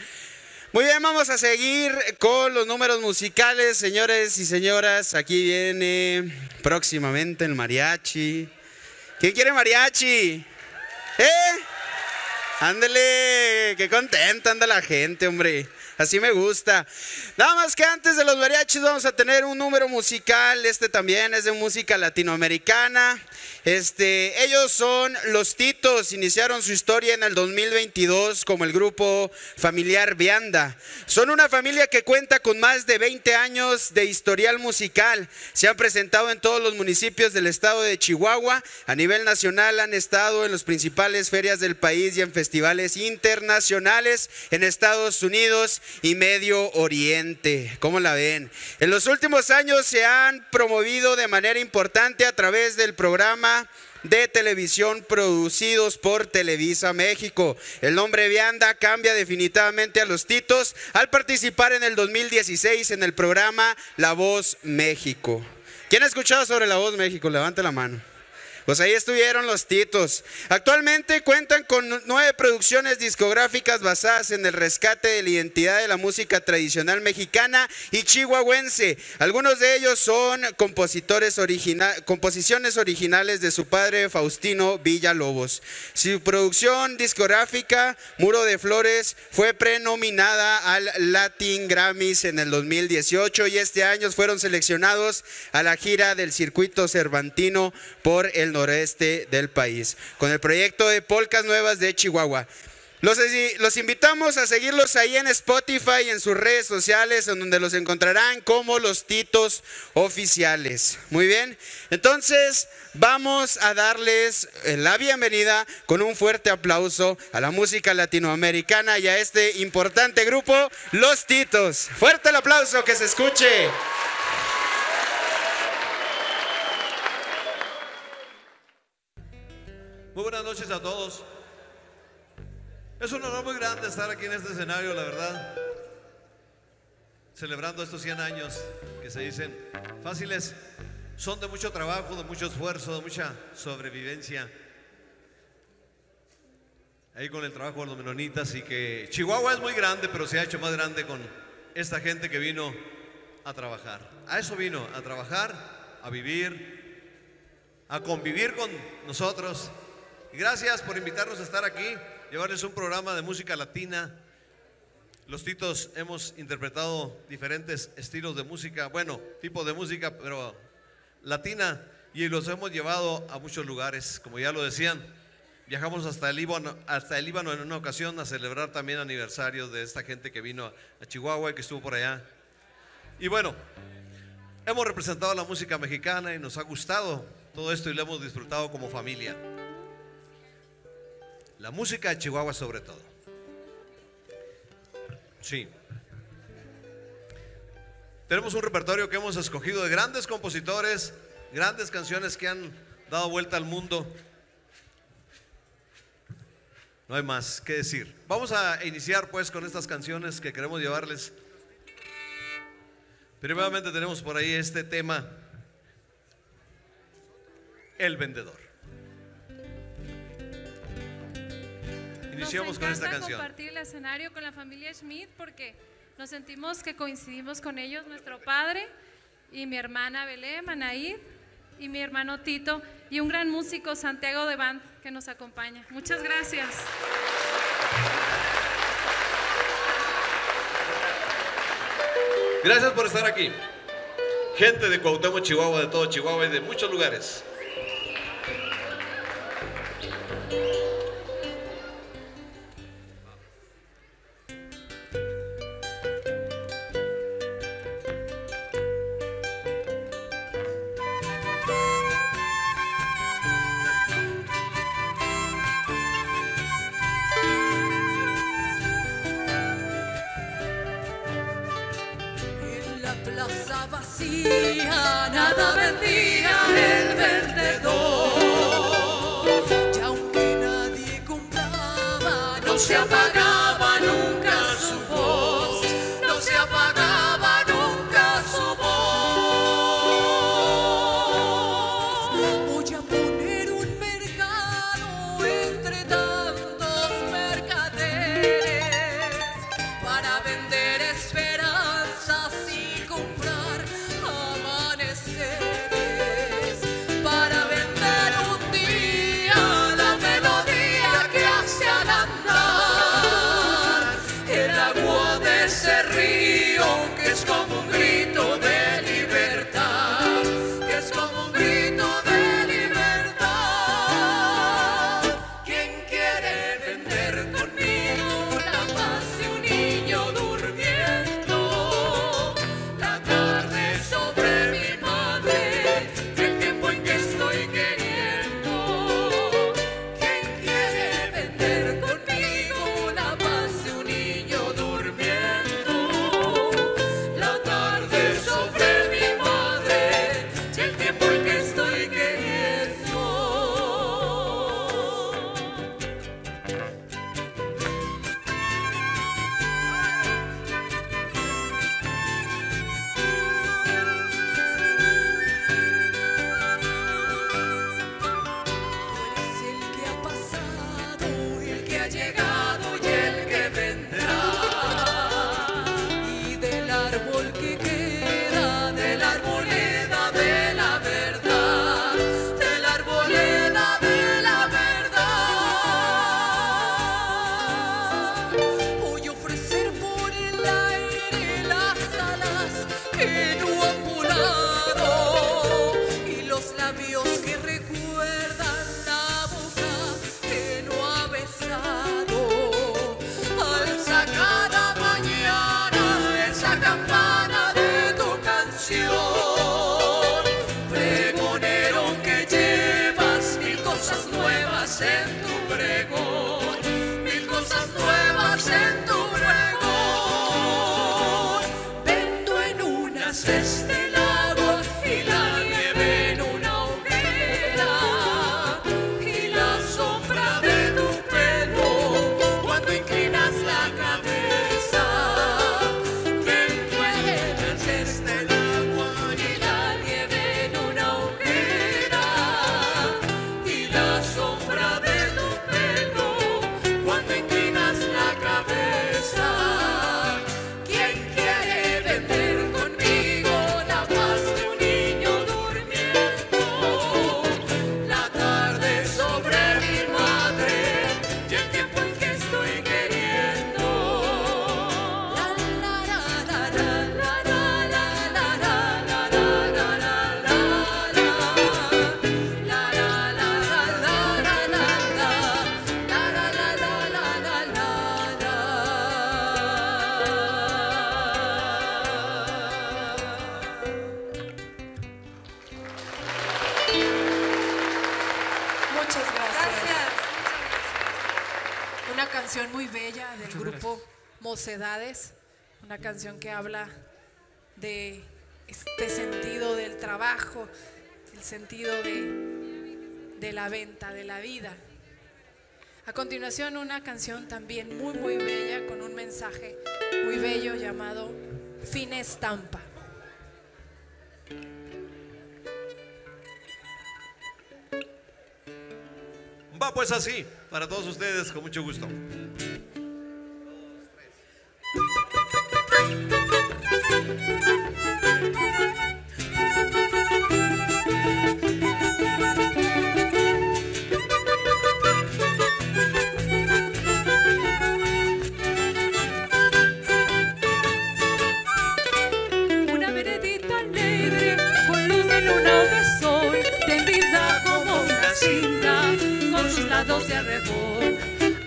Muy bien, vamos a seguir con los números musicales, señores y señoras. Aquí viene próximamente el mariachi. ¿Quién quiere mariachi? ¿Eh? Ándele, qué contenta anda la gente, hombre. Así me gusta. Nada más que antes de los mariachis vamos a tener un número musical. Este también es de música latinoamericana. Este, ellos son Los Titos. Iniciaron su historia en el dos mil veintidós como el grupo familiar Vianda. Son una familia que cuenta con más de veinte años de historial musical. Se han presentado en todos los municipios del estado de Chihuahua. A nivel nacional han estado en las principales ferias del país y en festivales internacionales en Estados Unidos y Medio Oriente. ¿Cómo la ven? En los últimos años se han promovido de manera importante a través del programa de televisión producidos por Televisa México. El nombre Vianda cambia definitivamente a Los Titos al participar en el dos mil dieciséis en el programa La Voz México. ¿Quién ha escuchado sobre La Voz México? Levante la mano. Pues ahí estuvieron los Titos. Actualmente cuentan con nueve producciones discográficas basadas en el rescate de la identidad de la música tradicional mexicana y chihuahuense. Algunos de ellos son compositores origina-, composiciones originales de su padre Faustino Villalobos. Su producción discográfica, Muro de Flores, fue prenominada al Latin Grammys en el dos mil dieciocho y este año fueron seleccionados a la gira del circuito cervantino por el noreste del país, con el proyecto de Polcas Nuevas de Chihuahua. Los, los invitamos a seguirlos ahí en Spotify y en sus redes sociales, en donde los encontrarán como los Titos Oficiales. Muy bien, entonces vamos a darles, eh, la bienvenida con un fuerte aplauso a la música latinoamericana y a este importante grupo, Los Titos. Fuerte el aplauso, que se escuche. Muy buenas noches a todos. Es un honor muy grande estar aquí en este escenario, la verdad, celebrando estos cien años que se dicen fáciles. Son de mucho trabajo, de mucho esfuerzo, de mucha sobrevivencia. Ahí con el trabajo de los menonitas y que Chihuahua es muy grande, pero se ha hecho más grande con esta gente que vino a trabajar. A eso vino, a trabajar, a vivir, a convivir con nosotros. Y gracias por invitarnos a estar aquí, llevarles un programa de música latina. Los Titos hemos interpretado diferentes estilos de música, bueno, tipos de música, pero latina, y los hemos llevado a muchos lugares, como ya lo decían. Viajamos hasta el Líbano, hasta el Líbano en una ocasión a celebrar también aniversario de esta gente que vino a, a Chihuahua y que estuvo por allá. Y bueno, hemos representado la música mexicana y nos ha gustado todo esto y lo hemos disfrutado como familia. La música de Chihuahua sobre todo. Sí. Tenemos un repertorio que hemos escogido de grandes compositores, grandes canciones que han dado vuelta al mundo. No hay más que decir. Vamos a iniciar, pues, con estas canciones que queremos llevarles. Primeramente tenemos por ahí este tema, El Vendedor. Iniciamos con esta canción. Nos encanta compartir el escenario con la familia Schmidt porque nos sentimos que coincidimos con ellos, nuestro padre y mi hermana Belén, Anaid, y mi hermano Tito, y un gran músico, Santiago de Band, que nos acompaña. Muchas gracias. Gracias por estar aquí. Gente de Cuauhtémoc, Chihuahua, de todo Chihuahua y de muchos lugares. En la plaza vacía nada vendía el vendedor. Y aunque nadie compraba, no se apagaba nunca su voz, no se apagaba nunca su voz. Voy a poner un mercado entre tantos mercaderes para vender esperanzas y comprar amaneceres, para vender un día la melodía que hace al andar. llegado y el que vendrá. Y del árbol que queda, de la arboleda de la verdad, de la arboleda de la verdad, voy a ofrecer por el aire las alas que no han volado y los labios que recuerdan la boca que no ha besado. Alza cada mañana esa campana de tu canción, pregonero que llevas mil cosas nuevas en tu pregón, mil cosas nuevas en tu pregón. Vendo en una cesta el agua y la nieve en una hoguera, y la sombra de tu pelo cuando inclinas la cabeza. Vendo en una cesta el agua y la nieve en una hoguera, y la sombra de tu pelo cuando inclinas la cabeza. ¿Quién quiere vender conmigo la paz de un niño durmiendo? La tarde sobre mi madre y el tiempo en que estoy queriendo. Muchas gracias. Gracias. Una canción muy bella del grupo Mocedades, una canción que habla de este sentido del trabajo, el sentido de, de la venta, de la vida. A continuación, una canción también muy, muy bella, con un mensaje muy bello llamado Fina Estampa. Va pues así, para todos ustedes, con mucho gusto. Una veredita alegre, con luz de luna o de sol, tendida como una cinta, con sus lados de arrebol.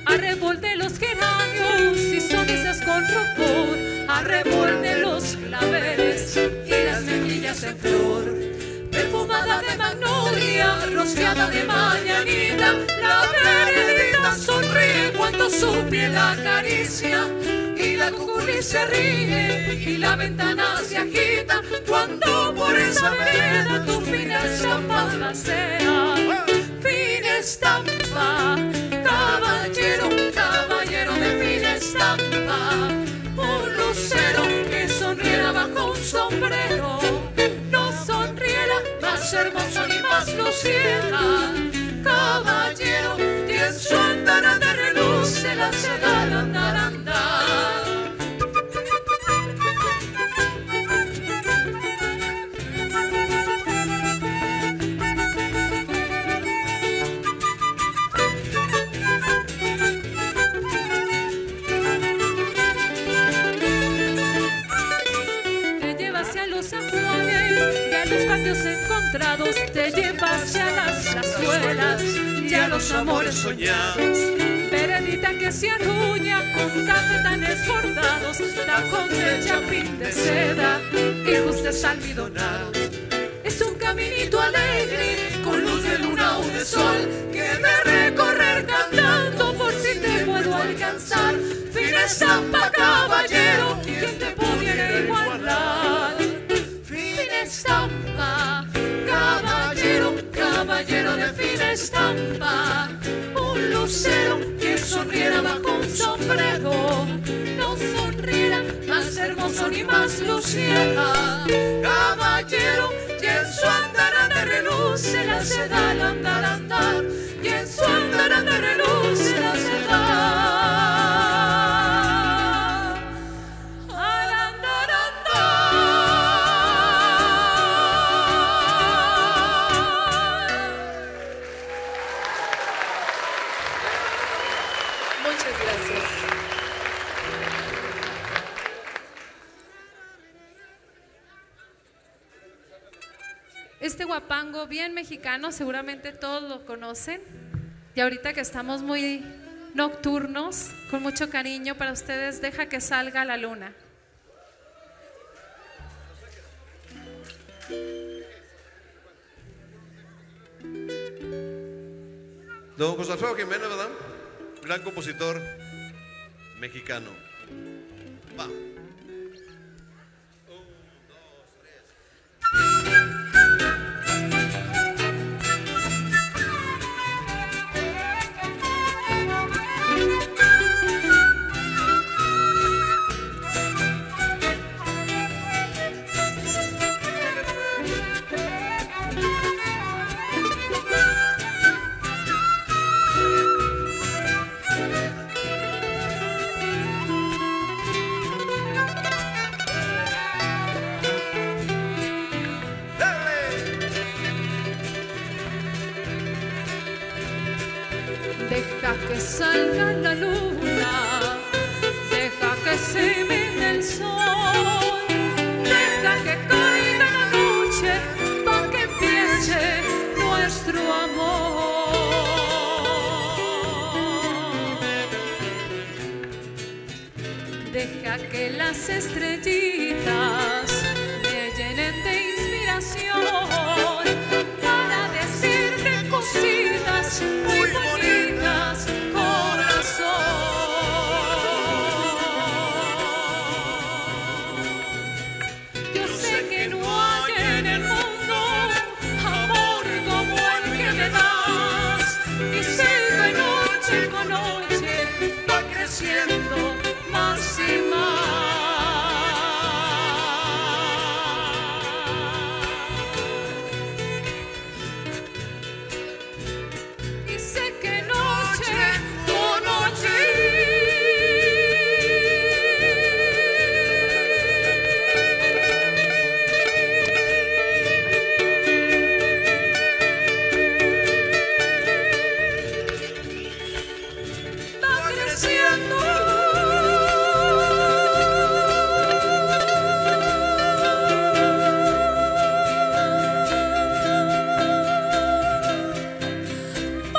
Arrebol de los geranios y sonrisas con rubor, arrebol de los claveles y las mejillas en flor. Perfumada de magnolia, rociada de mañanita, la veredita sonríe cuando su piel acaricia, y la cucurricia ríe, y la ventana se agita, cuando por esa vereda tu fina estampa pasea. Fina estampa, caballero, caballero de fina estampa, un lucero que sonriera bajo un sombrero, no sonriera más hermoso ni más luciera. Caballero, que en su andar anda reluce la seda al andar andar. Te lleva hacia los ajuares y a los patios encontrados, te lleva hacia las plazuelas y a los amores soñados. Veredita que se arruña con cafetanes bordados, tacón de chapín de seda, hijos de almidonados. Es un caminito alegre con luz de luna o de sol, que de recorrer cantando por si te puedo alcanzar. Fina estampa, caballero, ¿quién te pudiera igualar? Fina estampa, caballero, caballero de fina estampa, un lucero que sonriera bajo un sombrero, no sonriera más hermoso ni más luciera. Caballero, y en su andar anda reluce la seda al andar andar, y en su andar anda reluce la seda. Muchas gracias. Este huapango bien mexicano, seguramente todos lo conocen. Y ahorita que estamos muy nocturnos, con mucho cariño para ustedes, Deja que salga la luna. Don José Alfredo Jiménez, ¿verdad? Gran compositor mexicano. Va. Deja que salga la luna, deja que se mete el sol, deja que caiga la noche pa' que empiece nuestro amor. Deja que las estrellitas me llenen de inspiración para decirte cositas muy bonitas, corazón. Yo sé que no hay en el mundo amor como el que me das, y sé que noche con noche va creciendo más y más. Y sé que noche con noche va creciendo.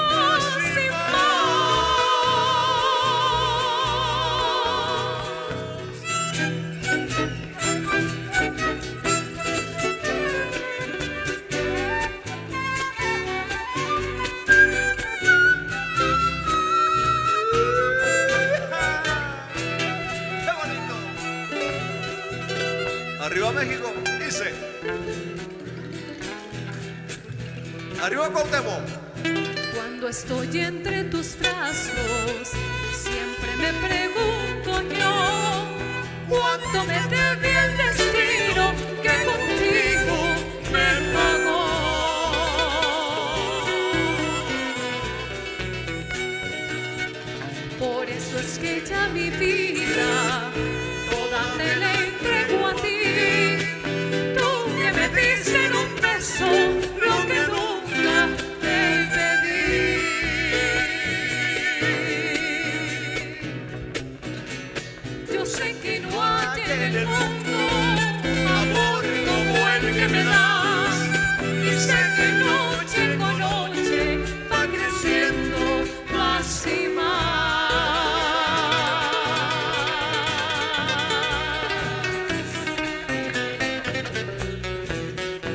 Más y más. Qué bonito. Arriba México, dice. Arriba Cuauhtémoc. Cuando estoy entre tus brazos, siempre me pregunto yo, ¿cuánto me debe el destino que contigo me pagó? Por eso es que ya mi vida toda te la entrego a ti. Tú que me diste en un beso lo que nunca te pedí. Yo sé que no hay en el mundo amor como el que me das, y sé que noche con noche va creciendo más y más.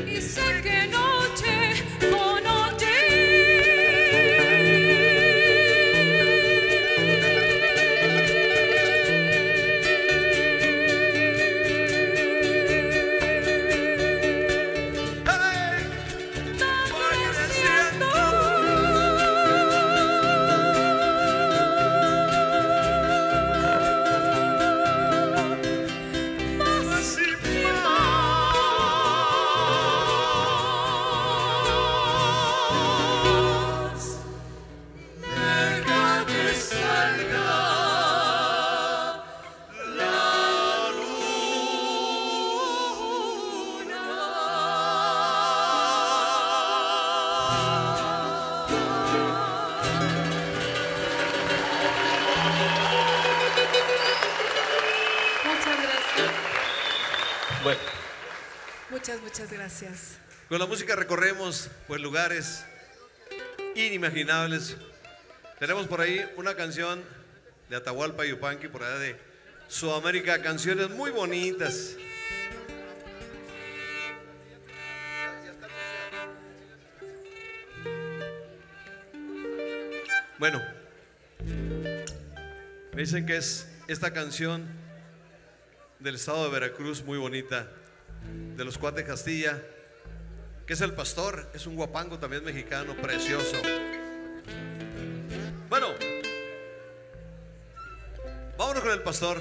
Y sé que noche con noche Bueno. Muchas, muchas gracias. Con la música recorremos, pues, lugares inimaginables. Tenemos por ahí una canción de Atahualpa Yupanqui, por allá de Sudamérica, canciones muy bonitas. Bueno, me dicen que es esta canción del estado de Veracruz, muy bonita, de los Cuates Castilla, que es el pastor, es un guapango también mexicano, precioso. Bueno, vámonos con el pastor.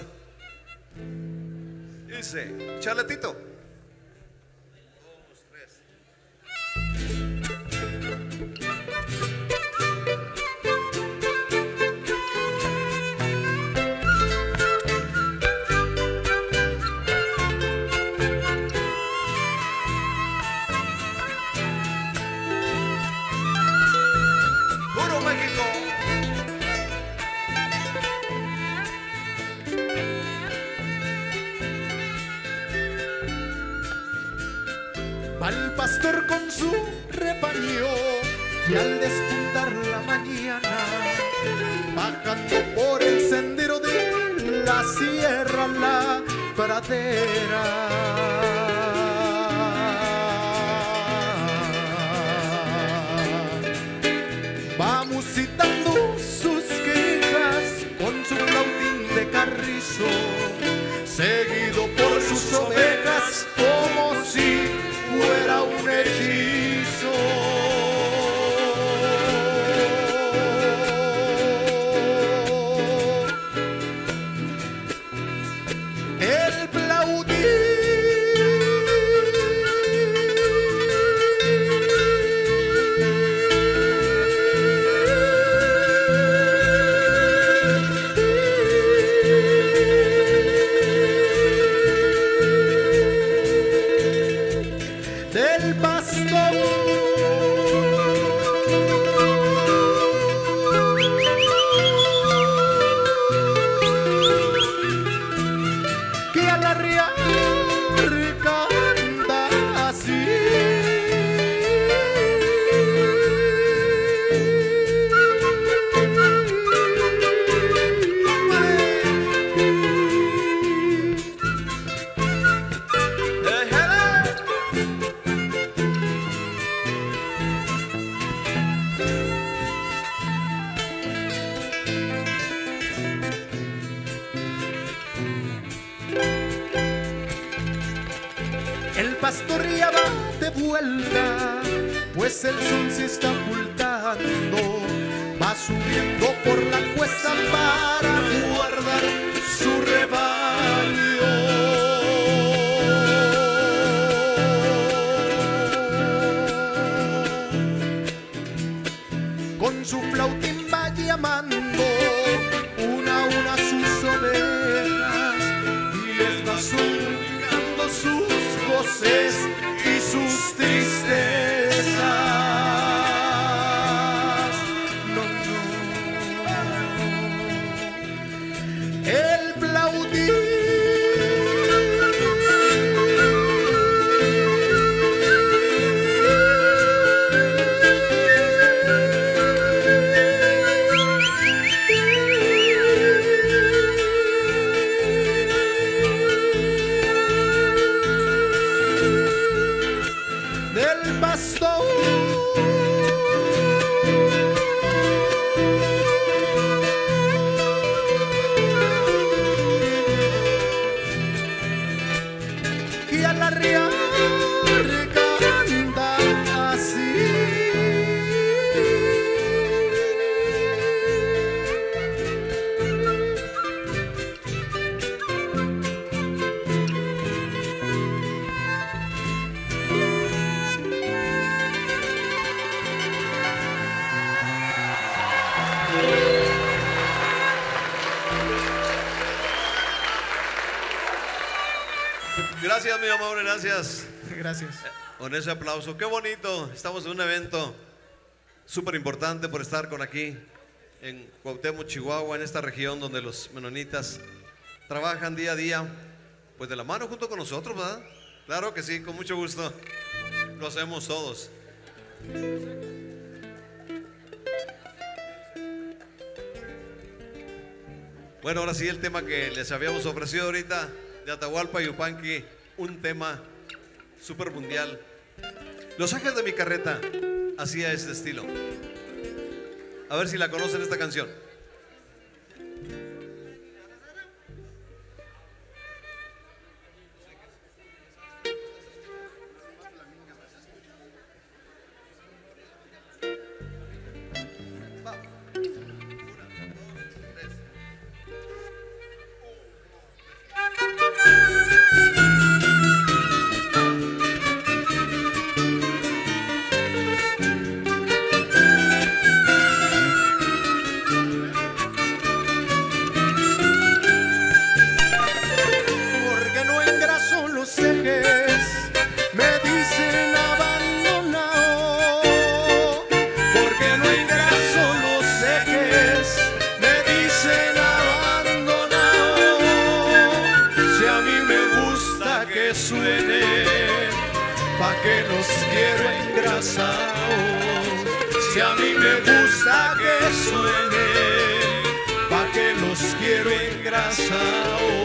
Dice, Charletito. Puro México. Va el pastor con su rebaño y al despuntar la mañana, bajando por el sendero de la sierra, la pradera, va musitando sus quejas con su flautín de carrizo, seguido por sus ovejas como si fuera un hechizo. El plaudí. Del pastor. Que al arriar canta así. El pastor ya va de vuelta, pues el sol se está ocultando. Va subiendo por la cuesta para guardar su rebaño. Con su flautín va llamando una a una sus ovejas y les va suplicando sus goces y sus tristezas. No, no. El plaudí. Del pastor. Y al arriar canta así. Gracias, mi amor, gracias. Gracias. Con ese aplauso, qué bonito. Estamos en un evento súper importante por estar con aquí en Cuauhtémoc, Chihuahua, en esta región donde los menonitas trabajan día a día. Pues de la mano junto con nosotros, ¿verdad? Claro que sí, con mucho gusto. Lo hacemos todos. Bueno, ahora sí, el tema que les habíamos ofrecido ahorita, de Atahualpa Yupanqui, un tema súper mundial. Los ejes de mi carreta, hacía este estilo. A ver si la conocen esta canción. Porque no engraso los ejes, me dicen abandonado. Porque no engraso los ejes, me dicen abandonado. Si a mí me gusta que suene, pa' qué los quiero engrasados. Si a mí me gusta que suene, pa' qué los quiero engrasados.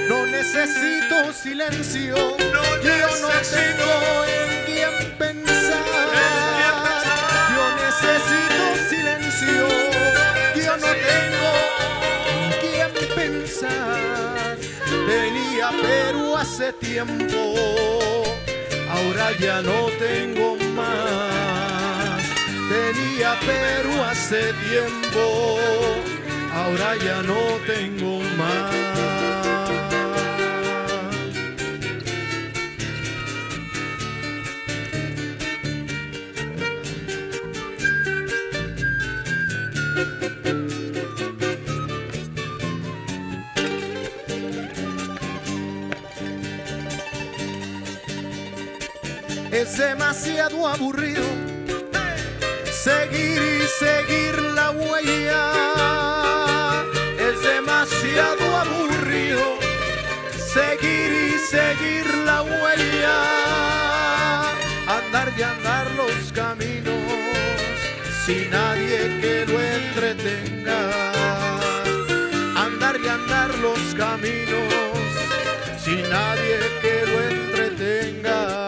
No necesito silencio, yo no tengo en quién pensar. Yo necesito silencio, yo no tengo en quién pensar. Tenía pero hace tiempo, ahora ya no tengo más. Tenía pero hace tiempo, ahora ya no tengo más. Es demasiado aburrido seguir y seguir la huella. Es demasiado aburrido seguir y seguir la huella. Andar y andar los caminos sin nadie que lo entretenga. Andar y andar los caminos sin nadie que lo entretenga.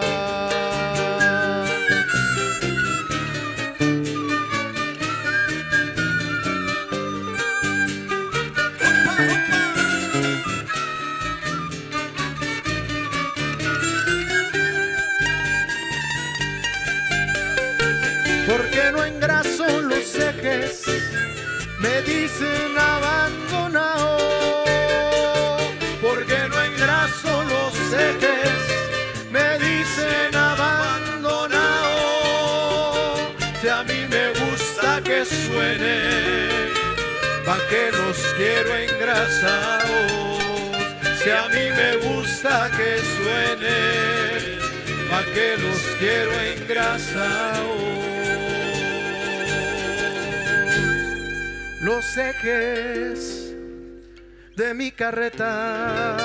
Porque no engraso los ejes, me dicen abandonado. Porque no engraso los ejes, me dicen abandonado. Si a mí me gusta que suene, pa' qué los quiero engrasados. Si a mí me gusta que suene, pa' qué los quiero engrasados. Los ejes de mi carreta.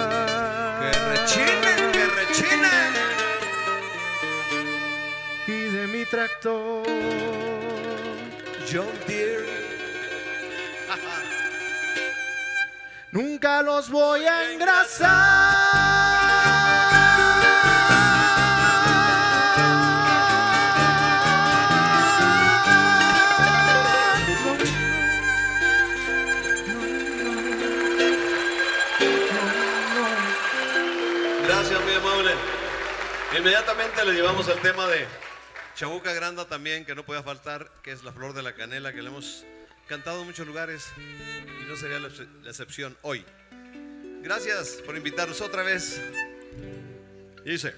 Que rechinen, que rechinen. Y de mi tractor. John Deere. Nunca los voy a engrasar. Gracias, muy amable. Inmediatamente le llevamos el tema de Chabuca Granda también, que no podía faltar, que es la flor de la canela, que le hemos cantado en muchos lugares y no sería la, la excepción hoy. Gracias por invitarnos otra vez. Dice,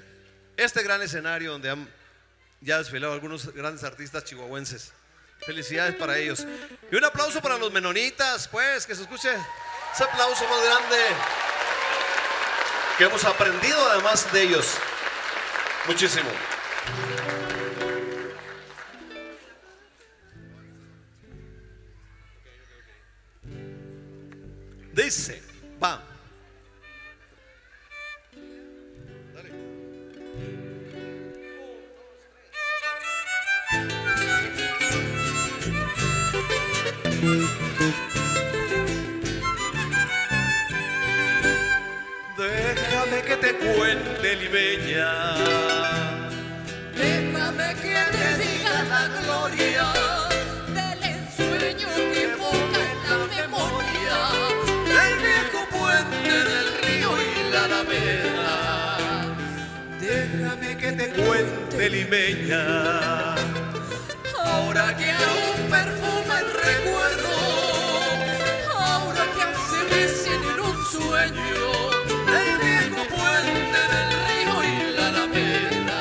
este gran escenario donde han ya desfilado algunos grandes artistas chihuahuenses. Felicidades para ellos. Y un aplauso para los menonitas, pues, que se escuche ese aplauso más grande. Que hemos aprendido además de ellos muchísimo. Dice, va. Déjame que te cuente, limeña. Déjame que te diga la gloria del ensueño que evoca en la memoria del viejo puente del río y la alameda. Déjame que te cuente, limeña. Ahora que aún perfuma el recuerdo, ahora que aún se mece en un sueño el viejo puente del río y la alameda.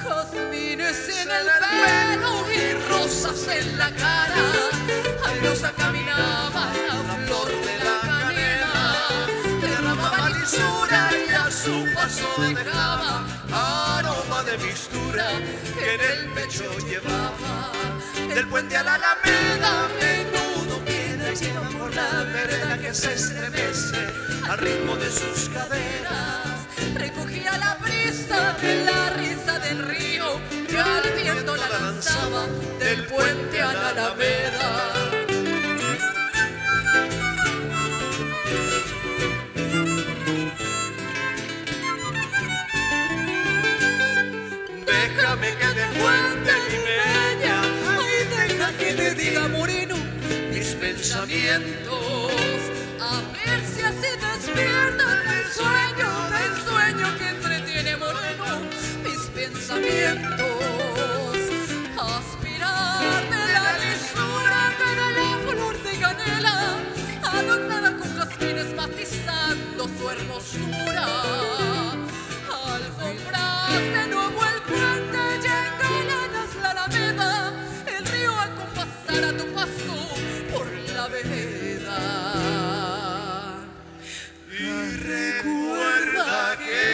Jazmines en el pelo y rosas en la cara, airosa caminaba la flor de la canela, derramaba lisura y a su paso dejaba aroma de mixtura que en el pecho llevaba. Del puente a la alameda, menudo piedra lleva por la vereda que se estremece al ritmo de sus caderas. Recogía la brisa de la risa del río que al viento la lanzaba del puente a la alameda. Déjame que te cuente, limeña. Ay, deja que te diga, moreno, mis pensamientos. A ver si así despierta del sueño, del sueño que entretiene, moreno, mis pensamientos. Aspirar de la lisura que da la flor de canela, adornada con jazmines matizando su hermosura. Alfombrar de nuevo el puente y engalanas la alameda, el río acompasará tu paso por la vereda. Y recuerda que...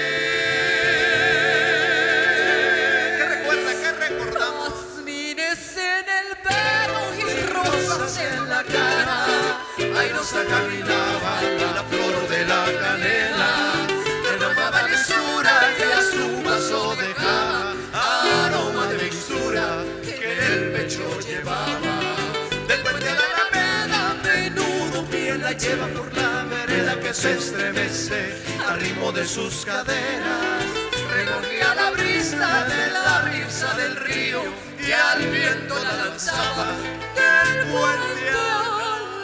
¿Qué recuerda? ¿Qué recordamos? Jazmines en el pelo y rosas en la cara. Airosa caminaba la flor de la canela, derramaba lisura y a su paso dejaba aroma de mixtura que en el pecho llevaba. Del puente a la alameda, menudo pie la lleva por la vereda que se estremece al ritmo de sus caderas. Recogía la brisa de la risa del río y al viento la lanzaba del puente a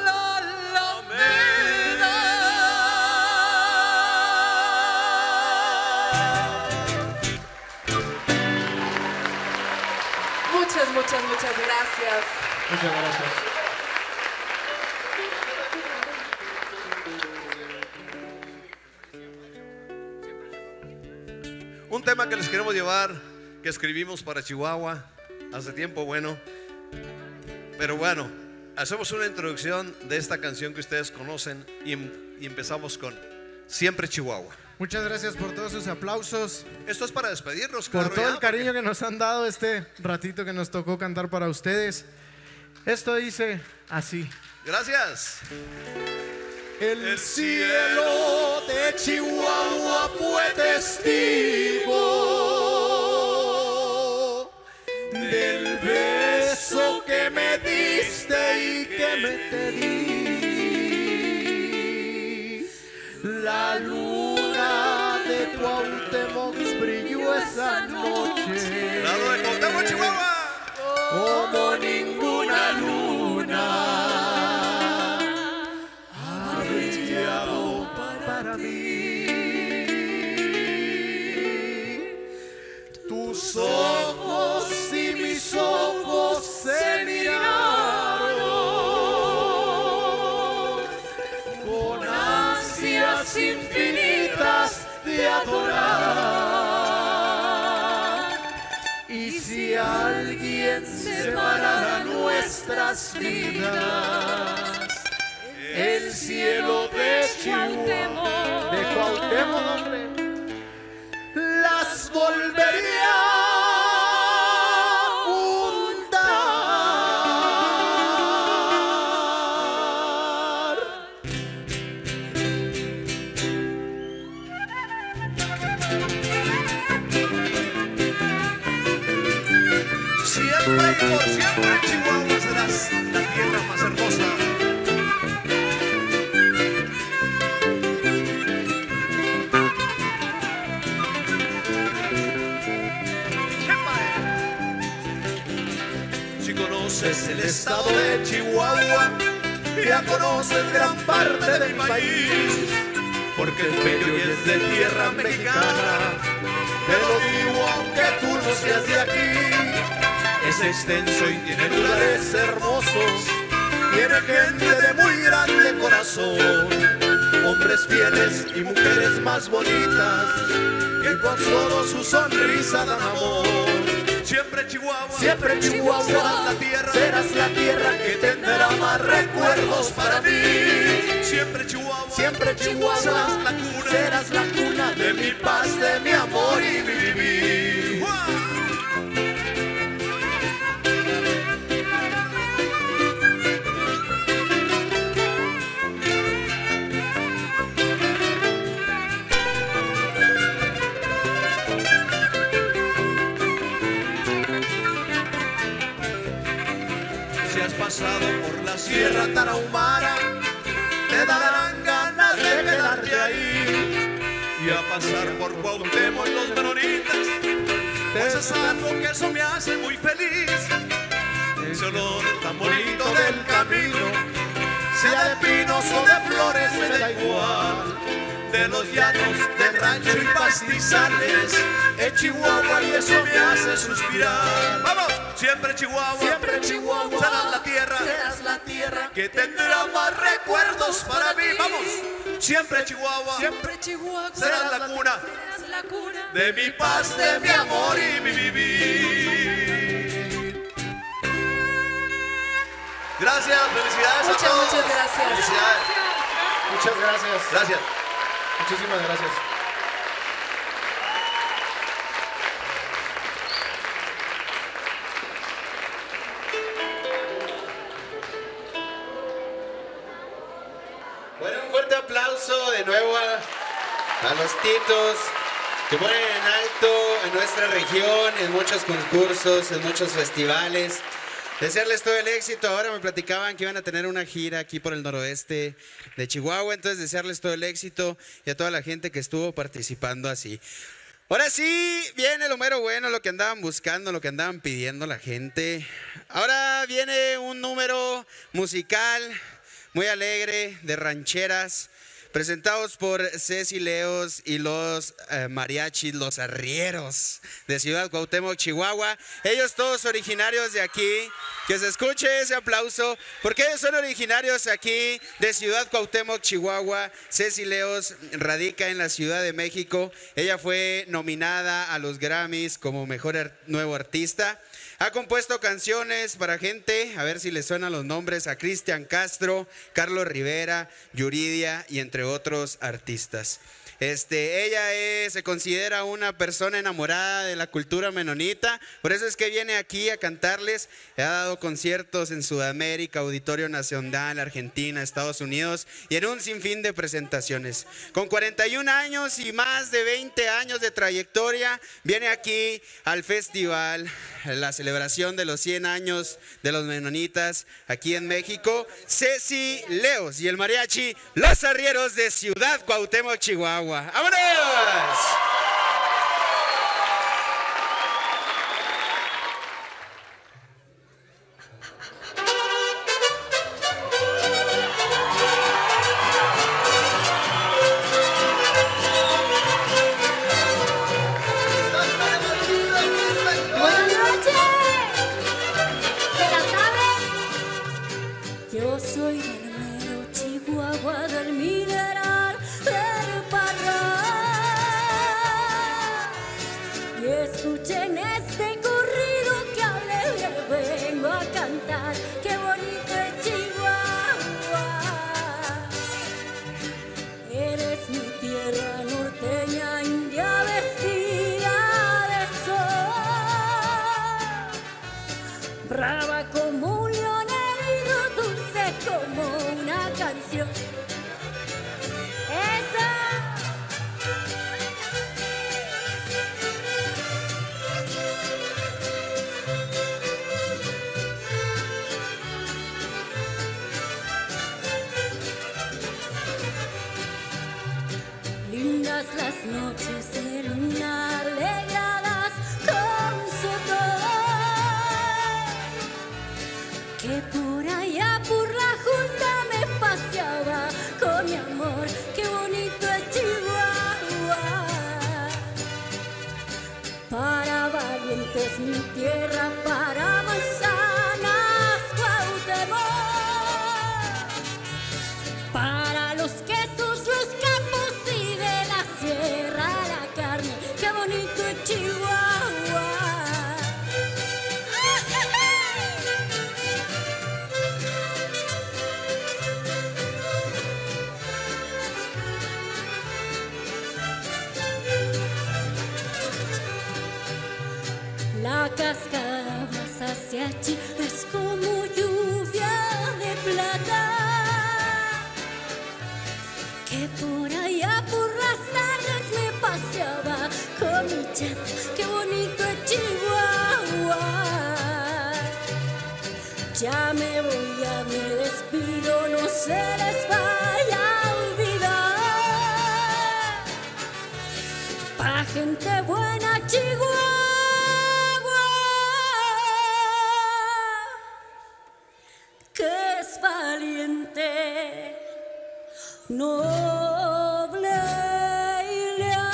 la alameda. Muchas, muchas, muchas gracias. Muchas gracias. Un tema que les queremos llevar, que escribimos para Chihuahua hace tiempo, bueno. Pero bueno, hacemos una introducción de esta canción que ustedes conocen y, em- y empezamos con Siempre Chihuahua. Muchas gracias por todos sus aplausos, Esto es para despedirnos, por claro, todo ya, el cariño porque que nos han dado este ratito que nos tocó cantar para ustedes. Esto dice así. Gracias. El cielo de Chihuahua fue testigo del beso que me diste y que me te di. La luna de Cuauhtémoc brilló esa noche. Bravo de Cuauhtémoc, Chihuahua. Como ninguna luna ha brillado para ti. Tus ojos y mis ojos se miraron con ansias infinitas de adorar. Y si alguien separara nuestras vidas, el cielo de Chihuahua, de Cuauhtémoc, Chihuahua, ya conoces gran parte de mi país, porque es bello y es de tierra mexicana. Te lo digo aunque tú no seas de aquí. Es extenso y tiene lugares hermosos, tiene gente de muy grande corazón, hombres fieles y mujeres más bonitas, que con solo su sonrisa dan amor. Siempre Chihuahua, siempre Chihuahua, serás la tierra, serás la tierra que tendrá más recuerdos para mí. Siempre Chihuahua, siempre Chihuahua, serás la cuna, serás la cuna de mi paz, de mi amor y mi vivir. ¡Hua! Si has pasado por la Sierra Tarahumara, te darán ganas de quedarte ahí. Y a pasar por Cuauhtémoc, los menonitas, pues es algo que eso me hace muy feliz. Ese olor tan bonito del camino, sea de pinos o de flores, me da igual. De los llanos, de rancho y pastizales, es Chihuahua y eso me hace suspirar. ¡Vamos! Siempre Chihuahua, siempre Chihuahua, serás la tierra, serás la tierra que tendrá más recuerdos para mí. ¡Vamos! Siempre Chihuahua, siempre Chihuahua, serás la cuna, serás la cuna de mi paz, de mi amor y mi vivir. Gracias, felicidades a todos. Muchas, muchas gracias. Felicidades. Muchas gracias. Gracias. Muchísimas gracias. Bueno, un fuerte aplauso de nuevo a, a los Titos, que ponen en alto a nuestra región en muchos concursos, en muchos festivales. Desearles todo el éxito. Ahora me platicaban que iban a tener una gira aquí por el noroeste de Chihuahua, entonces desearles todo el éxito y a toda la gente que estuvo participando así. Ahora sí, viene lo mero bueno, lo que andaban buscando, lo que andaban pidiendo la gente. Ahora viene un número musical muy alegre, de rancheras, presentados por Ceci Leos y los, eh, mariachis, los arrieros de Ciudad Cuauhtémoc, Chihuahua. Ellos todos originarios de aquí. Que se escuche ese aplauso, porque ellos son originarios aquí de Ciudad Cuauhtémoc, Chihuahua. Ceci Leos radica en la Ciudad de México. Ella fue nominada a los Grammys como mejor ar-, nuevo artista. Ha compuesto canciones para gente, a ver si les suenan los nombres, a Cristian Castro, Carlos Rivera, Yuridia y entre otros artistas. Este, ella es, se considera una persona enamorada de la cultura menonita, por eso es que viene aquí a cantarles. Ha dado conciertos en Sudamérica, Auditorio Nacional, Argentina, Estados Unidos y en un sinfín de presentaciones. Con cuarenta y un años y más de veinte años de trayectoria, viene aquí al festival, la celebración de los cien años de los menonitas aquí en México, Ceci Leos y el mariachi Los Arrieros de Ciudad Cuauhtémoc, Chihuahua. ¡Vámonos! Buenas noches. ¿Se la saben? Yo soy del mero Chihuahua, del mineral del Parral. Y escuchen este corrido que alegre vengo a cantar. Qué bonito es Chihuahua. Eres mi tierra norteña, india vestida de sol. Brava como un león herido, dulce como una canción. Esa. Lindas las noches de luna alegradas con su sol, que por ahí Mi tierra para manzanas, Cuauhtémoc. Para los quesos, los capos y de la sierra la carne. Qué bonito es Chihuahua. La cascada Wasasiachi es como lluvia de plata, que por allá por las tardes me paseaba con mi chata. Qué bonito es Chihuahua. Ya me voy, ya me despido, no se les vaya a olvidar. Pa' gente buena, Chihuahua, que es valiente, noble y leal.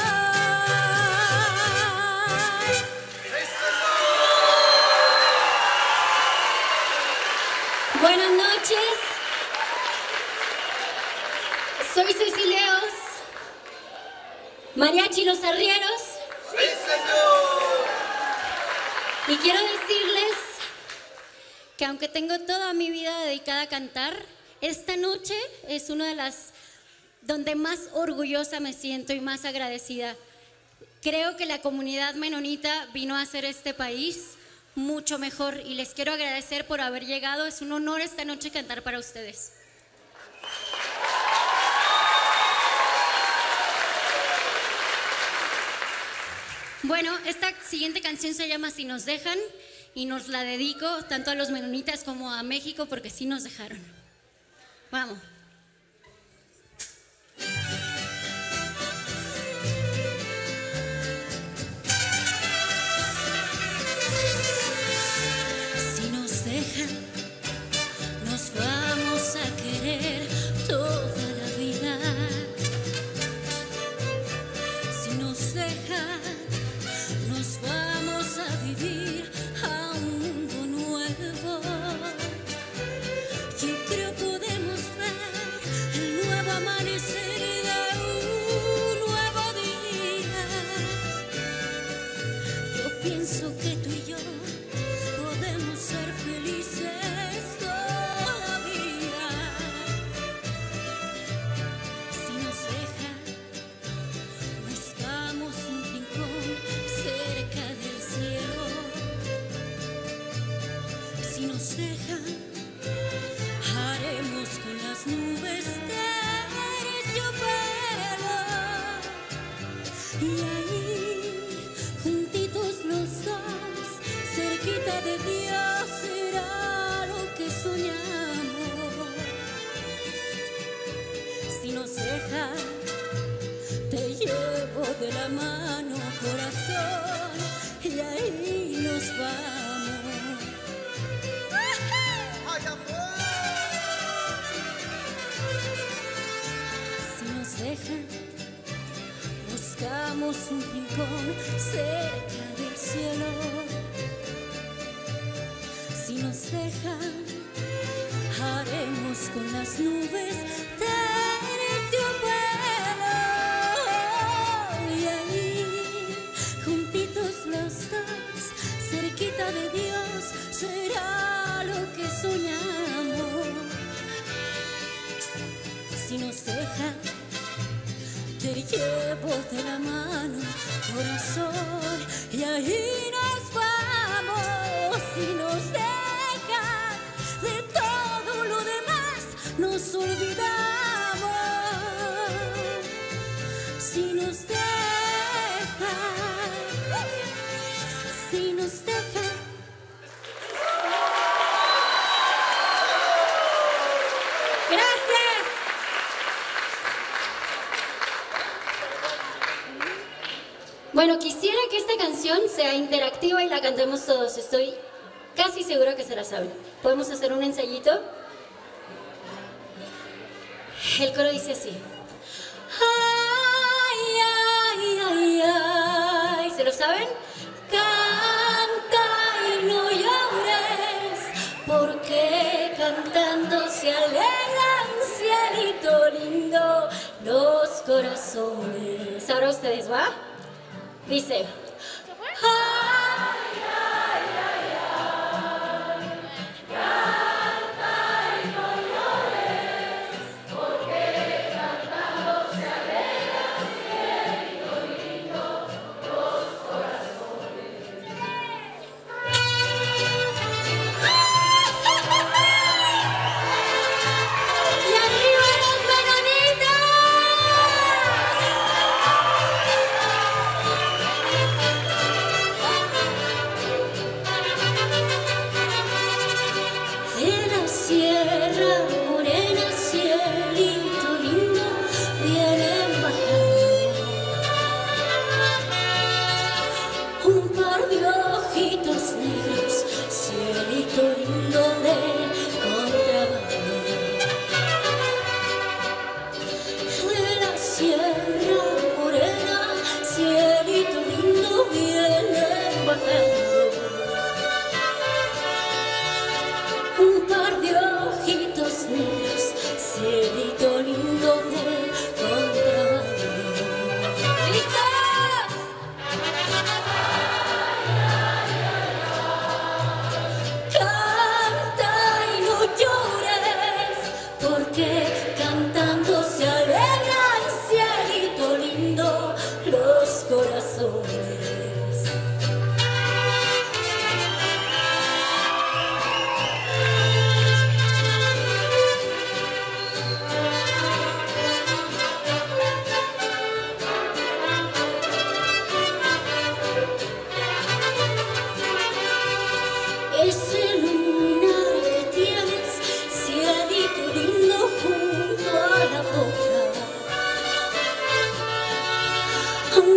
Buenas noches. Soy Ceci Leos, Mariachi Los Arrieros. Y quiero decirles que aunque tengo toda mi vida dedicada a cantar, esta noche es una de las donde más orgullosa me siento y más agradecida. Creo que la comunidad menonita vino a hacer este país mucho mejor y les quiero agradecer por haber llegado. Es un honor esta noche cantar para ustedes. Bueno, esta siguiente canción se llama Si nos dejan y nos la dedico tanto a los menonitas como a México porque sí nos dejaron. Vamos. Si nos dejan, nos vamos a querer toda la vida. Si nos dejan, nos vamos a vivir a un mundo nuevo. Yo creo podemos ver el nuevo amanecer de un nuevo día. Yo pienso que tú y yo podemos ser felices todavía. Si nos dejan, buscamos un rincón cerca del cielo. Si nos dejan, haremos con las nubes terciopelo. Y ahí, juntitos los dos, cerquita de Dios, será lo que soñamos. Si nos dejan, te llevo de la mano, corazón, y ahí nos vamos. Si nos dejan, buscamos un rincón cerca del cielo. Si nos dejan, haremos con las nubes terciopelo. Y ahí, juntitos los dos, cerquita de Dios, será lo que soñamos. Si nos dejan, te llevo de la mano, corazón, y ahí nos vamos. Si nos dejan, de todo lo demás nos olvidamos. Si nos dejan, si nos dejan. Gracias. Bueno, quisiera que esta canción sea interactiva y la cantemos todos. Estoy casi segura que se la saben. ¿Podemos hacer un ensayito? El coro dice así. Ay, ay, ay, ay. ¿Se lo saben? Cantemos Corazones. Ahora ustedes, ¿va? Dice. Y arriba los menonitas. De la Sierra Morena, cielito lindo, vienen bajando un par de ojitos negros, cielito lindo de contrabando. De la Sierra Morena, cielito lindo, vienen bajando un par de ojitos negros, cielito lindo de contrabando. ¿Listos? Canta y no llores, porque cantando se alegran, cielito lindo, los corazones. Ese lunar que tienes, cielito lindo, junto a la boca,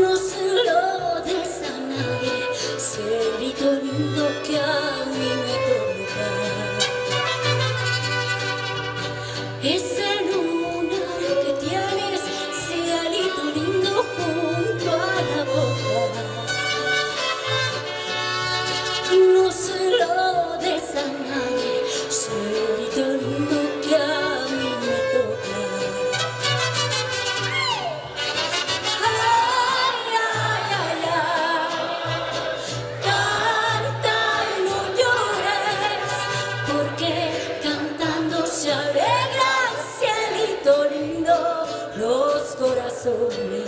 no se lo des a nadie, cielito lindo, que a mí me toca. Ese lunar que tienes, cielito lindo, junto a la boca, no se lo des a nadie, cielito lindo, que a mí me toca. Ay, ay, ay, ay. Canta y no llores, porque cantando se alegran, cielito lindo, los corazones.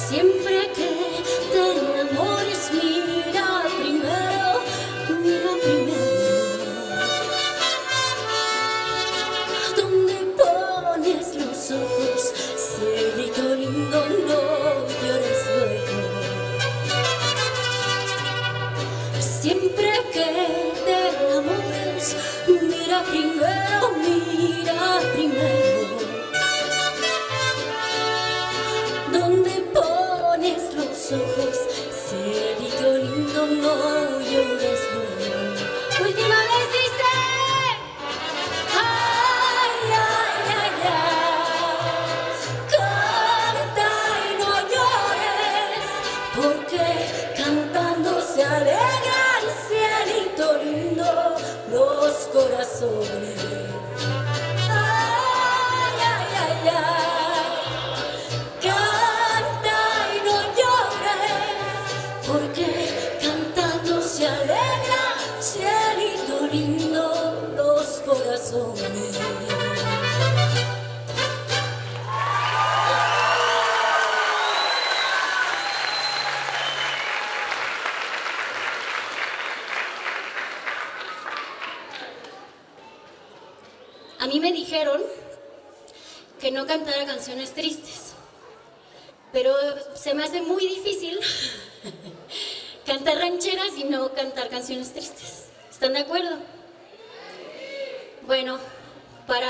Siempre que te enamores, mira primero, mira primero. Donde pones los ojos, cielito lindo, no llores luego. Siempre que te enamores, mira primero, mira primero. Donde pones los ojos, cielito lindo, no llores luego. Última vez dice. Ay, ay, ay, ay. Canta y no llores, porque cantando se alegran, cielito lindo, los corazones. Ay, ay, ay, ay. Canta y no llores, porque cantando se alegra, cielito lindo, los corazones. A mí me dijeron que no cantara canciones tristes, pero se me hace muy difícil cantar rancheras y no cantar canciones tristes. ¿Están de acuerdo? Bueno, para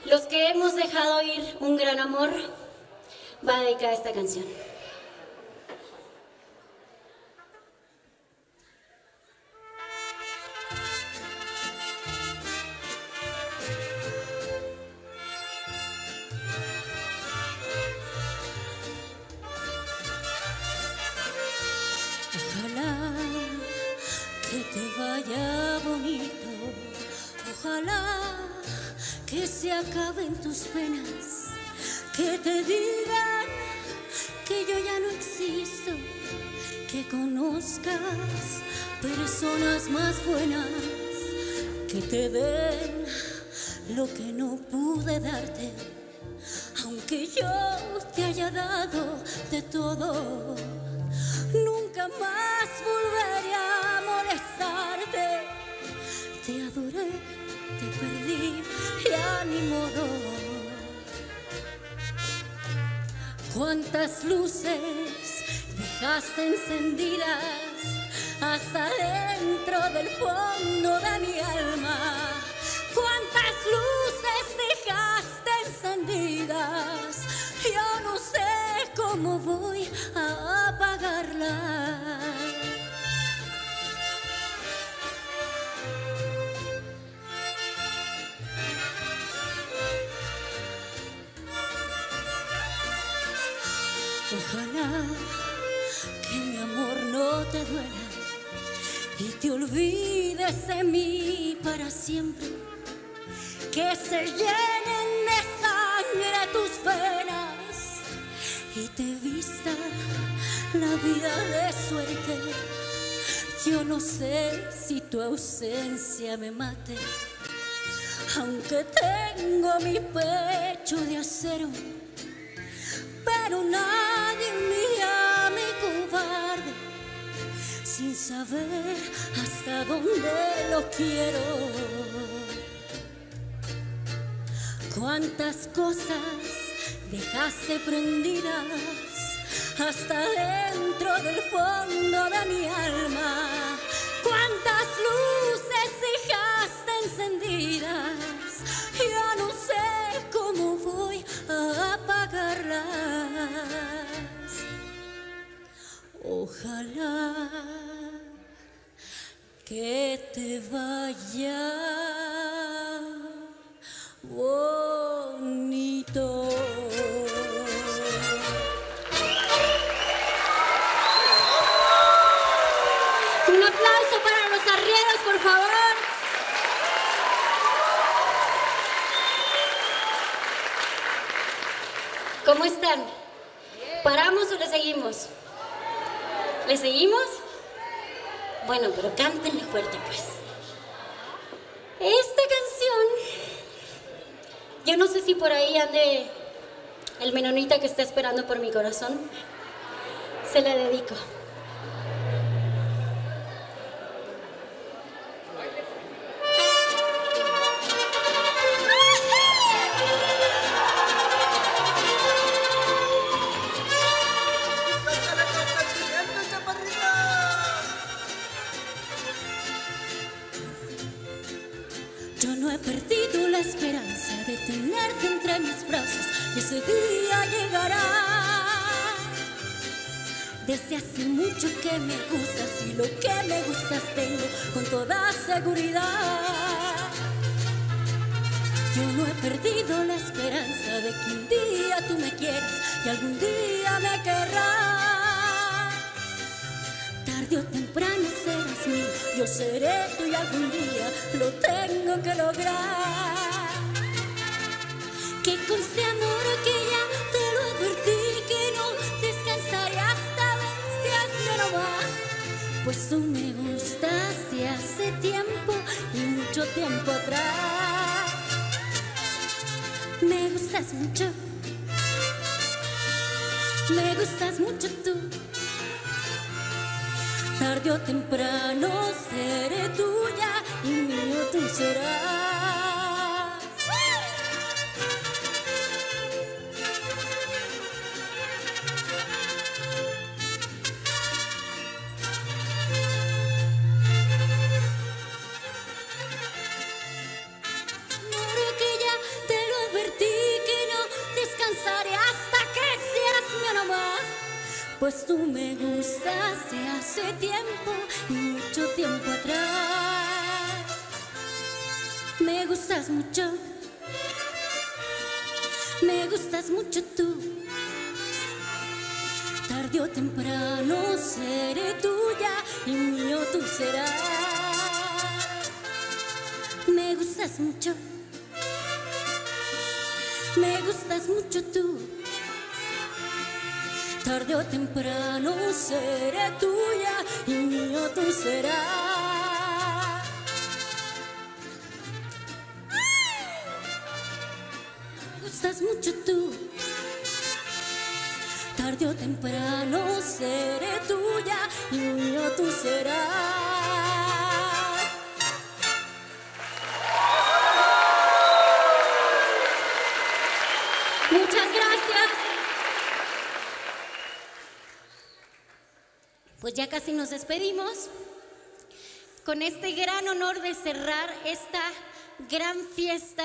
los que hemos dejado ir un gran amor, va dedicada esta canción. Ojalá que se acaben tus penas, que te digan que yo ya no existo, que conozcas personas más buenas, que te den lo que no pude darte. Aunque yo te haya dado de todo, nunca más volveré a molestarte. Te adoré, te perdí, ya ni modo. Cuántas luces dejaste encendidas hasta dentro del fondo de mi alma. Cuántas luces dejaste encendidas, yo no sé cómo voy a apagarlas. Ojalá que mi amor no te duela y te olvides de mí para siempre. Que se llenen de sangre tus venas y te vista la vida de suerte. Yo no sé si tu ausencia me mate, aunque tengo mi pecho de acero, pero nadie me llame cobarde sin saber hasta dónde lo quiero. Cuántas cosas dejaste prendidas hasta dentro del fondo de mi alma. Cuántas luces dejaste encendidas, yo no sé cómo voy a apagarlas. Ojalá que te vaya bonito. Un aplauso para los arrieros, por favor. ¿Cómo están? ¿Paramos o le seguimos? ¿Le seguimos? Bueno, pero cántenle fuerte, pues. Esta canción, yo no sé si por ahí ande el menonita que está esperando por mi corazón. Se la dedico. Yo no he perdido la esperanza de tenerte entre mis brazos, y ese día llegará. Desde hace mucho que me gustas, y lo que me gustas tengo con toda seguridad. Yo no he perdido la esperanza de que un día tú me quieras y algún día me querrás. Tarde o temprano serás mío, yo seré tuyo algún día, lo tengo que lograr. Que con este amor que ya te lo advertí, que no descansaré hasta ver si has de no más. Pues tú me gustas de hace tiempo y mucho tiempo atrás. Me gustas mucho, me gustas mucho tú. Tarde o temprano seré tuya y mío tú serás. Amor que ya te lo advertí que no descansaré hasta que seas mío nomás. Pues tú me gustas de hace tiempo y mucho tiempo atrás. Me gustas mucho, me gustas mucho tú. Tarde o temprano seré tuya y mío tú serás. Me gustas mucho, me gustas mucho tú. Tarde o temprano seré tuya y mío tú serás. Me gustas mucho tú. Tarde o temprano seré tuya y mío tú serás. Muchas gracias. Pues ya casi nos despedimos con este gran honor de cerrar esta gran fiesta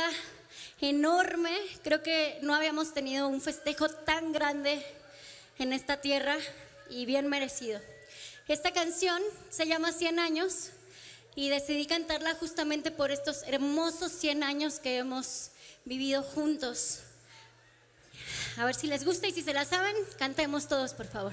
enorme. Creo que no habíamos tenido un festejo tan grande en esta tierra y bien merecido. Esta canción se llama Cien años y decidí cantarla justamente por estos hermosos cien años que hemos vivido juntos. A ver si les gusta y si se la saben, cantemos todos, por favor.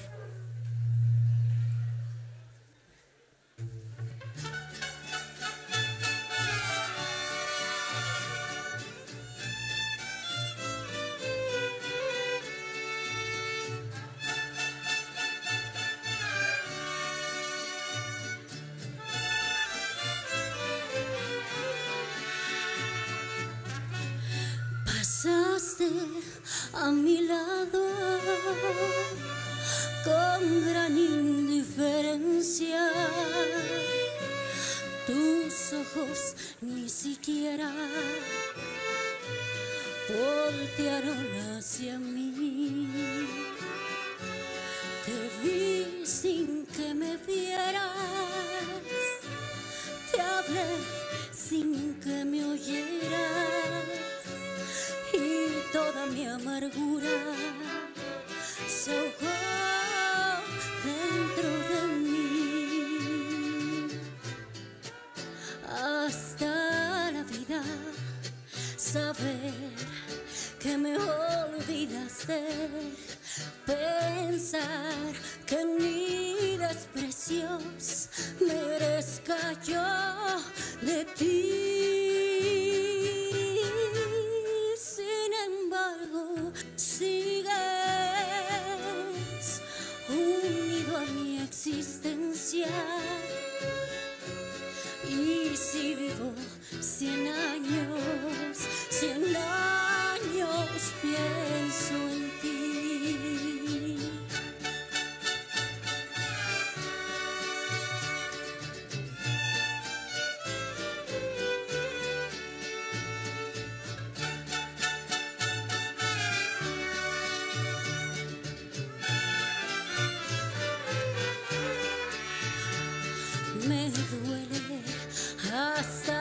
Pasaste a mi lado con gran indiferencia. Tus ojos ni siquiera voltearon hacia mí. Te vi sin que me vieras, te hablé sin que me oyeras, y toda mi amargura se ahogó dentro de mí. Hasta la vida saber que me olvidaste, pensar que ni desprecios merezca yo de ti. Sin embargo, sigues unido a mi existencia. Y si vivo cien años, cien años pienso en ti. Me duele hasta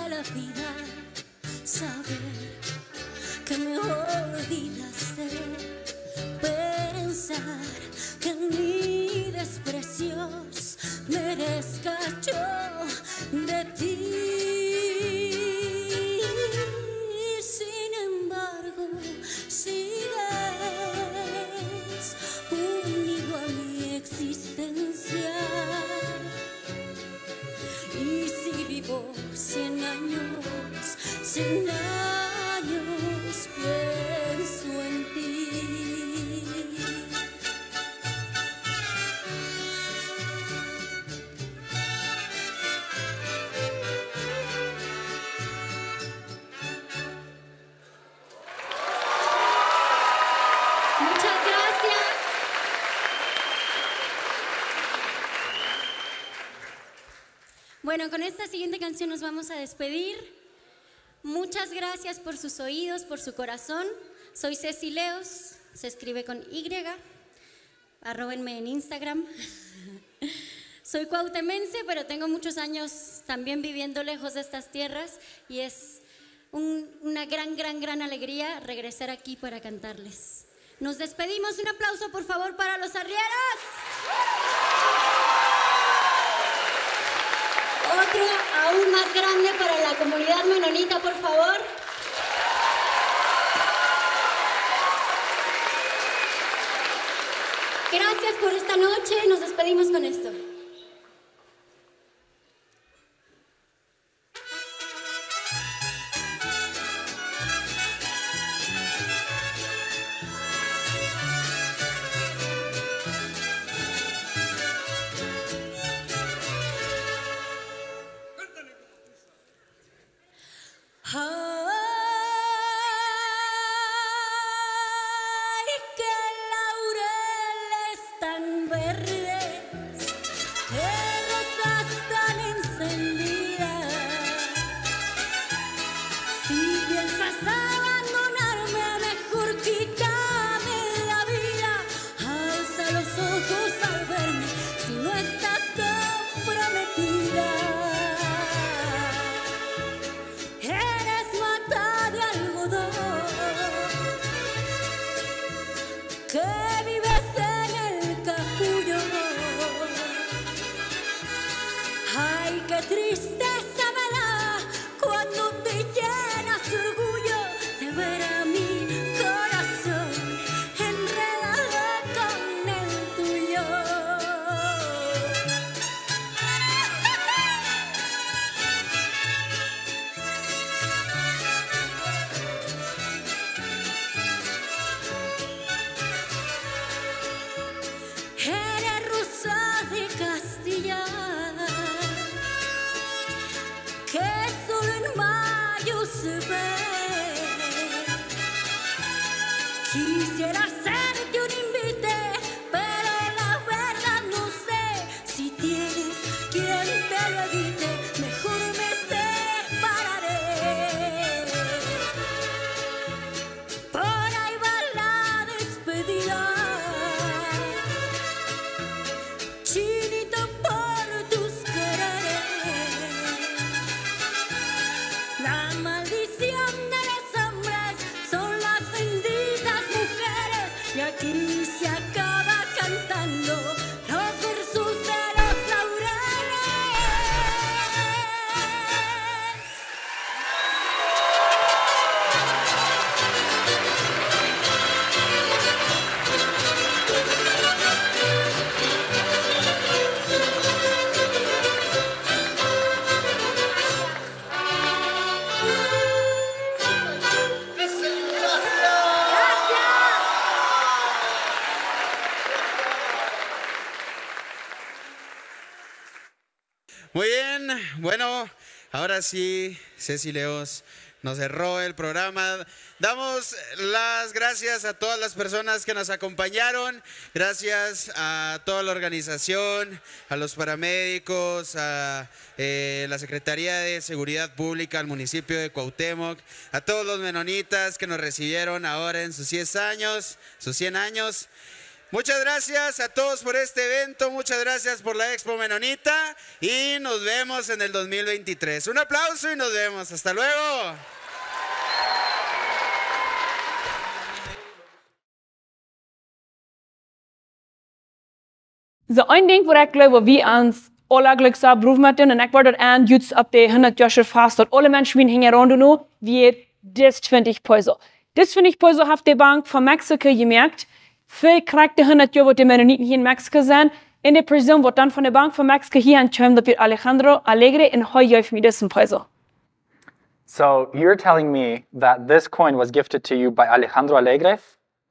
la vida saber que me olvidaste, pensar que ni desprecios merezca yo de ti. Sin embargo, sigues unido a mi existencia. Y si vivo cien años, cien años pienso en ti. Muchas gracias. Bueno, con esta siguiente canción nos vamos a despedir. Muchas gracias por sus oídos, por su corazón. Soy Ceci Leos, se escribe con Y. Arróbenme en Instagram. Soy cuautemense, pero tengo muchos años también viviendo lejos de estas tierras y es un- una gran, gran, gran alegría regresar aquí para cantarles. Nos despedimos. Un aplauso, por favor, para los arrieros. Otro aún más grande para la comunidad menonita, por favor. Gracias por esta noche. Nos despedimos con esto. Abandonarme, mejor quítame la vida. Alza los ojos al verme, si no estás comprometida. Eres mata de algodón, que vives en el capullo. Ay, qué tristeza me da cuando te llenas de orgullo de ver a mi corazón enredado con el tuyo. Eres rosa de Castilla, que solo en mayo se ve. Quisiera hacerte un invite, pero la verdad no sé si tienes quien te lo evite. Mejor me separaré. Por ahí va la despedida. Chinito por tus quereres. La maldición de los hombres son las benditas mujeres. Y aquí se acaba cantando los versos de los laureles. Muy bien, bueno, ahora sí, Ceci Leos nos cerró el programa. Damos las gracias a todas las personas que nos acompañaron. Gracias a toda la organización, a los paramédicos, a, eh, la Secretaría de Seguridad Pública, al municipio de Cuauhtémoc, a todos los menonitas que nos recibieron ahora en sus cien años, sus cien años. Muchas gracias a todos por este evento, muchas gracias por la Expo Menonita y nos vemos en el dos mil veintitrés. Un aplauso y nos vemos. Hasta luego. Soo, een Dinkj waut ekj jleew, waut wie ons aula jlikj soo brow met doonen, un ekj wull daut aun juts opp de hundat Joa Fast, daut aule Menschen wieren hinjaraun doonen, wia dis twintich Peso. Dis twintich Peso haft de Bank von Mexiko jemoakt, fa krakjt de hundat Joa waut de Mennoniten hia en Mexiko sent, un de Persoon waut dan von de Bank von Mexiko hia aun kjeem, daut wia Alejandro Alegre, un hee jeef mie disen Peso. So you're telling me that this coin was gifted to you by Alejandro Alegre?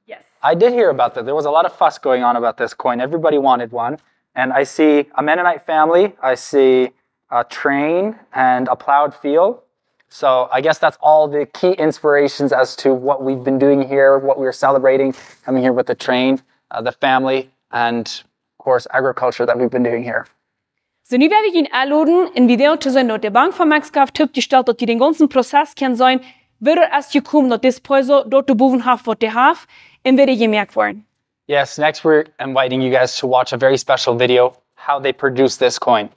Yes. I did hear about that. There was a lot of fuss going on about this coin. Everybody wanted one. And I see a Mennonite family. I see a train and a plowed field. So I guess that's all the key inspirations as to what we've been doing here, what we're celebrating, coming here with the train, uh, the family, and of course agriculture that we've been doing here. Soo, nu well ekj junt enloden, een Video to seenen, daut de Bank von Mexiko haft toopjestalt, daut jie dän gaunzen Prozess kjennen seenen, woo daut es jekomen, daut dis Peso daut doa bowen haft, waut dee haft, un woo dee jemoakt woaren. Yes, next we're inviting you guys to watch a very special video, how they produce this coin.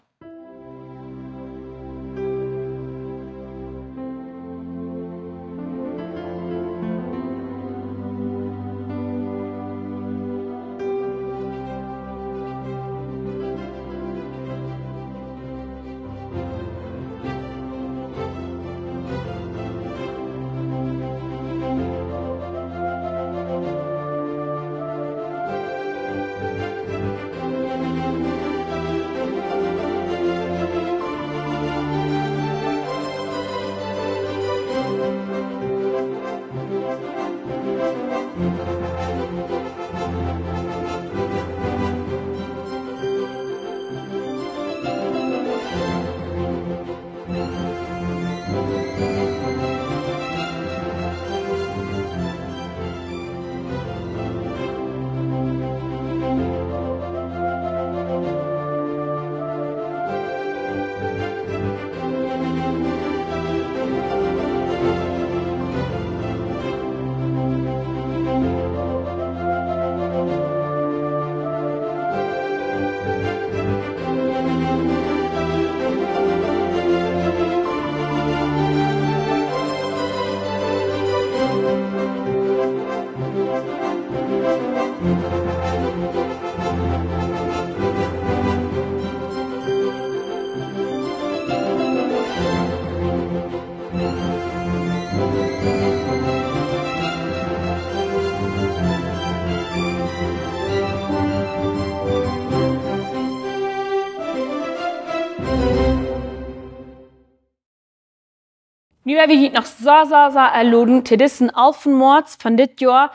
Nu hab ekj junt noch sea, sea, sea enloden to disen alften Moaz von dit Joa.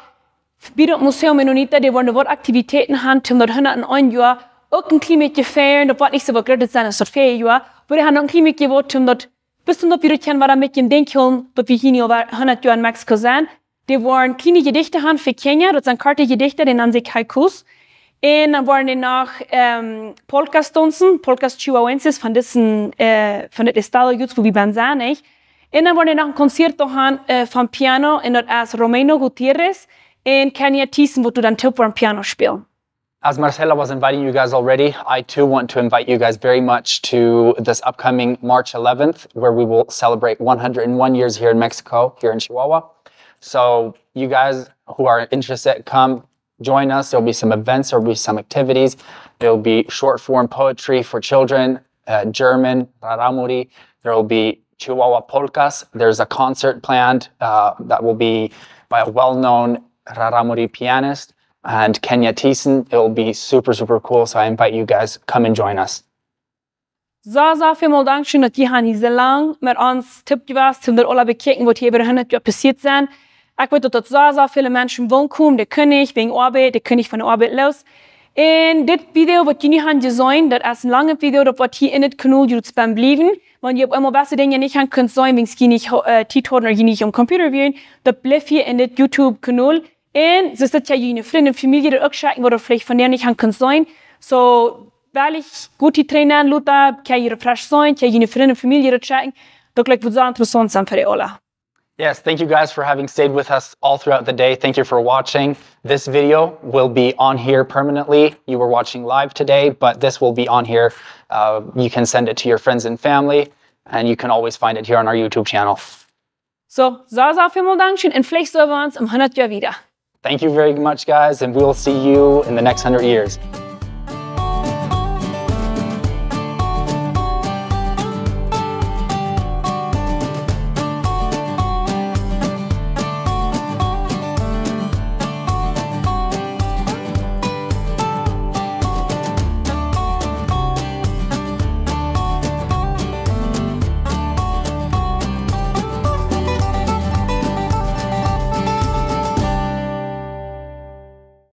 Bie daut Museo Mennonita, dee woaren waut Aktivitäten han, om daut hundat un een Joa uk een kjlien bät to fieren. Daut woat nich soo waut Grootet sennen aus daut väaje Joa. Oba dee han uk een kjlien bät waut, om daut, bat daut wie daut kjennen wada met em Denkj hoolen, daut wie hia nu aul hundat Joa en Mexiko sent. Dee woaren kjliene Jedichte han fa Kjinja, daut sent korte Jedichte, dee nanen sikj Haikus. Un dan woaren dee noch, ähm, Polkas daunzen, Polkas Chihuahuenses von disen, äh, von dit Estado Jutz, wua wie bie sent, nich? Un dan woaren dee noch een Konzert han, äh, von Piano, un daut es Romeno Gutierrez un Kenya Thiessen, waut doa dan toop woaren Piano spälen. As Marcela was inviting you guys already, I too want to invite you guys very much to this upcoming March eleventh, where we will celebrate one hundred and one years here in Mexico, here in Chihuahua. So you guys who are interested, come join us. There'll be some events, there'll be some activities. There'll be short form poetry for children, uh, German, rarámuri. There will be Chihuahua polkas. There's a concert planned, uh, that will be by a well-known rarámuri pianist. And Kenya Thiessen. It will be super, super cool. So I invite you guys, come and join us. Sea, sea välmol Dankscheen, daut jie han hia soo lang met ons toop jewast, om daut aula bekjikjen, waut hia äwa hundat Joa passieet sent. Ekj weet, daut doa sea, sea väle Menschen wellen komen, dee kjennen nich, wäajen Oabeit, dee kjennen nich von de Oabeit los. Un dit Video, waut jie nu han jeseenen, daut es een langet Video, daut woat hia en dit Kanal jrots bie bliewen. Wan jie opp eemol jewesse Dinja nich han kunt seenen, wäajen jie nich, äh, Tiet hauden ooda jie nich aum Computer wieren, daut blift hia en dit YouTube-Kanal. Un soo daut jie june Frind un Famielje daut uk schekjen, waut veleicht von dän nich han kunt seenen. So, well ekj goot hia trainen, Lothar, kjenn jie fresch seenen, kjenn june Frind un Famielje daut schekjen. Daut jlikjt waut sea interessaunt sennen fa dee aula. Yes, thank you guys for having stayed with us all throughout the day. Thank you for watching. This video will be on here permanently. You were watching live today, but this will be on here. Uh, you can send it to your friends and family, and you can always find it here on our YouTube channel. So, sea, sea välmol Dankscheen un veleicht seenen wie ons en hundat Joa wada. Thank you very much, guys, and we'll see you in the next hundred years.